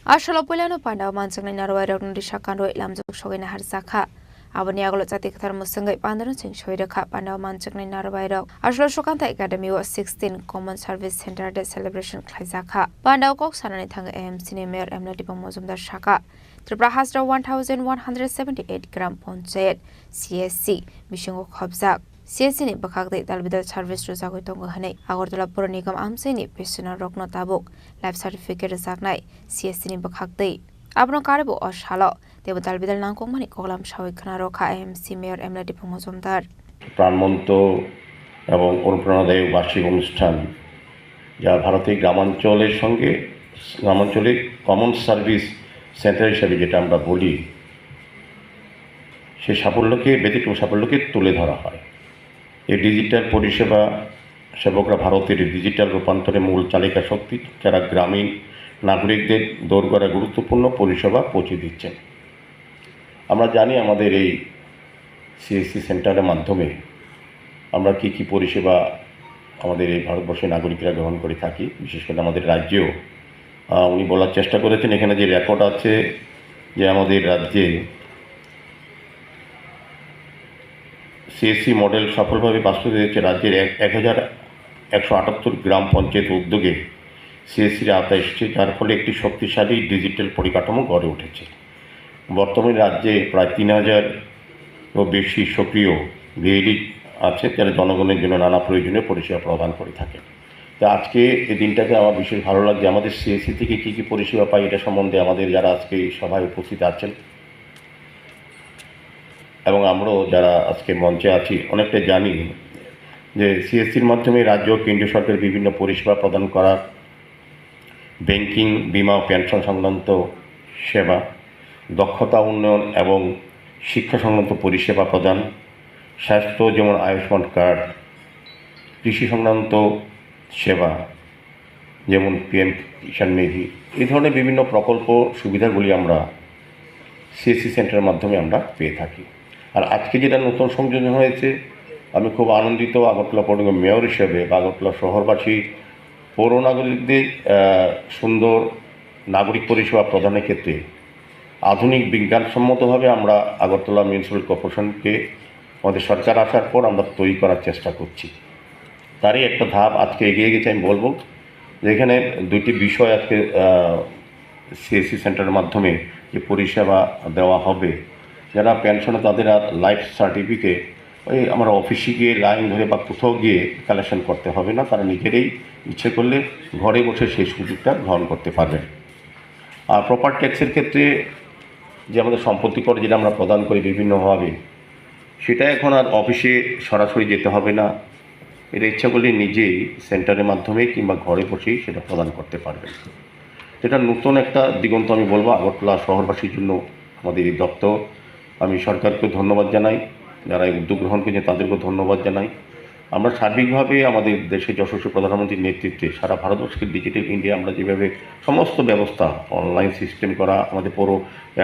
Asolo puilano pandao manjaknai narwai rokno risa kanrwi lamjak sogwi naharjakha. Aboni yagulo chati kwthar mwswngwi pandano cheng soi rwkha pandao manjaknai narwai rok. Asolo Sukanta Academy o sixteen Common Service Center Day celebration khlaijakha. Pandao kok sanani thangwi A M C ni Mayor M L A Deepak Majumdar sakha, Tripura hasteo one thousand one hundred seventy eight Gram Panchayat, C S C, bisingo khopjak. C S C ni bwkhak tei dalbidal service rwjagwi tongo hwnwi Agartala Pura Nigam amchaini pensioner rokno tabuk life certificate rwjaknai C S C ni bwkhak tei. Abono karwibo o salo teibo dalbidal nangkukmani koklam sawi khna rwkha A M C Mayor M L A Deepak Majumdar. প্রাণবন্ত এবং অনুপ্রেরণাদায়ক বার্ষিক অনুষ্ঠান, যা ভারতের গ্রামাঞ্চলের সঙ্গে, গ্রামাঞ্চলে কমন সার্ভিস সেন্টার হিসাবে যেটা আমরা বলি, সেই সাফল্যকে, ব্যতিক্রম সাফল্যকে তুলে ধরা হয়। এই ডিজিটাল পরিষেবা সেবকরা ভারতের ডিজিটাল রূপান্তরে মূল চালিকা শক্তি, যারা গ্রামীণ নাগরিকদের দোরগোড়ায় গুরুত্বপূর্ণ পরিষেবা পৌঁছে দিচ্ছেন। আমরা জানি আমাদের এই সিএসসি সেন্টারের মাধ্যমে আমরা কি কি পরিষেবা আমাদের এই ভারতবর্ষের নাগরিকরা গ্রহণ করে থাকি, বিশেষ করে আমাদের রাজ্যেও। আহ, উনি বলার চেষ্টা করেছেন, এখানে যে রেকর্ড আছে যে আমাদের রাজ্যে সিএসসি মডেল সফলভাবে বাস্তবায়িত হয়েছে রাজ্যের এক, এক হাজার একশো আটাত্তর গ্রাম পঞ্চায়েত উদ্যোগে সিএসসির আওতায় এসেছে, যার ফলে একটি শক্তিশালী ডিজিটাল পরিকাঠামো গড়ে উঠেছে। বর্তমানে রাজ্যে প্রায় তিন হাজারও বেশি সক্রিয় ভিএলই আছে, যারা জনগণের জন্য নানা প্রয়োজনীয় পরিষেবা প্রদান করে থাকে। তো আজকে এই দিনটাকে আমার বিশেষ ভালো লাগছে। আমাদের সিএসসি থেকে কী কী পরিষেবা পাই, এটা সম্বন্ধে আমাদের যারা আজকে এই সভায় উপস্থিত আছেন এবং আমরাও যারা আজকে মঞ্চে আছি, অনেকটা জানি যে সিএসসির মাধ্যমে রাজ্য ও কেন্দ্রীয় সরকারের বিভিন্ন পরিষেবা প্রদান করার ব্যাংকিং, বীমা ও পেনশন সংক্রান্ত সেবা, দক্ষতা উন্নয়ন এবং শিক্ষা সংক্রান্ত পরিষেবা প্রদান, স্বাস্থ্য যেমন আয়ুষ্মান কার্ড, কৃষি সংক্রান্ত সেবা যেমন পিএম কিষাণ নিধি, এই ধরনের বিভিন্ন প্রকল্প সুবিধাগুলি আমরা সিএসসি সেন্টারের মাধ্যমে আমরা পেয়ে থাকি। আর আজকে যেটা নতুন সংযোজন হয়েছে, আমি খুব আনন্দিত আগরতলা পৌর নিগম মেয়র হিসেবে বা আগরতলা শহরবাসী পৌর নাগরিকদের, আহ, সুন্দর নাগরিক পরিষেবা প্রদানের ক্ষেত্রে আধুনিক বিজ্ঞানসম্মতভাবে আমরা আগরতলা মিউনিসিপ্যাল কর্পোরেশনকে আমাদের সরকার আসার পর আমরা তৈরি করার চেষ্টা করছি। তারই একটা ধাপ আজকে এগিয়ে গেছে, আমি বলবো যে এখানে দুইটি বিষয় আজকে, আহ, সিএসসি সেন্টারের মাধ্যমে যে পরিষেবা দেওয়া হবে, যারা পেনশনে তাদের আর লাইফ সার্টিফিকেট ওই আমরা অফিসে গিয়ে লাইন ধরে বা কোথাও গিয়ে কালেকশন করতে হবে না, তারা নিজেরাই ইচ্ছে করলে ঘরে বসে সেই সুযোগটা গ্রহণ করতে পারবেন। আর প্রপার্টি ট্যাক্সের ক্ষেত্রে যে আমাদের সম্পত্তি কর যেটা আমরা প্রদান করি বিভিন্নভাবে, সেটা এখন আর অফিসে সরাসরি যেতে হবে না, এটা ইচ্ছা করলে নিজেই সেন্টারের মাধ্যমে কিংবা ঘরে বসেই সেটা প্রদান করতে পারবেন। এটা নতুন একটা দিগন্ত আমি বলবো আগরতলা শহরবাসীর জন্য আমাদের এই দপ্তর। আমি সরকারকেও ধন্যবাদ জানাই, যারা এই উদ্যোগ গ্রহণ করেছেন তাদেরকেও ধন্যবাদ জানাই। আমরা সার্বিকভাবে আমাদের দেশের যশস্বী প্রধানমন্ত্রীর নেতৃত্বে সারা ভারতবর্ষকে ডিজিটাল ইন্ডিয়া আমরা যেভাবে সমস্ত ব্যবস্থা অনলাইন সিস্টেম করা, আমাদের পৌর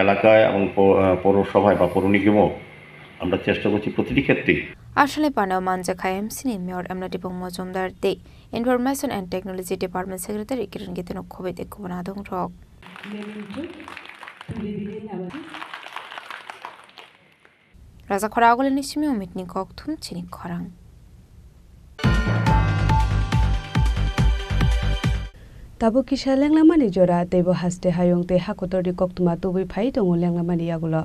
এলাকায় এবং পৌ-, আহ, পৌরসভায় বা পৌর নিগমও আমরা চেষ্টা করছি প্রতিটি ক্ষেত্রেই। Aswlani panao manjakha M C ni Mayor M L A Deepak Majumdar tei Information and Technology Department Secretary Kiran Gite no khobwi tei kubun adongrok. Raja Khora Agulini simi o meeting ni kokthum chini khorang. Tabuk kisa lenglamani jora, teibo haste hayung tei hakotorni koktwma tubui phai tongo lenglamani yagulo.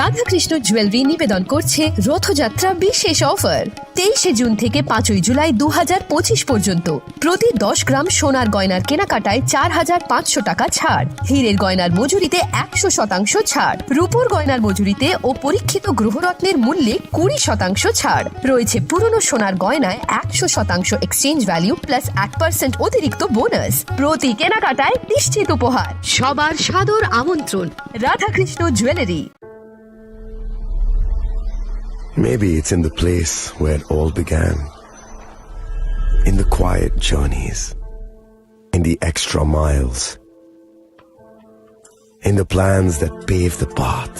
Radhakrishna jewellery নিবেদন করছে রথযাত্রা বিশেষ অফার। তেইশে জুন থেকে পাঁচই জুলাই দু হাজার পঁচিশ পর্যন্ত প্রতি দশ গ্রাম সোনার গয়নার কেনাকাটায় চার হাজার পাঁচশো টাকা ছাড়, হীরের গয়নার মজুরিতে একশো শতাংশ ছাড়, রূপোর গয়নার মজুরিতে ও পরীক্ষিত গ্রহরত্নের মূল্যে কুড়ি শতাংশ ছাড় রয়েছে। পুরনো সোনার গয়নায় একশো শতাংশ এক্সচেঞ্জ ভ্যালু প্লাস এক পার্সেন্ট অতিরিক্ত বোনাস। প্রতি কেনাকাটায় নিশ্চিত উপহার। সবার সাদর আমন্ত্রণ Radhakrishna jewellery. Maybe it's in the place where it all began. In the quiet journeys, in the extra miles, in the plans that pave the path,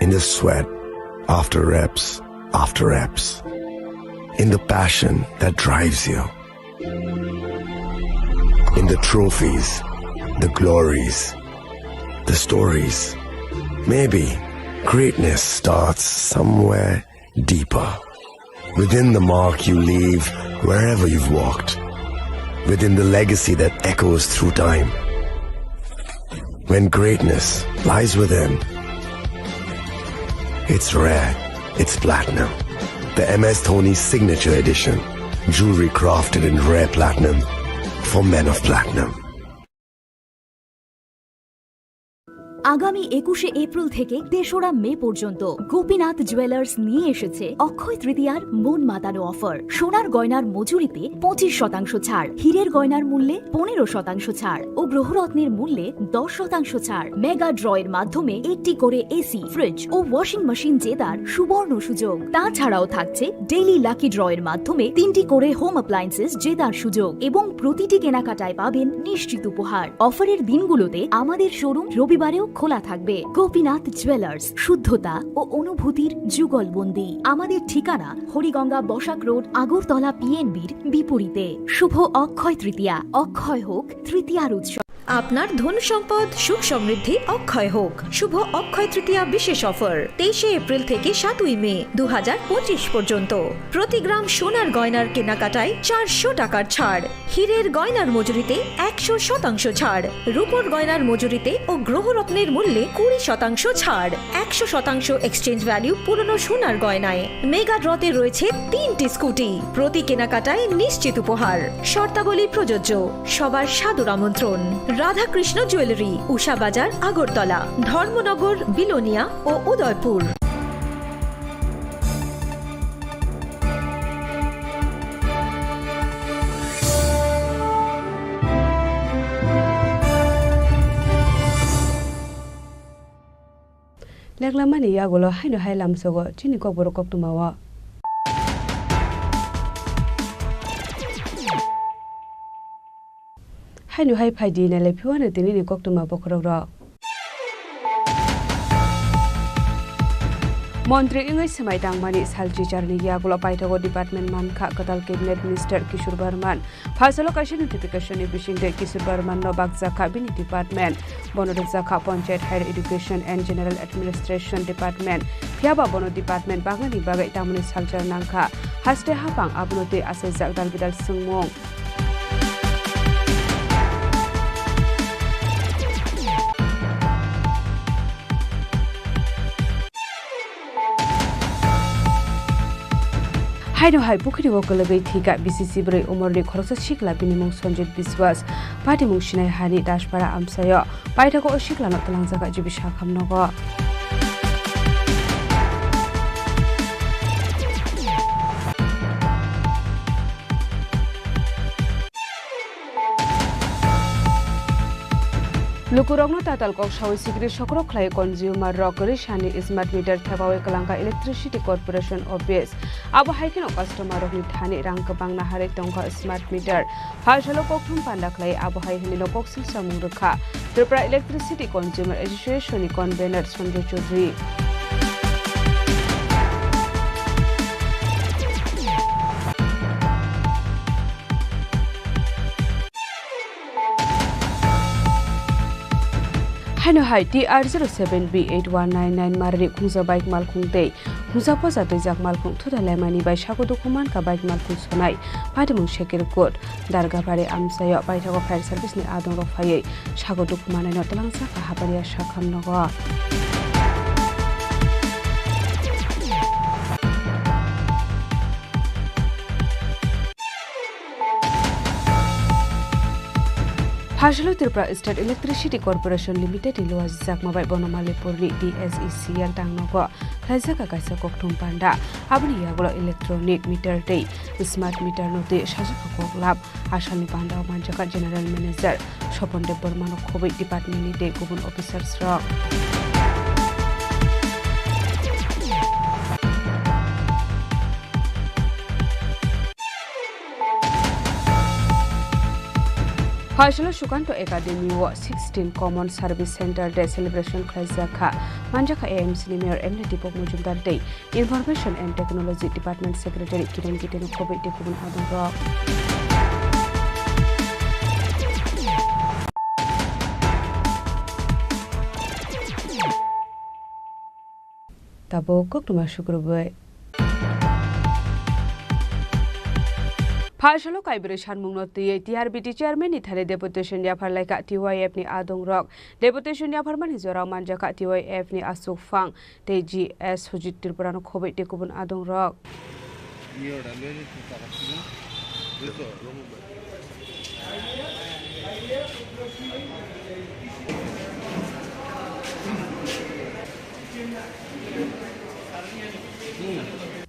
in the sweat after reps after reps, in the passion that drives you. In the trophies, the glories, the stories. Maybe greatness starts somewhere deeper. Within the mark you leave wherever you've walked. Within the legacy that echoes through time. When greatness lies within, it's rare, it's platinum. The M S Dhoni Signature Edition. Jewelry crafted in rare platinum for men of platinum. আগামী একুশে এপ্রিল থেকে তেসরা মে পর্যন্ত গোপীনাথ জুয়েলার্স নিয়ে এসেছে অক্ষয় তৃতীয়ার মন মাতানো অফার। সোনার গয়নার মজুরিতে পঁচিশ শতাংশ ছাড়, হীরের গয়নার মূল্যে পনেরো শতাংশ ছাড় ও গ্রহরত্নের মূল্যে দশ শতাংশ ছাড়। মেগা ড্রয়ের মাধ্যমে একটি করে এসি, ফ্রিজ ও ওয়াশিং মেশিন জেতার সুবর্ণ সুযোগ। তাছাড়াও থাকছে ডেইলি লাকি ড্রয়ের মাধ্যমে তিনটি করে হোম অ্যাপ্লায়েন্সেস জেতার সুযোগ এবং প্রতিটি কেনাকাটায় পাবেন নিশ্চিত উপহার। অফারের দিনগুলোতে আমাদের শোরুম রবিবারেও খোলা থাকবে। গোপীনাথ জুয়েলার্স, শুদ্ধতা ও অনুভূতির যুগলবন্দি। আমাদের ঠিকানা হরিগঙ্গা বসাক রোড, আগরতলা পিএনবির বিপরীতে। শুভ অক্ষয় তৃতীয়া, অক্ষয় হোক তৃতীয়ার উৎসব। আপনার ধন সম্পদ সুখ সমৃদ্ধি অক্ষয় হোক। শুভ অক্ষয় তৃতীয়া বিশেষ অফার তেইশে এপ্রিল থেকে সাতই মে দু হাজার পঁচিশ পর্যন্ত। প্রতি গ্রাম সোনার গয়নার কেনাকাটায় চারশো টাকার ছাড়, হীরের গয়নার মজুরিতে একশো শতাংশ ছাড়, রূপোর গয়নার মজুরিতে ও গ্রহরত্নের মূল্যে কুড়ি শতাংশ ছাড়, একশো শতাংশ এক্সচেঞ্জ ভ্যালু পুরনো সোনার গয়নায়। মেগা ড্রতে রয়েছে তিনটি স্কুটি। প্রতি কেনাকাটায় নিশ্চিত উপহার। শর্তাবলী প্রযোজ্য। সবার সাদর আমন্ত্রণ। রাধাকৃষ্ণ জুয়েলারি, উষা বাজার, আগরতলা, ধর্মনগর, বিলোনিয়া ও Udaipur. Leklamani yagulo haino hai lamsogo chini kokborok koktwmao. Haino hai phaidi nailai phiwano tinini koktwma bokhorokrok. Montri wngwi swmai tangmani sal chicharni yagulo paithago department mankha kwtal cabinet minister Kishore Barman. Phaisalo kaisa notification ni bisingtwi Kishore Barman no bakjakha bini department. Bono rwjakha Panchayat Higher Education and General Administration Department. Phiyaba bono department bagani bagwi tamoni salchar nangkha. Haste haphang abono twi achaijak dal bidal swngmung. Haino hai pukhiri o kwlwgwi thwikha B C C bwrwi umorni khoroksa sikla, bini mung Sanjit Biswas, patimung Sinai hani Dashpara amchaio. Paithago o siklano twlangjakha G B Sakham nogo. Lukurokno tatal kok sawi sikri sokrok khlai consumer rok kwrwi sani smart meter thepawi kwlangkha Electricity Corporation Office. Abo hai kheno customer rokni thani rang kwbang naharwi tongkha smart meter. Phaisalo kokthum panda khlai abo hai hinwi no koksil samung rwkha Tripura Electricity Consumer Association ni convener Sanjay Chaudhary. Haino hai T R zero seven B eight one nine nine marni khungsa bike malkhung tei khungsa posa twijak malkhung thuda laimani bai sago dukhu mankha bike malkhung sonai patimung sekir kut. Dargabari amchaio paithago fire service ni adongrok phaiwi sago dukhu manaino twlangsa kha Haparia sakham nogo. Phasalo Tripura State Electricity Corporation Limited ni luajakma bai Bonomalipurni D S E C L tangnogo khlaijak kaisa kokthum panda. Aboni yagulo electronic meter tei smart meter no twi sajak koklap. Asalni panda o manjak General Manager Sopon Debbarmano khobwi department ni tei kubun officers rok. Phasalo Sukanto Academy o sixteen Common Service Center Day celebration khlaijak kha. Manjak kha A M C ni Mayor M L A Deepak Majumdar tei Information and Technology Department Secretary Kiran Gite no khobwi tei kubun adongrok. Tabuk koktwma sukrubwi. Phasalo kaibrwi sanmungno twiwi T R B T chairman ni thani deputation yaphar laikha T Y F ni adongrok. Deputation yapharmani jorao manjakha T Y F ni aswk phang tei G S Sujit Tripura no khobwi tei kubun adongrok.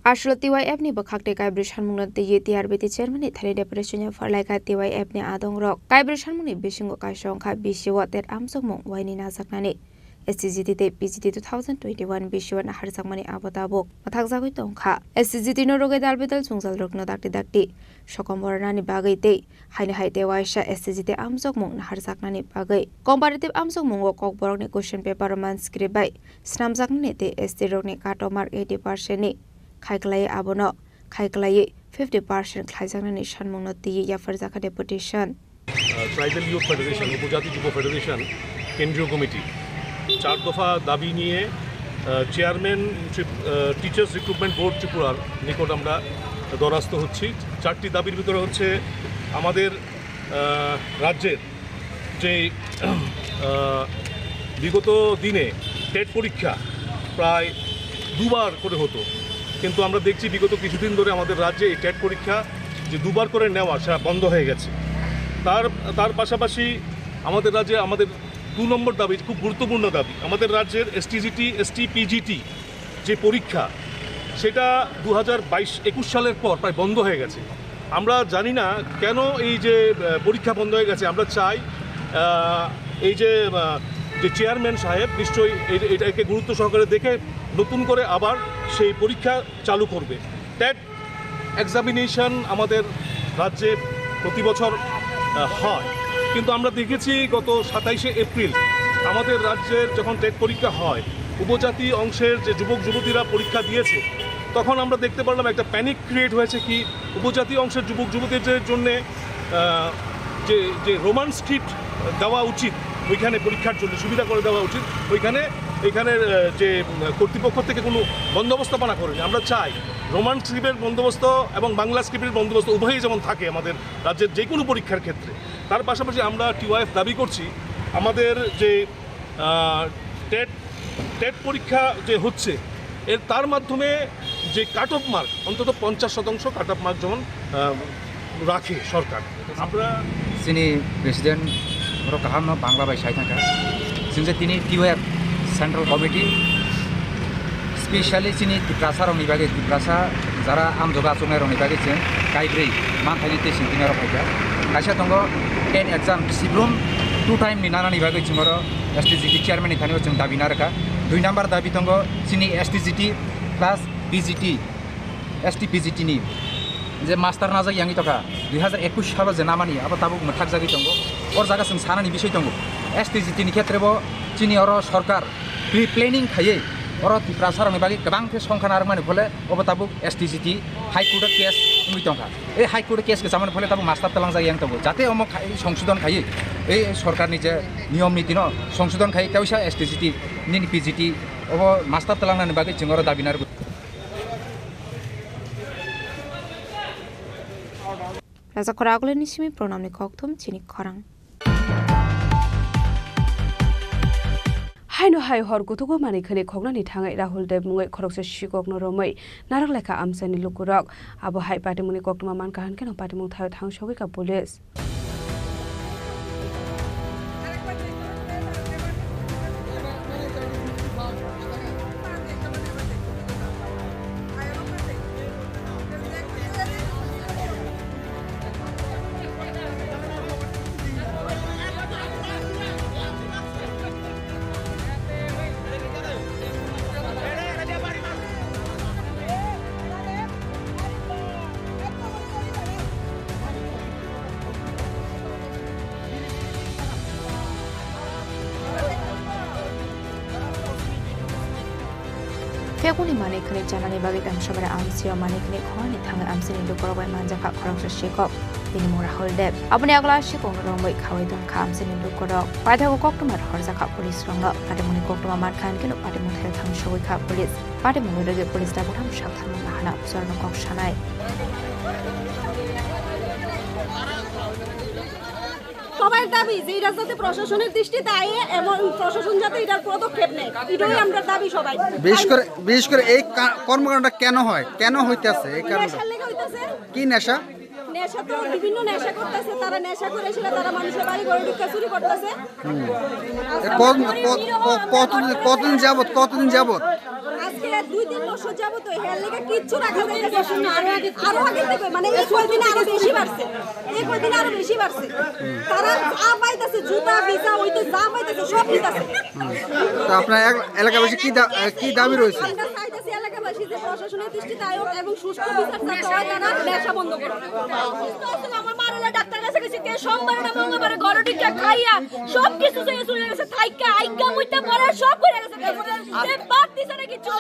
Aswk T Y F ni bwkhak tei kaibrwi sanmungno twiwi T R B T chairman ni thani deputation yaphar laikha T Y F ni adongrok. Kaibrwi sanmungni bisingo kaisa wngkha B C O TET amjokmung waini najaknani. S T G T tei P G T two thousand twenty-one B C O naharjakmani abo tabuk mwthakjagwi tongkha. S T G T no rwgwi dal bidal jwngjalrokno dakti dakti sokomornani bagwi tei haino hai tei waisa S T G T amjokmung naharjaknani bagwi comparative amjokmungo Kokborokni question paper Roman script bai snamjaknani tei S T rokni cut off mark eighty percent ni khai kwlaiwi abono khai kwlaiwi fifty percent khlaijaknani sanmungno twiwi yapharjakha deputation. Ah, tribal youth federation, উপজাতি যুব ফেডারেশন কেন্দ্রীয় কমিটি চার দফা দাবি নিয়ে, ah, chairman ট্রিপ-, আহ, টিচার্স রিক্রুটমেন্ট বোর্ড ত্রিপুরার নিকট আমরা দ্বারস্থ হচ্ছি। চারটি দাবির ভিতরে হচ্ছে আমাদের, আহ, রাজ্যের যে, আহ, বিগত দিনে টেট পরীক্ষা প্রায় দুবার করে হতো, কিন্তু আমরা দেখছি বিগত কিছুদিন ধরে আমাদের রাজ্যে এই টেট পরীক্ষা যে দুবার করে নেওয়া, সেটা বন্ধ হয়ে গেছে। তার, তার পাশাপাশি আমাদের রাজ্যে আমাদের দু নম্বর দাবি, খুব গুরুত্বপূর্ণ দাবি, আমাদের রাজ্যের এসটিজিটি, এসটিপিজিটি যে পরীক্ষা, সেটা দু হাজার বাইশ একুশ সালের পর প্রায় বন্ধ হয়ে গেছে। আমরা জানি না কেন এই যে, আহ, পরীক্ষা বন্ধ হয়ে গেছে। আমরা চাই, আহ, এই যে, আহ, যে চেয়ারম্যান সাহেব নিশ্চয়ই এই, এটাকে গুরুত্ব সহকারে দেখে নতুন করে আবার সেই পরীক্ষা চালু করবে। টেট এক্সামিনেশন আমাদের রাজ্যে প্রতি বছর, আহ, হয়, কিন্তু আমরা দেখেছি গত সাতাইশে এপ্রিল আমাদের রাজ্যের যখন টেট পরীক্ষা হয়, উপজাতি অংশের যে যুবক যুবতীরা পরীক্ষা দিয়েছে, তখন আমরা দেখতে পারলাম একটা প্যানিক ক্রিয়েট হয়েছে কি উপজাতি অংশের যুবক যুবতীদের জন্যে, আহ, যে, যে রোমান স্ক্রিপ্ট দেওয়া উচিত ওইখানে পরীক্ষার জন্য, সুবিধা করে দেওয়া উচিত ওইখানে, এখানে, আহ, যে, উম, কর্তৃপক্ষ থেকে কোনো বন্দোবস্তপনা করেনি। আমরা চাই রোমান স্ক্রিপ্টের বন্দোবস্ত এবং বাংলা স্ক্রিপ্টের বন্দোবস্ত উভয়ই যেমন থাকে আমাদের রাজ্যের যে কোনো পরীক্ষার ক্ষেত্রে। তার পাশাপাশি আমরা টিওয়াইএফ দাবি করছি আমাদের যে, আহ, টেট, টেট পরীক্ষা যে হচ্ছে, এর তার মাধ্যমে যে কাট অফ মার্ক, অন্তত পঞ্চাশ শতাংশ কাট অফ মার্ক যেমন, আহ, রাখে সরকার। আমরা Chini president oro kaham no Bangla bai sai thangkha. Chwng je tini T Y F central committee specially chini Tiprasa rokni bagwi, Tiprasa jara amjoga achuknai rokni bagwi chwng kaibrwi manthaini tei singkirnai rok phaikha. Kaisa tongo ten exam sibrum two time ni nanani bagwi chwng oro S T G T chairman ni thani o chwng dabi narwkha. Dui number dabi tongo chini S T G T plus P G T, S T P G T ni je master najak yangwi tongkha, dui hazar ekush salo je namani abo tabuk mwthakjagwi tongo. O jaga chwng sanani bisoi tongo, S T G T ni khetre bo chini oro sorkar pre-planning khaiwi Oro Tiprasa rokni bagwi kwbang khe songkha narwkmani phole obo tabuk S T C T High Court o case wngwi tongkha. Ei High Court o case kwchamani phole tabuk master twlangjak yang tongo. Jate omo khai-, songsodon khaiwi ei sorkarni je niyom niti no songsodon khai kaisa S T C T nini P G T obo master twlangnani bagwi chwng oro dabi narwkgo. Raja Khoragulini simi pronamni kokthum chini khorang. Haino hai hor kutugo manwi khani khoknani thangwi Rahul Deb mungwi khoroksa sikokno romwi narwk laikha amchaini lukurok. Abo hai patimungni koktwma mankha hwnkhe no patimung thaio thang sogwi kha police. Keboni manwi khwnwi chanani bagwi tamsokmani amchio manwi khwnwi khorni thangwi amchini lukurok bai manjakha khoroksa sikok. Bini mung Rahul Deb. Aboni agola sikokno romwi khawi tongkha amchini lukurok. Paithago koktwma rohorjakha police rokno. Patimungni koktwma mankha hwnkhe no patimung thaio thang sogwi kha police. Patimungni rwgwi police tabuk thang sak tharmung nahana officer no kok sanai. সবার দাবি যে এটা যাতে প্রশাসনের দৃষ্টিতে আয় এবং প্রশাসন যাতে এটার পদক্ষেপ নেয়, এটাই আমরা দাবি সবাই। বিশেষ করে, বিশেষ করে এই কা-, কর্মকাণ্ডটা কেন হয়, কেন হইতেছে এই কারণটা? নেশার লেগে হইতেছে। কি নেশা? নেশা তো বিভিন্ন নেশা করতেছে, তারা নেশা করে সেটা তারা মানুষের বাড়ি ঘরে ঢুকে চুরি করতেছে। এ, কত-, কত-, ক-, কতদিন, কতদিন যাবত, কতদিন যাবত? আজকে দুই তিন বছর যাবত ওই হেয়ার লেগে কিচ্ছু রাখা যাইতেছে না। আরো আগে, আরো আগে থেকে, মানে, এই কয়দিনে আরো বেশি বাড়ছে, এই কয়দিনে আরো বেশি বাড়ছে। তারা যা পাইতেছে, জুতা, ভিসা, ওই তো যা পাইতেছে, সব নিতেছে। তো আপনার এলাকাবাসী কি দা-, কি দাবি রয়েছে? আমরা চাইতেছি এলাকাবাসী যে প্রশাসনের দৃষ্টিতে আয়োগ এবং সুষ্ঠু বিচার চাইতে হয়, তারা নেশা বন্ধ করুক। সুস্থ আছে, আমার মা হলে ডাক্তার কাছে গেছে, কে সোমবারে না মঙ্গলবারে ঘরে ঢুকে খাইয়া সব কিছু চলে গেছে, থাইকা, আইকা, মুইতা পরে সব করে গেছে। এ বাদ দিছে না কিচ্ছু।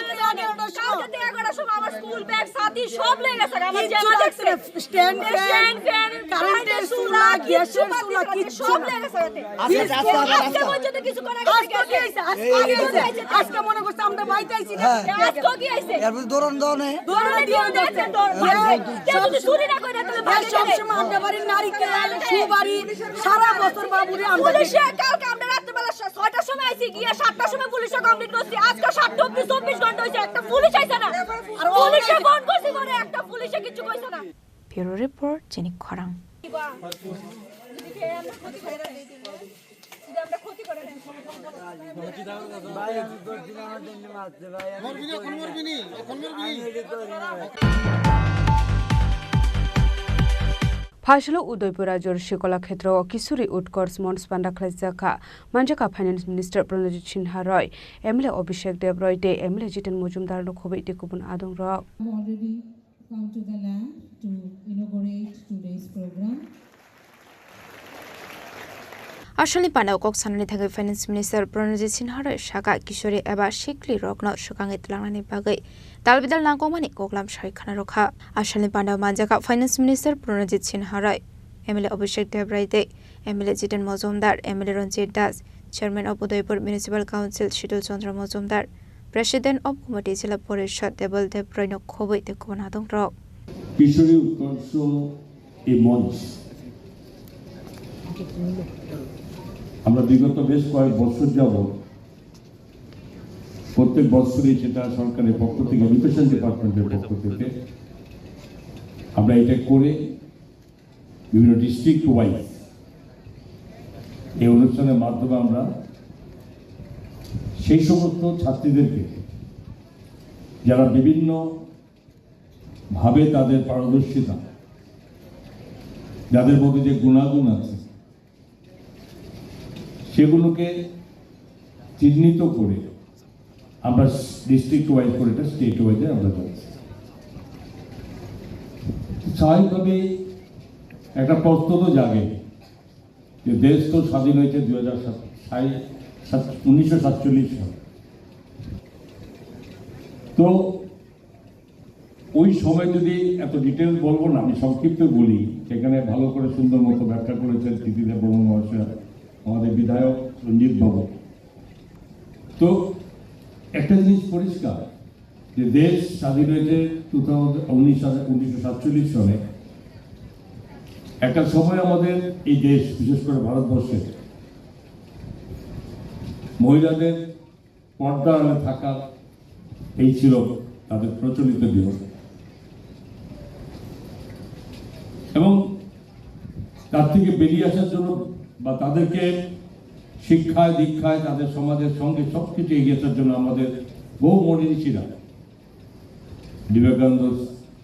কালকে তো এগারোটার সময় আমার স্কুল ব্যাগ, ছাতি সব লয়ে গেছে। আমার কিচ্ছু জামা রাখছে না। দেখছে। স্ট্যান্ড ফ্যান, স্ট্যান্ড ফ্যান, কারেন্টের কারেন্টের চুলা, চুলা, গ্যাসের কিচ্ছু চুলা, বাকি কিচ্ছু। সব লয়ে গেছে। আজকে, আজকে, আজকে, আজকে আজকে পর্যন্ত কিছু করা আজকে গেছে। কি আইছে? আজকে এই কি আইছে? আজকে মনে করছে আমরা বাইতে আইছি না। হ্যাঁ। আজকে কি আইছে? এর মধ্যে দৌড়ানো দেওয়া নেই। দৌড়ানো দেওয়া নেই, দৌড়ানো দেওয়া নেই। হ্যাঁ। কেউ যদি চুরি না করে, তাহলে হ্যাঁ, বাইরে সব যাবে। সময় আমরা বাড়ির নারিকেল, সুপারি, সারা বছর বাবুরে আমরা পুলিশে কালকে আমরা রাত্রেবেলা সা-, ছয়টার সময় আইছি, গিয়ে সাতটার সময় পুলিশে কমপ্লেন করছি। আজকে সাতটা অবধি চব্বিশ ঘন্টা হয়েছে, একটা পুলিশ আইছে না। আর পুলিশে ফোন করছি, পরে একটা পুলিশে কিচ্ছু কইছে না। Bureau report, Chini Khorang. Phasilo Udaipur Rajor Shikola Khetrao Kishori Utkarsh Manch panda khlaijak kha. Manjak kha Finance Minister Pranajit Sinha Roy, M L A Abhishek Deb Roy tei M L A Jiten Mojumdar no khobwi tei kubun adong rok. Already come to the land to inaugurate today's program. Asalni pandao kok sanani thangwi Finance Minister Pranajit Sinha Roy saka Kishori eba sikli rokno swkangwi twlangnani bagwi dalbidal nangkukmani koklam sai khana rwkha. Asalni pandao manjak kha Finance Minister Pranajit Sinha Roy, M L A Abhishek Deb Roy tei M L A Jiten Mojumdar, M L A Ranjit Das, Chairman of Udaipur Municipal Council Shitul Chandra Mojumdar, President of Gumati Jila Porishad Debal Deb Roy no khobwi tei kubun adong rok. Kishori Utkarsh এই মঞ্চ আমরা বিগত বেশ কয়েক বছর যাবত প্রত্যেক বছরই সেটা সরকারের পক্ষ থেকে, এডুকেশন ডিপার্টমেন্টের পক্ষ থেকে আমরা এটা করে বিভিন্ন ডিস্ট্রিক্ট ওয়াইজ এই অনুষ্ঠানের মাধ্যমে আমরা সেই সমস্ত ছাত্রীদেরকে যারা বিভিন্ন ভাবে তাদের পারদর্শিতা, যাদের মধ্যে যে গুণাগুণ আছে, সেগুলোকে চিহ্নিত করে আমরা ডিস্ট্রিক্ট ওয়াইজ করে এটা স্টেট ওয়াইজে আমরা যাচ্ছি। স্বাভাবিকভাবেই একটা প্রশ্ন তো জাগে যে দেশ তো স্বাধীন হয়েছে দুই হাজার সাত, সাই-, সাত-, উনিশশো সাতচল্লিশ সালে। তো ওই সময় যদি এত ডিটেলস বলবো না, আমি সংক্ষিপ্ত বলি, সেখানে ভালো করে সুন্দর মতো ব্যাখ্যা করেছেন টিটি দেববর্মন মহাশয়, আমাদের বিধায়ক রঞ্জিত বাবু। তো একটা জিনিস পরিষ্কার, যে দেশ স্বাধীন হয়েছে টু থাউজেন্ড উনিশ উনিশশো সাতচল্লিশ সনে। একটা সময় আমাদের এই দেশ, বিশেষ করে ভারতবর্ষে, মহিলাদের পর্দা আড়ালে থাকা এই ছিল তাদের প্রচলিত নিয়ম। এবং তার থেকে বেরিয়ে আসার জন্য বা তাদেরকে শিক্ষায়, দীক্ষায়, তাদের সমাজের সঙ্গে সবকিছু এগিয়ে আসার জন্য আমাদের বহু মনীষীরা, বিবেকানন্দ,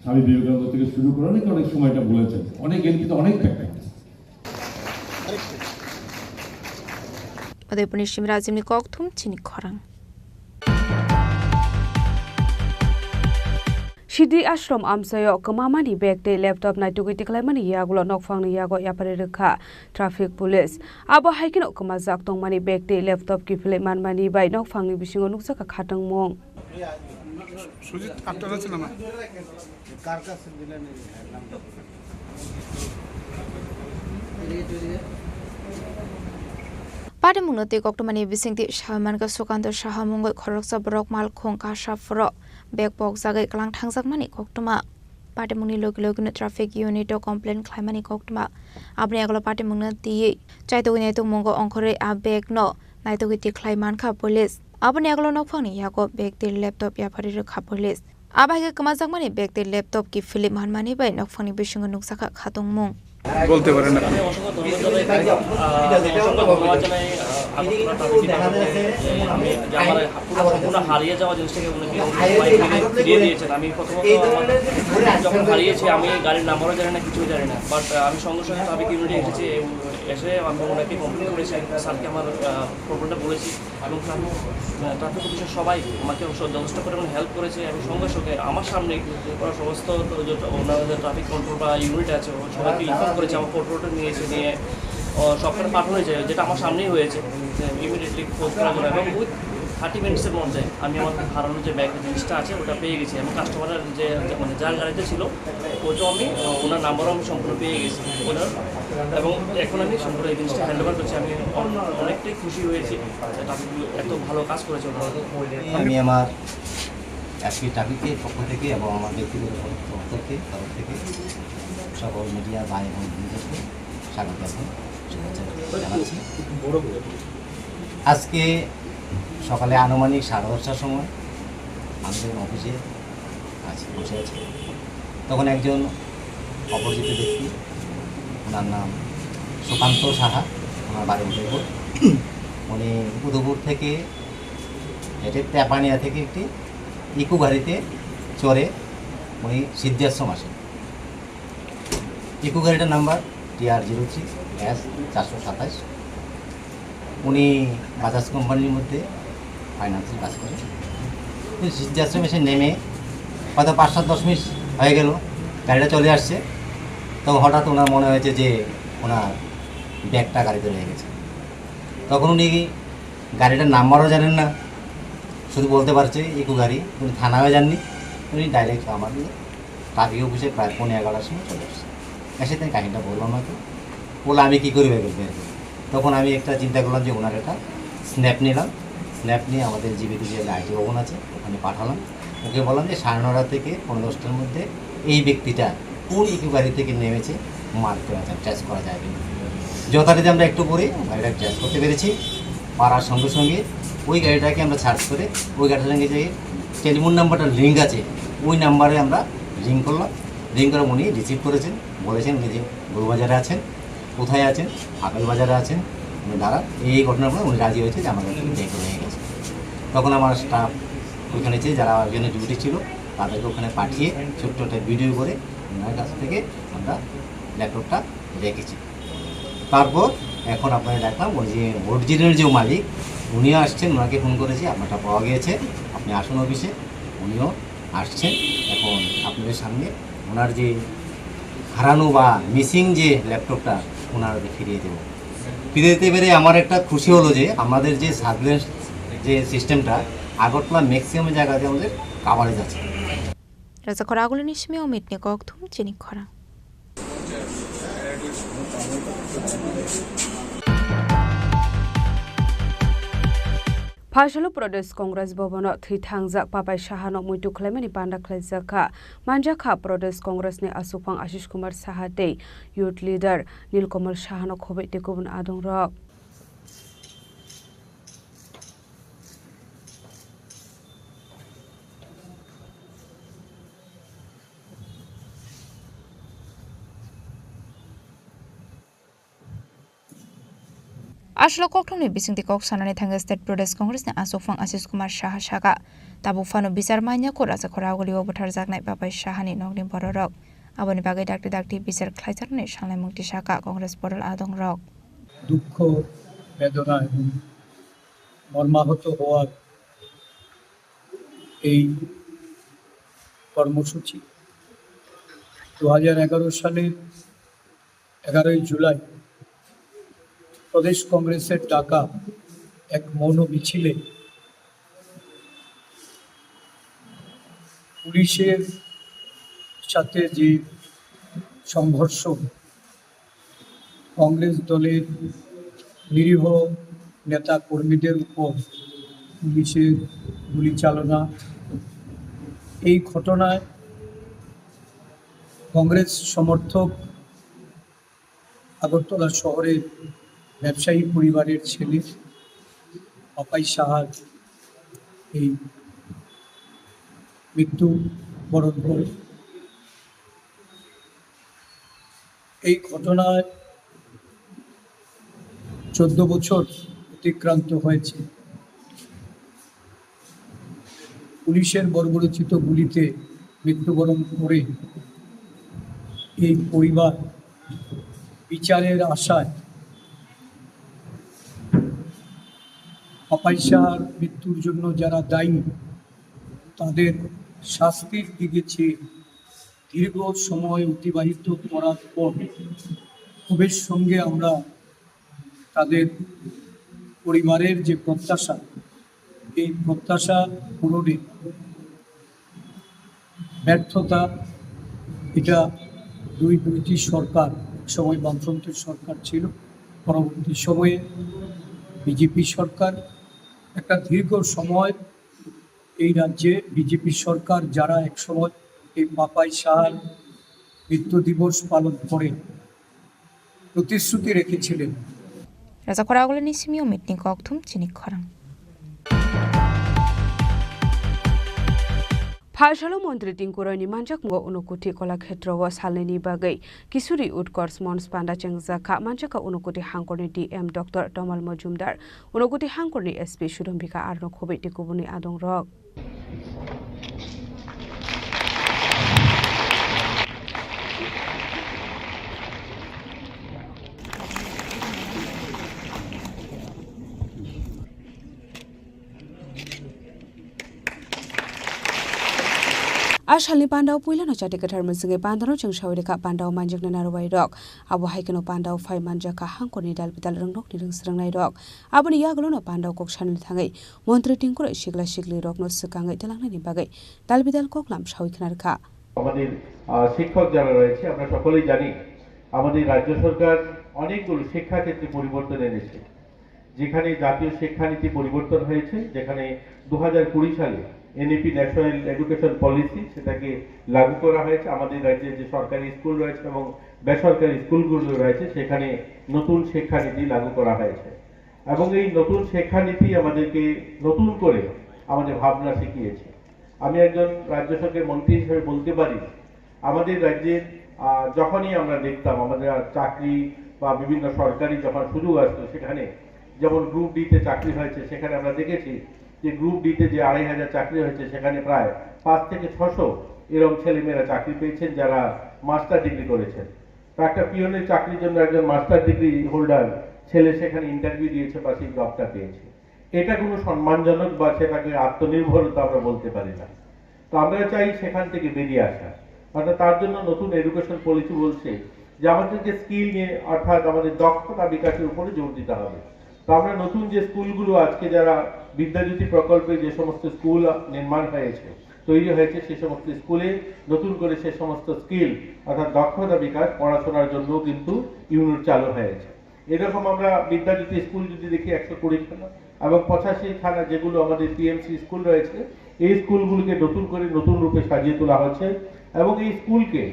স্বামী বিবেকানন্দ থেকে শুরু করে অনেকে অনেক সময় এটা বলেছেন, অনেক, এর ভিতরে অনেক ব্যাখ্যা আছে। Udaipurni Simrajimni kokthum chini khorang. Siddhi Ashram amchaio kwmamani bag tei laptop naitugwi tikhlaimani yagulo nokphangni yago yapharwi rwkha traffic police. Abo hai kheno kwmajak tongmani bag tei laptop kiphilwi manmani bai nokphangni bisingo nukjakha khatungmung. Patimungno twi koktwmani bisingtwi sawi mankha Sukanto Saha mungwi khoroksa borok malkhung kasa phuro bag pokjagwi kwlang thangjakmani koktwma. Patimungni logi logino traffic unit o complain khlaimani koktwma. Aboni yagulo patimungno twiwi chaitugwi naitugmungo ongkhorwi a bag no naitugwi tikhlai mankha police. Aboni yagulo nokphangni yago bag tei laptop yapharwi rwkha police. Abo hai khe kwmajakmani bag tei laptop kiphilwi manmani bai nokphangni bisingo nukjakha khatungmung. বলতে পারেন আপনি। অসংখ্য ধন্যবাদ জানাই, আহ, অসংখ্য ধন্যবাদ জানাই, আহ, আগরতলা ট্রাফিক ডিপার্টমেন্টকে, যে আমি, যে আমার পুরো সম্পূর্ণ হারিয়ে যাওয়া জিনিসটাকে উনি ফিরিয়ে, ফিরিয়ে দিয়েছেন। আমি প্রথমত আমার যখন হারিয়েছি, আমি গাড়ির নাম্বারও জানি না, কিছুই জানি না, বাট আমি সঙ্গে সঙ্গে ট্রাফিক ইউনিটে এসেছি। এসে আমি ওনাকে কমপ্লেন করেছি, স্যারকে আমার, আহ, প্রবলেমটা বলেছি। এবং ট্রাফিক, আহ, ট্রাফিক পুলিশের সবাই আমাকে অবশ্য যথেষ্ট পরিমাণে হেল্প করেছে এবং সঙ্গে সঙ্গে আমার সামনেই ওরা সমস্ত, তো, যত ওনাদের ট্রাফিক কন্ট্রোল বা ইউনিট আছে, ও সবাইকে ইনফর্ম করেছে, আমার ফটো টোটো নিয়ে এসে নিয়ে, ও, সবখানে পাঠানো হয়েছে, যেটা আমার সামনেই হয়েছে, যে ইমিডিয়েটলি খোঁজ করার জন্য। এবং উইথ থার্টি মিনিটসের মধ্যে আমি আমার হারানো যে ব্যাগ জিনিসটা আছে, ওটা পেয়ে গেছি। এবং কাস্টমারের যে, যে, মানে, যার গাড়িতে ছিল, ওটাও আমি, আহ, ওনার নাম্বারও আমি সম্পূর্ণ পেয়ে গেছি ওনার। এবং এখন আমি সম্পূর্ণ এই জিনিসটা হ্যান্ড ওভার করছি। আমি অন-, অনেকটাই খুশি হয়েছি যে ট্রাফিক পুলিশ এত ভালো কাজ করেছে ওনারা। আমি আমার এসপি ট্রাফিকের পক্ষ থেকে এবং আমার ব্যক্তিগত পক্ষ থেকে, তরফ থেকে সকল মিডিয়া ভাই এবং বন্ধুদেরকে স্বাগত জানাই, শুভেচ্ছা জানাচ্ছি। আজকে সকালে আনুমানিক সাড়ে দশটার সময় আমাদের অফিসে আছি, বসে আছি। তখন একজন অপরিচিত ব্যক্তি, ওনার নাম সুকান্ত সাহা, ওনার বাড়ি উদয়পুর। উনি উদয়পুর থেকে হেঁটে তেপানিয়া থেকে একটি ইকো গাড়িতে চড়ে উনি সিদ্ধাশ্রম আসেন। ইকো গাড়িটার নাম্বার টি আর জিরো থ্রি এস চারশো সাতাইশ। উনি বাজাজ কোম্পানির মধ্যে ফাইন্যান্সে কাজ করেন। উনি সিদ্ধাশ্রম এসে নেমে হয়তো পাঁচ সাত দশ মিনিট হয়ে গেল, গাড়িটা চলে আসছে। তখন হঠাৎ ওনার মনে হয়েছে যে ওনার ব্যাগটা গাড়িতে রয়ে গেছে। তখন উনি গাড়িটার নাম্বারও জানেন না, শুধু বলতে পারছে ইকো গাড়ি। উনি থানায়ও যাননি, উনি ডাইরেক্ট আমার ট্রাফিক অফিসে প্রায় পৌনে এগারোটার সময় চলে আসছে। এসে তাই কাহিনিটা বললাম হয়তো, বললো, "আমি কী করি ব্যাগ বের করি?" তখন আমি একটা চিন্তা করলাম যে ওনার একটা স্ন্যাপ নিলাম, স্ন্যাপ নিয়ে আমাদের জিবিতে যে আইটি ভবন আছে ওখানে পাঠালাম। ওকে বললাম যে সাড়ে নটা থেকে পৌনে দশটার মধ্যে এই ব্যক্তিটা কোন ইকো গাড়ি থেকে নেমেছে মারতে পারছেন, ট্রেস করা যায় কিনা। যথারীতি আমরা একটু পরে গাড়িটা ট্রেস করতে পেরেছি। পারার সঙ্গে সঙ্গে ওই গাড়িটাকে আমরা সার্চ করে ওই গাড়িটার সঙ্গে যে টেলিফোন নাম্বারটা লিঙ্ক আছে ওই নাম্বারে আমরা রিং করলাম। রিং করে উনি রিসিভ করেছেন, বলেছেন উনি যে গরুবাজারে আছেন, কোথায় আছেন, আপেল বাজারে আছেন, উনি দাঁড়ান। এই এই ঘটনার পরে উনি রাজি হয়েছে যে আমার কাছে ব্যাগ রয়ে গেছে। তখন আমার স্টাফ ওইখানে যে যারা ওইখানে ডিউটি ছিল তাদেরকে ওখানে পাঠিয়ে ছোট্ট একটা ভিডিও করে ওনার কাছ থেকে আমরা ল্যাপটপটা রেখেছি। তারপর এখন আপনাকে দেখলাম ওই যে অরিজিনাল যে মালিক উনিও আসছেন, ওনাকে ফোন করেছি, আপনারটা পাওয়া গিয়েছে, আপনি আসুন অফিসে। উনিও আসছেন, এখন আপনাদের সামনে ওনার যে হারানো বা মিসিং যে ল্যাপটপটা ওনার ফিরিয়ে দেবো। ফিরে দিতে পেরে আমার একটা খুশি হলো যে আমাদের যে সার্ভিলেন্স যে সিস্টেমটা আগরতলা ম্যাক্সিমাম জায়গাতে আমাদের কাভারেজ আছে। Rajakhor agulini simi omitni kokthum chini khorang. Phaisalo Pradesh Congress Bhavan-o thwi thangjak Papai Sahano muitu khlaimani panda khlaijak kha. Manjak kha Pradesh Congress ni aswkphang Ashish Kumar Saha tei youth leader Nilkamal Sahano khobwi tei kubun adongrok. Aswk kokthumni bisingtwi kok sanani thangwi State Pradesh Congress ni aswkphang Ashish Kumar Saha sakha, tabuk phano bichar manya kho Rajakhor agulio butharjaknai Papai Sahani nokni bororok. Aboni bagwi dakti dakti bichar khlaijaknani sanglaimung tisakha Congress bodol adongrok. দুঃখ, বেদনা এবং মর্মাহত হওয়ার এই কর্মসূচি। দু হাজার এগারো সালের এগারোই জুলাই প্রদেশ কংগ্রেসের ডাকা এক মৌন মিছিলে পুলিশের সাথে যে সংঘর্ষ, কংগ্রেস দলের নিরীহ নেতা কর্মীদের উপর পুলিশের গুলি চালনা, এই ঘটনায় কংগ্রেস সমর্থক আগরতলা শহরের ব্যবসায়ী পরিবারের ছেলে পাপাই সাহার এই মৃত্যু বরণ করে। এই ঘটনায় চোদ্দ বছর অতিক্রান্ত হয়েছে। পুলিশের বর্বরোচিত গুলিতে মৃত্যুবরণ করে এই পরিবার বিচারের আশায় পাপাই সাহার মৃত্যুর জন্য যারা দায়ী, তাদের শাস্তির দিকে চেয়ে দীর্ঘ সময় অতিবাহিত করার পর ক্ষোভের সঙ্গে আমরা তাদের পরিবারের যে প্রত্যাশা, এই প্রত্যাশা পূরণে ব্যর্থতা, এটা দুই, দুইটি সরকার, এক সময় বামফ্রন্টের সরকার ছিল, পরবর্তী সময়ে বিজেপি সরকার, একটা দীর্ঘ সময় এই রাজ্যে বিজেপি সরকার, যারা এক সময় এই পাপাই সাহার মৃত্যু দিবস পালন করে প্রতিশ্রুতি রেখেছিলেন। Rajakhor agulini simi omitni kokthum chini khorang. Phaisalo Montri Tingkurani manjakmungo Unokuthi Kolakhetro o salnini bagwi Kisuri Utkarsh Manch panda chengjak kha. Manjakha Unokuthi hangkorni D M Doctor Tamal Majumdar, Unokuthi hangkorni S P Sudhambika Arno khobwi tei kubuni adongrok. A salni pandao puilano chati kwthar mwswngwi pandano chwng sawi rwkha, pandao manjaknai narwai rok. Abo hai kheno pandao phai manjakha hangkorni dal bidal rwngnokni rwngsrwngnairok. Aboni yagulono pandao kok sanani thangwi montri tingkuroi sikla siklirokno swkangwi twlangnaini bagwi dal bidal koklam sawi khna rwkha. আমাদের, আহ, শিক্ষক যারা রয়েছে, আমরা সকলেই জানি, আমাদের রাজ্য সরকার অনেকগুলো শিক্ষাক্ষেত্রে পরিবর্তন এনেছে। যেখানে জাতীয় শিক্ষানীতি পরিবর্তন হয়েছে, যেখানে দু হাজার কুড়ি সালে এনইপি, ন্যাশনাল এডুকেশন পলিসি, সেটাকে লাগু করা হয়েছে। আমাদের রাজ্যে যে সরকারি স্কুল রয়েছে এবং বেসরকারি স্কুলগুলো রয়েছে, সেখানে নতুন শিক্ষানীতি লাগু করা হয়েছে। এবং এই নতুন শিক্ষানীতি আমাদেরকে নতুন করে আমাদের ভাবনা শিখিয়েছে। আমি একজন রাজ্য সরকারের মন্ত্রী হিসেবে বলতে পারি, আমাদের রাজ্যের, আহ, যখনই আমরা দেখতাম, আমাদের আর চাকরি বা বিভিন্ন সরকারি যখন সুযোগ আসতো, সেখানে যেমন গ্রুপ ডি তে চাকরি হয়েছে, সেখানে আমরা দেখেছি যে গ্রুপ ডি তে যে আড়াই হাজার চাকরি হয়েছে, সেখানে প্রায় পাঁচ থেকে ছশো এরকম ছেলেমেয়েরা চাকরি পেয়েছেন, যারা মাস্টার ডিগ্রি করেছেন। তো একটা পিয়নের চাকরির জন্য একজন মাস্টার ডিগ্রি হোল্ডার ছেলে সেখানে ইন্টারভিউ দিয়েছে বা সেই জবটা পেয়েছে। এটা কোনো সম্মানজনক বা সেটাকে আত্মনির্ভরতা আমরা বলতে পারি না। তো আমরা চাই সেখান থেকে বেরিয়ে আসা। অর্থাৎ তার জন্য নতুন এডুকেশন পলিসি বলছে যে আমাদেরকে স্কিল নিয়ে, অর্থাৎ আমাদের দক্ষতা বিকাশের উপরে জোর দিতে হবে। তো আমরা নতুন যে স্কুলগুলো আজকে যারা বিদ্যাজ্যোতি প্রকল্পে যে সমস্ত স্কুল নির্মাণ হয়েছে, তৈরি হয়েছে, সে সমস্ত স্কুলে নতুন করে সে সমস্ত স্কিল অর্থাৎ দক্ষতা বিকাশ পড়াশোনার জন্য কিন্তু ইউনিট চালু হয়েছে। এরকম আমরা বিদ্যাজ্যোতি স্কুল যদি দেখি একশো কুড়ি খানা এবং পঁচাশি খানা যেগুলো আমাদের পিএমসি স্কুল রয়েছে, এই স্কুলগুলিকে নতুন করে নতুন রূপে সাজিয়ে তোলা হচ্ছে এবং এই স্কুলকে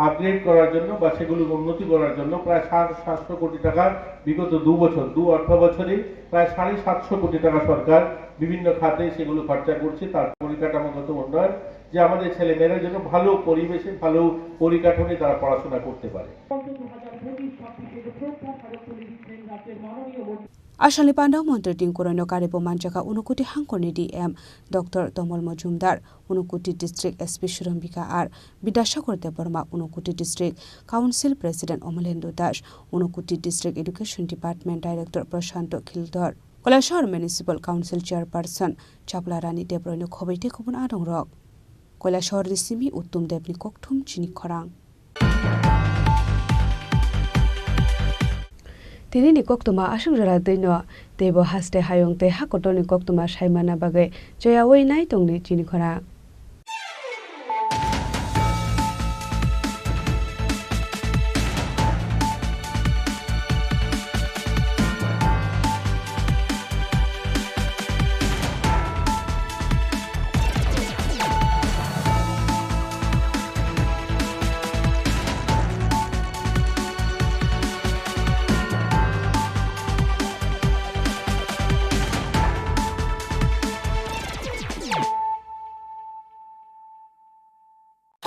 আপগ্রেড করার জন্য বা সেগুলোকে উন্নতি করার জন্য প্রায় সাড়ে সাতশো কোটি টাকা বিগত দু বছর, দু অর্থ বছরে প্রায় সাড়ে সাতশো কোটি টাকা সরকার বিভিন্ন খাতে সেগুলো খরচা করছে, তার পরিকাঠামোগত উন্নয়ন, যে আমাদের ছেলেমেয়েরা যেন ভালো পরিবেশে, ভালো পরিকাঠামোয় তারা পড়াশোনা করতে পারে। Ashalni Pandao Montri Tingkoroino karibo manjakha Unakoti hangkorni D M Doctor Tomol Mojumdar, Unakoti District S P Surambika R, Bidyasagar Debbarma, Unakoti District Council President Omolendu Das, Unakoti District Education Department Director Prashanto Khildor, Koilashahar Municipal Council Chairperson Chapla Rani Debroino khobwi tei kubun adongrok. Koilashahar ni simi Uttom Debni kokthum chini khorang. Tini ni koktwma aswk jora twi no, teibo haste hayung tei ha kotor ni koktwma sai manna bagwi choyaui nai tongdi chini khorang.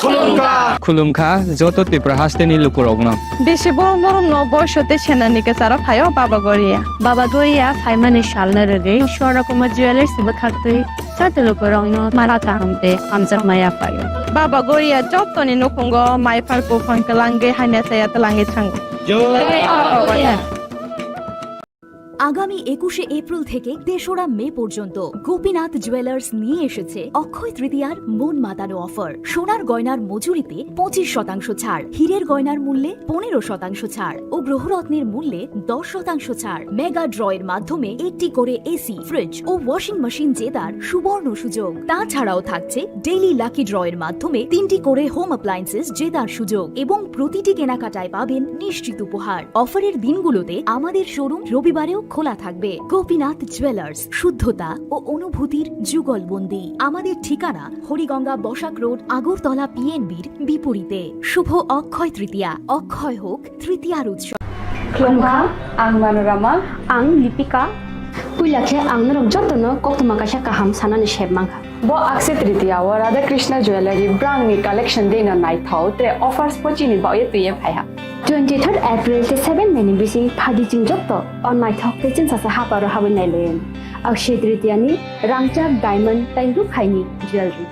Khulumkha. Khulumkha joto Tripura hasteni lukurokno. Bisi bo norokno boiso tei senani kwcharo phaio Baba Goria. Baba Goria phaimani salno rwgwi Swarna Kumar Jewellers bwkhaktwi joto lukurokno mala kaham tei hamjakma yaphaio. Baba Goria jotoni nukhungo mai phar buphang kwlangwi hamya chaya twlangwi thango. Jai Baba Goria. আগামী একুশে এপ্রিল থেকে তেসরা মে পর্যন্ত গোপীনাথ জুয়েলার্স নিয়ে এসেছে অক্ষয় তৃতীয়ার মন মাতানো অফার। সোনার গয়নার মজুরিতে পঁচিশ শতাংশ ছাড়, হীরের গয়নার মূল্যে পনেরো শতাংশ ছাড় ও গ্রহরত্নের মূল্যে দশ শতাংশ ছাড়। মেগা ড্রয়ের মাধ্যমে একটি করে এসি, ফ্রিজ ও ওয়াশিং মেশিন জেতার সুবর্ণ সুযোগ। তাছাড়াও থাকছে ডেইলি লাকি ড্রয়ের মাধ্যমে তিনটি করে হোম অ্যাপ্লায়েন্সেস জেতার সুযোগ এবং প্রতিটি কেনাকাটায় পাবেন নিশ্চিত উপহার। অফারের দিনগুলোতে আমাদের শোরুম রবিবারেও খোলা থাকবে। গোপীনাথ জুয়েলার্স, শুদ্ধতা ও অনুভূতির যুগলবন্দি। আমাদের ঠিকানা হরিগঙ্গা বসাক রোড, আগরতলা পিএনবির বিপরীতে। শুভ অক্ষয় তৃতীয়া, অক্ষয় হোক তৃতীয়ার উৎসব। Khulumkha, ang Manorama. Ang Lipika. Puila khe ang norok jotono koktwma kaisa kaham sanani sep mankha. Bo Akshaya Tritiya o Radha Krishna Jewellery brangni collection dino naithok tre offers pochini baoye twiye phaiha. Twenty third April tei seven May ni bising phaidi chwng joto o naithok tei chwngsacha haparo habwi nailaiwi. Akshaya Tritiya ni rangchak diamond tei rukhaini jewellery.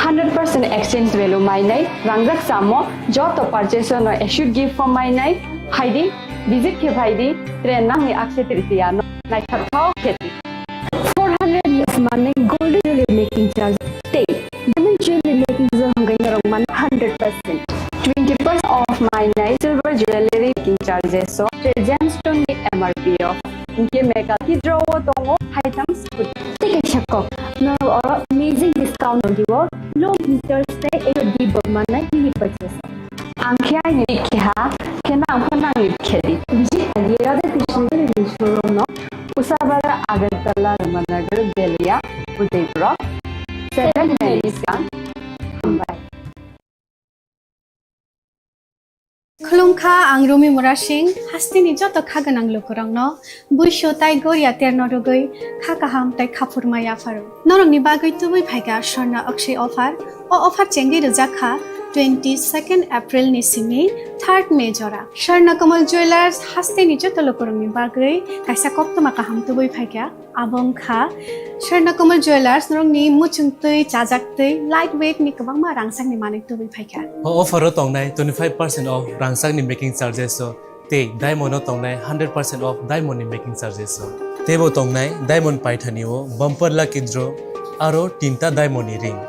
Hundred percent exchange value mainai rangjak samo joto purchase no assured gift form mainai phaidi, visit khe phaidi, tre nangni Akshaya Tritiya no naithok thok khe di. Four hundred years manwi gold jewelry making charge tei diamond jewelry making charge hwnkhe norok man hundred percent. Twenty percent off mainai silver jewelry making charges o tei gemstone ni M R P o hwnkhe mega lucky draw o tongo haitham scooty. Tei kaisa kok, norok oro amazing discount rw di o low interest tei eight D bo manai mini purchase. Ang khe aini keha khe nang pho nangni khe di. Bisi kali Radha Krishna ni showroom no Usabara Agartala Ramanagar Belia Udaipur seven May ni skang. Hambai. Khulumkha, ang Rumi Murasing, hasteni joto kha gwnang lukurokno. Buisu tai goria terno rwgwi kha kaham tai khaphurma yapharo. Norokni bagwi tubui phaikha Swarna Akshaya offer. O offer chengwi rwjak kha twenty second April ni simi third May jora. Swarna Kamal Jewellers hasteni joto lukurokni bagwi kaisa koktwma kaham tubui phaikha. Abo wngkha Swarna Kamal Jewellers, norokni muchungtwi, chajaktwi, light weight ni kwbangma rangchakni manwi tubui phaikha. O offer o tongnai twenty five percent off rangchakni making charges o. Tei diamond o tongnai hundred percent off diamond ni making charges o. Teibo tongnai diamond paithani o bumper lucky draw aro tinta diamond ni ring.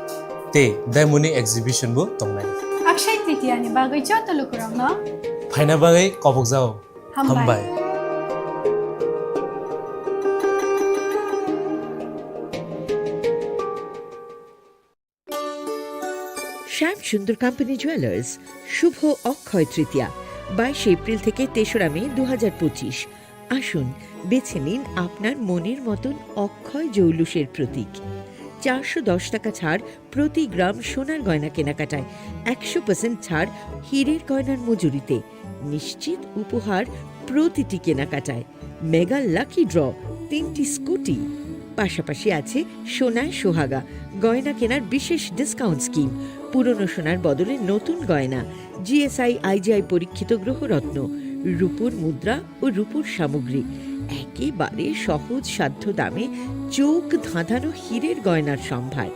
Tei diamond ni exhibition bo tongnai. Akshaya Tritiya ni bagwi joto lukurokno phaina bagwi kobokjao. Hambai. Hambai. শ্যাম Sundar company jewellers, শুভ অক্ষয় তৃতীয়া, বাইশে এপ্রিল থেকে তেসরা মে দু হাজার পঁচিশ। আসুন, বেছে নিন আপনার মনের মতন অক্ষয় জৌলুসের প্রতীক। চারশো দশ টাকা ছাড় প্রতি গ্রাম সোনার গয়না কেনাকাটায়, একশো পার্সেন্ট ছাড় হীরের গয়নার মজুরিতে, নিশ্চিত উপহার প্রতিটি কেনাকাটায়, মেগা লাকি ড্র, তিনটি স্কুটি, পাশাপাশি আছে সোনায় সোহাগা গয়না কেনার বিশেষ ডিসকাউন্ট স্কিম। পুরনো সোনার বদলে নতুন গয়না, জিএসআই আইজিআই পরীক্ষিত গ্রহরত্ন, রূপোর মুদ্রা ও রূপোর সামগ্রী, একেবারে সহজ সাধ্য দামে চোখ ধাঁধানো হীরের গয়নার সম্ভার।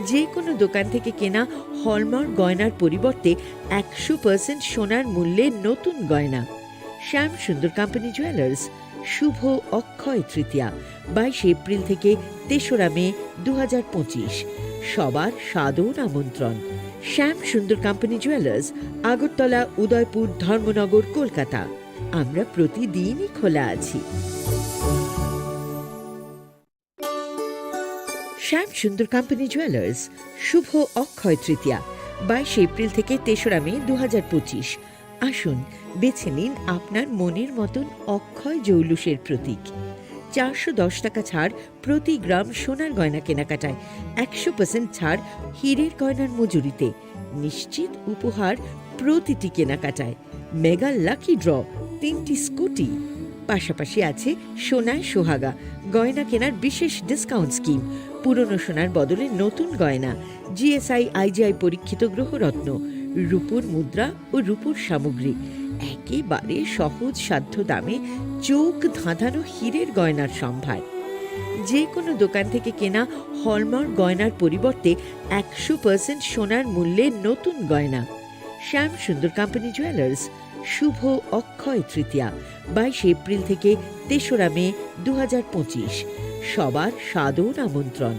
যে কোনো দোকান থেকে কেনা হলমার্ক গয়নার পরিবর্তে একশো পার্সেন্ট সোনার মূল্যে নতুন গয়না। শ্যাম সুন্দর কোম্পানি জুয়েলার্স, শুভ অক্ষয় তৃতীয়া, বাইশে এপ্রিল থেকে তেসরা মে দু হাজার পঁচিশ। সবার সাদর আমন্ত্রণ। শ্যাম সুন্দর কোম্পানি জুয়েলার্স, আগরতলা, উদয়পুর, ধর্মনগর, কলকাতা। আমরা প্রতিদিনই খোলা আছি। শ্যাম সুন্দর কোম্পানি জুয়েলার্স, শুভ অক্ষয় তৃতীয়া, বাইশে এপ্রিল থেকে তেসরা মে দু হাজার পঁচিশ। আসুন, বেছে নিন আপনার মনের মতন অক্ষয় জৌলুসের প্রতীক। চারশো দশ টাকা ছাড় প্রতি গ্রাম সোনার গয়না কেনাকাটায়, একশো পার্সেন্ট ছাড় হীরের গয়নার মজুরিতে, নিশ্চিত উপহার প্রতিটি কেনাকাটায়, মেগা লাকি ড্র, তিনটি স্কুটি, পাশাপাশি আছে সোনায় সোহাগা গয়না কেনার বিশেষ ডিসকাউন্ট স্কিম। পুরনো সোনার বদলে নতুন গয়না, জিএসআই আইজিআই পরীক্ষিত গ্রহরত্ন, রূপোর মুদ্রা ও রূপোর সামগ্রী, একেবারে সহজ সাধ্য দামে চোখ ধাঁধানো হীরের গয়নার সম্ভার। যে কোনো দোকান থেকে কেনা হলমার্ক গয়নার পরিবর্তে একশো পার্সেন্ট সোনার মূল্যে নতুন গয়না। শ্যাম সুন্দর কোম্পানি জুয়েলার্স, শুভ অক্ষয় তৃতীয়া, বাইশে এপ্রিল থেকে তেসরা মে দু হাজার পঁচিশ। সবার সাদর আমন্ত্রণ।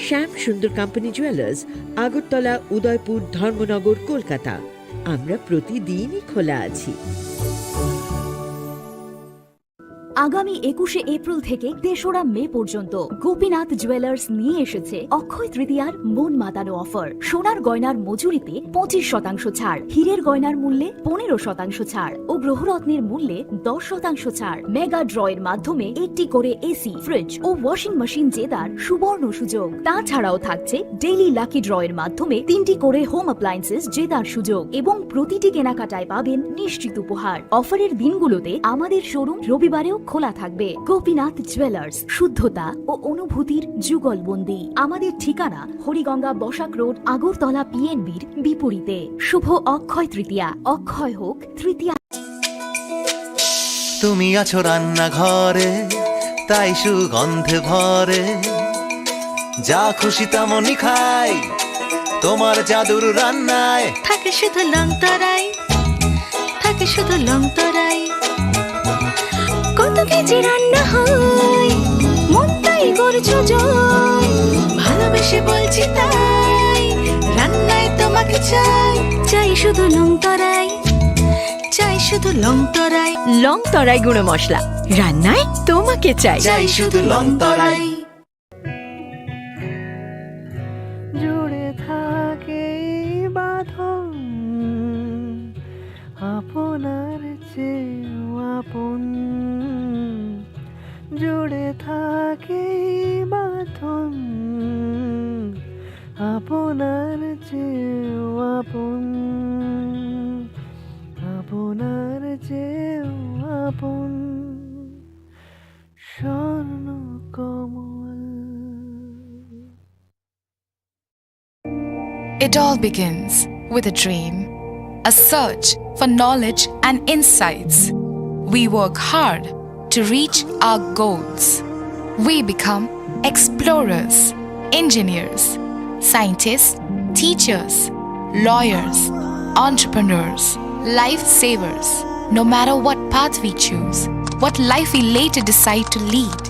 শ্যাম সুন্দর কোম্পানি জুয়েলার্স, আগরতলা, উদয়পুর, ধর্মনগর, কলকাতা। আমরা প্রতিদিনই খোলা আছি। আগামী একুশে এপ্রিল থেকে তেসরা মে পর্যন্ত গোপীনাথ জুয়েলার্স নিয়ে এসেছে অক্ষয় তৃতীয়ার মন মাতানো অফার। সোনার গয়নার মজুরিতে পঁচিশ শতাংশ ছাড়, হীরের গয়নার মূল্যে পনেরো শতাংশ ছাড় ও গ্রহরত্নের মূল্যে দশ শতাংশ ছাড়। মেগা ড্র এর মাধ্যমে একটি করে এসি, ফ্রিজ ও ওয়াশিং মেশিন জেতার সুবর্ণ সুযোগ। তাছাড়াও থাকছে ডেইলি লাকি ড্র এর মাধ্যমে তিনটি করে হোম অ্যাপ্লায়েন্সেস জেতার সুযোগ এবং প্রতিটি কেনাকাটায় পাবেন নিশ্চিত উপহার। অফারের দিনগুলোতে আমাদের শোরুম রবিবারেও খোলা থাকবে। গোপীনাথ জুয়েলার্স, শুদ্ধতা ও অনুভূতির যুগলবন্দি। আমাদের ঠিকানা হরিগঙ্গা বসাক রোড, আগরতলা পিএনবির বিপরীতে। শুভ অক্ষয় তৃতীয়া, অক্ষয় হোক তৃতীয়া। তুমি আছো রান্নাঘরে, তাই সুগন্ধে ভরে। যা খুশি তেমনই খাই, তোমার জাদুর রান্নায়। থাকে শুধু লং তরাই, থাকে শুধু লং তরাই। কত কেজি রান্না হয়, মনটাই করছো জয়। ভালোবেসে বলছি তাই, রান্নায় তোমাকে চাই। চাই শুধু লং তরাই, চাই শুধু লং তরাই। লং তরাই গুঁড়ো মশলা, রান্নায় তোমাকে চাই। চাই শুধু লং তরাই। জুড়ে থাকে এই বাঁধন আপনার চেয়েও আপন। জুড়ে থাকে এই বাঁধন আপনার চেয়েও আপন, আপনার চেয়েও আপন। স্বর্ণ কমল। It all begins with a dream, a search for knowledge and insights. We work hard to reach our goals. We become explorers, engineers, scientists, teachers, lawyers, entrepreneurs, lifesavers. No matter what path we choose, what life we later decide to lead,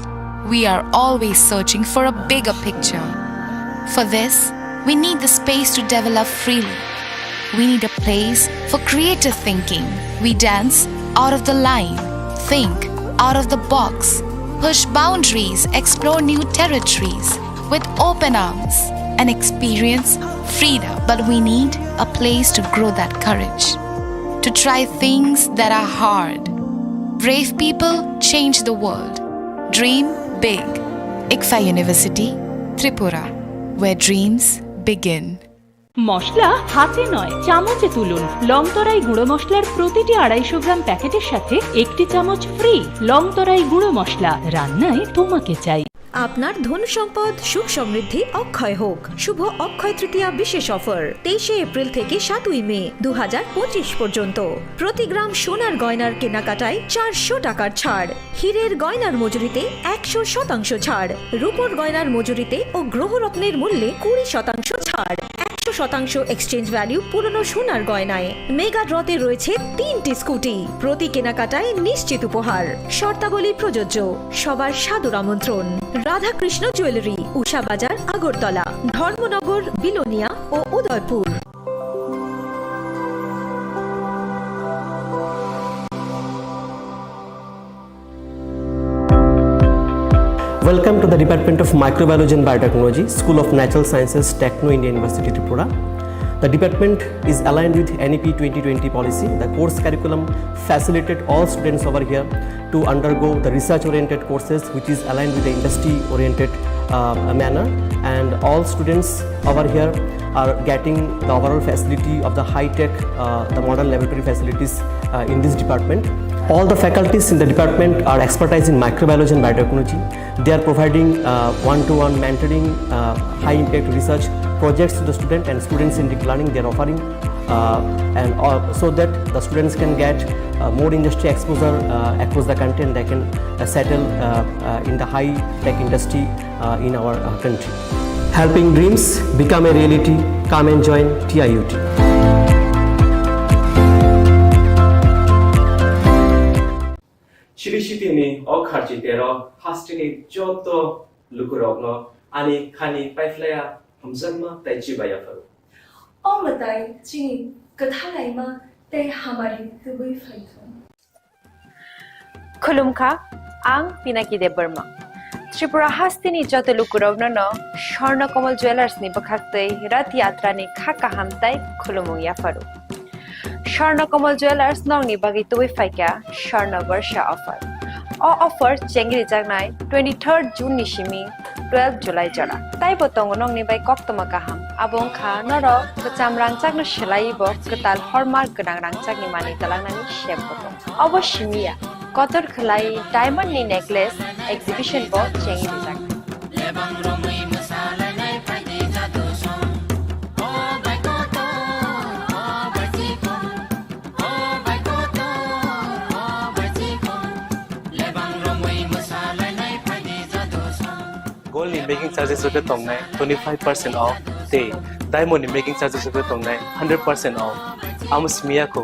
we are always searching for a bigger picture. For this, we need the space to develop freely. We need a place for creative thinking. We dance out of the line, think out of the box, push boundaries, explore new territories with open arms, and experience freedom, but we need a place to grow that courage, to try things that are hard. Brave people change the world. Dream big. ICFAI University, Tripura, where dreams begin. মশলা হাতে নয়, চামচে তুলুন। লংতরাই গুঁড়ো মশলার প্রতিটি আড়াইশো গ্রাম প্যাকেটের সাথে একটি চামচ ফ্রি। লংতরাই গুঁড়ো মশলা, রান্নায় তোমাকে চাই। আপনার ধন সম্পদ সুখ সমৃদ্ধি অক্ষয় হোক। শুভ অক্ষয় তৃতীয়া বিশেষ অফার তেইশে এপ্রিল থেকে সাতই মে দু হাজার পঁচিশ পর্যন্ত। প্রতি গ্রাম সোনার গয়নার কেনাকাটায় চারশো টাকার ছাড়। হীরের গয়নার মজুরিতে একশো শতাংশ ছাড়। রূপোর গয়নার মজুরিতে ও গ্রহরত্নের মূল্যে কুড়ি শতাংশ ছাড়। একশো শতাংশ এক্সচেঞ্জ ভ্যালু পুরনো সোনার গয়নায়। মেগা ড্রতে রয়েছে তিনটি স্কুটি। প্রতি কেনাকাটায় নিশ্চিত উপহার। শর্তাবলী প্রযোজ্য। সবার সাদর আমন্ত্রণ। রাধাকৃষ্ণ জুয়েলারি, উষা বাজার, আগরতলা, ধর্মনগর, বিলোনিয়া ও Udaipur. Welcome to the Department of Microbiology and Biotechnology, School of Natural Sciences, Techno India University, Tripura. The department is aligned with N E P twenty twenty policy. The course curriculum facilitate all students over here to undergo the research-oriented courses, which is aligned with the industry-oriented, uh, manner. And all students over here are getting the overall facility of the high-tech, uh, the modern laboratory facilities, uh, in this department. All the faculties in the department are expertise in microbiology and biotechnology. They are providing, uh, one-to-one mentoring, uh, high-impact research projects to the student and student-centric learning they are offering, uh, and, uh, so that the students can get, uh, more industry exposure, uh, across the country, and they can, uh, settle, uh, uh, in the high-tech industry, uh, in our, uh, country. Helping dreams become a reality. Come and join T I U T. Chiri sitini o kharchi tero hasteni joto lukurokno ani khani paiphlaiya hamjakma tei chibaiya pharo. O mwtai chini kwthalaima tei hamari tubui phaithung. Khulumkha, ang Pinaki Debbarma. Tripura hasteni joto lukurokno no Swarna Kamal Jewellers ni bwkhaktwi Rath Yatra ni kha kaham tei khulumung yapharu. Swarna Kamal Jewellers nokni bagwi tubui phaikha Swarna Barsha offer. O offer chengrijaknai twenty-third June ni simi twelve July jora. Taibo tongo nokni bai koktwma kaham. Abo wngkha norok kwcham rangchakno swlaiwi bo kwtal hormark gwnang rangchakni manwi twlangnani sep bo tongo. Obo simi ya, kotor khwlai diamond ni necklace exhibition bo chengrijaknai. Gold ni making charges rok khe tongnai twenty five percent off tei diamond ni making charges rok khe tongnai hundred percent off. Amo simi ya kho.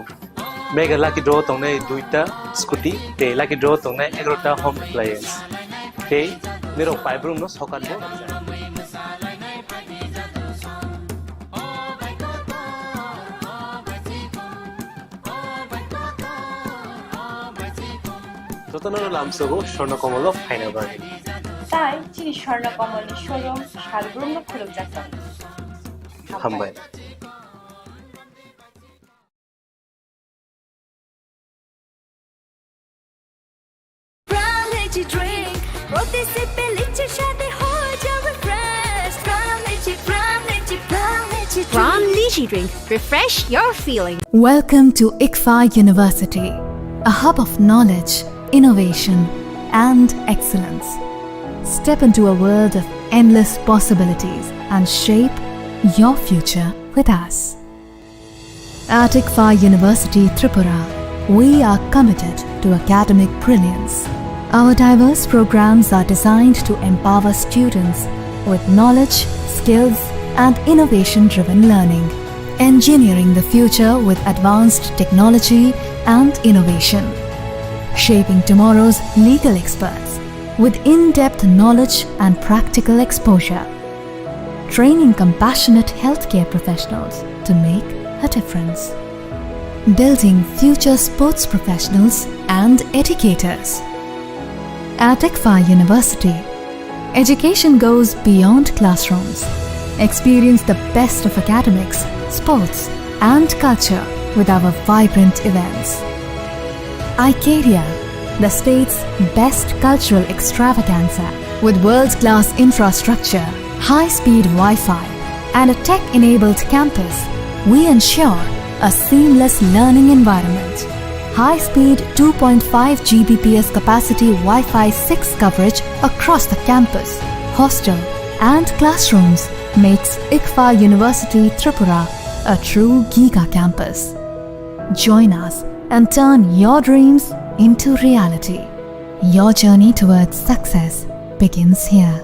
Mega lucky draw tongnai duita scooty tei lucky draw tongnai egarota home appliance. Tei nirok paibrum no sokat bo. Jotono lamsogo Swarna Kamal o phaina bagwi. Tai chini Swarna Kamal ni showroom salbrum no khulumjak tongo. Hambai. Pram Lychee Drink, প্রতি সিপে লিচির স্বাদে হয়ে যাবে fresh। Pram Lychee, Pram Lychee, Pram Lychee Drink. Pram Lychee Drink, refresh your feeling. Welcome to ICFAI University, a hub of knowledge, innovation, and excellence. Step into a world of endless possibilities and shape your future with us. At ICFAI University Tripura, we are committed to academic brilliance. Our diverse programs are designed to empower students with knowledge, skills, and innovation-driven learning. Engineering the future with advanced technology and innovation. Shaping tomorrow's legal experts with in-depth knowledge and practical exposure. Training compassionate healthcare professionals to make a difference. Building future sports professionals and educators. At ICFAI University, education goes beyond classrooms. Experience the best of academics, sports, and culture with our vibrant events. Icaria, the state's best cultural extravaganza. With world-class infrastructure, high-speed Wi-Fi, and a tech-enabled campus, we ensure a seamless learning environment. High-speed two point five G B P S capacity Wi-Fi six coverage across the campus, hostel, and classrooms makes ICFA University Tripura a true giga campus. Join us and turn your dreams into reality. Your journey towards success begins here.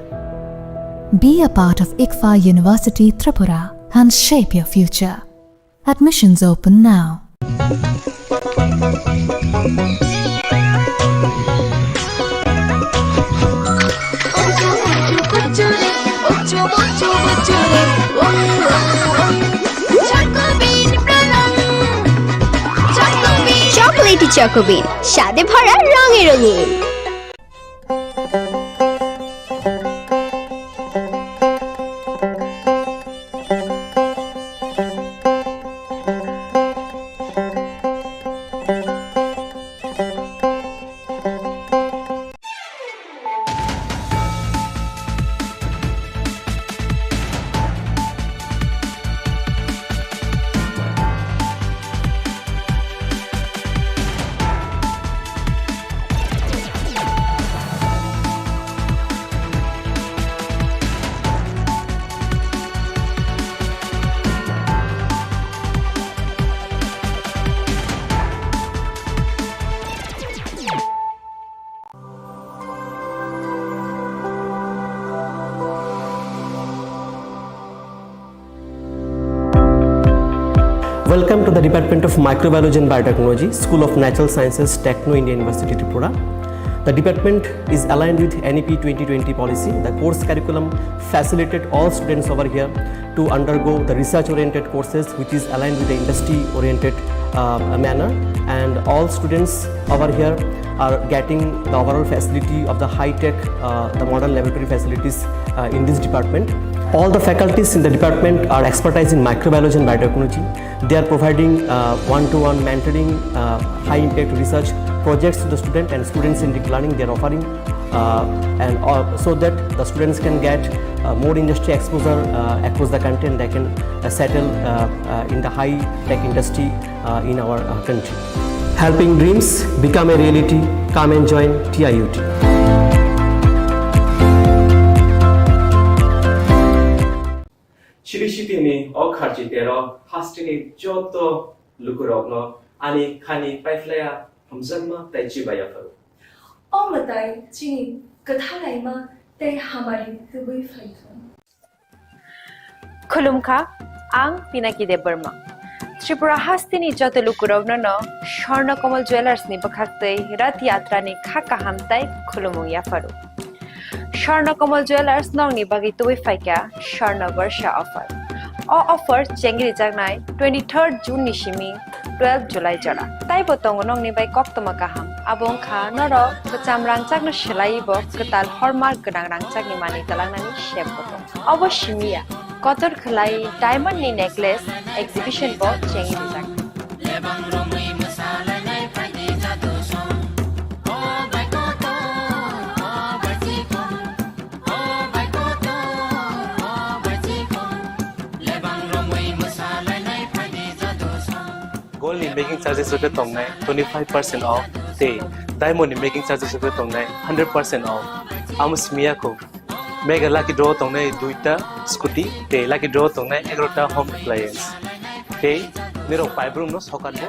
Be a part of ICFA University Tripura and shape your future. Admissions open now. Chocolatey Choco Bean, স্বাদে ভরা রঙে রঙিন। Welcome to the Department of Microbiology and Biotechnology, School of Natural Sciences, Techno India University, Tripura. The department is aligned with N E P twenty twenty policy. The course curriculum facilitated all students over here to undergo the research-oriented courses, which is aligned with the industry-oriented, uh, manner. And all students over here are getting the overall facility of the high-tech, uh, the modern laboratory facilities, uh, in this department. All the faculties in the department are expertise in microbiology and biotechnology. They are providing, uh, one-to-one mentoring, uh, high-impact research projects to the student and student-centric learning they are offering, uh, and, uh, so that the students can get, uh, more industry exposure, uh, across the country, and they can, uh, settle, uh, uh, in the high-tech industry, uh, in our, uh, country. Helping dreams become a reality. Come and join T I U T. Chiri sitini o kharchi tero hasteni joto lukurokno ani khani paiphlaya hamjakma tei chibai yapharo. O mwtai chini kwthalaima tei hamari tubui phaithung. Khulumkha, ang Pinaki Debbarma. Tripura hasteni joto lukurokno no Swarna Kamal Jewellers ni bwkhaktwi Rath Yatra ni kha kaham tei khulumung yapharo. Swarna Kamal Jewellers nokni bagwi tubui phaikha Swarna Barsha offer. O offer chengri jaknai twenty-third June ni simi twelve July jora. Taibo tongo nokni bai koktwma kaham. Abo wngkha norok kwcham rangchakno swlaiwi bo kwtal hallmark gwnang rangchakni manwi twlangnani sep bo tongo. Obo simi ya, kotor khwlai diamond ni necklace exhibition bo chengwi rijak. Gold ni making charges rok khe tongnai twenty five percent off tei diamond ni making charges rok khe tongnai hundred percent off. Amo simi ya kho. Mega lucky draw tongnai duita scooty tei lucky draw tongnai egarota home appliance. Tei nirok paibrum no sokat bo.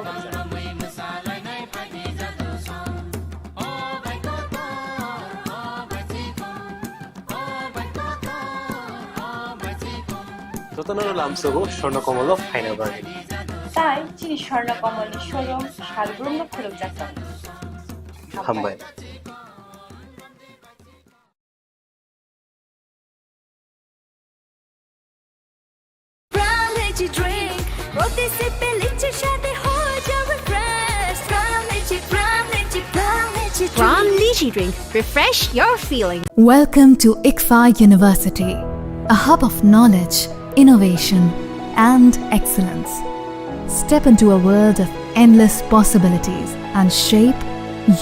Jotono lamsogo Swarna Kamal o phaina bagwi. Tai chini Swarna Kamal ni showroom salbrum no khulumjak tongo. Hambai. Brown Energy Drink, প্রতি সিপে লিচ্ছে স্বাদে হয়ে যাবে fresh। Brown Energy, Brown Energy, Brown Energy Drink। Brown Energy Drink, refresh your feeling। Welcome to ICFA University, A hub of knowledge, innovation, and excellence. Step into a world of endless possibilities and shape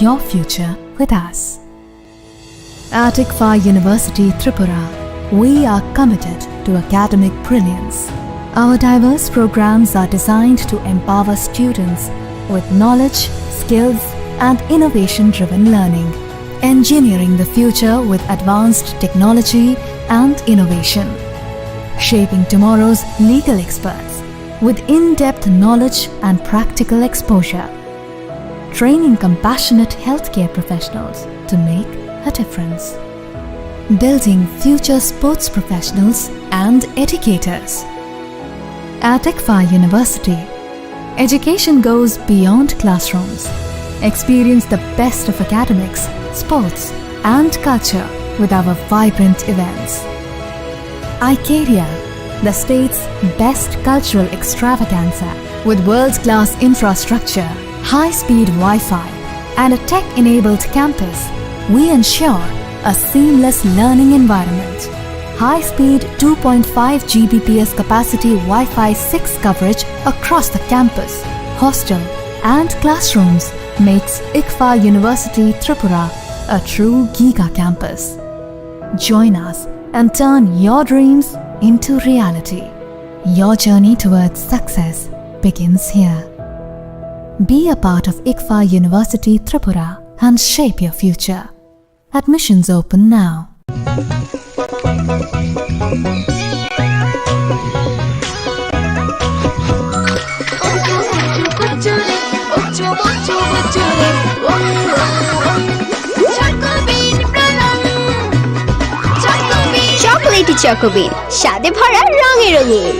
your future with us. At ICFAI University Tripura, we are committed to academic brilliance. Our diverse programs are designed to empower students with knowledge, skills, and innovation-driven learning, engineering the future with advanced technology and innovation, shaping tomorrow's legal experts with in-depth knowledge and practical exposure, training compassionate healthcare professionals to make a difference, building future sports professionals and educators. At ICFAI University, education goes beyond classrooms. Experience the best of academics, sports, and culture with our vibrant events. Icaria, the state's best cultural extravaganza, with world-class infrastructure, high-speed Wi-Fi, and a tech-enabled campus, we ensure a seamless learning environment. High-speed two point five G B P S capacity Wi-Fi six coverage across the campus, hostel, and classrooms makes ICFAI University Tripura a true giga campus. Join us and turn your dreams into reality. Your journey towards success begins here. Be a part of ICFAI University Tripura and shape your future. Admissions open now. Chocolatey Choco Bean, স্বাদে ভরা, রঙে রঙিন।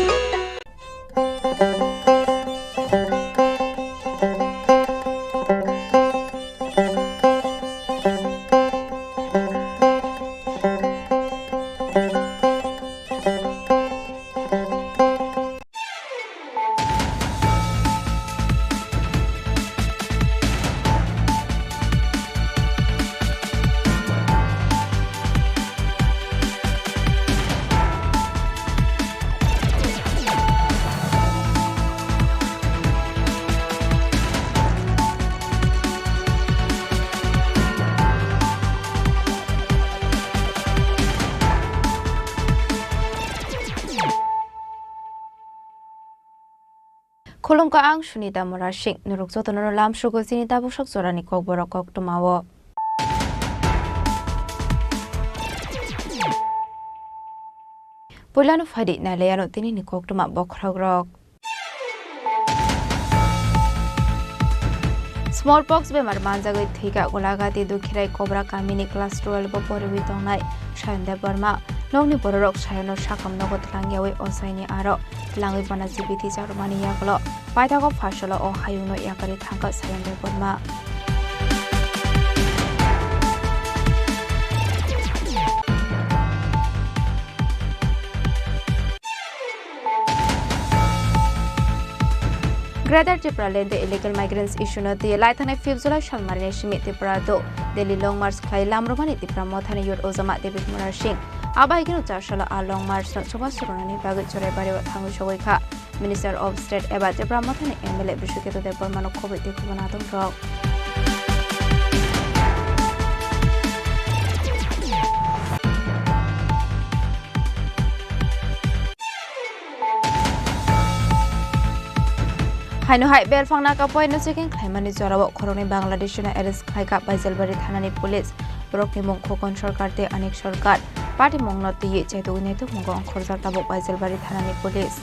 Khulumkha, ang Sunita Murasing. Norok jotono lamsugo chini tabuksak jorani kokborok koktwmao. Puilano phaidi nailaiano tinini koktwma bokhorokrok. Smallpox bemar manjagwi thwikha Golagati Dukhirai Kobra kamini class twelve o poriwi tongnai Sayon Debbarma. Nokni bororok Sayono sakam nogo twlangyawi ochaini aro twlangwi bono jibiti charwmani yagulo paithago phasalo o hayungno yakarwi thangkha Sayon Debbarma. Greater Tipraland o illegal migrants issue no twi laithangnai fifth July salmarini simi Tripura do Delhi long march khlai lamrwmani Tipra Mothani youth ojama David Murasing. Abo hai kheno chasalo a long march no chubachu rwnani bagwi Churaibari o thangwi sogwi kha. Minister of State eba Tipra Mothani M L A Biswaketu Debbarma no khobwi twi khobana adongrok. Haino hai belphang naka poino checking khlaimani jorao khoroknwi Bangladesh no arrest khlaikha Baijalbari thanani police. Borokni mung Khokon Sarkar tei Anik Sarkar. Patimungno twiwi chaitugwi naitukmungo ongkhorjak tabuk Baijalbari thanani police.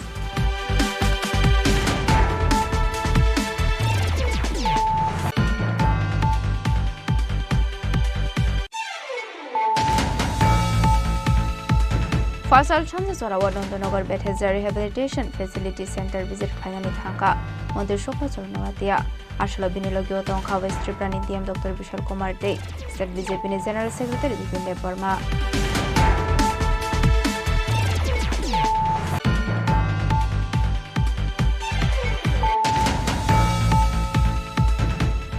Phasal sanja jorao Nandanagar Bethesda Rehabilitation Facility Center visit khlainani thangkha Montri Sopajor Noatia. Aswkno bini logio tongkha West Tripura ni D M Doctor Bishal Kumar tei State B J P ni General Secretary Bipin Debbarma.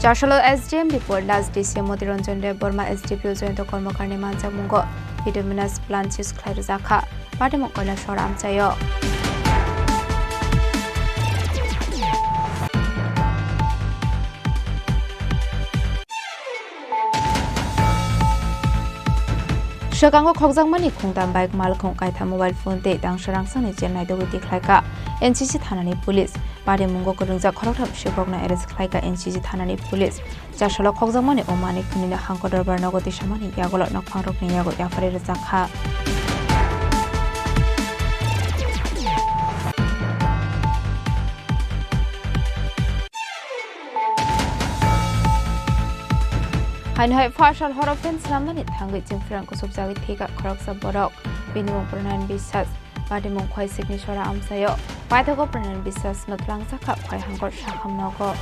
Chasalo S D M report das D C Moti Ranjan Debbarma S D P O Jayanta Karmakar ni manjakmungo bituminous plant seize khlai rwjakha. Patimung Kailasora amchaio. Swkango khokjakmani khungtam bike, malkhung kaitham, mobile phone tei tangsa rangsani chengnai dogwi tikhlaikha N C C thanani police. Patimungo kwrwngjak khoroktham sibokno arrest khlaikha N C C thanani police. Chasalo khokjakmani o manwi khwnwino hangko dorbar nogo tisamani yagulo nokphangrokni yago yapharwi rwjakha. Haino hai phasal horo fan swnamnani thangwi chwngphrang kusubjagwi thwikha khoroksa borok. Bini mung Pronayan Biswas. Patimung Khwai Sikni Sora amchaio. Paithago Pronayan Biswas no twlangjakha Khwai hangkor sakham nogo.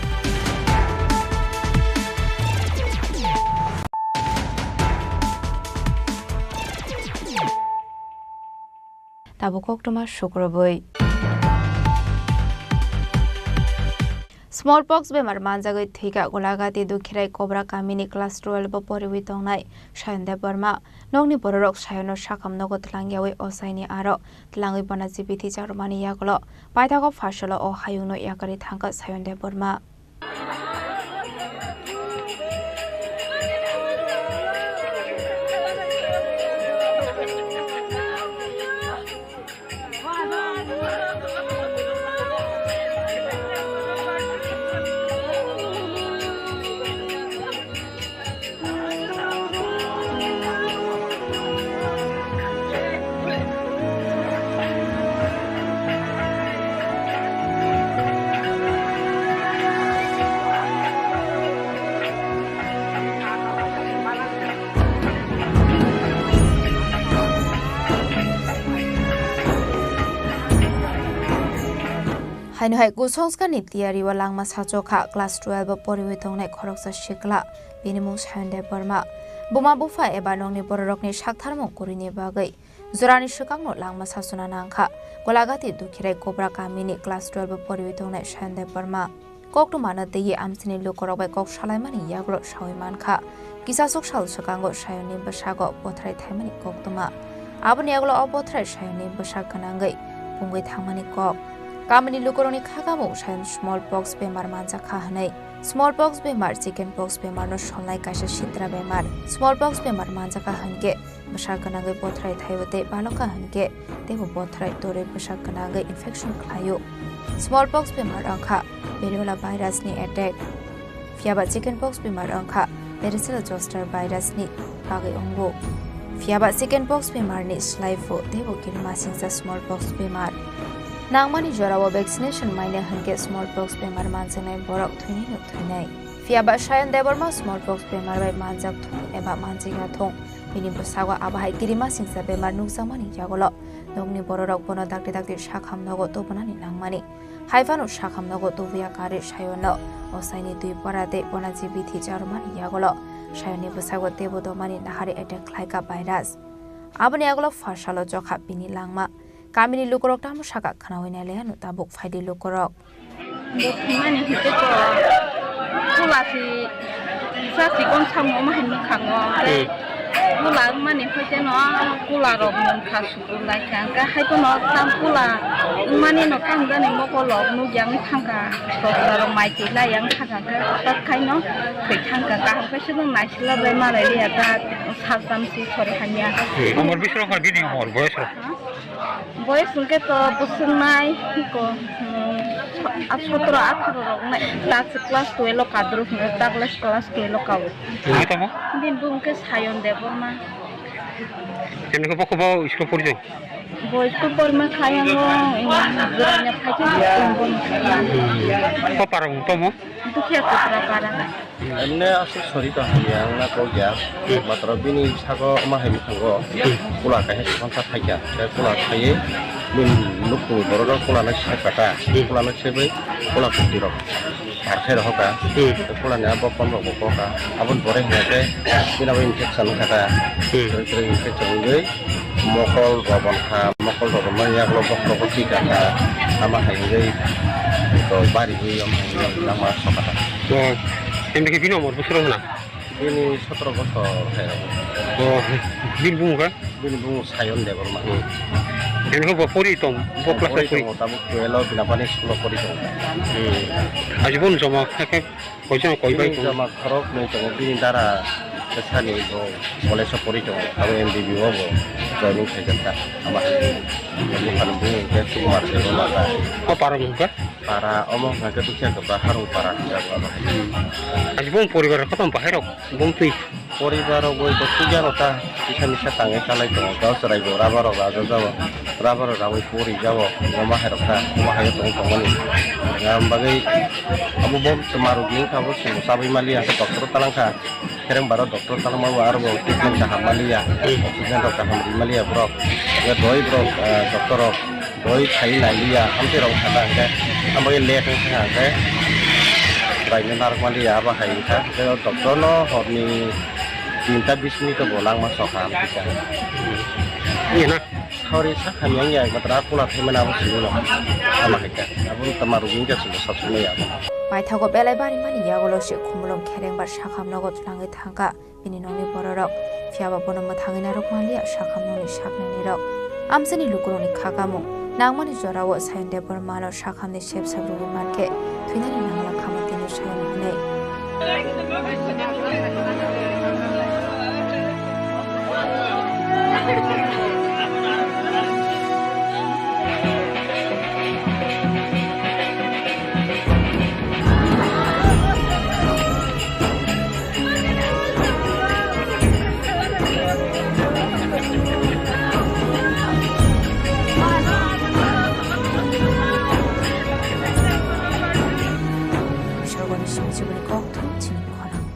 Tabuk koktwma sukrubwi. Smallpox bemar manjagwi thwikha Golagati Dukhirai Kobra kamini class twelve o poriwi tongnai Sayon Debbarma. Nokni bororok Sayono sakham nogo twlangyawi ochaini aro twlangwi bono jibiti charwmani yagulo paithago phasalo o hayungno yakarwi thangkha Sayon Debbarma. Haino hai kusongskarni tiyari o langma sachokha class twelve o poriwi tongnai khoroksa sikla, bini mung Sayon Debbarma. Buma bupha eba nokni bororokni saktharmung kwrwini bagwi jorani swkangno langma sachona nangkha Golagati Dukhirai Kobra kamini class twelve o poriwi tongnai Sayon Debbarma. Koktwmano twiwi amchaini lukurok bai kok salaimani yagulo sawi mankha. Kisasok sal swkango Sayonni bwsago bothrai thaimani koktwma. Aboni yagulo o bothrai Sayonni bwsak gwnangwi pungwi thangmani kok. Kamini lukurokni khakamung Sayon smallpox bemar manjakha hwnwi. Smallpox bemar, chickenpox bemarno solnai kaisa sitra bemar. Smallpox bemar manjakha hwnkhe bwsak gwnangwi bothrai thaio tei balokha hwnkhe teibo bothrai torwi bwsak gwnangwi infection khlaio. Smallpox bemar wngkha variola virusni attack. Phiyaba chickenpox bemar wngkha varicella zoster virusni bagwi wngo. Phiyaba chickenpox bemarni slai phu teibo kirimasingcha smallpox bemar. Nangmani jorao vaccination maina hwnkhe smallpox bemar manjaknai borok thwinaino thwinai. Phiyaba Sayon Debbarma smallpox bemar bai manjak thung eba manjakya thung, bini bwsago abo hai kirimasingcha bemar nukjakmani yagulo nokni bororok bono dakti dakti sakham nogo tubunani nangmani. Haiphano sakham nogo tubuya karwi Sayonno ochaini twi pora tei bono jibiti charwmani yagulo Sayonni bwsago teibo domani nahari attack khlaikha virus. Aboni yagulo phasalo chokha bini langma. Kamini lukurok tamo saka khwnawi nailaiano tabuk phaidi lukurok. Bo thwimani hwnkhe to pula si sa sikon samung omo hai mwkhango. Tei pula wngmani hwnkhe no pula rok mungkha sukur lai kha. Hwnkhe hai phano tam pula wngmani no tamjani mokol rok nukya wngwi thangkha. Sosra rok mai twi lai yang thangkha hwnkhe hwtak khai no thwi thangkha. Kaham khe se no naisila bai malai liya ta sal tam si sori hamya. Umor bisro kha bini umor boyes rok? Ha? Boyes hwnkhe to bwswk nai, ko, hmm, a sotro atharo rok nai, ta se class twelve o kadrwk hwnkhe, ta class, class twelve o kao. Nai tamo? Bini bumung khe Sayon Debbarma. Chini khe bokhe bo school pori jai? Bo school porima khayango, em, Joranya phaikhe school porima. Ko para wng tamo? Dukhiya Kotra para. Emne aswk sori tong hamya wngna kok ya. Hmm. Matwrwng bini sago ma hai mwkhango. Hmm. Pula kaisa swkang ta phaikha. Tei pula khaiwi bini nukhungni borok rok pula nai sep kha ta. Hmm. Pula nai sebwi pula kwtwi rok par khai rohor kha. Hmm. Tei pula ni abo kom rok bo kok kha. Aboni pore hwnkhe bini abo infection wngkha ta. Hmm. Tei infection wngwi mokol rok bonkha, mokol rok bonkha, yagulo bokhorogo chikakha, ama hai wngwi to bariwi omo hai wngwi langma sokha ta. O, emni khe bini umor bwswk rok hwna? Bini sotro bosor hai rok. O, bini bumung kha? Bini bumung Sayon Debbarma. Hmm. Bini bo pori tong, bo class pori tong, tabuk twelve o bini bani school o pori tong. Hmm. Aji bon joma khe khe koijon koi bai tong. Bini joma khorok nui tongo, bini dara bwsani bo college o pori tongo, abo M B B o bo joining khaijak kha. Ama buphani bumung khe Sukumar Debbarma ta. O para mung kha? Para omo hwnkha khe Dukhiya Gabra Harung para hwnjago abo. Hmm. Aji bon poribar kotom bahai rok bumtwi. Poribar rok bai bo sugya rok ta kisa misa tangwi chalai tongo. Gao chwrai bo rubber rok rajajago. Rubber rok rawi pori jago. Omo hai rok ta, omo hai o tong tongmani. Ngam bagwi abo bo marugi wngkha, bo chwng chabwi maliya, doctor o talang kha. Khereng baro doctor talangma bo aro bo treatment kaham maliya. Oxygen rok kaham ri maliya borok. Ya doi borok, ah, doctor rok. Boi khai nai liya, hamtwi rok thangkha hwnkhe, hambai late wngkha hwnkhe, baino narwkma liya, abo hai wngkha. Tei o doctor no horni tinta bis minute o bo langma sokha, hamtwi kha. Iya na? Sauri sakha miyang ya, matra kula thaimani abo simi no. Ama hai kha, abo tama rugwi wngkha, chwngno sab simi ya. Paithago belai barimani yagulo se khumulwng khereng bar sakha nogo twlangwi thangkha. Bini nokni bororok, phiya ba bono mwthangwi narwk manliya sakhamnokni saknainirok. Amchaini lukurokni kha kamung nangmani jorao Sayan Debbarmano sakhamni sep sap rwui mankhe thwinani nangla khama tini Sayan hwnwi. Sogoni song chiboni kok thum chini khorang.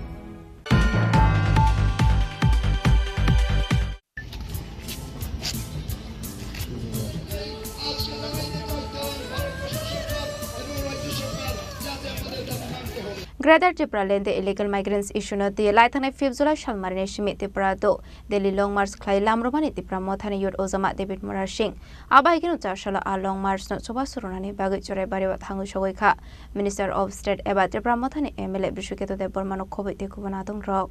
Greater Tipraland illegal migrants issue no twi laithangnai fifth July salmarini simi Tripura to Delhi long march khlai lamrwmani Tipra Mothani youth ojama David Murasing. Abo hai kheno char salo a long march no chubachu rwnani bagwi Churaibari o thangwi sogwi kha. Minister of State eba Tipra Mothani M L A Biswaketu Debbarma no khobwi tei kubun adong rok.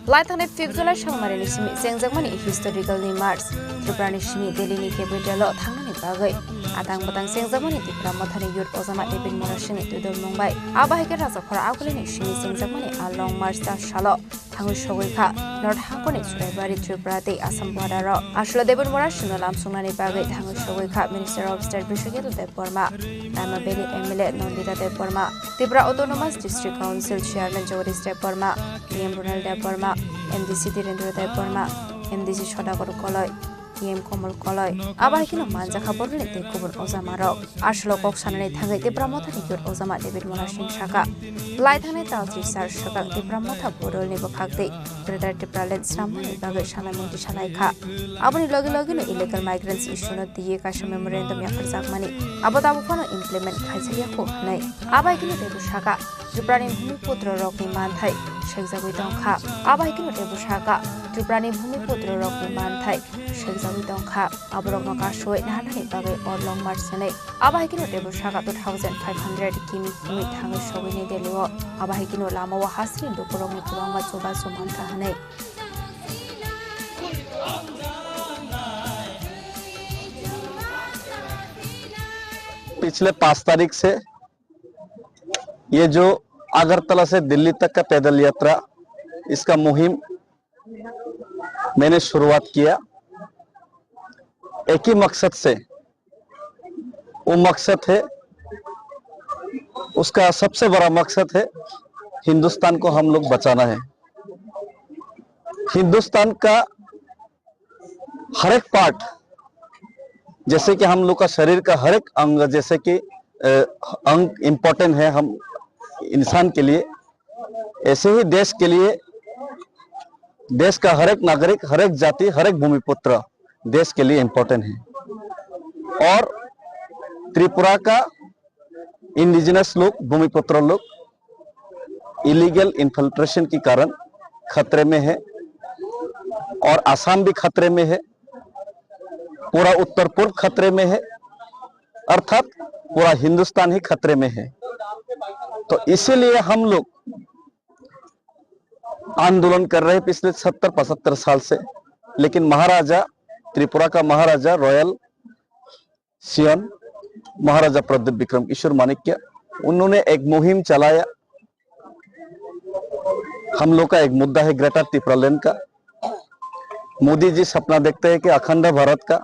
Laithangnai fifth July salmarini simi chengjakmani historical ni march Tripura ni simi Delhi ni capital o thangnani bagwi atang bwtang chengjakmani Tipra Mothani youth ojama David Murasing ni twidulmung bai abo hai khe Rajakhor Agulini simi chengjakmani a long march char salo thangwi sogwi kha North Hangkoni Churaibari, Tripura tei Assam border o. Aswk David Murasing no lamsoknani bagwi thangwi sogwi kha Minister of State Biswaketu Debbarma, Raima Valley M L A Nandita Debbarma, Tripura Autonomous District Council Chairman Jagadish Debbarma, D M Ronald Debbarma, M D C Dhirendra Debbarma, M D C Sodagar Koloi, T M Komol Koloi, abo hai kheno manjakha bororni tei kubun ojamarok. Aswk kok sanani thangwi Tipra Mothani youth ojama David Murasing saka, lai thangnai tal tris sar swkang Tipra Motha bororni bwkhak tei Greater Tipraland swnamnani bagwi sanai mungti salai kha. Aboni logi logi no illegal migrants issue no twiwi kaisa memorandum yapharjakmani abo tabuk phano implement khlaijakya kho hwnwi. Abo hai kheno teibo saka, Tripurani bhumiputro rokni manthai sekjagwi tongkha. Abo hai kheno teibo saka, Tripurani bhumiputro rokni manthai sekjagwi tongkha. Aborokno kasui naharnani bagwi o long march hwnwi. Abo hai kheno teibo saka two thousand five hundred kimi phunwi thangwi sogwi New Delhi o. Abo hai kheno lama o hasini lukurokni kwbangma chubachu mankha hwnwi. पिछले पाँच तारीख से ये जो अगरतला से दिल्ली तक का पैदल यात्रा, इसका मुहिम मैंने शुरुआत किया एक ही मकसद से। वो मकसद है, उसका सबसे बड़ा मकसद है, हिंदुस्तान को हम लोग बचाना है। हिंदुस्तान का हर एक पार्ट, जैसे कि हम लोग का शरीर का हर एक अंग, जैसे कि, अ, अंग इम्पोर्टेंट है हम इंसान के लिए, ऐसे ही देश के लिए, देश का हर एक नागरिक, हर एक जाति, हर एक भूमिपुत्र देश के लिए इम्पोर्टेंट है। और त्रिपुरा का इंडिजिनस लोग, भूमिपुत्र लोग इलीगल इन्फिल्ट्रेशन के कारण खतरे में है और आसाम भी खतरे में है, पूरा उत्तर पूर्व खतरे में है। अर्थात पूरा हिंदुस्तान ही खतरे में है। तो इसीलिए हम लोग आंदोलन कर रहे हैं पिछले सत्तर पचहत्तर साल से, लेकिन महाराजा, त्रिपुरा का महाराजा रॉयल सियन, महाराजा प्रद्युत विक्रम किशोर माणिक्य, उन्होंने एक मुहिम चलाया। हम लोग का एक मुद्दा है ग्रेटर तिप्रालैंड का। मोदी जी सपना देखते हैं कि अखंड भारत का,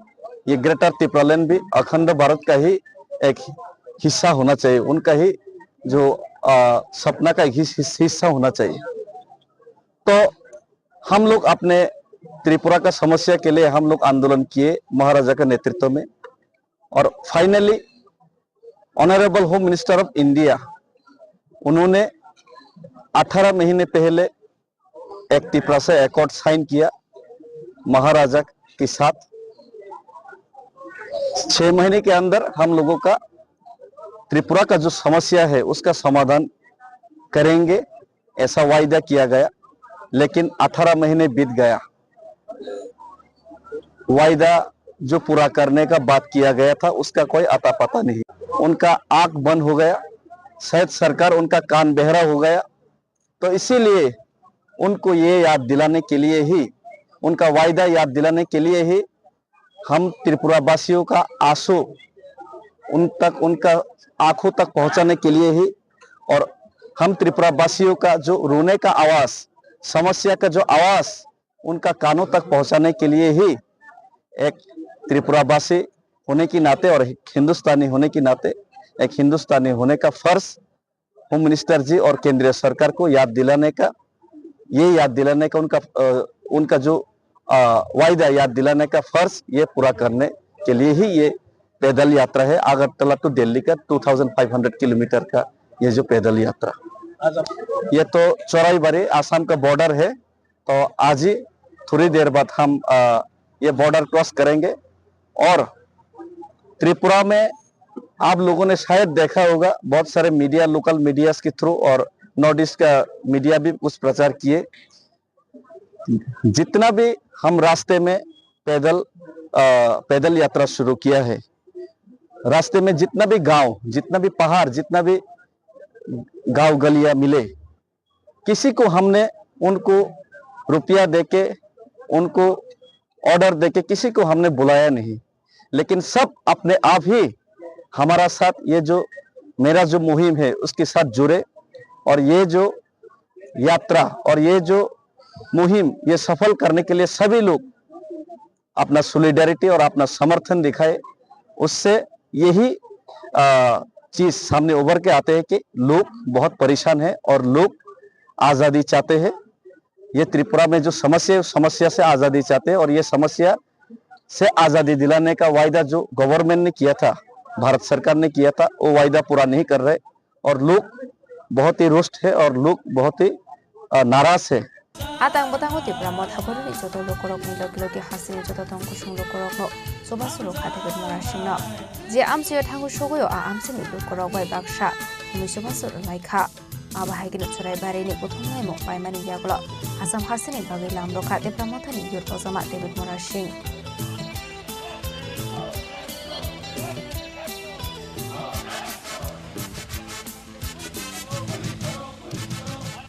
ये ग्रेटर तिप्रालैंड भी अखंड भारत का ही एक हिस्सा होना चाहिए, उनका ही जो, आ, सपना का एक हिस-, हिस-, हिस्सा होना चाहिए। तो हम लोग अपने त्रिपुरा का समस्या के लिए हम लोग आंदोलन किए महाराजा के नेतृत्व में, और finally honourable home minister of India, उन्होंने अठारह महीने पहले एक तिपरासा एकॉर्ड साइन किया महाराजा के साथ। छह महीने के अंदर हम लोगों का त्रिपुरा का जो समस्या है उसका समाधान करेंगे, ऐसा वायदा किया गया, लेकिन अठारह महीने बीत गया। वायदा जो पूरा करने का बात किया गया था, उसका कोई अता पता नहीं। उनका आंख बंद हो गया, शायद सरकार उनका कान बहरा हो गया। तो इसीलिए उनको ये याद दिलाने के लिए ही, उनका वायदा याद दिलाने के लिए ही हम त्रिपुरा वासियों का आंसू उन तक, उनका आंखों तक पहुंचाने के लिए ही, और हम त्रिपुरा वासियों का जो रोने का आवाज, समस्या का जो आवाज, उनका कानों तक पहुंचाने के लिए ही एक त्रिपुरा वासी होने की नाते और एक हिंदुस्तानी होने की नाते, एक हिंदुस्तानी होने का फर्ज होम मिनिस्टर जी और केंद्रीय सरकार को याद दिलाने का, ये याद दिलाने का उनका, अ, उनका जो, अ, वायदा याद दिलाने का फर्ज, ये पूरा करने के लिए ही ये पैदल यात्रा है, अगरतला टू दिल्ली का two thousand five hundred kilometre का ये जो पैदल यात्रा। ये तो चोराईबाड़ी, आसाम का बॉर्डर है, तो आज ही थोड़ी देर बाद हम, अ, ये बॉर्डर क्रॉस करेंगे। और त्रिपुरा में आप लोगों ने शायद देखा होगा, बहुत सारे मीडिया, लोकल मीडियाज के थ्रू और नॉर्थ ईस्ट का मीडिया भी कुछ प्रचार किए। जितना भी हम रास्ते में पैदल, अ, पैदल यात्रा शुरू किया है, रास्ते में जितना भी गांव, जितना भी पहाड़, जितना भी गांव गलियां मिले, किसी को हमने उनको रुपया देके, उनको ऑर्डर देके किसी को हमने बुलाया नहीं, लेकिन सब अपने आप ही हमारा साथ, ये जो मेरा जो मुहिम है उसके साथ जुड़े, और ये जो यात्रा और ये जो मुहिम, ये सफल करने के लिए सभी लोग अपना सॉलिडारिटी और अपना समर्थन दिखाए, उससे यही, अ, चीज सामने उभर के आते हैं कि लोग बहुत परेशान हैं और लोग आज़ादी चाहते हैं। ये त्रिपुरा में जो समस्या है, उस समस्या से आज़ादी चाहते हैं और ये समस्या से आज़ादी दिलाने का वायदा जो गवर्नमेंट ने किया था, भारत सरकार ने किया था, वो वायदा पूरा नहीं कर रहे। और लोग बहुत ही रुष्ट है और लोग बहुत ही, अ, नाराज है। Atang bwtango Tipra motha boroni joto lukurokni logi logi hasini joto tong kusung lukurokno chubachu rwkha David Murasingno. Je amchaio thango sogwi o a amchaini lukurok bai baksa hwnwi chubachu rwlaikha. Abo hai kheno Choraibarini kuthumnaimung paimani yagulo Assam hasini bagwi lam rwkha Tipra mothani youth kochoma David Murasing.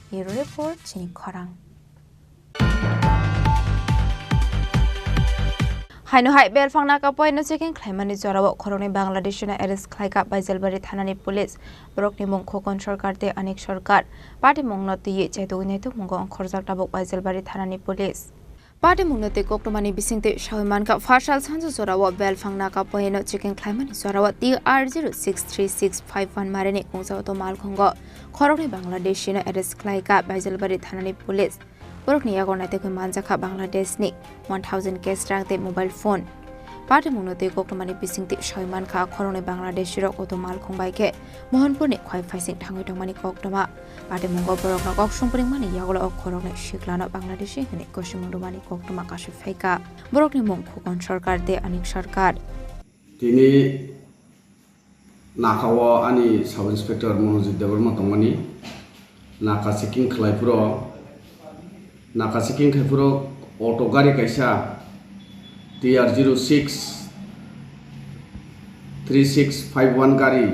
Bureau Report, chini khorang. Haino hai belphang naka poino checking khlaimani jorao khoroknwi Bangladeshino arrest khlaikha Baijalbari thanani police. Borokni mung Khokon Sarkar tei Anik Sarkar. Patimungno twiwi chaitugwi naitukmungo ongkhorjak tabuk Baijalbari thanani police. Patimungno tei koktwmani bisingtwi sawi mankha, phasal sanjo jorao belphang naka poino checking khlaimani jorao T R zero six three six five one marini kungsa auto malkhungo khoroknwi Bangladeshino arrest khlaikha Baijalbari thanani police. Borokni yago naitukwi manjakha Bangladeshni one thousand cash rang tei mobile phone. Patimungno tei koktwmani bisingtwi sawi mankha, khoroknwi Bangladeshirok auto malkhung bai khe Mohanpurni khwai phaising thangwi tongmani koktwma. Patimungo borokno kok songpringmani yagulo o khoroknwi siklano Bangladeshi hwnwi kosimung rwmani koktwma kasui phaikha. Borokni mung Khokon Sarkar tei Anik Sarkar. Tini nakao ani Sub Inspector Monojit Debbarma tongmani. Naka checking khlai phuro, naka checking khai phuro auto gari kaisa T R zero six Three six five one gari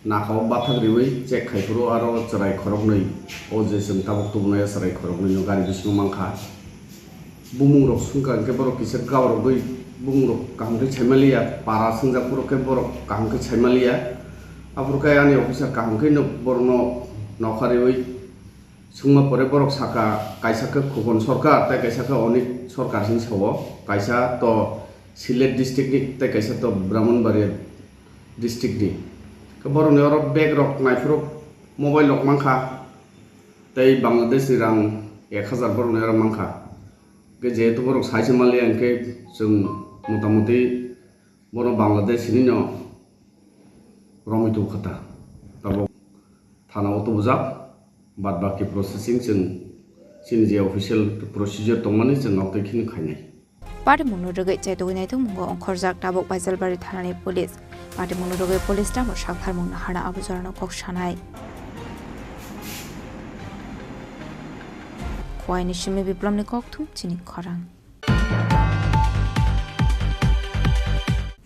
naka o bathak riwi check khai phuru aro chwrai khoroknwi, o je chwng tabuk tubunai o chwrai khoroknwi no gari bisingo mankha. Bumung rok swngkha hwnkhe borok kisa gaurogwi bumung rok kaham khe saimaliya, para swngjak phuru khe borok kaham khe saimaliya. Aphuru khe ani officer kaham khe no borokno nokha riwi swngma pore borok saka, kaisa khe Khokon Sarkar tei kaisa khe Onik Sarkar hinwi sao, kaisa to Sylhet district ni tei kaisa to Brahmanbaria district ni. Khe borokni oro bag rok naiphuru mobile rok mankha tei Bangladesh ni rang ek hazar borokni oro mankha. Khe jehetu borok saisa maliya hwnkhe chwng motamuti bono Bangladesh hinwi no romwi tubukha ta. Tabuk thana o tubujak, bad baki processing chwng chini je official procedure tongmani chwng nok tei kheno khainai. Patimungno rwgwi chaitugwi naitugmungo ongkhorjak tabuk Baijalbari thanani police. Patimungno rwgwi police tamo saktharmung naharna abo jorano kok sanai. Khowaini simi Biplomni kokthum chini khorang.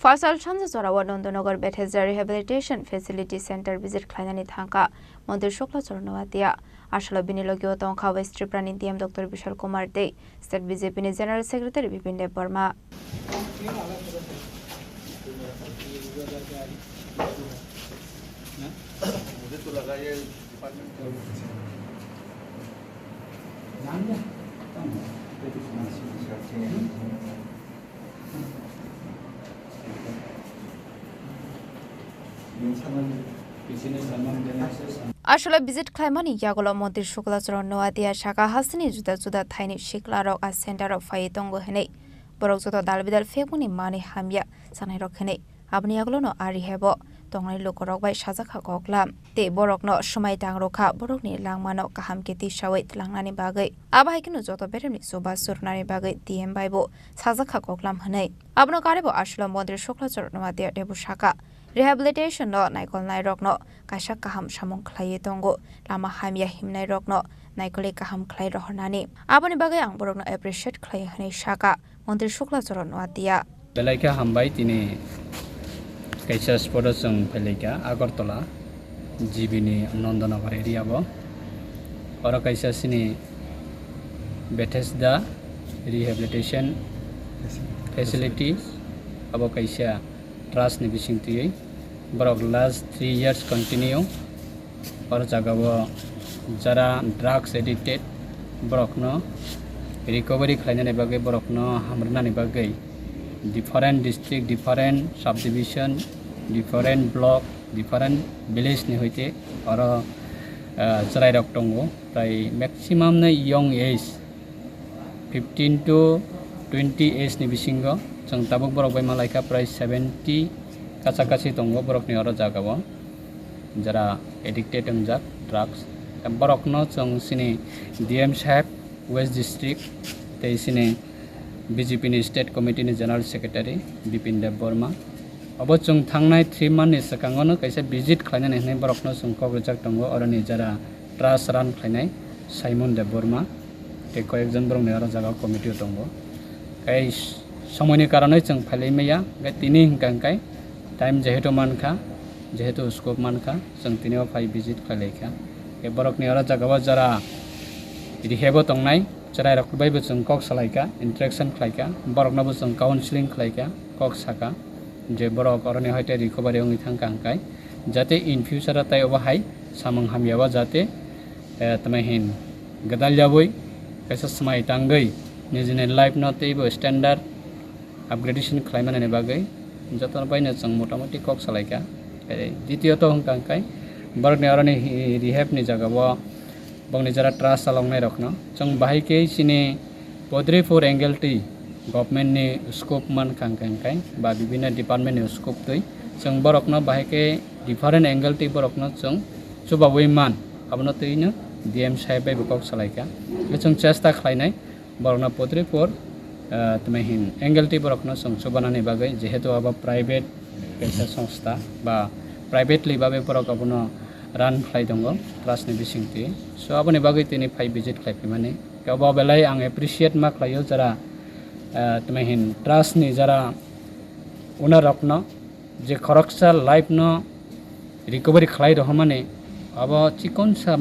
Phasal sanja jorao Nandanagar Bethesda Rehabilitation Facility Center visit khlainani thangkha Montri Shukla Charan Noatia. Aswkno bini logio tongkha West Tripura ni D M Doctor Bishal Kumar tei State B J P ni General Secretary Bipin Deb Barma. Aswkno visit khlaimani yagulo Montri Shukla Charan Noatia saka hasteni juda juda thaini siklarok a center o phaiwi tongo hwnwi. Borok joto dal bidal phekmani manwi hamya chanairok hwnwi. Aboni yagulono a rehab o tongnai lukurok bai sajakha koklam. Tei borokno swmai tang rwkha borokni langmano kaham khe tisawi tlangnani bagwi. Abo hai kheno joto beremni chuba churnani bagwi D M bai bo sajakha koklam hwnwi. Abono karwi bo aswkno Montri Shukla Charan Noatia teibo saka. Rehabilitation no naikolnairokno kaisa kaham samung khlaiwi tongo, lama hamya himnairokno naikolwi kaham khlai rohornani. Aboni bagwi ang borokno appreciate khlai hwnwi saka Montri Shukla Charan Noatia. Belai khe hambai, tini kaisa spot o chwng phailaikha Agartala G B ni Nandanagar area o. Oro kaisa chini Bethesda Rehabilitation Facility, abo kaisa trust ni bising twiwi borok last three years continue oro jaga o jara drugs addicted borokno recovery khlainani bagwi, borokno hamrwnani bagwi different district, different subdivision, different block, different village ni hoite oro, ah, chwrairok tongo, prai maximum no young age, fifteen to twenty age ni bisingo. Chwng tabuk borok bai malaikha prai seventy kacha kachi tongo borokni oro jaga o, jara addicted wngjak drugs. Borokno chwng chini D M saheb West District tei chini B J P ni State Committee ni General Secretary Bipin Deb Barma. Obo chwng thangnai three month ni swkango no kaisa visit khlainani hwnwi borokno chwng kok rijak tongo, oroni jara trust run khlainai Simon Debbarma tei koyekjon borokni oro jaga o committee o tongo. Tei somoini karonwi chwng phailai maya, hwnkhe tini hwnkha hwnkhe time jehetu mankha, jehetu scope mankha, chwng tini o phai visit khlailaikha. Tei borokni oro jaga o jara rehab o tongnai chwrairok bai bo chwng kok salaikha, interaction khlaikha, borokno bo chwng counseling khlaikha, kok sakha je borok oroni hoite recovery wngwi thangkha hwnkhe, jate in future o tei obo hai samung hamya o jate, eh, tamo hin gwdal yaui kaisa swmai tangwi nijini life no teibo standard upgradation khlai manani bagwi jotono baino chwng motamoti kok salaikha. Tei ditiyot hwnkha hwnkhe borokni oroni hi-, rehab ni jaga o bongni jara trust chaloknai rokno chwng bahai khe chini Podripur angle twi government ni scope mankha hwnkhe hwnkhe ba bibinno department ni scope twi chwng borokno bahai khe different angle twi borokno chwng chubaui man, abono twino D M saheb bai bo kok salaikha. Chwng chesta khlainai borokno Podripur, ah, tamo hin angle twi borokno chwng chubanani bagwi, jehetu abo private kaisa songstha ba privately babe borok abono run khlai tongo trust ni bisingtwi. So aboni bagwi tini phai visit khlai phaimani. Obo belai ang appreciate ma khlaio jara, ah, tamo hin trust ni jara owner rokno Je khoroksa life no recovery khlai rohormani, abo chikonsa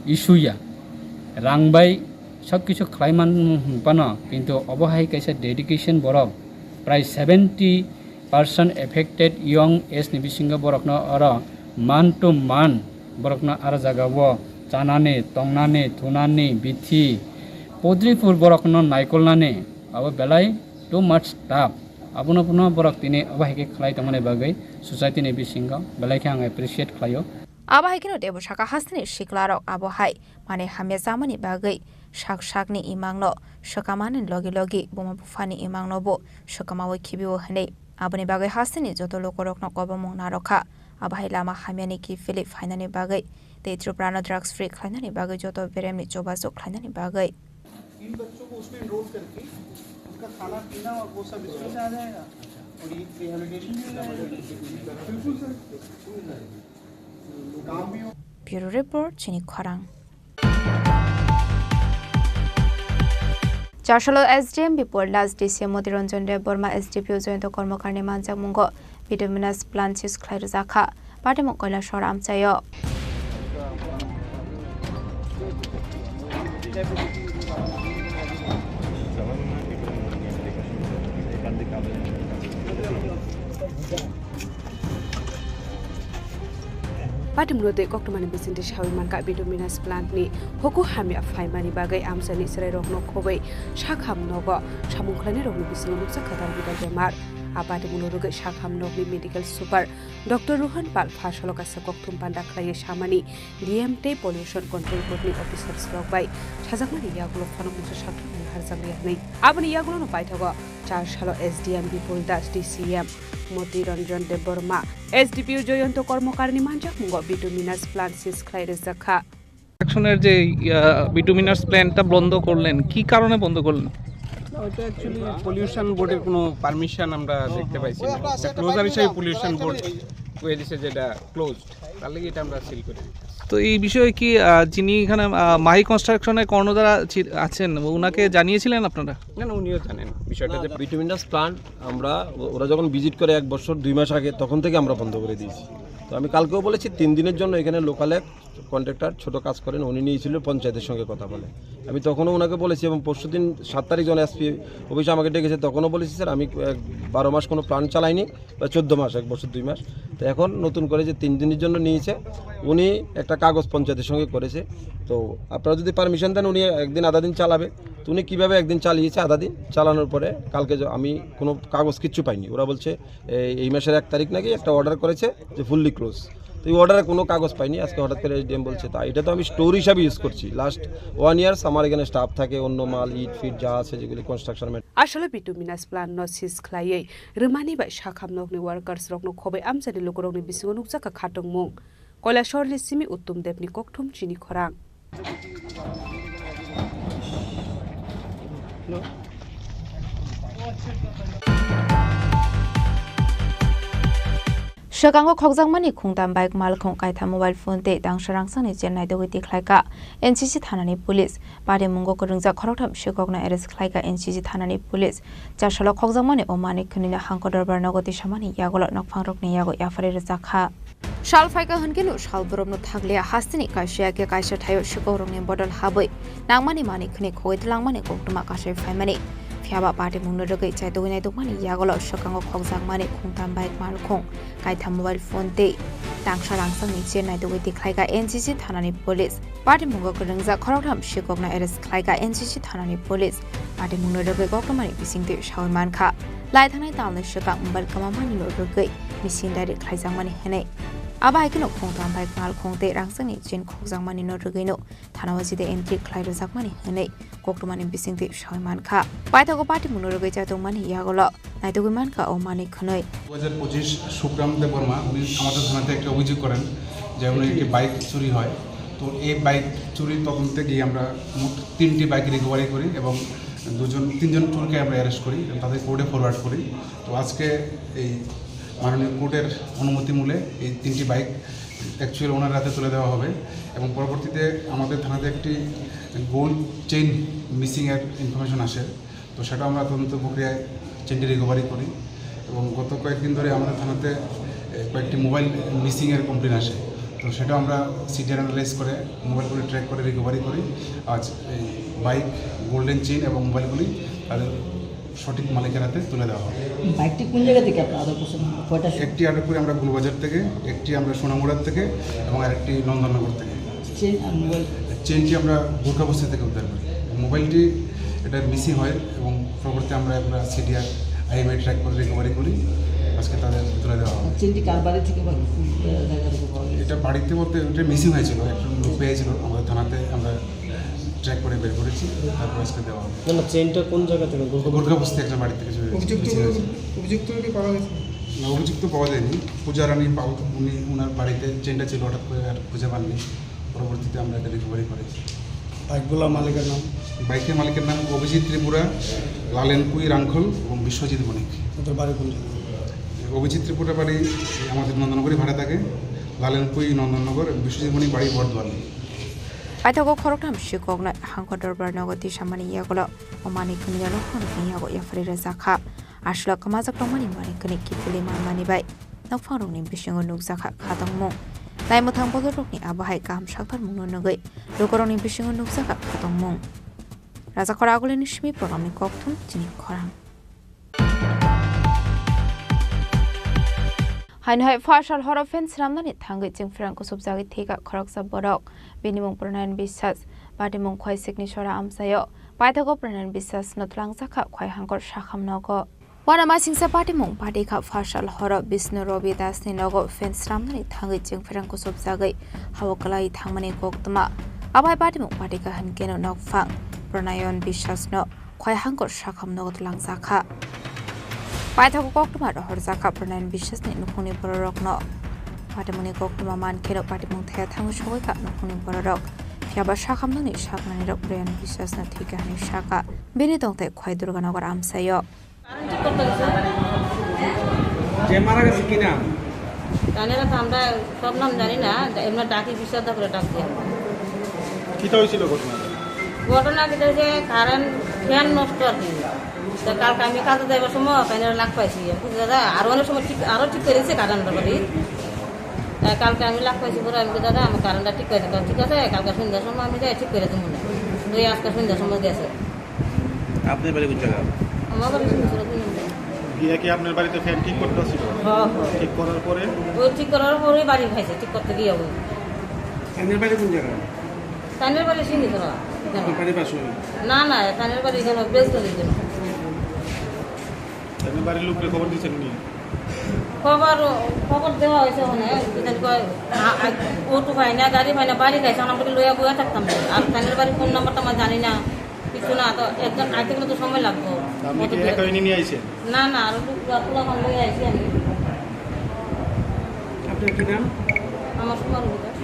issue ya, rang bai sob kisu khlai man hwnphano, kintu obo hai kaisa dedication borok, prai seventy percent affected young age ni bisingo borokno oro man to man borokno aro jagao chanani, tongnani, thunani, bithi, podripur borokno naikolnani, abo belai too much tough. Abono bono borok tini obo hai khe khlai tongmani bagwi society ni bisingo belai khe ang appreciate khlaio. Abo hai kheno teibo saka hasteni siklarok abo hai manwi hamya chamani bagwi sak sakni imangno swkamani logi logi buma buphani imangnobo swkamaui khibio hwnwi. Aboni bagwi hasteni joto lukurokno kobomung narwkha. Abo hai lama hamyani kiphilwi phainani bagwi tei Tripura no drugs free khlainani bagwi joto beremni chubachu khlainani bagwi. इन बच्चों को उसमें एनरोल करके उनका खाना पीना और वो सब इसमें से आ जाएगा और ये रिहेबिलिटेशन भी हो जाएगा। बिल्कुल सर, काम भी हो। Bureau Report, Chini Khorang. Charsalo S D M Bipul Das, D C M Moti Ranjan Debbarma, S D P O Jayanta Karmakarni manjakmungo bituminous plant seize khlai rwjakha. Patimung Kailasor amchaio. Patimungno tei koktwmani bisingtwi saui mankha, bituminous plant ni huku hamya phaimani bagwi amchaini chwrairokno khobwi sakham nogo samung khlainairokni bisingo nukjak kwtal bidal bemar. A patimungno rwgwi sakham nokni medical super Doctor Rohan Pal pha salo kaisa kokthum panda khlaiwi samani, D M tei Pollution Control Board ni officers rok bai sajakmani yagulo phano mungsa sakhlwkmani harjakliya hwnwi. Aboni yagulono paithago Charsalo S D M Bipul Das, D C M Moti Ranjan Debbarma, S D P O Jayanta Karmakarni manjakmungo bituminous plant seize khlai rwjakha. কনস্ট্রাকশনের যে, আহ, বিটুমিনাস প্ল্যান্টটা বন্ধ করলেন, কি কারণে বন্ধ করলেন? না, ওটা অ্যাকচুয়ালি পলিউশন বোর্ডের কোনো পারমিশন আমরা দেখতে পাইছি না। এটা ক্লোজার হিসেবে পলিউশন বোর্ড কয়ে দিছে যে এটা ক্লোজড, তার লাগি এটা আমরা সিল করে দিচ্ছি। তো এই বিষয়ে কি, আহ, যিনি এখানে, আহ, মাহি কনস্ট্রাকশনের কর্ণধার আছি-, আছেন, ওনাকে জানিয়েছিলেন আপনারা? না, না, উনিও জানেন বিষয়টা যে বিটুমিনাস প্ল্যান্ট আমরা, ও-, ওরা যখন ভিজিট করে এক বছর দুই মাস আগে, তখন থেকে আমরা বন্ধ করে দিয়েছি। তো আমি কালকেও বলেছি, তিন দিনের জন্য এখানে লোকাল এক কন্ট্রাক্টর ছোট কাজ করেন, উনি নিয়েছিল পঞ্চায়েতের সঙ্গে কথা বলে। আমি তখনও ওনাকে বলেছি এবং পরশুদিন সাত তারিখ যখন এসপি অফিসে আমাকে ডেকেছে, তখনও বলেছি, "স্যার, আমি এক বারো মাস কোনো প্ল্যান্ট চালাইনি, বা চোদ্দ মাস, এক বছর দুই মাস।" তো এখন নতুন করে যে তিন দিনের জন্য নিয়েছে, উনি একটা কাগজ পঞ্চায়েতের সঙ্গে করেছে। তো আপনারা যদি পারমিশন দেন, উনি একদিন আধা দিন চালাবে। তো উনি কীভাবে একদিন চালিয়েছে আধা দিন, চালানোর পরে কালকে য-, আমি কোনো কাগজ কিচ্ছু পাইনি। ওরা বলছে, এই, এই মাসের এক তারিখ নাকি একটা অর্ডার করেছে যে ফুললি ক্লোজ। তো এই অর্ডারে কোনো কাগজ পাইনি, আজকে হঠাৎ করে এসডিএম বলছে। তা এটা তো আমি স্টোর হিসাবে ইউজ করছি, লাস্ট ওয়ান ইয়ার্স আমার এখানে স্টাফ থাকে, অন্য মাল, ইট ফিট যা আছে যেগুলি construction. Asalo bituminous plant no seize khlaiwi rwmani bai sakham nokni workers rokno khobwi amchaini lukurokni bisingo nukjakha khatungmung. Kailasorni simi Uttom Debni kokthum Chini Khorang. Swkango khokjakmani khungtam bike, malkhung kaitham, mobile phone tei tangsa rangchakni chain naitugwi tikhlaikha N C C thanani police. Patimungo kwrwngjak khoroktham sikokno arrest khlaikha N C C thanani police. Charsalo khokjakmani o manwi khwnwino Hangko Dorbar nogo tisamani yagulo nokphangrokni yago yapharwi rwjakha. Sal phaikha hwnkhe no sal borokno thakliya hasteni kaisa ya khe kaisa thaio sikokrokni bodol habwi nangmani manwi khwnwi khogwi twlangmani koktwma kasui phaimani. Phiyaba patimungno rwgwi chaitugwi naitukmani yagulo swkango khokjakmani khungtam bike, malkhung kaitham, mobile phone tei tangsa rangchakni chain naitugwi tikhlaikha N C C thanani police. Patimungo kwrwngjak khoroktham sikokno arrest khlaikha N C C thanani police. Patimungno rwgwi koktwmani bisingtwi saui mankha. Lai thangnai tamni swkang mobile kwmamanino rwgwi machine dairy khlaijakmani hwnwi. Abo hai kheno khungtam bike, malkhung tei rangchakni chain khokjakmanino rwgwino thanao jide entry khlai rwjakmani hwnwi koktwmani bisingtwi saui mankha. Paithago patimungno rwgwi chaitokmani yagulo naitugwi mankha o manwi khwnwi. দু হাজার পঁচিশ সুব্রাম দেববর্মা, উনি আমাদের থানাতে একটা অভিযোগ করেন যে উনি একটি বাইক চুরি হয়। তো এই বাইক চুরির তদন্তে গিয়ে আমরা মোট তিনটি বাইক রিকভারি করি এবং দুজন, তিনজন চোরকে আমরা অ্যারেস্ট করি এবং তাদের কোর্টে ফরওয়ার্ড করি। তো আজকে এই মাননীয় কোর্টের অনুমতি মূলে এই তিনটি বাইক অ্যাকচুয়াল ওনার হাতে তুলে দেওয়া হবে এবং পরবর্তীতে আমাদের থানাতে একটি গোল্ড চেইন মিসিংয়ের ইনফরমেশন আসে। তো সেটা আমরা তদন্ত প্রক্রিয়ায় চেইনটি রিকভারি করি এবং গত কয়েকদিন ধরে আমাদের থানাতে, এ, কয়েকটি মোবাইল মিসিংয়ের কমপ্লেন আসে। তো সেটা আমরা সিডিআর অ্যানালাইজ করে, মোবাইলগুলি ট্র্যাক করে রিকভারি করি। আজ এই বাইক, গোল্ডেন চেইন এবং মোবাইলগুলি তাদের সঠিক মালিকের হাতে তুলে দেওয়া হবে। বাইকটি কোন জায়গা থেকে আপনারা আটক করছেন? কয়টা? একটি আটক করি আমরা গুলবাজার থেকে, একটি আমরা সোনামুড়ার থেকে এবং আরেকটি নন্দননগর থেকে। চেইন আর মোবাইল? চেইনটি আমরা গোর্খাবস্তি থেকে উদ্ধার করি। মোবাইলটি এটা মিসিং হয় এবং পরবর্তী আমরা এগুলো সিডিআর, আইএমআই ট্র্যাক করে রিকভারি করি। আজকে তাদের তুলে দেওয়া হবে। চেইনটি কার বাড়ি থেকে বা কোন জায়গা থেকে পাওয়া গেছে? এটা বাড়িতে বলতে এটা মিসিং হয়েছিল, একটা লোক পেয়েছিল, আমাদের থানাতে আমরা ট্র্যাক করে বের করেছি, তারপর আজকে দেওয়া হবে। না, না, চেইনটা কোন জায়গা থেকে? গোর্খা- গোর্খাবস্তি একটা বাড়ি থেকে চুরি হয়েছে, অভিযুক্ত মিসিং হয়েছে। অভিযুক্ত কেউ পাওয়া গেছে? না, অভিযুক্ত পাওয়া যায়নি। পূজা রানী পাল, উনি, ওনার বাড়িতে চেইনটা ছিল, হঠাৎ করে আর খুঁজে পাননি। পরবর্তীতে আমরা এটা রিকভারি করেছি। বাইকগুলোর মালিকের নাম? বাইকের মালিকের নাম অভিজিৎ ত্রিপুরা, লালেন কুই রাংখল এবং বিশ্বজিৎ বণিক। তাদের বাড়ি কোন জায়গায়? অভিজিৎ ত্রিপুরা বাড়ি আমাদের নন্দনগরই ভাড়া থাকে, লালেন কুই নন্দননগর এবং বিশ্বজিৎ বণিক বাড়ি Bordowali. Paithago khoroktham sikoknai hangkho dorbar nogo tisamani yagulo o manwi kwnwi no nokphang rokni yago yapharwi rwjakha. Aswk kwmajak tongmani manwi kwnwi kiphilwi manmani bai nokphang rokni bisingo nukjakha khatongmung. Naimwthang bodol rokni abo hai kaham sakthar mungno nugwi lukurokni bisingo nukjakha khatongmung. Rajakhor Agulini simi program ni kokthum chini khorang. Haino hai pha sal horo phen swnamnani thangwi chwngphrang kusubjagwi thwikha khoroksa borok. Bini mung Pronayan Biswas, patimung Khwaisikni sora amchaio. Paithago Pronayan Biswasno twlangjakha Khwai Hangkor sakham nogo. Uanamasingcha patimung patikha pha sal horo Bisnu Robi Dasni nogo phen swnamnani thangwi chwngphrang kusubjagwi hao kwlai thangmani koktwma. Abo hai patimung patikha hwnkeno nokphang Pronayan Biswasno Khwai Hangkor sakham nogo twlangjakha. Paithago koktwma rohorjakha Pronayan Biswasni nukhungni bororokno. Patimungni koktwma mankheno patimung thaya thangwi sogwikha nukhungni bororok. Phiyaba sakhamnokni saknanirok Pronayan Biswasno thwikha hwnwi sakha. Bini tongthai Khwai Durganagar amchaio. যে মারা গেছে কি নাম? জানি না তো, আমরা সব নাম জানি না, এমনি ডাকি বিশ্বাস করে ডাক দিয়ে। কিতা হয়েছিল ঘটনা? ঘটনা কিতা হয়েছে, কারেন্ট ফ্যান নষ্ট আর কি। তো কালকে আমি কাজে যাইবার সময় ওখানে লাগ পাইছি। বুঝলি দাদা, আর অনেক সময় ঠিক, আরও ঠিক করেছে কারেন্টটা বাড়ি। তাই কালকে আমি লাগ পাইছি পরে আমি কই, "দাদা, আমার কারেন্টটা ঠিক করে দিন।" "ঠিক আছে, কালকে সন্ধ্যার সময় আমি যাই ঠিক করে দেবো না।" তো এই আজকে সন্ধ্যার সময় গেছে। আপনার বাড়ি কোন জায়গা? আমার বাড়ি সিংহেশ্বর তিন নম্বর। গিয়ে কি আপনার বাড়িতে ফ্যান ঠিক করতে ছিল? হ্যাঁ, হ্যাঁ। ঠিক করার পরে? ওই ঠিক করার পরে বাড়ি খাইছে, ঠিক করতে গিয়ে ওই। ফ্যানের বাড়ি কোন জায়গা? ফ্যানের বাড়ি সিংহেশ্বর। আপনার বাড়ির পাশে? না, না, ফ্যানের বাড়ি এখানে বেশ দূরে এখানে। আপনার বাড়ির লোককে খবর দিয়েছেন নি? খবর, খবর দেওয়া হয়েছে ওখানে, কি জানি কয়, আ, আ, অটো পাই না, গাড়ি পাই না, বাড়ি খাইছে, আমরা বলি লইয়া বইয়া থাকতাম। আর ফ্যানের বাড়ি ফোন নাম্বার তো আমার জানি না। কিছু না, তো একজন আইতে গেলে তো সময় লাগবো। আপনি কি একা এনে নিয়ে আইছেন? না, না, আর একটু পুরা, পুরা ভালো হয়ে আইছি আমি। আপনার কি নাম? আমার সুমার অধিকার।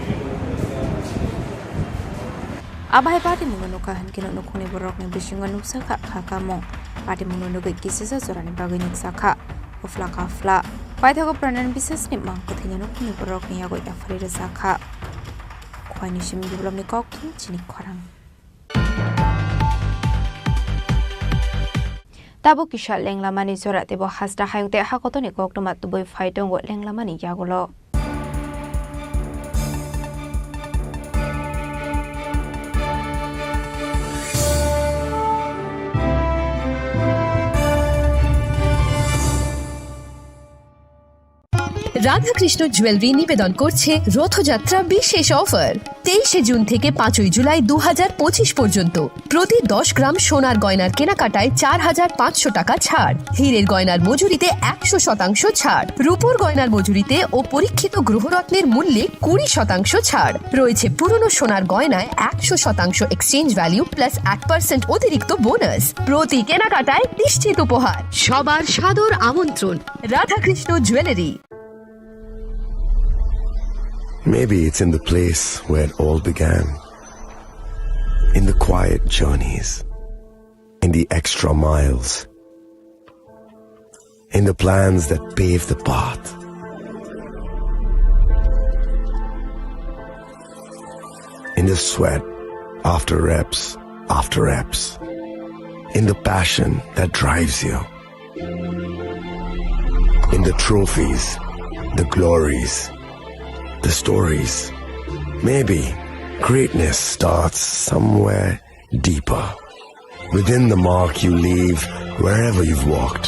Abo hai patimungno nukha hwnkhe nukhungni borokni bisingo nukjakha kha kamung. Patimungno nugwi kisisa jorani bagwi nukjakha uphla kaphla. Paithago Pranay Biswasni mang kwthwini nukhungni borokni yago yapharwi rwjakha. Khwaini simi biplopni kokthum chini khorang. Tabuk kisa lenglamani jora teibo hasta hayung tei hakotoni koktwma tubui phai tongo lenglamani yagulo. Radhakrishna jewellery নিবেদন করছে রথযাত্রা বিশেষ অফার। তেইশে জুন থেকে পাঁচই জুলাই দু হাজার পঁচিশ পর্যন্ত প্রতি দশ গ্রাম সোনার গয়নার কেনাকাটায় চার হাজার পাঁচশো টাকা ছাড়, হীরের গয়নার মজুরিতে একশো শতাংশ ছাড়, রূপোর গয়নার মজুরিতে ও পরীক্ষিত গ্রহরত্নের মূল্যে কুড়ি শতাংশ ছাড়। রয়েছে পুরনো সোনার গয়নায় একশো শতাংশ এক্সচেঞ্জ ভ্যালু প্লাস এক পার্সেন্ট অতিরিক্ত বোনাস। প্রতি কেনাকাটায় নিশ্চিত উপহার। সবার সাদর আমন্ত্রণ। Radhakrishna jewellery. Maybe it's in the place where it all began. In the quiet journeys, in the extra miles, in the plans that pave the path, in the sweat after reps after reps, in the passion that drives you. In the trophies, the glories, the stories. Maybe greatness starts somewhere deeper. Within the mark you leave wherever you've walked.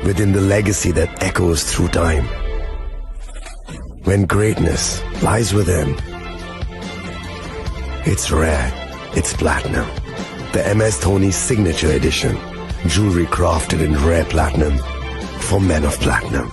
Within the legacy that echoes through time. When greatness lies within, it's rare, it's platinum. The M S Dhoni Signature Edition. Jewelry crafted in rare platinum for men of platinum.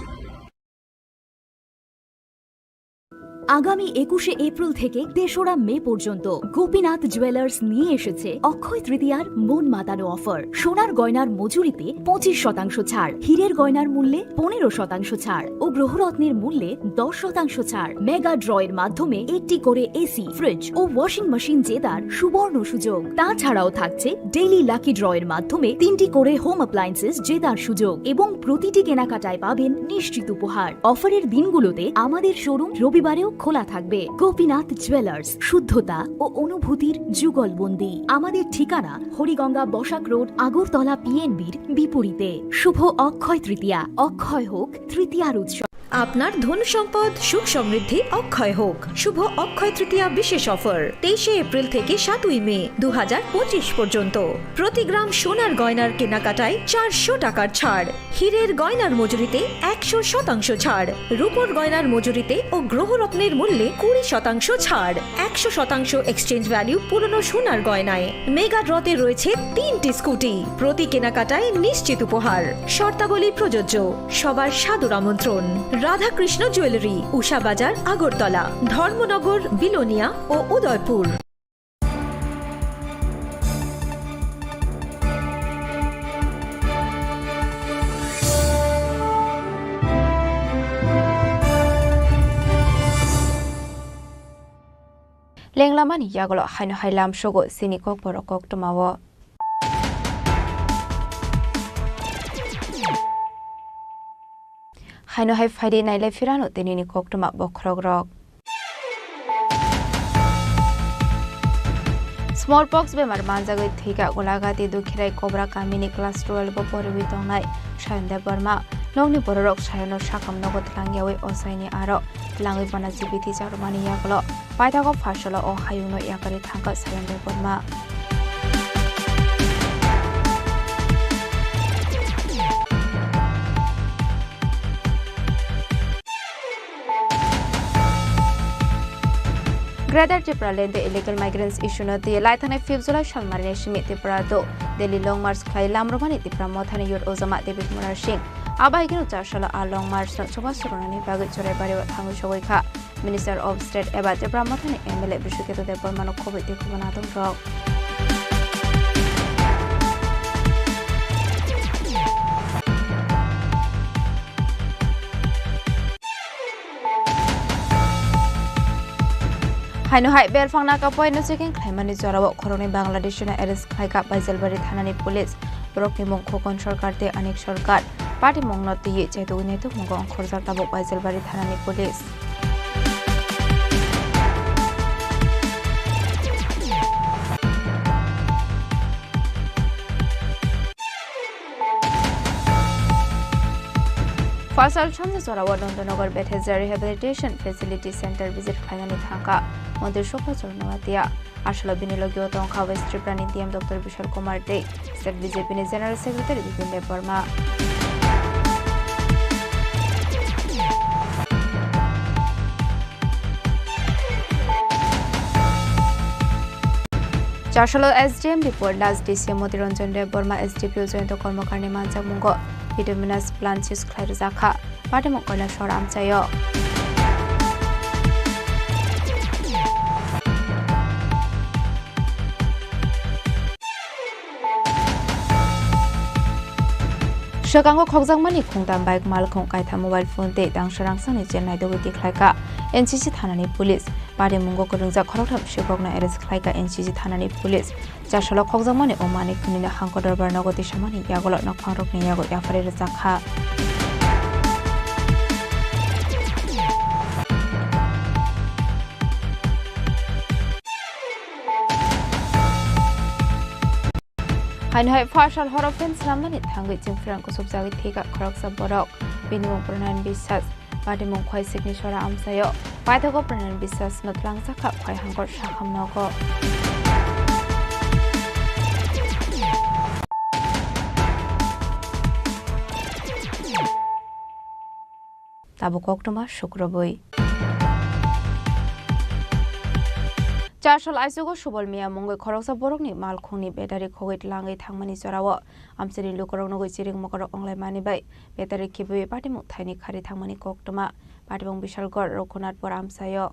আগামী একুশে এপ্রিল থেকে তেসরা মে পর্যন্ত গোপীনাথ জুয়েলার্স নিয়ে এসেছে অক্ষয় তৃতীয়ার মন মাতানো অফার। সোনার গয়নার মজুরিতে পঁচিশ শতাংশ ছাড়, হীরের গয়নার মূল্যে পনেরো শতাংশ ছাড় ও গ্রহরত্নের মূল্যে দশ শতাংশ ছাড়। মেগা ড্র এর মাধ্যমে একটি করে এসি, ফ্রিজ ও ওয়াশিং মেশিন জেতার সুবর্ণ সুযোগ। তাছাড়াও থাকছে ডেইলি লাকি ড্র এর মাধ্যমে তিনটি করে হোম অ্যাপ্লায়েন্সেস জেতার সুযোগ এবং প্রতিটি কেনাকাটায় পাবেন নিশ্চিত উপহার। অফারের দিনগুলোতে আমাদের শোরুম রবিবারেও খোলা থাকবে। গোপীনাথ জুয়েলার্স, শুদ্ধতা ও অনুভূতির যুগলবন্দি। আমাদের ঠিকানা হরিগঙ্গা বসাক রোড, আগরতলা পিএনবির বিপরীতে। শুভ অক্ষয় তৃতীয়া, অক্ষয় হোক তৃতীয়ার উৎসব। আপনার ধন সম্পদ সুখ সমৃদ্ধি অক্ষয় হোক। শুভ অক্ষয় তৃতীয়া বিশেষ অফার তেইশে এপ্রিল থেকে সাতই মে দু হাজার পঁচিশ পর্যন্ত। প্রতি গ্রাম সোনার গয়নার কেনাকাটায় চারশো টাকার ছাড়, হীরের গয়নার মজুরিতে একশো শতাংশ ছাড়, রূপোর গয়নার মজুরিতে ও গ্রহরত্নের মূল্যে কুড়ি শতাংশ ছাড়, একশো শতাংশ এক্সচেঞ্জ ভ্যালু পুরনো সোনার গয়নায়। মেগা ড্রতে রয়েছে তিনটি স্কুটি, প্রতি কেনাকাটায় নিশ্চিত উপহার। শর্তাবলী প্রযোজ্য। সবার সাদর আমন্ত্রণ। রাধাকৃষ্ণ জুয়েলারি, উষা বাজার, আগরতলা, ধর্মনগর, বিলোনিয়া ও Udaipur. Lenglamani yagulo haino hai lamsogo chini kokborok koktwmao. Haino hai phaidi nailai phirano tinini koktwma bokhorokrok. Smallpox bemar manjagwi thwikha Golagati Dukhirai Kobra kamini class twelve o poriwi tongnai Sayon Debbarma. Nokni bororok Sayono sakam nogo twlangyawi ochaini aro twlangwi bono jibiti charwmani yagulo paithago pharsalo o hayungno yakarwi thangkha Sayon Debbarma. Greater Tipraland o illegal migrants issue no twi laithangnai fifth July salmarini simi Tripura do Delhi Long March khlai lamrwmani Tipra Mothani Youth Ojama David Murasing. Abo hai kheno char salo a Long March no choba surunani bagwi Choraibario thangwi sogwi kha. Minister of State eba Tipra Mothani M L A Bishwaketu Debbarmano khobwi tei khobanathongrok. Haino hai belphang naka poino checking khlaimani jorao khoroknwi Bangladeshino arrest khlaikha Baijalbari thanani police. Borokni mung Khokon Sarkar tei Anik Sarkar. Patimungno twiwi chaitugwi naitukmungo ongkhorjak tabuk Baijalbari thanani police. Phasal sanja jorao Nandanagar Bethesda Rehabilitation Facility Center visit khlainani thangkha Montri Subhash Chandra Noatia. Aswkno bini logio tongkha West Tripura ni D M Doctor Bishal Kumar tei State B J P ni General Secretary Bipin Debbarma. Char salo S D M Bipol Das, D C Moti Ranjan Debbarma, S D P O Jayanta Karmakarni manjakmungo Bituminous Plant seize khlai rwjakha. Patimung Kailasor amchaio. Swkango khokjakmani khungtam bike malkhung kaitham mobile phone tei tangsa rangsani jel naidogwi tikhlaikha N C C thanani police. Parimungo kwrwngjak khoroktham sikhokno arrest khlaikha N C C thanani police. Char salo khokjakmani o manwi khwnino hangko dorbar nogo tisamani yagulo nokphangrokni yago yapharwi rwjakha. Haino hai phasal horo fan swnamnani thangwi chwngphrang kusubjagwi thwikha khoroksa borok. Bini mung Pranayana Biswas. Patimung Khwai Sikni Sora amchaio. Paithago Pranayana Biswas no twlangjakha Khwai Hangkor Sakham nogo. Tabuk koktwma sukrubwi. Char sal aichugo Subol Miya mungwi khoroksa borokni malkhungni battery khogwi tlangwi thangmani jorao amchaini lukurok nugwi chiring mokorok wnglaimani bai battery khibiwi patimung thaini khari thangmani koktwma. Patimung Bishalgarh Raghunathpur amchaio.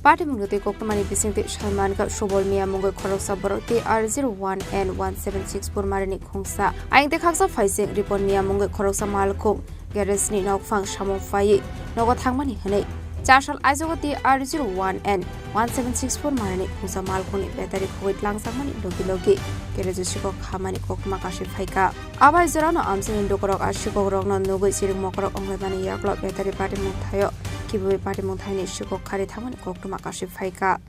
Patimung twi koktwmani bisingtwi sai mankha Subol Miya mungwi khoroksa borok T R zero one N one seven six four marini khungsa. Ayang tei khaksa phaising Ripon Miya mungwi khoroksa malkhung garage ni nokphang samung phaiwi nogo thangmani hwnwi. Char sal aichugo T R zero one N one seven six four marini khungsa malkhungni battery khogwi tlangjakmani logi logi garage o sikok khamani koktwma kasui phaikha. Abai jorano amchaini lukurok a sikokrokno nugwi chiring mokorok wnglaimani yaklo battery patimung thaio khibiwi patimung thaini sikok khari thangmani koktwma kasui phaikha.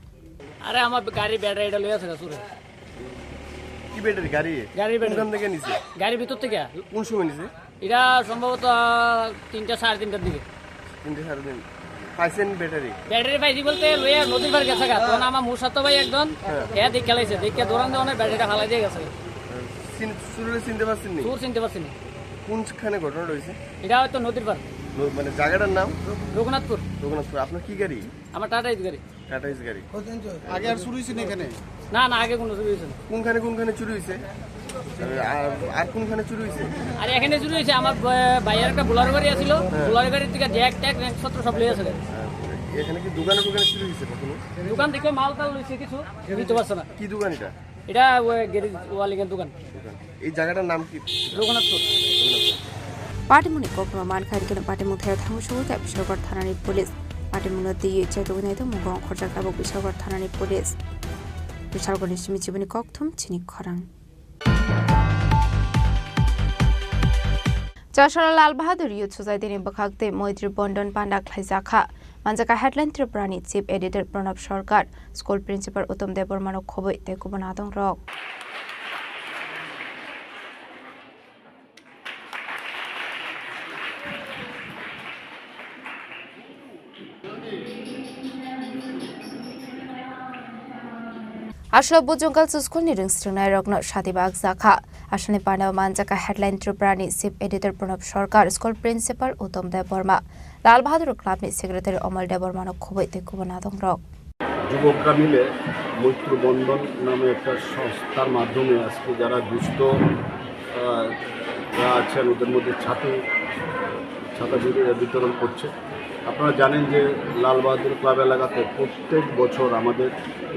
আরে, আমার গাড়ি ব্যাটারিটা লইয়া আছে গা চুরে। কি ব্যাটারি? গাড়ি? গাড়ির ব্যাটারি। কোনখান থেকে নিছে? গাড়ির ভিতর থেকে। কোন সময় নিছে? এটা সম্ভবত তিনটা, সাড়ে তিনটার দিকে। তিনটা, সাড়ে তিন। পাইছেন ব্যাটারি? ব্যাটারি পাইছি বলতে লইয়া নদীর পাড়ে গেছে গা। তখন আমার মুসাতো ভাই একজন, হ্যাঁ। হ্যাঁ, দেখে লাইছে। দেখে দৌড়ান দিয়ে অনেক ব্যাটারিটা ফালাই দিয়ে গেছে। চিন-, চুররে চিনতে পারছেন নি? চুর চিনতে পারছি না। কোনখানে ঘটনাটা হয়েছে? এটা হয়তো নদীর পাড়। ন-, মানে জায়গাটার নাম? রঘুনাথপুর। রঘুনাথপুর। আপনার কি গাড়ি? আমার টাটা ইস গাড়ি। টাটা ইস গাড়ি। আগে আর চুরি হয়েছে না এখানে? না, না, আগে কোনো চুরি হয়েছে না। কোনখানে কোনখানে চুরি হয়েছে? আর, আর কোনখানে চুরি হয়েছে? আর এখানে চুরি হয়েছে, আমার ব-, ভাইয়ের একটা বোলারো গাড়ি আছিল, হ্যাঁ। বোলারো গাড়ির থেকে জ্যাক ট্যাক রেঞ্জ সত্র সব লইয়া আছে। হ্যাঁ, এখানে কি দোকানে দোকানে চুরি হয়েছে কখনো? দোকান থেকে মাল টাল লইছে কিছু, নিতে পারছে না। কি দোকান এটা? এটা ওই গ্যারেজ ওয়ালিংয়ের দোকান। দোকান। এই জায়গাটার নাম কি? Raghunathpur. Patimungni koktwma mankha, hwnkhe patimung thaio thangwi sogwi kha Bishalgarh thanani police. Patimungno twiwi chekwi naitongmung ongkhorjak tabuk Bishalgarh thanani police. Bishalgarhni simi chibini kokthum chini khorang. Chasala Lal Bahadur Youth Society ni bwkhak tei Moitri Bondon panda khlaijakha. Manjakha headline Tripura ni Chief Editor Pranab Sarkar, School Principal Uttam Debbarma no khobwi tei kubun adong rok. Aswk Bujungal School ni rwngsrwngnai rokno sati bakjakha. Aswkni pandao manjakha headline Tripura ni Chief Editor Pranab Sarkar, School Principal Uttam Debbarma, Lal Bahadur Club ni Secretary Omal Debbarma no khobwi tei kubun adong rok. যুবকরা মিলে মৈত্র বন্ধন নামে একটা সংস্থার মাধ্যমে আজকে যারা দুস্থ, আহ, যারা আছেন ওদের মধ্যে ছাতি, ছাতা বিতরণ করছে। আপনারা জানেন যে লাল বাহাদুর ক্লাব এলাকাতে প্রত্যেক বছর আমাদের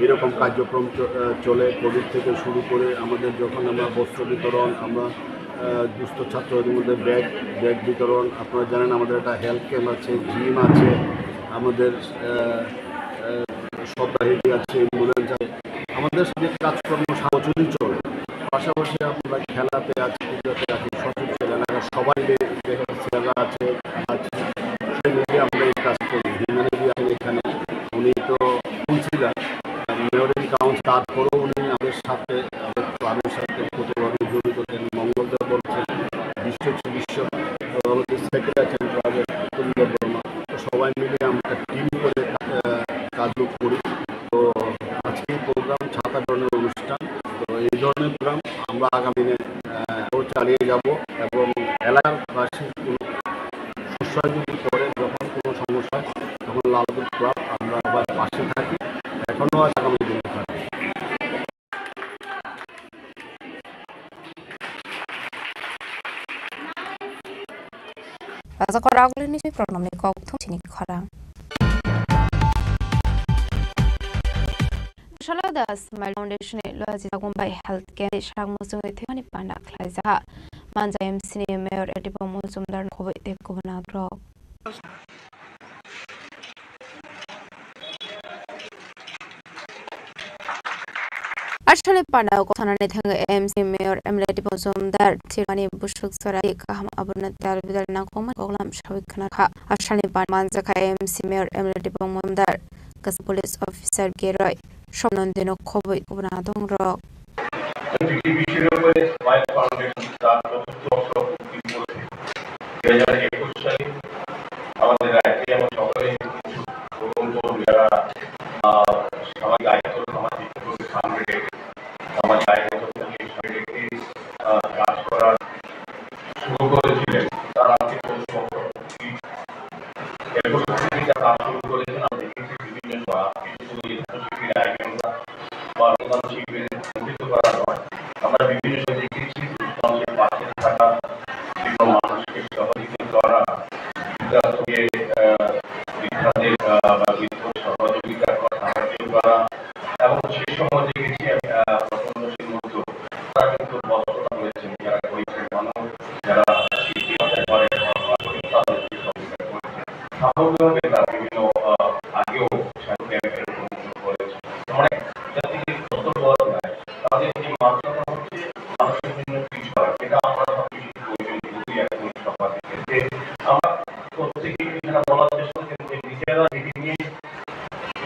এরকম কার্যক্রম চ-, আহ, চলে। কোভিড থেকে শুরু করে আমাদের যখন আমরা বস্ত্র বিতরণ, আমরা, আহ, দুস্থ ছাত্রদের মধ্যে ব্যাগ, ব্যাগ বিতরণ, আপনারা জানেন আমাদের একটা হেলথ ক্যাম্প আছে, জিম আছে, আমাদের, আহ, আহ, সব বাহিনী আছে, অ্যাম্বুলেন্স আছে। আমাদের সাথে কাজকর্ম সারা বছরই চলে। পাশাপাশি আমরা খেলাতে আছি, ক্রীড়াতে আছি, সব কিছু চলে। এলাকার সবাই মিলে, যেখানে ছেলেরা আছে, আছে, সবাই মিলে আমরা এই কাজ করি। হিমানি দি আছেন এখানে, উনি তো কাউন্সিলর, মেয়র ইন কাউন্সিল, তারপরেও উনি আমাদের সাথে, আমাদের ক্লাবের সাথে ওতপ্রোতভাবে জড়িত। তিনি মঙ্গল দেব বলছেন, বিশ্ব চিকিৎসক, আমাদের সেক্রেটারি আছেন, রাজেশ কুমার বর্মা। তো সবাই মিলে আমরা টিম করে, আহ, কাজগুলো করি। তো আজকে এই প্রোগ্রাম ছাতা বিতরণের অনুষ্ঠান। তো এই ধরনের প্রোগ্রাম আমরা আগামী দিনে, আহ, আরও চালিয়ে যাব এবং এলাকাবাসীর কোনো সুস্বাদু করে যখন কোনো সমস্যা হয়, তখন লালপুর ক্লাব আমরা আবার পাশে থাকি, এখনও আছে, আগামী দিনে থাকবে। Raja Koraklini Pronomni Kokthum Chini Khorang. Salo Das Smile Foundation ni Loyaji Jagumbai Health Camp ni sak muchungwi thwimani panda khlaijakha. Manja M C ni Mayor Etibo Mujumdar khobwi tei kubun adrok. Aswkni panda o kok sanani thangwi M C Mayor M L A Dibong Mojumdar thwimani busuk chwrai kaham abono tal bidal nangkukmani koklam sawi khna kha. Aswkni panda manjakha M C Mayor M L A Dibong Mojumdar Kaisa police officer Geroi Somnondino khobwi kubuna tongrok. T T P Shirapore Smile Foundation তার চতুর্থ বর্ষ পূর্তি উপলক্ষে দুই হাজার একুশ সালে আমাদের রাজ্যে এবং সকলে গ্রহণ করুন, যারা, আহ, সামাজিক দায়িত্ব, সামাজিক কর্মী সংগঠন, সামাজিক দায়িত্ব, সামাজিক সংগঠন, আহ, কাজ করার শুরু করেছিলেন, তার আজকে চতুর্থ বর্ষ পূর্তি। এরপর থেকে যা কাজ শুরু করেছেন, আমরা দেখেছি বিভিন্ন সময়, আজকে শুধু এই শিল্পীর আয়োজনটা বা রক্তদান শিবিরে সীমিত করা নয়, আমরা বিভিন্ন সময় দেখেছি মানুষের পাশে থাকা, বিভিন্ন মানুষকে সহযোগিতা করা, বৃদ্ধাশ্রমে, আহ, বৃদ্ধাদের, আহ, বা বৃদ্ধ সহযোগিতা করা, সাহায্য করা, এবং সেই সময় দেখেছি আমি, আহ, প্রথম দশটির মধ্যে তারা কিন্তু বস্ত্র দান করেছেন, যারা গরিব মানুষ, যারা শিল্পী হতে পারে, তাদেরকে সহযোগিতা করেছেন। সামগ্রিকভাবে তার বিভিন্ন, আহ, আগেও সাহিত্য এরকম করেছে। মানে, যাতে কি যত বড় হয়, তাদের যে মানসিকতা হচ্ছে মানুষের জন্য কিছু করা, এটা আমরা সব কিছু প্রয়োজন করি এখন সমাজে। যে আমরা প্রত্যেকেই এখানে বলার চেষ্টা করি যে নিজেরা নিজে নিয়ে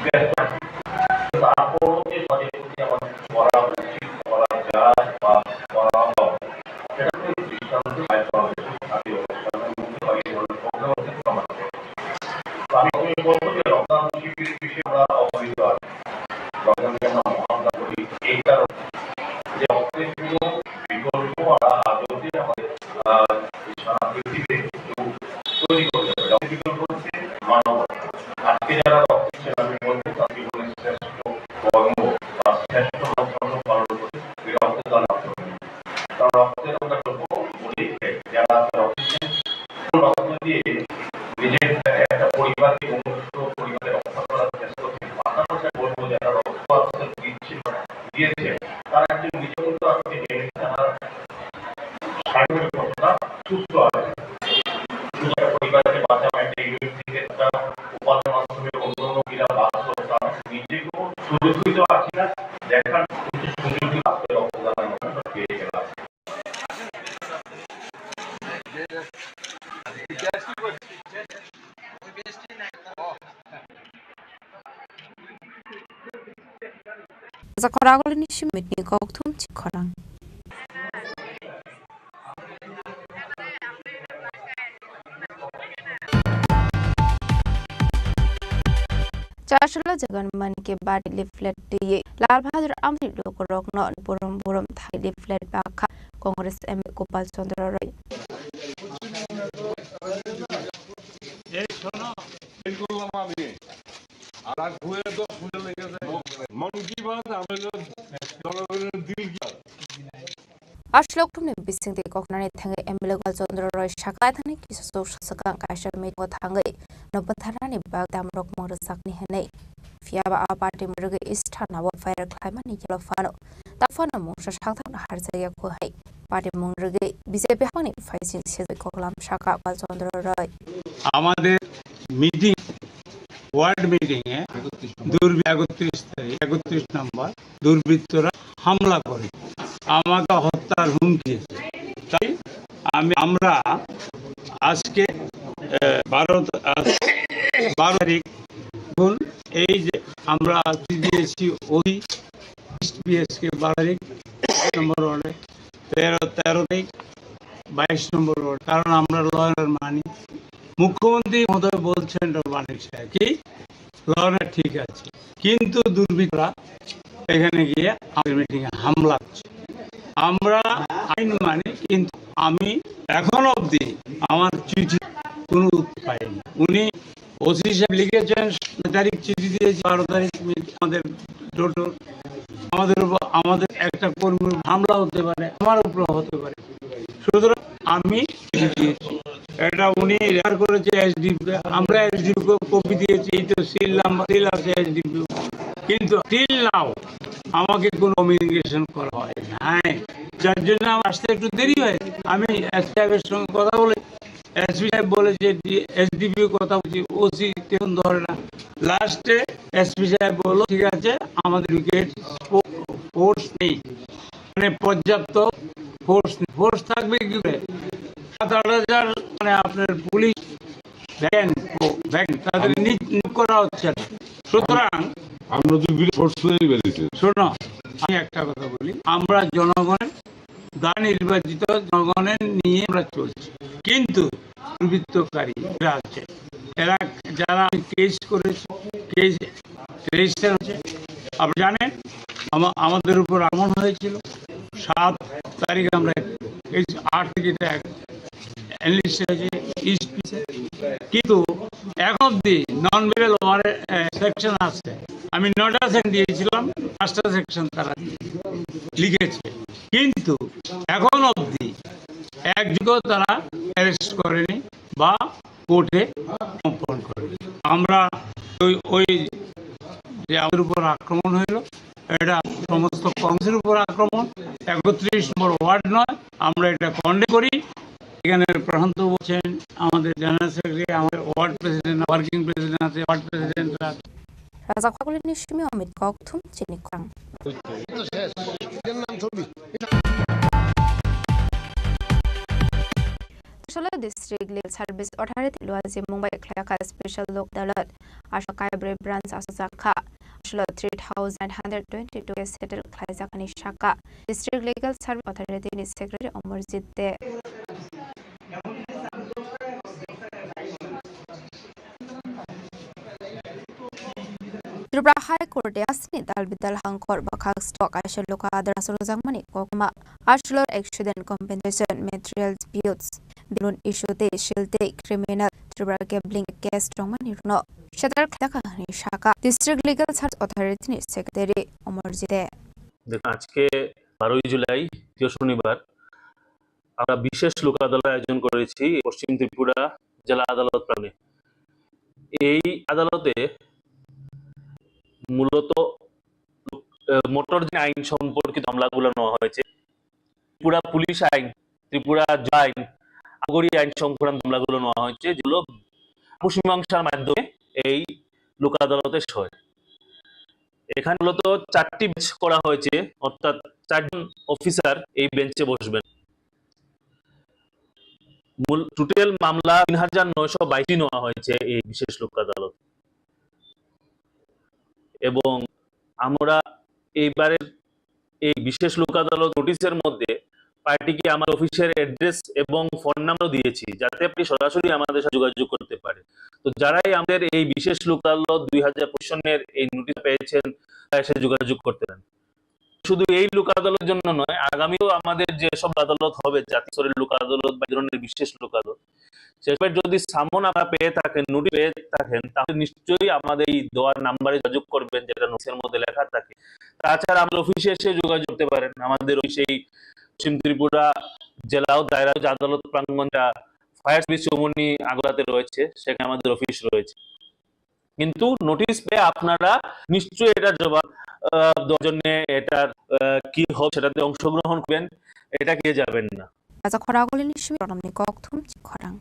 ব্যস্ত থাকি। তারপরও যে সমাজের প্রতি আমাদের করা উচিত, করা যায় বা করা হয়, সেটা কিন্তু দৃষ্টান্ত পাই বাংলাদেশের স্থানীয় অনুষ্ঠানের মধ্যে বা এই ধরনের প্রোগ্রাম হচ্ছে সমাজে। তো আমি প্রথমে বলবো যে রক্তদান শিবির বিষয়ে আমরা অবহিত আছি। রক্তদানকে আমরা মহান দান করি এই কারণে যে রক্তের কোনো বিকল্প আমরা আদতে আমাদের, আহ, এই সারা পৃথিবীতে কেউ তৈরি করতে পারে। রক্তের বিকল্প হচ্ছে মানবতা। আজকে যারা রক্ত দিচ্ছেন, আমি বলবো তার জীবনের শ্রেষ্ঠ কর্ম বা শ্রেষ্ঠ কর্তব্য পালন করে এই রক্তদান করবেন। কারণ রক্তের আমরা গল্প বলি, যারা রক্ত দিচ্ছেন, রক্ত দিয়ে নিজের একটা পরিবারকে, অন্য পরিবারকে রক্ষা করার চেষ্টা করছেন। পাশাপাশি বলবো যারা রক্ত আজকে দিচ্ছেন, দিয়েছেন, তারা একজন নিজেও কিন্তু আজকে জেনেছে আমার শারীরিক অবস্থা সুস্থ আছে। শুধু একটা পরিবারকে বাঁচানো, একটা ইউনিট থেকে একটা উপার্জন মাধ্যমে অন্য অন্য ক্রীড়া বাঁচলো, তারা নিজেকেও সুযোগ দিতে পারছি না, দেখার কিছু সুযোগ দিতে পারছে রক্তদানের মতো একটা পেয়ে গেলাম। Jakhor agulini simit ni kokthum chikkhorang. Chasula Jagan Manikya bari leaflet twi Lal Bahadur Amri lokorokno burum burum thai leaflet bakha Congress M L A Gopal Chandra Roy. এই শোনো, ফেল করলাম আমি। আর এক ভুলে দশ ভুলে লেগে যায়। মন কি বাত, আমরা জনগণের দিল কি Baat? Aswk thumni bisingtwi koknani thangwi M L A Gopal Chandra Roy sakha thani kisa chuk swkang kaisa meeting o thangwi no bwtharnani bagwi tamrok mung rwjakni hwnwi. Phiya ba a party mwrwgwi Istana o fire khlaimani yalo phano, ta phano mungsa sakthangno harjakya kho hai party mung rwgwi B J P hapangni phaising sejak koklam sakha Gopal Chandra Roy. আমাদের meeting, word meeting এ দুর্বৃত্ত, একত্রিশ তারিখ, একত্রিশ নম্বর দুর্বৃত্তরা হামলা করে আমাকে হত্যার হুমকি দিয়েছে। তাই আমি, আমরা আজকে, আহ, বারো, আজ বারো তারিখ, এখন এই যে আমরা চিঠি দিয়েছি ওই বিএসকে বারো তারিখ, নম্বর ওয়ার্ডে তেরো, তেরো তারিখ, বাইশ নম্বর ওয়ার্ড, কারণ আমরা ল অ্যান্ড অর্ডার মানি। মুখ্যমন্ত্রী মহোদয় বলছেন, ডক্টর মানিক সাহা, কি ল অ্যান্ড অর্ডার ঠিক আছে, কিন্তু দুর্বৃত্তরা এখানে গিয়ে আমাদের মিটিং এ হামলা করছে। আমরা আইন মানি, কিন্তু আমি এখনো অবধি আমার চিঠি কোনো উত্তর পাইনি। উনি ওসি সাহেব লিখেছেন, নয় তারিখ চিঠি দিয়েছি, বারো তারিখ মিট-, আমাদের ডোর টু ডোর, আমাদের উপর, আমাদের একটা কর্মীর উপর হামলা হতে পারে, আমার উপর হতে পারে। সুতরাং আমি চিঠি দিয়েছি, এটা উনি রেফার করেছে এসডিপি, আমরা এসডিপি কে কপি দিয়েছি, এই তো সিল নাম্বার, সিল আছে এসডিপি, কিন্তু টিল নাও আমাকে কোনো কমিউনিকেশন করা হয় নাই, যার জন্য আমার আসতে একটু দেরি হয়। আমি এসপি সাহেবের সঙ্গে কথা বলে এসপি সাহেব বলেছে, এসডিপিও কথা বলছি, ওসি টেলিফোন ধরে না। লাস্টে এসপি সাহেব বললো, "ঠিক আছে, আমাদের ব্রিগেড ফোর্স নেই, মানে পর্যাপ্ত ফোর্স নেই।" ফোর্স থাকবে কি করে? সাত আট হাজার, মানে আপনার পুলিশ ভ্যান, ও ভ্যান তাদের নিয়োগ, নিয়োগ করা হচ্ছে না। সুতরাং আমরা তো বিরাট ফোর্স হয়ে বেরিয়েছি। শোনো, আমি একটা কথা বলি, আমরা জনগণের দ্বারা নির্বাচিত, জনগণের নিয়ে আমরা চলছি, কিন্তু দুর্বৃত্তকারী এরা আছে, এরা, যারা আমি কেস করেছি, কেস রেজিস্টার হয়েছে, আপনি জানেন আমা-, আমাদের উপর আক্রমণ হয়েছিল সাত তারিখে, আমরা এই আট তারিখে এটা এক এনলিস্ট হয়েছে, ইস্ট পিসে। কিন্তু এখন অব্দি নন ভেরিয়েবল ওয়ারেন্ট সেকশন আছে, আমি নয়টা সেকশন দিয়েছিলাম, পাঁচটা সেকশন তারা লিখেছে, কিন্তু এখন অব্দি একজনকেও তারা অ্যারেস্ট করেনি বা কোর্টে সমর্পণ করেনি। আমরা ওই, ওই যে আমাদের উপর আক্রমণ হলো, এটা সমস্ত কংগ্রেসের উপর আক্রমণ, একত্রিশ নম্বর ওয়ার্ড নয়, আমরা এটা কন্ডেম করি। এখানে প্রশান্ত বলছেন, আমাদের জেনারেল সেক্রেটারি, আমাদের ওয়ার্ড প্রেসিডেন্ট, ওয়ার্কিং প্রেসিডেন্ট আছে, ওয়ার্ড প্রেসিডেন্ট আছে। Rajak Phagulini simi Amit Kokthum chini khorang. Aswk district legal service authority luajimung bai khlaijakha special lok adalat. Aswk kaibrwi branch aswkjakha. Aswk three thousand nine hundred twenty-two case settle khlaijakani saka district legal service authority ni secretary Amarjit De. Tripura High Court de asini dal bidal hangkor bwkhak stok kaisa luka adra sorojakmani kokma. Aswk accident compensation, material disputes, balloon issue tei sil tei criminal Tripura gambling case rwngmani rokno settle khlaijakha hwnwi sakha District Legal Service Authority ni Secretary Omorjit De. দেখুন, আজকে বারোই জুলাই, দ্বিতীয় শনিবার, আমরা বিশেষ লোক আদালত আয়োজন করেছি পশ্চিম ত্রিপুরা জেলা আদালত প্রাঙ্গণে। এই আদালতে মূলত, আহ, মোটর যান আইন সম্পর্কিত মামলাগুলো নেওয়া হয়েছে। ত্রিপুরা পুলিশ আইন, ত্রিপুরা জুয়া আইন, আবকারি আইন সংক্রান্ত মামলাগুলো নেওয়া হয়েছে, যেগুলো আপস মীমাংসার মাধ্যমে এই লোক আদালতে হয়। এখানে মূলত চারটি বেঞ্চ করা হয়েছে, অর্থাৎ চারজন অফিসার এই বেঞ্চে বসবেন। মূল টোটাল মামলা তিন হাজার নয়শো বাইশটি নেওয়া হয়েছে এই বিশেষ লোক আদালত। এবং আমরা এইবারের এই বিশেষ লোক আদালত নোটিশের মধ্যে পার্টিকে আমার অফিসের অ্যাড্রেস এবং ফোন নাম্বারও দিয়েছি, যাতে আপনি সরাসরি আমাদের সাথে যোগাযোগ করতে পারেন। তো যারাই আমাদের এই বিশেষ লোক আদালত দুই হাজার পঁচিশ সনের এই নোটিশ পেয়েছেন, তারা এসে যোগাযোগ করতে পারেন। শুধু এই লোক আদালতের জন্য নয়, আগামীও আমাদের যেসব আদালত হবে, জাতীয় স্তরের লোক আদালত বা এই ধরনের বিশেষ লোক আদালত, সেসবের যদি সামন আপনারা পেয়ে থাকেন, নোটিশ পেয়ে থাকেন, তাহলে নিশ্চয়ই আমাদের এই দেওয়ার নাম্বারে যোগাযোগ করবেন, যেটা নোটিশের মধ্যে লেখা থাকে। তাছাড়া আমাদের অফিসে এসে যোগাযোগ করতে পারেন। আমাদের অফিস এই পশ্চিম ত্রিপুরা জেলা ও দায়রা জজ আদালত প্রাঙ্গণ, যেটা ফায়ার সার্ভিস চৌমুহনী আগরতলাতে রয়েছে, সেখানে আমাদের অফিস রয়েছে। কিন্তু নোটিশ পেয়ে আপনারা নিশ্চয়ই এটার জবাব, আহ, দেওয়ার জন্য এটার, আহ, কি হবে সেটাতে অংশগ্রহণ করবেন, এটা এড়িয়ে যাবেন না। Raja khoragulini simi rokni kokthum chi khorang.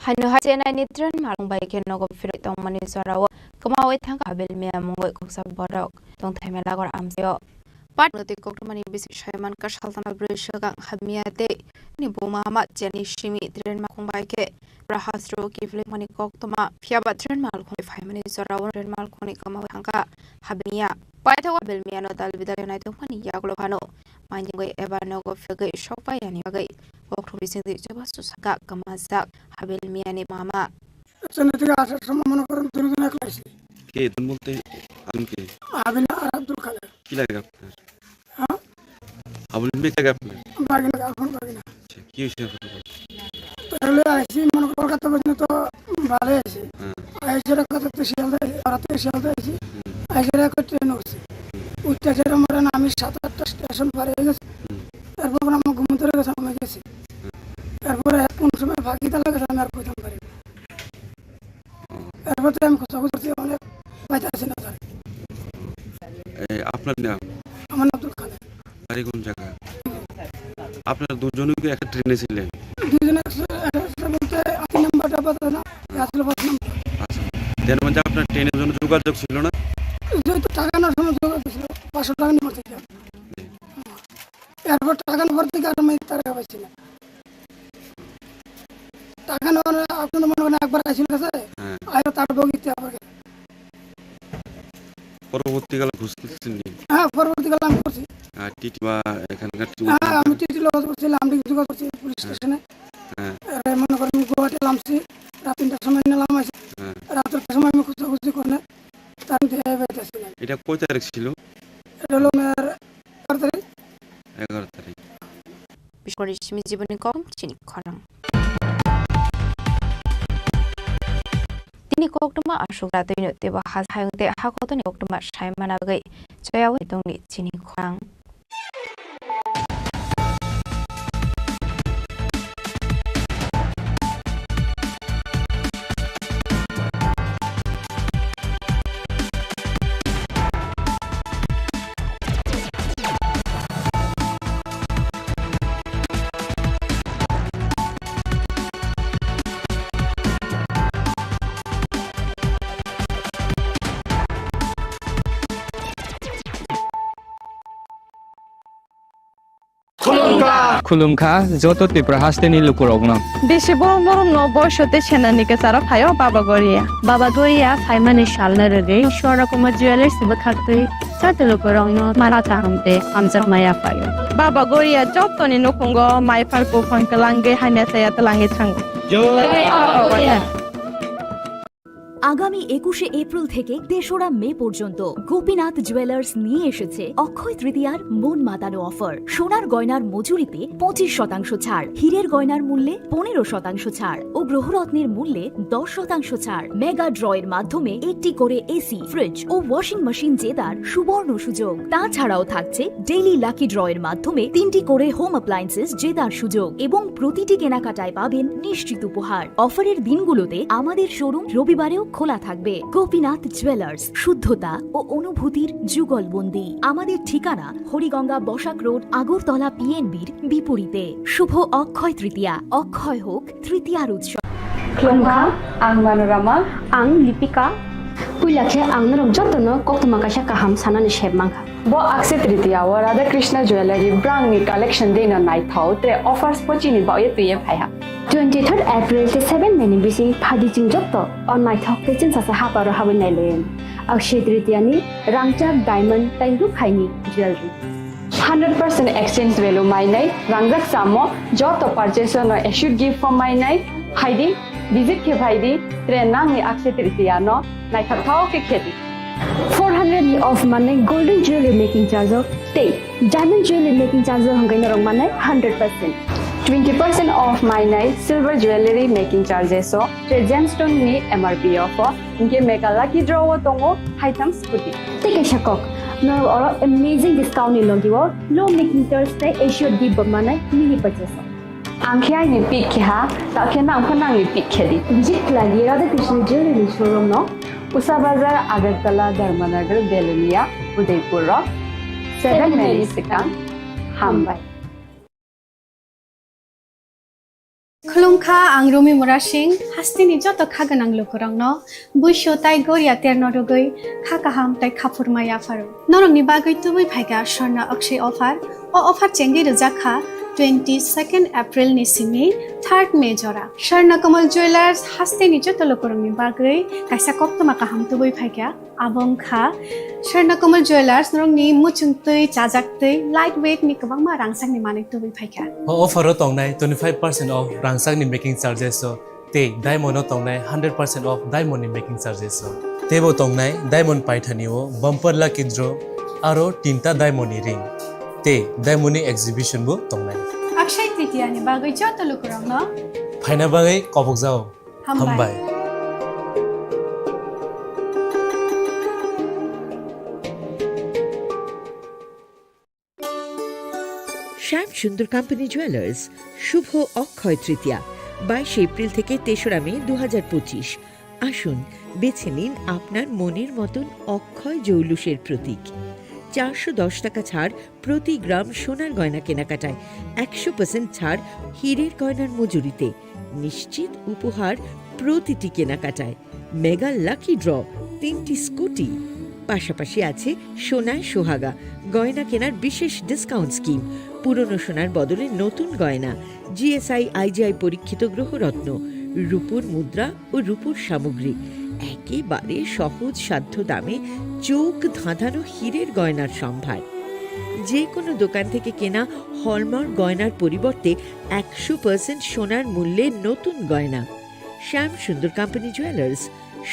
Haino hai Chennai ni train malkhung bai khe nogo phirwi tongmani jorao kwmawi thangkha Habil Miya mungwi khuksa borok tongthai mela gor amchaio. Patno tei koktwmani bising saimankha saltang brwi swkang Habil Miya tei ni buma ma Chennai simi train malkhung bai khe Tripura hasteo kiphilwi mani koktwma, phiyaba train malkhung phaimani jorao train malkhungni kwmawi thangkha Habil Miya. Paithago Habil Miyano dal bidal nai tongmani yagulo phano manjingwi eba nogo phegwi sokpai yani bagwi koktwma bisingtwi chubachu saka kwmajak Habil Miyani mama. একজনের থেকে আসার সময় মনে করেন দুজন একলা আইছে। কে? দুজন বলতে আদম কে? আবিনা আর আব্দুল খালেক। কি লাগে আপনার? হ্যাঁ? আবুল মিয়া কি লাগে আপনার? বাগিনা, এখন বাগিনা। আচ্ছা, কি হয়েছে আপনার? তাহলে আইসি মনে করেন কলকাতা পর্যন্ত ভালো আইসি। হ্যাঁ। আইসের কথা তো শিয়ালদা, ওরা তো শিয়ালদা আইসি। হুম। আইসের একটা ট্রেন উঠছে। হুম। উঠতে যেরকম ওরা নামি সাত আটটা স্টেশন পার হয়ে গেছে। হুম। তারপর আমার ঘুম ধরে গেছে, আমি গেছি। হুম। তারপরে কোন সময় ফাঁকি তালা গেছে, আমি আর কইতাম পারি না। এরপর তো আমি খোঁজাখুঁজি করছি, অনেক পাইতে আসি না, স্যার। এ, আপনার নাম? আমার নাম আব্দুল খালেক। বাড়ি কোন জায়গা? আপনারা দুজনই কি একটা ট্রেনে ছিলেন? দুজনে একসাথে, একসাথে বলতে আশি নম্বর ডাব্বা আছে না? এই আসলে পাঁচ নম্বর। আচ্ছা। তার মধ্যে আপনার ট্রেনের জন্য যোগাযোগ ছিল না? যেহেতু টাকা নেওয়ার সময় যোগাযোগ ছিল, পাঁচশো টাকা নিয়ে বলছে কি? জি। এরপর টাকা নেওয়ার থেকে আর আমি তার কাছে পাচ্ছি না। পরবর্তীকালে ঘুষ করছেন নি? হ্যাঁ, পরবর্তীকালে আমি করছি। আহ, টিটি বা এখানকার হ্যাঁ, আমি টিটি লগে করছি, লামডিং যোগাযোগ করছি পুলিশ হ্যাঁ। স্টেশনে। হ্যাঁ। এরা মনে করেন গুয়াহাটি লামছি, রাত তিনটার সময় নিলাম আছে। হ্যাঁ। রাতের সময় আমি খুঁজাখুঁজি করে তার মধ্যে এভাবে যাচ্ছিলাম। এটা কয় তারিখ ছিল? এটা হলো মেয়ের এগারো তারিখ। এগারো তারিখ। Bishwari Simi Jiboni Kokom Chini Khorang. Tini koktwma aswk ratwi no teibo ha hayung tei ha kotor ni koktwma sai mana bagwi choyaui tongni chini khorang. Khulumkha joto Tripura hasteni lukurokno. Bisi borok norokno boiso tei senani kwcharo phaio Baba Goria. Baba Goria phaimani salno rwgwi Swarna Kumar Jewellers bwkhaktwi joto lukurokno mala kaham tei hamjakma yaphaio. Baba Goria jotoni nukhungo mai phar buphang kwlangwi hamya saya twlangwi thango. Jai Baba Goria. আগামী একুশে এপ্রিল থেকে তেসরা মে পর্যন্ত গোপীনাথ জুয়েলার্স নিয়ে এসেছে অক্ষয় তৃতীয়ার মন মাতানো অফার। সোনার গয়নার মজুরিতে পঁচিশ শতাংশ ছাড়, হীরের গয়নার মূল্যে পনেরো শতাংশ ছাড় ও গ্রহরত্নের মূল্যে দশ শতাংশ ছাড়। মেগা ড্রয়ের মাধ্যমে একটি করে এসি, ফ্রিজ ও ওয়াশিং মেশিন জেতার সুবর্ণ সুযোগ। তাছাড়াও থাকছে ডেইলি লাকি ড্রয়ের মাধ্যমে তিনটি করে হোম অ্যাপ্লায়েন্সেস জেতার সুযোগ এবং প্রতিটি কেনাকাটায় পাবেন নিশ্চিত উপহার। অফারের দিনগুলোতে আমাদের শোরুম রবিবারেও খোলা থাকবে। গোপীনাথ জুয়েলার্স, শুদ্ধতা ও অনুভূতির যুগলবন্দি। আমাদের ঠিকানা হরিগঙ্গা বসাক রোড, আগরতলা পিএনবির বিপরীতে। শুভ অক্ষয় তৃতীয়া, অক্ষয় হোক তৃতীয়ার উৎসব। Khulumkha, ang Manorama. Ang Lipika. Puila khe ang norok jotono koktwma kaisa kaham sanani sep mankha. Bo Akshaya Tritiya o Radha Krishna Jewellery brangni collection dino naithok tre offers pochini baoye twiye phaiha. Twenty third April tei seven May ni bising phaidi chwng joto o naithok tei chwngsacha haparo habwi nailaiwi. Akshaya Tritiya ni rangchak diamond tei rukhaini jewellery. Hundred percent exchange value mainai, rangjak chamo joto purchase no assured gift form mainai, phaidi visit khe phaidi, tre nangni Akshaya Tritiya no naithok thao khe khedi. Four hundred ni off manai golden jewelry making charge o tei diamond jewelry making charge o hwnkhe norok manai hundred percent. Twenty percent off mainai silver jewelry making charges o tre gemstone ni M R P o pho. Hinkhe mega lucky draw o tongo haitham scooty. Tei kaisa kok, norok oro amazing discount ni logi o low making charge tei assured gift bo manai mini purchase o. Ang khe aini pick khe ha, ta khe nang pho nangni pick khe di. Visit khlai di Radha Krishna Jewelry showroom no. Usa Bazar, Agartala, Dharmanagar, Belonia, Udaipur rok. Seven May ni swkang. Hambai. Khulumkha, ang Rumi Murasing, hasteni joto kha gwnang lukurokno buisu tai goria terno rwgwi kha kaham tai khaphurma yapharo. Norokni bagwi tubui phaikha Swarna Akshaya offer. O offer chengwi rwjak kha twenty second April ni simi third May jora. Swarna Kamal Jewellers hasteni joto lukurokni bagwi kaisa koktwma kaham tubui phaikha. Abo wngkha Swarna Kamal Jewellers, norokni muchungtwi, chajaktwi, light weight ni kwbangma rangchakni manwi tubui phaikha. O offer o tongnai twenty five percent off rangchakni making charges o tei diamond o tongnai hundred percent off diamond ni making charges o. Teibo tongnai diamond paithani o bumper lucky draw aro tinta diamond ni ring tei diamond ni exhibition bo tongnai. Akshaya Tritiya ni bagwi joto lukurokno phaina bagwi kobokjao. Hambai. Hambai. শ্যাম Sundar company jewellers, শুভ অক্ষয় তৃতীয়া, বাইশে এপ্রিল থেকে তেসরা মে দু হাজার পঁচিশ। আসুন, বেছে নিন আপনার মনের মতন অক্ষয় জৌলুসের প্রতীক। চারশো দশ টাকা ছাড় প্রতি গ্রাম সোনার গয়না কেনাকাটায়, একশো পার্সেন্ট ছাড় হীরের গয়নার মজুরিতে, নিশ্চিত উপহার প্রতিটি কেনাকাটায়, মেগা লাকি ড্র, তিনটি স্কুটি, পাশাপাশি আছে সোনায় সোহাগা গয়না কেনার বিশেষ ডিসকাউন্ট স্কিম, পুরনো সোনার বদলে নতুন গয়না, জিএসআই আইজিআই পরীক্ষিত গ্রহরত্ন, রূপোর মুদ্রা ও রূপোর সামগ্রী, একেবারে সহজ সাধ্য দামে চোখ ধাঁধানো হীরের গয়নার সম্ভার। যে কোনো দোকান থেকে কেনা হলমার্ক গয়নার পরিবর্তে একশো পার্সেন্ট সোনার মূল্যে নতুন গয়না। শ্যাম সুন্দর কোম্পানি জুয়েলার্স,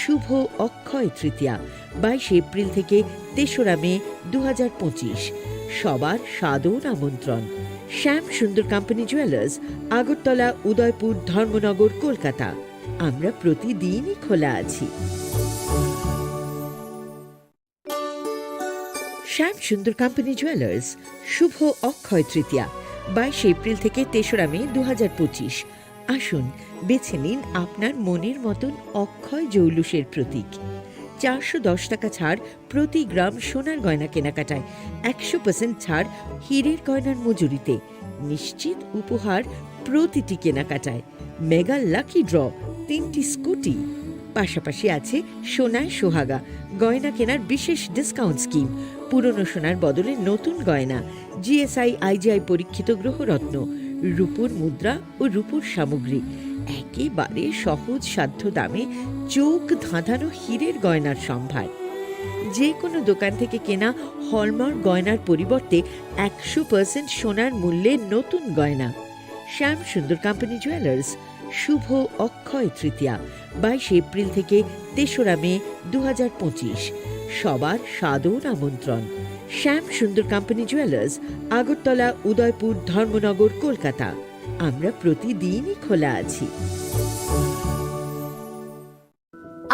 শুভ অক্ষয় তৃতীয়া, বাইশে এপ্রিল থেকে তেসরা মে দু হাজার পঁচিশ। সবার সাদর আমন্ত্রণ। শ্যাম সুন্দর কোম্পানি জুয়েলার্স, আগরতলা, উদয়পুর, ধর্মনগর, কলকাতা। আমরা প্রতিদিনই খোলা আছি। শ্যাম সুন্দর কোম্পানি জুয়েলার্স, শুভ অক্ষয় তৃতীয়া, বাইশে এপ্রিল থেকে তেসরা মে দু হাজার পঁচিশ। আসুন, বেছে নিন আপনার মনের মতন অক্ষয় জৌলুসের প্রতীক। চারশো দশ টাকা ছাড় প্রতি গ্রাম সোনার গয়না কেনাকাটায়, একশো পার্সেন্ট ছাড় হীরের গয়নার মজুরিতে, নিশ্চিত উপহার প্রতিটি কেনাকাটায়, মেগা লাকি ড্র, তিনটি স্কুটি। পাশাপাশি আছে সোনায় সোহাগা, গয়না কেনার বিশেষ ডিসকাউন্ট স্কিম, পুরনো সোনার বদলে নতুন গয়না, জিএসআই আইজিআই পরীক্ষিত গ্রহরত্ন, রূপোর মুদ্রা ও রূপোর সামগ্রী, একেবারে সহজ সাধ্য দামে চোখ ধাঁধানো হীরের গয়নার সম্ভার। যে কোনো দোকান থেকে কেনা হলমার্ক গয়নার পরিবর্তে একশো পার্সেন্ট সোনার মূল্যে নতুন গয়না। শ্যাম সুন্দর কোম্পানি জুয়েলার্স, শুভ অক্ষয় তৃতীয়া, বাইশে এপ্রিল থেকে তেসরা মে দু হাজার পঁচিশ। সবার সাদর আমন্ত্রণ। শ্যাম সুন্দর কোম্পানি জুয়েলার্স, আগরতলা, উদয়পুর, ধর্মনগর, কলকাতা। আমরা প্রতিদিনই খোলা আছি।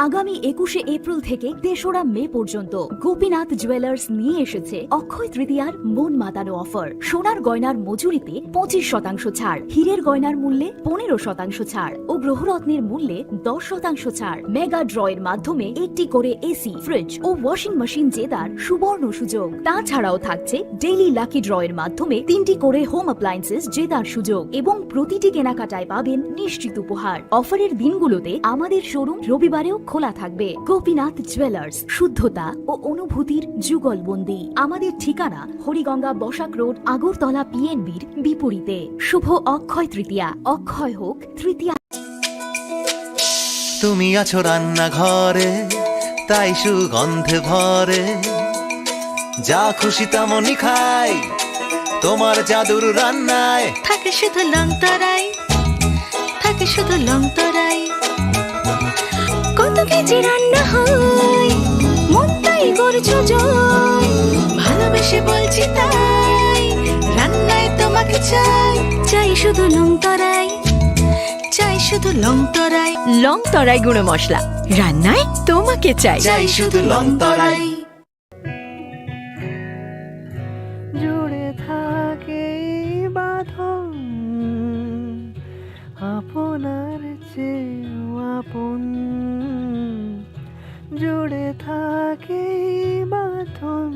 আগামী একুশে এপ্রিল থেকে তেসরা মে পর্যন্ত গোপীনাথ জুয়েলার্স নিয়ে এসেছে অক্ষয় তৃতীয়ার মন মাতানো অফার। সোনার গয়নার মজুরিতে পঁচিশ শতাংশ ছাড়, হীরের গয়নার মূল্যে পনেরো শতাংশ ছাড় ও গ্রহরত্নের মূল্যে দশ শতাংশ ছাড়। মেগা ড্র এর মাধ্যমে একটি করে এসি, ফ্রিজ ও ওয়াশিং মেশিন জেতার সুবর্ণ সুযোগ। তাছাড়াও থাকছে ডেইলি লাকি ড্র এর মাধ্যমে তিনটি করে হোম অ্যাপ্লায়েন্সেস জেতার সুযোগ এবং প্রতিটি কেনাকাটায় পাবেন নিশ্চিত উপহার। অফারের দিনগুলোতে আমাদের শোরুম রবিবারেও খোলা থাকবে। গোপীনাথ জুয়েলার্স, শুদ্ধতা ও অনুভূতির যুগলবন্দি। আমাদের ঠিকানা হরিগঙ্গা বসাক রোড, আগরতলা পিএনবির বিপরীতে। শুভ অক্ষয় তৃতীয়া, অক্ষয় হোক তৃতীয়া। তুমি আছো রান্নাঘরে, তাই সুগন্ধে ভরে। যা খুশি তেমনই খাই, তোমার জাদুর রান্নায়। থাকে শুধু লংতরাই, থাকে শুধু লংতরাই। কত কেজি রান্না হয়, মনটাই করছো জয়। ভালোবেসে বলছি তাই, রান্নায় তোমাকে চাই। চাই শুধু লংতরাই, চাই শুধু লংতরাই। লংতরাই গুঁড়ো মশলা, রান্নায় তোমাকে চাই। চাই শুধু লংতরাই। জুড়ে থাকে এই বাঁধন, আপনার চেয়েও আপন। জুড়ে থাকে এই বাঁধন,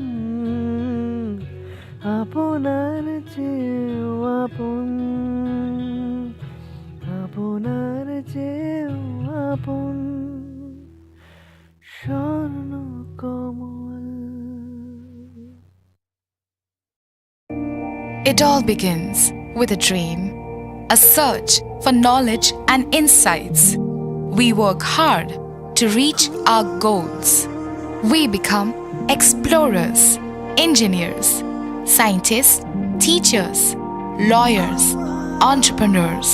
আপনার চেয়েও আপন, আপনার চেয়েও আপন। স্বর্ণ কমল। It all begins with a dream, a search for knowledge and insights. We work hard to reach our goals. We become explorers, engineers, scientists, teachers, lawyers, entrepreneurs,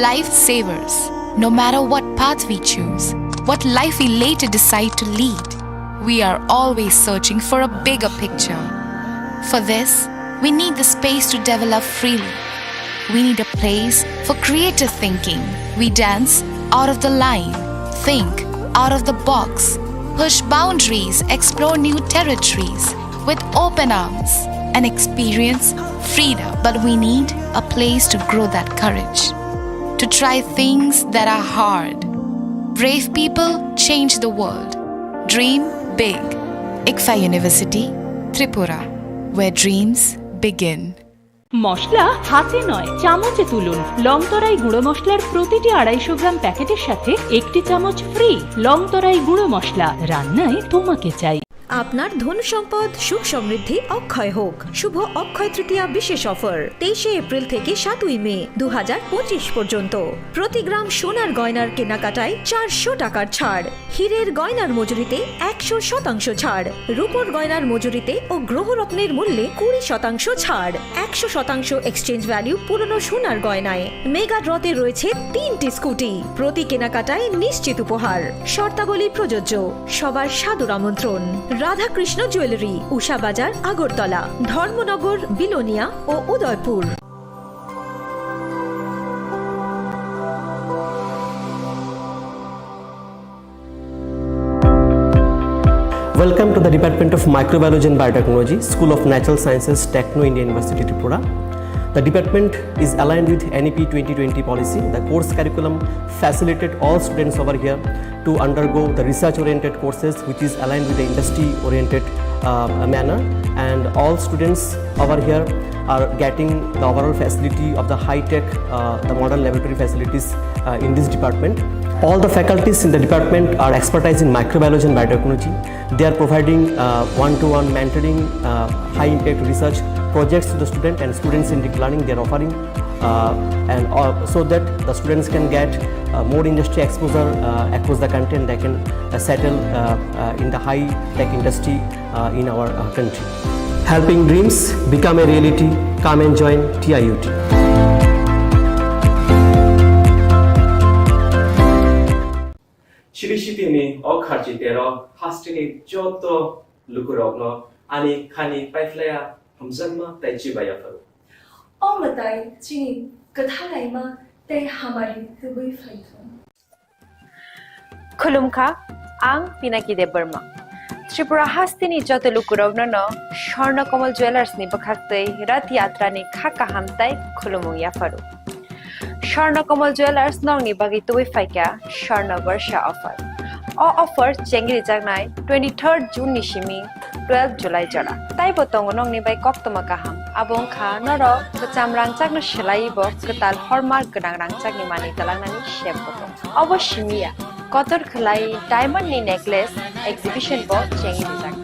lifesavers. No matter what path we choose, what life we later decide to lead, we are always searching for a bigger picture. For this, we need the space to develop freely. We need a place for creative thinking. We dance out of the line, think out of the box, push boundaries, explore new territories with open arms, and experience freedom. But we need a place to grow that courage, to try things that are hard. Brave people change the world. Dream big. ICFAI University, Tripura, where dreams begin. মশলা হাতে নয়, চামচে তুলুন। লংতরাই গুঁড়ো মশলার প্রতিটি আড়াইশো গ্রাম প্যাকেটের সাথে একটি চামচ ফ্রি। লংতরাই গুঁড়ো মশলা, রান্নায় তোমাকে চাই। আপনার ধন সম্পদ সুখ সমৃদ্ধি অক্ষয় হোক। শুভ অক্ষয় তৃতীয়া বিশেষ অফার, তেইশে এপ্রিল থেকে সাতই মে দু হাজার পঁচিশ পর্যন্ত। প্রতি গ্রাম সোনার গয়নার কেনাকাটায় চারশো টাকার ছাড়, হীরের গয়নার মজুরিতে একশো শতাংশ ছাড়, রূপোর গয়নার মজুরিতে ও গ্রহরত্নের মূল্যে কুড়ি শতাংশ ছাড়, একশো শতাংশ এক্সচেঞ্জ ভ্যালু পুরনো সোনার গয়নায়। মেগা ড্রতে রয়েছে তিনটি স্কুটি, প্রতি কেনাকাটায় নিশ্চিত উপহার। শর্তাবলী প্রযোজ্য। সবার সাদর আমন্ত্রণ। রাধাকৃষ্ণ জুয়েলারি, উষা বাজার, আগরতলা, ধর্মনগর, বিলোনিয়া ও Udaipur. Welcome to the Department of Microbiology and Biotechnology, School of Natural Sciences, Techno India University, Tripura. The department is aligned with N E P twenty twenty policy. The course curriculum facilitate all students over here to undergo the research-oriented courses, which is aligned with the industry-oriented, uh, manner. And all students over here are getting the overall facility of the high-tech, uh, the modern laboratory facilities, uh, in this department. All the faculties in the department are expertise in microbiology and biotechnology. They are providing, uh, one-to-one mentoring, uh, high-impact research projects to the student and students in deep learning. They are offering, uh, and, uh, so that the students can get, uh, more industry exposure, uh, across the country, and they can, uh, settle, uh, uh, in the high-tech industry, uh, in our, uh, country. Helping dreams become a reality. Come and join T I U T. Siri sitini o kharchi tero hasteni joto lukurokno ani khani paiphlaya hamjakma tei chibaya pharo. O mwtai chini kwthalaima tei hamari tubui phaithung. Khulumkha, ang Pinaki Debbarma. Tripura hasteni joto lukurokno no Swarna Kamal Jewellers ni bwkhaktwi Rath Yatra ni kha kaham tei khulumung yapharu. Swarna Kamal Jewellers nokni bagwi tubui phaikha Swarna Barsha offer. O offer chengrijaknai twenty-third June ni simi twelve July jora. Taibo tongo nokni bai koktwma kaham. Abo wngkha norok kwcham rangchakno swlaiwi bo kwtal hallmark gwnang rangchakni manwi twlangnani sep bo tongo. Obo simi ya, kotor khwlai diamond ni necklace exhibition bo chengrijak.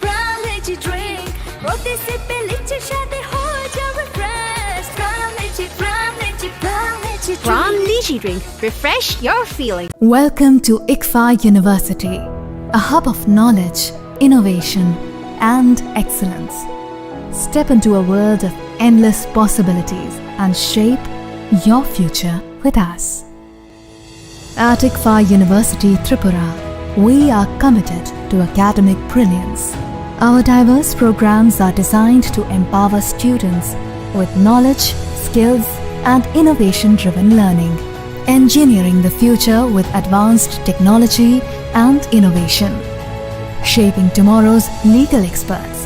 Pran Lychee Drink, প্রতি সিপে লিচির স্বাদে হয়ে যাবে fresh. Pran Lychee, Pran Lychee, Pran Lychee Drink। Pran Lychee Drink, refresh your feeling. Welcome to ICFAI University, a hub of knowledge, innovation, and excellence. Step into a world of endless possibilities and shape your future with us. At ICFAI University Tripura, we are committed to academic brilliance. Our diverse programs are designed to empower students with knowledge, skills, and innovation-driven learning, engineering the future with advanced technology and innovation, shaping tomorrow's legal experts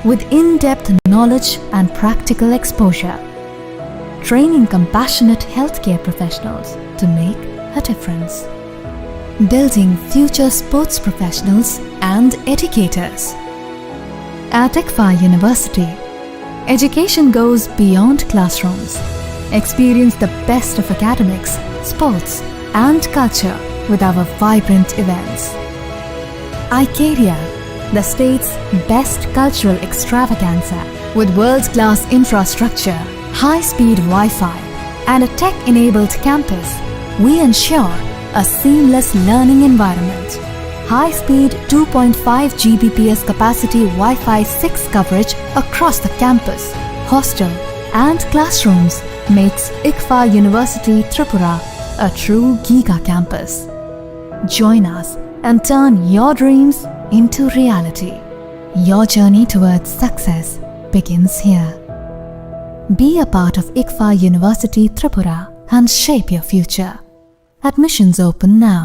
with in-depth knowledge and practical exposure, training compassionate healthcare professionals to make a difference, building future sports professionals and educators. At ICFAI University, education goes beyond classrooms. Experience the best of academics, sports, and culture with our vibrant events. Icaria, the state's best cultural extravaganza. With world-class infrastructure, high-speed Wi-Fi, and a tech-enabled campus, we ensure a seamless learning environment. High-speed two point five G B P S capacity Wi-Fi six coverage across the campus, hostel, and classrooms makes ICFAI University Tripura a true giga campus. Join us and turn your dreams into reality. Your journey towards success begins here. Be a part of ICFAI University Tripura and shape your future. Admissions open now.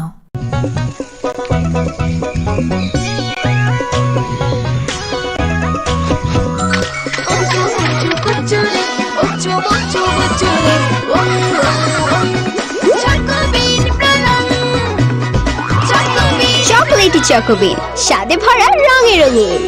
এটি চকোবিন, স্বাদে ভরা, রঙে রঙিন।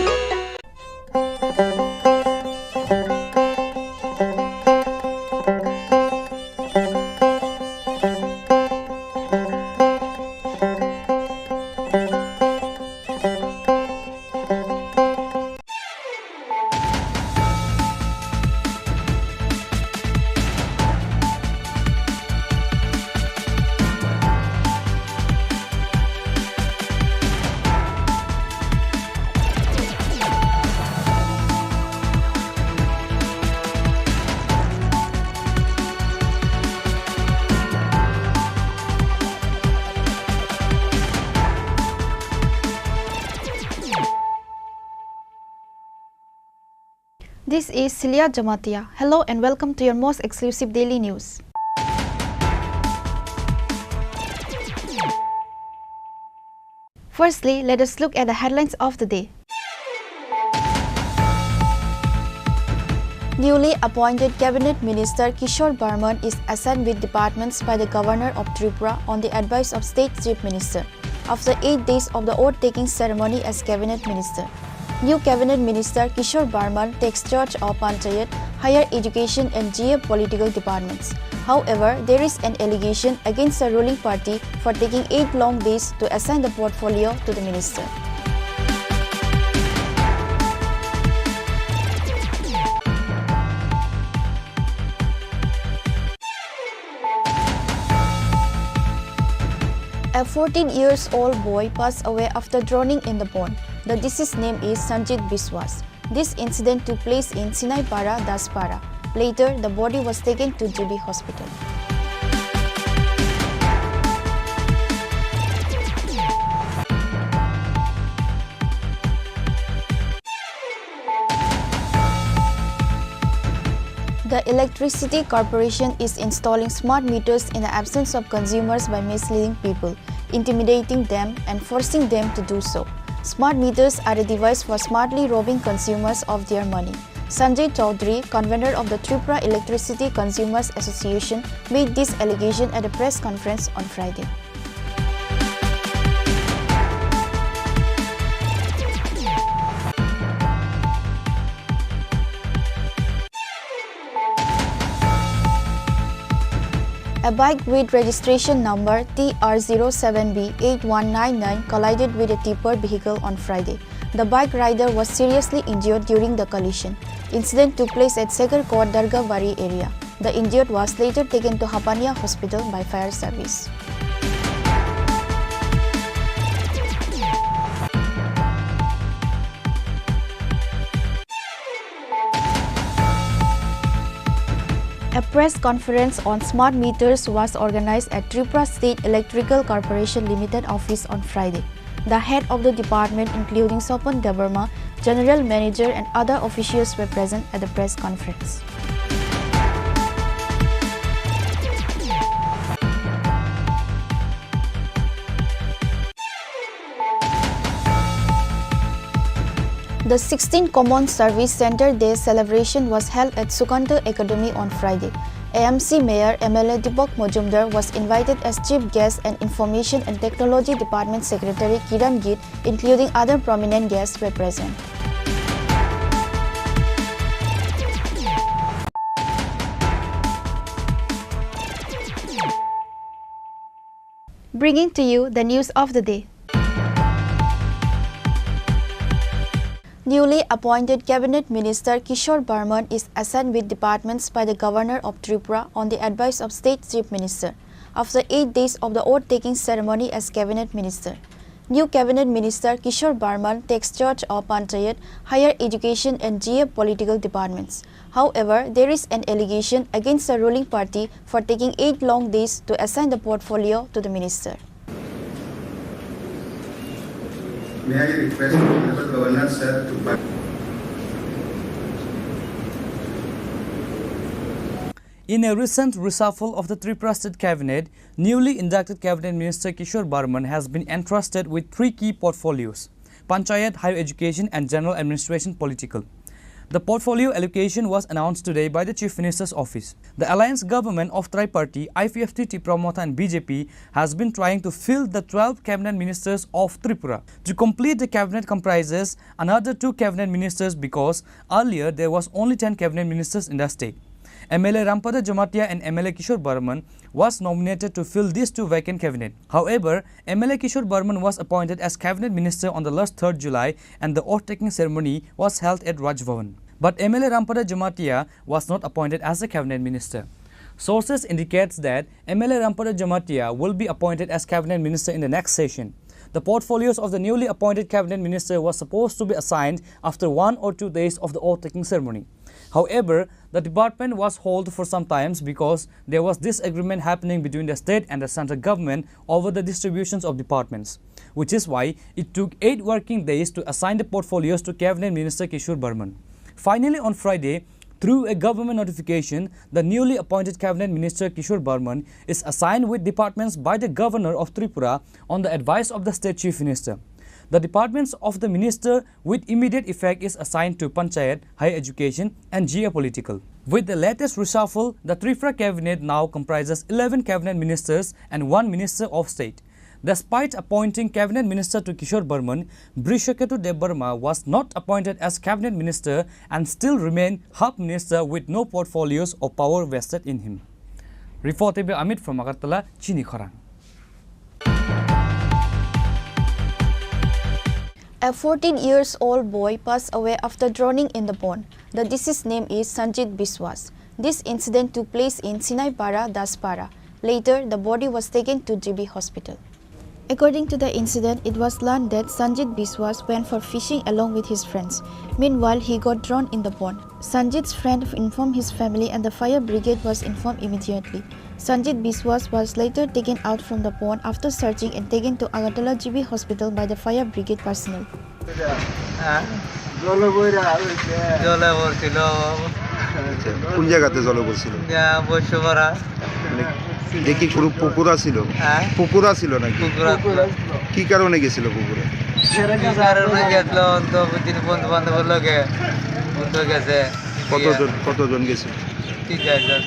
This is Celia Jamatia. Hello and welcome to your most exclusive daily news. Firstly, let us look at the headlines of the day. Newly appointed Cabinet Minister Kishore Barman is assigned with departments by the Governor of Tripura on the advice of State Chief Minister, after eight days of the oath-taking ceremony as Cabinet Minister. New Cabinet Minister Kishore Barman takes charge of Panchayat, Higher Education and G A political departments. However, there is an allegation against the ruling party for taking eight long days to assign the portfolio to the minister. A fourteen years old boy passed away after drowning in the pond. The deceased name is Sanjit Biswas. This incident took place in Sinaipara, Daspara. Later, the body was taken to G B Hospital. The Electricity Corporation is installing smart meters in the absence of consumers by misleading people, intimidating them, and forcing them to do so. Smart meters are a device for smartly robbing consumers of their money. Sanjay Chaudhary, convener of the Tripura Electricity Consumers Association, made this allegation at a press conference on Friday. A bike with registration number T R zero seven B eight one nine nine collided with a tipper vehicle on Friday. The bike rider was seriously injured during the collision. Incident took place at Segarkot Dargabari area. The injured was later taken to Hapania Hospital by fire service. A press conference on smart meters was organized at Tripura State Electrical Corporation Limited office on Friday. The head of the department, including Sopon Debbarma, general manager and other officials were present at the press conference. The sixteenth Common Service Centre Day celebration was held at Sukanta Academy on Friday. A M C Mayor M L A Deepak Majumdar was invited as chief guest and Information and Technology Department Secretary Kiran Gill, including other prominent guests, were present. Bringing to you the news of the day. Newly appointed Cabinet Minister Kishore Barman is assigned with departments by the Governor of Tripura on the advice of State Chief Minister, after eight days of the oath-taking ceremony as Cabinet Minister. New Cabinet Minister Kishore Barman takes charge of Panchayat, Higher Education and G A political departments. However, there is an allegation against the ruling party for taking eight long days to assign the portfolio to the minister. May I request Honorable Governor, sir, to In a recent reshuffle of the Tripura State Cabinet, newly inducted Cabinet Minister Kishore Barman has been entrusted with three key portfolios: Panchayat, Higher Education and General Administration Political. The portfolio allocation was announced today by the Chief Minister's office. The alliance government of Triparty, I P F T, Tipra Motha and B J P has been trying to fill the twelve cabinet ministers of Tripura. To complete the cabinet comprises another two cabinet ministers because earlier there was only ten cabinet ministers in the state. M L A Rampada Jamatia and M L A Kishore Barman was nominated to fill these two vacant cabinet. However, M L A Kishore Barman was appointed as cabinet minister on the last third July and the oath-taking ceremony was held at Raj Bhavan. But M L A Rampada Jamatia was not appointed as a cabinet minister. Sources indicates that M L A Rampada Jamatia will be appointed as cabinet minister in the next session. The portfolios of the newly appointed cabinet minister was supposed to be assigned after one or two days of the oath-taking ceremony. However, the department was held for some times because there was disagreement happening between the state and the central government over the distributions of departments, which is why it took eight working days to assign the portfolios to Cabinet Minister Kishore Barman. Finally, on Friday, through a government notification, the newly appointed Cabinet Minister Kishore Barman is assigned with departments by the Governor of Tripura on the advice of the state Chief Minister. The departments of the minister with immediate effect is assigned to Panchayat, Higher Education and Geopolitical. With the latest reshuffle, the Tripura cabinet now comprises eleven cabinet ministers and one minister of state. Despite appointing cabinet minister to Kishore Barman, Brishaketu Debbarma was not appointed as cabinet minister and still remain half minister with no portfolios or power vested in him. Report by Amit from Agartala, Chini Khorang. A fourteen years old boy passed away after drowning in the pond. The deceased name is Sanjit Biswas. This incident took place in Sinaipara, Daspara. Later, the body was taken to G B hospital. According to the incident, it was learned that Sanjit Biswas went for fishing along with his friends. Meanwhile, he got drowned in the pond. Sanjit's friend informed his family and the fire brigade was informed immediately. Sanjit Biswas was later taken out from the pond after searching and taken to Agartala G B hospital by the fire brigade personnel. হ্যাঁ? জলে বইরা হইছে। জলে পড়ছিল। আচ্ছা, কোন জায়গাতে জলে পড়ছিল? ইয়া, বৈশ্যপাড়া। মানে, দেখি কোনো পুকুর আছিল? হ্যাঁ? পুকুর আছিল নাকি? পুকুর আছিল। কি কারণে গেছিল পুকুরে? কি কারণে গেছিল? অন্ত দিন বন্ধু বান্ধবের লগে ঘুরতে গেছে। কতজন, কতজন গেছিল? তিন চারজন।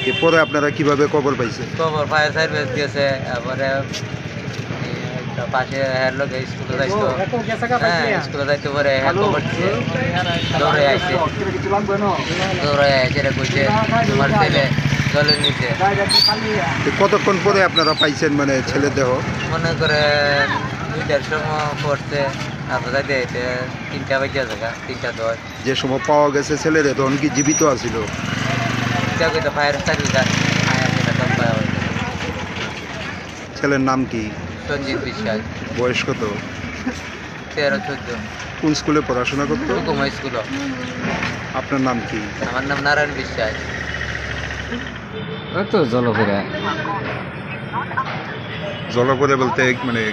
এরপরে আপনারা কিভাবে খবর পাইছেন? খবর ফায়ার সার্ভিস গেছে, তারপরে এই একটা পাশে হের লগে স্কুলে যাইতো। হ্যাঁ, স্কুলে যাইতে পারে, হ্যাঁ, খবর দিছে। দৌড়ে আইছে। দৌড়ে আইছে, রে কইছে, "তোমার ছেলে জলের নিচে।" তো কতক্ষণ পরে আপনারা পাইছেন, মানে, ছেলের দেহ? মনে করেন দুইটার সময় পড়ছে, আমরা যাইতে যাইতে তিনটা বাজে জায়গা, তিনটা দশ। যে সময় পাওয়া গেছে ছেলেরে, তখন কি জীবিত আছিল? এটা কইতে ফায়ার সার্ভিস আর ফায়ার যেটা তখন পাওয়া হয়েছে। ছেলের নাম কি? সঞ্জিত বিশ্বাস। বয়স কত? তেরো চোদ্দ। কোন স্কুলে পড়াশোনা করতো? হুকুমা স্কুল। আপনার নাম কি? আমার নাম নারায়ণ বিশ্বাস। ওই তো জলপরে। জলপরে বলতে, মানে,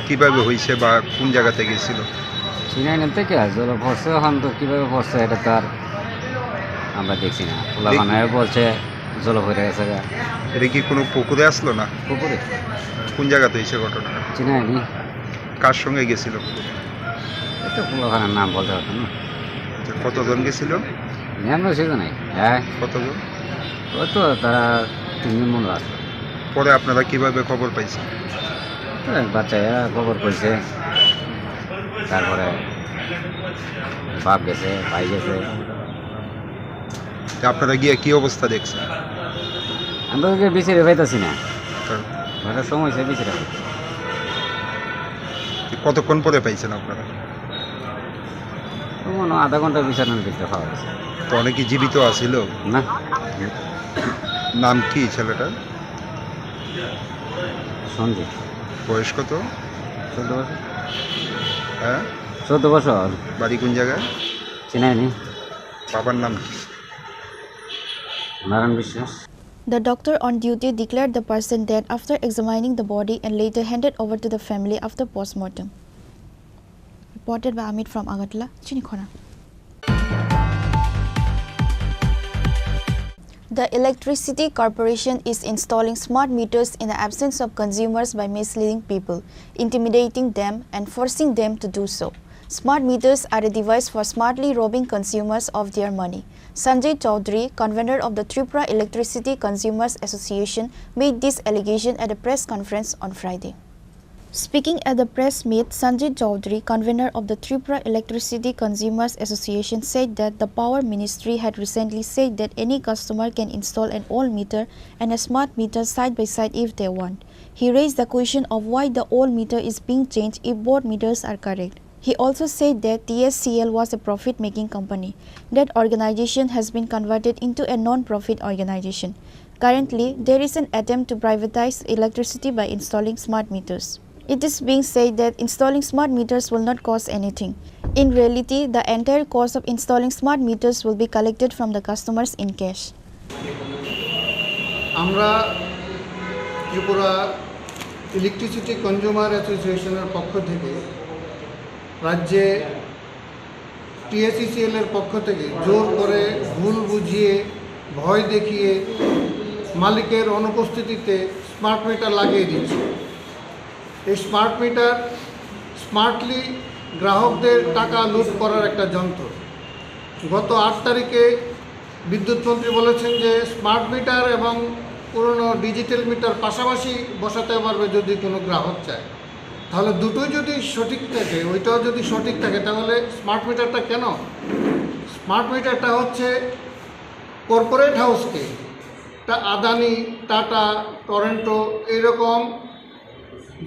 কিভাবে হয়েছে বা কোন জায়গাতে গেছিল? চিনাই না তো কে, জল পড়ছে, এখন তো কিভাবে পড়ছে এটা তো আর আমরা দেখছি না। পোলা দেখি। বানায় বলছে জলপরে গেছে গা। এটা কি কোনো পুকুরে আসলো না? পুকুরে। কোন জায়গাতে হয়েছে ঘটনা? চিনাই নি। কার সঙ্গে গেছিল? এটা পোলাপানের নাম বলতে পারতাম না। আচ্ছা, কতজন গেছিল? নিরানব্বই ছিল নাই। হ্যাঁ। কতজন? ওই তো তারা তিনজন মনে হয়। পরে আপনারা কিভাবে খবর পাইছেন? তো এক বাচ্চারা খবর পাইছে, তারপরে বাপ গেছে, ভাই গেছে। তা আপনারা গিয়ে কি অবস্থা দেখছেন? আমরা তো বিচারে পাইতাছি না। তো ঘরের সময় হয়েছে বিচারে পাইতাছি। কতক্ষণ পরে পাইছেন আপনারা? তো মনে হয় আধা ঘন্টা বিচারের ভিতরে পাওয়া গেছে। তো অনেকে জীবিত আছিল? না। নাম কি ছেলেটার? সঞ্জিত। বয়স কত? চোদ্দ বছর। হ্যাঁ? চোদ্দ বছর। বাড়ি কোন জায়গায়? চিনাইনি। বাবার নাম কি? নারায়ণ বিশ্বাস। The doctor on duty declared the person dead after examining the body and later handed over to the family after postmortem. Reported by Amit from Agartala, Chinikhona. The Electricity Corporation is installing smart meters in the absence of consumers by misleading people, intimidating them, and forcing them to do so. Smart meters are a device for smartly robbing consumers of their money. Sanjay Chaudhary, convener of the Tripura Electricity Consumers Association, made this allegation at a press conference on Friday. Speaking at the press meet, Sanjay Chaudhary, convener of the Tripura Electricity Consumers Association, said that the Power Ministry had recently said that any customer can install an old meter and a smart meter side by side if they want. He raised the question of why the old meter is being changed if both meters are correct. He also said that T S C L was a profit-making company. That organization has been converted into a non-profit organization. Currently, there is an attempt to privatize electricity by installing smart meters. It is being said that installing smart meters will not cost anything. In reality, the entire cost of installing smart meters will be collected from the customers in cash. আমরা Tripura electricity consumer অ্যাসোসিয়েশনের পক্ষ থেকে রাজ্যে টিএসইসিএল এর পক্ষ থেকে জোর করে, ভুল বুঝিয়ে, ভয় দেখিয়ে মালিকের অনুপস্থিতিতে স্মার্ট মিটার লাগিয়ে দিচ্ছে। এই স্মার্ট মিটার স্মার্টলি গ্রাহকদের টাকা লুট করার একটা যন্ত্র। গত আট তারিখে বিদ্যুৎ মন্ত্রী বলেছেন যে স্মার্ট মিটার এবং পুরনো ডিজিটাল মিটার পাশাপাশি বসাতে পারবে যদি কোনো গ্রাহক চায়। তাহলে দুটোই যদি সঠিক থাকে, ওইটাও যদি সঠিক থাকে, তাহলে স্মার্ট মিটারটা কেন? স্মার্ট মিটারটা হচ্ছে কর্পোরেট হাউসকে, তা আদানি, টাটা, টরেন্টো, এইরকম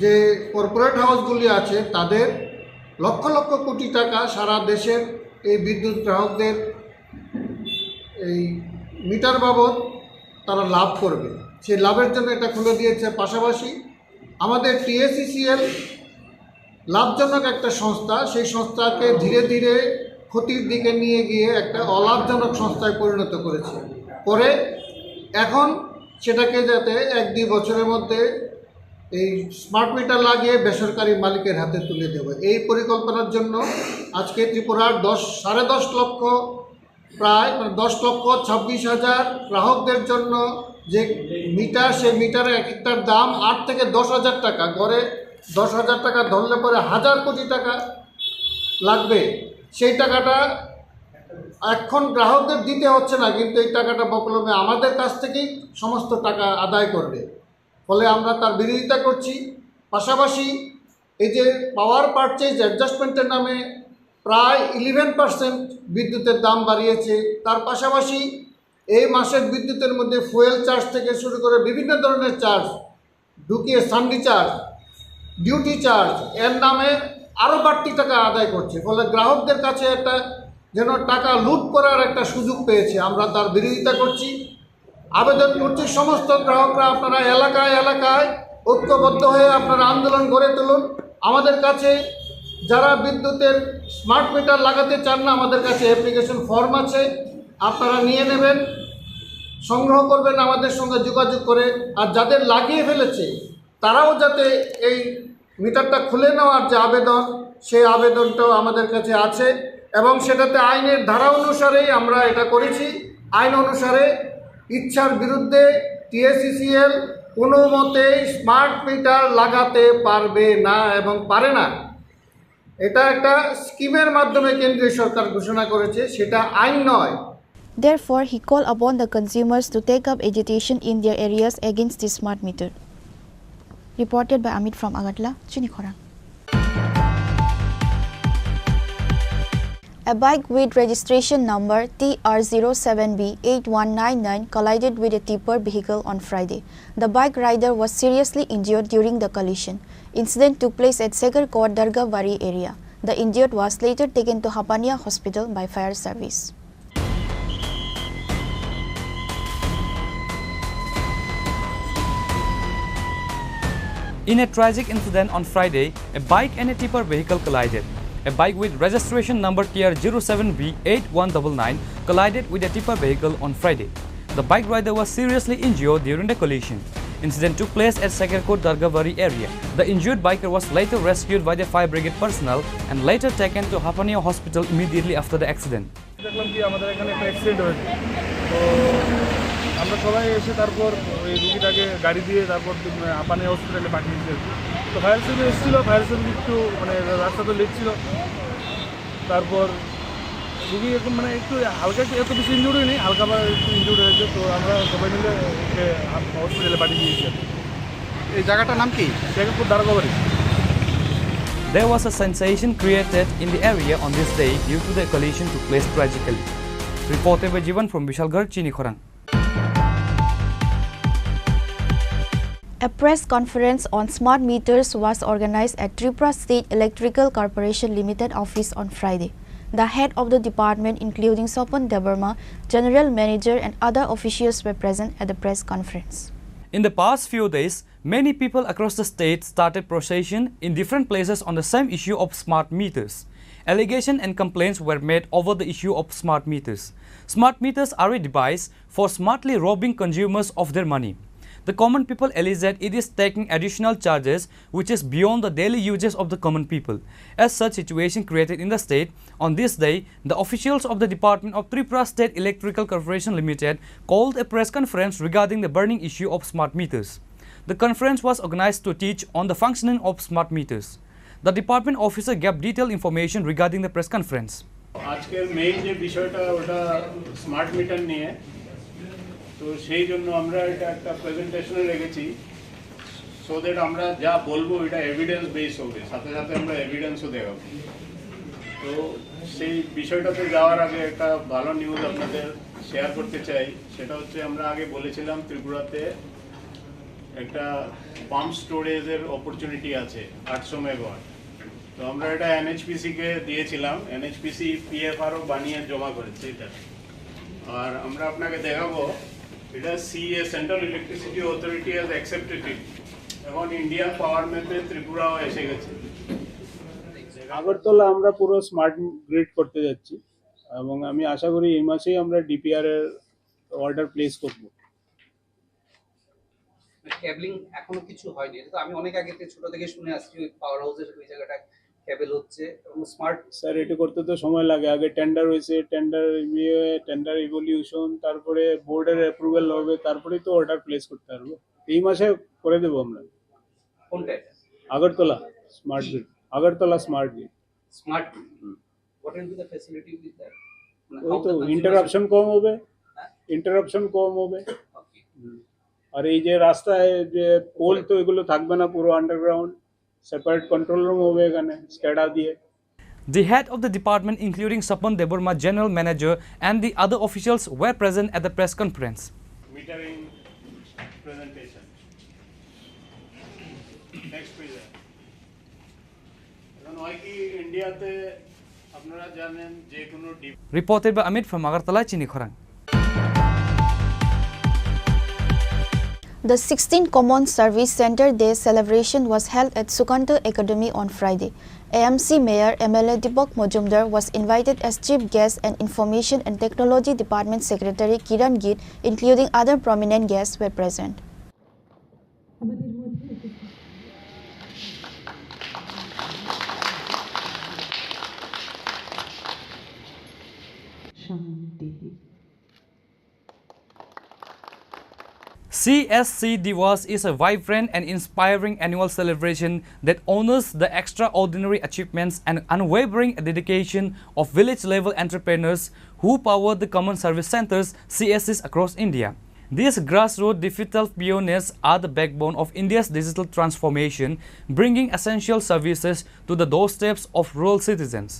যে কর্পোরেট হাউসগুলি আছে, তাদের লক্ষ লক্ষ কোটি টাকা সারা দেশের এই বিদ্যুৎ গ্রাহকদের এই মিটার বাবদ তারা লাভ করবে, সেই লাভের জন্য এটা খুলে দিয়েছে। পাশাপাশি আমাদের টিএসইসিএল লাভজনক একটা সংস্থা, সেই সংস্থাকে ধীরে ধীরে ক্ষতির দিকে নিয়ে গিয়ে একটা অলাভজনক সংস্থায় পরিণত করেছে। করে এখন সেটাকে যাতে এক দুই বছরের মধ্যে এই স্মার্ট মিটার লাগিয়ে বেসরকারি মালিকের হাতে তুলে দেবে, এই পরিকল্পনার জন্য আজকে ত্রিপুরার দশ সাড়ে দশ লক্ষ, প্রায় মানে দশ লক্ষ ছাব্বিশ হাজার গ্রাহকদের জন্য যে মিটার, সেই মিটারের এক একটার দাম আট থেকে দশ হাজার টাকা, গড়ে দশ হাজার টাকা ধরলে পরে হাজার কোটি টাকা লাগবে। সেই টাকাটা এখন গ্রাহকদের দিতে হচ্ছে না, কিন্তু এই টাকাটা বকলমে আমাদের কাছ থেকেই সমস্ত টাকা আদায় করবে। ফলে আমরা তার বিরোধিতা করছি। পাশাপাশি এই যে পাওয়ার পারচেজ অ্যাডজাস্টমেন্টের নামে প্রায় ইলেভেন পার্সেন্ট বিদ্যুতের দাম বাড়িয়েছে, তার পাশাপাশি এই মাসের বিদ্যুতের মধ্যে ফুয়েল চার্জ থেকে শুরু করে বিভিন্ন ধরনের চার্জ ঢুকিয়ে, সানডে চার্জ, ডিউটি চার্জ, এর নামে আরও বাড়তি টাকা আদায় করছে। ফলে গ্রাহকদের কাছে একটা যেন টাকা লুট করার একটা সুযোগ পেয়েছে। আমরা তার বিরোধিতা করছি, আবেদন করছি সমস্ত গ্রাহকরা, আপনারা এলাকায় এলাকায় ঐক্যবদ্ধ হয়ে আপনারা আন্দোলন গড়ে তুলুন। আমাদের কাছে যারা বিদ্যুতের স্মার্ট মিটার লাগাতে চান না, আমাদের কাছে অ্যাপ্লিকেশন ফর্ম আছে, আপনারা নিয়ে নেবেন, সংগ্রহ করবেন আমাদের সঙ্গে যোগাযোগ করে। আর যাদের লাগিয়ে ফেলেছে, তারাও যাতে এই মিটারটা খুলে নেওয়ার যে আবেদন, সেই আবেদনটাও আমাদের কাছে আছে এবং সেটাতে আইনের ধারা অনুসারেই আমরা এটা করেছি। আইন অনুসারে ইচ্ছার বিরুদ্ধে টিএসইসিএল কোনো মতেই স্মার্ট মিটার লাগাতে পারবে না এবং পারে না। এটা একটা স্কিমের মাধ্যমে কেন্দ্রীয় সরকার ঘোষণা করেছে, সেটা আইন নয়। Therefore, he called upon the consumers to take up agitation in their areas against the smart meter. Reported by Amit from Agartala, Chini Khorang. A bike with registration number T R zero seven B eight one nine nine collided with a tipper vehicle on Friday. The bike rider was seriously injured during the collision. Incident took place at Sekarkot Dargabari area. The injured was later taken to Hapania Hospital by fire service. In a tragic incident on Friday, a bike and a tipper vehicle collided. A bike with registration number T R zero seven B eight one nine nine collided with a tipper vehicle on Friday. The bike rider was seriously injured during the collision. Incident took place at Sekarkot Dargabari area. The injured biker was later rescued by the fire brigade personnel and later taken to Hapania Hospital immediately after the accident. দেখলাম কি আমাদের এখানে একটা অ্যাক্সিডেন্ট হয়েছে। তো আমরা সবাই এসে তারপর ওই রুগীটাকে গাড়ি দিয়ে তারপর হাপানি হসপিটালে পাঠিয়েছি আর কি। তো ফায়ার সার্ভিস এসেছিলো, ফায়ার সার্ভিস একটু মানে রাস্তা তো লেট ছিল। তারপর রুগী এখন মানে একটু হালকা, একটু এত বেশি ইনজুরি নেই, হালকা বা একটু ইনজুরি হয়েছে। তো আমরা সবাই মিলে ওকে হসপিটালে পাঠিয়ে দিয়েছি আর কি। এই জায়গাটার নাম কি? শেখরপুর দারোগাবাড়ি। There was a sensation created in the area on this day due to the collision took place tragically. Reported by Jivan from Bishalgarh, Chinikhorang. A press conference on smart meters was organized at Tripura State Electrical Corporation Limited office on Friday. The head of the department, including Sopon Debbarma, general manager, and other officials were present at the press conference. In the past few days, many people across the state started protesting in different places on the same issue of smart meters. Allegations and complaints were made over the issue of smart meters. Smart meters are a device for smartly robbing consumers of their money. The common people allege that it is taking additional charges which is beyond the daily uses of the common people. As such situation created in the state, on this day, the officials of the Department of Tripura State Electrical Corporation Limited called a press conference regarding the burning issue of smart meters. The conference was organized to teach on the functioning of smart meters. The department officer gave detailed information regarding the press conference. আজকের মেইন যে বিষয়টা, ওটা smart meter নিয়ে। তো সেই জন্য আমরা এটা একটা প্রেজেন্টেশনে রেখেছি, সো দ্যাট আমরা যা বলবো, এটা এভিডেন্স বেস হবে, সাথে সাথে আমরা এভিডেন্সও দেখাবো। তো সেই বিষয়টাতে যাওয়ার আগে একটা ভালো নিউজ আপনাদের শেয়ার করতে চাই। সেটা হচ্ছে, আমরা আগে বলেছিলাম ত্রিপুরাতে একটা পাম্প স্টোরেজের অপরচুনিটি আছে আটশো মেগাওয়াট। তো আমরা এটা এনএইচপিসি কে দিয়েছিলাম, এনএইচপিসি পিএফআরও বানিয়ে জমা করেছে এটা। আর আমরা আপনাকে দেখাবো, এটা CEA, central electricity authority has accepted ইট। এখন ইন্ডিয়ান পাওয়ার ম্যাপে ত্রিপুরাও এসে গেছে। আগরতলা আমরা পুরো স্মার্ট গ্রিড করতে যাচ্ছি এবং আমি আশা করি এই মাসেই আমরা ডিপিআর এর অর্ডার প্লেস করব। ক্যাবলিং এখনো কিছু হয়নি। এটা তো আমি অনেক আগে থেকে, ছোট থেকে শুনে আসছি, ওই পাওয়ার হাউসের ওই জায়গাটা ক্যাবল হচ্ছে এবং স্মার্ট স্যার, এটা করতে তো সময় লাগে। আগে টেন্ডার হয়েছে, টেন্ডার ইয়ে, টেন্ডার ইভলিউশন, তারপরে বোর্ডের অ্যাপ্রুভাল হবে, তারপরেই তো অর্ডার প্লেস করতে পারবো। এই মাসে করে দেবো আমরা। কোনটা এটা? Agartala smart grid, Agartala smart grid. Smart hmm. What will be the facility with that? ওই তো ইন্টারাপশন কম হবে, ইন্টারাপশন কম হবে। হুম। আর এই যে রাস্তায় যে পোল, তো এগুলো থাকবে না, পুরো আন্ডারগ্রাউন্ড, সেপারেট কন্ট্রোল রুম হবে এখানে স্ক্যাডা দিয়ে। The head of the department, including Sapan Debbarma, general manager, and the other officials were present at the press conference. Metering presentation. Next পেজে। এখন হয় কি, ইন্ডিয়াতে আপনারা জানেন, যে কোনো deep Reported by Amit from Agartala, Chinikhorang. The sixteenth Common Service Centre Day celebration was held at Sukanta Academy on Friday. A M C Mayor M L A Deepak Majumdar was invited as chief guest and Information and Technology Department Secretary Kiran Git, including other prominent guests, were present. C S C Diwas is a vibrant and inspiring annual celebration that honors the extraordinary achievements and unwavering dedication of village level entrepreneurs who power the common service centers, C S Cs, across India. These grassroots digital pioneers are the backbone of India's digital transformation, bringing essential services to the doorsteps of rural citizens.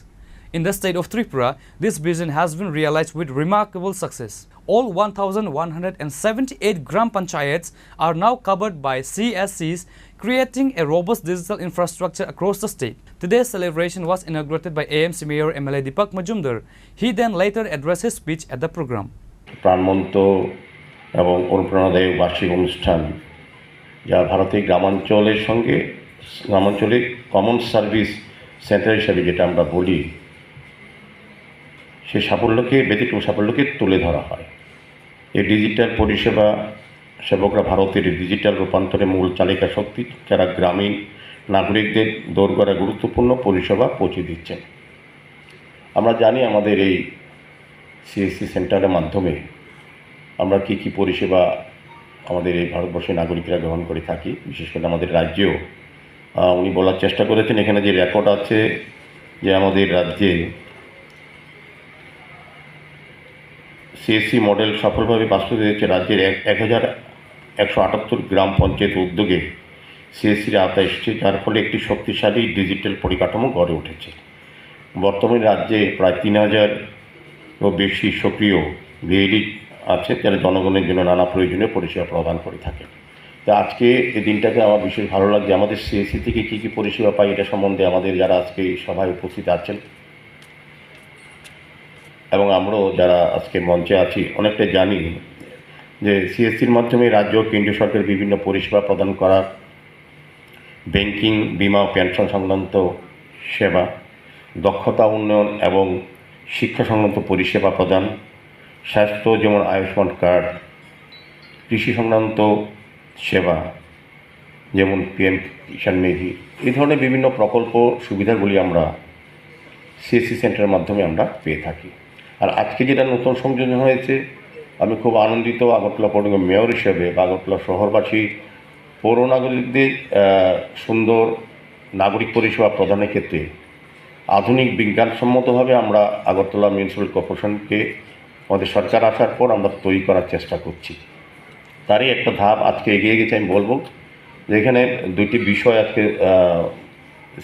In the state of Tripura, this vision has been realized with remarkable success. All one thousand one hundred seventy-eight Gram Panchayats are now covered by C S Cs, creating a robust digital infrastructure across the state. Today's celebration was inaugurated by A M C Mayor M L A Deepak Majumdar. He then later addressed his speech at the program. প্রাণবন্ত এবং অনুপ্রেরণাদায়ক বার্ষিক অনুষ্ঠান, যা ভারতের গ্রামাঞ্চলের সঙ্গে গ্রামাঞ্চলে কমন সার্ভিস সেন্টার হিসাবে যেটা আমরা বলি, সেই সাফল্যকে, ব্যতিক্রম সাফল্যকে তুলে ধরা হয়। এই ডিজিটাল পরিষেবা সেবকরা ভারতের ডিজিটাল রূপান্তরে মূল চালিকা শক্তি, যারা গ্রামীণ নাগরিকদের দোরগোড়ায় গুরুত্বপূর্ণ পরিষেবা পৌঁছে দিচ্ছেন। আমরা জানি আমাদের এই সিএসসি সেন্টারের মাধ্যমে আমরা কী কী পরিষেবা আমাদের এই ভারতবর্ষের নাগরিকরা গ্রহণ করে থাকি, বিশেষ করে আমাদের রাজ্যেও। আহ, উনি বলার চেষ্টা করেছেন, এখানে যে রেকর্ড আছে যে আমাদের রাজ্যে সিএসসি মডেল সফলভাবে বাস্তবায়িত হয়েছে রাজ্যের এক এক হাজার একশো আটাত্তর গ্রাম পঞ্চায়েত উদ্যোগে সিএসসির আওতায় এসেছে, যার ফলে একটি শক্তিশালী ডিজিটাল পরিকাঠামো গড়ে উঠেছে। বর্তমানে রাজ্যে প্রায় তিন হাজারও বেশি সক্রিয় ভিএলই আছে, যারা জনগণের জন্য নানা প্রয়োজনীয় পরিষেবা প্রদান করে থাকে। তো আজকে এই দিনটাতে আমার বিশেষ ভালো লাগছে। আমাদের সিএসসি থেকে কী কী পরিষেবা পাই, এটা সম্বন্ধে আমাদের যারা আজকে এই সভায় উপস্থিত আছেন এবং আমরাও যারা আজকে মঞ্চে আছি, অনেকটাই জানি যে সিএসসির মাধ্যমে রাজ্য ও কেন্দ্রীয় সরকারের বিভিন্ন পরিষেবা প্রদান করা, ব্যাংকিং, বীমা ও পেনশন সংক্রান্ত সেবা, দক্ষতা উন্নয়ন এবং শিক্ষা সংক্রান্ত পরিষেবা প্রদান, স্বাস্থ্য যেমন আয়ুষ্মান কার্ড, কৃষি সংক্রান্ত সেবা যেমন পিএম কিষাণ নিধি, এই ধরনের বিভিন্ন প্রকল্প সুবিধাগুলি আমরা সিএসসি সেন্টারের মাধ্যমে আমরা পেয়ে থাকি। আর আজকে যেটা নতুন সংযোজন হয়েছে, আমি খুব আনন্দিত আগরতলা পৌর নিগম মেয়র হিসেবে বা আগরতলা শহরবাসী পৌর নাগরিকদের, আহ, সুন্দর নাগরিক পরিষেবা প্রদানের ক্ষেত্রে আধুনিক বিজ্ঞানসম্মতভাবে আমরা আগরতলা মিউনিসিপ্যাল কর্পোরেশনকে আমাদের সরকার আসার পর আমরা তৈরি করার চেষ্টা করছি। তারই একটা ধাপ আজকে এগিয়ে গেছে, আমি বলবো যে এখানে দুইটি বিষয় আজকে, আহ,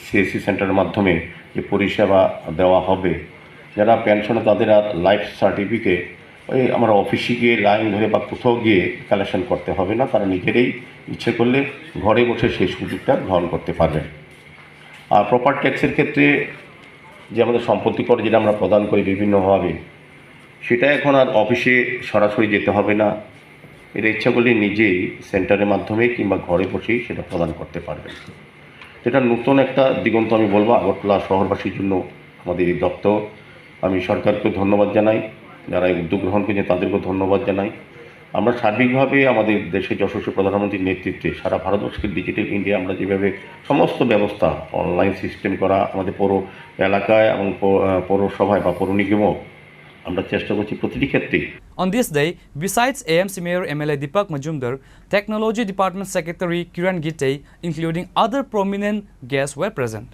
সিএসসি সেন্টারের মাধ্যমে যে পরিষেবা দেওয়া হবে, যারা পেনশনে তাদের আর লাইফ সার্টিফিকেট ওই আমরা অফিসে গিয়ে লাইন ধরে বা কোথাও গিয়ে কালেকশন করতে হবে না, তারা নিজেরাই ইচ্ছে করলে ঘরে বসে সেই সুযোগটা গ্রহণ করতে পারবেন। আর প্রপার্টি ট্যাক্সের ক্ষেত্রে যে আমাদের সম্পত্তি কর যেটা আমরা প্রদান করি বিভিন্নভাবে, সেটা এখন আর অফিসে সরাসরি যেতে হবে না, এটা ইচ্ছা করলে নিজেই সেন্টারের মাধ্যমে কিংবা ঘরে বসেই সেটা প্রদান করতে পারবেন। এটা নতুন একটা দিগন্ত আমি বলবো আগরতলা শহরবাসীর জন্য আমাদের এই দপ্তর। আমি সরকারকে ধন্যবাদ জানাই, যারা এই উদ্যোগ গ্রহণ করেছেন তাদেরকেও ধন্যবাদ জানাই। আমরা সার্বিকভাবে আমাদের দেশের যশস্বী প্রধানমন্ত্রীর নেতৃত্বে সারা ভারতবর্ষকে ডিজিটাল ইন্ডিয়া আমরা যেভাবে সমস্ত ব্যবস্থা অনলাইন সিস্টেম করা, আমাদের পৌর এলাকায় এবং পৌ-, আহ, পৌরসভায় বা পৌর নিগমও আমরা চেষ্টা করছি প্রতিটি ক্ষেত্রেই। On this day, besides A M C Mayor M L A Deepak Majumdar, Technology Department Secretary Kiran Gite, including other prominent guests were present.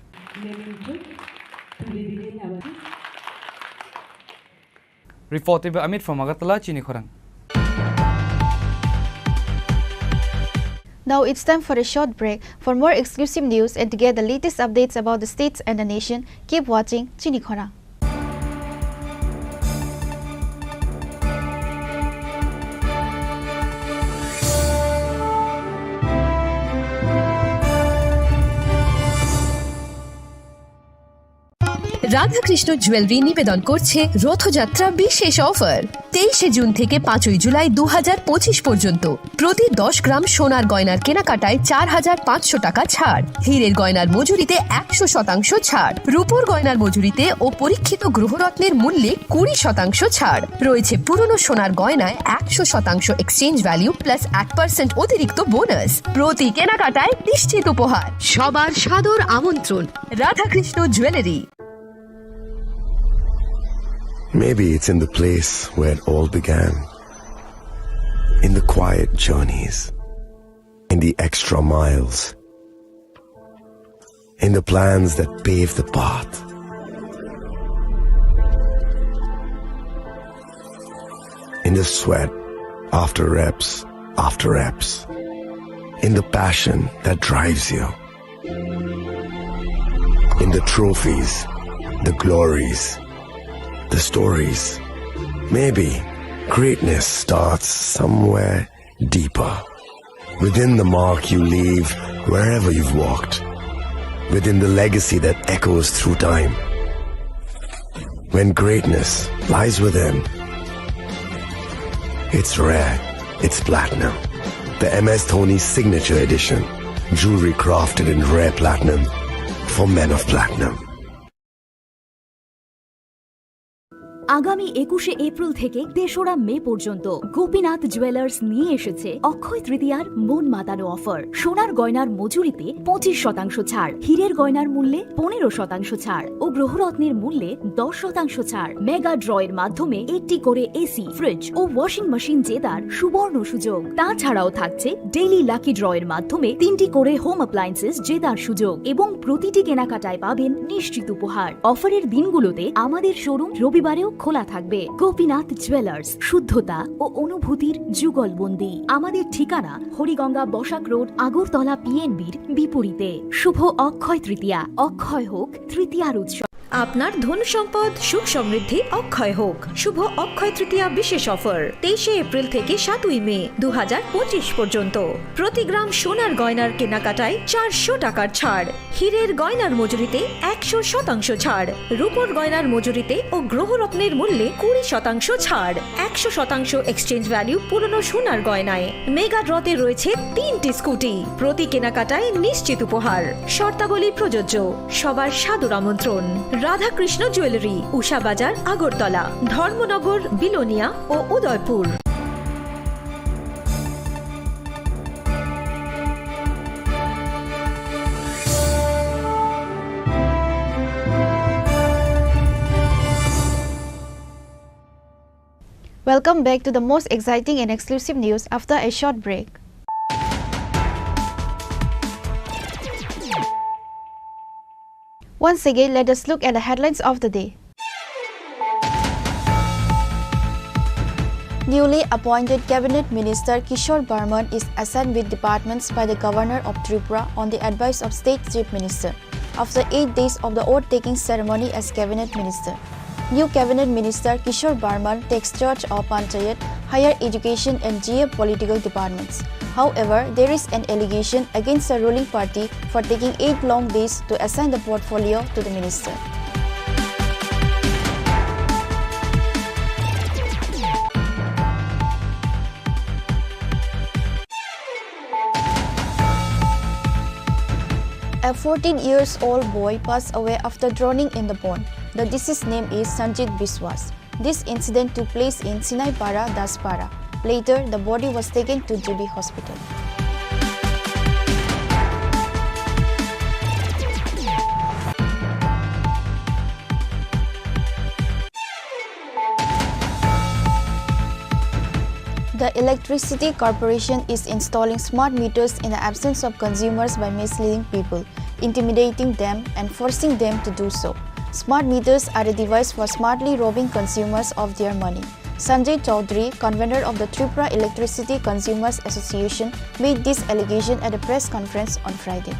Reported by Amit from Agartala, Chini Khorang. Now it's time for a short break. For more exclusive news and to get the latest updates about the states and the nation, keep watching Chini Khorang. Radhakrishna jewellery নিবেদন করছে রথযাত্রা বিশেষ অফার। তেইশে জুন থেকে পাঁচই জুলাই দু হাজার পঁচিশ পর্যন্ত প্রতি দশ গ্রাম সোনার গয়নার কেনাকাটায় চার হাজার পাঁচশো টাকা ছাড়, হীরের গয়নার মজুরিতে একশো শতাংশ ছাড়, রূপোর গয়নার মজুরিতে ও পরীক্ষিত গ্রহরত্নের মূল্যে কুড়ি শতাংশ ছাড়। রয়েছে পুরনো সোনার গয়নায় একশো শতাংশ এক্সচেঞ্জ ভ্যালু প্লাস এক পার্সেন্ট অতিরিক্ত বোনাস। প্রতি কেনাকাটায় নিশ্চিত উপহার। সবার সাদর আমন্ত্রণ Radhakrishna jewellery. Maybe it's in the place where it all began. In the quiet journeys, in the extra miles, in the plans that pave the path, in the sweat after reps after reps, in the passion that drives you. In the trophies, the glories, the stories. Maybe greatness starts somewhere deeper. Within the mark you leave wherever you've walked. Within the legacy that echoes through time. When greatness lies within, it's rare, it's platinum. The M S Dhoni Signature Edition. Jewelry crafted in rare platinum for men of platinum. আগামী একুশে এপ্রিল থেকে তেসরা মে পর্যন্ত গোপীনাথ জুয়েলার্স নিয়ে এসেছে অক্ষয় তৃতীয়ার মন মাতানো অফার। সোনার গয়নার মজুরিতে পঁচিশ শতাংশ ছাড়, হীরের গয়নার মূল্যে পনেরো শতাংশ ছাড় ও গ্রহরত্নের মূল্যে দশ শতাংশ ছাড়। মেগা ড্রয়ের মাধ্যমে একটি করে এসি, ফ্রিজ ও ওয়াশিং মেশিন জেতার সুবর্ণ সুযোগ। তাছাড়াও থাকছে ডেইলি লাকি ড্রয়ের মাধ্যমে তিনটি করে হোম অ্যাপ্লায়েন্সেস জেতার সুযোগ এবং প্রতিটি কেনাকাটায় পাবেন নিশ্চিত উপহার। অফারের দিনগুলোতে আমাদের শোরুম রবিবারেও খোলা থাকবে। গোপীনাথ জুয়েলার্স, শুদ্ধতা ও অনুভূতির যুগলবন্দি। আমাদের ঠিকানা হরিগঙ্গা বসাক রোড, আগরতলা পিএনবির বিপরীতে। শুভ অক্ষয় তৃতীয়া, অক্ষয় হোক তৃতীয়ার উৎসব। আপনার ধন সম্পদ সুখ সমৃদ্ধি অক্ষয় হোক। শুভ অক্ষয় তৃতীয়া বিশেষ অফার, তেইশে এপ্রিল থেকে সাতই মে দু হাজার পঁচিশ পর্যন্ত। প্রতি গ্রাম সোনার গয়নার কেনাকাটায় চারশো টাকার ছাড়, হীরের গয়নার মজুরিতে একশো শতাংশ ছাড়, রূপোর গয়নার মজুরিতে ও গ্রহরত্নের মূল্যে কুড়ি শতাংশ ছাড়, একশো শতাংশ এক্সচেঞ্জ ভ্যালু পুরনো সোনার গয়নায়। মেগা ড্রতে রয়েছে তিনটি স্কুটি, প্রতি কেনাকাটায় নিশ্চিত উপহার। শর্তাবলী প্রযোজ্য। সবার সাদর আমন্ত্রণ। রাধাকৃষ্ণ জুয়েলারি, উষা বাজার, আগরতলা, ধর্মনগর, বিলোনিয়া ও Udaipur. Welcome back to the most exciting and exclusive news after a short break. Once again, let us look at the headlines of the day. Newly appointed Cabinet Minister Kishore Barman is assigned with departments by the Governor of Tripura on the advice of State Chief Minister after eight days of the oath-taking ceremony as Cabinet Minister. New Cabinet Minister Kishore Barman takes charge of Panchayat, Higher Education and G A political departments. However, there is an allegation against the ruling party for taking eight long days to assign the portfolio to the minister. A fourteen years old boy passed away after drowning in the pond. The deceased name is Sanjit Biswas. This incident took place in Sinaipara, Daspara. Later, the body was taken to G B hospital. The Electricity Corporation is installing smart meters in the absence of consumers by misleading people, intimidating them, and forcing them to do so. Smart meters are a device for smartly robbing consumers of their money. Sanjay Chaudhary, convener of the Tripura Electricity Consumers Association, made this allegation at a press conference on Friday.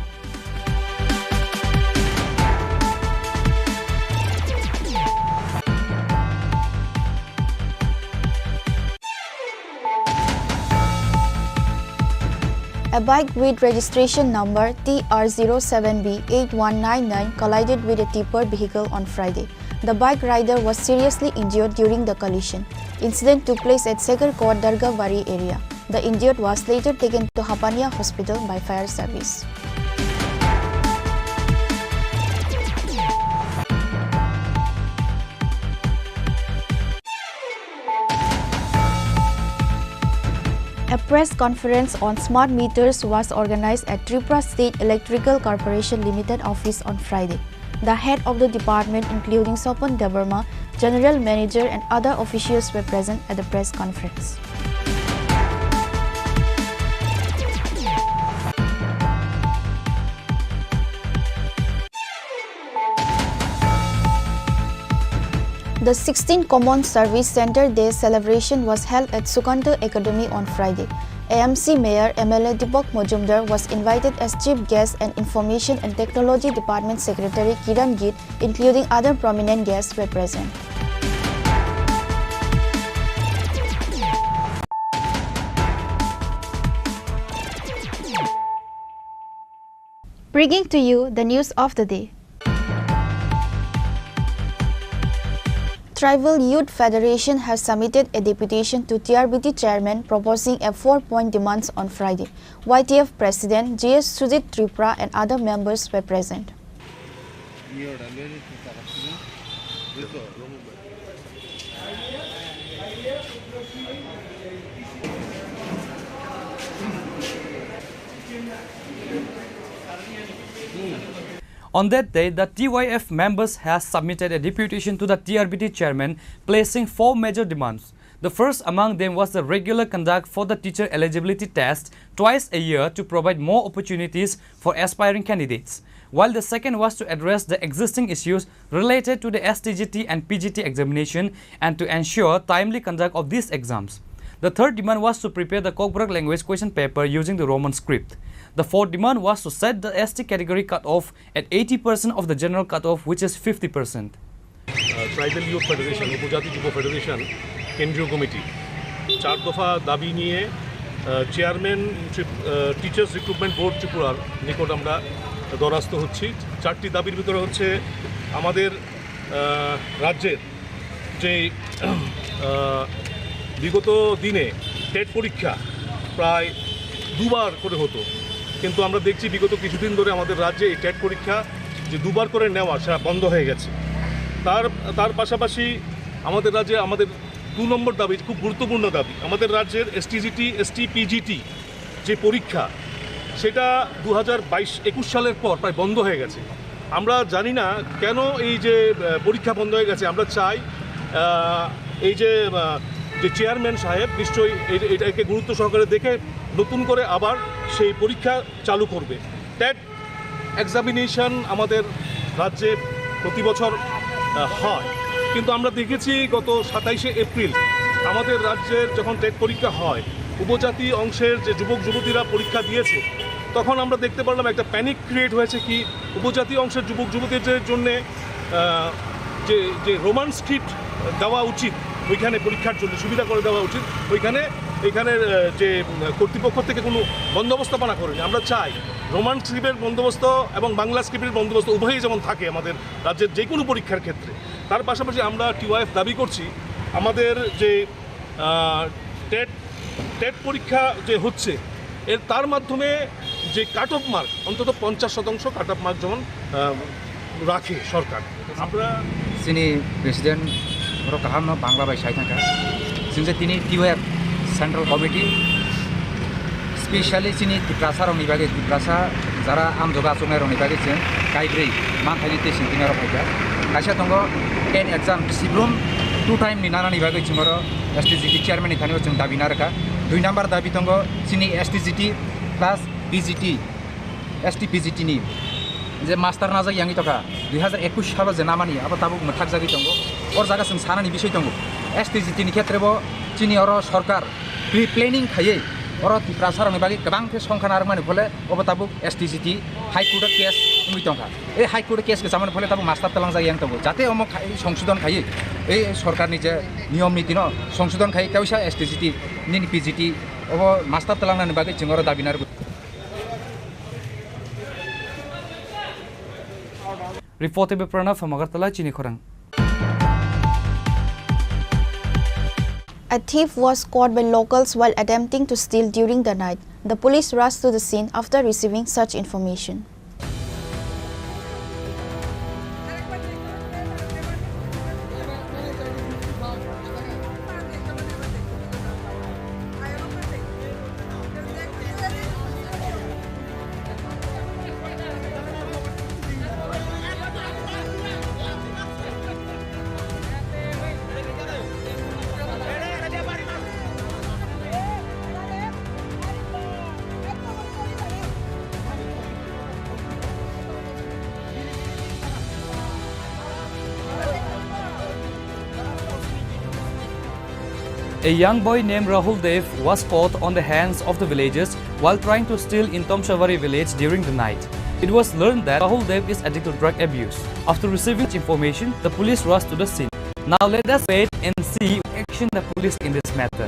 A bike with registration number T R zero seven B eight one nine nine collided with a tipper vehicle on Friday. The bike rider was seriously injured during the collision. Incident took place at Sekar Kot Dargabari area. The injured was later taken to Hapania Hospital by fire service. A press conference on smart meters was organized at Tripura State Electrical Corporation Limited office on Friday. The head of the department, including Sopon Debbarma, general manager and other officials were present at the press conference. The sixteenth Common Service Centre Day celebration was held at Sukanta Academy on Friday. A M C Mayor M L A Deepak Majumdar was invited as chief guest and Information and Technology Department Secretary Kiran Gitt, including other prominent guests, were present. Bringing to you the news of the day. Tribal Youth Federation has submitted a deputation to T R B T chairman proposing a four-point demands on Friday. Y T F President G S Sujit Tripura and other members were present. On that day, the T Y F members has submitted a deputation to the T R B T chairman, placing four major demands. The first among them was the regular conduct for the teacher eligibility test twice a year to provide more opportunities for aspiring candidates. while the second was to address the existing issues related to the S T G T and P G T examination and to ensure timely conduct of these exams. The third demand was to prepare the Kokborok language question paper using the Roman script. The fourth demand was to set the S T category cutoff at eighty percent of the general cutoff, which is fifty percent. Tribal youth federation, উপজাতি যুব ফেডারেশন কেন্দ্রীয় কমিটি চার দফা দাবি নিয়ে chairman teachers recruitment board ত্রিপুরার নিকট আমরা দ্বারস্থ হচ্ছি। চারটি দাবির ভিতরে হচ্ছে আমাদের আহ, রাজ্যের যে আহ, বিগত দিনে টেট পরীক্ষা প্রায় দুবার করে হতো, কিন্তু আমরা দেখছি বিগত কিছুদিন ধরে আমাদের রাজ্যে এই টেট পরীক্ষা যে দুবার করে নেওয়া, সেটা বন্ধ হয়ে গেছে। তার তার পাশাপাশি আমাদের রাজ্যে আমাদের দু নম্বর দাবি, খুব গুরুত্বপূর্ণ দাবি, আমাদের রাজ্যের এসটিজিটি, এসটি পিজিটি যে পরীক্ষা, সেটা দু হাজার বাইশ একুশ সালের পর প্রায় বন্ধ হয়ে গেছে। আমরা জানি না কেন এই যে আহ, পরীক্ষা বন্ধ হয়ে গেছে। আমরা চাই আহ, এই যে আহ, যে চেয়ারম্যান সাহেব নিশ্চয়ই এই- এটাকে গুরুত্ব সহকারে দেখে নতুন করে আবার সেই পরীক্ষা চালু করবে। টেট এক্সামিনেশন আমাদের রাজ্যে প্রতি বছর আহ, হয়, কিন্তু আমরা দেখেছি গত সাতাইশে এপ্রিল আমাদের রাজ্যের যখন টেট পরীক্ষা হয়, উপজাতি অংশের যে যুবক যুবতীরা পরীক্ষা দিয়েছে, তখন আমরা দেখতে পারলাম একটা প্যানিক ক্রিয়েট হয়েছে। কি, উপজাতি অংশের যুবক যুবতীদের জন্য যে যে রোমান স্ক্রিপ্ট দেওয়া উচিত ওইখানে পরীক্ষার জন্য, সুবিধা করে দেওয়া উচিত ওইখানে, এখানে আহ, যে উম, কর্তৃপক্ষ থেকে কোনো বন্দোবস্ত বানা করেনি। আমরা চাই রোমান স্ক্রিপ্টের বন্দোবস্ত এবং বাংলা স্ক্রিপ্টের বন্দোবস্ত উভয়ই যেমন থাকে আমাদের রাজ্যের যে কোনো পরীক্ষার ক্ষেত্রে। তার পাশাপাশি আমরা টিওয়াইএফ দাবি করছি আমাদের যে আহ, টেট টেট পরীক্ষা যে হচ্ছে, এর তার মাধ্যমে যে কাট অফ মার্ক, অন্তত পঞ্চাশ শতাংশ কাট অফ মার্ক যেমন আহ, রাখে সরকার। আমরা Chini president oro kaham no Bangla bai sai thangkha. Chwng je tini T Y F central committee, specially chini Tiprasa rokni bagwi, Tiprasa jara amjogo achuknai rokni bagwi chwng kaibrwi manthaini tei singkirnai rok phaikha. Kaisa tongo ten exam, sibrum two time ni nanani bagwi chwng oro S T G T chairman ni thani o chwng dabi narwkha. Dui number dabi tongo chini S T G T plus P G T, S T P G T ni je master najak yangwi tongkha, dui hazar ekush salo je namani abo tabuk mwthakjagwi tongo. Or jaga chwng sanani bisoi tongo, S T G T ni khetre bo chini oro sorkar pre-planning khaiwi oro Tiprasa rokni bagwi kwbang khe songkha narwkmani phole obo tabuk S T G T High Court o case wngwi tongkha. Ei High Court o case kwchamani phole tabuk master twlangjak yang tongo, jate omo khai-, songsodon khaiwi ei sorkarni je niyom niti no songsodon khaiwi kaisa S T G T nini P G T obo master twlangnani bagwi chwng oro dabi narwkgo. Reporter Biprana from Agartala, chini khorang. A thief was caught by locals while attempting to steal during the night. The police rushed to the scene after receiving such information. A young boy named Rahul Dev was caught on the hands of the villagers while trying to steal in Tomshabari village during the night. It was learned that Rahul Dev is addicted to drug abuse. After receiving such information, the police rushed to the scene. Now let us wait and see action the police in this matter.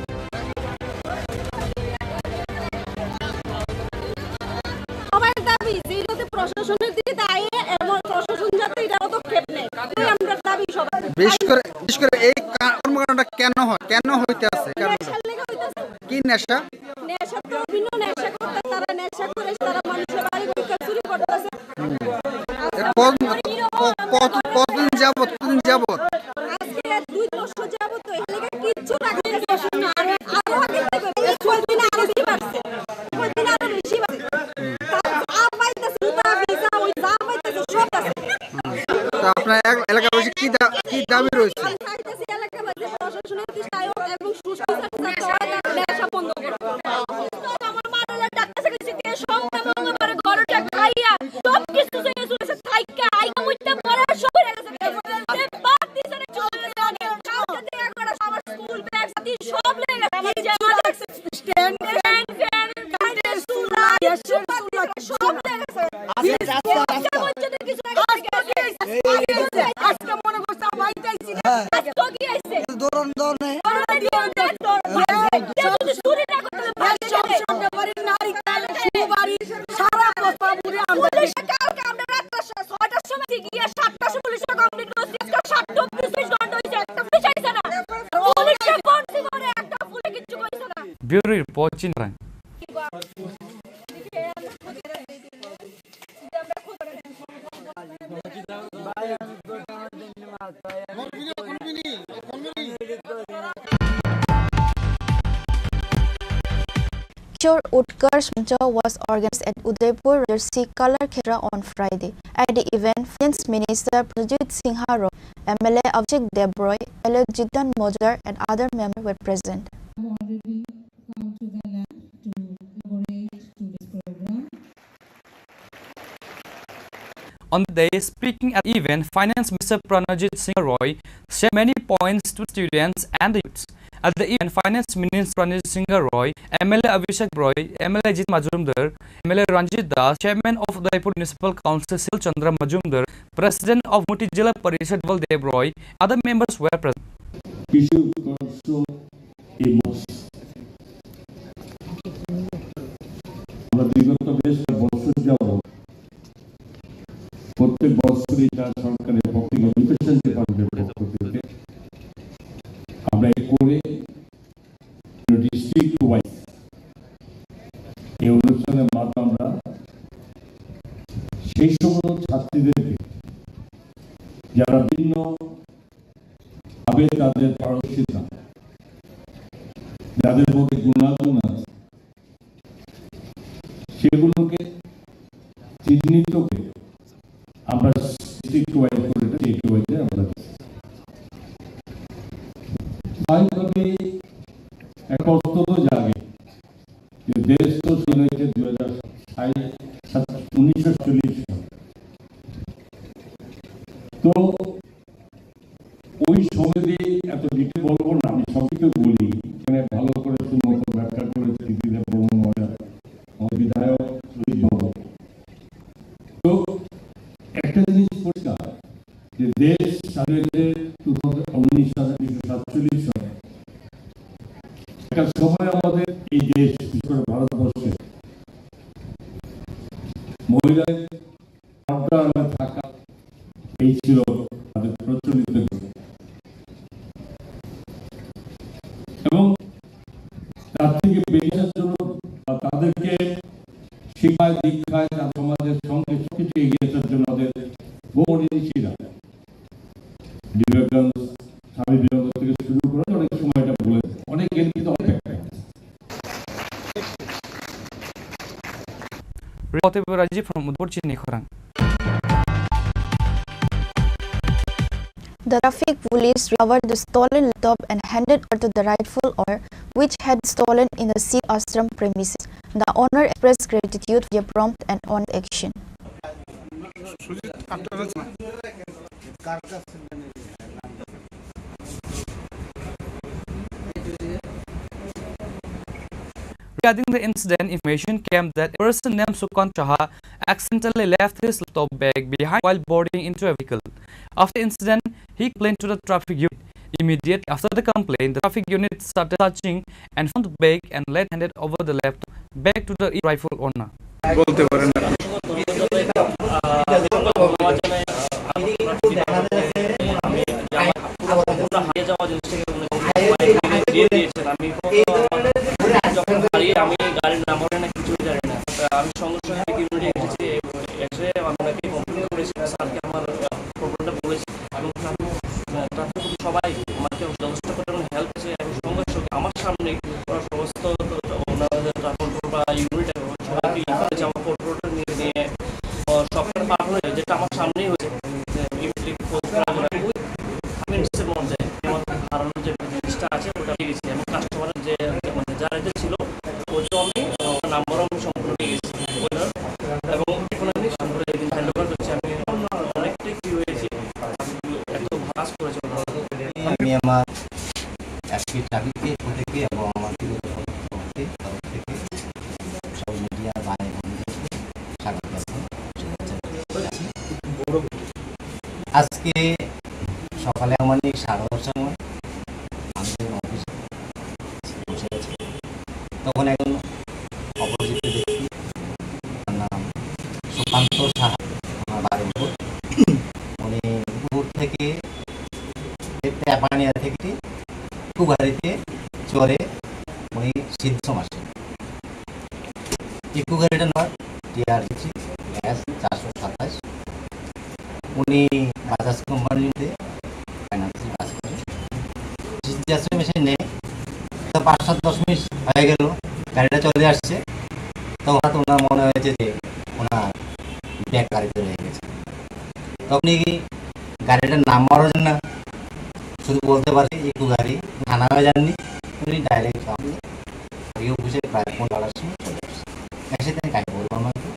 সবার দাবি যে যাতে প্রশাসনের দিকে দায়ী এবং প্রশাসন যাতে এটা পদক্ষেপ নেয়, এটাই আমরা দাবি সবার। বিশেষ করে, বিশেষ করে এই কা-, কর্মকাণ্ডটা কেন হয়, কেন হইতে আছে, কারণটা? নেশার লেগে হইতেছে। কি নেশা? নেশা তো বিভিন্ন নেশা করতে, তারা নেশা করে, তারা মানুষের বাড়ি ঘর চুরি করতেছে। এর কত-, ক-, কত-, কতদিন যাবত, কতদিন যাবত? আজকে দুই বছর যাবত তো এখানে কিচ্ছু রাখা গেছে না। আরো আগে থেকে এই ছয় দিনে আরো বেশি বাড়ছে। ছয় দিনে আরো বেশি বাড়ছে। তাও যা পাইতেছে, উতা ভিসা, ওই যা পাইতেছে, সব আছে। তো আপনার এলাকাবাসী কি দা-, কি দাবি রয়েছে? আমি চাইতেছি এলাকাবাসী প্রশাসনের দৃষ্টি আয়োগ এবং সুষ্ঠু বিচার যাতে হয়, তার ব্যবসা বন্ধ করো। আমার মা হলো ডাক্তার সাথে গেছে, সব মঙ্গলবার ঘরে খাইয়া সব কিছু আজকে সাতটা চল্লিশে কমপ্লিট করছি, আজকে সাতটা অব্দি চব্বিশ ঘন্টা হইছে, একটা পুলিশ আইছে না। পুলিশে ফোন করে, একটা পুলিশে কিচ্ছু কইছে না। Bureau report, Chinrang. Kishore Utkarsh Mancha was organized at Udaipur Rajashree Kala Khetra on Friday. At the event, Finance Minister Pranajit Singha Roy, M L A Abhishek Deb Roy, L A Jitan Majumdar and other members were present. Have already come to the land to collaborate to this program. On the day, speaking at the event, Finance Minister Pranajit Singh Roy shared many points to students and the youths. At the event, Finance Minister Pranajit Singh Roy, M L A Abhishek Roy, M L A Jit Majumdar, M L A Ranjit Das, Chairman of Udaipur Municipal Council Cyril Chandra Majumdar, President of Muti Zilla Parishad Debal Deb Roy, other members were present. কিছু প্রশ্ন এই মঞ্চে। আমরা বিগত বেশ কয়েক বছর যাবত প্রত্যেক বছরই যা সরকারের পক্ষ থেকে, এডুকেশন ডিপার্টমেন্টের পক্ষ থেকে আমরা এই করে ডিস্ট্রিক্ট ওয়াইজ এই অনুষ্ঠানের মাধ্যমে আমরা সেই সমস্ত ছাত্রীদেরকে যারা বিভিন্ন ভাবে তাদের পারদর্শিতা, যাদের মধ্যে গুণাগুণ আছে, সেগুলোকে চিহ্নিত করে আমরা ডিস্ট্রিক্ট ওয়াইজ করে, স্টেট ওয়াইজে আমরা স্বাভাবিকভাবেই একটা প্রশ্ন তো জাগে যে দেশ তো স্বাধীন হয়েছে দুই হাজার ষাট, সাত-, উনিশশো চল্লিশ সালে। তো ওই সময় দিয়ে এত ডিটেল বলবো না, আমি সংক্ষেপে বলি, এখানে ভালো করে সুন্দর ব্যাখ্যা করেছে দিদিরা, বর্ণনা, আমার বিধায়ক শহীদ বাবু। তো একটা জিনিস পরিষ্কার যে দেশ স্বাধীন হয়েছে টু থাউজেন্ড, উনিশ হাজার উনিশশো সাতচল্লিশ সালে। একটা সময় আমাদের এই দেশ, বিশেষ করে ভারতবর্ষে মহিলাদের পর্দা আড়ালে থাকা এই ছিল তাদের প্রচলিত নিয়ম। এবং তার থেকে বেরিয়ে আসার জন্য বা তাদেরকে শিক্ষায়, দীক্ষায়, তার সমাজের সঙ্গে সবকিছু এগিয়ে আসার জন্য আমাদের বহু মনীষীরা বিবেকানন্দ, স্বামী বিবেকানন্দ থেকে শুরু করে অনেক সময় এটা বলে দেয়। অনেক এর কিন্তু অনেক ব্যাখ্যা আছে। Reporter Rajiv from Udapur, Chini Khorang. The traffic police recovered the stolen laptop and handed over to the rightful owner, which had stolen in the Sri Ashram premises. The owner expressed gratitude for the prompt and honest action. Regarding the incident, information came that a person named Sukant Saha accidentally left his laptop bag behind while boarding into a vehicle. After the incident, he complained to the traffic unit. Immediately after the complaint, the traffic unit started searching and found the bag and later handed over the laptop back to the rightful owner. বলতে পারেন আপনি। আমি যখন হারিয়ে আমি গাড়ির নাম্বার না কিছু জানি না। আমি সঙ্গে সঙ্গে সিকিউরিটি এসেছি, এসে আমাকে কমপ্লেন করেছি, স্যারকে আমার প্রবলেমটা বলেছি এবং ট্রাফিক, ট্রাফিক সবাই আমাকে যথেষ্ট পরিমাণে হেল্প করেছে এবং সঙ্গে সঙ্গে আমার সামনে ওরা সমস্ত ওনাদের ট্রাফিক বা ইউনিট সবাইকে ইনফর্ম করেছে আমার ফটো নিয়ে নিয়ে সবটা পার হয়ে যেটা আমার সামনেই হয়েছে। যে ইমিডিয়েটলি ফোন করা যাবে। আমি নিশ্চিত মন চাই আমার হারানোর যে জিনিসটা আছে ওটা পেয়ে গেছি এবং কাস্টমারের যে মানে যার এটা ছিল ওটাও আমি নাম্বারও আমি সম্পূর্ণ পেয়ে গেছি ওটার। এবং এখন আমি সম্পূর্ণ এই দিন হ্যান্ড ওভার করছি। আমি অনেকটাই ফ্রি হয়েছি। এত কাজ করেছে ওনারা। আমি আমার আজকে চাকরিতে প্রত্যেকে এবং আমার প্রিয় সভাপতির তরফ থেকে সব মিডিয়া ভাই বোনদেরকে স্বাগত জানাই, শুভেচ্ছা জানাই। আজকে সকালে আমার এই সাড়ে দশটার সময় আমি যখন অফিসে বসে আছি, তখন একজন অপরিচিত ব্যক্তি, তার নাম সুকান্ত সাহা, আমার বাড়ির উপর, থেকে, এই তেপানিয়া থেকে কুগারিতে চড়ে উনি সিদ্ধ সমাজ। এই কুগারিটার নাম টিআরজিসি এস চারশো সাতাশ। উনি বাজাজ কোম্পানিতে ফাইন্যান্সে কাজ করে। সিদ্ধ আশ্রমে সে নেই, তো পাঁচ সাত দশ মিনিট হয়ে গেল, গাড়িটা চলে আসছে। তো হঠাৎ ওনার মনে হয়েছে যে ওনার ব্যাগ গাড়িতে রয়ে গেছে। তখনই গাড়িটার নাম্বারও জানেন না, শুধু বলতে পারছি ইকো গাড়ি, থানাও যাননি, উনি ডাইরেক্ট আমাদের ওই অফিসে প্রায় পনেরো আড়াইটার সময় চলে আসছে। এসে তিনি কাকে বলবো আমাকে,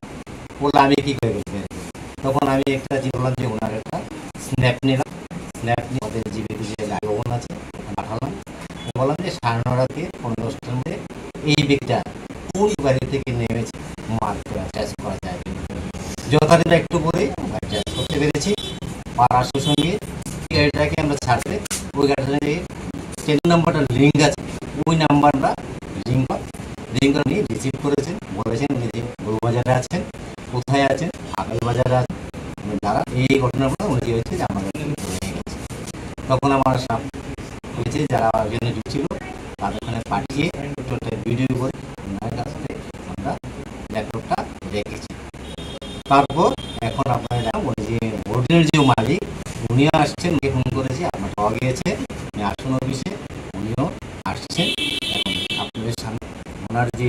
বললো, "আমি কি করে বের করবো?" তখন আমি একটা যে বললাম যে ওনার একটা স্ন্যাপ নিলাম, স্ন্যাপ নিয়ে আমাদের জিবিতে যে লাইভ ওখানে আছে, ওখানে পাঠালাম। বললাম যে সাড়ে নটার দিকে পনেরো দশটার মধ্যে এই ব্যক্তিটা কোন গাড়ি থেকে নেমেছে মার্ক করা, ট্রেস করা যায় কিনা। যথারীতি একটু পরে আমরা ট্রেস করতে পেরেছি। পাড়ার সঙ্গে গাড়িটাকে আমরা ছাড়তে, ওই গাড়িটার যে ট্রেন নাম্বারটা লিঙ্ক আছে, ওই নাম্বার আমরা লিঙ্ক লিঙ্ক উনি রিসিভ করেছেন, বলেছেন উনি যে মৌলভীবাজারে আছেন, কোথায় আছেন, আপেল বাজারে আছেন। উনি যারা এই ঘটনাগুলো উনি কি হয়েছে যে আমাদের কাছে নিয়ে গেছে। তখন আমার সামনে হয়েছে যারা ওখানে ঢুকছিল, তাদের ওখানে পাঠিয়ে টোটাল ভিডিও করে ওনার কাছে আমরা ল্যাপটপটা রেখেছি। তারপর এখন আপনারা জানেন, ওই যে হোটেলের যে মালিক, উনিও আসছেন, উনি ফোন করেছে, আপনার পাওয়া গিয়েছে, উনি আসুন অফিসে, উনিও আসছেন। এখন আপনাদের সামনে ওনার যে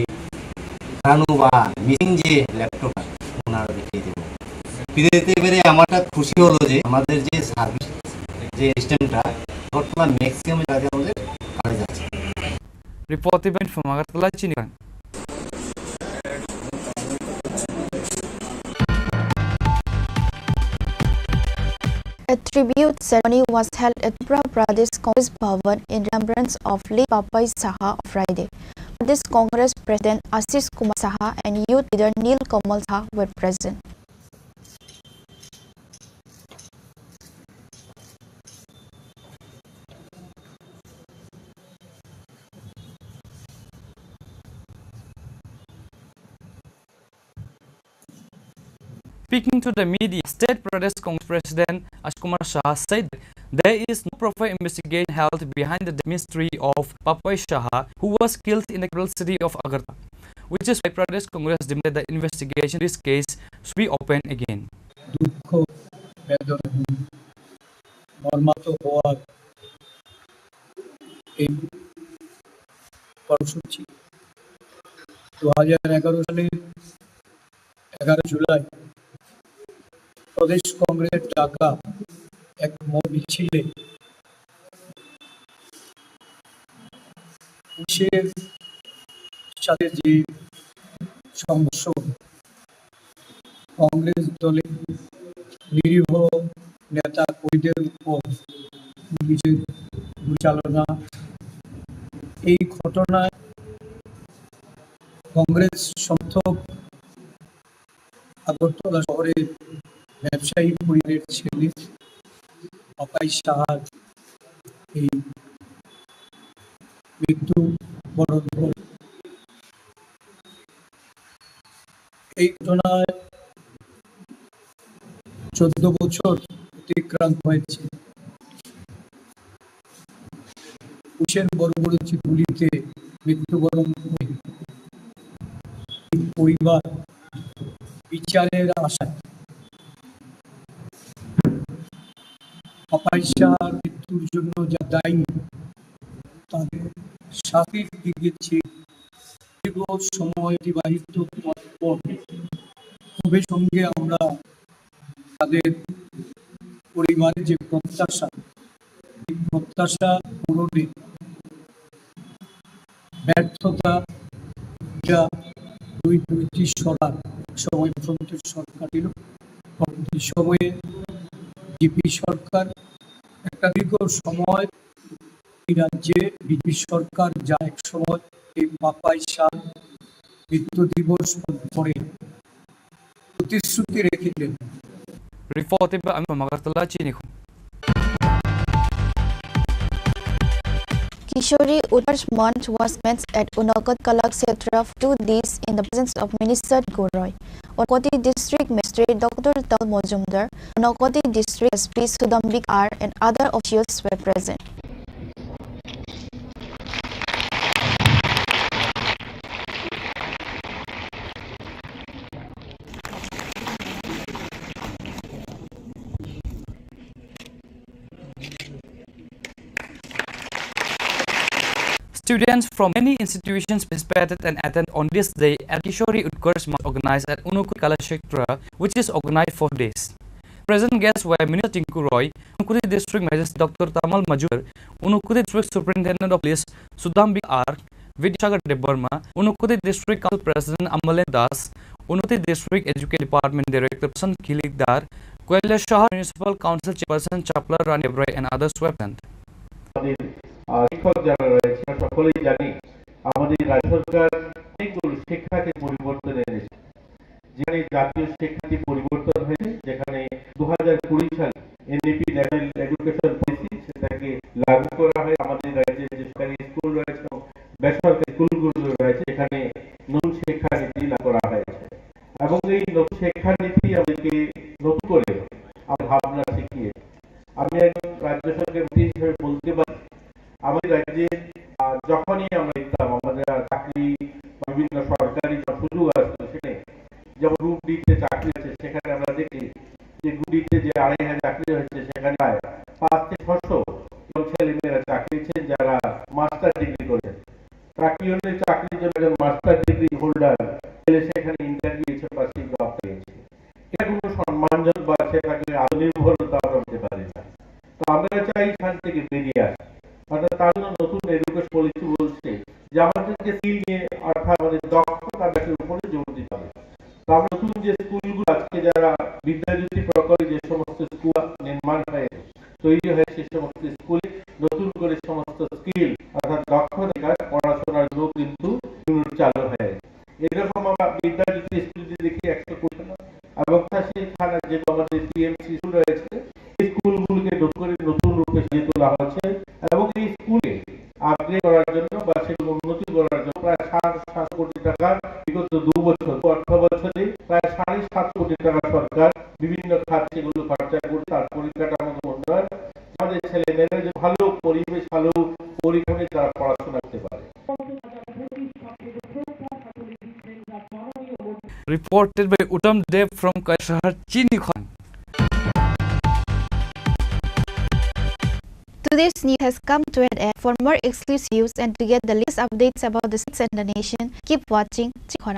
হারানো বা মিসিং যে ল্যাপটপ আছে, ওনারা দেখিয়ে দেবো। ফিরে যেতে পেরে আমার একটা খুশি হলো যে আমাদের যে সার্ভিস, যে সিস্টেমটা, বর্তমান ম্যাক্সিমাম জায়গায় আমাদের কাজে যাচ্ছে। Report event from Agartala, Chinikhang. A tribute ceremony was held at Tripura Pradesh Congress Bhavan in remembrance of late Papai Saha on Friday. Pradesh Congress President Ashish Kumar Saha and youth leader Nil Kamal Saha were present. Speaking to the media, State Pradesh Congress President Ashish Kumar Saha said that there is no proper investigation held behind the death mystery of Papai Saha, who was killed in the capital city of Agartala, which is why Pradesh Congress demanded the investigation this case should be open again. দুঃখ, বেদনা, মর্মাহত হওয়ার এই কর্মসূচি দু হাজার এগারো সালের এগারো জুলাই প্রদেশ কংগ্রেসের ডাকা এক মহা মিছিলে পুলিশের সাথে যে সংঘর্ষ, কংগ্রেস দলের নিরীহ নেতা কর্মীদের উপর পুলিশের গুলি চালনা, এই ঘটনায় কংগ্রেস সমর্থক আগরতলা শহরের ব্যবসায়ী পরিবারের ছেলে পাপাই সাহার এই মৃত্যু বরণ করে। এই ঘটনায় চোদ্দ বছর অতিক্রান্ত হয়েছে। পুলিশের বর্বরচিত গুলিতে মৃত্যুবরণ করে এই পরিবার বিচারের আশায় পাপাই সাহার মৃত্যুর জন্য যা দায়ী, তাদের শাস্তির দিকে চেয়ে দীর্ঘ সময় অতিবাহিত করার পর ক্ষোভের সঙ্গে আমরা তাদের পরিবারের যে প্রত্যাশা, এই প্রত্যাশা পূরণে ব্যর্থতা, যা দুই দুইটি সরকার, এক সময় ফ্রন্টের সরকার ছিল, পরবর্তী সময়ে জিপি সরকার, একটা দীর্ঘ সময় এই রাজ্যে বিজেপি সরকার, যা এক সময় এই পাপাই সাহার মৃত্যু দিবস পরে প্রতিশ্রুতি রেখেছিলেন। Report by Amit from Agartala, Chinikhang. Kishori Utkarsh Manch was commenced at Unnagat Kala Kshetra two days in the presence of Minister Guroi. Unakoti District Magistrate Doctor Tal Mojumdar, Unakoti District S P Sudambik R, and other officials were present. Students from many institutions participated and attended on this day at Kishori Utkarsh Manch organized at Unakoti Kalakshetra, which is organized for this. Present guests were Minister Tinku Roy, Unakoti District Magistrate Doctor Tamal Majumdar, Unakoti District Superintendent of Police Sudambik R, Vidyasagar Debbarma, Unakoti District Council President Amalen Das, Unakoti District Education Department Director Prasanth Kilikdar, Kailashahar Municipal Council Chairperson Chapla Rani Ebrai and others were present. আমাদের, আহ, শিক্ষক যারা রয়েছে, সকলেই জানি, আমাদের রাজ্য সরকার অনেকগুলো শিক্ষানীতি পরিবর্তন এনেছে। যেখানে জাতীয় শিক্ষানীতি পরিবর্তন হয়েছে, যেখানে দু হাজার কুড়ি সালে এনইপি, ন্যাশনাল এডুকেশন পলিসি, সেটাকে লাগু করা হয়। আমাদের রাজ্যে যে সরকারি স্কুল রয়েছে এবং বেসরকারি স্কুলগুলো রয়েছে, এখানে নতুন শিক্ষানীতি লাগু করা হয়েছে। এবং এই নতুন শিক্ষানীতি আমাদেরকে নতুন করে আমার ভাবনা শিখিয়ে, আমি একজন রাজ্য সরকারের মন্ত্রী হিসেবে বলতে পারি, আমাদের রাজ্যে, আহ, যখনই আমরা দেখতাম, আমাদের চাকরি বা বিভিন্ন সরকারি যে সুযোগ আসতো, সেখানে যেমন গ্রুপ ডি তে চাকরি আছে, সেখানে আমরা দেখি যে গ্রুপ ডি তে যে আড়াই হাজার চাকরি হয়েছে, সেখানে প্রায় পাঁচ থেকে ছশো জন ছেলে মেয়েরা চাকরি পেয়েছেন, যারা মাস্টার ডিগ্রি করেছেন। চাকরি হলে চাকরির জন্য একজন মাস্টার ডিগ্রি হোল্ডার পেলে সেখানে ইন্টারভিউ এসে পাশে জব পেয়েছে। এটা কোনো সম্মানজনক বা সেটাকে আত্মনির্ভরতা আমরা বলতে পারি না। তো আমরা চাই এখান থেকে বেরিয়ে আসতে। অর্থাৎ তার জন্য নতুন এডুকেশন পলিসি বলছে যে আমাদেরকে স্কিল নিয়ে, অর্থাৎ আমাদের দক্ষতা বিকাশের উপরে জোর দিতে হবে। তো আমরা নতুন যে স্কুলগুলো আজকে যারা বিদ্যাজ্যোতি প্রকল্পে যে সমস্ত স্কুল নির্মাণ হয়ে তৈরি হয়, সেই সমস্ত স্কুলে নতুন করে সমস্ত স্কিল অর্থাৎ দক্ষতা বিকাশ পড়াশোনার জন্য কিন্তু ইউনিট চালু হয়েছে। এরকম আমরা বিদ্যাজ্যোতি স্কুল যদি দেখি একশো কুড়ি এবং কাশি থানা যেহেতু আমাদের টিএমসি স্কুল রয়েছে, এই স্কুলগুলিকে নতুন করে নতুন রূপে সাজিয়ে তোলা হচ্ছে এবং এই স্কুলে আপগ্রেড করার জন্য বা সেগুলো উন্নতি করার জন্য প্রায় সাড়ে সাত কোটি টাকার বিগত দু বছর, অর্থ বছরে প্রায় সাড়ে সাত কোটি টাকা সরকার বিভিন্ন খাত সেগুলো খরচা করে তার পরিকাঠামোগত উন্নয়ন, আমাদের ছেলে মেয়েরা যে ভালো পরিবেশ, ভালো পরিকাঠামো তারা পড়াশোনা করতে পারে। Reported by Uttam Dev from Kailashahar, Chinikhon. Today's news has come to an end. For more exclusive news and to get the latest updates about the states and the nation, keep watching Chinikhon.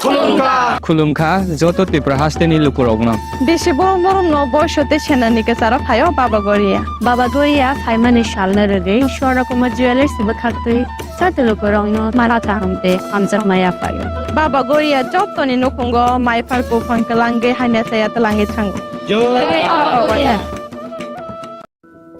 Khulumkha. Khulumkha joto Tripura hasteni lukurokno. Bisi borok norokno boiso tei senani kwcharo phaio Baba Goria. Baba Goria phaimani salno rwgwi Swarna Kumar Jewellers bwkhaktwi joto lukurokno mara kaham tei hamjakma yaphaio. Baba Goria jotoni nukhungo maiphar buphang kwlangwi hamya chaya twlangwi thango. Jai Baba Goria.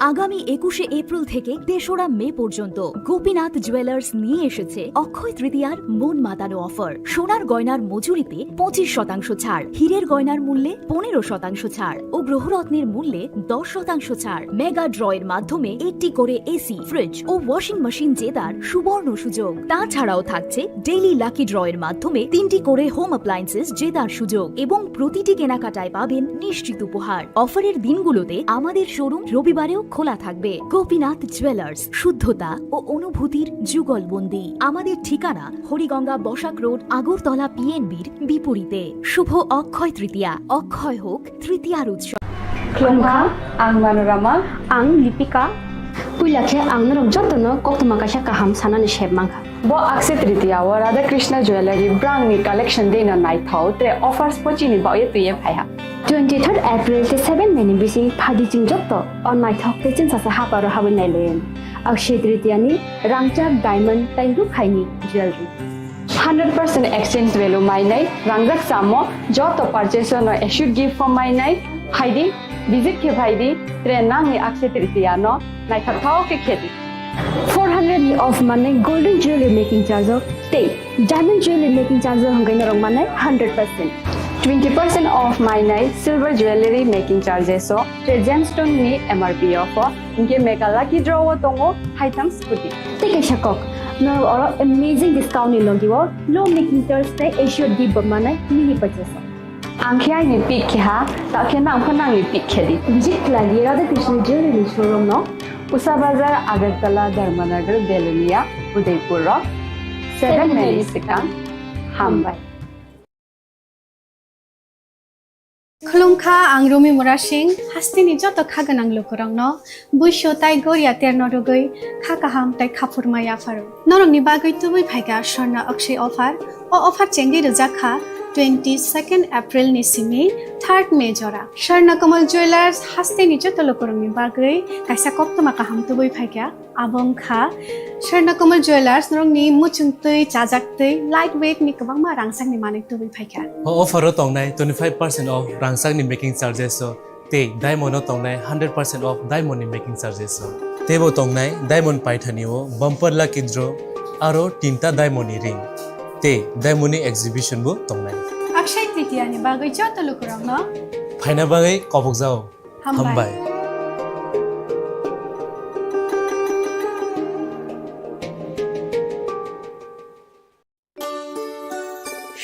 আগামী একুশে এপ্রিল থেকে তেসরা মে পর্যন্ত গোপীনাথ জুয়েলার্স নিয়ে এসেছে অক্ষয় তৃতীয়ার মন মাতানো অফার। সোনার গয়নার মজুরিতে পঁচিশ শতাংশ ছাড়, হীরের গয়নার মূল্যে পনেরো শতাংশ ছাড় ও গ্রহরত্নের মূল্যে দশ শতাংশ ছাড়। মেগা ড্রয়ের মাধ্যমে একটি করে এসি, ফ্রিজ ও ওয়াশিং মেশিন জেতার সুবর্ণ সুযোগ। তাছাড়াও থাকছে ডেইলি লাকি ড্রয়ের মাধ্যমে তিনটি করে হোম অ্যাপ্লায়েন্সেস জেতার সুযোগ এবং প্রতিটি কেনাকাটায় পাবেন নিশ্চিত উপহার। অফারের দিনগুলোতে আমাদের শোরুম রবিবারেও খোলা থাকবে। গোপীনাথ জুয়েলার্স, শুদ্ধতা ও অনুভূতির যুগলবন্দি। আমাদের ঠিকানা হরিগঙ্গা বসাক রোড, আগরতলা পিএনবির বিপরীতে। শুভ অক্ষয় তৃতীয়া, অক্ষয় হোক তৃতীয়ার উৎসব। Khulumkha, ang Manorama. Ang Lipika. Puila khe ang norok jotono koktwma kaisa kaham sanani sep mankha. Bo Akshaya Tritiya o Radha Krishna Jewellery brangni collection dino naithok tei offers bo chini bagwi twiwi phaiha. Twenty third April tei seven May ni bising phadi chwng joto o naithok tei chwngsacha haparo habwi nailaio. Akshaya Tritiya ni rangchak, diamond tei rukhaini jewellery. Hundred percent exchange value mainai, rangjak samo, joto purchase no assured gift form mainai, phaidi, visit khe phaidi, tre nangni Akshaya Tritiya no naithok thao khe khedi. Four hundred ni off manai golden jewelry making charge o tei diamond jewelry making charge o hwnkhai norok manai hundred percent. Twenty percent off mainai silver jewelry making charges o tre gemstone ni M R P off o. Hinkhe mega lucky draw o tongo haitham scooty. Tei kaisa kok, norok oro amazing discount ni logi o low making charge tei assured gift bo manai mini purchase o. Ang khe aini pick khe ha, ta khe nang pho nangni pick khe di. Visit khlai di Radha Krishna Jewelry ni showroom no. Usa Bazar, Agartala, Dharmanagar, Belonia, Udaipur o. Seven minutes swkang. Hambai. Khulumkha, ang Rumi Murasing, hasteni joto kha gwnang lukurokno buisu tai goria terno rwgwi kha kaham tai khaphurma yapharo. Norokni bagwi tubui phaikha Swarna Akshay offer. O offer chengwi rwjak kha twenty second April ni simi third May jora. Swarna Kamal Jewelers hasteni joto lukurokni bagwi kaisa koktwma kaham tubui phaikha. Abo wngkha Swarna Kamal Jewelers, norokni muchungtwi, chajaktwi, light weight ni kwbangma rangchakni manwi tubui phaikha. O offer o tongnai twenty five percent off rangchakni making charges o tei diamond o tongnai hundred percent off diamond ni making charges o. Teibo tongnai diamond paithani o bumper lucky draw aro tinta diamond ni ring tei diamond ni exhibition bo tongnai. Akshay Tritiya ni bagwi joto lukurokno phaina bagwi kobokjao. Hambai. Hambai.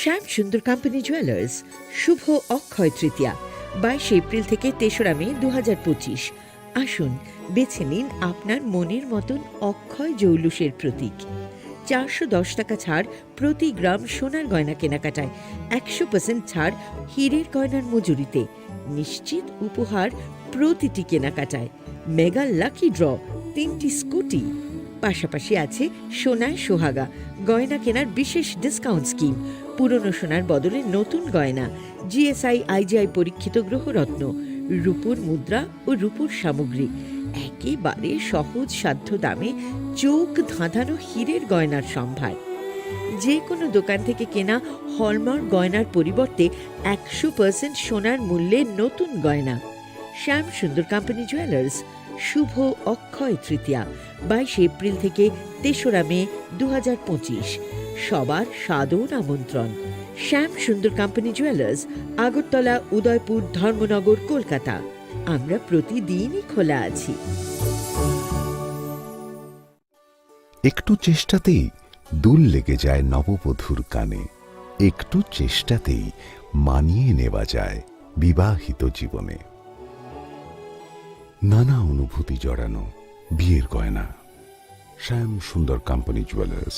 শ্যাম Sundar company jewellers, শুভ অক্ষয় তৃতীয়া, বাইশে এপ্রিল থেকে তেসরা মে দু হাজার পঁচিশ। আসুন, বেছে নিন আপনার মনের মতন অক্ষয় জৌলুসের প্রতীক। চারশো দশ টাকা ছাড় প্রতি গ্রাম সোনার গয়না কেনাকাটায়, একশো পার্সেন্ট ছাড় হীরের গয়নার মজুরিতে, নিশ্চিত উপহার প্রতিটি কেনাকাটায়, মেগা লাকি ড্র, তিনটি স্কুটি। পাশাপাশি আছে সোনায় সোহাগা, গয়না কেনার বিশেষ ডিসকাউন্ট স্কিম, পুরনো সোনার বদলে নতুন গয়না, জিএসআই আইজিআই পরীক্ষিত গ্রহরত্ন, রূপোর মুদ্রা ও রূপোর সামগ্রী, একেবারে সহজ সাধ্য দামে চোখ ধাঁধানো হীরের গয়নার সম্ভার। যে কোনো দোকান থেকে কেনা হলমার্ক গয়নার পরিবর্তে একশো পার্সেন্ট সোনার মূল্যে নতুন গয়না। শ্যাম সুন্দর কোম্পানি জুয়েলার্স, শুভ অক্ষয় তৃতীয়া, বাইশে এপ্রিল থেকে তেসরা মে দু হাজার পঁচিশ। সবার সাদর আমন্ত্রণ। শ্যাম সুন্দর কোম্পানি জুয়েলার্স, আগরতলা, উদয়পুর, ধর্মনগর, কলকাতা। আমরা প্রতিদিনই খোলা আছি। একটু চেষ্টাতেই দুল লেগে যায় নববধূর কানে। একটু চেষ্টাতেই মানিয়ে নেওয়া যায় বিবাহিত জীবনে। নানা অনুভূতি জড়ানো বিয়ের গয়না। শ্যাম Sundar company jewellers.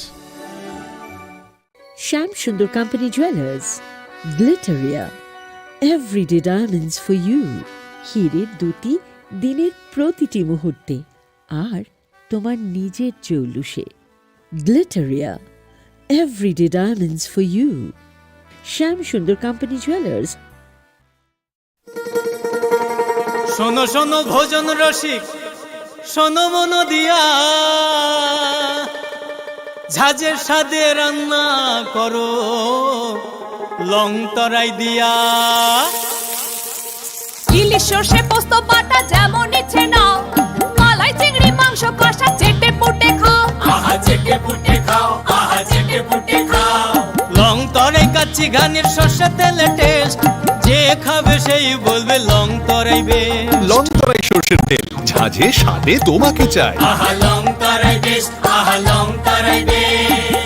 Shyam Sundar company jewellers, Glitteria, everyday diamonds for you. হীরের দ্যুতি দিনের প্রতিটি মুহূর্তে, আর তোমার নিজের জৌলুসে। Glitteria, everyday diamonds for you. Shyam Sundar company jewellers. শোনো শোনো ভোজন রসিক, শোনো মন দিয়া, ঝাঁঝের স্বাদে রান্না করো লং তরাই দিয়া। ইলিশ সর্ষে পোস্ত বাটা যেমন ইচ্ছে নাও, মালাই চিংড়ি মাংস কষা চেটে পুটে খাও। আহা চেটে পুটে খাও, আহা চেটে পুটে খাও। লং তরাই কাচ্চি ঘানির সর্ষে তেলে টেস্ট, যে খাবে সেই বলবে লং তরাই বেশ। লং তরাই সর্ষের তেল, ঝাঁঝে স্বাদে তোমাকে চাই। আহা লং তরাই বেশ, আহা লং তরাই বেশ।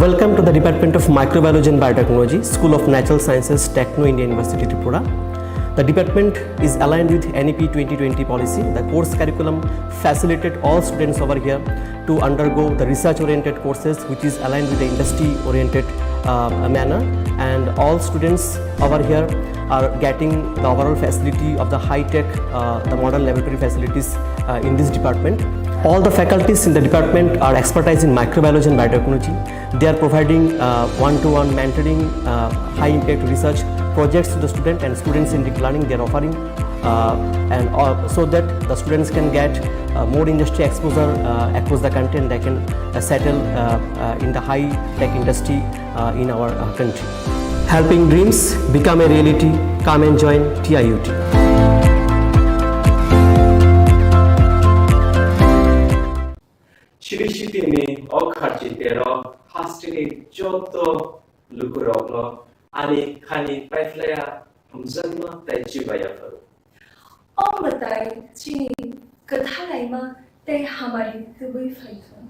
Welcome to the Department of Microbiology and Biotechnology, School of Natural Sciences, Techno India University, Tripura. The department is aligned with N E P twenty twenty policy. The course curriculum facilitated all students over here to undergo the research-oriented courses, which is aligned with the industry-oriented, uh, manner. And all students over here are getting the overall facility of the high-tech, uh, the modern laboratory facilities, uh, in this department. All the faculties in the department are expertise in microbiology and biotechnology. They are providing, uh, one-to-one mentoring, uh, high-impact research projects to the student and students in deep learning. They are offering, uh, and, uh, so that the students can get, uh, more industry exposure, uh, across the country, and they can, uh, settle, uh, uh, in the high-tech industry, uh, in our, uh, country. Helping dreams become a reality. Come and join T I U T. Chiri sitini o kharchi tero hasteni joto lukurokno ani khani paiphlaiya hamjakma tei chibaiya phuru. O mwtai chini kwthalaima tei hamari tubui phaithung.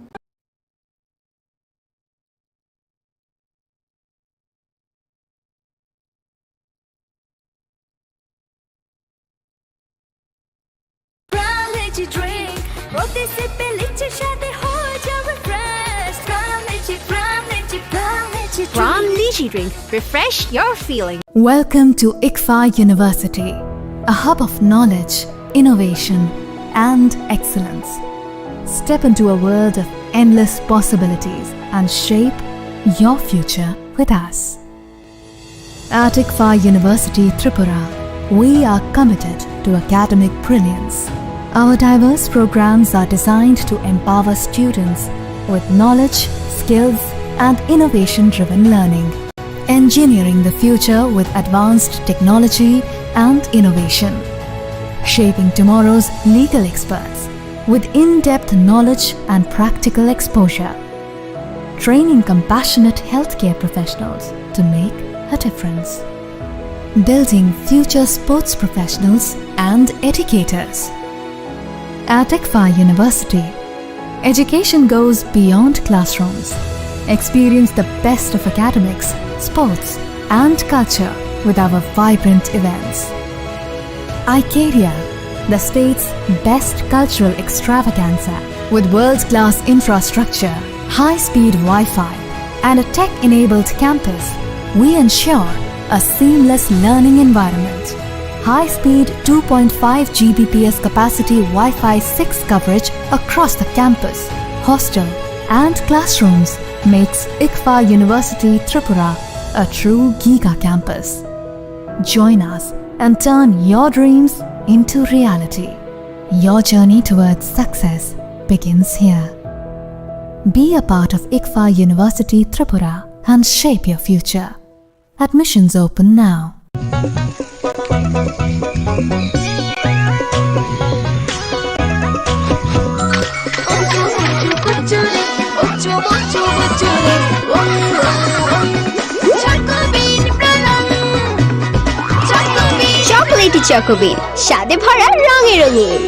Pran Lychee Drink, protisip lychee shade ho jao refresh. Pran Lychee, Pran Lychee, Pran Lychee Drink. Pran Lychee Drink, refresh your feeling. Welcome to ICFAI University, a hub of knowledge, innovation, and excellence. Step into a world of endless possibilities and shape your future with us. At ICFAI University Tripura, we are committed to academic brilliance. Our diverse programs are designed to empower students with knowledge, skills, and innovation-driven learning. Engineering the future with advanced technology and innovation. Shaping tomorrow's legal experts with in-depth knowledge and practical exposure. Training compassionate healthcare professionals to make a difference. Building future sports professionals and educators. At ICFAI University, education goes beyond classrooms. Experience the best of academics, sports, and culture with our vibrant events. Icaria, the state's best cultural extravaganza, with world-class infrastructure, high-speed Wi-Fi, and a tech-enabled campus, we ensure a seamless learning environment. High-speed two point five G B P S capacity Wi-Fi six coverage across the campus, hostel, and classrooms makes ICFAI University Tripura a true giga campus. Join us and turn your dreams into reality. Your journey towards success begins here. Be a part of ICFAI University Tripura and shape your future. Admissions open now. Chocolatey Choco Bean, স্বাদে ভরা, রঙে রঙিন।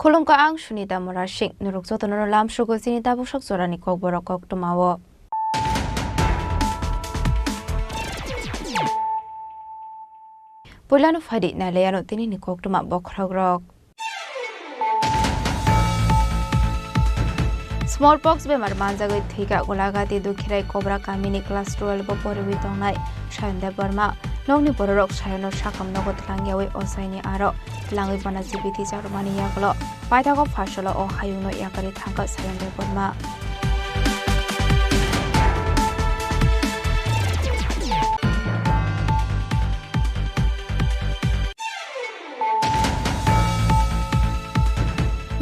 Khulumkha, ang Sunita Murasing. Norok jotono lamsogo chini tabuksak jorani kokborok koktwmao. Puilano phaidi nailaiano tinini koktwma bokhorokrok. Smallpox bemar manjagwi thwikha Golagati Dukhirai Kobra kamini class twelve o poriwi tongnai Sayon Debbarma. Nokni bororok Sayono sakam nogo twlangyawi ochaini aro twlangwi bono jibiti charwmani yagulo paithago pharsalo o hayungno yakarwi thangkha Sayon Debbarma.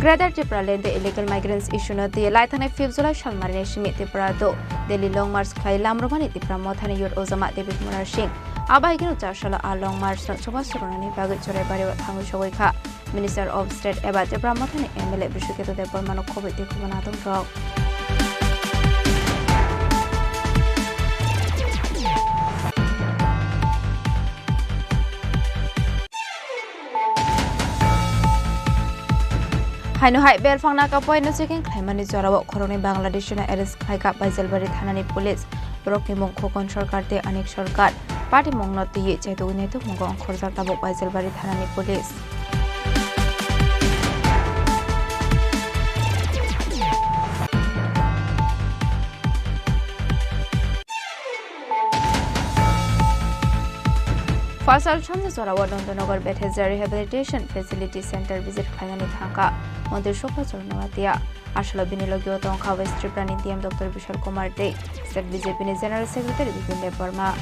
Greater Tipraland illegal migrants issue no twi laithangnai fifth July salmarinai simi Tripura do Delhi long march khlai lamrwmani Tipra Mothani youth ojama David Munar Singh. Abo hai kheno charsalo a long march no choba suronani bagwi Choraibario thangwi sogwi kha. Minister of State eba Tipra Mothani M L A Bishnuketu Debbarmano khobwi tei khobanatung rok. Haino hai belfang naka poino checking khlaimani jorao khoroknwi Bangladeshino arrest khlaikha Baijalbari thanani police. Borokni mung Khokon Sarkar tei Anik Sarkar. Patimungno twiwi chaitugwi naitukmungo ongkhorjak tabuk Baijalbari thanani police. Fasal samni jorao Nandanagar Bethesda Rehabilitation Facility Center visit khlainani thangkha Montri Sokha Chornowatia. Asalo bini logio tongkha West Tripura ni D M Doctor Bishal Kumar tei State B J P ni General Secretary Bipin Debbarma.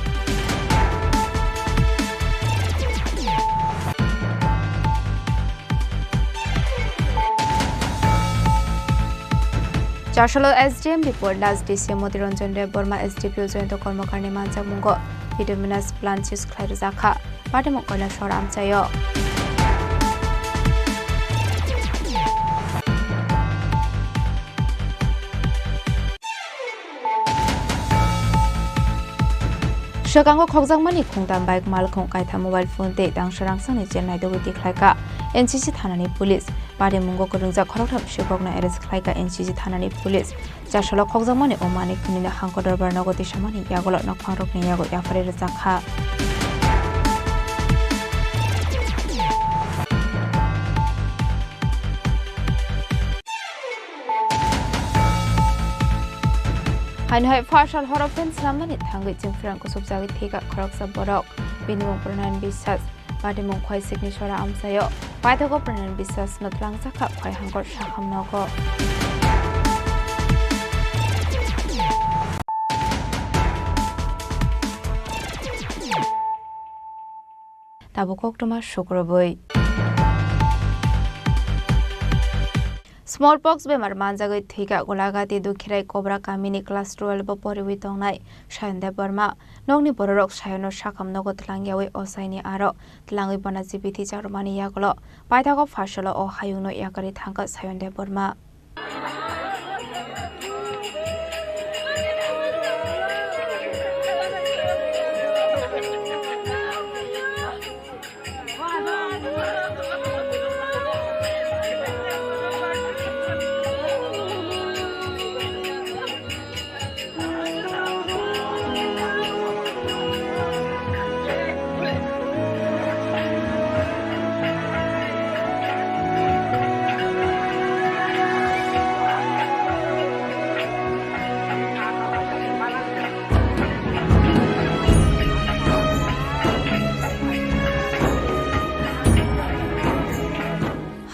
Charsalo S D M Bipol Das, D C Motiranjan Debbarma, S D P O Jayanta Karmakarni manjakmungo Pseudomonas plantis khlai rwjakha. Patimung Kailasor amchaio. Swkango khokjakmani khungtam bike malkhung kaitham mobile phone tei tangsa rangsani chengnai dogwi tikhlaikha N C C thanani police. Parimungo kwrwngjak khoroktham swkokno arrest khlaikha N C C thanani police. Charsalo khokjakmani o manwi khwnino hangko dorbar nogo tisamani yagulo nokphangrokni yago yapharwi rwjakha. Haino hai fasal horo fan swnamnani thangwi chwngphrang kusubjagwi thwikha khoroksa borok, bini mung Pranayana Biswas. Patimung Khwai Sikni Sora amchaio. Paithago Pranayana Biswas no twlangjakha Khwai hangkor sakham nogo. Tabuk koktwma sukrubwi. Smallpox bemar manjagwi thwikha Golagati Dukhirai Kobra kamini class twelve o poriwi tongnai Sayon Debbarma. Nokni bororok Sayono sakham nogo twlangyawi ochaini aro twlangwi bona jibithi charwmani yagulo paithago fasalo o hayungno yakarwi thangkha Sayon Debbarma.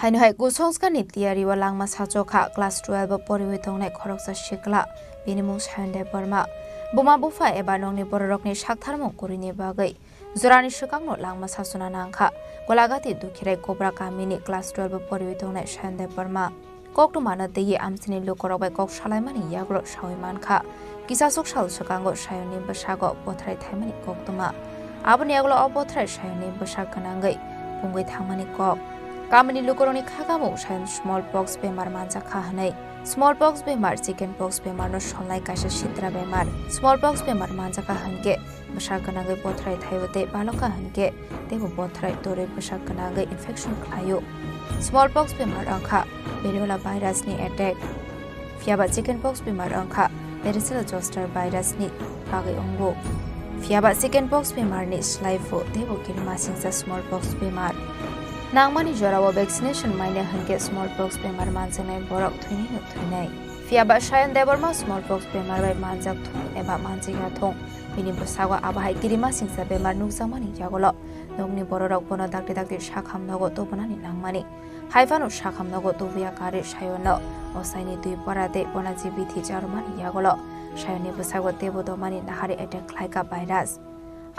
Haino hai kusongskarni tiyari o langma sachokha class twelve o poriwi tongnai khoroksa sikla, bini mung Sayon Debbarma. Buma bupha eba nokni bororokni saktharmung kwrwini bagwi jorani swkangno langma sachona nangkha Golagati Dukhirai Kobra kamini class twelve o poriwi tongnai Sayon Debbarma. Koktwmano twiwi amchaini lukurok bai kok salaimani yagulo sawi mankha. Kisasok sal swkango Sayonni bwsago bothrai thaimani koktwma. Aboni yagulo o bothrai Sayonni bwsak gwnangwi pungwi thangmani kok. Kamini lukurokni khakamung Sayon smallpox bemar manjakha hwnwi. Smallpox bemar, chickenpox bemarno solnai kaisa sitra bemar. Smallpox bemar manjakha hwnkhe bwsak gwnangwi bothrai thaio tei balokha hwnkhe teibo bothrai torwi bwsak gwnangwi infection khlaio. Smallpox bemar wngkha variola virus ni attack. Phiyaba chickenpox bemar wngkha varicella zoster virus ni bagwi wngo. Phiyaba chickenpox bemar ni slai phu teibo kirimasingcha smallpox bemar. Nangmani jorao vaccination maina hwnkhe smallpox bemar manjaknai borok thwinaino thwinai. Phiyaba Sayon Debbarma smallpox bemar bai manjak thung eba manjakya thung, bini bwsago abo hai kirimasingcha bemar nukjakmani yagulo nokni bororok bono dakti dakti sakham nogo tubunani nangmani. Haiphano sakham nogo tubuya karwi Sayonno ochaini twi pora tei bona jibithi charwmani yagulo Sayonni bwsago teibo domani nahari attack khlaikha virus.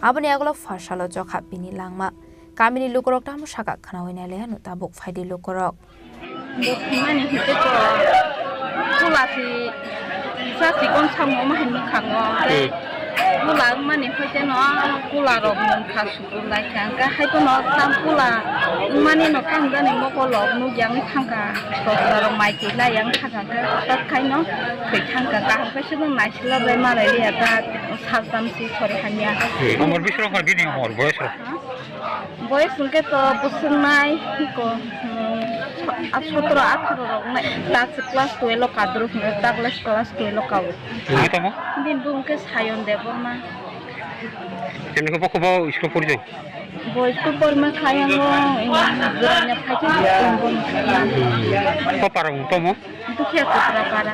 Aboni yagulo fasalo chokha bini langma. Kamini lukurok tamo saka khwnawi nailaiano tabuk phaidi lukurok. Bo thwimani hwnkhe to kula si sa sikon samung omo hai mwkhango. Hmm. Kula wngmani hwnkhe no kula rok mungkha sukur lai kha. Hwnkhe hai phano tam kula wngmani no tang jani mokol rok nukya wngwi thangkha. Dokta rok mai twi lai yang thangkha hwnkhe hwtak khai no thwi thangkha. Kaham khe swkang naisila bai malai liya ta sal tam si sori hamya. Hmm. Umor bising rok bini umor boyos rok? Ha? Boyos hwnkhe to bwswk nai, ko, hmm, a sotro atharo rok nai, ta se class twelve o kadrwk hwnkhe, ta class, class twelve o kao. Nai tamo? Bini bung khe Sayon Debbarma. Chini khe bokhe bo school pori tong? Bo school porima khayango, em, Gwranya phaikhe school bung. Ko para mung tamo? Dukhiya Kotra para.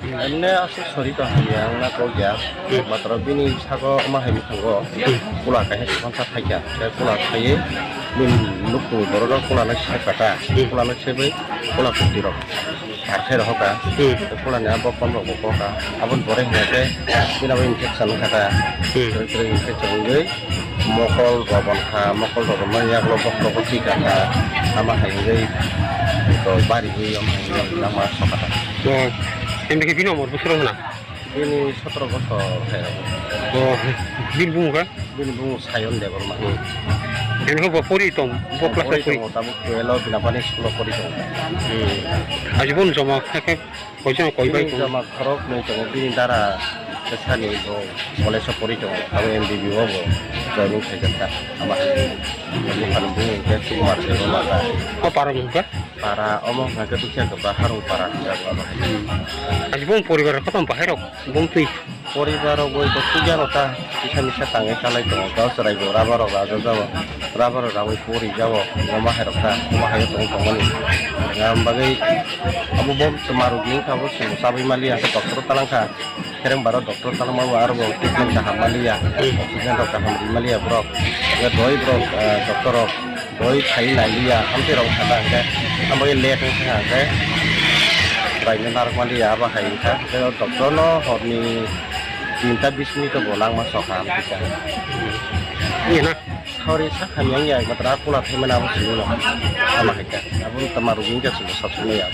Emne aswk sori tong hamya wngna kok ya. Hmm. Matwrwk bini sago ma hai mwkhango. Hmm. Kula kaisa swkang sa phaikha. Tei kula khaiwi bini nukhungni borok rok kula no sep kha ta. Hmm. Kula no sebwi kula kwtwi rok par khai rohor kha. Hmm. Tei kula ni a bokon rok bo kok kha. Aboni pore hwnkhe bini abo infection wngkha ta. Hmm. Kwrwi kwrwi infection wngwi mokol rok bon kha, mokol rok bon mani yagulo bokhorogo chika kha, ama hai wngwi to bari wi ama hai wngwi langma sok kha. O, emni khe bini umor bwswk rok hwnna? Bini sotro bosor hai rok. O, bini bumung kha? Bini bumung Sayon Debbarma. Hmm. Emni khe bo pori tong, bo class pori pori? Tongo, tabuk twelve o bini bani school o pori tongo. Hmm. Aji bo joma khe khe Koichang koi bai bini tong? Joma khorok nwi tongo, bini dara bwsani bo college o pori tongo, abo M B B o bo joining khaijak kha, abo hai. Buphani bumung khe Sukumar Debbarma ta. O para mung kha? Para omo hwnkha khe Dukhiya Kotra Harung para hwnjago abo hai. Hmm. Aji bong poribar kotom bahai rok bong twi? Poribar rok bai bo sugya no ta, kisa misa tangwi chalai tongo, gao chwrai bo rubber rok rajajago. Rubber rok rawi pori jago, omo hai rok ta, omo hai rok tong tongmani. Yang bagwi abo bo twma rok ni wngkha, bo chwng chabwi maliya, hwnkhe doctor o talangkha. Kereng baro doctor talangma bo aro bo treatment kaham maliya, oxygen rok kaham ri maliya borok. Hwnkhe doi borok, ah, doctor rok doi khai nai liya, amtwi rok kha ta hwnkhe, amo late wngkha hwnkhe, bai no narwk maliya, abo hai wngkha. Hwnkhe doctor no horni tinta bis minute o bo langma sokha amtwi kha. Iya na? Sauri sakha miyang ya, matra kula thaimani abo simi no. Ama hai kha. Abo tama rugwi kha simi sasuni ya.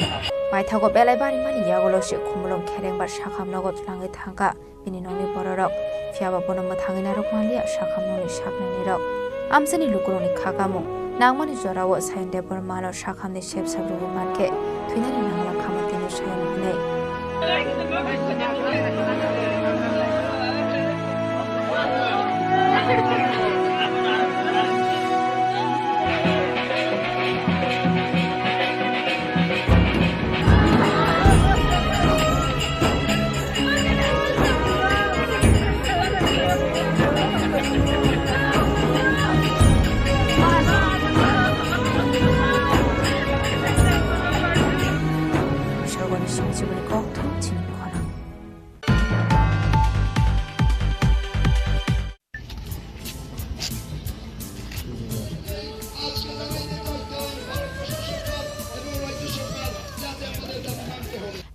Paithago belai bari mani yagulo se khumulwng khereng bar sakham nogo tlangwi thangkha bini nokni bororok. Phiyaba bono mwthangwi narwk manliya sakham nokni saknaini rok. Amsani lukurokni kha kamung nangmani jorao Sayan Debbarmano sakhamni sep sap rwui mankhe thwinani nangma khamantino Sayan hwnwi. Sogoni song chiboni kok thum chini bukhana.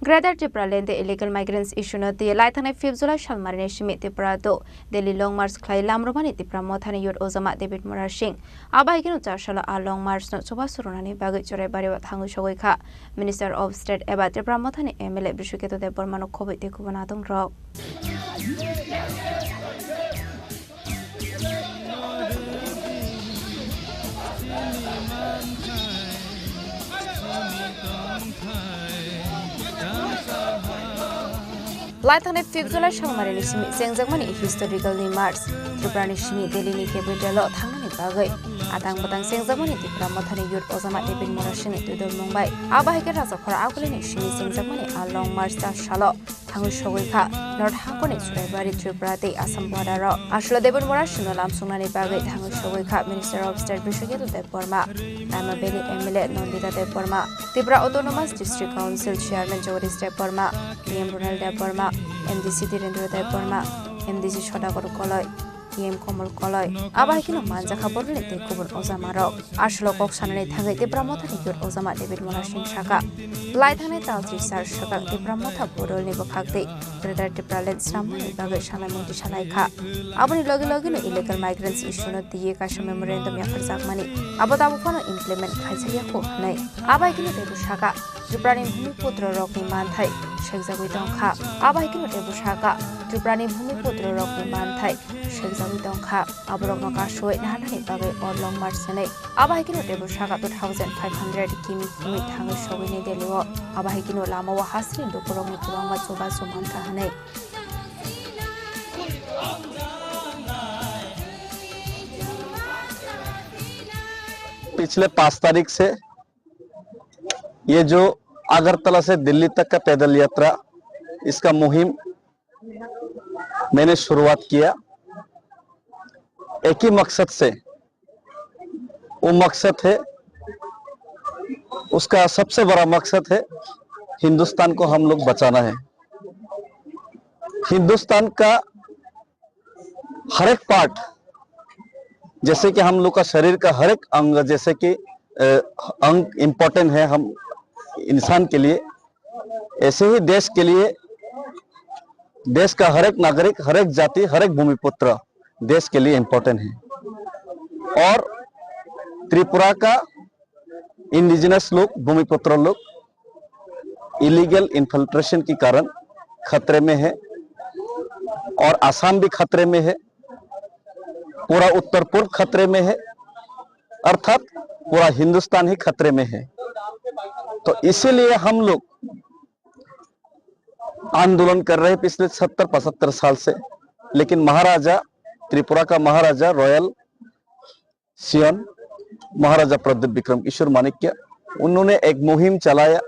Greater Tipraland tei illegal migrants issue no twi laithangnai fifth July salmarini simi Tripura two Delhi Long March khlai lamrwmani Tipra Mothani Youth Ojama David Murasing. Abo hai kheno char salo a Long March no chubachu rwnani bagwi Churaibari o thangwi sogwi kha. Minister of State eba Tipra Mothani M L A Bishwaketu Debbarmano khobwi tei kubun adongrok. Laithangnai fifth July salmarini simi chengjakmani historical ni march, Tripurani simi Delhi ni capital o thangnani bagwi atang batang chengjakmani Tipra Mothani Youth Ojama David Murasing ni twidulmung bai. Abo hai khe rajak horo agulini simi chengjakmani a Long March char salo thangwi sogwi kha North Hangkoni Churaibari, Tripura tei Assam border o. Aswla David Murasing no lamsongnani bagwi thangwi sogwi kha Minister of State Bishwaketu Debbarma, Rama Valley M L A Nandita Debbarma, Tripura Autonomous District Council Chairman Jagadish Debbarma, T M Ronald Debbarma, M D C Dhirendra Debbarma, M D C Sodagar Koloi. T M Komol Koloi. Abo hai kheno manjakha boroni tei kubun ojamarok. Aswk kok sanani thangwi Tipra Mothani youth ojama David Mula Singh saka, lai thangnai tal tris sar swkang Tipra Motha Bodolni bwkhak tei Greater Tipraland swnamnani bagwi sanai mungti salaikha. Aboni logi logino illegal migrants issue no twiwi kaisa memorandum yapharjakmani abo tabuk phano implement khlaijakya kho hwnwi. Abo hai kheno teibo saka, Triprani bhumiputro rokni manthai sekjagwi tongkha. Abo hai kheno teibo saka, Triprani bhumiputro rokni manthai sekjagwi tongkha. Aborokno kasui naharnani bagwi orlong march hwnwi. Abo hai kheno teibo saka two thousand five hundred kimi kimi thangwi sogwi New Delhi-o. Abo hai kheno lama-o hasini dukurokni kwbangma chubachu mankha hwnwi. पिछले पाँच तारीख से ये जो अगरतला से दिल्ली तक का पैदल यात्रा, इसका मुहिम मैंने शुरुआत किया एक ही मकसद से। वो मकसद है, उसका सबसे बड़ा मकसद है हिंदुस्तान को हम लोग बचाना है। हिंदुस्तान का हर एक पार्ट, जैसे कि हम लोग का शरीर का हर एक अंग, जैसे कि अ, अंग इम्पोर्टेंट है हम इंसान के लिए, ऐसे ही देश के लिए, देश का हर एक नागरिक, हर एक जाति, हर एक भूमिपुत्र देश के लिए इम्पोर्टेंट है। और त्रिपुरा का इंडिजिनस लोग, भूमिपुत्र लोग इलीगल इन्फिल्ट्रेशन के कारण खतरे में है और आसाम भी खतरे में है, पूरा उत्तर पूर्व खतरे में है, अर्थात पूरा हिंदुस्तान ही खतरे में है। तो इसीलिए हम लोग आंदोलन कर रहे हैं पिछले सत्तर पचहत्तर साल से, लेकिन महाराजा, त्रिपुरा का महाराजा रॉयल सियन महाराजा प्रद्युत विक्रम किशोर माणिक्य, उन्होंने एक मुहिम चलाया।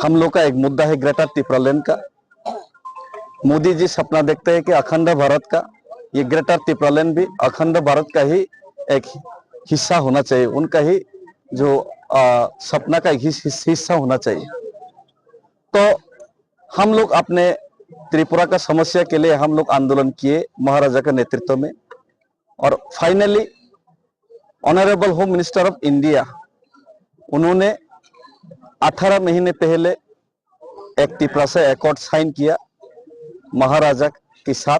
हम लोग का एक मुद्दा है ग्रेटर तिप्रालैंड का। मोदी जी सपना देखते हैं कि अखंड भारत का, ये ग्रेटर तिप्रालैंड भी अखंड भारत का ही एक हिस्सा होना चाहिए, उनका ही जो आ, सपना का एक हिस- हिस- हिस्सा होना चाहिए। तो हम लोग अपने त्रिपुरा का समस्या के लिए हम लोग आंदोलन किए महाराजा के नेतृत्व में, और finally honourable home minister of India, उन्होंने अठारह महीने पहले एक तिपरासा एकॉर्ड साइन किया महाराजा के साथ।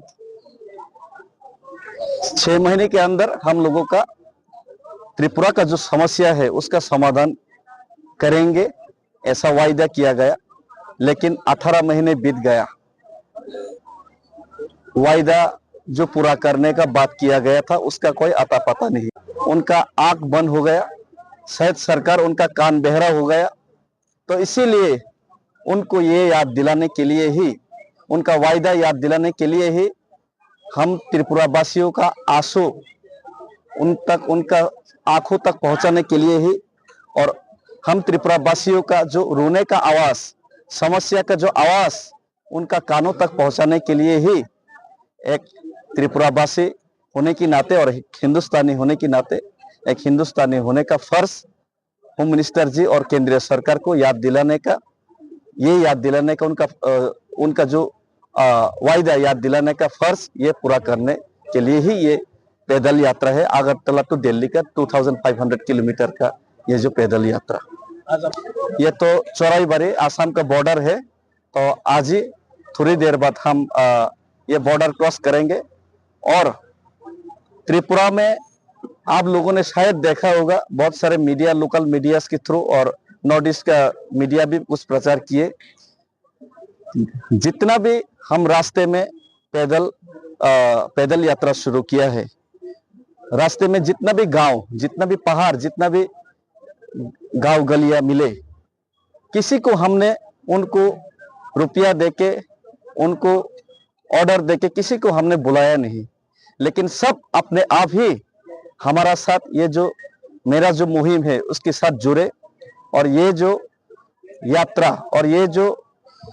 छह महीने के अंदर हम लोगों का त्रिपुरा का जो समस्या है उसका समाधान करेंगे, ऐसा वायदा किया गया, लेकिन अठारह महीने बीत गया। वायदा जो पूरा करने का बात किया गया था, उसका कोई अता पता नहीं। उनका आंख बंद हो गया, शायद सरकार उनका कान बहरा हो गया। तो इसीलिए उनको ये याद दिलाने के लिए ही, उनका वायदा याद दिलाने के लिए ही हम त्रिपुरा वासियों का आंसू उन तक, उनका आंखों तक पहुंचाने के लिए ही, और हम त्रिपुरा वासियों का जो रोने का आवाज, समस्या का जो आवाज उनका कानों तक पहुंचाने के लिए ही एक त्रिपुरा वासी होने की नाते और एक हिंदुस्तानी होने की नाते, एक हिंदुस्तानी होने का फर्ज होम मिनिस्टर जी और केंद्रीय सरकार को याद दिलाने का, ये याद दिलाने का उनका, अ, उनका जो, अ, वायदा याद दिलाने का फर्ज, ये पूरा करने के लिए ही ये पैदल यात्रा है। अगरतला टू दिल्ली का two thousand five hundred kilometre का ये जो पैदल यात्रा, ये तो चोराईबाड़ी, आसाम का बॉर्डर है। तो आज ही थोड़ी देर बाद हम, अ, ये बॉर्डर क्रॉस करेंगे और त्रिपुरा में आप लोगों ने शायद देखा होगा, बहुत सारे मीडिया, लोकल मीडियाज के थ्रू और नॉर्थ ईस्ट का मीडिया भी कुछ प्रचार किए। जितना भी हम रास्ते में पैदल, अ, पैदल यात्रा शुरू किया है, रास्ते में जितना भी गांव, जितना भी पहाड़, जितना भी गांव गलियां मिले, किसी को हमने उनको रुपया देके, उनको ऑर्डर देके किसी को हमने बुलाया नहीं, लेकिन सब अपने आप ही हमारा साथ, ये जो मेरा जो मुहिम है उसके साथ जुड़े, और ये जो यात्रा और ये जो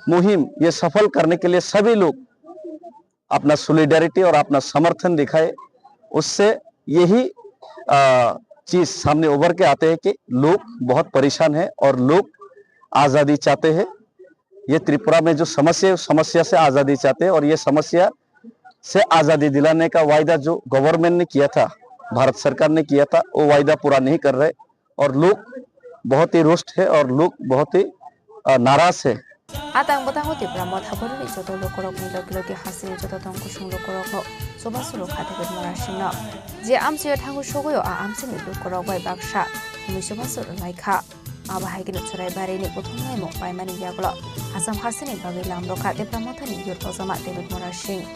मुहिम, ये सफल करने के लिए सभी लोग अपना सॉलिडारिटी और अपना समर्थन दिखाए, उससे यही, अ, चीज सामने उभर के आते हैं कि लोग बहुत परेशान हैं और लोग आज़ादी चाहते हैं। ये त्रिपुरा में जो समस्या है, उस समस्या से आज़ादी चाहते हैं और ये समस्या से आज़ादी दिलाने का वायदा जो गवर्नमेंट ने किया था, भारत सरकार ने किया था, वो वायदा पूरा नहीं कर रहे और लोग बहुत ही रुष्ट है और लोग बहुत ही, अ, नाराज है। Atang bwtango Tipra Motha Boroni joto lukurokni logi logi hasini joto tong kusung lukurokno chubachu rwkha David Murasingno. Je amchaio thango sogwi o a amchaini lukurok bai baksa hwnwi chubachu rwlaikha. Abo hai kheno Chwraibarini kuthumnaimung paimani yagulo Assam hasteni bagwi lam rwkha Tipra Mothani youth ojama David Murasing.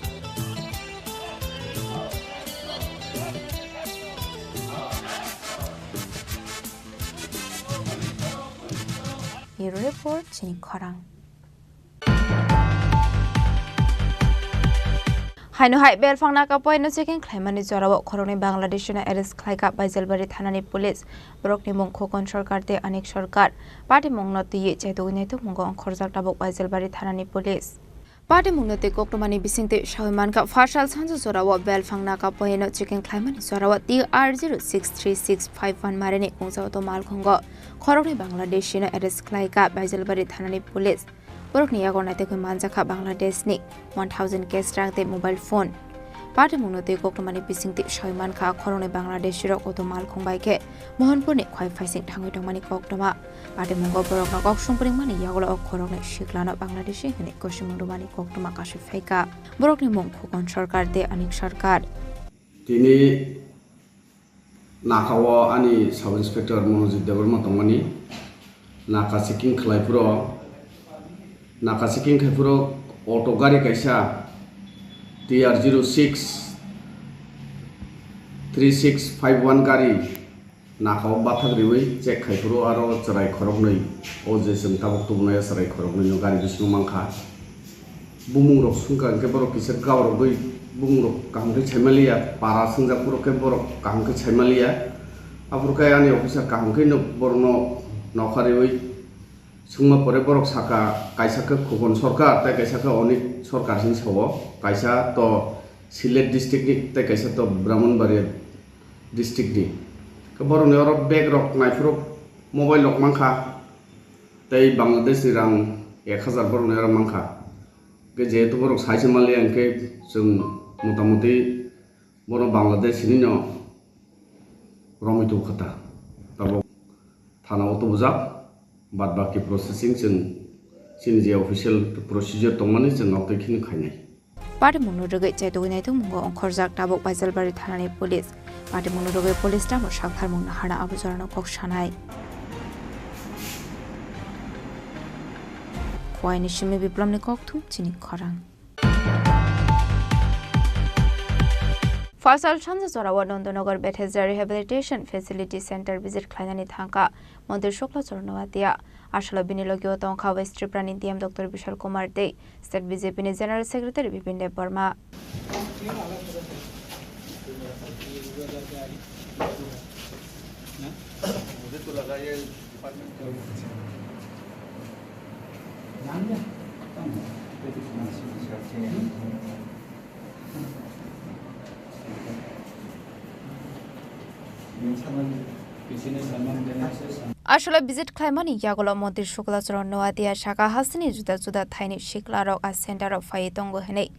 Bureau Report, chini khorang. Haino hai belphang naka poino checking khlaimani jorao khoroknwi Bangladeshino arrest khlaikha Baijalbari thanani police. Borokni mung Khokon Sarkar tei Anik Sarkar. Patimungno twiwi chaitugwi naitukmungo ongkhorjak tabuk Baijalbari thanani police. Patimungno tei koktwmani bisingtwi sawi mankha, phasal sanjo jorao belphang naka poino checking khlaimani jorao T R zero six three six five one marini kungsa auto malkhungo khoroknwi Bangladeshino arrest khlaikha Baijalbari thanani police. Borokni yago naitukwi manjakha Bangladeshni one thousand cash rang tei mobile phone. Patimungno tei koktwmani bisingtwi sawi mankha, khoroknwi Bangladeshirok auto malkhung bai khe Mohanpurni khwai phaising thangwi tongmani koktwma. Patimungo borokno kok songpringmani yagulo o khoroknwi siklano Bangladeshi hwnwi kosimung rwmani koktwma kasui phaikha. Borokni mung Khokon Sarkar tei Anik Sarkar. Tini nakao ani Sub Inspector Monojit Debbarma tongmani naka checking khlai phuru, naka checking khai phuru auto gari kaisa T R zero six three six five one gari nakao bathak riwi check khai phuru aro chwrai khoroknwi, o je chwng tabuk tubunai chwrai khoroknwino gari bisingo mankha. Bumung rok sungkha hwnkhe borok kisa gaborogwi bumung rok kaham khe saimaliya, para swngjak phuru khe borok kaham khe saimaliya. Aphuru khe ani officer kaham khe no borokno nokha riwi sungma pore borok sakha, kaisa khe Khokon Sarkar tei kaisa khe Anik Sarkar hinwi sao, kaisa to Sylhet district ni tei kaisa to Brahmanbaria district ni. Khe borokni oro bag rok naiphuru mobile rok mankha tei Bangladesh ni rang ek hazar borokni oro mankha. Khe jehetu borok saise manliya hwnkhe chwng motamuti bono Bangladesh hinwi no romwi tongkha ta. Tabuk thana o tubujak, bad baki processing chwng chini je official procedure tongmani chwng nok twi kheno khainai. Patimungno rwgwi chaitugwi naitukmungo ongkhorjak tabuk Baijalbari thanani police. Patimungno rwgwi police tamo saktharmung naharna abo jorano kok sanai. Khowai ni simi Biplomni kokthum chini khorang. Phasal sanja jorao Nandanagar Bethesda Rehabilitation Facility Center visit khlainani thangkha Montri Shukla Chorno Atia. Aswkla bini logio tongkha West Tripura ni D M Doctor Bishal Kumar tei State B J P ni General Secretary Bipin Deb Barma. Aswkla visit khlaimani yagulo Montri Shukla Chorno Atia saka hasteni juda juda thaini siklarok a center o phaiwi tongo hwnwi.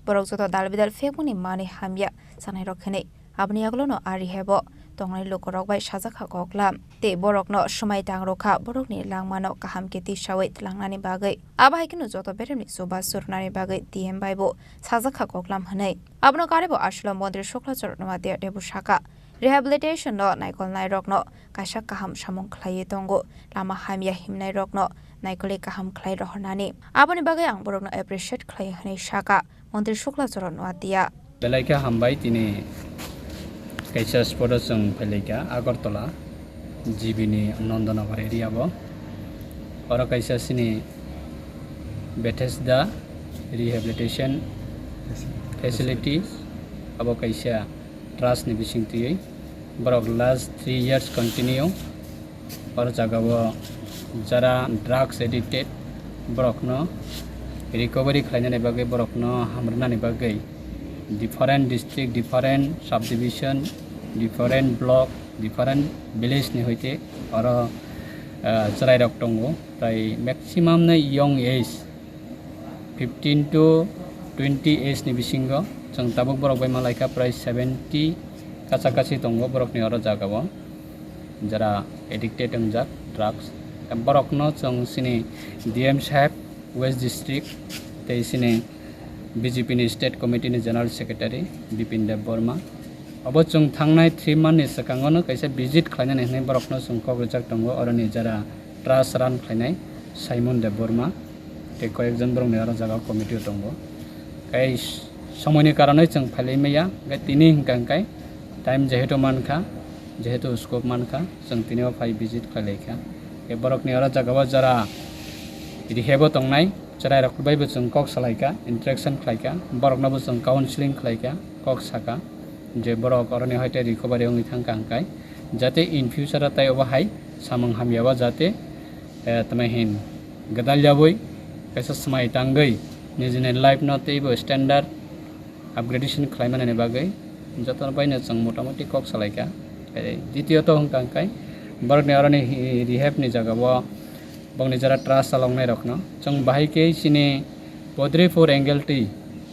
Borok joto dal bidal phekmani manwi hamya chanairok hwnwi. Aboni yagulono a rehab o tongnai lukurok bai sajakha koklam tei borokno swmai tang rwkha borokni langmano kaham khe tisawi tlangnani bagwi. Abo hai kheno joto beremni chubachu rwnani bagwi D M bai bo sajakha koklam hwnwi. Abono karwi bo aswkla Montri Shukla Chorno Atia teibo saka, rehabilitation no naikolnairokno kaisa kaham samung khlaiwi tongo, lama hamya himnairokno naikolwi kaham khlai rohornani. Aboni bagwi ang borokno appreciate khlai hwnwi saka. Montri Shukla Chorno Atia. Belai khe hambai, tini kaisa spot o chwng phailai kha Agartala, G B ni Nandanagar area o. Oro kaisa chini Bethesda Rehabilitation Facility, abo kaisa trust ni bising twiwi borok last three years continue. Oro jaga o jara drugs addicted borokno recovery khlainani bagwi, borokno hamrwnani bagwi different district, different subdivision, different block, different village ni hoite oro, ah, chwrairok tongo. Tai maximum no young age, fifteen to twenty age ni bisingo Chwng tabuk borok bai malaikha prai seventy kacha kachi tongo borokni oro jagao, jara addicted wngjak drugs. Borokno chwng chini D M saheb West District tei chini B J P ni State Committee ni General Secretary Bipin Deb Borma. Obo chwng thangnai three month ni swkango no kaisa visit khlainani hwnwi borokno chwng kok rijak tongo, oroni jara trust run khlainai Simon Deb Borma tei koyekjon borokni oro jaga committee o tongo. Kai somoini karonwi chwng phailai maya, kai tini hwnkha hwnkhe time jehetu mankha, jehetu scope mankha, chwng tini o phai visit khlai laikha. Tei borokni oro jaga o jara rehab o tongnai, chwrairok bai bo chwng kok salaikha, interaction khlaikha, borokno bo chwng counseling khlaikha, kok saka je borok oroni hoite recovery wngwi thangkha hwnkhe jate in future o tei obo hai samung hamya o jate, eh, tamo hin gwdal yaui kaisa swmai tangwi nijini life no teibo standard upgradation khlaimanani bagwi jotono baino chwng motamoti kok salaikha. Tei ditiyot hwnkha hwnkhe borokni oroni hi-, rehab ni jaga o bongni jora trust chaloknai rokno chwng bahai khe chini Podripur angle twi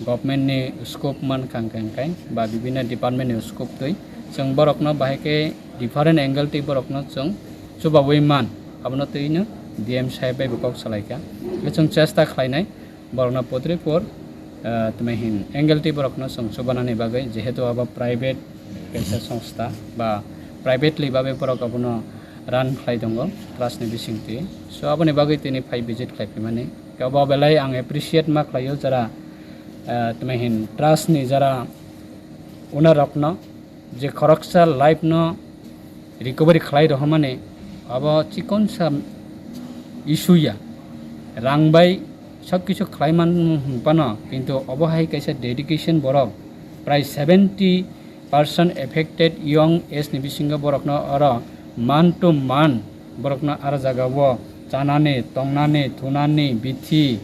government ni scope mankha hwnkha hwnkhe ba bibinno department ni scope twi chwng borokno bahai khe different angle twi borokno chwng chubaui man, abono twino D M saheb bai bo kok salaikha. Chwng chesta khlainai borokno Podripur, ah, tamo hin angle twi borokno chwng chubanani bagwi, jehetu abo private kaisa songstha ba privately babe borok abono run khlai tongo trust ni bisingtwi. So aboni bagwi tini phai visit khlai phaimani. Kebo belai ang appreciate ma khlaio jara, ah, tamo hin trust ni jara owner rokno, je khoroksa life no recovery khlai rohormani abo chikonsa issue ya, rang bai sob kisu khlai man phano, kintu obo hai kaisa dedication borok prai seventy percent affected young age ni bisingo borokno oro man to man borokno aro jaga o chanani, tongnani, thunani, bithi,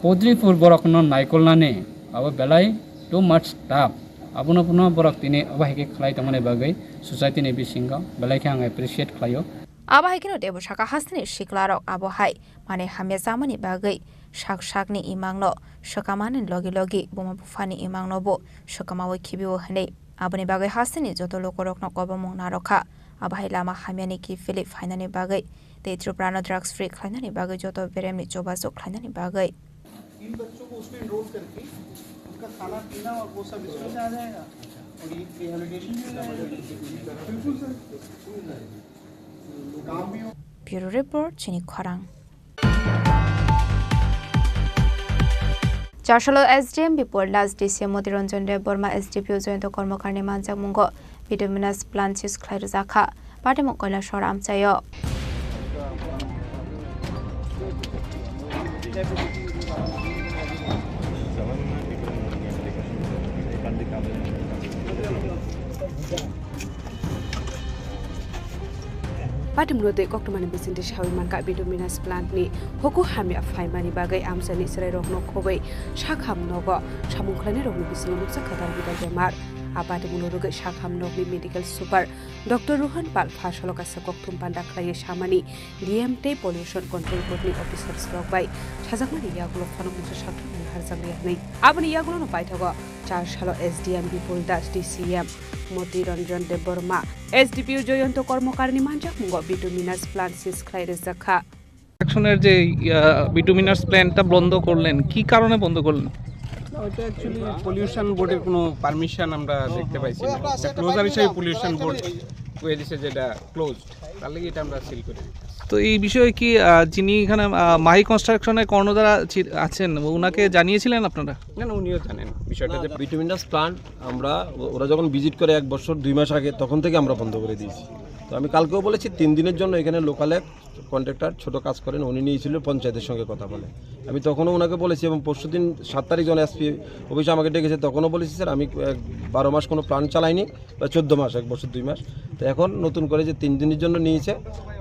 Podripur borokno naikolnani abo belai too much tough. Abono phano borok tini obo hai khe khlai tongmani bagwi society ni bisingo belai khe ang appreciate khlaio. Abo hai kheno teibo sakha hasteni siklarok abo hai manwi hamya chamani bagwi sak sakni imangno swkamani logi logi buma buphani imangno bo swkamaui khibio hwnwi. Aboni bagwi hasteni joto lukurokno kobomung narwkha. Abo hai lama hamyani kiphilwi phainani bagwi tei Tripura no drugs free khlainani bagwi joto beremni chubasuk khlainani bagwi. इन बच्चों को उसमें एनरोल करके उनका खाना पीना और वो सब इसमें से आ जाएगा और ये रिहेबिलिटेशन भी हो जाएगा। बिल्कुल सर। काम भी हो। Bureau Report, Chini Khorang. Charsalo S D M Bipul Das, D C M Moti Ranjan Deb Borma, S D P O Jayanta Karmakarni manjakmungo bituminous plant seize khlai rwjakha. Patimung Kailasor amchaio. Patimungno tei koktwmani bisingtwi saui mankha, bituminous plant ni huku hamya phaimani bagwi amchaini chwrairokno khobwi sakham nogo samung khlainairokni bisingo nukjakha dal bidal bemar. A patimungno rwgwi sakham nokni medical super Doctor Rohan Pal phasalo kaisa kokthum panda khlaiwi samani, D M tei Pollution Control Board ni officers rok bai sajakmani yagulo phano mungsa sakthumni harjakliya hwnwi. Aboni yagulono paithago Charsalo S D M Bipul Das, D C M Moti Ranjan Debbarma, S D P O Jayanta Karmakarni manjakmungo bituminous plant seize khlai rwjakha. কনস্ট্রাকশনের যে, আহ, বিটুমিনাস প্ল্যান্টটা বন্ধ করলেন, কি কারণে বন্ধ করলেন? না, ওইটা অ্যাকচুয়ালি পলিউশন বোর্ডের কোনো পারমিশন আমরা দেখতে পাইছি না। একটা ক্লোজার হিসেবে পলিউশন বোর্ড কয়ে দিছে যে এটা ক্লোজড, তার লাগি এটা আমরা সিল করে দিচ্ছি। তো এই বিষয়ে কি, আহ, যিনি এখানে, আহ, মাহি কনস্ট্রাকশনের কর্ণধার আছি-, আছেন, ওনাকে জানিয়েছিলেন আপনারা? না, না, উনিও জানেন বিষয়টা যে বিটুমিনাস প্ল্যান্ট আমরা, ও-, ওরা যখন ভিজিট করে এক বছর দুই মাস আগে, তখন থেকে আমরা বন্ধ করে দিয়েছি। তো আমি কালকেও বলেছি, তিন দিনের জন্য এখানে লোকাল এক কন্ট্রাক্টর ছোট কাজ করেন, উনি নিয়েছিল পঞ্চায়েতের সঙ্গে কথা বলে। আমি তখনও ওনাকে বলেছি এবং পরশুদিন সাত তারিখ যখন এসপি অফিসে আমাকে ডেকেছে, তখনও বলেছি, "স্যার, আমি, আহ, বারো মাস কোনো প্ল্যান্ট চালাইনি, বা চোদ্দ মাস, এক বছর দুই মাস।" তো এখন নতুন করে যে তিন দিনের জন্য নিয়েছে,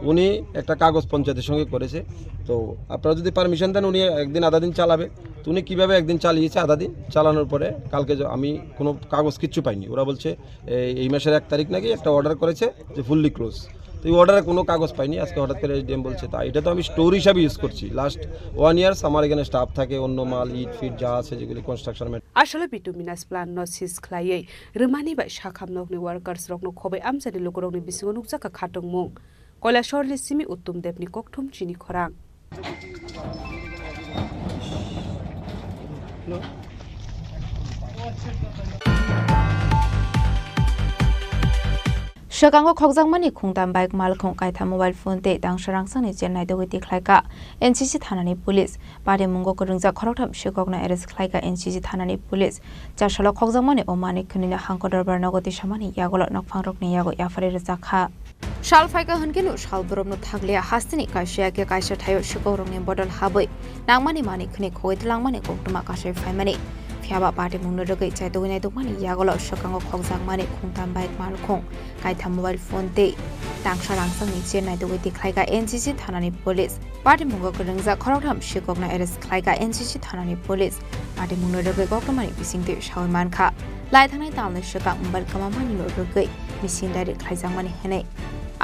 উনি একটা কাগজ পঞ্চায়েতের সঙ্গে করেছে। তো আপনারা যদি পারমিশন দেন, উনি একদিন আধা দিন চালাবে। তো উনি কীভাবে একদিন চালিয়েছে আধা দিন, চালানোর পরে কালকে য-, আমি কোনো কাগজ কিচ্ছু পাইনি। ওরা বলছে, এই, এই মাসের এক তারিখ নাকি একটা অর্ডার করেছে যে ফুললি ক্লোজ। তো এই অর্ডারে কোনো কাগজ পাইনি, আজকে হঠাৎ করে এসডিএম বলছে। তা এটা তো আমি স্টোর হিসাবে ইউজ করছি। লাস্ট ওয়ান ইয়ার্স আমার এখানে স্টাফ থাকে, অন্য মাল, ইট ফিট যা আছে, যেগুলি construction. Aswk bituminous plant no seize khlaiwi rwmani bai sakham nokni workers rokno khobai amchaini lukurokni bisingo nukjakha khatungmung. Kailasahar ni simi Uttom Deb ni kokthum chini khorang. Swkango khokjakmani khungtam bike, malkhung kaitham, mobile phone tei tangsa rangchakni chain naitugwi tikhlaikha N C C thanani police. Patimungo kwrwngjak khoroktham sikokno arrest khlaikha N C C thanani police. Chasalo khokjakmani o manwi khwnwino Hangkor Dorbar nogo tisamani yagulo nokphangrokni yago yapharwi rwjakha. Sal phaikha hwnkhe no sal borokno thakliya, hasteni kaisa ya khe kaisa thaio sikokrokni bodol habwi nangmani manwi khwnwi khogwi twlangmani koktwma kasai phaimani. Phiyaba patimungno rwgwi chaitugwi naitukmani yagulo swkango khokjakmani khungtam bike, malkhung kaitham, mobile phone tei tangsa rangchakni chain naitugwi tikhlaikha N C C thanani police. Patimungo kwrwngjak khoroktham sikokno arrest khlaikha N C C thanani police. Patimungno rwgwi koktwmani bisingtwi sawi mankha. Lai thangnai tamni swkang mobile kwmamanino rwgwi missing diary khlaijakmani hwnwi.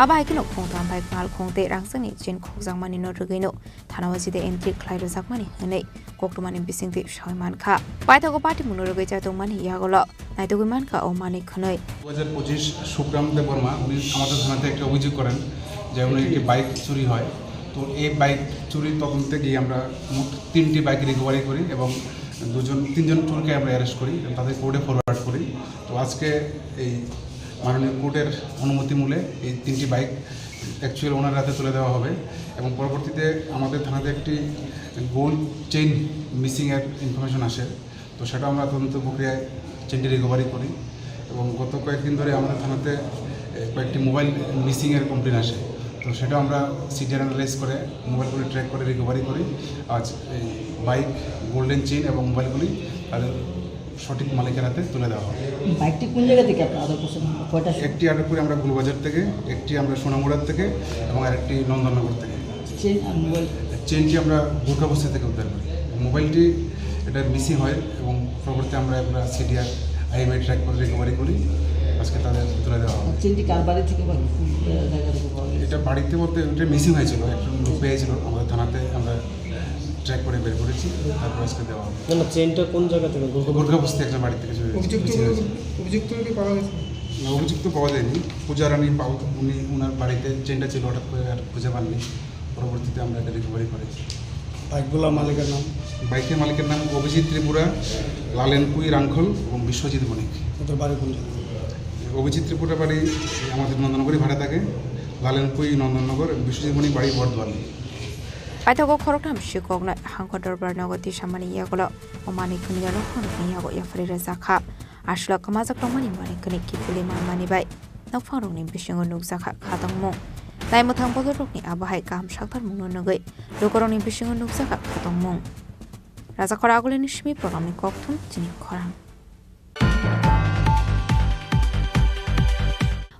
Abo hai kheno khungtam bike, malkhung tei rangchakni chain khokjakmanino rwgwino thanao jide entry khlai rwjakmani hwnwi koktwmani bisingtwi sawi mankha. Paithago patimungno rwgwi chaitokmani yagulo naitugwi mankha o manwi khwnwi. দু হাজার পঁচিশ সুখরাম দেববর্মা, উনি আমাদের থানাতে একটা অভিযোগ করেন যে উনি একটি বাইক চুরি হয়। তো এই বাইক চুরির তদন্তে গিয়ে আমরা মোট তিনটি বাইক রিকভারি করি এবং দুজন, তিনজন চোরকে আমরা অ্যারেস্ট করি এবং তাদের কোর্টে ফরওয়ার্ড করি। তো আজকে এই মাননীয় কোর্টের অনুমতি মূলে এই তিনটি বাইক অ্যাকচুয়াল ওনার হাতে তুলে দেওয়া হবে এবং পরবর্তীতে আমাদের থানাতে একটি গোল্ড চেইন মিসিংয়ের ইনফরমেশন আসে। তো সেটা আমরা তদন্ত প্রক্রিয়ায় চেইনটি রিকভারি করি এবং গত কয়েকদিন ধরে আমাদের থানাতে, এ, কয়েকটি মোবাইল মিসিংয়ের কমপ্লেন আসে। তো সেটা আমরা সিডিআর অ্যানালাইজ করে মোবাইলগুলি ট্র্যাক করে রিকভারি করি। আজ এই বাইক, গোল্ডেন চেইন এবং মোবাইলগুলি তাদের সঠিক মালিকের হাতে তুলে দেওয়া হবে। বাইকটি কোন জায়গা থেকে আপনারা আটক করছেন? কয়টা? একটি আটক করি আমরা গুলবাজার থেকে, একটি আমরা সোনামুড়ার থেকে এবং আরেকটি নন্দননগর থেকে। চেইন আর মোবাইল? চেইনটি আমরা গোর্খাবস্তি থেকে উদ্ধার করি। মোবাইলটি এটা মিসিং হয় এবং পরবর্তীতে আমরা এগুলো সিডিআর, আইএমআই ট্র্যাক করে রিকভারি করি। আজকে তাদের তুলে দেওয়া হবে। চেইনটি কার বাড়ি থেকে বা কোন জায়গা থেকে পাওয়া গেছে? এটা বাড়িতে বলতে এটা মিসিং হয়েছিল, একটা লোক পেয়েছিল আমাদের থানাতে, আমরা ট্র্যাক করে বের করেছি, তারপর আজকে দেওয়া হবে। না, না, চেইনটা কোন জায়গা থেকে? গোর্খা- গোর্খাবস্তি একটা বাড়ি থেকে চুরি হয়েছে, অভিযুক্ত মিসিং হয়েছে। অভিযুক্ত কি পাওয়া গেছে? না, অভিযুক্ত পাওয়া যায়নি। পূজা রানী পাল, উনি, ওনার বাড়িতে চেইনটা ছিল, হঠাৎ করে আর খুঁজে পাননি। পরবর্তীতে আমরা এটা রিকভারি করেছি। বাইকগুলোর মালিকের নাম? বাইকের মালিকের নাম অভিজিৎ ত্রিপুরা, লালেনপুই রাংখল এবং বিশ্বজিৎ বণিক। ওদের বাড়ি কোন জায়গায়? অভিজিৎ ত্রিপুরা বাড়ি আমাদের নন্দনগরী ভাড়া থাকে, লালেনপুই নন্দননগর, বিশ্বজিৎ বণিক বাড়ি Bordowali. Paithago khoroktham sikokno Hangkor Dorbar nogo tisamani yagulo o manwi khwnwino nokphang rokni yago yapharwi rwjakha. Aswk kwmajak tongmani manwi khwnwi kiphilwi manmani bai nokphang rokni bisingo nukjakha khatongmung. Naimwthang bodol rokni abo hai kaham saktarmungno nugwi lukurokni bisingo nukjakha khatongmung. Rajakhor Agulini simi program ni kokthum chini khorang.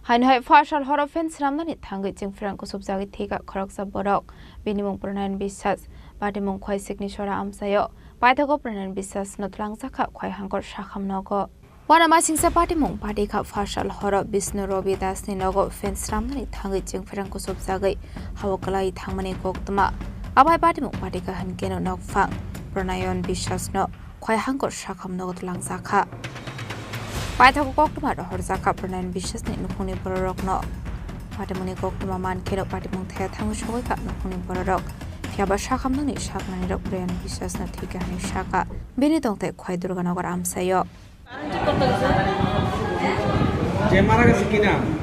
Haino hai pha sal horo fan swnamnani thangwi chwng pherang kusubjagwi thwikha khoroksa borok. Bini mung Pronayan Biswas, patimung Khwaisikni sora amchaio. Paithago Pronayan Biswas no twlangjakha Khwai Hangkor sakham nogo. Uanamasingcha patimung patikha pha sal horo Bishnu Robi Dasni nogo fan swnamnani thangwi chwng pherang kusubjagwi hao kwlai thangmani koktwma. Abai patimung patikha hwnkhe no nokphang Pronayan Biswas no Khwai Hangkor sakham nogo twlangjakha. Paithago koktwma rohorjakha Pronayan Biswas ni nukhungni bororokno. Patimungni koktwma mankhe no patimung thaya thangwi sogwikha nukhungni bororok. Phiyaba sakhamnokni saknanirok Pronayan Biswas no thwikha hwnwi sakha. Bini tongthai Khwai Durganagar amchaio. Current ঠিক করতে গেছে। যে মারা গেছে কি নাম?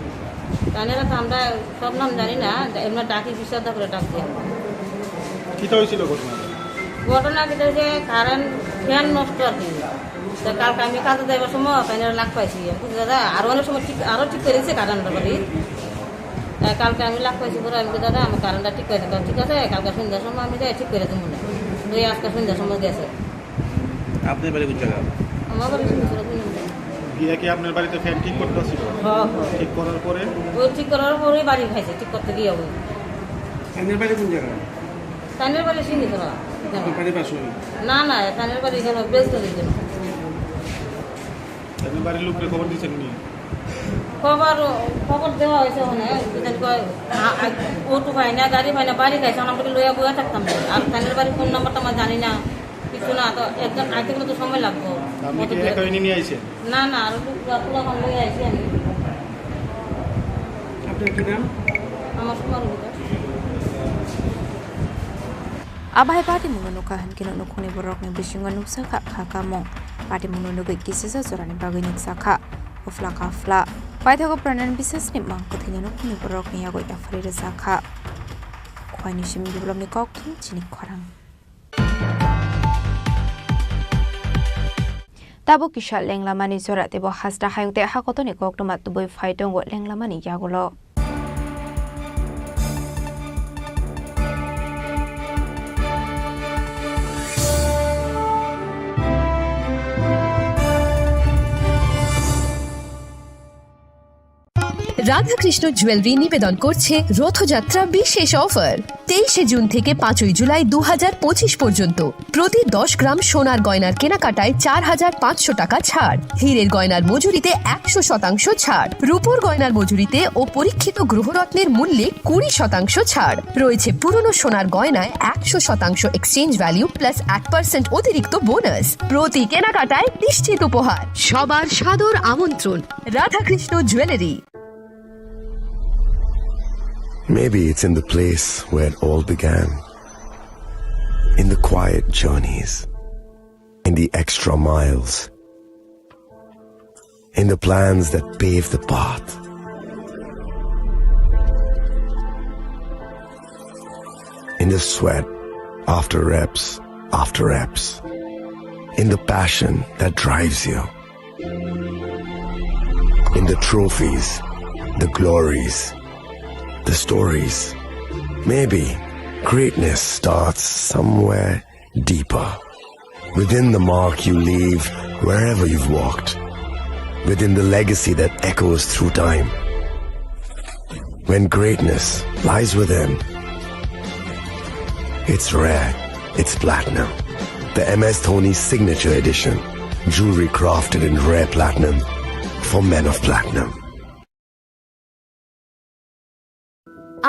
জানি না তো, আমরা সব নাম জানি না, এমনি ডাকি, বিশ্বদা করে ডাক দিয়ে। কিতা হয়েছিল ঘটনা? ঘটনা কিতা হয়েছে, কারেন্ট ফ্যান নষ্ট আর কি। তো কালকে আমি কাজে যাইবার সময় ফ্যানের লাগ পাইছি। আমি বলছি, "দাদা, আরো অনেক সময় ঠিক, আরো ঠিক করে দিচ্ছে কারেন্ট বাড়ি।" তাই কালকে আমি লাগ পাইছি, পরে আমি বলি, "দাদা, আমি কারেন্টটা ঠিক করে দিতাম।" "ঠিক আছে, কালকে সন্ধ্যার সময় আমি যাই ঠিক করে দেবো না।" তো এই আজকে সন্ধ্যার সময় গেছে। আপনার বাড়ি কোন জায়গা? আমার বাড়ি শিবচর, কোন জায়গা? গিয়া কি আপনার বাড়িতে ফ্যান ঠিক করতে ছিল? হ্যাঁ, হ্যাঁ। ঠিক করার পরে? ওই ঠিক করার পরে বাড়ি খাইছে, ঠিক করতে গিয়ে ওই। আপনার বাড়ি কোন জায়গা? তানের বাড়ি শিবচর। আপনার বাড়ির পাশে? না, না, তানের বাড়ি এখানে বেশ তো দিতে না। আপনার বাড়ির লোককে খবর দিচ্ছেন নি? খবর, খবর দেওয়া হয়েছে ওখানে, বিশেষ করে আ-, আ-, অটো পাই না, গাড়ি পাই না, বাড়ি খাইছে, আমরা বলি লইয়া বইয়া থাকতাম। আর তাদের বাড়ি ফোন নাম্বার তো আমরা জানি না, কিছু না, তো একজন আইতে গেলে তো সময় লাগবো। আপনি কি কতদূর? একা এনে নিয়ে আইছেন? না, না, আর একটু পুরা, পুরা ফোন লইয়া আইছি আমি। আপনার কি নাম? আমার সময় হলো। Abai party mungno nukha hinkhe nukhungni borokni bisingo nuksa kha kha kamung. Party mungno nugwi kisisa jorani bagwi nuksa kha. Ufla kafla. Paithago pranani bisesni mang kwthwini nukhungni borokni yago yaphari rwja kha. Khwaini simi biplopni kok thum chini khorang. Tabuk kisa lenglamani jora teibo hasta hayung tei hakotoni koktwma tubui phai tongo lenglamani yagulo. Radhakrishna jewellery নিবেদন করছে রথযাত্রা বিশেষ অফার। তেইশে জুন থেকে পাঁচই জুলাই দু হাজার পঁচিশ পর্যন্ত প্রতি দশ গ্রাম সোনার গয়নার কেনাকাটায় চার হাজার পাঁচশো টাকা ছাড়, হীরের গয়নার মজুরিতে একশো শতাংশ ছাড়, রূপোর গয়নার মজুরিতে ও পরীক্ষিত গ্রহরত্নের মূল্যে কুড়ি শতাংশ ছাড়। রয়েছে পুরনো সোনার গয়নায় একশো শতাংশ এক্সচেঞ্জ ভ্যালু প্লাস এক পার্সেন্ট অতিরিক্ত বোনাস। প্রতি কেনাকাটায় নিশ্চিত উপহার। সবার সাদর আমন্ত্রণ Radhakrishna jewellery. Maybe it's in the place where it all began. In the quiet journeys, in the extra miles, in the plans that pave the path, in the sweat after reps after reps, in the passion that drives you. In the trophies, the glories, the stories. Maybe greatness starts somewhere deeper. Within the mark you leave wherever you've walked. Within the legacy that echoes through time. When greatness lies within, it's rare, it's platinum. The M S Dhoni Signature Edition. Jewelry crafted in rare platinum for men of platinum.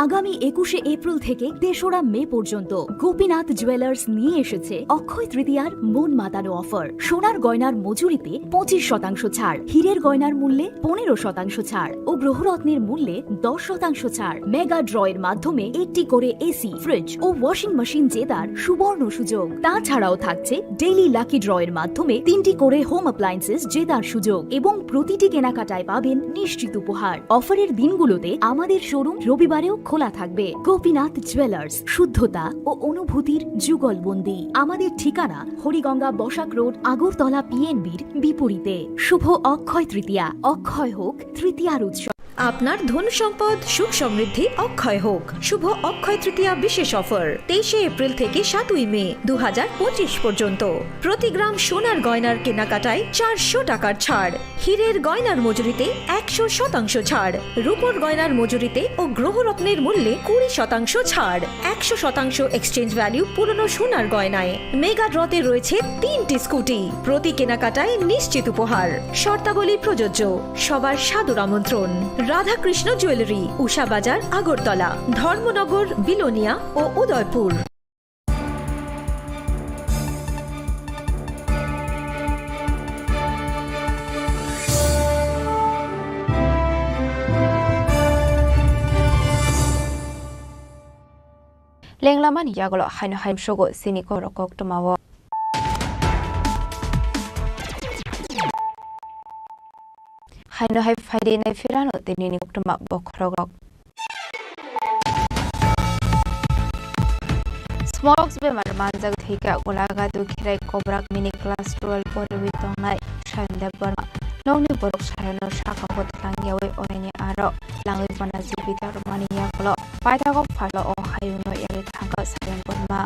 আগামী একুশে এপ্রিল থেকে তেসরা মে পর্যন্ত গোপীনাথ জুয়েলার্স নিয়ে এসেছে অক্ষয় তৃতীয়ার মন মাতানো অফার। সোনার গয়নার মজুরিতে পঁচিশ শতাংশ ছাড়, হীরের গয়নার মূল্যে পনেরো শতাংশ ছাড় ও গ্রহরত্নের মূল্যে দশ শতাংশ ছাড়। মেগা ড্র এর মাধ্যমে একটি করে এসি, ফ্রিজ ও ওয়াশিং মেশিন জেতার সুবর্ণ সুযোগ। তাছাড়াও থাকছে ডেইলি লাকি ড্র এর মাধ্যমে তিনটি করে হোম অ্যাপ্লায়েন্সেস জেতার সুযোগ এবং প্রতিটি কেনাকাটায় পাবেন নিশ্চিত উপহার। অফারের দিনগুলোতে আমাদের শোরুম রবিবারেও খোলা থাকবে। গোপীনাথ জুয়েলার্স, শুদ্ধতা ও অনুভূতির যুগলবন্দি। আমাদের ঠিকানা হরিগঙ্গা বসাক রোড, আগরতলা পিএনবির বিপরীতে। শুভ অক্ষয় তৃতীয়া, অক্ষয় হোক তৃতীয়ার উৎসব। আপনার ধন সম্পদ সুখ সমৃদ্ধি অক্ষয় হোক। শুভ অক্ষয় তৃতীয়া বিশেষ অফার, তেইশে এপ্রিল থেকে সাতই মে দু হাজার পঁচিশ পর্যন্ত। প্রতি গ্রাম সোনার গয়নার কেনাকাটায় চারশো টাকার ছাড়, হীরের গয়নার মজুরিতে একশো শতাংশ ছাড়, রূপোর গয়নার মজুরিতে ও গ্রহরত্নের মূল্যে কুড়ি শতাংশ ছাড়, একশো শতাংশ এক্সচেঞ্জ ভ্যালু পুরনো সোনার গয়নায়। মেগা ড্রতে রয়েছে তিনটি স্কুটি, প্রতি কেনাকাটায় নিশ্চিত উপহার। শর্তাবলী প্রযোজ্য। সবার সাদর আমন্ত্রণ। রাধাকৃষ্ণ জুয়েলারি, উষা বাজার, আগরতলা, ধর্মনগর, বিলোনিয়া ও Udaipur. Lenglamani yagulo haino hai msogo chini korok koktwmao. Haino hai phaidi nai phirano tei nini koktwma bokhorokrok. Smallpox bemar manjak thwikha Golaghat Dukhirai Kobrak mini class twelve poriwi tongnai Sayan Debbarma. Nokni borok Sayanno sakao twlangyawi oraini aro twlangwi bono jibito rwmani yagulo. Paithago phalo o hayungno yarwi thangkha Sayan Debbarma.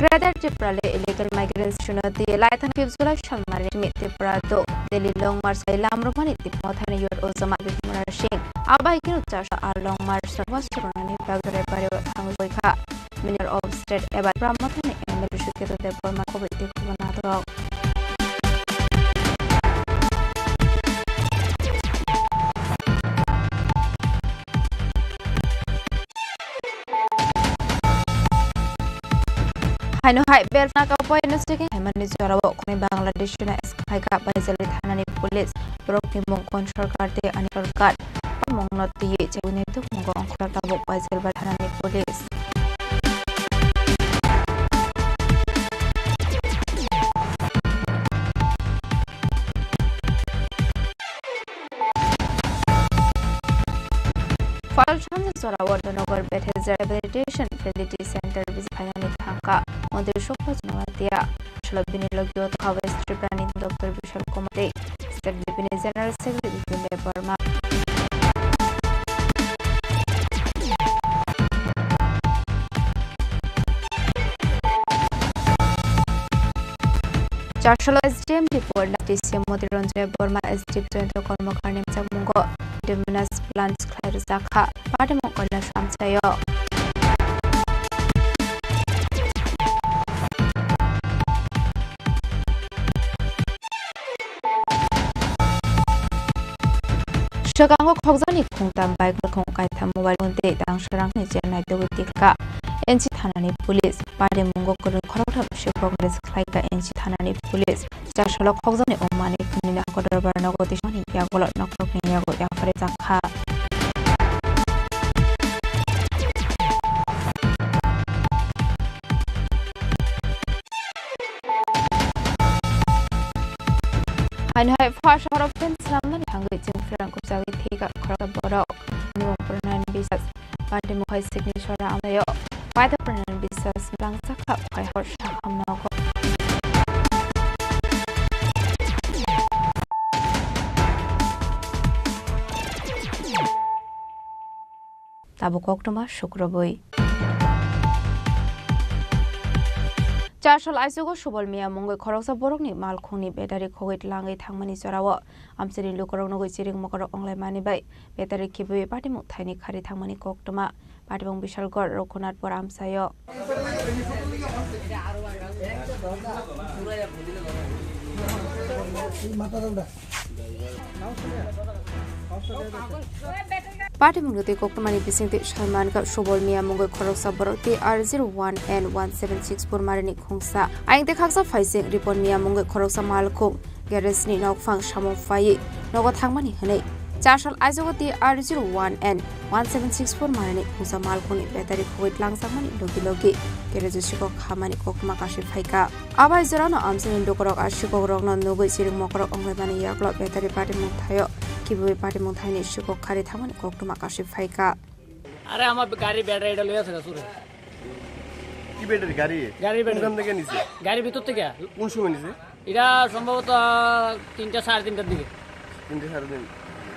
Greater Tripura le illegal migrants chwngno twi laithang fifth July salmari simi Tripura do Delhi Long March bai lamrwkmani twi Mothaini Youth Ujama Bipin Kumar Singh. Abai khe charso a Long March no wansuknani bagwi Raibari o thangwi kha. Minister of State eba Tripura Mothaini M L A Bishnu Ketu Debbarma khobwi twi khobwi natok. Haino hai belpna kaupoi no checking khaimani jorao khwnwi Bangladesh no S K H K Baijali thanani police borokni mung kon sorkar tei ani sorkar mungno twiwi chewini tukmungo ongkhorok tabuk Baijali thanani police. Phalsang jorao Nogar Bethesda Rehabilitation Facility Center visit khainani thangkha Montri Sukhrajan Noatia. Salo bini logio tokha West Tripura ni Doctor Bishal Kumar tei State B P ni General Secretary Bipin Debbarma. Charsalo S D M report D C Moti Ranjay Debbarma S D P Jayanta Karmakar ni mchangmungo Dominus plans khlai rwjak kha. Party mung Kailash Ramchayo. Swkango khokjakni khungtam bai khung kaitham mobile phone tei tangsa rangni chenai tugwi tikhlaka N C thanani police. Party mungo kwrwng khoroktham sikhok rwkhlaika N C thanani police. Charsalo khokjakni wngmani khwnino kotor barano goti songni yagulo nokrokni yago yapharwi chakha. Haino hai pha shahoro pen slamnani thangwi chwng pherang kupjagwi thwikha khoroksa borok. Nimo Pranayani Biswas. Party mung hai signature amlayo. Paida Pranayani Biswas langchakha khai hor saham nogo. Tabuk koktwma sukrubwi. Charsal aichugo Subol Miya mungwi khoroksa borokni malkhungni battery khogwi tlangwi thangmani jorao amchaini lukurok nugwi chiring mokorok wnglaimani bai battery khibiwi patimung thaini khari thangmani koktwma. Patimung Bishalgarh Raghunathpur amchaio. Patimung rwtwi koktwmani bisingtwi saimankha Subol Miya mungwi khoroksa borok T R zero one N one seven six four marini khungsa. Ayang tei khaksa phaising Ripon Miya mungwi khoroksa malkhung garage ni nokphang samung phaiwi nogo thangmani hwnwi. Charsal aichugo T R zero one N one seven six four marini khungsa malkhungni battery khogwi tlangjakmani logi logi garage o sikok khamani koktwma kasui phaikha. Abai jorano amchaini lukurok a sikokrokno nugwi chiring mokorok wnglaimani yagulo battery patimung thaio khibiwi patimung thaini sikok khari thangmani koktwma kasui phaikha. আরে, আমার গাড়ি ব্যাটারিটা লইয়া আছে চুরে। কি ব্যাটারি? গাড়ি? গাড়ির ব্যাটারি। কোন দোকান থেকে নিছে? গাড়ির ভিতর থেকে। কোন সময় নিছে? এটা সম্ভবত তিনটা, সাড়ে তিনটার দিকে। তিনটা, সাড়ে তিন।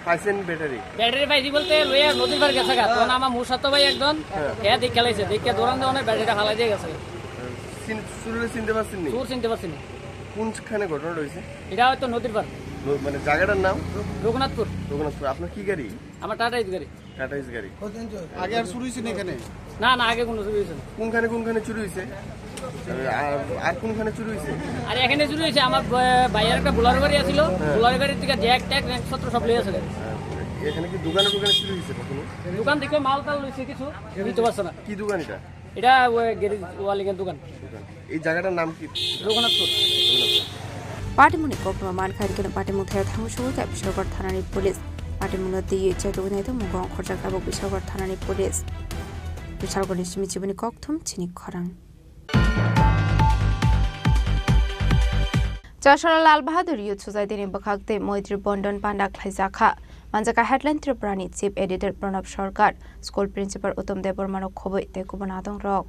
পাইছেন ব্যাটারি? ব্যাটারি পাইছি বলতে লইয়া নদীর পার গেছে গা। তখন আমার মুসাতো ভাই একজন, হ্যাঁ। হ্যাঁ, দেখে লাইছে। দেখে দৌড়ান দেওয়ানে ব্যাটারিটা ফালাই দিয়ে গেছে। চিন-, চুরে চিনতে পারছেন নি? চুর চিনতে পারছি না। কোনখানে ঘটনাটা হয়েছে? এটা হয়তো নদীর পার। ন-, মানে জায়গাটার নাম? রঘুনাথপুর। রঘুনাথপুর। আপনার কি গাড়ি? আমার টাটা এস গাড়ি। টাটা এস গাড়ি। আগে আর চুরি হয়েছে না এখানে? না, না, আগে কোনো চুরি হয়েছে না। কোনখানে কোনখানে চুরি হয়েছে? আর, আর কোনখানে চুরি হয়েছে? আর এখানে চুরি হয়েছে, আমার ব-, ভাইয়ের একটা বোলারো গাড়ি আছিল, হ্যাঁ। বোলারো গাড়ির থেকে জ্যাক ট্যাক, র্যাকপত্র সব লইয়া আছে। হ্যাঁ। এখানে কি দোকানে দোকানে চুরি হয়েছে কখনো? দোকান থেকে মাল টাল লইছে কিছু, নিতে পারছে না। কি দোকান এটা? এটা ওই গ্যারেজ ওয়ালিংয়ের দোকান। এই জায়গাটার নাম কি? Raghunathpur. Patimungni koktwma mankha, hwnkhe patimung thaio thangwi sogwi kha Bishalgarh thanani police. Patimungno twiwi chetugwi naitongmung ongkhorjak tabuk Bishalgarh thanani police. Bishalgarhni simi chibini kokthum chini khorang. Chasala Lal Bahadur Youth Society ni bwkhak tei Moitri Bondon panda khlaijakha. Manjakha headline Tripura ni Chief Editor Pranab Sarkar, School Principal Uttam Debbarma no khobwi tei kubun adong rok.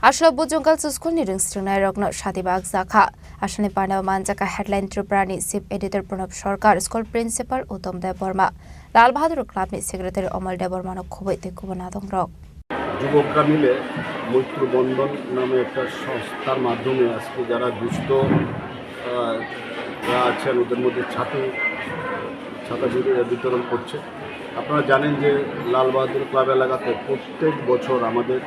Aswk bo Jungal School ni rwng swrwngnairokno sadi bak jakha. Aswkni panao manjakha headline Tripura ni Chief Editor Pranab Sarkar, School Principal Uttam Debbarma, Lal Bahadur Club ni Secretary Omal Debbarma no khoboi tei kubun adongrok. যুবকরা মিলে মৈত্র বন্ধন নামে একটা সংস্থার মাধ্যমে আজকে যারা দুস্থ, আহ, রা আছেন, ওদের মধ্যে ছাতি, ছাতা বিতরণ করছে। আপনারা জানেন যে লাল বাহাদুর ক্লাব এলাকাতে প্রত্যেক বছর আমাদের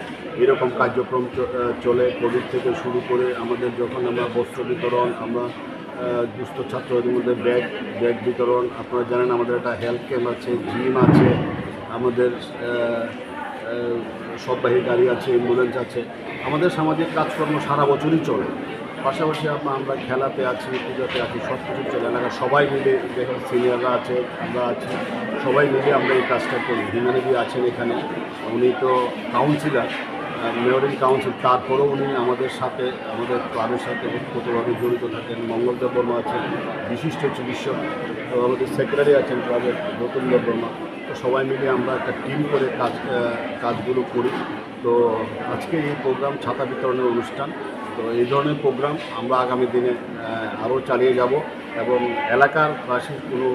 এরকম কার্যক্রম চ-, আহ, চলে। কোভিড থেকে শুরু করে আমাদের যখন আমরা বস্ত্র বিতরণ, আমরা, আহ, দুস্থ ছাত্রদের মধ্যে ব্যাগ, ব্যাগ বিতরণ, আপনারা জানেন আমাদের একটা হেলথ ক্যাম্প আছে, জিম আছে, আমাদের, আহ, আহ, সববাহী গাড়ি আছে, অ্যাম্বুলেন্স আছে। আমাদের সামাজিক কাজকর্ম সারা বছরই চলে। পাশাপাশি আম-, আমরা খেলাতে আছি, পূজাতে আছি, সব কিছু চলে। এলাকার সবাই মিলে, যেখানে সিনিয়ররা আছে, আমরা আছি, সবাই মিলে আমরা এই কাজটা করি। হিমানবী আছেন এখানে, উনি তো কাউন্সিলর, আহ, মেয়র ইন কাউন্সিল, তারপরেও উনি আমাদের সাথে, আমাদের ক্লাবের সাথে ওতপ্রোতভাবে জড়িত থাকেন। মঙ্গল দেব বর্মা আছেন, বিশিষ্ট চিকিৎসক, এবং আমাদের সেক্রেটারি আছেন ক্লাবের, গৌতম দেব বর্মা। তো সবাই মিলে আমরা একটা টিম করে কাজ, আহ, কাজগুলো করি। তো আজকে এই প্রোগ্রাম ছাতা বিতরণের অনুষ্ঠান। তো এই ধরনের প্রোগ্রাম আমরা আগামী দিনে, আহ, আরও চালিয়ে যাব এবং এলাকার বাসীর কোনো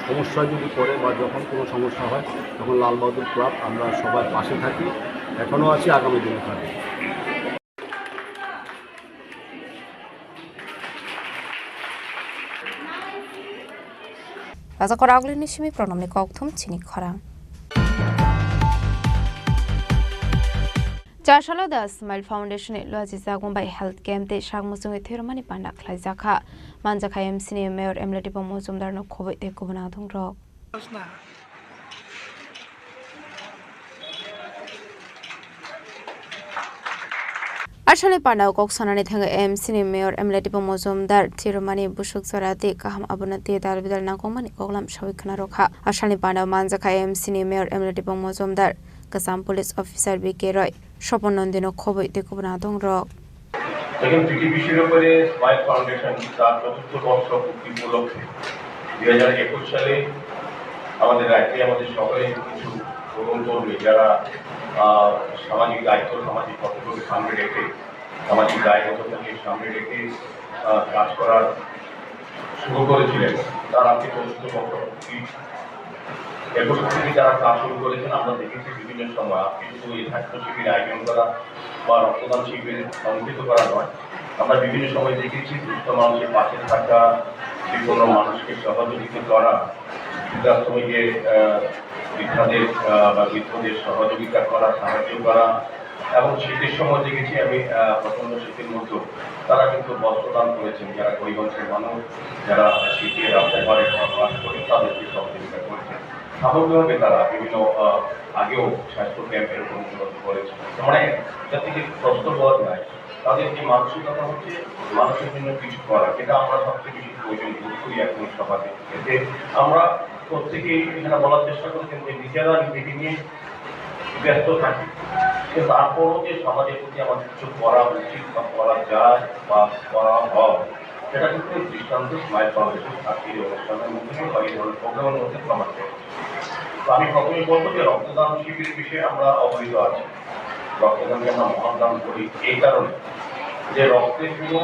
সমস্যা যদি পড়ে বা যখন কোনো সমস্যা হয়, তখন লাল বাহাদুর ক্লাব আমরা সবার পাশে থাকি, এখনও আছি, আগামী দিনে থাকবো। Raja Koraguli ni simi pronomni kokthum chini khorang. Chasalo da Smile Foundation ni luaji jagung bai health camp tei sak muchungwi thwirwmani panda khlaijakha. Manjakha M C ni Mayor M L A Dipong Mojumdar no khoboi tei kubun adongrok. Aswkni pandao kok sanani thangwi M C ni Mayor M L A Dipong Mojumdar thwirwmani busuk jora tei kaham abono tei dal bidal nangkukmani koklam sawi khna rwkha. Aswkni pandao manjakha M C ni Mayor M L A Dipong Mojumdar, kwcham police officer B K Roy, Sopon Nondino khoboi tei kubun adongrok. দেখুন, পিটিপিসির উপরে smile foundation তার চতুর্থ বর্ষ পূর্তি উপলক্ষে দুই হাজার একুশ সালে আমাদের রাজ্যে আমাদের সকলে কিছু তরুণ তরুণী যারা, আহ, সামাজিক দায়িত্ব, সামাজিক কর্তব্যকে সামনে রেখে, সামাজিক দায়বদ্ধতাকে সামনে রেখে, আহ, কাজ করার শুরু করেছিলেন। তার আজকে চতুর্থ বর্ষ পূর্তি। একুশ থেকে যারা কাজ শুরু করেছেন, আমরা দেখেছি বিভিন্ন সময়, আজকে শুধু এই স্বাস্থ্য শিবির আয়োজন করা বা রক্তদান শিবির সংগঠিত করা নয়, আমরা বিভিন্ন সময় দেখেছি দুস্থ মানুষের পাশে থাকা, বিপন্ন মানুষকে সহযোগিতা করা, বৃদ্ধাশ্রমে গিয়ে, আহ, বৃদ্ধাদের, আহ, বা বৃদ্ধদের সহযোগিতা করা, সাহায্য করা, এবং শীতের সময় দেখেছি আমি, আহ, প্রচণ্ড শীতের মধ্যেও তারা কিন্তু বস্ত্র দান করেছেন। যারা গরিব অংশের মানুষ, যারা শীতে রাস্তায় ঘরে ঘরে বাস করেন, তাদেরকে সহযোগিতা করেছেন। সামগ্রিকভাবে তারা বিভিন্ন, আহ, আগেও স্বাস্থ্য ক্যাম্পের অনুমোদন করেছেন। তার মানে এটা থেকে প্রশ্ন পড়ে নাই। তাদের যে মানসিকতা হচ্ছে মানুষের জন্য কিছু করা, এটা আমরা সবচেয়ে বেশি প্রয়োজন বোধ করি এখন সমাজে। এতে আমরা প্রত্যেকেই এখানে বলার চেষ্টা করছেন যে নিজেরা নিজেকে নিয়ে ব্যস্ত থাকি, কিন্তু তারপরও যে সমাজের প্রতি আমাদের কিছু করা উচিত বা করা যায় বা করা হয়, সেটা কিন্তু এই দৃষ্টান্ত স্মাইল ফাউন্ডেশন আজকের এই অনুষ্ঠানের মধ্যে বা এই ধরনের প্রোগ্রামের মধ্যে প্রমাণ করে। তো আমি প্রথমে বলবো যে রক্তদান শিবিরের বিষয়ে আমরা অবহিত আছি। রক্তদানকে আমরা মহান দান করি এই কারণে যে রক্তের কোনো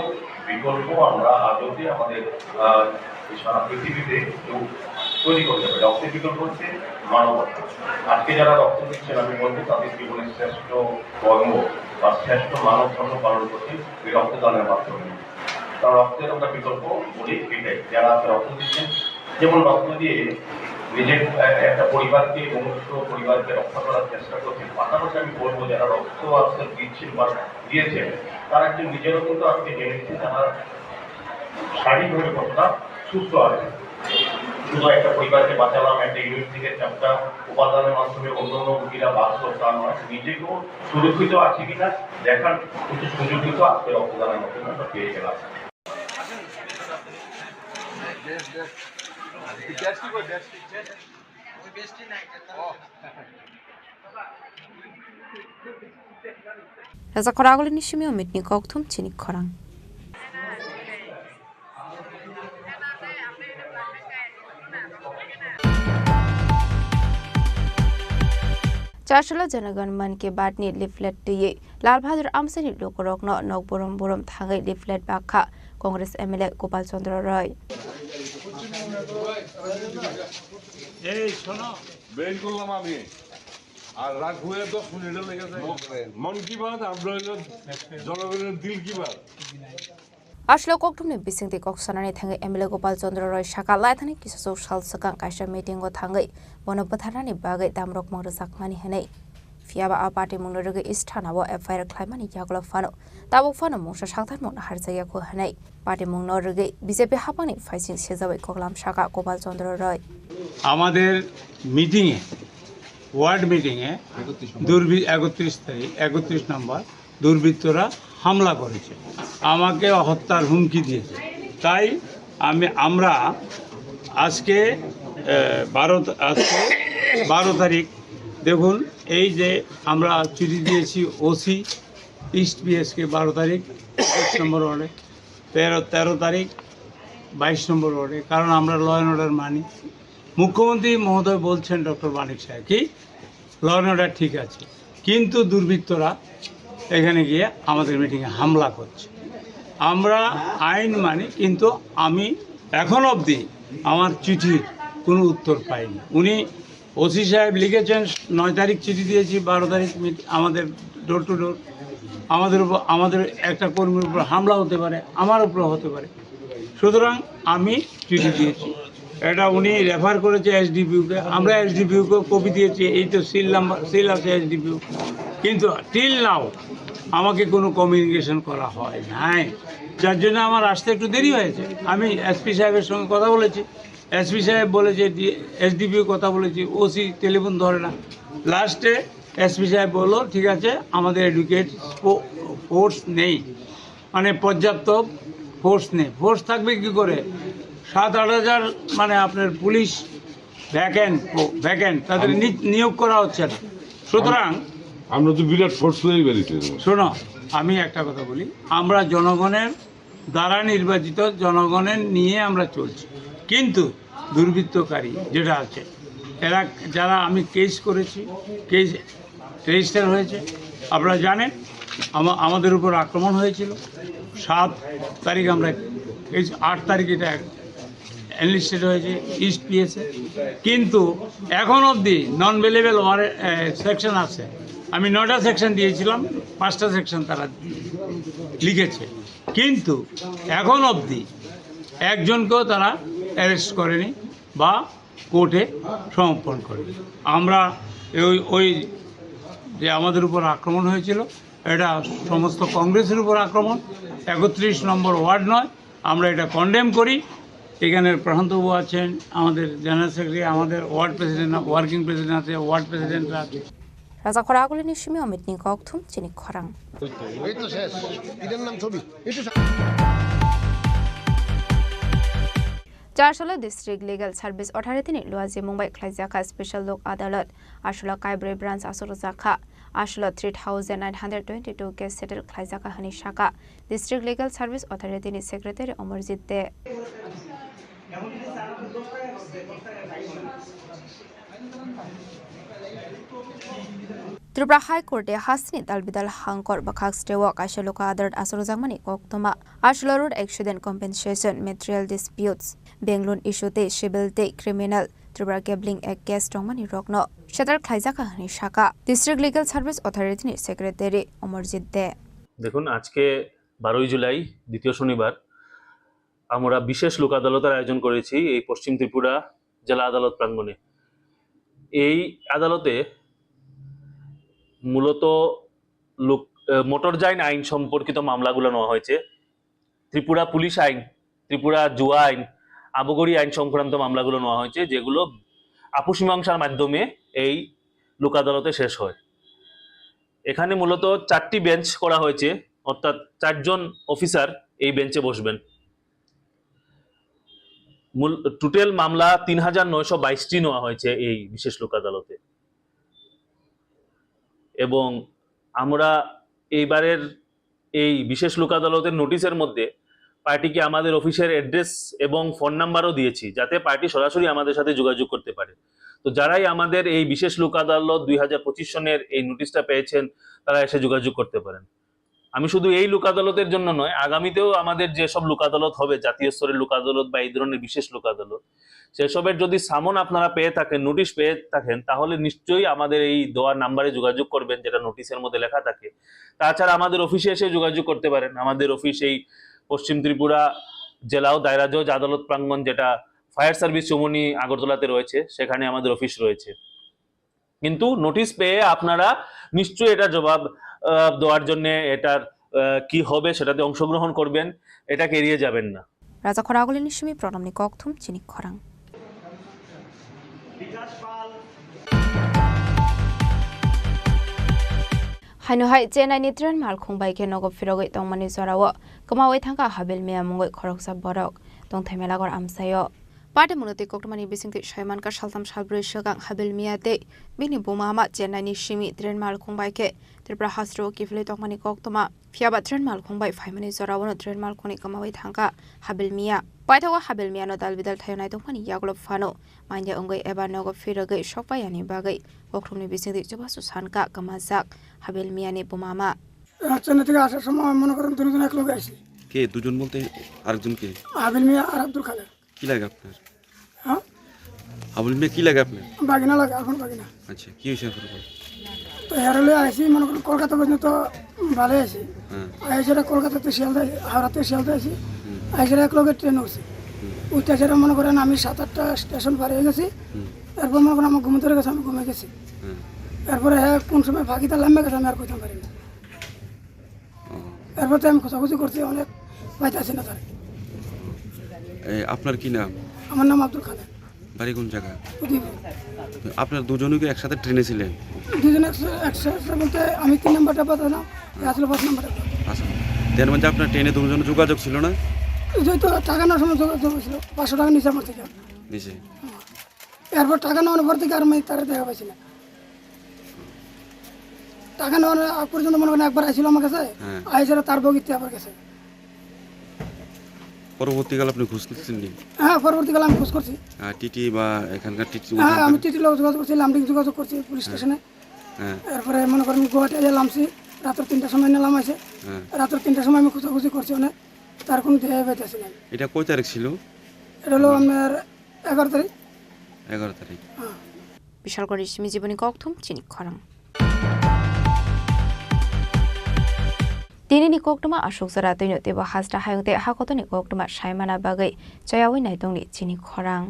বিকল্প আমরা আদতে আমাদের, আহ, এই সারা পৃথিবীতে কেউ তৈরি করতে পারে। রক্তের বিকল্প হচ্ছে মানবতা। আজকে যারা রক্ত দিচ্ছেন, আমি বলবো তাদের জীবনের শ্রেষ্ঠ কর্ম বা শ্রেষ্ঠ মানব ধর্ম পালন করছেন এই রক্তদানের মাধ্যমে। কারণ রক্তের আমরা বিকল্প বলি এটাই, যারা আজকে রক্ত দিচ্ছেন, যেমন রক্ত দিয়ে নিজের এ-, একটা পরিবারকে, মনুষ্য পরিবারকে রক্ষা করার চেষ্টা করছেন, পাশাপাশি আমি বলবো যারা রক্ত আজকে দিচ্ছেন বা দিয়েছেন, তারা একটু নিজেরও কিন্তু আজকে জেনে নিচ্ছেন তারা শারীরিকভাবে কতটা সুস্থ আছে। শুধু একটা পরিবারকে বাঁচালাম, একটা ইউনিট থেকে চারটা উপাদানের মাধ্যমে অন্য অন্য রোগীরা বাঁচলো, তা নয়, নিজেকেও সুরক্ষিত আছে কিনা দেখার কিছু সুযোগ কিন্তু আজকে রক্তদানের মাধ্যমে আমরা পেয়ে গেলাম। Raja Khoraguli ni simi omitni kokthum chini khorang. Chasolo Janagan Mann Ki Baat ni leaflet twiwi Lal Bahadur Amsani lukurokno nok borom borom thangwi leaflet bakha Congress M L A Gopal Chandra Roy. এই শোনো, বের করলাম আমি। আর রাগ হয়ে দশ মিনিটে লেগে যায়। মন কি বাত, আমরা হইলো জনগণের দিল কি Baat. Aswk kokthumni bisingtwi kok sanani thangwi M L A Gopal Chandra Roy saka laithani kisasuk sal swkang kaisa meeting o thangwi bono bwtharnani bagwi damrokmung rwjakmani hwnwi. Phiyaba a patimungno rwgwi sthanao F I R khlaimani yagulo phano tabuk phano mungsa sakthar mungno harjakya kho hwnwi patimungno rwgwi B J P haphangni phaising sejawi koklam saka Gopal Chandra Roy. আমাদের মিটিংয়ে, ওয়ার্ড মিটিংয়ে দুর্বি-, একত্রিশ তারিখ, একত্রিশ নম্বর দুর্বৃত্তরা হামলা করেছে, আমাকে হত্যার হুমকি দিয়েছে। তাই আমি, আমরা আজকে, আহ, বারো তা-, আজকে বারো তারিখ, দেখুন, এই যে আমরা চিঠি দিয়েছি ওসি ইস্ট পিএসকে বারো তারিখ একুশ নম্বর ওয়ার্ডে, তেরো, তেরো তারিখ বাইশ নম্বর ওয়ার্ডে, কারণ আমরা ল অ্যান্ড অর্ডার মানি। মুখ্যমন্ত্রী মহোদয় বলছেন, ডক্টর মানিক সাহা, কি ল অ্যান্ড অর্ডার ঠিক আছে, কিন্তু দুর্বৃত্তরা এখানে গিয়ে আমাদের মিটিংয়ে হামলা করছে। আমরা আইন মানি, কিন্তু আমি এখন অবধি আমার চিঠির কোনো উত্তর পাইনি। উনি ওসি সাহেব লিখেছেন, নয় তারিখ চিঠি দিয়েছি, বারো তারিখ মিট-, আমাদের ডোর টু ডোর, আমাদের উপর, আমাদের একটা কর্মীর উপর হামলা হতে পারে, আমার উপরে হতে পারে। সুতরাং আমি চিঠি দিয়েছি, এটা উনি রেফার করেছে এসডিপিওকে, আমরা এসডিপিওকে কপি দিয়েছি, এই তো সিল নাম্বার, সিল আছে এসডিপিও, কিন্তু টিল নাও আমাকে কোনো কমিউনিকেশন করা হয় নাই, যার জন্য আমার আসতে একটু দেরি হয়েছে। আমি এসপি সাহেবের সঙ্গে কথা বলেছি, এসপি সাহেব বলেছে, এসডিপিও কথা বলেছি, ওসি টেলিফোন ধরে না। লাস্টে এসপি সাহেব বললো, ঠিক আছে, আমাদের এডুকেট ফোর্স নেই, মানে পর্যাপ্ত ফোর্স নেই। ফোর্স থাকবে কি করে? সাত আট হাজার মানে আপনার পুলিশ ভ্যাকেন্ট, ভ্যাকেন্ট, তাদের নি-, নিয়োগ করা হচ্ছে না। সুতরাং আমরা তো বিরাট ফোর্স তৈরি করেছি। শোনো, আমি একটা কথা বলি, আমরা জনগণের দ্বারা নির্বাচিত, জনগণের নিয়ে আমরা চলছি, কিন্তু দুর্বৃত্তকারী যেটা আছে, এরা, যারা আমি কেস করেছি, কেস রেজিস্টার হয়েছে, আপনারা জানেন আমা-, আমাদের উপর আক্রমণ হয়েছিল। সাত তারিখ আমরা এই আট তারিখ এটা এনলিস্টেড হয়েছে ইস্ট পিএসএ, কিন্তু এখন অবধি নন বেলেবল ওয়ারে সেকশন আছে। আমি নয়টা সেকশন দিয়েছিলাম, পাঁচটা সেকশন তারা লিখেছে, কিন্তু এখন অবধি একজনকেও তারা অ্যারেস্ট করেনি বা কোর্টে সমর্পণ করেনি। আমরা ওই, ওই যে আমাদের উপর আক্রমণ হয়েছিল, এটা সমস্ত কংগ্রেসের উপর আক্রমণ, একত্রিশ নম্বর ওয়ার্ড নয়, আমরা এটা কন্ডেম করি। এখানে প্রশান্তবাবু আছেন, আমাদের জেনারেল সেক্রেটারি, আমাদের ওয়ার্ড প্রেসিডেন্ট, ওয়ার্কিং প্রেসিডেন্ট আছে, ওয়ার্ড প্রেসিডেন্টরা আছে। Rajakhor Agulini simi Omitni kokthum chini khorang. এই তো শেষ। এটার নাম ছবি। এই তো শেষ। Chasolo District Legal Service Authority ni luajimung bai khlaijakha Special Lok Adalat, Aswk Kaibrwi Branch aswk rwjakha. Aswk three thousand nine hundred twenty-two case settle khlaijakha hwnwi sakha District Legal Service Authority ni Secretary Amarjit De. Tripura High Court e hasteni dalbidal hangkor bwkhak steo kaisa luka adalat aswk rwjakmani koktwma Aswk road accident compensation, material disputes, bank loan issue tei civil tei criminal Tripura Gambling Act case tongmani rokno settle khlaijakha hwnwi sakha District Legal Service Authority ni Secretary Amarjit De. দেখুন, আজকে বারোই জুলাই, দ্বিতীয় শনিবার, আমরা বিশেষ লোক আদালতের আয়োজন করেছি এই পশ্চিম ত্রিপুরা জেলা আদালত প্রাঙ্গণে। এই আদালতে মূলত লোক, আহ, মোটরযান আইন সম্পর্কিত মামলাগুলো নেওয়া হয়েছে। ত্রিপুরা পুলিশ আইন, ত্রিপুরা জুয়া আইন, আবকারি আইন সংক্রান্ত মামলাগুলো নেওয়া হয়েছে, যেগুলো আপস মীমাংসার মাধ্যমে এই লোক আদালতে শেষ হয়। এখানে মূলত চারটি বেঞ্চ করা হয়েছে, অর্থাৎ চারজন অফিসার এই বেঞ্চে বসবেন। মূল, টোটাল মামলা তিন হাজার নয়শো বাইশটি নেওয়া হয়েছে এই বিশেষ লোক আদালতে। এবং আমরা এইবারের এই বিশেষ লোক আদালতের নোটিশের মধ্যে পার্টিকে আমাদের অফিসের অ্যাড্রেস এবং ফোন নাম্বারও দিয়েছি, যাতে পার্টি সরাসরি আমাদের সাথে যোগাযোগ করতে পারে। তো যারাই আমাদের এই বিশেষ লোক আদালত দুই হাজার পঁচিশ সনের এই নোটিশটা পেয়েছেন, তারা এসে যোগাযোগ করতে পারেন। আমি শুধু এই লোক আদালতের জন্য নয়, আগামীতেও আমাদের যেসব লোক আদালত হবে, জাতীয় স্তরের লোক আদালত বা এই ধরনের বিশেষ লোক আদালত, সেসবের যদি সামন আপনারা পেয়ে থাকেন, নোটিশ পেয়ে থাকেন, তাহলে নিশ্চয়ই আমাদের এই দেওয়া নাম্বারে যোগাযোগ করবেন, যেটা নোটিশের মধ্যে লেখা থাকে। তাছাড়া আমাদের অফিসে এসে যোগাযোগ করতে পারেন। আমাদের অফিস এই পশ্চিম ত্রিপুরা জেলা ও দায়রা জজ আদালত প্রাঙ্গণ, যেটা ফায়ার সার্ভিস চৌমুহনী আগরতলাতে রয়েছে, সেখানে আমাদের অফিস রয়েছে। কিন্তু নোটিশ পেয়ে আপনারা নিশ্চয়ই এটা জবাব, আহ, দেওয়ার জন্য, এটার, আহ, কি হবে সেটাতে অংশগ্রহণ করবেন, এটাকে এড়িয়ে যাবেন না। Raja Khoragulini simi programni kokthum chini khorang. Haino hai Chennai ni train malkhung bai khe nogo phirogwi tongmani jorao kwmawi thangkha Habil Miya mungwi khoroksa borok tongthai melagar amsaio. Pate mwnwi twi koktwmani bisingtwi saimankha saltham salbrwi swkang Habil Miya tei bini buma ma Chennai ni simi train malkhung bai khe Tripura hasteo kiphilwi tongmani koktwma. Phiyaba train malkhung bai phaimani jorao no train malkhungni kwmawi thangkha Habil Miya. Paithago Habil Miya no dal bidal thaio naitokmani yagulo phano manya wngwi eba nogo phirogwi sokpaiyani bagwi koktwmni bisingtwi chubachu sankha kwmajak Habil Miya ni buma ma. Rajshahi থেকে আসার সময় মনে করেন দুজন এক লগে আইছি। কে দুজন বলতে? আরেকজন কে? হাবিল মিয়া আর আব্দুল খালেক। কি লাগে আপনার? হ্যাঁ? হাবিল মিয়া কি লাগে আপনার? বাগিনা লাগে, এখন বাগিনা। আচ্ছা, কি হয়েছে আপনার? তো হেরলে আইছি, মনে করেন কলকাতা পর্যন্ত ভালো আছি। হ্যাঁ। আইসেরা কলকাতাতে শিয়ালদা, হাওড়াতে শিয়ালদা আইছি। হুম। আইসেরা এক লগে ট্রেন উঠছি। হুম। উঠতে সেটা মনে করেন আমি সাত আটটা স্টেশন পার হয়ে গেছি। হুম। এরপর মনে করেন আমার ঘুম ধরে গেছে, আমি ঘুমিয়ে গেছি। হুম। এরপরে হ্যাঁ কোন সময় ফাঁকিটা লাম্বে গেছে আমি আর কইতাম পারি না। ও। এরপর তো আমি খোঁজাখুঁজি করছি অনেক, পাইতাছি না তারে। এ, আপনার কি নাম? আমার নাম আব্দুল কাদের। বাড়ি কোন জায়গা? উদয়পুর। আপনার দুজনই কি একসাথে ট্রেনে ছিলেন? দুজন একসা-, একসাথে বলতে আমি তিন নম্বর ডাব্বা ধরলাম, এ আসলে পাঁচ নম্বর ডাব্বা। আচ্ছা, তার মধ্যে আপনার ট্রেনে দুজন যোগাযোগ ছিল না? ওই যে তো টাকা নেওয়ার সময় যোগাযোগ হয়েছিল, পাঁচশো টাকা নিচে আমার থেকে। নিচে? এরপর টাকা নেওয়ার পর থেকে আর আমি তারা দেখা পাইছি না। টাকা নেওয়ার আগ পর্যন্ত মনে করেন একবার আইছিল আমার কাছে, হ্যাঁ। আইসেরা তার বগিতে আবার গেছে। পরবর্তীকালে আপনি খোঁজ নিচ্ছেন নি? হ্যাঁ, পরবর্তীকালে আমি খোঁজ করছি। আহ, টিটি বা এখানকার টিটি হ্যাঁ, ওখানকার? আমি টিটির লগে যোগাযোগ করছি, লামডিং যোগাযোগ করছি পুলিশ হ্যাঁ। স্টেশনে। হ্যাঁ। এরপরে মনে করেন গুয়াহাটি আইয়া লামছি, রাত্র তিনটার সময় না লামাইছে। হ্যাঁ। রাত্র তিনটার সময় আমি খোঁজাখুঁজি করছি অনেক, তার কোনো দেহে পাইতেছি না। এটা কয় তারিখ ছিল? এটা হলো আপনার এগারো তারিখ। এগারো তারিখ। হ্যাঁ। Bishalgori simi jiboni kokthum chini khorang. Tinini koktwma aswk jora twino teibo hasta hayung tei hakotoni koktwma saimana bagwi chayawi naitongni chini khorang.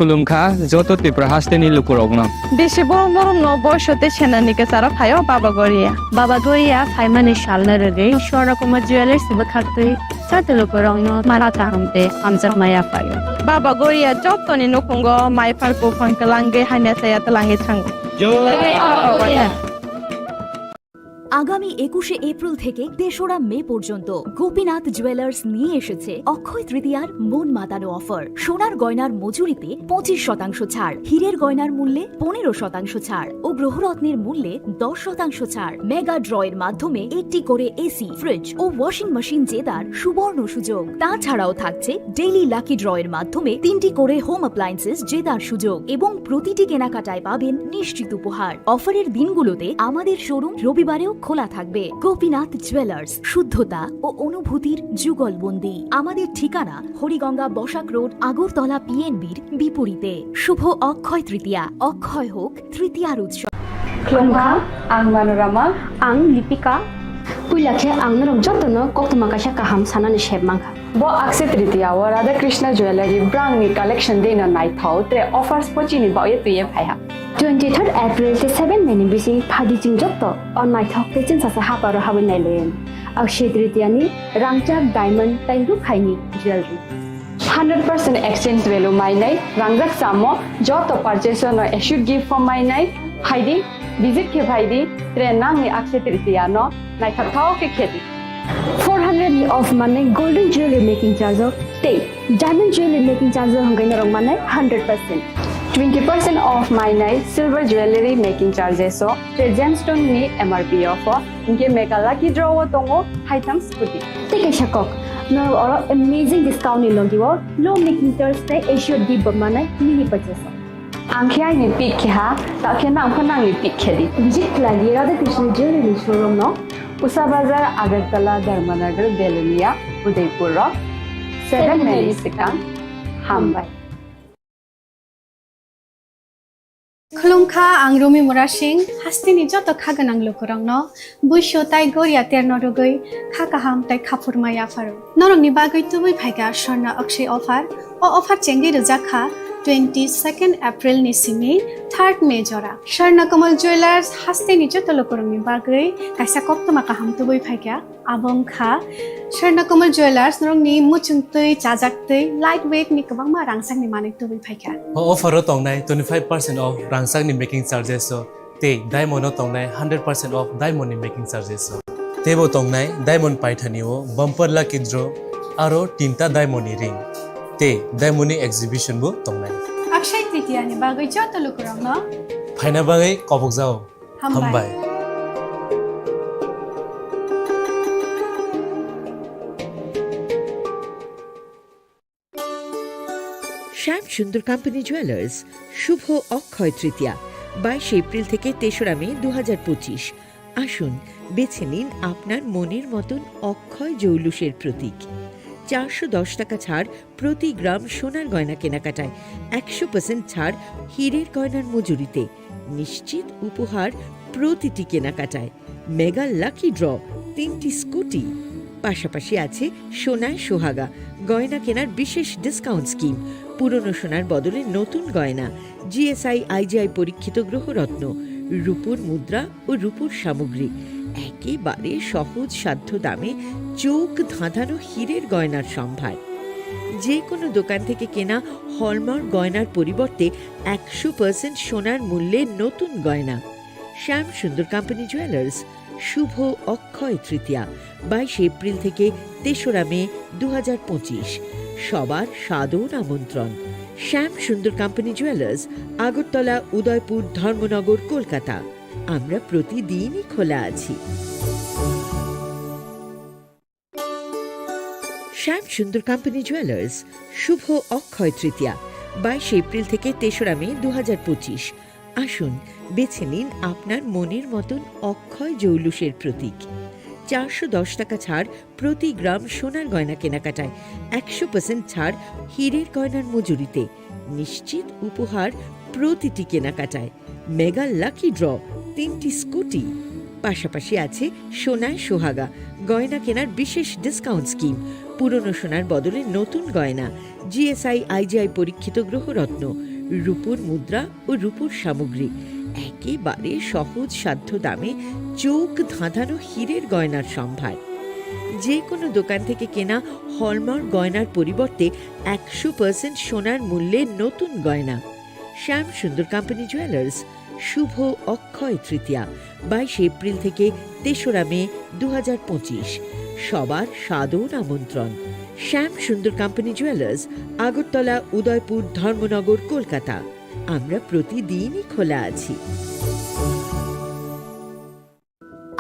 Khulumkha joto Tripura hasteni lukurokno. Bisi borom borom no boiso tei senani kwcharo phaio Baba Goria. Baba Goria phaimani salno rwgwi Swarna Kumar Jewellers bwkhaktwi joto lukurokno mara kaham tei hamjakma yaphaio. Baba Goria jotoni nukhungo mai phar buphang twlangwi hamya chaya twlangwi thango. আগামী একুশে এপ্রিল থেকে তেসরা মে পর্যন্ত গোপীনাথ জুয়েলার্স নিয়ে এসেছে অক্ষয় তৃতীয়ার মন মাতানো অফার। সোনার গয়নার মজুরিতে পঁচিশ শতাংশ ছাড়, হীরের গয়নার মূল্যে পনেরো শতাংশ ছাড় ও গ্রহরত্নের মূল্যে দশ শতাংশ ছাড়। মেগা ড্রয়ের মাধ্যমে একটি করে এসি, ফ্রিজ ও ওয়াশিং মেশিন জেতার সুবর্ণ সুযোগ। তাছাড়াও থাকছে ডেইলি লাকি ড্রয়ের মাধ্যমে তিনটি করে হোম অ্যাপ্লায়েন্সেস জেতার সুযোগ এবং প্রতিটি কেনাকাটায় পাবেন নিশ্চিত উপহার। অফারের দিনগুলোতে আমাদের শোরুম রবিবারেও খোলা থাকবে। গোপীনাথ জুয়েলার্স, শুদ্ধতা ও অনুভূতির যুগলবন্দি। আমাদের ঠিকানা হরিগঙ্গা বসাক রোড, আগরতলা পিএনবির বিপরীতে। শুভ অক্ষয় তৃতীয়া, অক্ষয় হোক তৃতীয়ার উৎসব। Khulumkha, ang Manorama. Ang Lipika. Puila khe ang norok jotono koktwma kaisa kaham sanani sep mankha. Bo Akshaya Tritiya o Radha Krishna Jewellery brangni collection dino naithok, tre offers bo chini bagwi twiwi phaiha. Twenty third April tei seven May ni bising phadi chwng joto o naithok tei chwngsacha haparo habwi nailaiyani. Akshaya Tritiya ni rangchak, diamond tei rukhaini jewellery. Hundred percent exchange value mainai, rangjak samo joto purchase no assured gift form mainai, haidi visit khe phaidi, tre nangni Akshaya Tritiya no naithok thao khe khedi. Four hundred ni off manai golden jewelry making charge o tei diamond jewelry making charge o hwnkhai norok manai hundred percent. Twenty percent off mainai silver jewelry making charges o tre gemstone ni M R P o pho, hinkhe mega lucky draw o tongo haitham scooty. Tei kaisa kok, norok oro amazing discount ni logi o low making charge tei assured gift bo manai mini purchase o. Ang khe aini pick khe ha, ta khe nang pho nangni pick khe di. Visit khlai di Radha Krishna Jewelry showroom no, Usa Bazar, Agartala, Dharmanagar, Belonia, Udaipur rok. Seven May ni swkang. Hambai. Khulumkha, ang Rumi Murasing, hasteni joto kha gwnang lukurokno buisu tai goria terno rwgwi kha kaham tai khaphurma yapharo. Norokni bagwi tubui phaikha Swarna Akshay offer. O offer chengwi rwjak kha twenty second April ni simi third May jora. Swarna Kamal Jewelers hasteni joto lukurokni bagwi kaisa koktwma kaham tubui phaikha. Abo wngkha Swarna Kamal Jewelers, norokni muchung twi, chajak twi, light weight ni kwbangma rangchakni manwi tubui phaikha. O offer o tongnai twenty five percent off rangchakni making charges o tei diamond o tongnai hundred percent off diamond ni making charges o. Teibo tongnai diamond paithani o bumper lucky draw aro tinta diamond ni ring tei diamond ni exhibition bo tongnai. Akshay Tritiya ni bagwi joto lukurokno phaina bagwi kobokjao. Hambai. Hambai. শ্যাম Sundar company jewellers, শুভ অক্ষয় তৃতীয়া, বাইশে এপ্রিল থেকে তেসরা মে দু হাজার পঁচিশ। আসুন, বেছে নিন আপনার মনের মতন অক্ষয় জৌলুসের প্রতীক। চারশো দশ টাকা ছাড় প্রতি গ্রাম সোনার গয়না কেনাকাটায়, একশো পার্সেন্ট ছাড় হীরের গয়নার মজুরিতে, নিশ্চিত উপহার প্রতিটি কেনাকাটায়, মেগা লাকি ড্র, তিনটি স্কুটি। পাশাপাশি আছে সোনায় সোহাগা, গয়না কেনার বিশেষ ডিসকাউন্ট স্কিম, পুরনো সোনার বদলে নতুন গয়না, জিএসআই আইজিআই পরীক্ষিত গ্রহরত্ন, রূপোর মুদ্রা ও রূপোর সামগ্রী, একেবারে সহজ সাধ্য দামে চোখ ধাঁধানো হীরের গয়নার সম্ভার। যে কোনো দোকান থেকে কেনা হলমার্ক গয়নার পরিবর্তে একশো পার্সেন্ট সোনার মূল্যে নতুন গয়না। শ্যাম সুন্দর কোম্পানি জুয়েলার্স, শুভ অক্ষয় তৃতীয়া, বাইশে এপ্রিল থেকে তেসরা মে দু হাজার পঁচিশ। সবার সাদর আমন্ত্রণ। শ্যাম সুন্দর কোম্পানি জুয়েলার্স, আগরতলা, উদয়পুর, ধর্মনগর, কলকাতা। আমরা প্রতিদিনই খোলা আছি। শ্যাম সুন্দর কোম্পানি জুয়েলার্স, শুভ অক্ষয় তৃতীয়া, বাইশে এপ্রিল থেকে তেসরা মে দু হাজার পঁচিশ। আসুন, বেছে নিন আপনার মনের মতন অক্ষয় জৌলুসের প্রতীক। চারশো দশ টাকা ছাড় প্রতি গ্রাম সোনার গয়না কেনাকাটায়, একশো পার্সেন্ট ছাড় হীরের গয়নার মজুরিতে, নিশ্চিত উপহার প্রতিটি কেনাকাটায়, মেগা লাকি ড্র, তিনটি স্কুটি। পাশাপাশি আছে সোনায় সোহাগা, গয়না কেনার বিশেষ ডিসকাউন্ট স্কিম, পুরনো সোনার বদলে নতুন গয়না, জিএসআই আইজিআই পরীক্ষিত গ্রহরত্ন, রূপোর মুদ্রা ও রূপোর সামগ্রী, একেবারে সহজ সাধ্য দামে চোখ ধাঁধানো হীরের গয়নার সম্ভার। যে কোনো দোকান থেকে কেনা হলমার্ক গয়নার পরিবর্তে একশো পার্সেন্ট সোনার মূল্যে নতুন গয়না। শ্যাম সুন্দর কোম্পানি জুয়েলার্স, শুভ অক্ষয় তৃতীয়া, বাইশে এপ্রিল থেকে তেসরা মে দু হাজার পঁচিশ। সবার সাদর আমন্ত্রণ। শ্যাম সুন্দর কোম্পানি জুয়েলার্স, আগরতলা, উদয়পুর, ধর্মনগর, কলকাতা। আমরা প্রতিদিনই খোলা আছি।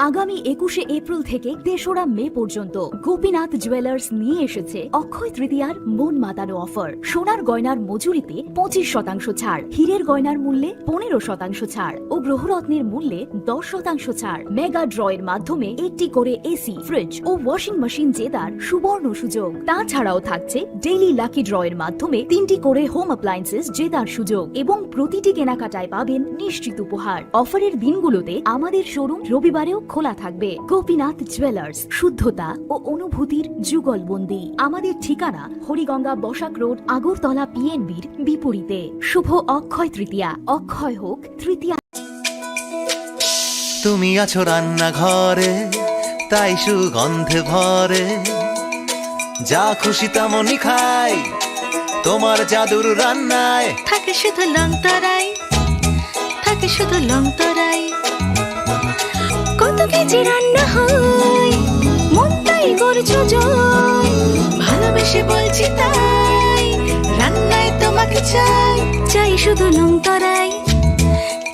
আগামী একুশে এপ্রিল থেকে তেসরা মে পর্যন্ত গোপীনাথ জুয়েলার্স নিয়ে এসেছে অক্ষয় তৃতীয়ার মন মাতানো অফার। সোনার গয়নার মজুরিতে পঁচিশ শতাংশ ছাড়, হীরের গয়নার মূল্যে পনেরো শতাংশ ছাড় ও গ্রহরত্নের মূল্যে দশ শতাংশ ছাড়। মেগা ড্র এর মাধ্যমে একটি করে এসি, ফ্রিজ ও ওয়াশিং মেশিন জেতার সুবর্ণ সুযোগ। তাছাড়াও থাকছে ডেইলি লাকি ড্র এর মাধ্যমে তিনটি করে হোম অ্যাপ্লায়েন্সেস জেতার সুযোগ এবং প্রতিটি কেনাকাটায় পাবেন নিশ্চিত উপহার। অফারের দিনগুলোতে আমাদের শোরুম রবিবারেও খোলা থাকবে। গোপীনাথ জুয়েলার্স, শুদ্ধতা ও অনুভূতির যুগলবন্দি। আমাদের ঠিকানা হরিগঙ্গা বসাক রোড, আগরতলা পিএনবির বিপরীতে। শুভ অক্ষয় তৃতীয়া, অক্ষয় হোক তৃতীয়া। তুমি আছো রান্নাঘরে, তাই সুগন্ধে ভরে, যা খুশি তেমনই খাই। তোমার জাদুর রান্নায় থাকে শুধু লং তরাই, থাকে শুধু লং তরাই। কত কেজি রান্না হয়, মন তাই করছো জয়। ভালোবেসে বলছি তাই, রান্নায় তোমাকে চাই, চাই শুধু লং তরাই,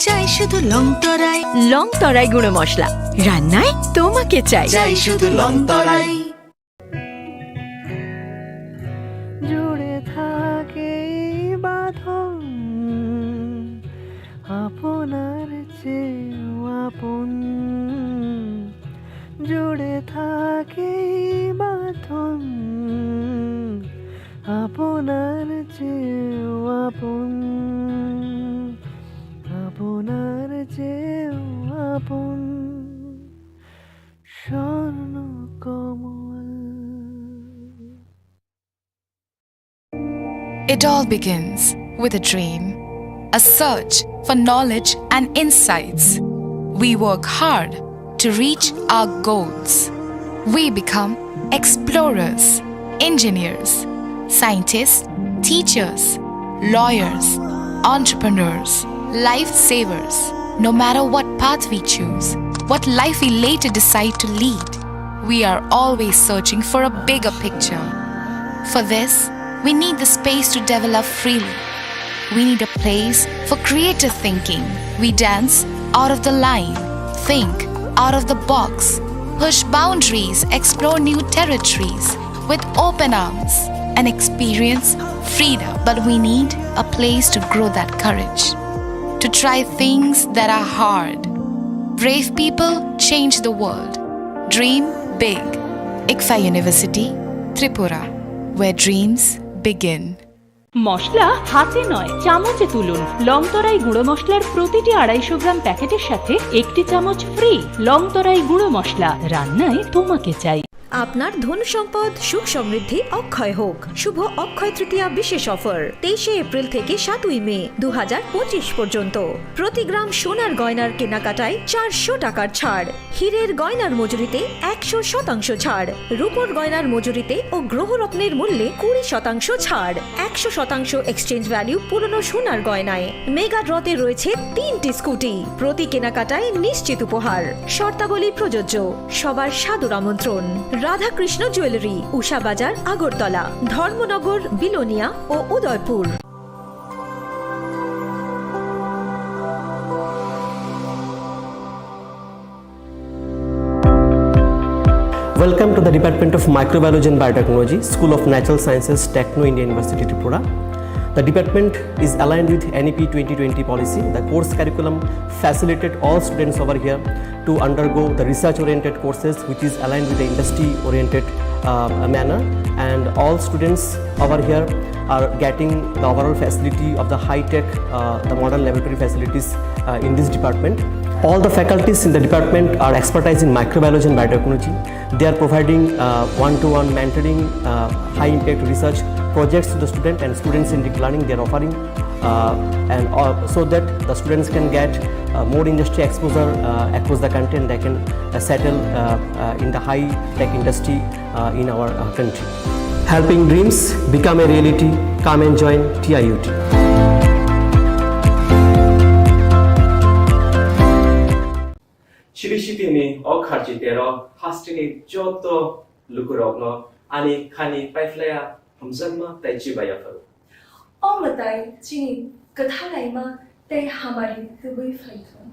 চাই শুধু লং তরাই। লং তরাই গুঁড়ো মশলা, রান্নায় তোমাকে চাই। চাই শুধু লং তরাই। জুড়ে থাকে এই বাঁধন, আপনার চেয়েও আপন। জুড়ে থাকে এই বাঁধন, আপনার চেয়েও আপন, আপনার চেয়েও আপন। স্বর্ণ কমল। It all begins with a dream, a search for knowledge and insights. We work hard to reach our goals. We become explorers, engineers, scientists, teachers, lawyers, entrepreneurs, lifesavers. No matter what path we choose, what life we later decide to lead, we are always searching for a bigger picture. For this, we need the space to develop freely. We need a place for creative thinking. We dance out of the line, think out of the box, push boundaries, explore new territories with open arms and experience freedom. But we need a place to grow that courage, to try things that are hard. Brave people change the world. Dream big. ICFAI University, Tripura, where dreams begin. মশলা হাতে নয়, চামচে তুলুন। লং তরাই গুঁড়ো মশলার প্রতিটি আড়াইশো গ্রাম প্যাকেটের সাথে একটি চামচ ফ্রি। লং তরাই গুঁড়ো মশলা, রান্নায় তোমাকে চাই। আপনার ধন সম্পদ, সুখ সমৃদ্ধি অক্ষয় হোক। শুভ অক্ষয় তৃতীয়া বিশেষ অফার, তেইশে এপ্রিল থেকে সাতই মে দু হাজার পঁচিশ পর্যন্ত। প্রতি গ্রাম সোনার গয়নার কেনাকাটায় চারশো টাকার ছাড়। হীরের গয়নার মজুরিতে একশো শতাংশ ছাড়, রূপোর গয়নার মজুরিতে ও গ্রহরত্নের মূল্যে কুড়ি শতাংশ ছাড়, একশো শতাংশ এক্সচেঞ্জ ভ্যালু পুরনো সোনার গয়নায়। মেগা ড্রতে রয়েছে তিনটি স্কুটি, প্রতি কেনাকাটায় নিশ্চিত উপহার। শর্তাবলী প্রযোজ্য। সবার সাদর আমন্ত্রণ। রাধাকৃষ্ণ জুয়েলারি, উষা বাজার, আগরতলা, ধর্মনগর, বিলোনিয়া ও Udaipur. Welcome to the Department of Microbiology and Biotechnology, School of Natural Sciences, Techno India University, Tripura. The department is aligned with N E P twenty twenty policy. The course curriculum facilitate all students over here to undergo the research-oriented courses, which is aligned with the industry-oriented, uh, manner. And all students over here are getting the overall facility of the high-tech, uh, the modern laboratory facilities, uh, in this department. All the faculties in the department are expertise in microbiology and biotechnology. They are providing, uh, one-to-one mentoring, uh, high-impact research projects to the student, and students in deep learning they are offering, uh, and, uh, so that the students can get, uh, more industry exposure, uh, across the country, and they can, uh, settle, uh, uh, in the high-tech industry, uh, in our, uh, country. Helping dreams become a reality. Come and join T I U T. Chiri sitini o kharchi tero hasteni joto lukurokno ani khani paiphlaya hamjakma tei chibaya phuru. O mwtai chini kwthalaima tei hamari tubui phaithung.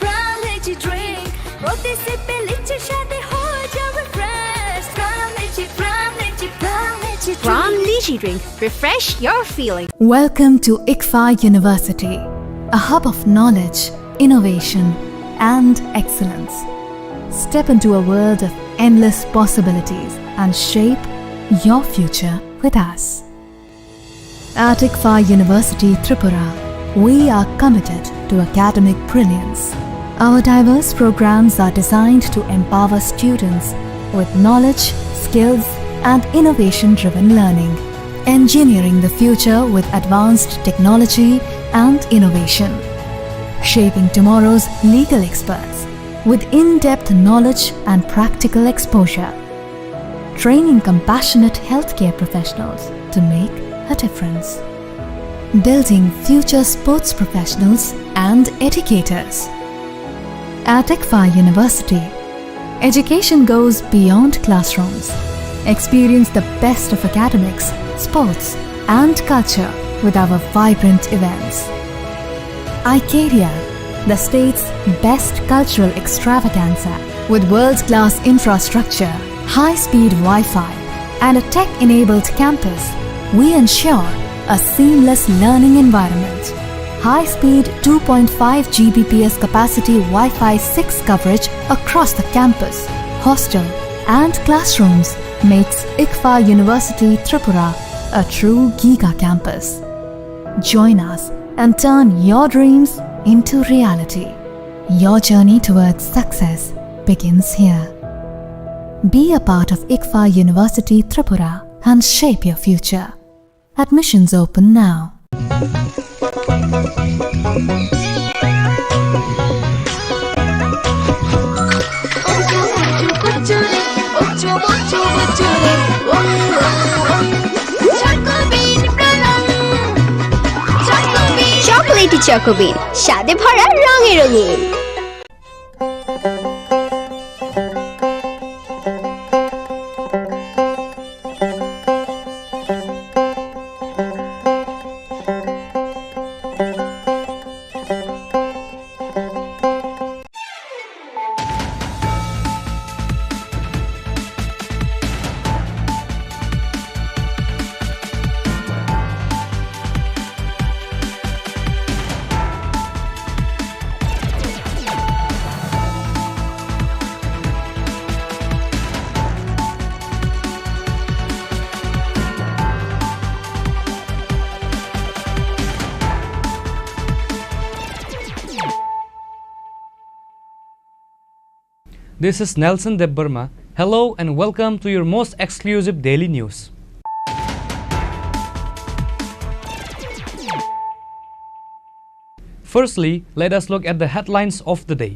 Brown energy drink, প্রতি সিপে লিচির স্বাদে হয়ে যাবে fresh। Brown energy, brown energy, brown energy drink। Brown Lychee Drink, refresh your feeling. Welcome to ICFAI University, a hub of knowledge, innovation, and excellence. Step into a world of endless possibilities and shape your future with us. At ICFAI University Tripura, we are committed to academic brilliance, Our diverse programs are designed to empower students with knowledge, skills, and innovation-driven learning, engineering the future with advanced technology and innovation, shaping tomorrow's legal experts with in-depth knowledge and practical exposure, training compassionate healthcare professionals to make a difference, building future sports professionals and educators. At ICFAI University, education goes beyond classrooms. Experience the best of academics, sports, and culture with our vibrant events. Icaria, the state's best cultural extravaganza, with world-class infrastructure, high-speed Wi-Fi, and a tech-enabled campus, we ensure a seamless learning environment. High-speed two point five G B P S capacity Wi-Fi six coverage across the campus, hostel, and classrooms makes ICFAI University Tripura a true giga campus. Join us and turn your dreams into reality. Your journey towards success begins here. Be a part of ICFAI University Tripura and shape your future. Admissions open now. Chocolatey Choco Bean, স্বাদে ভরা রঙে রঙিন। This is Nelson Debbarma. Hello and welcome to your most exclusive daily news. Firstly, let us look at the headlines of the day.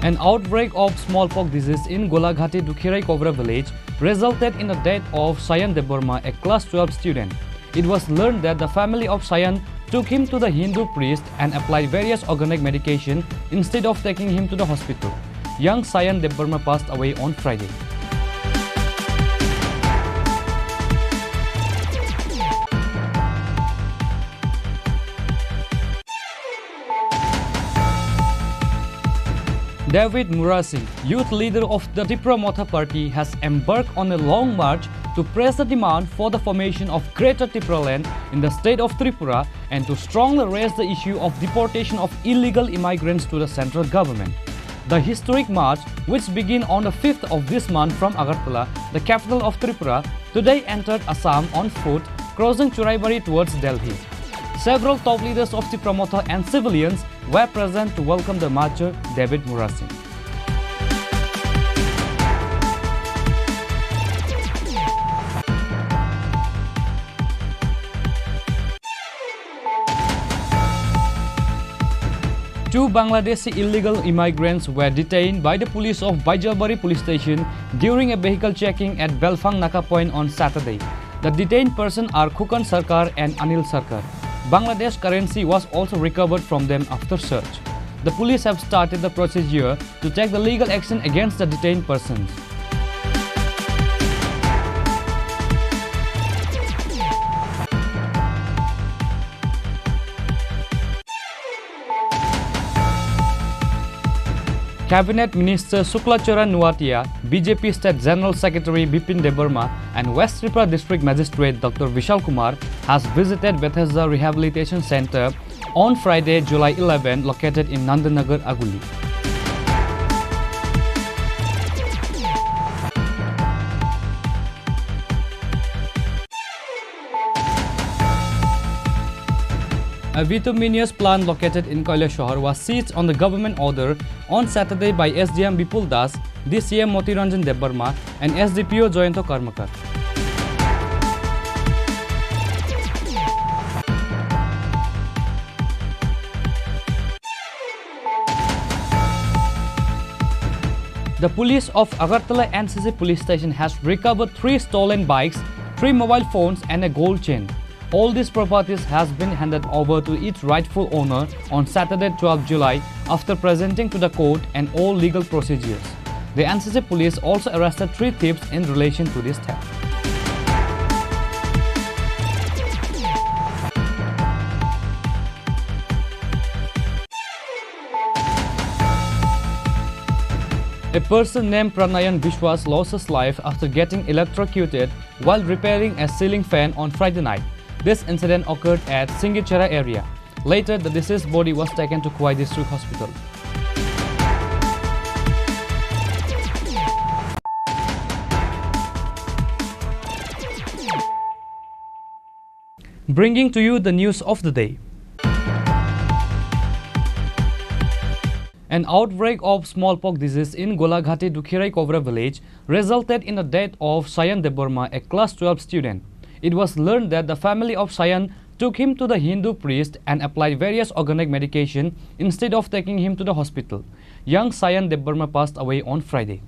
An outbreak of smallpox disease in Golaghati Dukhirai Kobra village resulted in the death of Sayan Debbarma, a class twelve student. It was learned that the family of Sayan took him to the Hindu priest and applied various organic medication instead of taking him to the hospital. Young Sayan Debbarma passed away on Friday. David Murasing, youth leader of the Tipra Motha Party, has embarked on a long march to press the demand for the formation of Greater Tipraland in the state of Tripura and to strongly raise the issue of deportation of illegal immigrants to the central government. The historic march, which began on the fifth of this month from Agartala, the capital of Tripura, today entered Assam on foot, crossing Churaibari towards Delhi. Several top leaders of Tipra Motha and civilians were present to welcome the marcher David Murasing. Two Bangladeshi illegal immigrants were detained by the police of Baijalbari police station during a vehicle checking at Belphang Naka point on Saturday. The detained persons are Khukan Sarkar and Anil Sarkar. Bangladesh currency was also recovered from them after search. The police have started the procedure to take the legal action against the detained persons. Cabinet Minister Shukla Charan Noatia, B J P State General Secretary Bipin Debbarma, and West Tripura District Magistrate Doctor Vishal Kumar has visited Bethesda Rehabilitation Center on Friday, July eleven, located in Nandanagar, Aguli. A bituminous plant located in Kailashahar was seized on the government order on Saturday by S D M Bipul Das, D C M Moti Ranjan Debbarma, and S D P O Jayanta Karmakar. The police of Agartala N C C police station has recovered three stolen bikes, three mobile phones, and a gold chain. All these properties has been handed over to its rightful owner on Saturday, twelfth July, after presenting to the court and all legal procedures. The N C C police also arrested three thieves in relation to this theft. A person named Pranayan Biswas lost his life after getting electrocuted while repairing a ceiling fan on Friday night. This incident occurred at Singichera area. Later, the deceased body was taken to Khowai District Hospital. Bringing to you the news of the day. An outbreak of smallpox disease in Golaghati Dukhirai Kobra village resulted in the death of Sayan Debbarma, a class twelve student. It was learned that the family of Sayan took him to the Hindu priest and applied various organic medication instead of taking him to the hospital. Young Sayan Debbarma passed away on Friday.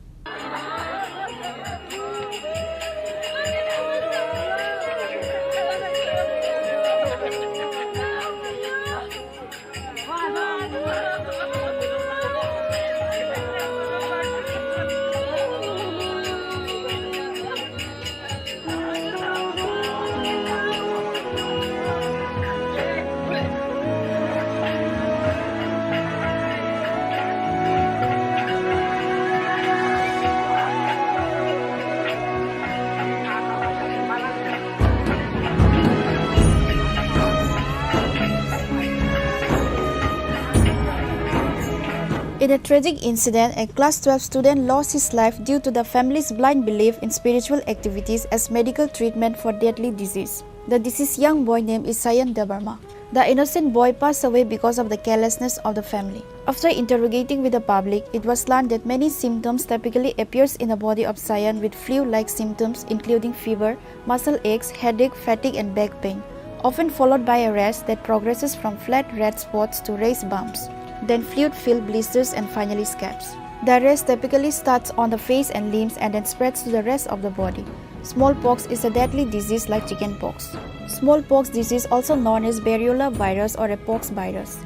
In a tragic incident, a class twelve student lost his life due to the family's blind belief in spiritual activities as medical treatment for deadly disease. The deceased young boy name is Sayan Debbarma. The innocent boy passed away because of the carelessness of the family. After interrogating with the public, it was learned that many symptoms typically appears in the body of Sayan with flu-like symptoms including fever, muscle aches, headache, fatigue and back pain, often followed by a rash that progresses from flat red spots to raised bumps, then fluid-filled blisters and finally scabs. The rash typically starts on the face and limbs and then spreads to the rest of the body. Smallpox is a deadly disease like chickenpox. Smallpox disease, also known as variola virus or a pox virus.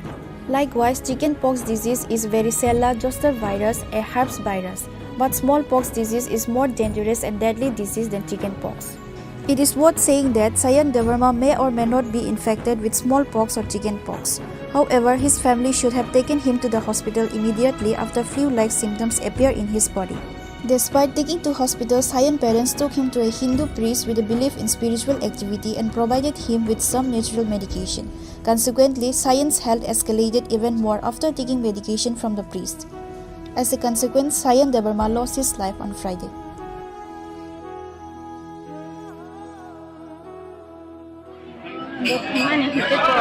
Likewise, chickenpox disease is varicella zoster virus, a herpes virus. But smallpox disease is more dangerous and deadly disease than chickenpox. It is worth saying that Sayan Debbarma may or may not be infected with smallpox or chickenpox. However, his family should have taken him to the hospital immediately after flu-like symptoms appear in his body. Despite taking to hospital, Sayan parents took him to a Hindu priest with a belief in spiritual activity and provided him with some natural medication. Consequently, Sayan's health escalated even more after taking medication from the priest. As a consequence, Sayan Debbarma lost his life on Friday. Bo thwimani hwnkhe to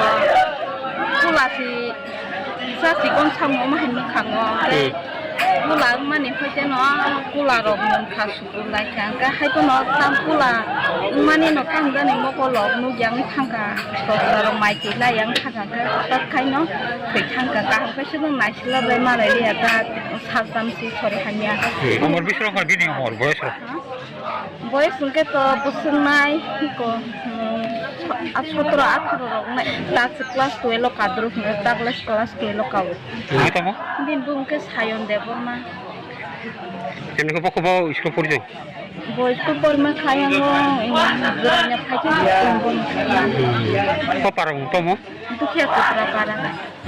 kula si sa sikon samung ma hai mwkhango. Kula wngmani hwnkhe no kula rok mungkha sukur lai kha. Hwnkhe hai phano tam kula wngmani no tam jani mokol rok nukya wngwi thangkha. Sosra rok mai twi lai yang thangkha hwnkhe hwtak khai no thwi thangkha. Kaham khe se no naisila bai malai liya ta sajam si sori hamya. Umor bisi rok bini umor boyes rok? Ha? Boyes hwnkhe to bwswk nai, ko, hmm, sotro atharo rok nai. Tak se class twelve o kadruk hwnkhe, tak le class twelve o kao. Nai tamo? Bini bung khe Sayon Debbarma. Chemni ko bokho bo school pori jao? Bo school porma khayango, em, Joranya phaikhe. Ko para mung tamo? Dukhiya Kutra para.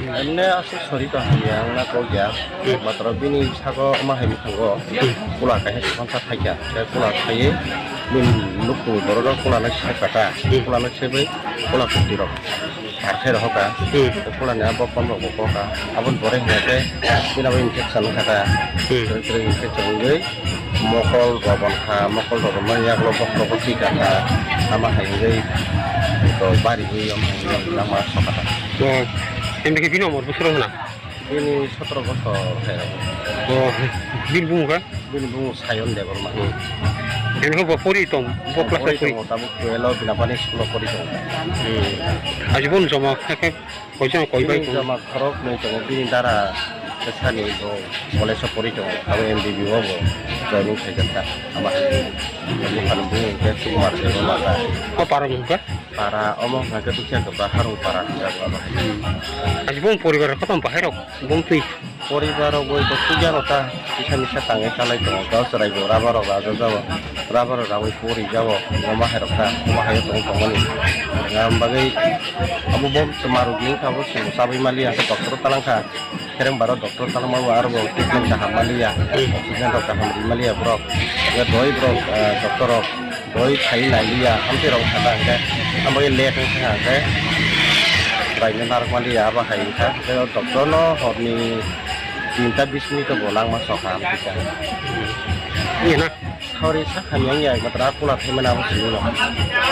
Emne aswk sori tong hamya wngna kok ya. Matro bini sago ma hai mwkhango kula kaisa kwbangsa thaikha. Tei kula khaiwi bini nukhungni borok rok kula nai sai kha ta. Kula nai sai bai kula kwtwi rok par khai rok kha. Tei kula ni abo kon rok bo kok kha. Aboni pore hwnkhe bini abo infection wngkha ta. Kwrwi kwrwi infection wngwi mokol robon kha. Mokol robon mani yagulo bokhorogo thwi kha kha. Ama hai wngwi To bari ui yom langma sokha ta. O, em dikhe bini umor bwswk rok hwnna? Bini sotoro bosor hai rok. O, bini bumung kha? Bini bumung Sayon Debbarma. Hmm. Em khe bo pori tong, bo class pori pori? Tongo, tabuk twelve o Binapani school o pori tongo. Hmm. Aji bo joma kha khe koijon koi bai bini tong? Joma khorok nwi tongo, bini dara sani bo college o pori tongo, abo M B B o bo joining khaijak ta. Ama buphani bumung khe Sukumar Debbarma ta. O para mung kha? Para omo hwnkhe tukya khe ba harung para hwnjago abo hai. Hmm. Aji bo poribar kotom bahai rok bumtwi? Poribar rok bai to sugya no ta, kisa misa tangwi chalai tongo, gao chwrai bo rubber rok rajajago, rubber rok rawi pori jago, omo hai rok ta, omo hai o tong tongmani. Ngam bagwi abo bo chwma rok ni kha bo chwng chabwi mali ya, doctor o talang kha. Kereng baro doctor talma bo aro bo treatment kaham maliya, oxygen rok kaham ri maliya borok. Doi borok, ah, doctor rok doi khai nai liya, amtwi rok thata hwnkhe amo late wngkha hwnkhe bai narwk maliya abo hai wngkha. Tei o doctor no horni tinta bis minute bo langma sokha amtwi kha. Iya na? Sauri sakha miyang ya, matra kula thai mana abo sini no.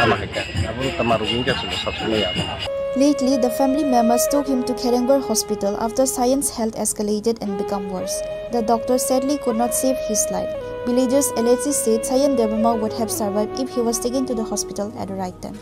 Ama hai kha. Abo tama rugin kha sini sab sini ya. Lately, the family members took him to Kherengbar Hospital after Sayan's health escalated and become worse. The doctor sadly could not save his life. Villagers allegedly said Sayan Debbarma would have survived if he was taken to the hospital at the right time.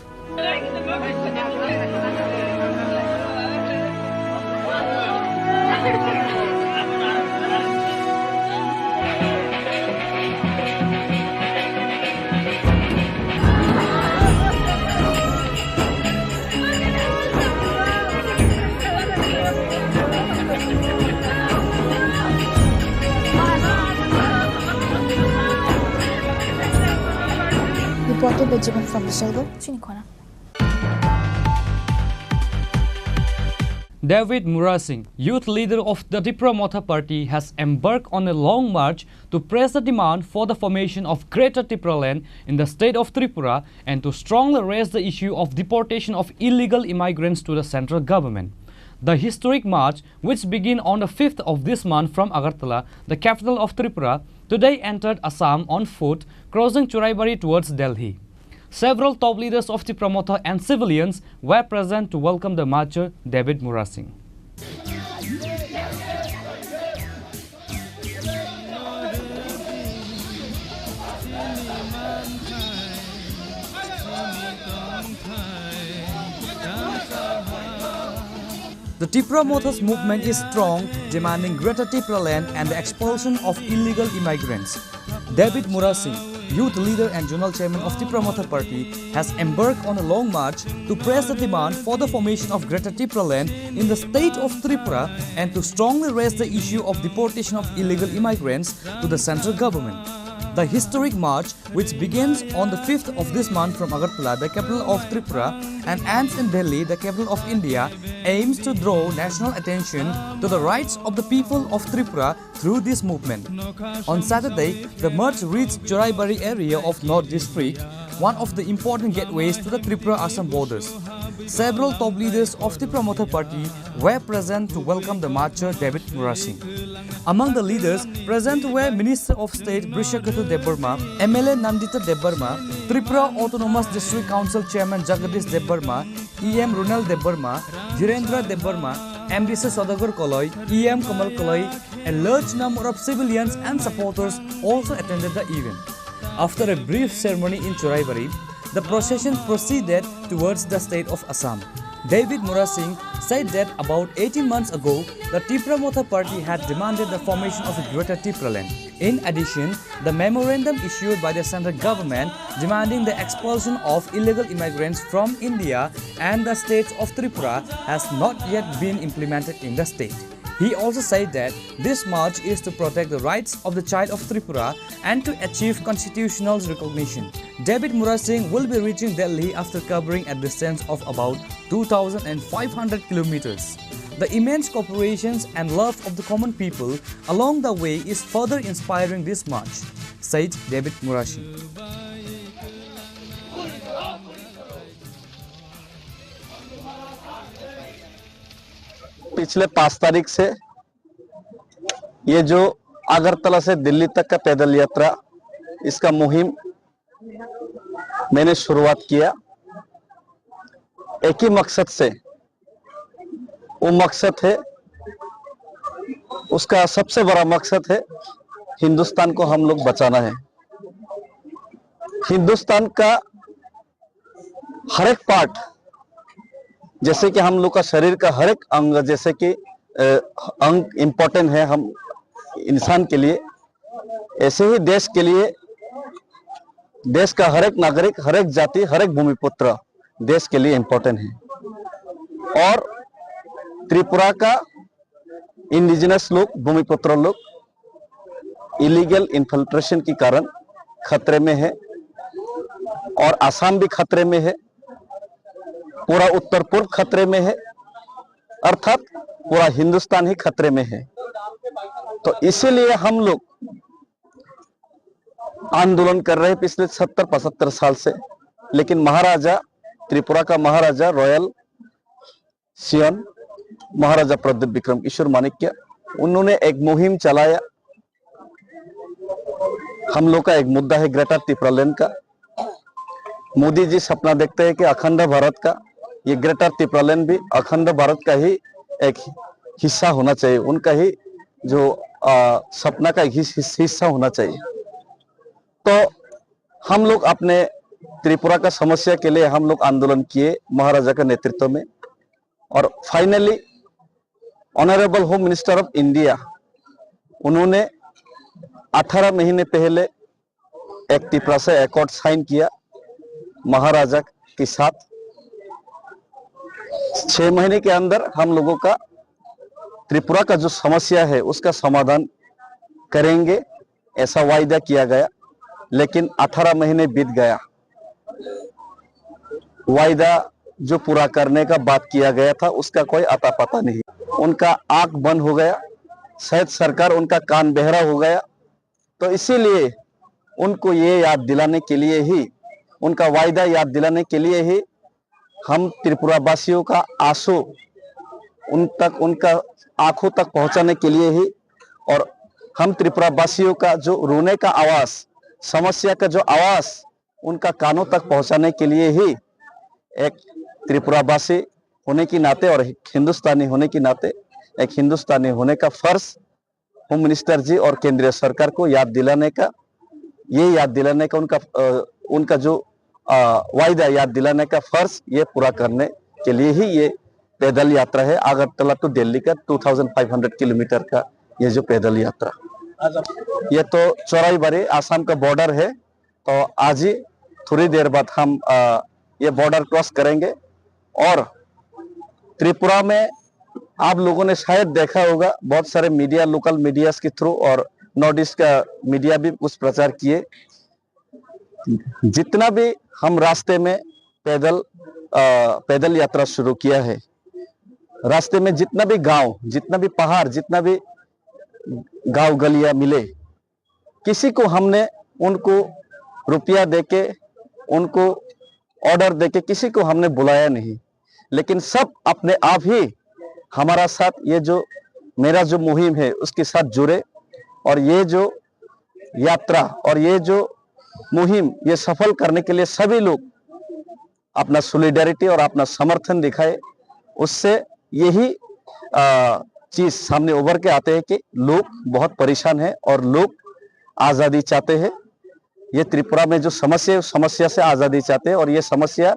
Reported by Jiban from Bishalgarh, Chinikhona. David Murasing, youth leader of the Tipra Motha Party, has embarked on a long march to press the demand for the formation of Greater Tipraland in the state of Tripura and to strongly raise the issue of deportation of illegal immigrants to the central government. The historic march, which began on the fifth of this month from Agartala, the capital of Tripura, today entered Assam on foot, crossing Churaibari towards Delhi. Several top leaders of Tipra Motha and civilians were present to welcome the marcher David Murasing. The Tipra Motha's movement is strong, demanding Greater Tipraland and the expulsion of illegal immigrants. David Murasing, youth leader and zonal chairman of Tipra Motha Party, has embarked on a long march to press the demand for the formation of Greater Tipraland in the state of Tripura and to strongly raise the issue of deportation of illegal immigrants to the central government. The historic march, which begins on the fifth of this month from Agartala, the capital of Tripura, and ends in Delhi, the capital of India, aims to draw national attention to the rights of the people of Tripura through this movement. On Saturday, the march reached Churaibari area of North District, one of the important gateways to the Tripura-Assam borders. Several top leaders of Tipra Motha Party were present to welcome the marcher David Murasing. Among the leaders present were Minister of State Brishaketu Debbarma, M L A Nandita Debbarma, Tripura Autonomous District Council Chairman Jagadish Debbarma, E M Runal Debbarma, Dhirendra Debbarma, M D C Sodagar Koloi, E M Kamal Koloi, a large number of civilians and supporters also attended the event. After a brief ceremony in Churaibari, the procession proceeded towards the state of Assam. David Murasing said that about eighteen months ago, the Tipra Motha Party had demanded the formation of a Greater Tipraland. In addition, the memorandum issued by the central government demanding the expulsion of illegal immigrants from India and the states of Tripura has not yet been implemented in the state. He also said that this march is to protect the rights of the child of Tripura and to achieve constitutional recognition. David Murasing will be reaching Delhi after covering a distance of about two thousand five hundred kilometers. The immense cooperations and love of the common people along the way is further inspiring this march, said David Murasing. पिछले पाँच तारीख से ये जो अगरतला से दिल्ली तक का पैदल यात्रा, इसका मुहिम मैंने शुरुआत किया। एक ही मकसद से, वो मकसद है, उसका सबसे बड़ा मकसद है, हिंदुस्तान को हम लोग बचाना है। हिंदुस्तान का हर एक पार्ट, जैसे कि हम लोग का शरीर का हर एक अंग, जैसे कि अ, अंग इम्पोर्टेंट है हम इंसान के लिए, ऐसे ही देश के लिए, देश का हर एक नागरिक, हर एक जाति, हर एक भूमिपुत्र देश के लिए इम्पोर्टेंट है। और त्रिपुरा का इंडिजिनस लोग, भूमिपुत्र लोग इलीगल इन्फिल्ट्रेशन के कारण खतरे में है और आसाम भी खतरे में है, पूरा उत्तर पूर्व खतरे में है, अर्थात पूरा हिंदुस्तान ही खतरे में है। तो इसीलिए हम लोग आंदोलन कर रहे हैं पिछले सत्तर पचहत्तर साल से। लेकिन महाराजा, त्रिपुरा का महाराजा रॉयल सियन, महाराजा प्रद्युत विक्रम किशोर माणिक्य, उन्होंने एक मुहिम चलाया। हम लोग का एक मुद्दा है ग्रेटर तिप्रालैंड का। मोदी जी सपना देखते हैं कि अखंड भारत का, ये ग्रेटर तिप्रालैंड भी अखंड भारत का ही एक हिस्सा होना चाहिए, उनका ही जो, आ, सपना का एक हिस-, हिस-, हिस्सा होना चाहिए। तो हम लोग अपने त्रिपुरा का समस्या के लिए हम लोग आंदोलन किए महाराजा के नेतृत्व में, और finally honourable home minister of India, उन्होंने अठारह महीने पहले एक तिपरासा एकॉर्ड साइन किया महाराजा के साथ। छह महीने के अंदर हम लोगों का त्रिपुरा का जो समस्या है उसका समाधान करेंगे, ऐसा वायदा किया गया। लेकिन अठारह महीने बीत गया, वायदा जो पूरा करने का बात किया गया था उसका कोई अता पता नहीं। उनका आंख बंद हो गया, शायद सरकार उनका कान बहरा हो गया। तो इसीलिए उनको ये याद दिलाने के लिए ही, उनका वायदा याद दिलाने के लिए ही हम त्रिपुरा वासियों का आंसू उन तक, उनका आंखों तक पहुंचाने के लिए ही, और हम त्रिपुरा वासियों का जो रोने का आवाज, समस्या का जो आवाज उनका कानों तक पहुंचाने के लिए ही एक त्रिपुरावासी होने की नाते और एक हिंदुस्तानी होने की नाते एक हिंदुस्तानी होने का फर्ज होम मिनिस्टर जी और केंद्रीय सरकार को याद दिलाने का, ये याद दिलाने का उनका, अ, उनका जो, अ, वायदा याद दिलाने का फर्ज, ये पूरा करने के लिए ही ये पैदल यात्रा है अगरतला टू दिल्ली का two thousand five hundred kilometre का ये जो पैदल यात्रा। ये तो चौराईबाड़ी आसाम का बॉर्डर है, तो आज ही थोड़ी देर बाद हम, अ, ये बॉर्डर क्रॉस करेंगे और त्रिपुरा में आप लोगों ने शायद देखा होगा, बहुत सारे मीडिया, लोकल मीडियाज के थ्रू और नॉर्थ ईस्ट का मीडिया भी कुछ प्रचार किए। जितना भी हम रास्ते में पैदल, अ, पैदल यात्रा शुरू किया है, रास्ते में जितना भी गांव, जितना भी पहाड़, जितना भी गांव गलियां मिले, किसी को हमने उनको रुपया देके, उनको ऑर्डर देके किसी को हमने बुलाया नहीं, लेकिन सब अपने आप ही हमारा साथ ये जो मेरा जो मुहिम है उसके साथ जुड़े और ये जो यात्रा और ये जो मुहिम ये सफल करने के लिए सभी लोग अपना सॉलिडारिटी और अपना समर्थन दिखाए, उससे यही, अ, चीज सामने उभर के आते हैं कि लोग बहुत परेशान हैं और लोग आज़ादी चाहते हैं। ये त्रिपुरा में जो समस्या है, उस समस्या से आज़ादी चाहते हैं और ये समस्या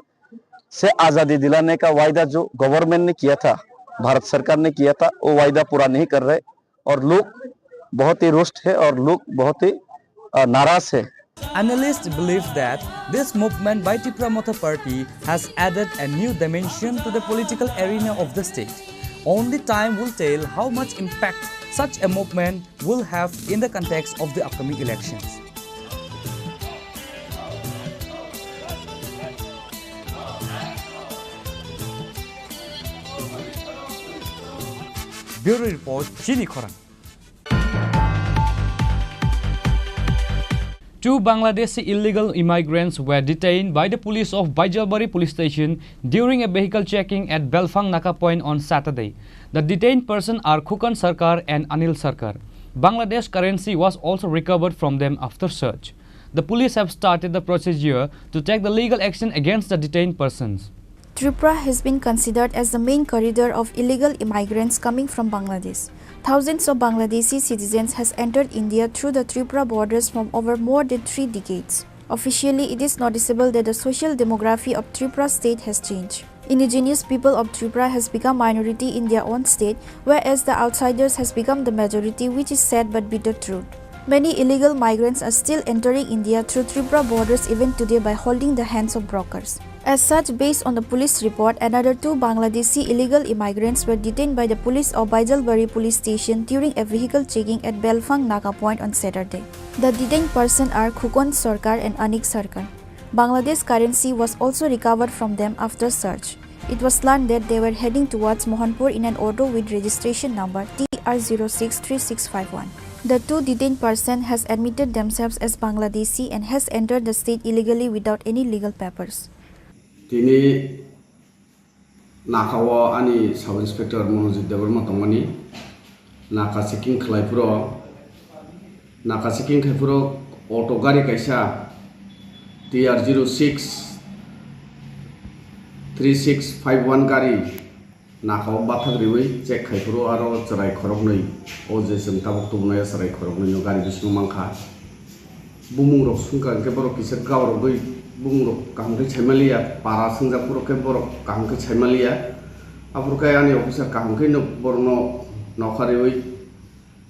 से आज़ादी दिलाने का वायदा जो गवर्नमेंट ने किया था, भारत सरकार ने किया था, वो वायदा पूरा नहीं कर रहे। और लोग बहुत ही रुष्ट है और लोग बहुत ही, अ, नाराज है। Analysts believe that this movement by Tipra Motha Party has added a new dimension to the political arena of the state. Only time will tell how much impact such a movement will have in the context of the upcoming elections. Bureau Report, Chini Khorang. Two Bangladeshi illegal immigrants were detained by the police of Baijalbari police station during a vehicle checking at Belfang Naka point on Saturday. The detained persons are Khukan Sarkar and Anil Sarkar. Bangladesh currency was also recovered from them after search. The police have started the procedure to take the legal action against the detained persons. Tripura has been considered as the main corridor of illegal immigrants coming from Bangladesh. Thousands of Bangladeshi citizens has entered India through the Tripura borders from over more than three decades. Officially, it is noticeable that the social demography of Tripura state has changed. Indigenous people of Tripura has become minority in their own state, whereas the outsiders has become the majority, which is sad but bitter truth. Many illegal migrants are still entering India through Tripura borders even today by holding the hands of brokers. As such, based on the police report, another two Bangladeshi illegal immigrants were detained by the police of Baijalbari police station during a vehicle checking at Belfang Naga point on Saturday. The detained person are Khukon Sarkar and Anik Sarkar. Bangladesh currency was also recovered from them after search. It was learned that they were heading towards Mohanpur in an auto with registration number T R zero six three six five one. The two detained person has admitted themselves as Bangladeshi and has entered the state illegally without any legal papers. Tini Naka o ani Sub Inspector Monojit Debbarma tongmani. Naka checking khlai phuru, naka checking khai phuru auto gari kaisa T R zero six three six five one gari naka o bathak riwi check khai phuru aro chwrai khoroknwi, o je chwng tabuk tubunai o chwrai khoroknwi no gari bisingo mankha. Bumung rok sungkha hwnkhe borok kisa gaurogwi bumung rok kaham khe saimaliya, para swngjak phuru khe borok kaham khe saimaliya. Aphuru khe ani officer kaham khe no borokno nokha riwi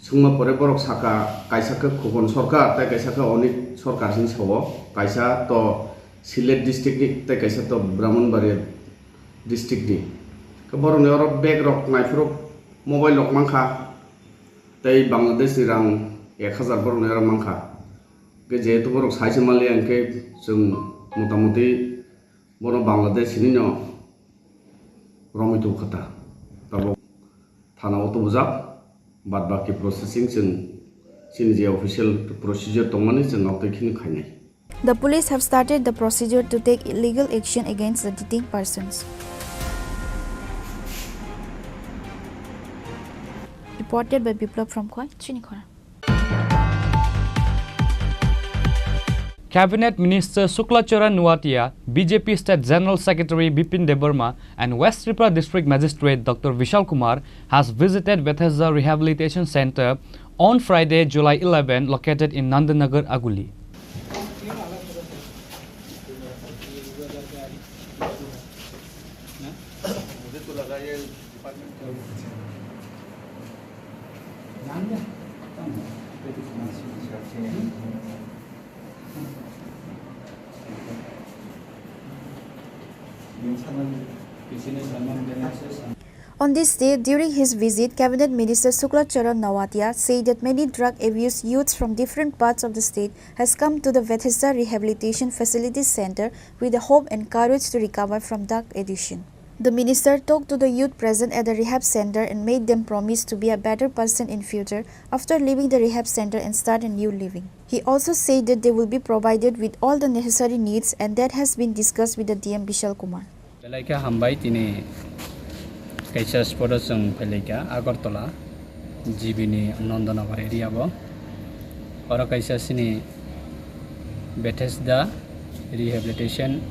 swngma pore borok sakha, kaisa khe Khukon Sarkar tei kaisa khe Anik Sarkar hinwi sao, kaisa to Sylhet district ni tei kaisa to Brahmanbaria district ni. Khe borokni oro bag rok naiphuru mobile rok mankha tei Bangladesh ni rang ek hazar borokni oro mankha. Hwnkhe jehetu borok saisa manliya, hwnkhe chwng motamuti bono Bangladesh hinwino romwi tongkha ta. Tabuk thana o tubujak, bad baki processing chwng chini je official procedure tongmani chwng abtwi kheno khainai. The police have started the procedure to take legal action against the detained persons. Reported by Biplab from Khowai, Chinikhora. Cabinet Minister Shukla Charan Noatia, B J P State General Secretary Bipin Debbarma, and West Tripura District Magistrate Doctor Vishal Kumar has visited Bethesda Rehabilitation Center on Friday, July eleven, located in Nandanagar, Aguli. On this day, during his visit, Cabinet Minister Shukla Charan Noatia said that many drug abused youths from different parts of the state has come to the Bethesda Rehabilitation Facility Center with the hope and courage to recover from drug addiction. The minister talked to the youth present at the rehab center and made them promise to be a better person in future after leaving the rehab center and start a new living. He also said that they will be provided with all the necessary needs and that has been discussed with the D M Bishal Kumar. Belai khe hambai, tini kaisa spot o chwng phailaikha Agartala. G B ni Nandanagar area o. Oro kaisa sini Bethesda Rehabilitation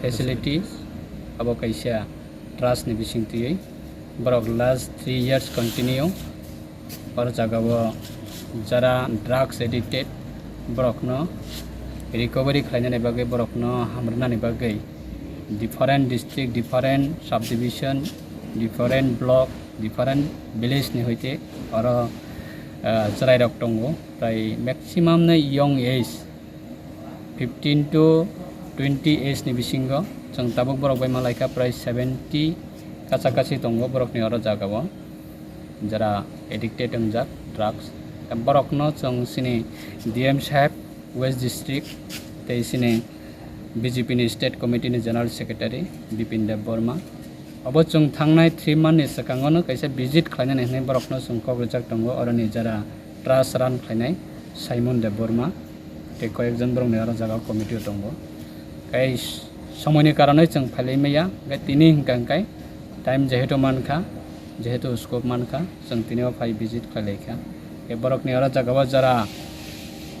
Facility, abo kaisa trust ni bising twiwi. Borok last three years continue oro jaga o jara drugs addicted borokno recovery khlainani bagwi, borokno hamrwnani bagwi different district, different subdivision, different block, different village ni hoite oro, ah, chwrairok tongo, tai maximum no young age, fifteen to twenty age ni bisingo. Chwng tabuk borok bai malaikha prai seventy kacha kachi tongo borokni oro jagao, jara addicted wngjak drugs. Borokno chwng chini D M saheb, West District, tei chini B J P ni State Committee ni General Secretary Bipin Deb Barma. Obo chwng thangnai three month ni swkango no kaisa visit khlainani hwnwi borokno chwng kok rijak tongo, oroni jara trust run khlainai Simon Deb Barma tei koyekjon borokni oro jaga committee o tongo. Tei somoini karonwi chwng phailai maya, hwnkhe tini hwnkha hwnkhe time jehetu mankha, jehetu scope mankha, chwng tini o phai visit khlailaikha. Tei borokni oro jagao jara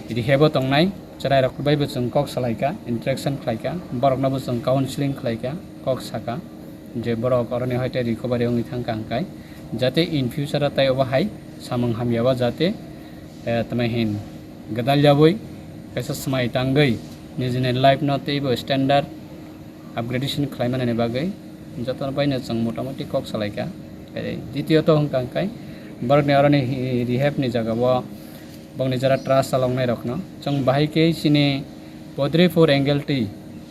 rehab o tongnai, Chwrairok bai bo chwng kok salaikha, interaction khlaikha, borokno bo chwng counseling khlaikha, kok sakha je borok oroni hoite recovery wngwi thangkha hwnkhe, jate in future o tei obo hai samung hamya o jate, eh, tamo hin gwdal yaui kaisa swmai tangwi nijini life no teibo standard upgradation khlaimani bagwi jotono baino chwng motamoti kok salaikha. Tei ditiyot hwnkha hwnkhe borokni oroni hi-, rehab ni jaga o bongni jora trust chaloknai rokno chwng bahai khe chini Podripur angle twi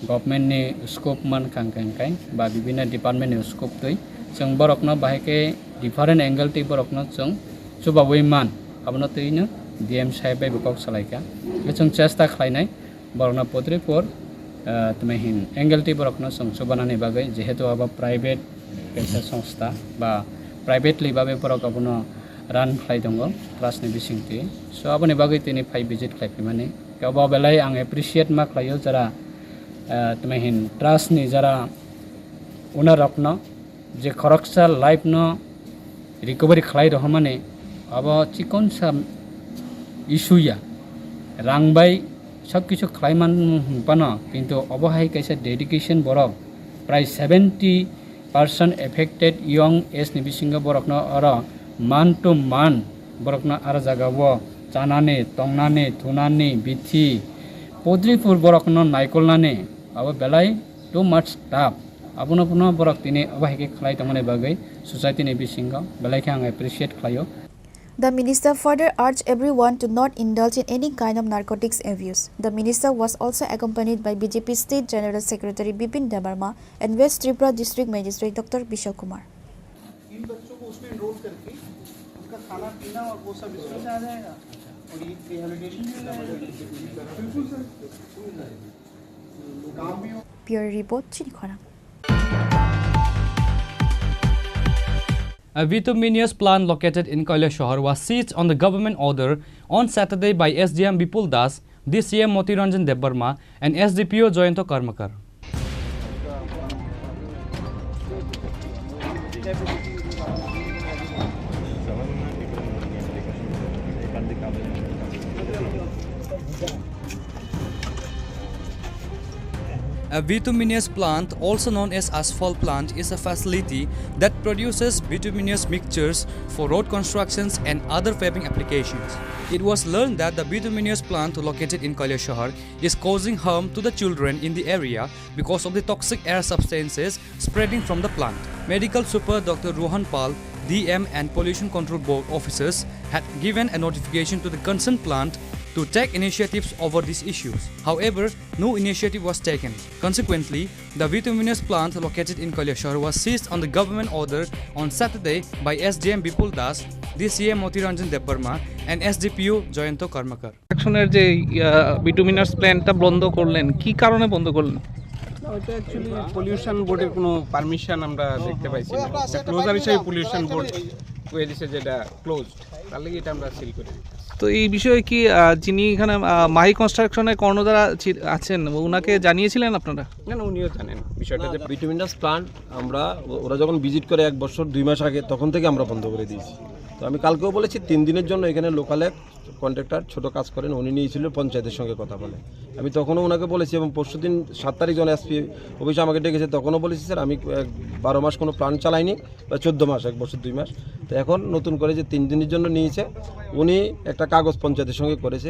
government ni scope mankha hwnkhe hwnkhe ba bibinno department ni scope twi chwng borokno bahai khe different angle twi borokno chwng chubaui man abono twino D M saheb bai bo kok salaikha. Chwng chesta khlainai borokno Podripur, ah, tamo hin angle twi borokno chwng chubanani bagwi, jehetu abo private kaisa songstha ba privately babe borok abono run khlai tongo trust ni bisingtwi. So aboni bagwi tini phai visit khlai phimani. Kebo belai ang appreciate ma khlaio jara, ah, tamo hin trust ni jara owner rokno je khoroksa life no recovery khlai rohormani abo chikonsa issue ya, rang bai sob kisu khlai man hwnphano, kintu obo hai kaisa dedication borok prai seventy percent affected young age ni bisingo borokno oro man to man borokno aro jaga o chanani, tongnani, thunani, bithi, Podripur borokno naikolnani abo belai too much tough. Abono phano borok tini obo hai khe khlai tongmani bagwi society ni bisingo belai khe ang appreciate khlaio. The minister further urged everyone to not indulge in any kind of narcotics abuse. The minister was also accompanied by B J P State General Secretary Bipin Debbarma and West Tripura District Magistrate Doctor Bishal Kumar. इन बच्चों को उसमें एनरोल करके उनका खाना पीना और वो सब इसमें से आ जाएगा और ये रिहेबिलिटेशन भी हो जाएगा। बिल्कुल सर, काम भी हो। Bureau report, Chini Khorang. A bituminous plant located in Kailasahar was seized on the government order on Saturday by S D M Bipul Das, D C M Moti Ranjan Debbarma, and S D P O Jayanta Karmakar. A bituminous plant, also known as asphalt plant, is a facility that produces bituminous mixtures for road constructions and other paving applications. It was learned that the bituminous plant located in Kailasahar is causing harm to the children in the area because of the toxic air substances spreading from the plant. Medical Super Doctor Rohan Pal, D M and Pollution Control Board officers had given a notification to the concerned plant to take initiatives over these issues. However, no initiative was taken. Consequently, the bituminous plant located in Kailasahar was seized on the government order on Saturday by S D M Bipul Das, D C M Moti Ranjan Debbarma, and S D P O Jayanta Karmakar. কনস্ট্রাকশনের যে, আহ, বিটুমিনাস প্ল্যান্টটা বন্ধ করলেন, কি কারণে বন্ধ করলেন? ওটা অ্যাকচুয়ালি পলিউশন বোর্ডের কোনো পারমিশন আমরা দেখতে পাইছি না। ক্লোজার হিসেবে পলিউশন বোর্ড কয়ে দিছে যে এটা ক্লোজড, তার লাগি এটা আমরা সিল করে দিই। তো এই বিষয়ে কি, আহ, যিনি এখানে, আহ, মাহি কনস্ট্রাকশনের কর্ণধার আছি-, আছেন, ওনাকে জানিয়েছিলেন আপনারা? না, না, উনিও জানেন বিষয়টা যে বিটুমিনাস প্ল্যান্ট আমরা, ও-, ওরা যখন ভিজিট করে এক বছর দুই মাস আগে, তখন থেকে আমরা বন্ধ করে দিয়েছি। তো আমি কালকেও বলেছি, তিন দিনের জন্য এখানে লোকাল এক কন্ট্রাক্টর ছোট কাজ করেন, উনি নিয়েছিল পঞ্চায়েতের সঙ্গে কথা বলে। আমি তখনও ওনাকে বলেছি এবং পরশুদিন সাত তারিখ যখন এসপি অফিসে আমাকে ডেকেছে, তখনও বলেছি, "স্যার, আমি, আহ, বারো মাস কোনো প্ল্যান্ট চালাইনি, বা চোদ্দ মাস, এক বছর দুই মাস।" তো এখন নতুন করে যে তিন দিনের জন্য নিয়েছে, উনি একটা কাগজ পঞ্চায়েতের সঙ্গে করেছে।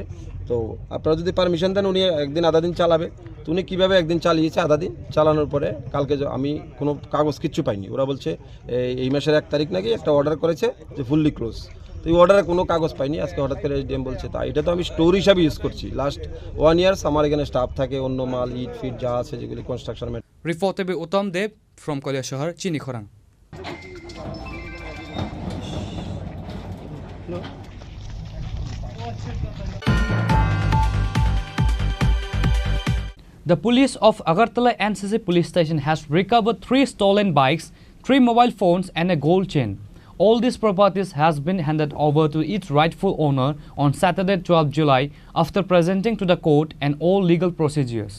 তো আপনারা যদি পারমিশন দেন, উনি একদিন আধা দিন চালাবে। তো উনি কীভাবে একদিন চালিয়েছে আধা দিন, চালানোর পরে কালকে য-, আমি কোনো কাগজ কিচ্ছু পাইনি। ওরা বলছে, এই, এই মাসের এক তারিখ নাকি একটা অর্ডার করেছে যে ফুললি ক্লোজ। তো এই অর্ডারে কোনো কাগজ পাইনি, আজকে হঠাৎ করে এসডিএম বলছে। তা এটা তো আমি স্টোর হিসাবে ইউজ করছি। লাস্ট ওয়ান ইয়ার্স আমার এখানে স্টাফ থাকে, অন্য মাল, ইট ফিট যা আছে, যেগুলি কনস্ট্রাকশন ম্যাট- Reported by Uttam Deb from Kailasahar, Chini Khorang. The police of Agartala N C C police station has recovered three stolen bikes, three mobile phones and a gold chain. All these properties has been handed over to its rightful owner on Saturday, twelfth July, after presenting to the court and all legal procedures.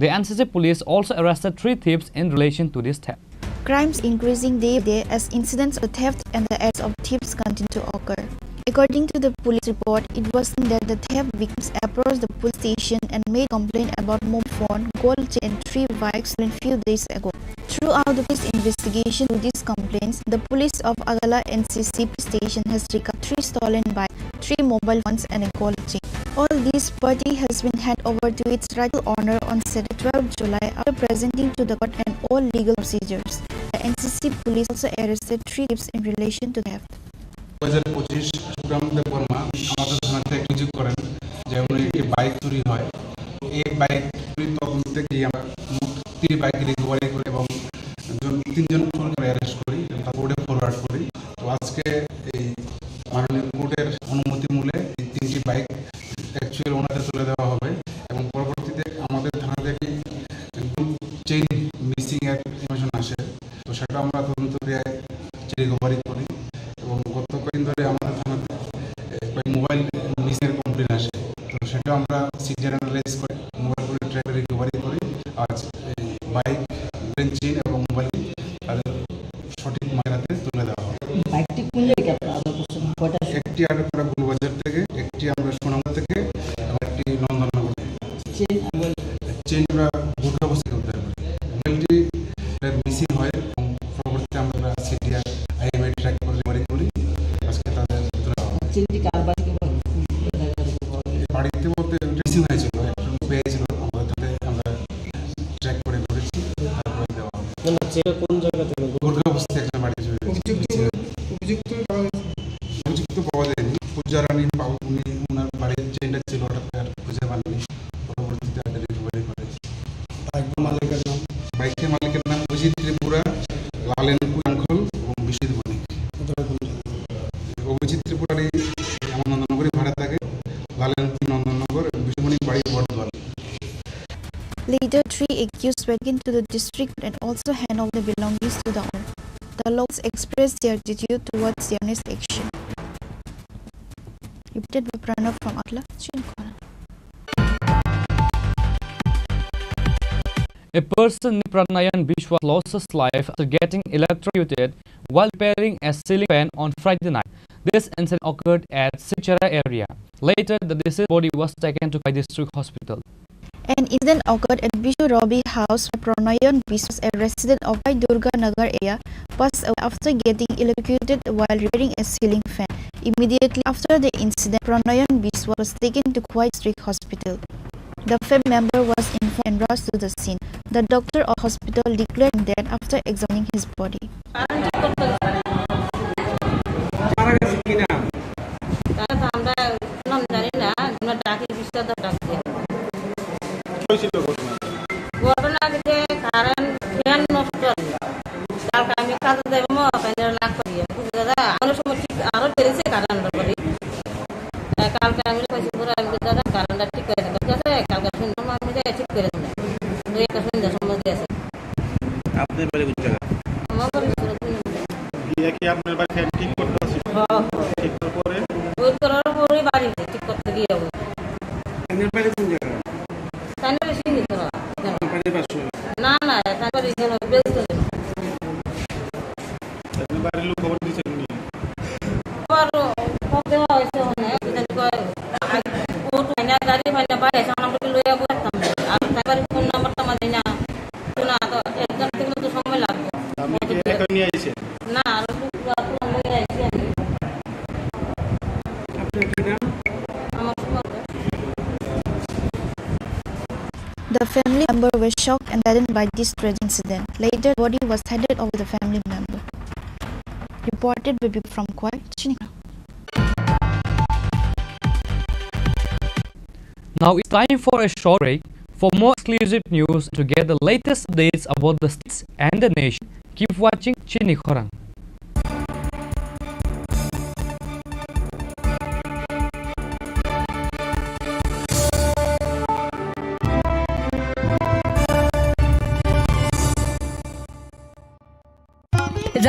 The N C C police also arrested three thieves in relation to this theft. Crimes increasing day by day as incidents of theft and the acts of thieves continue to occur. According to the police report, it was seen that the theft victims approached the police station and made complaint about mobile phone, gold chain, and three bikes stolen few days ago. Throughout the police investigation to these complaints, the police of Agala N C C police station has recovered three stolen bikes, three mobile phones, and a gold chain. All this property has been handed over to its rightful owner on Saturday, twelfth July, after presenting to the court and all legal procedures. The N C C police also arrested three thieves in relation to theft. দুই হাজার পঁচিশ সুব্রাম দেববর্মা আমাদের থানাতে অভিযোগ করেন যে উনি একটি বাইক চুরি হয়। এই বাইক চুরির তদন্তে গিয়ে আমরা মোট তিনটি বাইক রিকভারি করি এবং জন-, তিনজন চুরকে অ্যারেস্ট করি এবং তারপর কোর্টে ফরওয়ার্ড করি। তো আজকে এই মাননীয় কোর্টের অনুমতি মূলে এই তিনটি বাইক অ্যাকচুয়াল ওনাদের তুলে দেওয়া হবে এবং পরবর্তীতে আমাদের থানা থেকে গ্রুপ চেইন মিসিং এর ইনফরমেশন আসে, তো সেটা আমরা তদন্ত ক্রিয়ায় রিকভারি করি এবং গত কয়েকদিন ধরে আমাদের থানাতে, এ, কয়েক মোবাইল মিসিং এর কমপ্লেন আসে, তো সেটা আমরা সিডিআর অ্যানালাইজ করে মোবাইলগুলো ট্র্যাক রিকভারি করি। আজ এই বাইক, ব্রেন চেইন এবং মোবাইল তাদের সঠিক মালিকের হাতে তুলে দেওয়া হবে। বাইকটি কোন জায়গায় আপনারা আটক করছেন? কয়টা? একটি আটক করা গুলবাজার থেকে, একটি আমরা সুনামগঞ্জ থেকে এবং একটি নন্দননগর থেকে। Chain mobile? চেইন আমরা ভোটে অবস্থিত উদ্ধার করি। মোবাইলটি মিসিং হয় এবং পরবর্তীতে আমরা সিডিআর আইএমআই ট্র্যাক করে রিকভারি করি। আজকে তাদের তুলে দেওয়া হয়। চেইনটি কার বাড়ি থেকে পাওয়া গেছে? বাড়িতে বলতে মিসিং হয়েছিল, একজন পেয়েছিল, আমাদের হাতে আমরা ট্র্যাক করে ধরেছি, তারপরে দেওয়া হবে। না, না, চেইনটা কোন জায়গা থেকে? ভোটে অবস্থিত একজন বাড়ি থেকে চুরি হয়েছে। অভিযুক্ত, অভিযুক্ত পাওয়া গেছে? অভিযুক্ত পাওয়া যায়নি। পূজা রানী পাল, উনি, ওনার বাড়ির চেইনটা ছিল, হঠাৎ করে আর খুঁজে পাননি। পরবর্তীতে একটা রিকভারি করেছি। বাইকের মালিকের নাম? বাইকের মালিকের নাম অভিজিৎ ত্রিপুরা, লালেন কুয়াংখল এবং বিশ্বজিৎ বণিক। কোথায় কোন জায়গায়? অভিজিৎ ত্রিপুরারই আমার নন্দননগরই ভাড়া থাকে, লালেন নন্দননগর এবং বিশ্বজিৎ বণিক বাড়ি বটদোয়াল। Later, three accused were taken to the district and also hand over the belongings to the owner. The locals expressed their gratitude towards their honest action. Reported by Pranav from Agartala, Chini Khorang. A person named Pranayan Biswas lost his life after getting electrocuted while repairing a ceiling fan on Friday night. This incident occurred at Silchar area. Later, the deceased body was taken to Khowai District Hospital. An incident occurred at Bishu Robi house where Pranayan Biswas, a resident of Durga Nagar area, passed away after getting electrocuted while repairing a ceiling fan. Immediately after the incident, Pranayan Biswas was taken to Khowai District Hospital. The family member was informed and rushed to the scene. The doctor of hospital declared him dead after examining his body. Current ঠিক করতে গেছে। মারা গেছে কি না? তাহলে তো আমরা এখন জানি না, আমরা ডাকি বিশ হাজার ডাক দিয়ে। কি হয়েছিল ঘটনা? ঘটনা যে কারেন্ট ফ্যান নষ্ট আর কি। কালকে আমি কাজে যাবো, মো, ফ্যানের লাগ করিয়ে। বুঝলে দাদা, অনেক সময় ঠিক আরো বেড়েছে কারেন্ট করি। তাই কালকে আমি কইছি, "পুরো আমি দাদা কারেন্টটা ঠিক করে দেবো, ঠিক আছে?" কালকে শুনলাম আমি যে ঠিক করে দেবো। দুই একটা সন্ধ্যার সময় গেছে। আপনার বাড়ি কোন জায়গা? আমার বাড়ি সুরতপুর। গিয়ে কি আপনার বাড়ি ফ্যান ঠিক করতে আসে? হ্যাঁ। ঠিক করার পরে? ওই করার পরে বাড়ি ঠিক করতে গিয়ে ওই। আপনার বাড়ি কোন জায়গা? তাই না বেশি নিতে হবে। আপনার বাড়ির পাশে? না, না, তারপরে এখানে বেশ তো। আপনার বাড়ির লোক খবর দিয়েছেন নি? আবার ফোন দেওয়া হয়েছে ওখানে, কি জানি কয়, কোর্ট হয় না, গাড়ি হয় না, বাইরে এসে আমরা লইয়া বসতাম। আর তারপরে ফোন নাম্বারটা আমার জানি না। না, তো এক ঘন্টা থেকে তো সময় লাগবে। আপনি কি একা নিয়ে আইছেন? না, আর একটু পুরা পুরা লইয়া আইছি আমি। আপনার কি নাম? আমার Suman. The family member was shocked and saddened by this tragic incident. Later, body was handed over to the family member. Reported by Bip from Khowai, Chini Khorang. Now it's time for a short break. For more exclusive news, to get the latest updates about the states and the nation, keep watching Chini Khorang.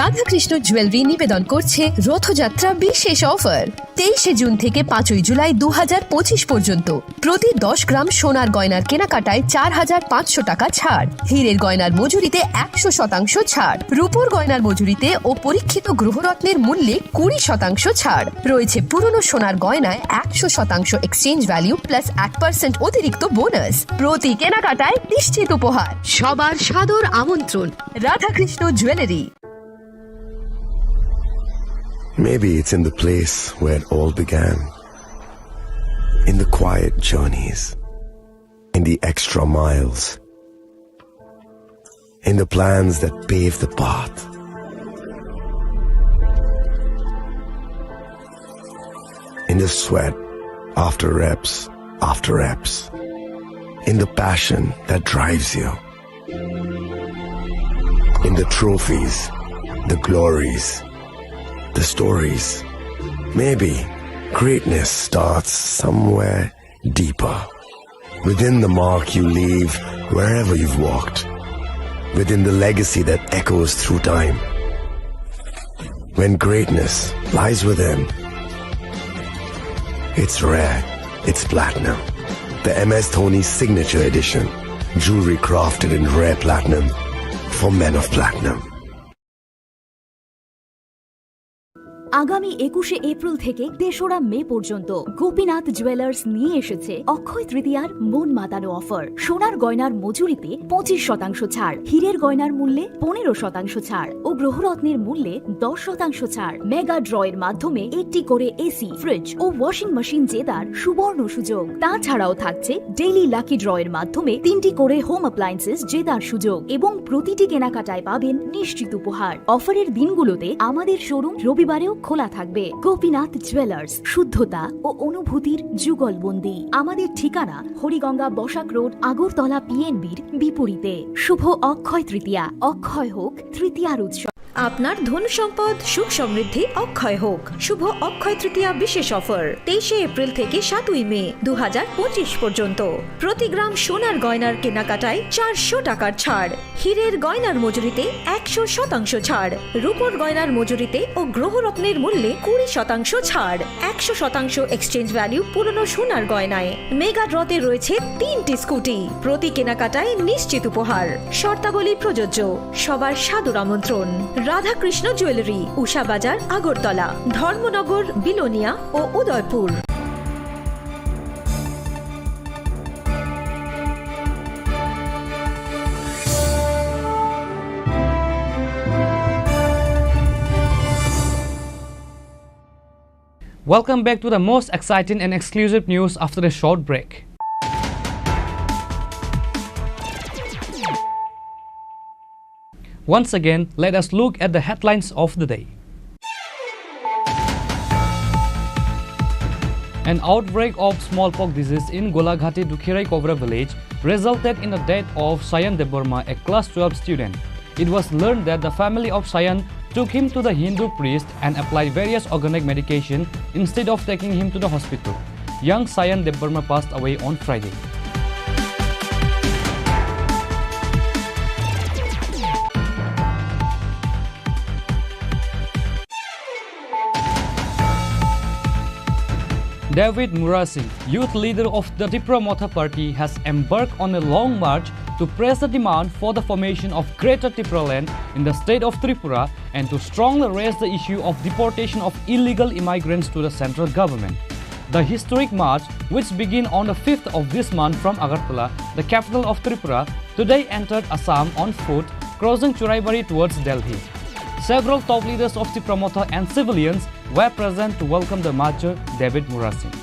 Radhakrishna jewellery নিবেদন করছে রথযাত্রা বিশেষ অফার। তেইশে জুন থেকে পাঁচই জুলাই দু হাজার পঁচিশ পর্যন্ত প্রতি দশ গ্রাম সোনার গয়নার কেনাকাটায় চার হাজার পাঁচশো টাকা ছাড়, হীরের গয়নার মজুরিতে একশো শতাংশ ছাড়, রূপোর গয়নার মজুরিতে ও পরীক্ষিত গ্রহরত্নের মূল্যে কুড়ি শতাংশ ছাড় রয়েছে। পুরনো সোনার গয়নায় একশো শতাংশ এক্সচেঞ্জ ভ্যালু প্লাস এক পার্সেন্ট অতিরিক্ত বোনাস। প্রতি কেনাকাটায় নিশ্চিত উপহার। সবার সাদর আমন্ত্রণ Radhakrishna jewellery. Maybe it's in the place where it all began. In the quiet journeys, in the extra miles, in the plans that pave the path, in the sweat after reps after reps, in the passion that drives you. In the trophies, the glories, the stories. Maybe greatness starts somewhere deeper. Within the mark you leave wherever you've walked. Within the legacy that echoes through time. When greatness lies within, it's rare, it's platinum. The M S Dhoni Signature Edition. Jewelry crafted in rare platinum for men of platinum. আগামী একুশে এপ্রিল থেকে তেসরা মে পর্যন্ত গোপীনাথ জুয়েলার্স নিয়ে এসেছে অক্ষয় তৃতীয়ার মন মাতানো অফার। সোনার গয়নার মজুরিতে পঁচিশ শতাংশ ছাড়, হীরের গয়নার মূল্যে পনেরো শতাংশ ছাড় ও গ্রহরত্নের মূল্যে দশ শতাংশ ছাড়। মেগা ড্র এর মাধ্যমে একটি করে এসি, ফ্রিজ ও ওয়াশিং মেশিন জেতার সুবর্ণ সুযোগ। তাছাড়াও থাকছে ডেইলি লাকি ড্র এর মাধ্যমে তিনটি করে হোম অ্যাপ্লায়েন্সেস জেতার সুযোগ এবং প্রতিটি কেনাকাটায় পাবেন নিশ্চিত উপহার। অফারের দিনগুলোতে আমাদের শোরুম রবিবারেও খোলা থাকবে। গোপীনাথ জুয়েলার্স, শুদ্ধতা ও অনুভূতির যুগলবন্দি। আমাদের ঠিকানা হরিগঙ্গা বসাক রোড, আগরতলা পিএনবির বিপরীতে। শুভ অক্ষয় তৃতীয়া, অক্ষয় হোক তৃতীয়ার উৎসব। আপনার ধন সম্পদ সুখ সমৃদ্ধি অক্ষয় হোক। শুভ অক্ষয় তৃতীয়া বিশেষ অফার তেইশে এপ্রিল থেকে সাতই মে দু হাজার পঁচিশ পর্যন্ত। প্রতি গ্রাম সোনার গয়নার কেনাকাটায় চারশো টাকার ছাড়, হীরের গয়নার মজুরিতে একশো শতাংশ ছাড়, রূপোর গয়নার মজুরিতে ও গ্রহরত্নের মূল্যে কুড়ি শতাংশ ছাড়, একশো শতাংশ এক্সচেঞ্জ ভ্যালু পুরনো সোনার গয়নায়। মেগা ড্রতে রয়েছে তিনটি স্কুটি, প্রতি কেনাকাটায় নিশ্চিত উপহার। শর্তাবলী প্রযোজ্য। সবার সাদর আমন্ত্রণ। রাধাকৃষ্ণ জুয়েলারি, উষা বাজার, আগরতলা, ধর্মনগর, বিলোনিয়া ও Udaipur. Welcome back to the most exciting and exclusive news after a short break. Once again, let us look at the headlines of the day. An outbreak of smallpox disease in Golaghati Dukhirai Kobra village resulted in the death of Sayan Debbarma, a class twelve student. It was learned that the family of Sayan took him to the Hindu priest and applied various organic medication instead of taking him to the hospital. Young Sayan Debbarma passed away on Friday. David Murasing, youth leader of the Tipra Motha Party, has embarked on a long march to press the demand for the formation of Greater Tipraland in the state of Tripura and to strongly raise the issue of deportation of illegal immigrants to the central government. The historic march, which began on the fifth of this month from Agartala, the capital of Tripura, today entered Assam on foot, crossing Churaibari towards Delhi. Several top leaders of Tipra Motha and civilians were present to welcome the marcher David Murasing.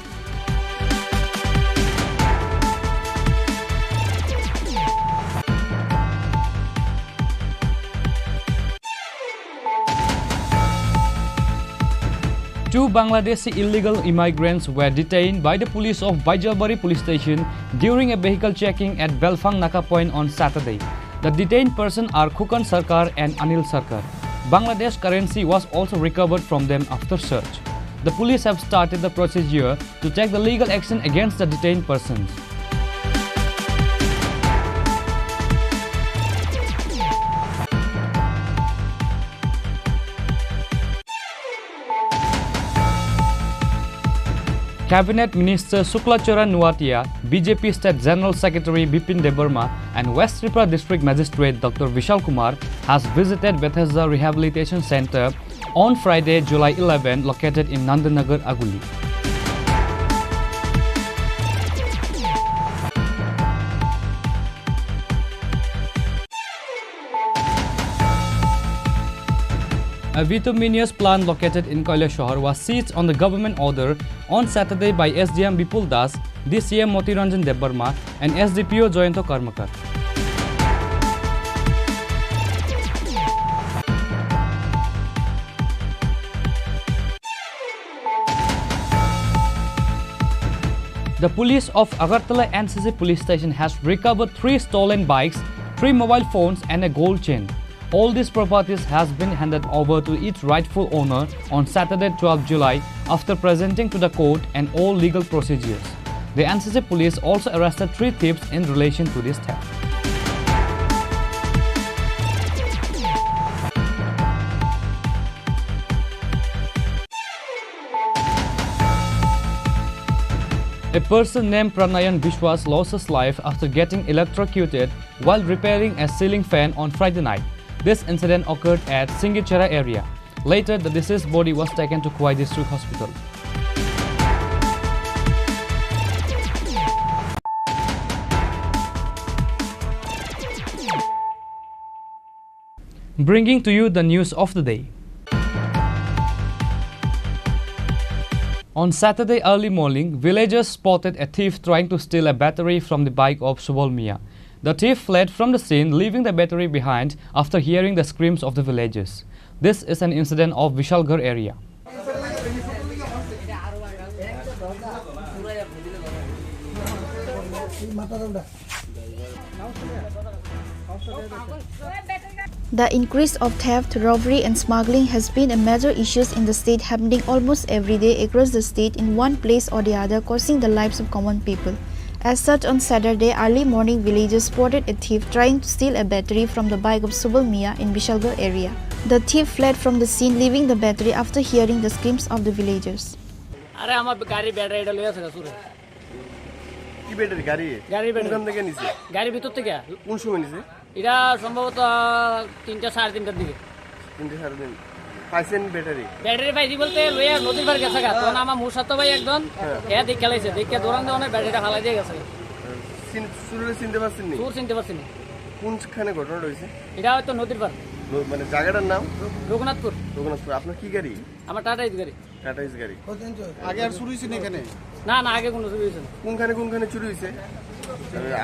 Two Bangladeshi illegal immigrants were detained by the police of Baijalbari police station during a vehicle checking at Belfang Naka point on Saturday. The detained persons are Khukan Sarkar and Anil Sarkar. Bangladesh currency was also recovered from them after search. The police have started the procedure to take the legal action against the detained persons. Cabinet Minister Shukla Charan Noatia, B J P State General Secretary Bipin Debbarma, and West Tripura District Magistrate Doctor Vishal Kumar has visited Bethesda Rehabilitation Center on Friday, July eleven, located in Nandanagar, Aguli. A bituminous plant located in Kailashahar was seized on the government order on Saturday by S D M Bipul Das, D C M Moti Ranjan Debbarma, and S D P O Jayanta Karmakar. The police of Agartala N C C police station has recovered three stolen bikes, three mobile phones, and a gold chain. All these properties has been handed over to its rightful owner on Saturday, twelfth July, after presenting to the court and all legal procedures. The N C C police also arrested three thieves in relation to this theft. A person named Pranayan Biswas lost his life after getting electrocuted while repairing a ceiling fan on Friday night. This incident occurred at Singichera area. Later, the deceased body was taken to Khowai District Hospital. Bringing to you the news of the day. On Saturday early morning, villagers spotted a thief trying to steal a battery from the bike of Subal Mia. The thief fled from the scene, leaving the battery behind after hearing the screams of the villagers. This is an incident of Vishalgarh area. The increase of theft, robbery and smuggling has been a major issue in the state, happening almost every day across the state in one place or the other, causing the lives of common people. As such, on Saturday early morning, villagers spotted a thief trying to steal a battery from the bike of Subal Mia in Vishalgarh area. The thief fled from the scene, leaving the battery after hearing the screams of the villagers. আরে, আমার গাড়ি ব্যাটারিটা লইয়া আছে চুরে। কি ব্যাটারি? গাড়ি? গাড়ির ব্যাটারি। কোনখান থেকে নিছে? গাড়ির ভিতর থেকে। কোন সময় নিছে? এটা সম্ভবত তিনটা, সাড়ে তিনটার দিকে। তিনটা, সাড়ে তিন। পাইছেন ব্যাটারি? ব্যাটারি পাইছি বলতে লইয়া নদীর পাড়ে গেছে গা। তখন আমার মুসাতো ভাই একজন, হ্যাঁ। এ দেখে লাইছে, দেখে দৌড়ান দৌড়ানে ব্যাটারিটা ফালাই দিয়ে গেছে। চিন-, চুররে চিনতে পারছেন নি? চুর চিনতে পারছি না। কোনখানে ঘটনাটা হয়েছে? এটা হয়তো নদীর পাড়। ন-, মানে জায়গাটার নাম? রঘুনাথপুর। রঘুনাথপুর। আপনার কি গাড়ি? আমার টাটা ইস গাড়ি। টাটা ইস গাড়ি। আগে আর চুরি হয়েছে না এখানে? না, না, আগে কোনো চুরি হয়েছে না। কোনখানে কোনখানে চুরি হয়েছে?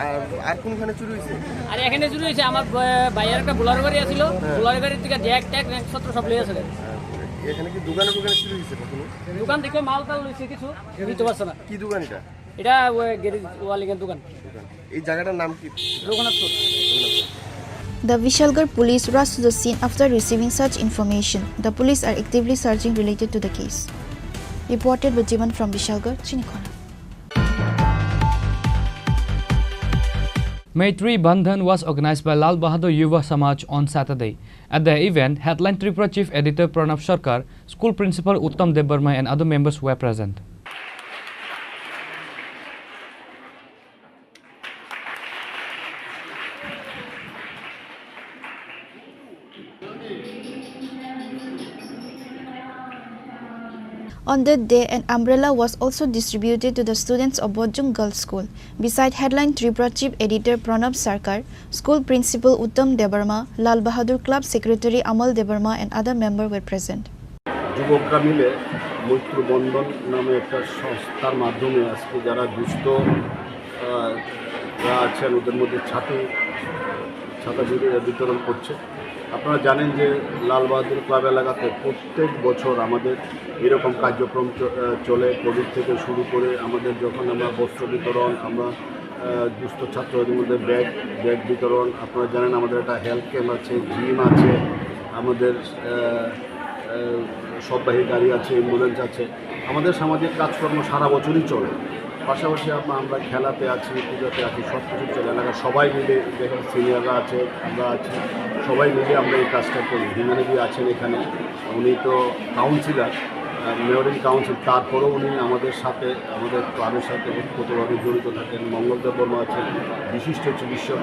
আর, আর কোনখানে চুরি হয়েছে? আর এখানে চুরি হয়েছে, আমার ব-, ভাইয়ের একটা বোলারো গাড়ি আছিল, হ্যাঁ। বোলারো গাড়ির থেকে ব্যাগ ট্যাগ ব্যাগপত্র সব লিয়ে আছে। আর এখানে কি দোকানে দোকানে চুরি হয়েছে কখনো? দোকান থেকে মাল টাল লইছে কিছু, নিতে পারছে না। কি দোকান এটা? এটা ওই গ্যারেজ ওয়ালিংয়ের দোকান। দোকান। এই জায়গাটার নাম কি? Raghunathpur. The Vishalgarh police rushed to the scene after receiving such information. The police are actively searching related to the case. Reported by Jivan from Vishalgarh, Chinikhona. Maitri Bandhan was organized by Lal Bahadur Yuva Samaj on Saturday. At the event, headline Tripura Chief Editor Pranab Sarkar, school principal Uttam Debbarma and other members were present. On that day, an umbrella was also distributed to the students of Bojung Girls School. Beside headline Tripura Chief Editor Pranab Sarkar, school principal Uttam Debbarma, Lal Bahadur Club Secretary Amal Debbarma and other members were present. যুবকরা মিলে মৈত্র বন্ধন নামে একটা সংস্থার মাধ্যমে আজকে যারা দুস্থ, আহ, রা আছেন, ওদের মধ্যে ছাতি, ছাতা বিতরণ করছে। আপনারা জানেন যে লাল বাহাদুর ক্লাব এলাকাতে প্রত্যেক বছর আমাদের এরকম কার্যক্রম চ-, আহ, চলে। কোভিড থেকে শুরু করে আমাদের যখন আমরা বস্ত্র বিতরণ, আমরা, আহ, দুস্থ ছাত্রদের মধ্যে ব্যাগ, ব্যাগ বিতরণ, আপনারা জানেন আমাদের একটা হেলথ ক্যাম্প আছে, জিম আছে, আমাদের, আহ, আহ, সববাহী গাড়ি আছে, অ্যাম্বুলেন্স আছে। আমাদের সামাজিক কাজকর্ম সারা বছরই চলে। পাশাপাশি আপ-, আমরা খেলাতে আছি, পূজাতে আছি, সব কিছু চলে। এলাকার সবাই মিলে, যেখানে সিনিয়ররা আছে, আমরা আছি, সবাই মিলে আমরা এই কাজটা করি। হিমানিদি আছেন এখানে, উনি তো কাউন্সিলর, মেমোরিয়াল কাউন্সিল, তারপরেও উনি আমাদের সাথে, আমাদের ক্লাবের সাথে ওতপ্রোতভাবে জড়িত থাকেন। মঙ্গল দেব বর্মা আছেন, বিশিষ্ট চিকিৎসক,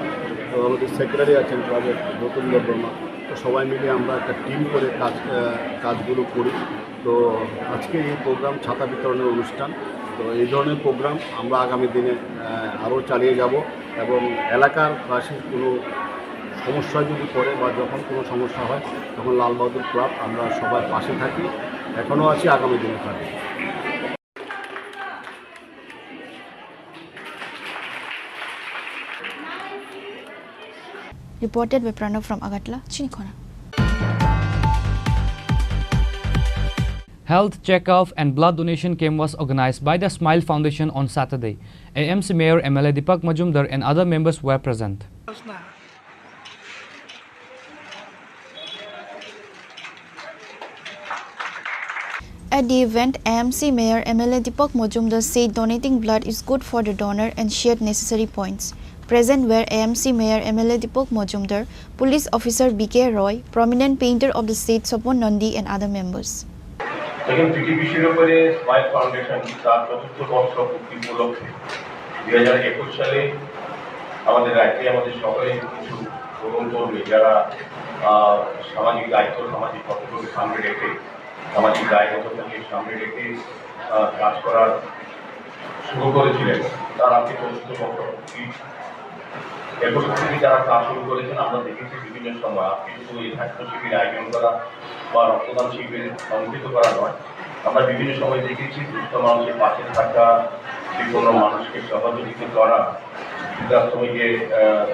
এবং আমাদের সেক্রেটারি আছেন ক্লাবের, গৌতম দেব বর্মা। তো সবাই মিলে আমরা একটা টিম করে কাজ, আহ, কাজগুলো করি। তো আজকে এই প্রোগ্রাম ছাতা বিতরণের অনুষ্ঠান। তো এই ধরনের প্রোগ্রাম আমরা আগামী দিনে, আহ, আরও চালিয়ে যাব এবং এলাকার বাসীর কোনো সমস্যা যদি পড়ে বা যখন কোনো সমস্যা হয়, তখন লাল বাহাদুর ক্লাব আমরা সবার পাশে থাকি, এখনও আছি, আগামী দিনে থাকবো। Reported by Pranav from Agartala, Chinikhona. Health checkup and blood donation camp was organized by the Smile Foundation on Saturday. A M C Mayor, M L A Deepak Majumdar and other members were present. At the event, A M C Mayor M L A Deepak Majumdar said donating blood is good for the donor and shared necessary points. Present were A M C Mayor M L A Deepak Majumdar, Police Officer B K Roy, prominent painter of the state Sopon Nandi and other members. এখন পিটিপি শিরোপরে smile foundation তার চতুর্থ বর্ষ পূর্তি উপলক্ষে দুই হাজার একুশ সালে আমাদের রাজ্যে আমাদের সকলে কিছু তরুণ তরুণী যারা, আহ, সামাজিক দায়িত্ব, সামাজিক কর্তব্যকে সামনে রেখে, সামাজিক দায়বদ্ধতাকে সামনে রেখে, আহ, কাজ করার শুরু করেছিলেন, তার আজকে চতুর্থ বর্ষ পূর্তি। একুশ থেকে যারা কাজ শুরু করেছেন, আমরা দেখেছি বিভিন্ন সময়, আজকে শুধু এই স্বাস্থ্য শিবির আয়োজন করা বা রক্তদান শিবির সংগঠিত করা নয়, আমরা বিভিন্ন সময় দেখেছি দুস্থ মানুষের পাশে থাকা, বিপন্ন মানুষকে সহযোগিতা করা, বৃদ্ধাশ্রমে গিয়ে, আহ,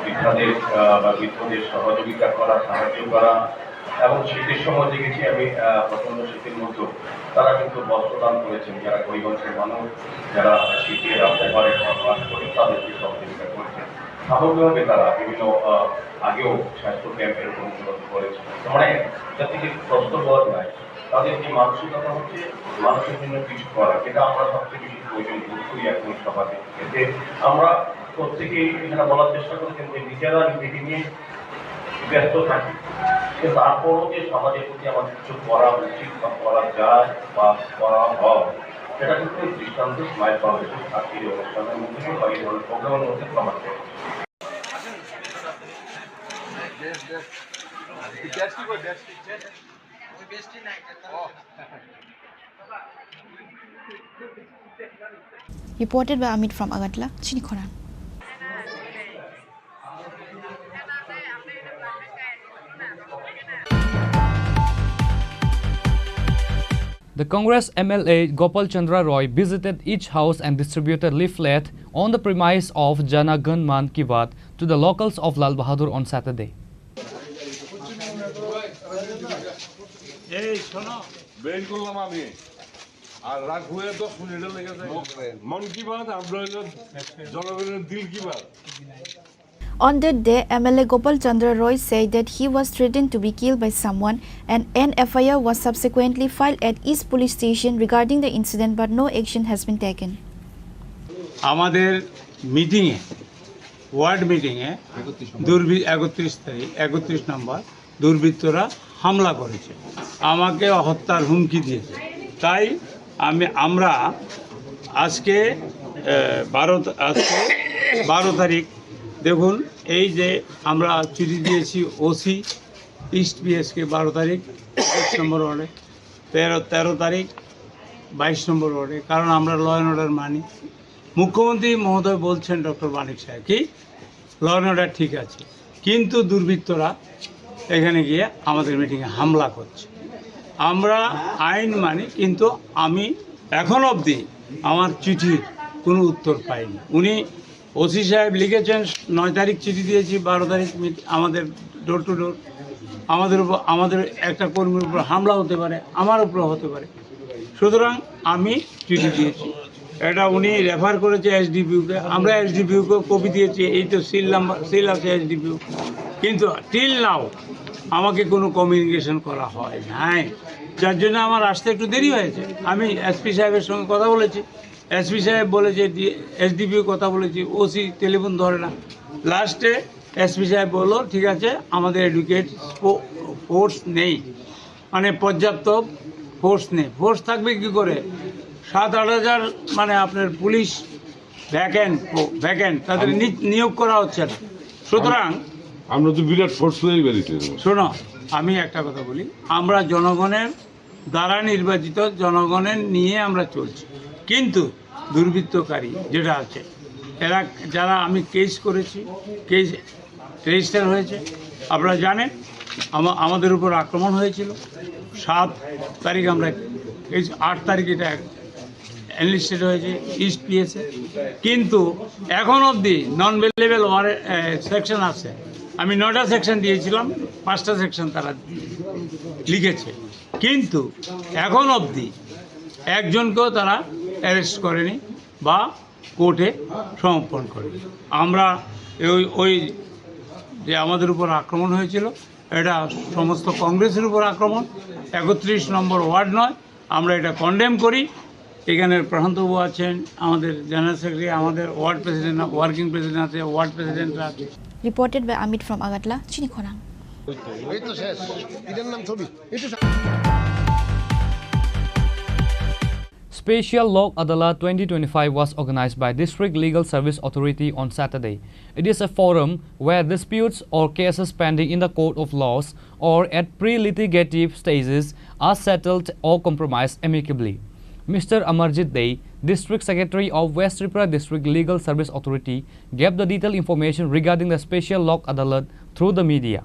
বৃদ্ধাদের, আহ, বা বৃদ্ধদের সহযোগিতা করা, সাহায্য করা। এবং শীতের সময় দেখেছি আমি, আহ, প্রচণ্ড শীতের মধ্যেও তারা কিন্তু বস্ত্র দান করেছেন, যারা গরিব অংশের মানুষ, যারা শীতে রাস্তায় ঘরে বাস করেন, তাদেরকে সহযোগিতা করেছেন। সামগ্রিকভাবে তারা বিভিন্ন, আহ, আগেও স্বাস্থ্য ক্যাম্প এরকম উপলব্ধ করেছেন। তার মানে এটা থেকে কষ্ট পাওয়া যায়। তাদের যে মানসিকতা হচ্ছে মানুষের জন্য কিছু করা, এটা আমরা সবচেয়ে বেশি প্রয়োজন বোধ করি এখন সমাজে। এতে আমরা প্রত্যেকেই এখানে বলার চেষ্টা করেছেন যে নিজেরা নিজেকে নিয়ে ব্যস্ত থাকি, কিন্তু তারপরও যে সমাজের প্রতি আমাদের কিছু করা উচিত বা করা যায় বা করা হয়, সেটা কিন্তু এই দৃষ্টান্ত স্মাইল ফাউন্ডেশন আজকের এই অনুষ্ঠানের মধ্যে বা এই ধরনের প্রোগ্রামের মধ্যে প্রমাণ করে। Reported by Amit from Agartala, Chinikhona. The Congress M L A Gopal Chandra Roy visited each house and distributed leaflet on the premise of Jana Gan Man Ki Baat to the locals of Lal Bahadur on Saturday. এই শোনো, বের করলাম আমি। আর রাগ হয়ে দশ মিনিটে লেগে যায়। মন কি বাত, আমরা হইলো জনগণের দিল কি Baat. On that day, M L A Gopal Chandra Roy said that he was threatened to be killed by someone and an F I R was subsequently filed at East Police Station regarding the incident, but no action has been taken. আমাদের মিটিংয়ে, ওয়ার্ড মিটিংয়ে দুর্বৃ-, একত্রিশ তারিখ, একত্রিশ নম্বর, দুর্বৃত্তরা হামলা করেছে, আমাকে হত্যার হুমকি দিয়েছে। তাই আমি, আমরা আজকে, আহ, বারো, আজকে বারো তারিখ, দেখুন, এই যে আমরা চিঠি দিয়েছি ওসি ইস্ট বিএসকে বারো তারিখ, একুশ নম্বর ওয়ার্ডে, তেরো, তেরো তারিখ, বাইশ নম্বর ওয়ার্ডে, কারণ আমরা ল অ্যান্ড অর্ডার মানি। মুখ্যমন্ত্রী মহোদয় বলছেন, ডক্টর মানিক সাহেব, কি ল অ্যান্ড অর্ডার ঠিক আছে, কিন্তু দুর্বৃত্তরা এখানে গিয়ে আমাদের মিটিংয়ে হামলা করছে। আমরা আইন মানি, কিন্তু আমি এখন অবধি আমার চিঠির কোনো উত্তর পাইনি। উনি, ওসি সাহেব লিখেছেন, নয় তারিখ চিঠি দিয়েছি, বারো তারিখ মিট-, আমাদের ডোর টু ডোর, আমাদের উপর, আমাদের একটা কর্মীর উপর হামলা হতে পারে, আমার উপরও হতে পারে। সুতরাং আমি চিঠি দিয়েছি, এটা উনি রেফার করেছে এসডিপিওকে, আমরা এসডিপিওকে কপি দিয়েছি, এই তো সিল নাম্বার, সিল আছে এসডিপিও, কিন্তু টিল নাও আমাকে কোনো কমিউনিকেশন করা হয় নাই, যার জন্য আমার আসতে একটু দেরি হয়েছে। আমি এসপি সাহেবের সঙ্গে কথা বলেছি, এসপি সাহেব বলেছে, এসডিপিও কথা বলেছি, ওসি টেলিফোন ধরে না। লাস্টে এসপি সাহেব বললো, ঠিক আছে, আমাদের অ্যাডভোকেট ফোর্স নেই, মানে পর্যাপ্ত ফোর্স নেই। ফোর্স থাকবে কি করে? সাত আট হাজার, মানে, আপনার পুলিশ ভ্যাকেন্ট, ভ্যাকেন্ট, তাদের নি-, নিয়োগ করা হচ্ছে না। সুতরাং আমরা তো বিরাট ফোর্স তৈরি করেছি। শোনো, আমি একটা কথা বলি, আমরা জনগণের দ্বারা নির্বাচিত, জনগণের নিয়ে আমরা চলছি, কিন্তু দুর্বৃত্তকারী যেটা আছে, এরা, যারা আমি কেস করেছি, কেস রেজিস্টার হয়েছে, আপনারা জানেন আমা-, আমাদের উপর আক্রমণ হয়েছিল। সাত তারিখ আমরা এই আট তারিখ এটা এনলিস্টেড হয়েছে ইস্ট পিএসএ, কিন্তু এখন অবধি নন বেলেবল ওয়ার সেকশন আছে। আমি নয়টা সেকশন দিয়েছিলাম, পাঁচটা সেকশন তারা লিখেছে, কিন্তু এখন অবধি একজনকেও তারা অ্যারেস্ট করেনি বা কোর্টে সমর্পণ করেনি। আমরা ওই, ওই যে আমাদের উপর আক্রমণ হয়েছিল, এটা সমস্ত কংগ্রেসের উপর আক্রমণ। একত্রিশ নম্বর ওয়ার্ড নয়, আমরা এটা কন্ডেম করি। এখানে প্রশান্তবাবু আছেন, আমাদের জেনারেল সেক্রেটারি, আমাদের ওয়ার্ড প্রেসিডেন্ট, ওয়ার্কিং প্রেসিডেন্ট আছে, ওয়ার্ড প্রেসিডেন্ট আছে। Reported by Amit from Agartala, Chinikhorang. এই তো শেষ। এটার নাম ছবি। একটু সা- Special Lok Adalat twenty twenty-five was organized by District Legal Service Authority on Saturday. It is a forum where disputes or cases pending in the court of laws or at pre-litigative stages are settled or compromised amicably. Mister Amarjit Dey, District Secretary of West Tripura District Legal Service Authority, gave the detailed information regarding the Special Lok Adalat through the media.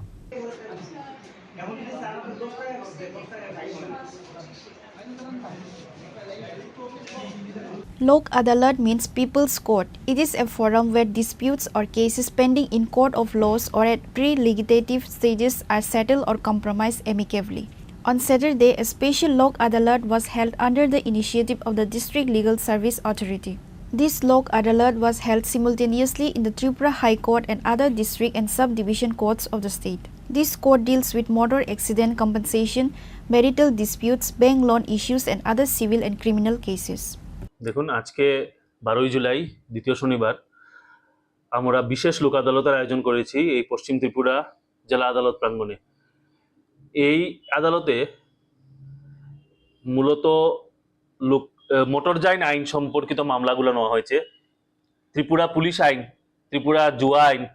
Lok Adalat means People's Court. It is a forum where disputes or cases pending in court of laws or at pre-litigative stages are settled or compromised amicably. On Saturday, a special Lok Adalat was held under the initiative of the District Legal Service Authority. This Lok Adalat was held simultaneously in the Tripura High Court and other district and subdivision courts of the state. This court deals with motor accident compensation, marital disputes, bank loan issues, and other civil and criminal cases. দেখুন, আজকে বারোই জুলাই, দ্বিতীয় শনিবার, আমরা বিশেষ লোক আদালতের আয়োজন করেছি এই পশ্চিম ত্রিপুরা জেলা আদালত প্রাঙ্গণে। এই আদালতে মূলত লোক, আহ, মোটর যান আইন সম্পর্কিত মামলাগুলো নেওয়া হয়েছে। ত্রিপুরা পুলিশ আইন, ত্রিপুরা জুয়া আইন,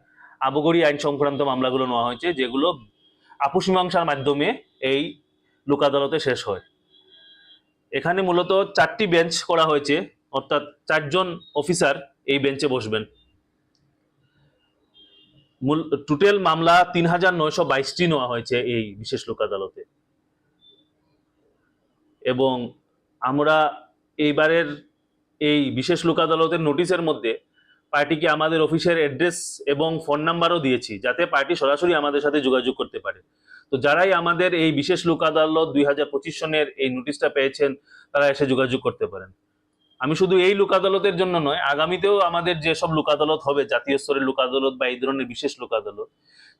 আবকারি আইন সংক্রান্ত মামলাগুলো নেওয়া হয়েছে, যেগুলো আপস মীমাংসার মাধ্যমে এই লোক আদালতে শেষ হয়। এখানে মূলত চারটি বেঞ্চ করা হয়েছে, অর্থাৎ চারজন অফিসার এই বেঞ্চে বসবেন। মূল, টোটাল মামলা তিন হাজার নয়শো বাইশটি নেওয়া হয়েছে এই বিশেষ লোক আদালতে। এবং আমরা এইবারের এই বিশেষ লোক আদালতের নোটিশের মধ্যে পার্টিকে আমাদের অফিসের অ্যাড্রেস এবং ফোন নাম্বারও দিয়েছি, যাতে পার্টি সরাসরি আমাদের সাথে যোগাযোগ করতে পারে। তো যারাই আমাদের এই বিশেষ লোক আদালত দুই হাজার পঁচিশ সনের এই নোটিশটা পেয়েছেন, তারা এসে যোগাযোগ করতে পারেন। আমি শুধু এই লোক আদালতের জন্য নয়, আগামীতেও আমাদের যেসব লোক আদালত হবে, জাতীয় স্তরের লোক আদালত বা এই ধরনের বিশেষ লোক আদালত,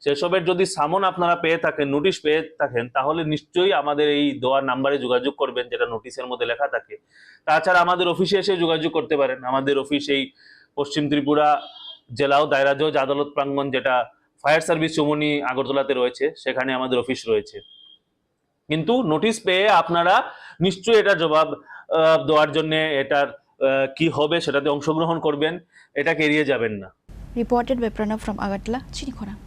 সেসবের যদি সামন আপনারা পেয়ে থাকেন, নোটিশ পেয়ে থাকেন, তাহলে নিশ্চয়ই আমাদের এই দেওয়া নাম্বারে যোগাযোগ করবেন, যেটা নোটিশের মধ্যে লেখা থাকে। তাছাড়া আমাদের অফিসে এসে যোগাযোগ করতে পারেন। আমাদের অফিস এই পশ্চিম ত্রিপুরা জেলা ও দায়রা জজ আদালত প্রাঙ্গণ, যেটা ফায়ার সার্ভিস চৌমুহনী আগরতলাতে রয়েছে, সেখানে আমাদের অফিস রয়েছে। কিন্তু নোটিশ পেয়ে আপনারা নিশ্চয়ই এটার জবাব, আহ, দেওয়ার জন্য, এটার, আহ, কি হবে সেটাতে অংশগ্রহণ করবেন, এটাকে এড়িয়ে যাবেন না। Reported by Pranav from Agartala, Chinikhorang.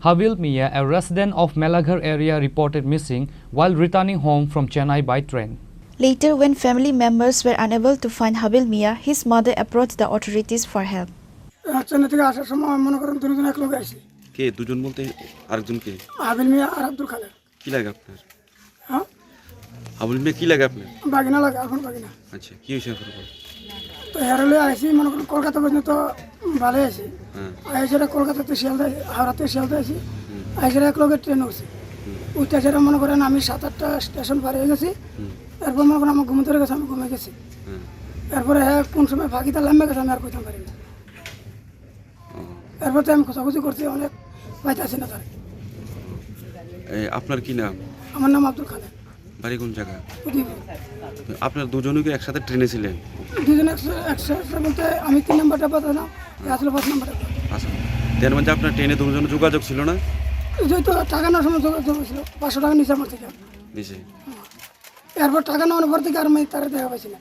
Habil Mia, a resident of Melaghar area, reported missing while returning home from Chennai by train. Later, when family members were unable to find Habil Mia, his mother approached the authorities for help. আহ, চেন্নাই থেকে আসার সময় মনে করেন দুজন এক লগে আইছি। কে দুজন বলতে? আরেকজন কে? হাবিল মিয়া আর আব্দুল খালেক। কি লাগে আপনার? হ্যাঁ? হাবিল মিয়া কি লাগে আপনার? বাগিনা লাগে, এখন বাগিনা। আচ্ছা, কি হয়েছে আপনার? তো হেরে লয়ে আইছি, মনে করেন কলকাতা পর্যন্ত ভালো আছি। হ্যাঁ। আইসে কলকাতাতে শিয়ালদা, হাওড়াতে শিয়ালদা আইছি। হুম। আইসে এক লগে ট্রেন উঠছি। হুম। উঠতে সেটা মনে করেন আমি সাত আটটা স্টেশন পার হয়ে গেছি। হুম। এরপর মনে করেন আমার ঘুম ধরে গেছে, আমি ঘুমিয়ে গেছি। হুম। এরপরে হ্যাঁ কোন সময় ফাঁকিটা লাম্বা গেছে আমি আর কইতাম পারি না। ও। এরপর তো আমি খোঁজাখুঁজি করছি অনেক, পাইতাছি না তার। এ, আপনার কি নাম? আমার নাম আব্দুল খালেক। বাড়ি কোন জায়গা? উদয়পুর। আপনার দুজনই কি একসাথে ট্রেনে ছিলেন? দুজন একসা-, একসাথে বলতে আমি তিন নম্বর ডাব্বা ছিলাম, এ আসলে পাঁচ নম্বর ডাব্বা। আচ্ছা। দেন মানে আপনার ট্রেনে দুজনে যোগাযোগ ছিল না? এই যে তো টাকা নেওয়ার সময় যোগাযোগ হয়েছিল, পাঁচশো টাকা নিচে আমার থেকে। দিছে। এরপর টাকা নেওয়ার পর থেকে আর আমি তারা দেখা পাইছি না।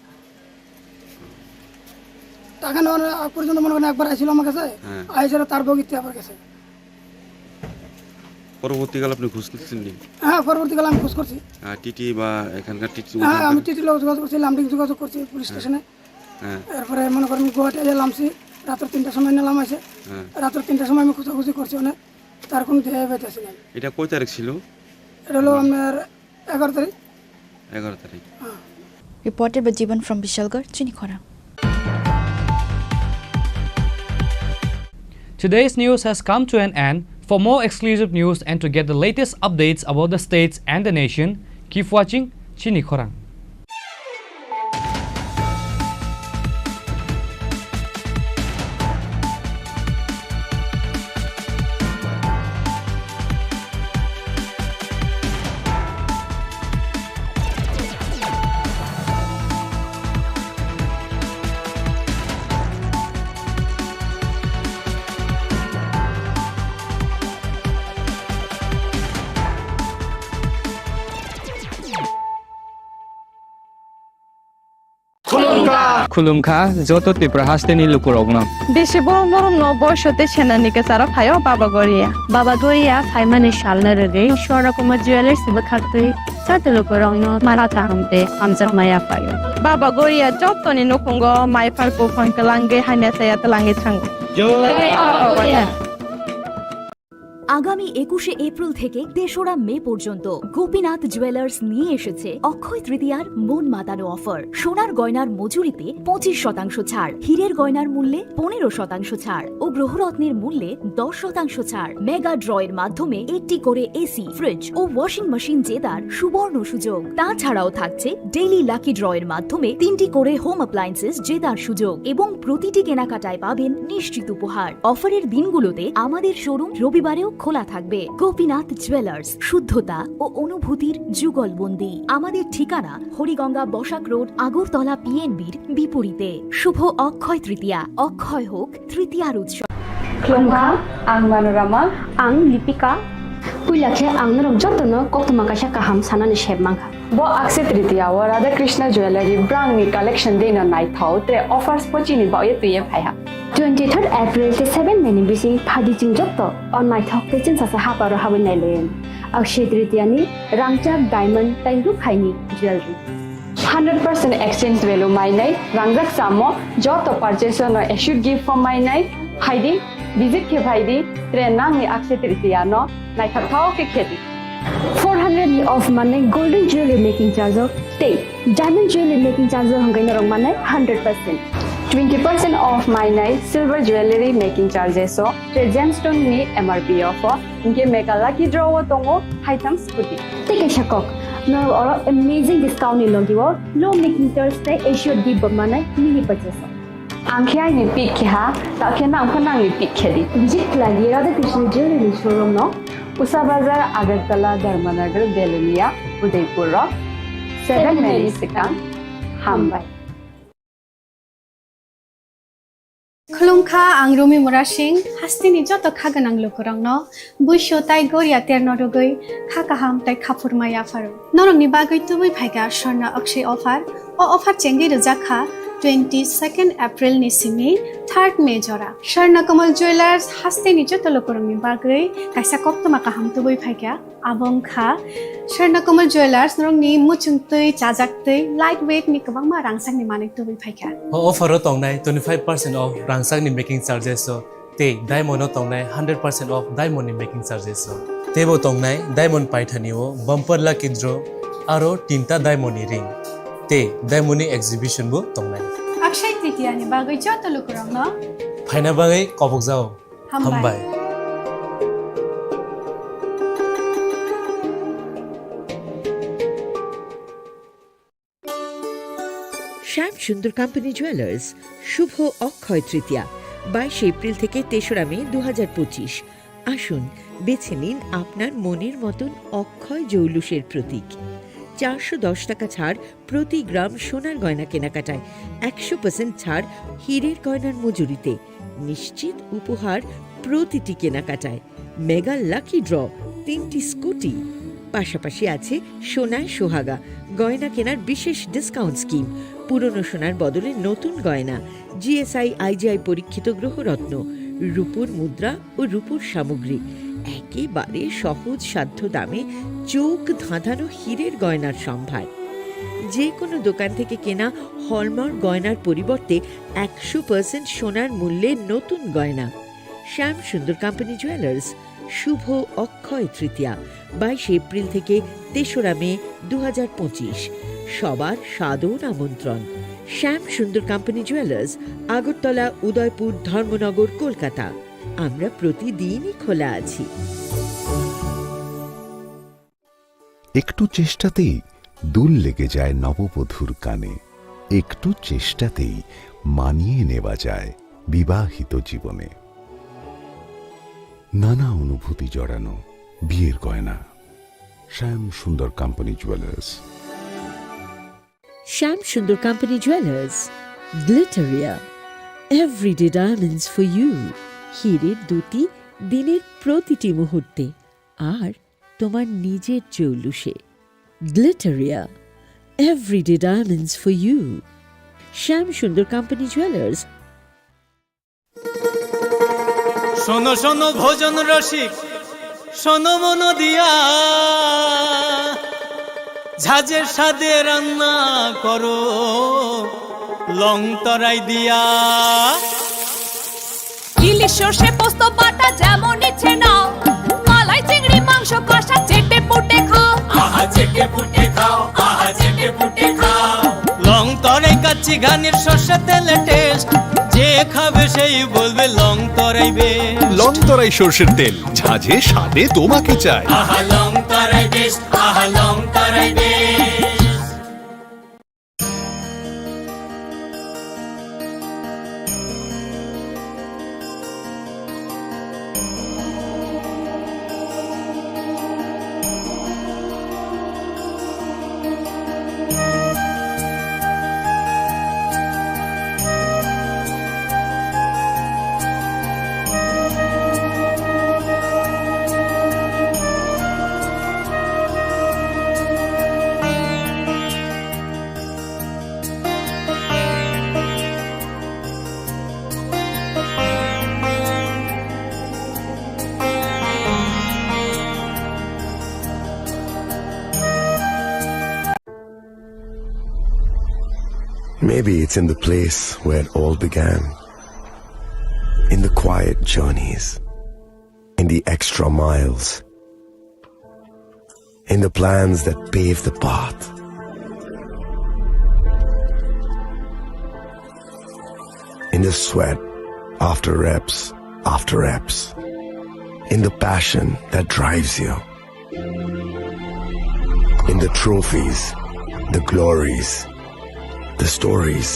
টাকা নেওয়ার আগ পর্যন্ত মনে করেন একবার আইছিল আমার কাছে, হ্যাঁ। আইসে তার বগিতে আবার গেছে। পরবর্তীকালে আপনি খোঁজ নিচ্ছেন নি? হ্যাঁ, পরবর্তীকালে আমি খোঁজ করছি। আহ, টিটি বা এখানকার টিটি হ্যাঁ, ওখানকার আমি টিটির লগে যোগাযোগ করছি, লামডিং যোগাযোগ করছি পুলিশ হ্যাঁ। স্টেশনে। হ্যাঁ। এরপরে মনে করেন গুয়াহাটি আইয়া লামছি, রাত্র তিনটার সময় না লামাইছে। হ্যাঁ। রাত্র তিনটার সময় আমি খোঁজাখুঁজি করছি অনেক, তার কোনো দেখা পাইতেছি না। এটা কয় তারিখ ছিল? এটা হলো আপনার এগারো তারিখ। এগারো তারিখ। হ্যাঁ। Reported by Jiban from Bishalgarh, Chinikhora. Today's news has come to an end. For more exclusive news and to get the latest updates about the states and the nation, keep watching Chinikhorang. Khulumkha joto Tripura hasteni lukurokno. Bisi borom borom no boiso tei senani kwcharo phaio Baba Goria. Baba Goria phaimani salno rwgwi Swarna Kumar Jewellers bwkhaktwi joto lukurokno mara kaham tei hamjakma yaphaio. Baba Goria jotoni nukhungo mai phar buphang twlangwi hamya chaya twlangwi thango. Jai Baba Goria. আগামী একুশে এপ্রিল থেকে তেসরা মে পর্যন্ত গোপীনাথ জুয়েলার্স নিয়ে এসেছে অক্ষয় তৃতীয়ার মন মাতানো অফার। সোনার গয়নার মজুরিতে পঁচিশ শতাংশ ছাড়, হীরের গয়নার মূল্যে পনেরো শতাংশ ছাড় ও গ্রহরত্নের মূল্যে দশ শতাংশ ছাড়। মেগা ড্রয়ের মাধ্যমে একটি করে এসি, ফ্রিজ ও ওয়াশিং মেশিন জেতার সুবর্ণ সুযোগ। তাছাড়াও থাকছে ডেইলি লাকি ড্রয়ের মাধ্যমে তিনটি করে হোম অ্যাপ্লায়েন্সেস জেতার সুযোগ এবং প্রতিটি কেনাকাটায় পাবেন নিশ্চিত উপহার। অফারের দিনগুলোতে আমাদের শোরুম রবিবারেও খোলা থাকবে। গোপীনাথ জুয়েলার্স, শুদ্ধতা ও অনুভূতির যুগলবন্দি। আমাদের ঠিকানা হরিগঙ্গা বসাক রোড, আগরতলা পিএনবির বিপরীতে। শুভ অক্ষয় তৃতীয়া, অক্ষয় হোক তৃতীয়ার উৎসব। Khulumkha, ang Manorama. Ang Lipika. Puila khe ang norok jotono koktwma kaisa kaham sanani sep mankha. Bo Akshaya Tritiya o Radha Krishna Jewellery brangni collection dino naithok tre offers pochini baoye tuye phaiha. Twenty third April tei seven May ni bising phadi chwng joto o naithok tei chwngsacha haparo habwi nailayan. Akshaya Tritiya ni rangchak diamond tei rukhaini jewellery. Hundred percent exchange value mainai, rangjak chamo, joto purchase no assured gift form mainai, phaidi, visit khe phaidi, tre nangni Akshaya Tritiya no naithok thok khe khedi. Four hundred ni off manai golden jewelry making charge o tei diamond jewelry making charge o hwnkhai norok manai hundred percent. Twenty percent off mainai silver jewelry making charges o tre gemstone ni M R P off o. Hinkhe mega lucky draw o tongo haitham scooty. Tei kaisa kok, norok oro amazing discount ni logi o low making charge tei assured gift bo manai mini purchase o. Ang khe aini pick khe ha, ta khe nang pho nangni pick khe di. Visit khlai di Radha Krishna Jewelry ni showroom no. Usa Bazar, Agartala, Dharmanagar, Belonia, Udaipur rok. Seven May ni swkang. Hambai. Khulumkha, ang Rumi Murasing, hasteni joto kha gwnang lukurokno buisu tai goria terno rwgwi kha kaham tai khaphurma yapharo. Norokni bagwi tubui phaikha Swarna Akshay offer. O offer chengwi rwjak kha twenty second April ni simi third May jora. Swarna Kamal Jewellers hasteni joto lukurokni bagwi kaisa koktwma kaham tubui phaikha. Abo wngkha Swarna Kamal Jewellers, norokni muchung twi, chajak twi, light weight ni kwbangma rangchakni manwi tubui phaikha. O offer o tongnai twenty five percent off rangchakni making charges o tei diamond o tongnai hundred percent off diamond ni making charges o. Teibo tongnai diamond paithani o bumper lucky draw aro tinta diamond ni ring tei diamond ni exhibition bo tongnai. Akshay Tritiya ni bagwi joto lukurokno phaina bagwi kobokjao. Hambai. Hambai. Shyam Sundar Company Jewelers, শুভ অক্ষয় তৃতীয়া, বাইশে এপ্রিল থেকে তেসরা মে দু হাজার পঁচিশ। আসুন, বেছে নিন আপনার মনের মতন অক্ষয় জৌলুসের প্রতীক। চারশো দশ টাকা ছাড় প্রতি গ্রাম সোনার গয়না কেনাকাটায়, একশো পার্সেন্ট ছাড় হীরের গয়নার মজুরিতে। নিশ্চিত উপহার প্রতিটি কেনাকাটায় মেগা লাকি ড্র, তিনটি স্কুটি, পাশাপাশি আছে সোনায় সোহাগা গয়না কেনার বিশেষ ডিসকাউন্ট স্কিম। পুরনো সোনার বদলে নতুন গয়না, জিএসআই আইজিআই পরীক্ষিত গ্রহরত্ন, রূপোর মুদ্রা ও রূপোর সামগ্রী, একেবারে সহজ সাধ্য দামে চোখ ধাঁধানো হীরের গয়নার সম্ভার। যে কোনো দোকান থেকে কেনা হলমার্ক গয়নার পরিবর্তে একশো পার্সেন্ট সোনার মূল্যে নতুন গয়না। শ্যাম সুন্দর কোম্পানি জুয়েলার্স, শুভ অক্ষয় তৃতীয়া, বাইশে এপ্রিল থেকে তেসরা মে দু হাজার পঁচিশ। সবার সাদর আমন্ত্রণ। শ্যাম সুন্দর কোম্পানি জুয়েলার্স, আগরতলা, উদয়পুর, ধর্মনগর, কলকাতা। আমরা প্রতিদিনই খোলা আছি। একটু চেষ্টাতেই দুল লেগে যায় নববধূর কানে। একটু চেষ্টাতেই মানিয়ে নেওয়া যায় বিবাহিত জীবনে। নানা অনুভূতি জড়ানো বিয়ের গয়না। শ্যাম Sundar company jewellers. Shyam Sundar Company Jewelers, Glitteria, Everyday Diamonds for You, হীরের দ্যুতি দিনের প্রতিটি মুহূর্তে, আর তোমার নিজের জৌলুসে। Glitteria, Everyday Diamonds for You, Shyam Sundar Company Jewelers. শোনো শোনো ভোজন রসিক, শোনো মন দিয়া, ঝাঁঝের স্বাদে রান্না করো লং তরাই দিয়া। ইলিশ সর্ষে পোস্ত বাটা যেমন ইচ্ছে নাও, মালাই চিংড়ি মাংস কষা চেটে পুটে খাও। আহা চেটে পুটে খাও, আহা চেটে পুটে খাও। লং তরাই কাচ্চি ঘানির সর্ষে তেলে টেস্ট, যে খাবে সেই বলবে লং তরাই বেস্ট। লং তরাই সর্ষের তেল, ঝাঁঝে স্বাদে তোমাকে চাই। আহা লং তরাই বেস্ট, আহা লং তরাই best. Maybe it's in the place where it all began. In the quiet journeys, in the extra miles, in the plans that pave the path, in the sweat after reps after reps, in the passion that drives you, in the trophies, the glories, the stories.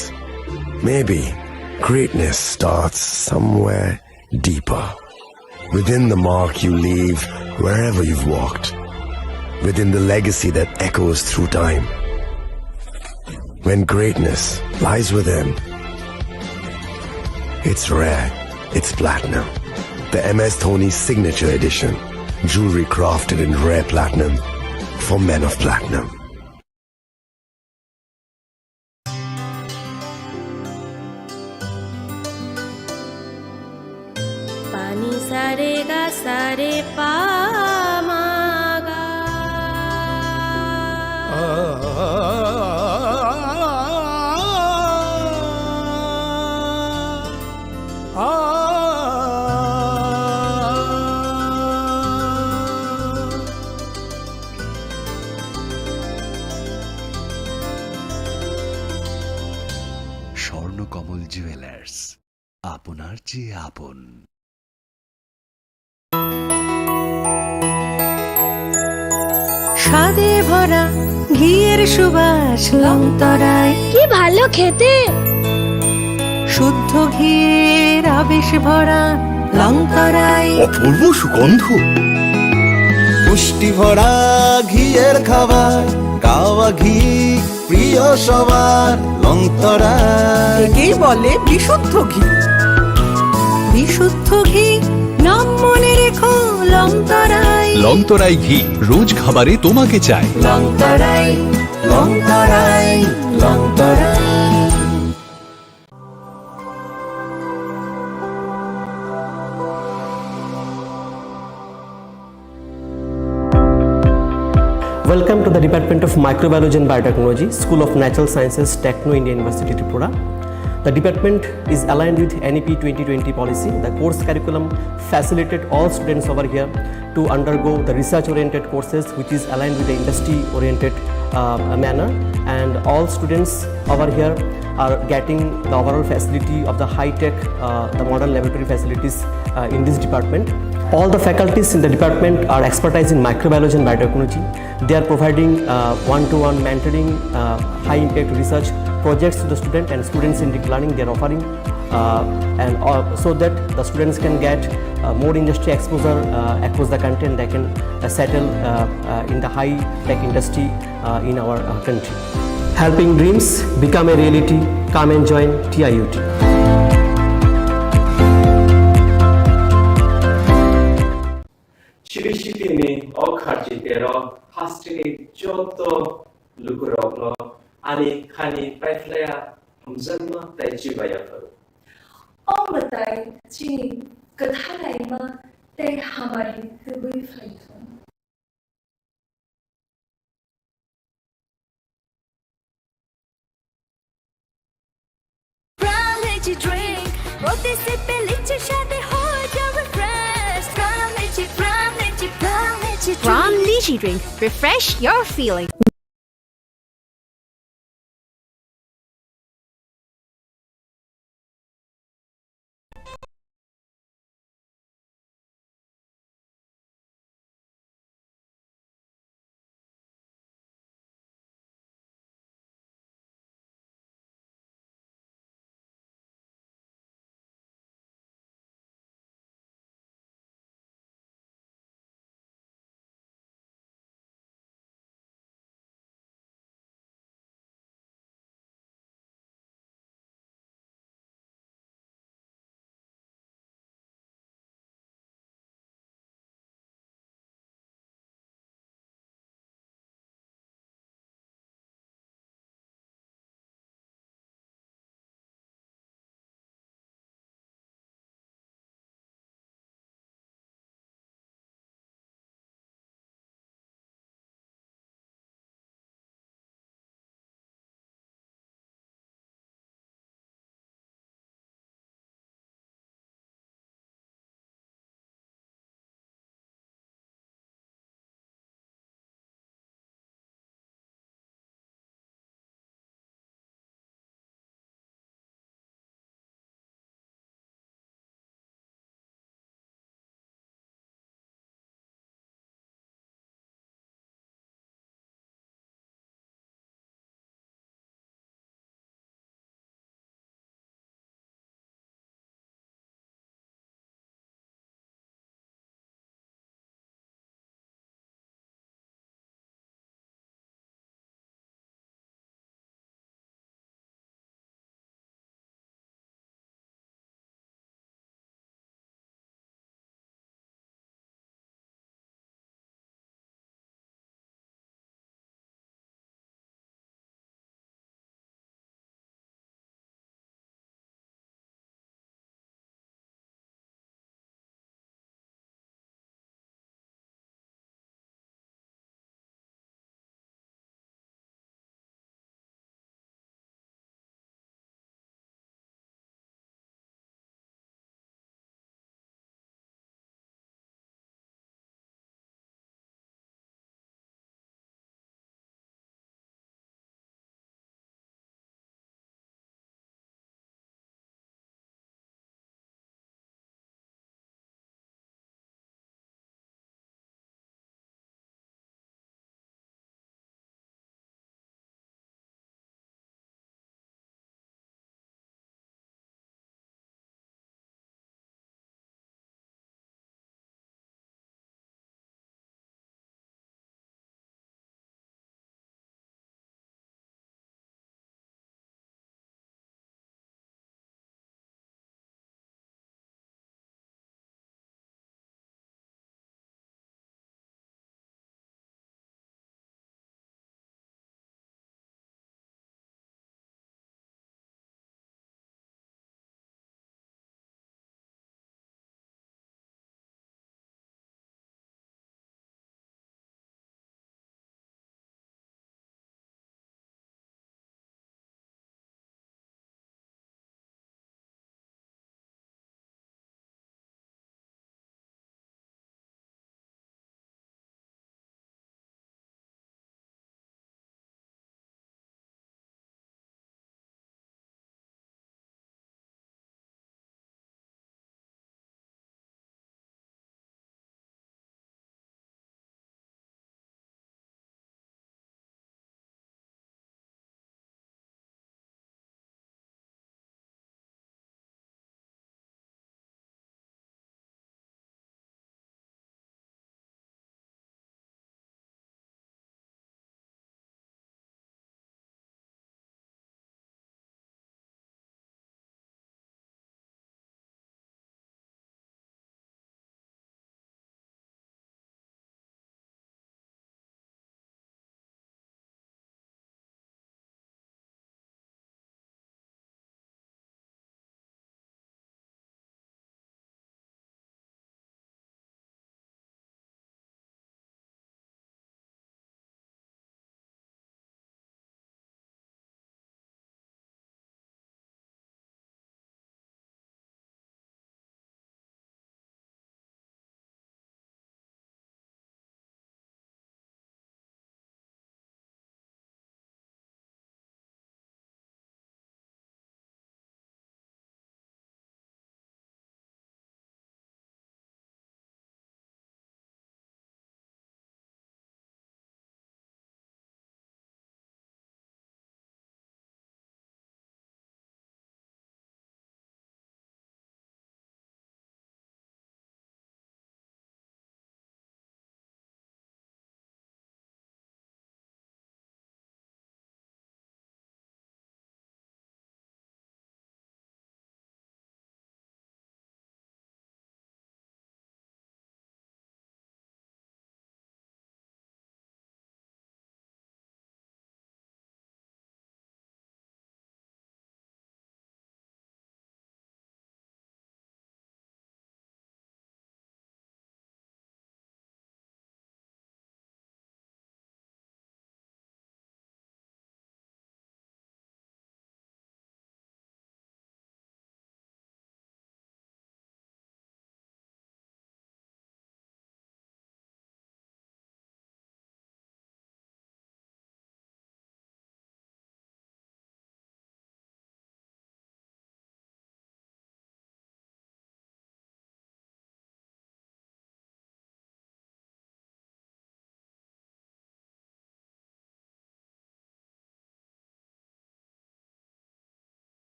Maybe greatness starts somewhere deeper, within the mark you leave wherever you've walked, within the legacy that echoes through time. When greatness lies within, it's rare, it's platinum. The M S Dhoni Signature Edition, jewelry crafted in rare platinum for men of platinum. Pani sare ga sare pa ma ga. Swarnakamal jewellers, আপনার চেয়ে আপন। স্বাদে ভরা ঘিয়ের সুবাস লংতরায়। কি ভালো খেতে! শুদ্ধ ঘিয়ের আবেশ ভরা লংতরায়। অপূর্ব সুগন্ধ। পুষ্টি ভরা ঘিয়ের খাবার, গাওয়া ঘি প্রিয় সবার লংতরায়। একেই বলে বিশুদ্ধ ঘি। বিশুদ্ধ ঘি মনে রেখো লংতরাই। লংতরাই ঘি রোজ খাবারে তোমাকে চাই। লংতরাই, লংতরাই, লংতরাই। Welcome to the Department of Microbiology and Biotechnology, School of Natural Sciences, Techno India University, Tripura. The department is aligned with N E P twenty twenty policy. The course curriculum facilitated all students over here to undergo the research-oriented courses, which is aligned with the industry-oriented, uh, manner. And all students over here are getting the overall facility of the high-tech, uh, the modern laboratory facilities, uh, in this department. All the faculties in the department are expertise in microbiology and biotechnology. They are providing, uh, one-to-one mentoring, uh, high-impact research projects to the student and student-centric learning they are offering, uh, and, uh, so that the students can get, uh, more industry exposure, uh, across the country, and they can, uh, settle, uh, uh, in the high-tech industry, uh, in our, uh, country. Helping dreams become a reality. Come and join T I U T. Chiri sitini o kharchi tero hasteni joto lukurokno ani khani paiphlaya hamjakma tei chibaya phuru. O mwtai chini kwthar laima tei hamari tubui phai thung. Brown Lychee Drink। প্রতি সিপে লিচির স্বাদে হয়ে যাও refresh। Brown Lychee, Brown Lychee, Brown Lychee Brown Drink। Lychee Drink। Refresh your feeling।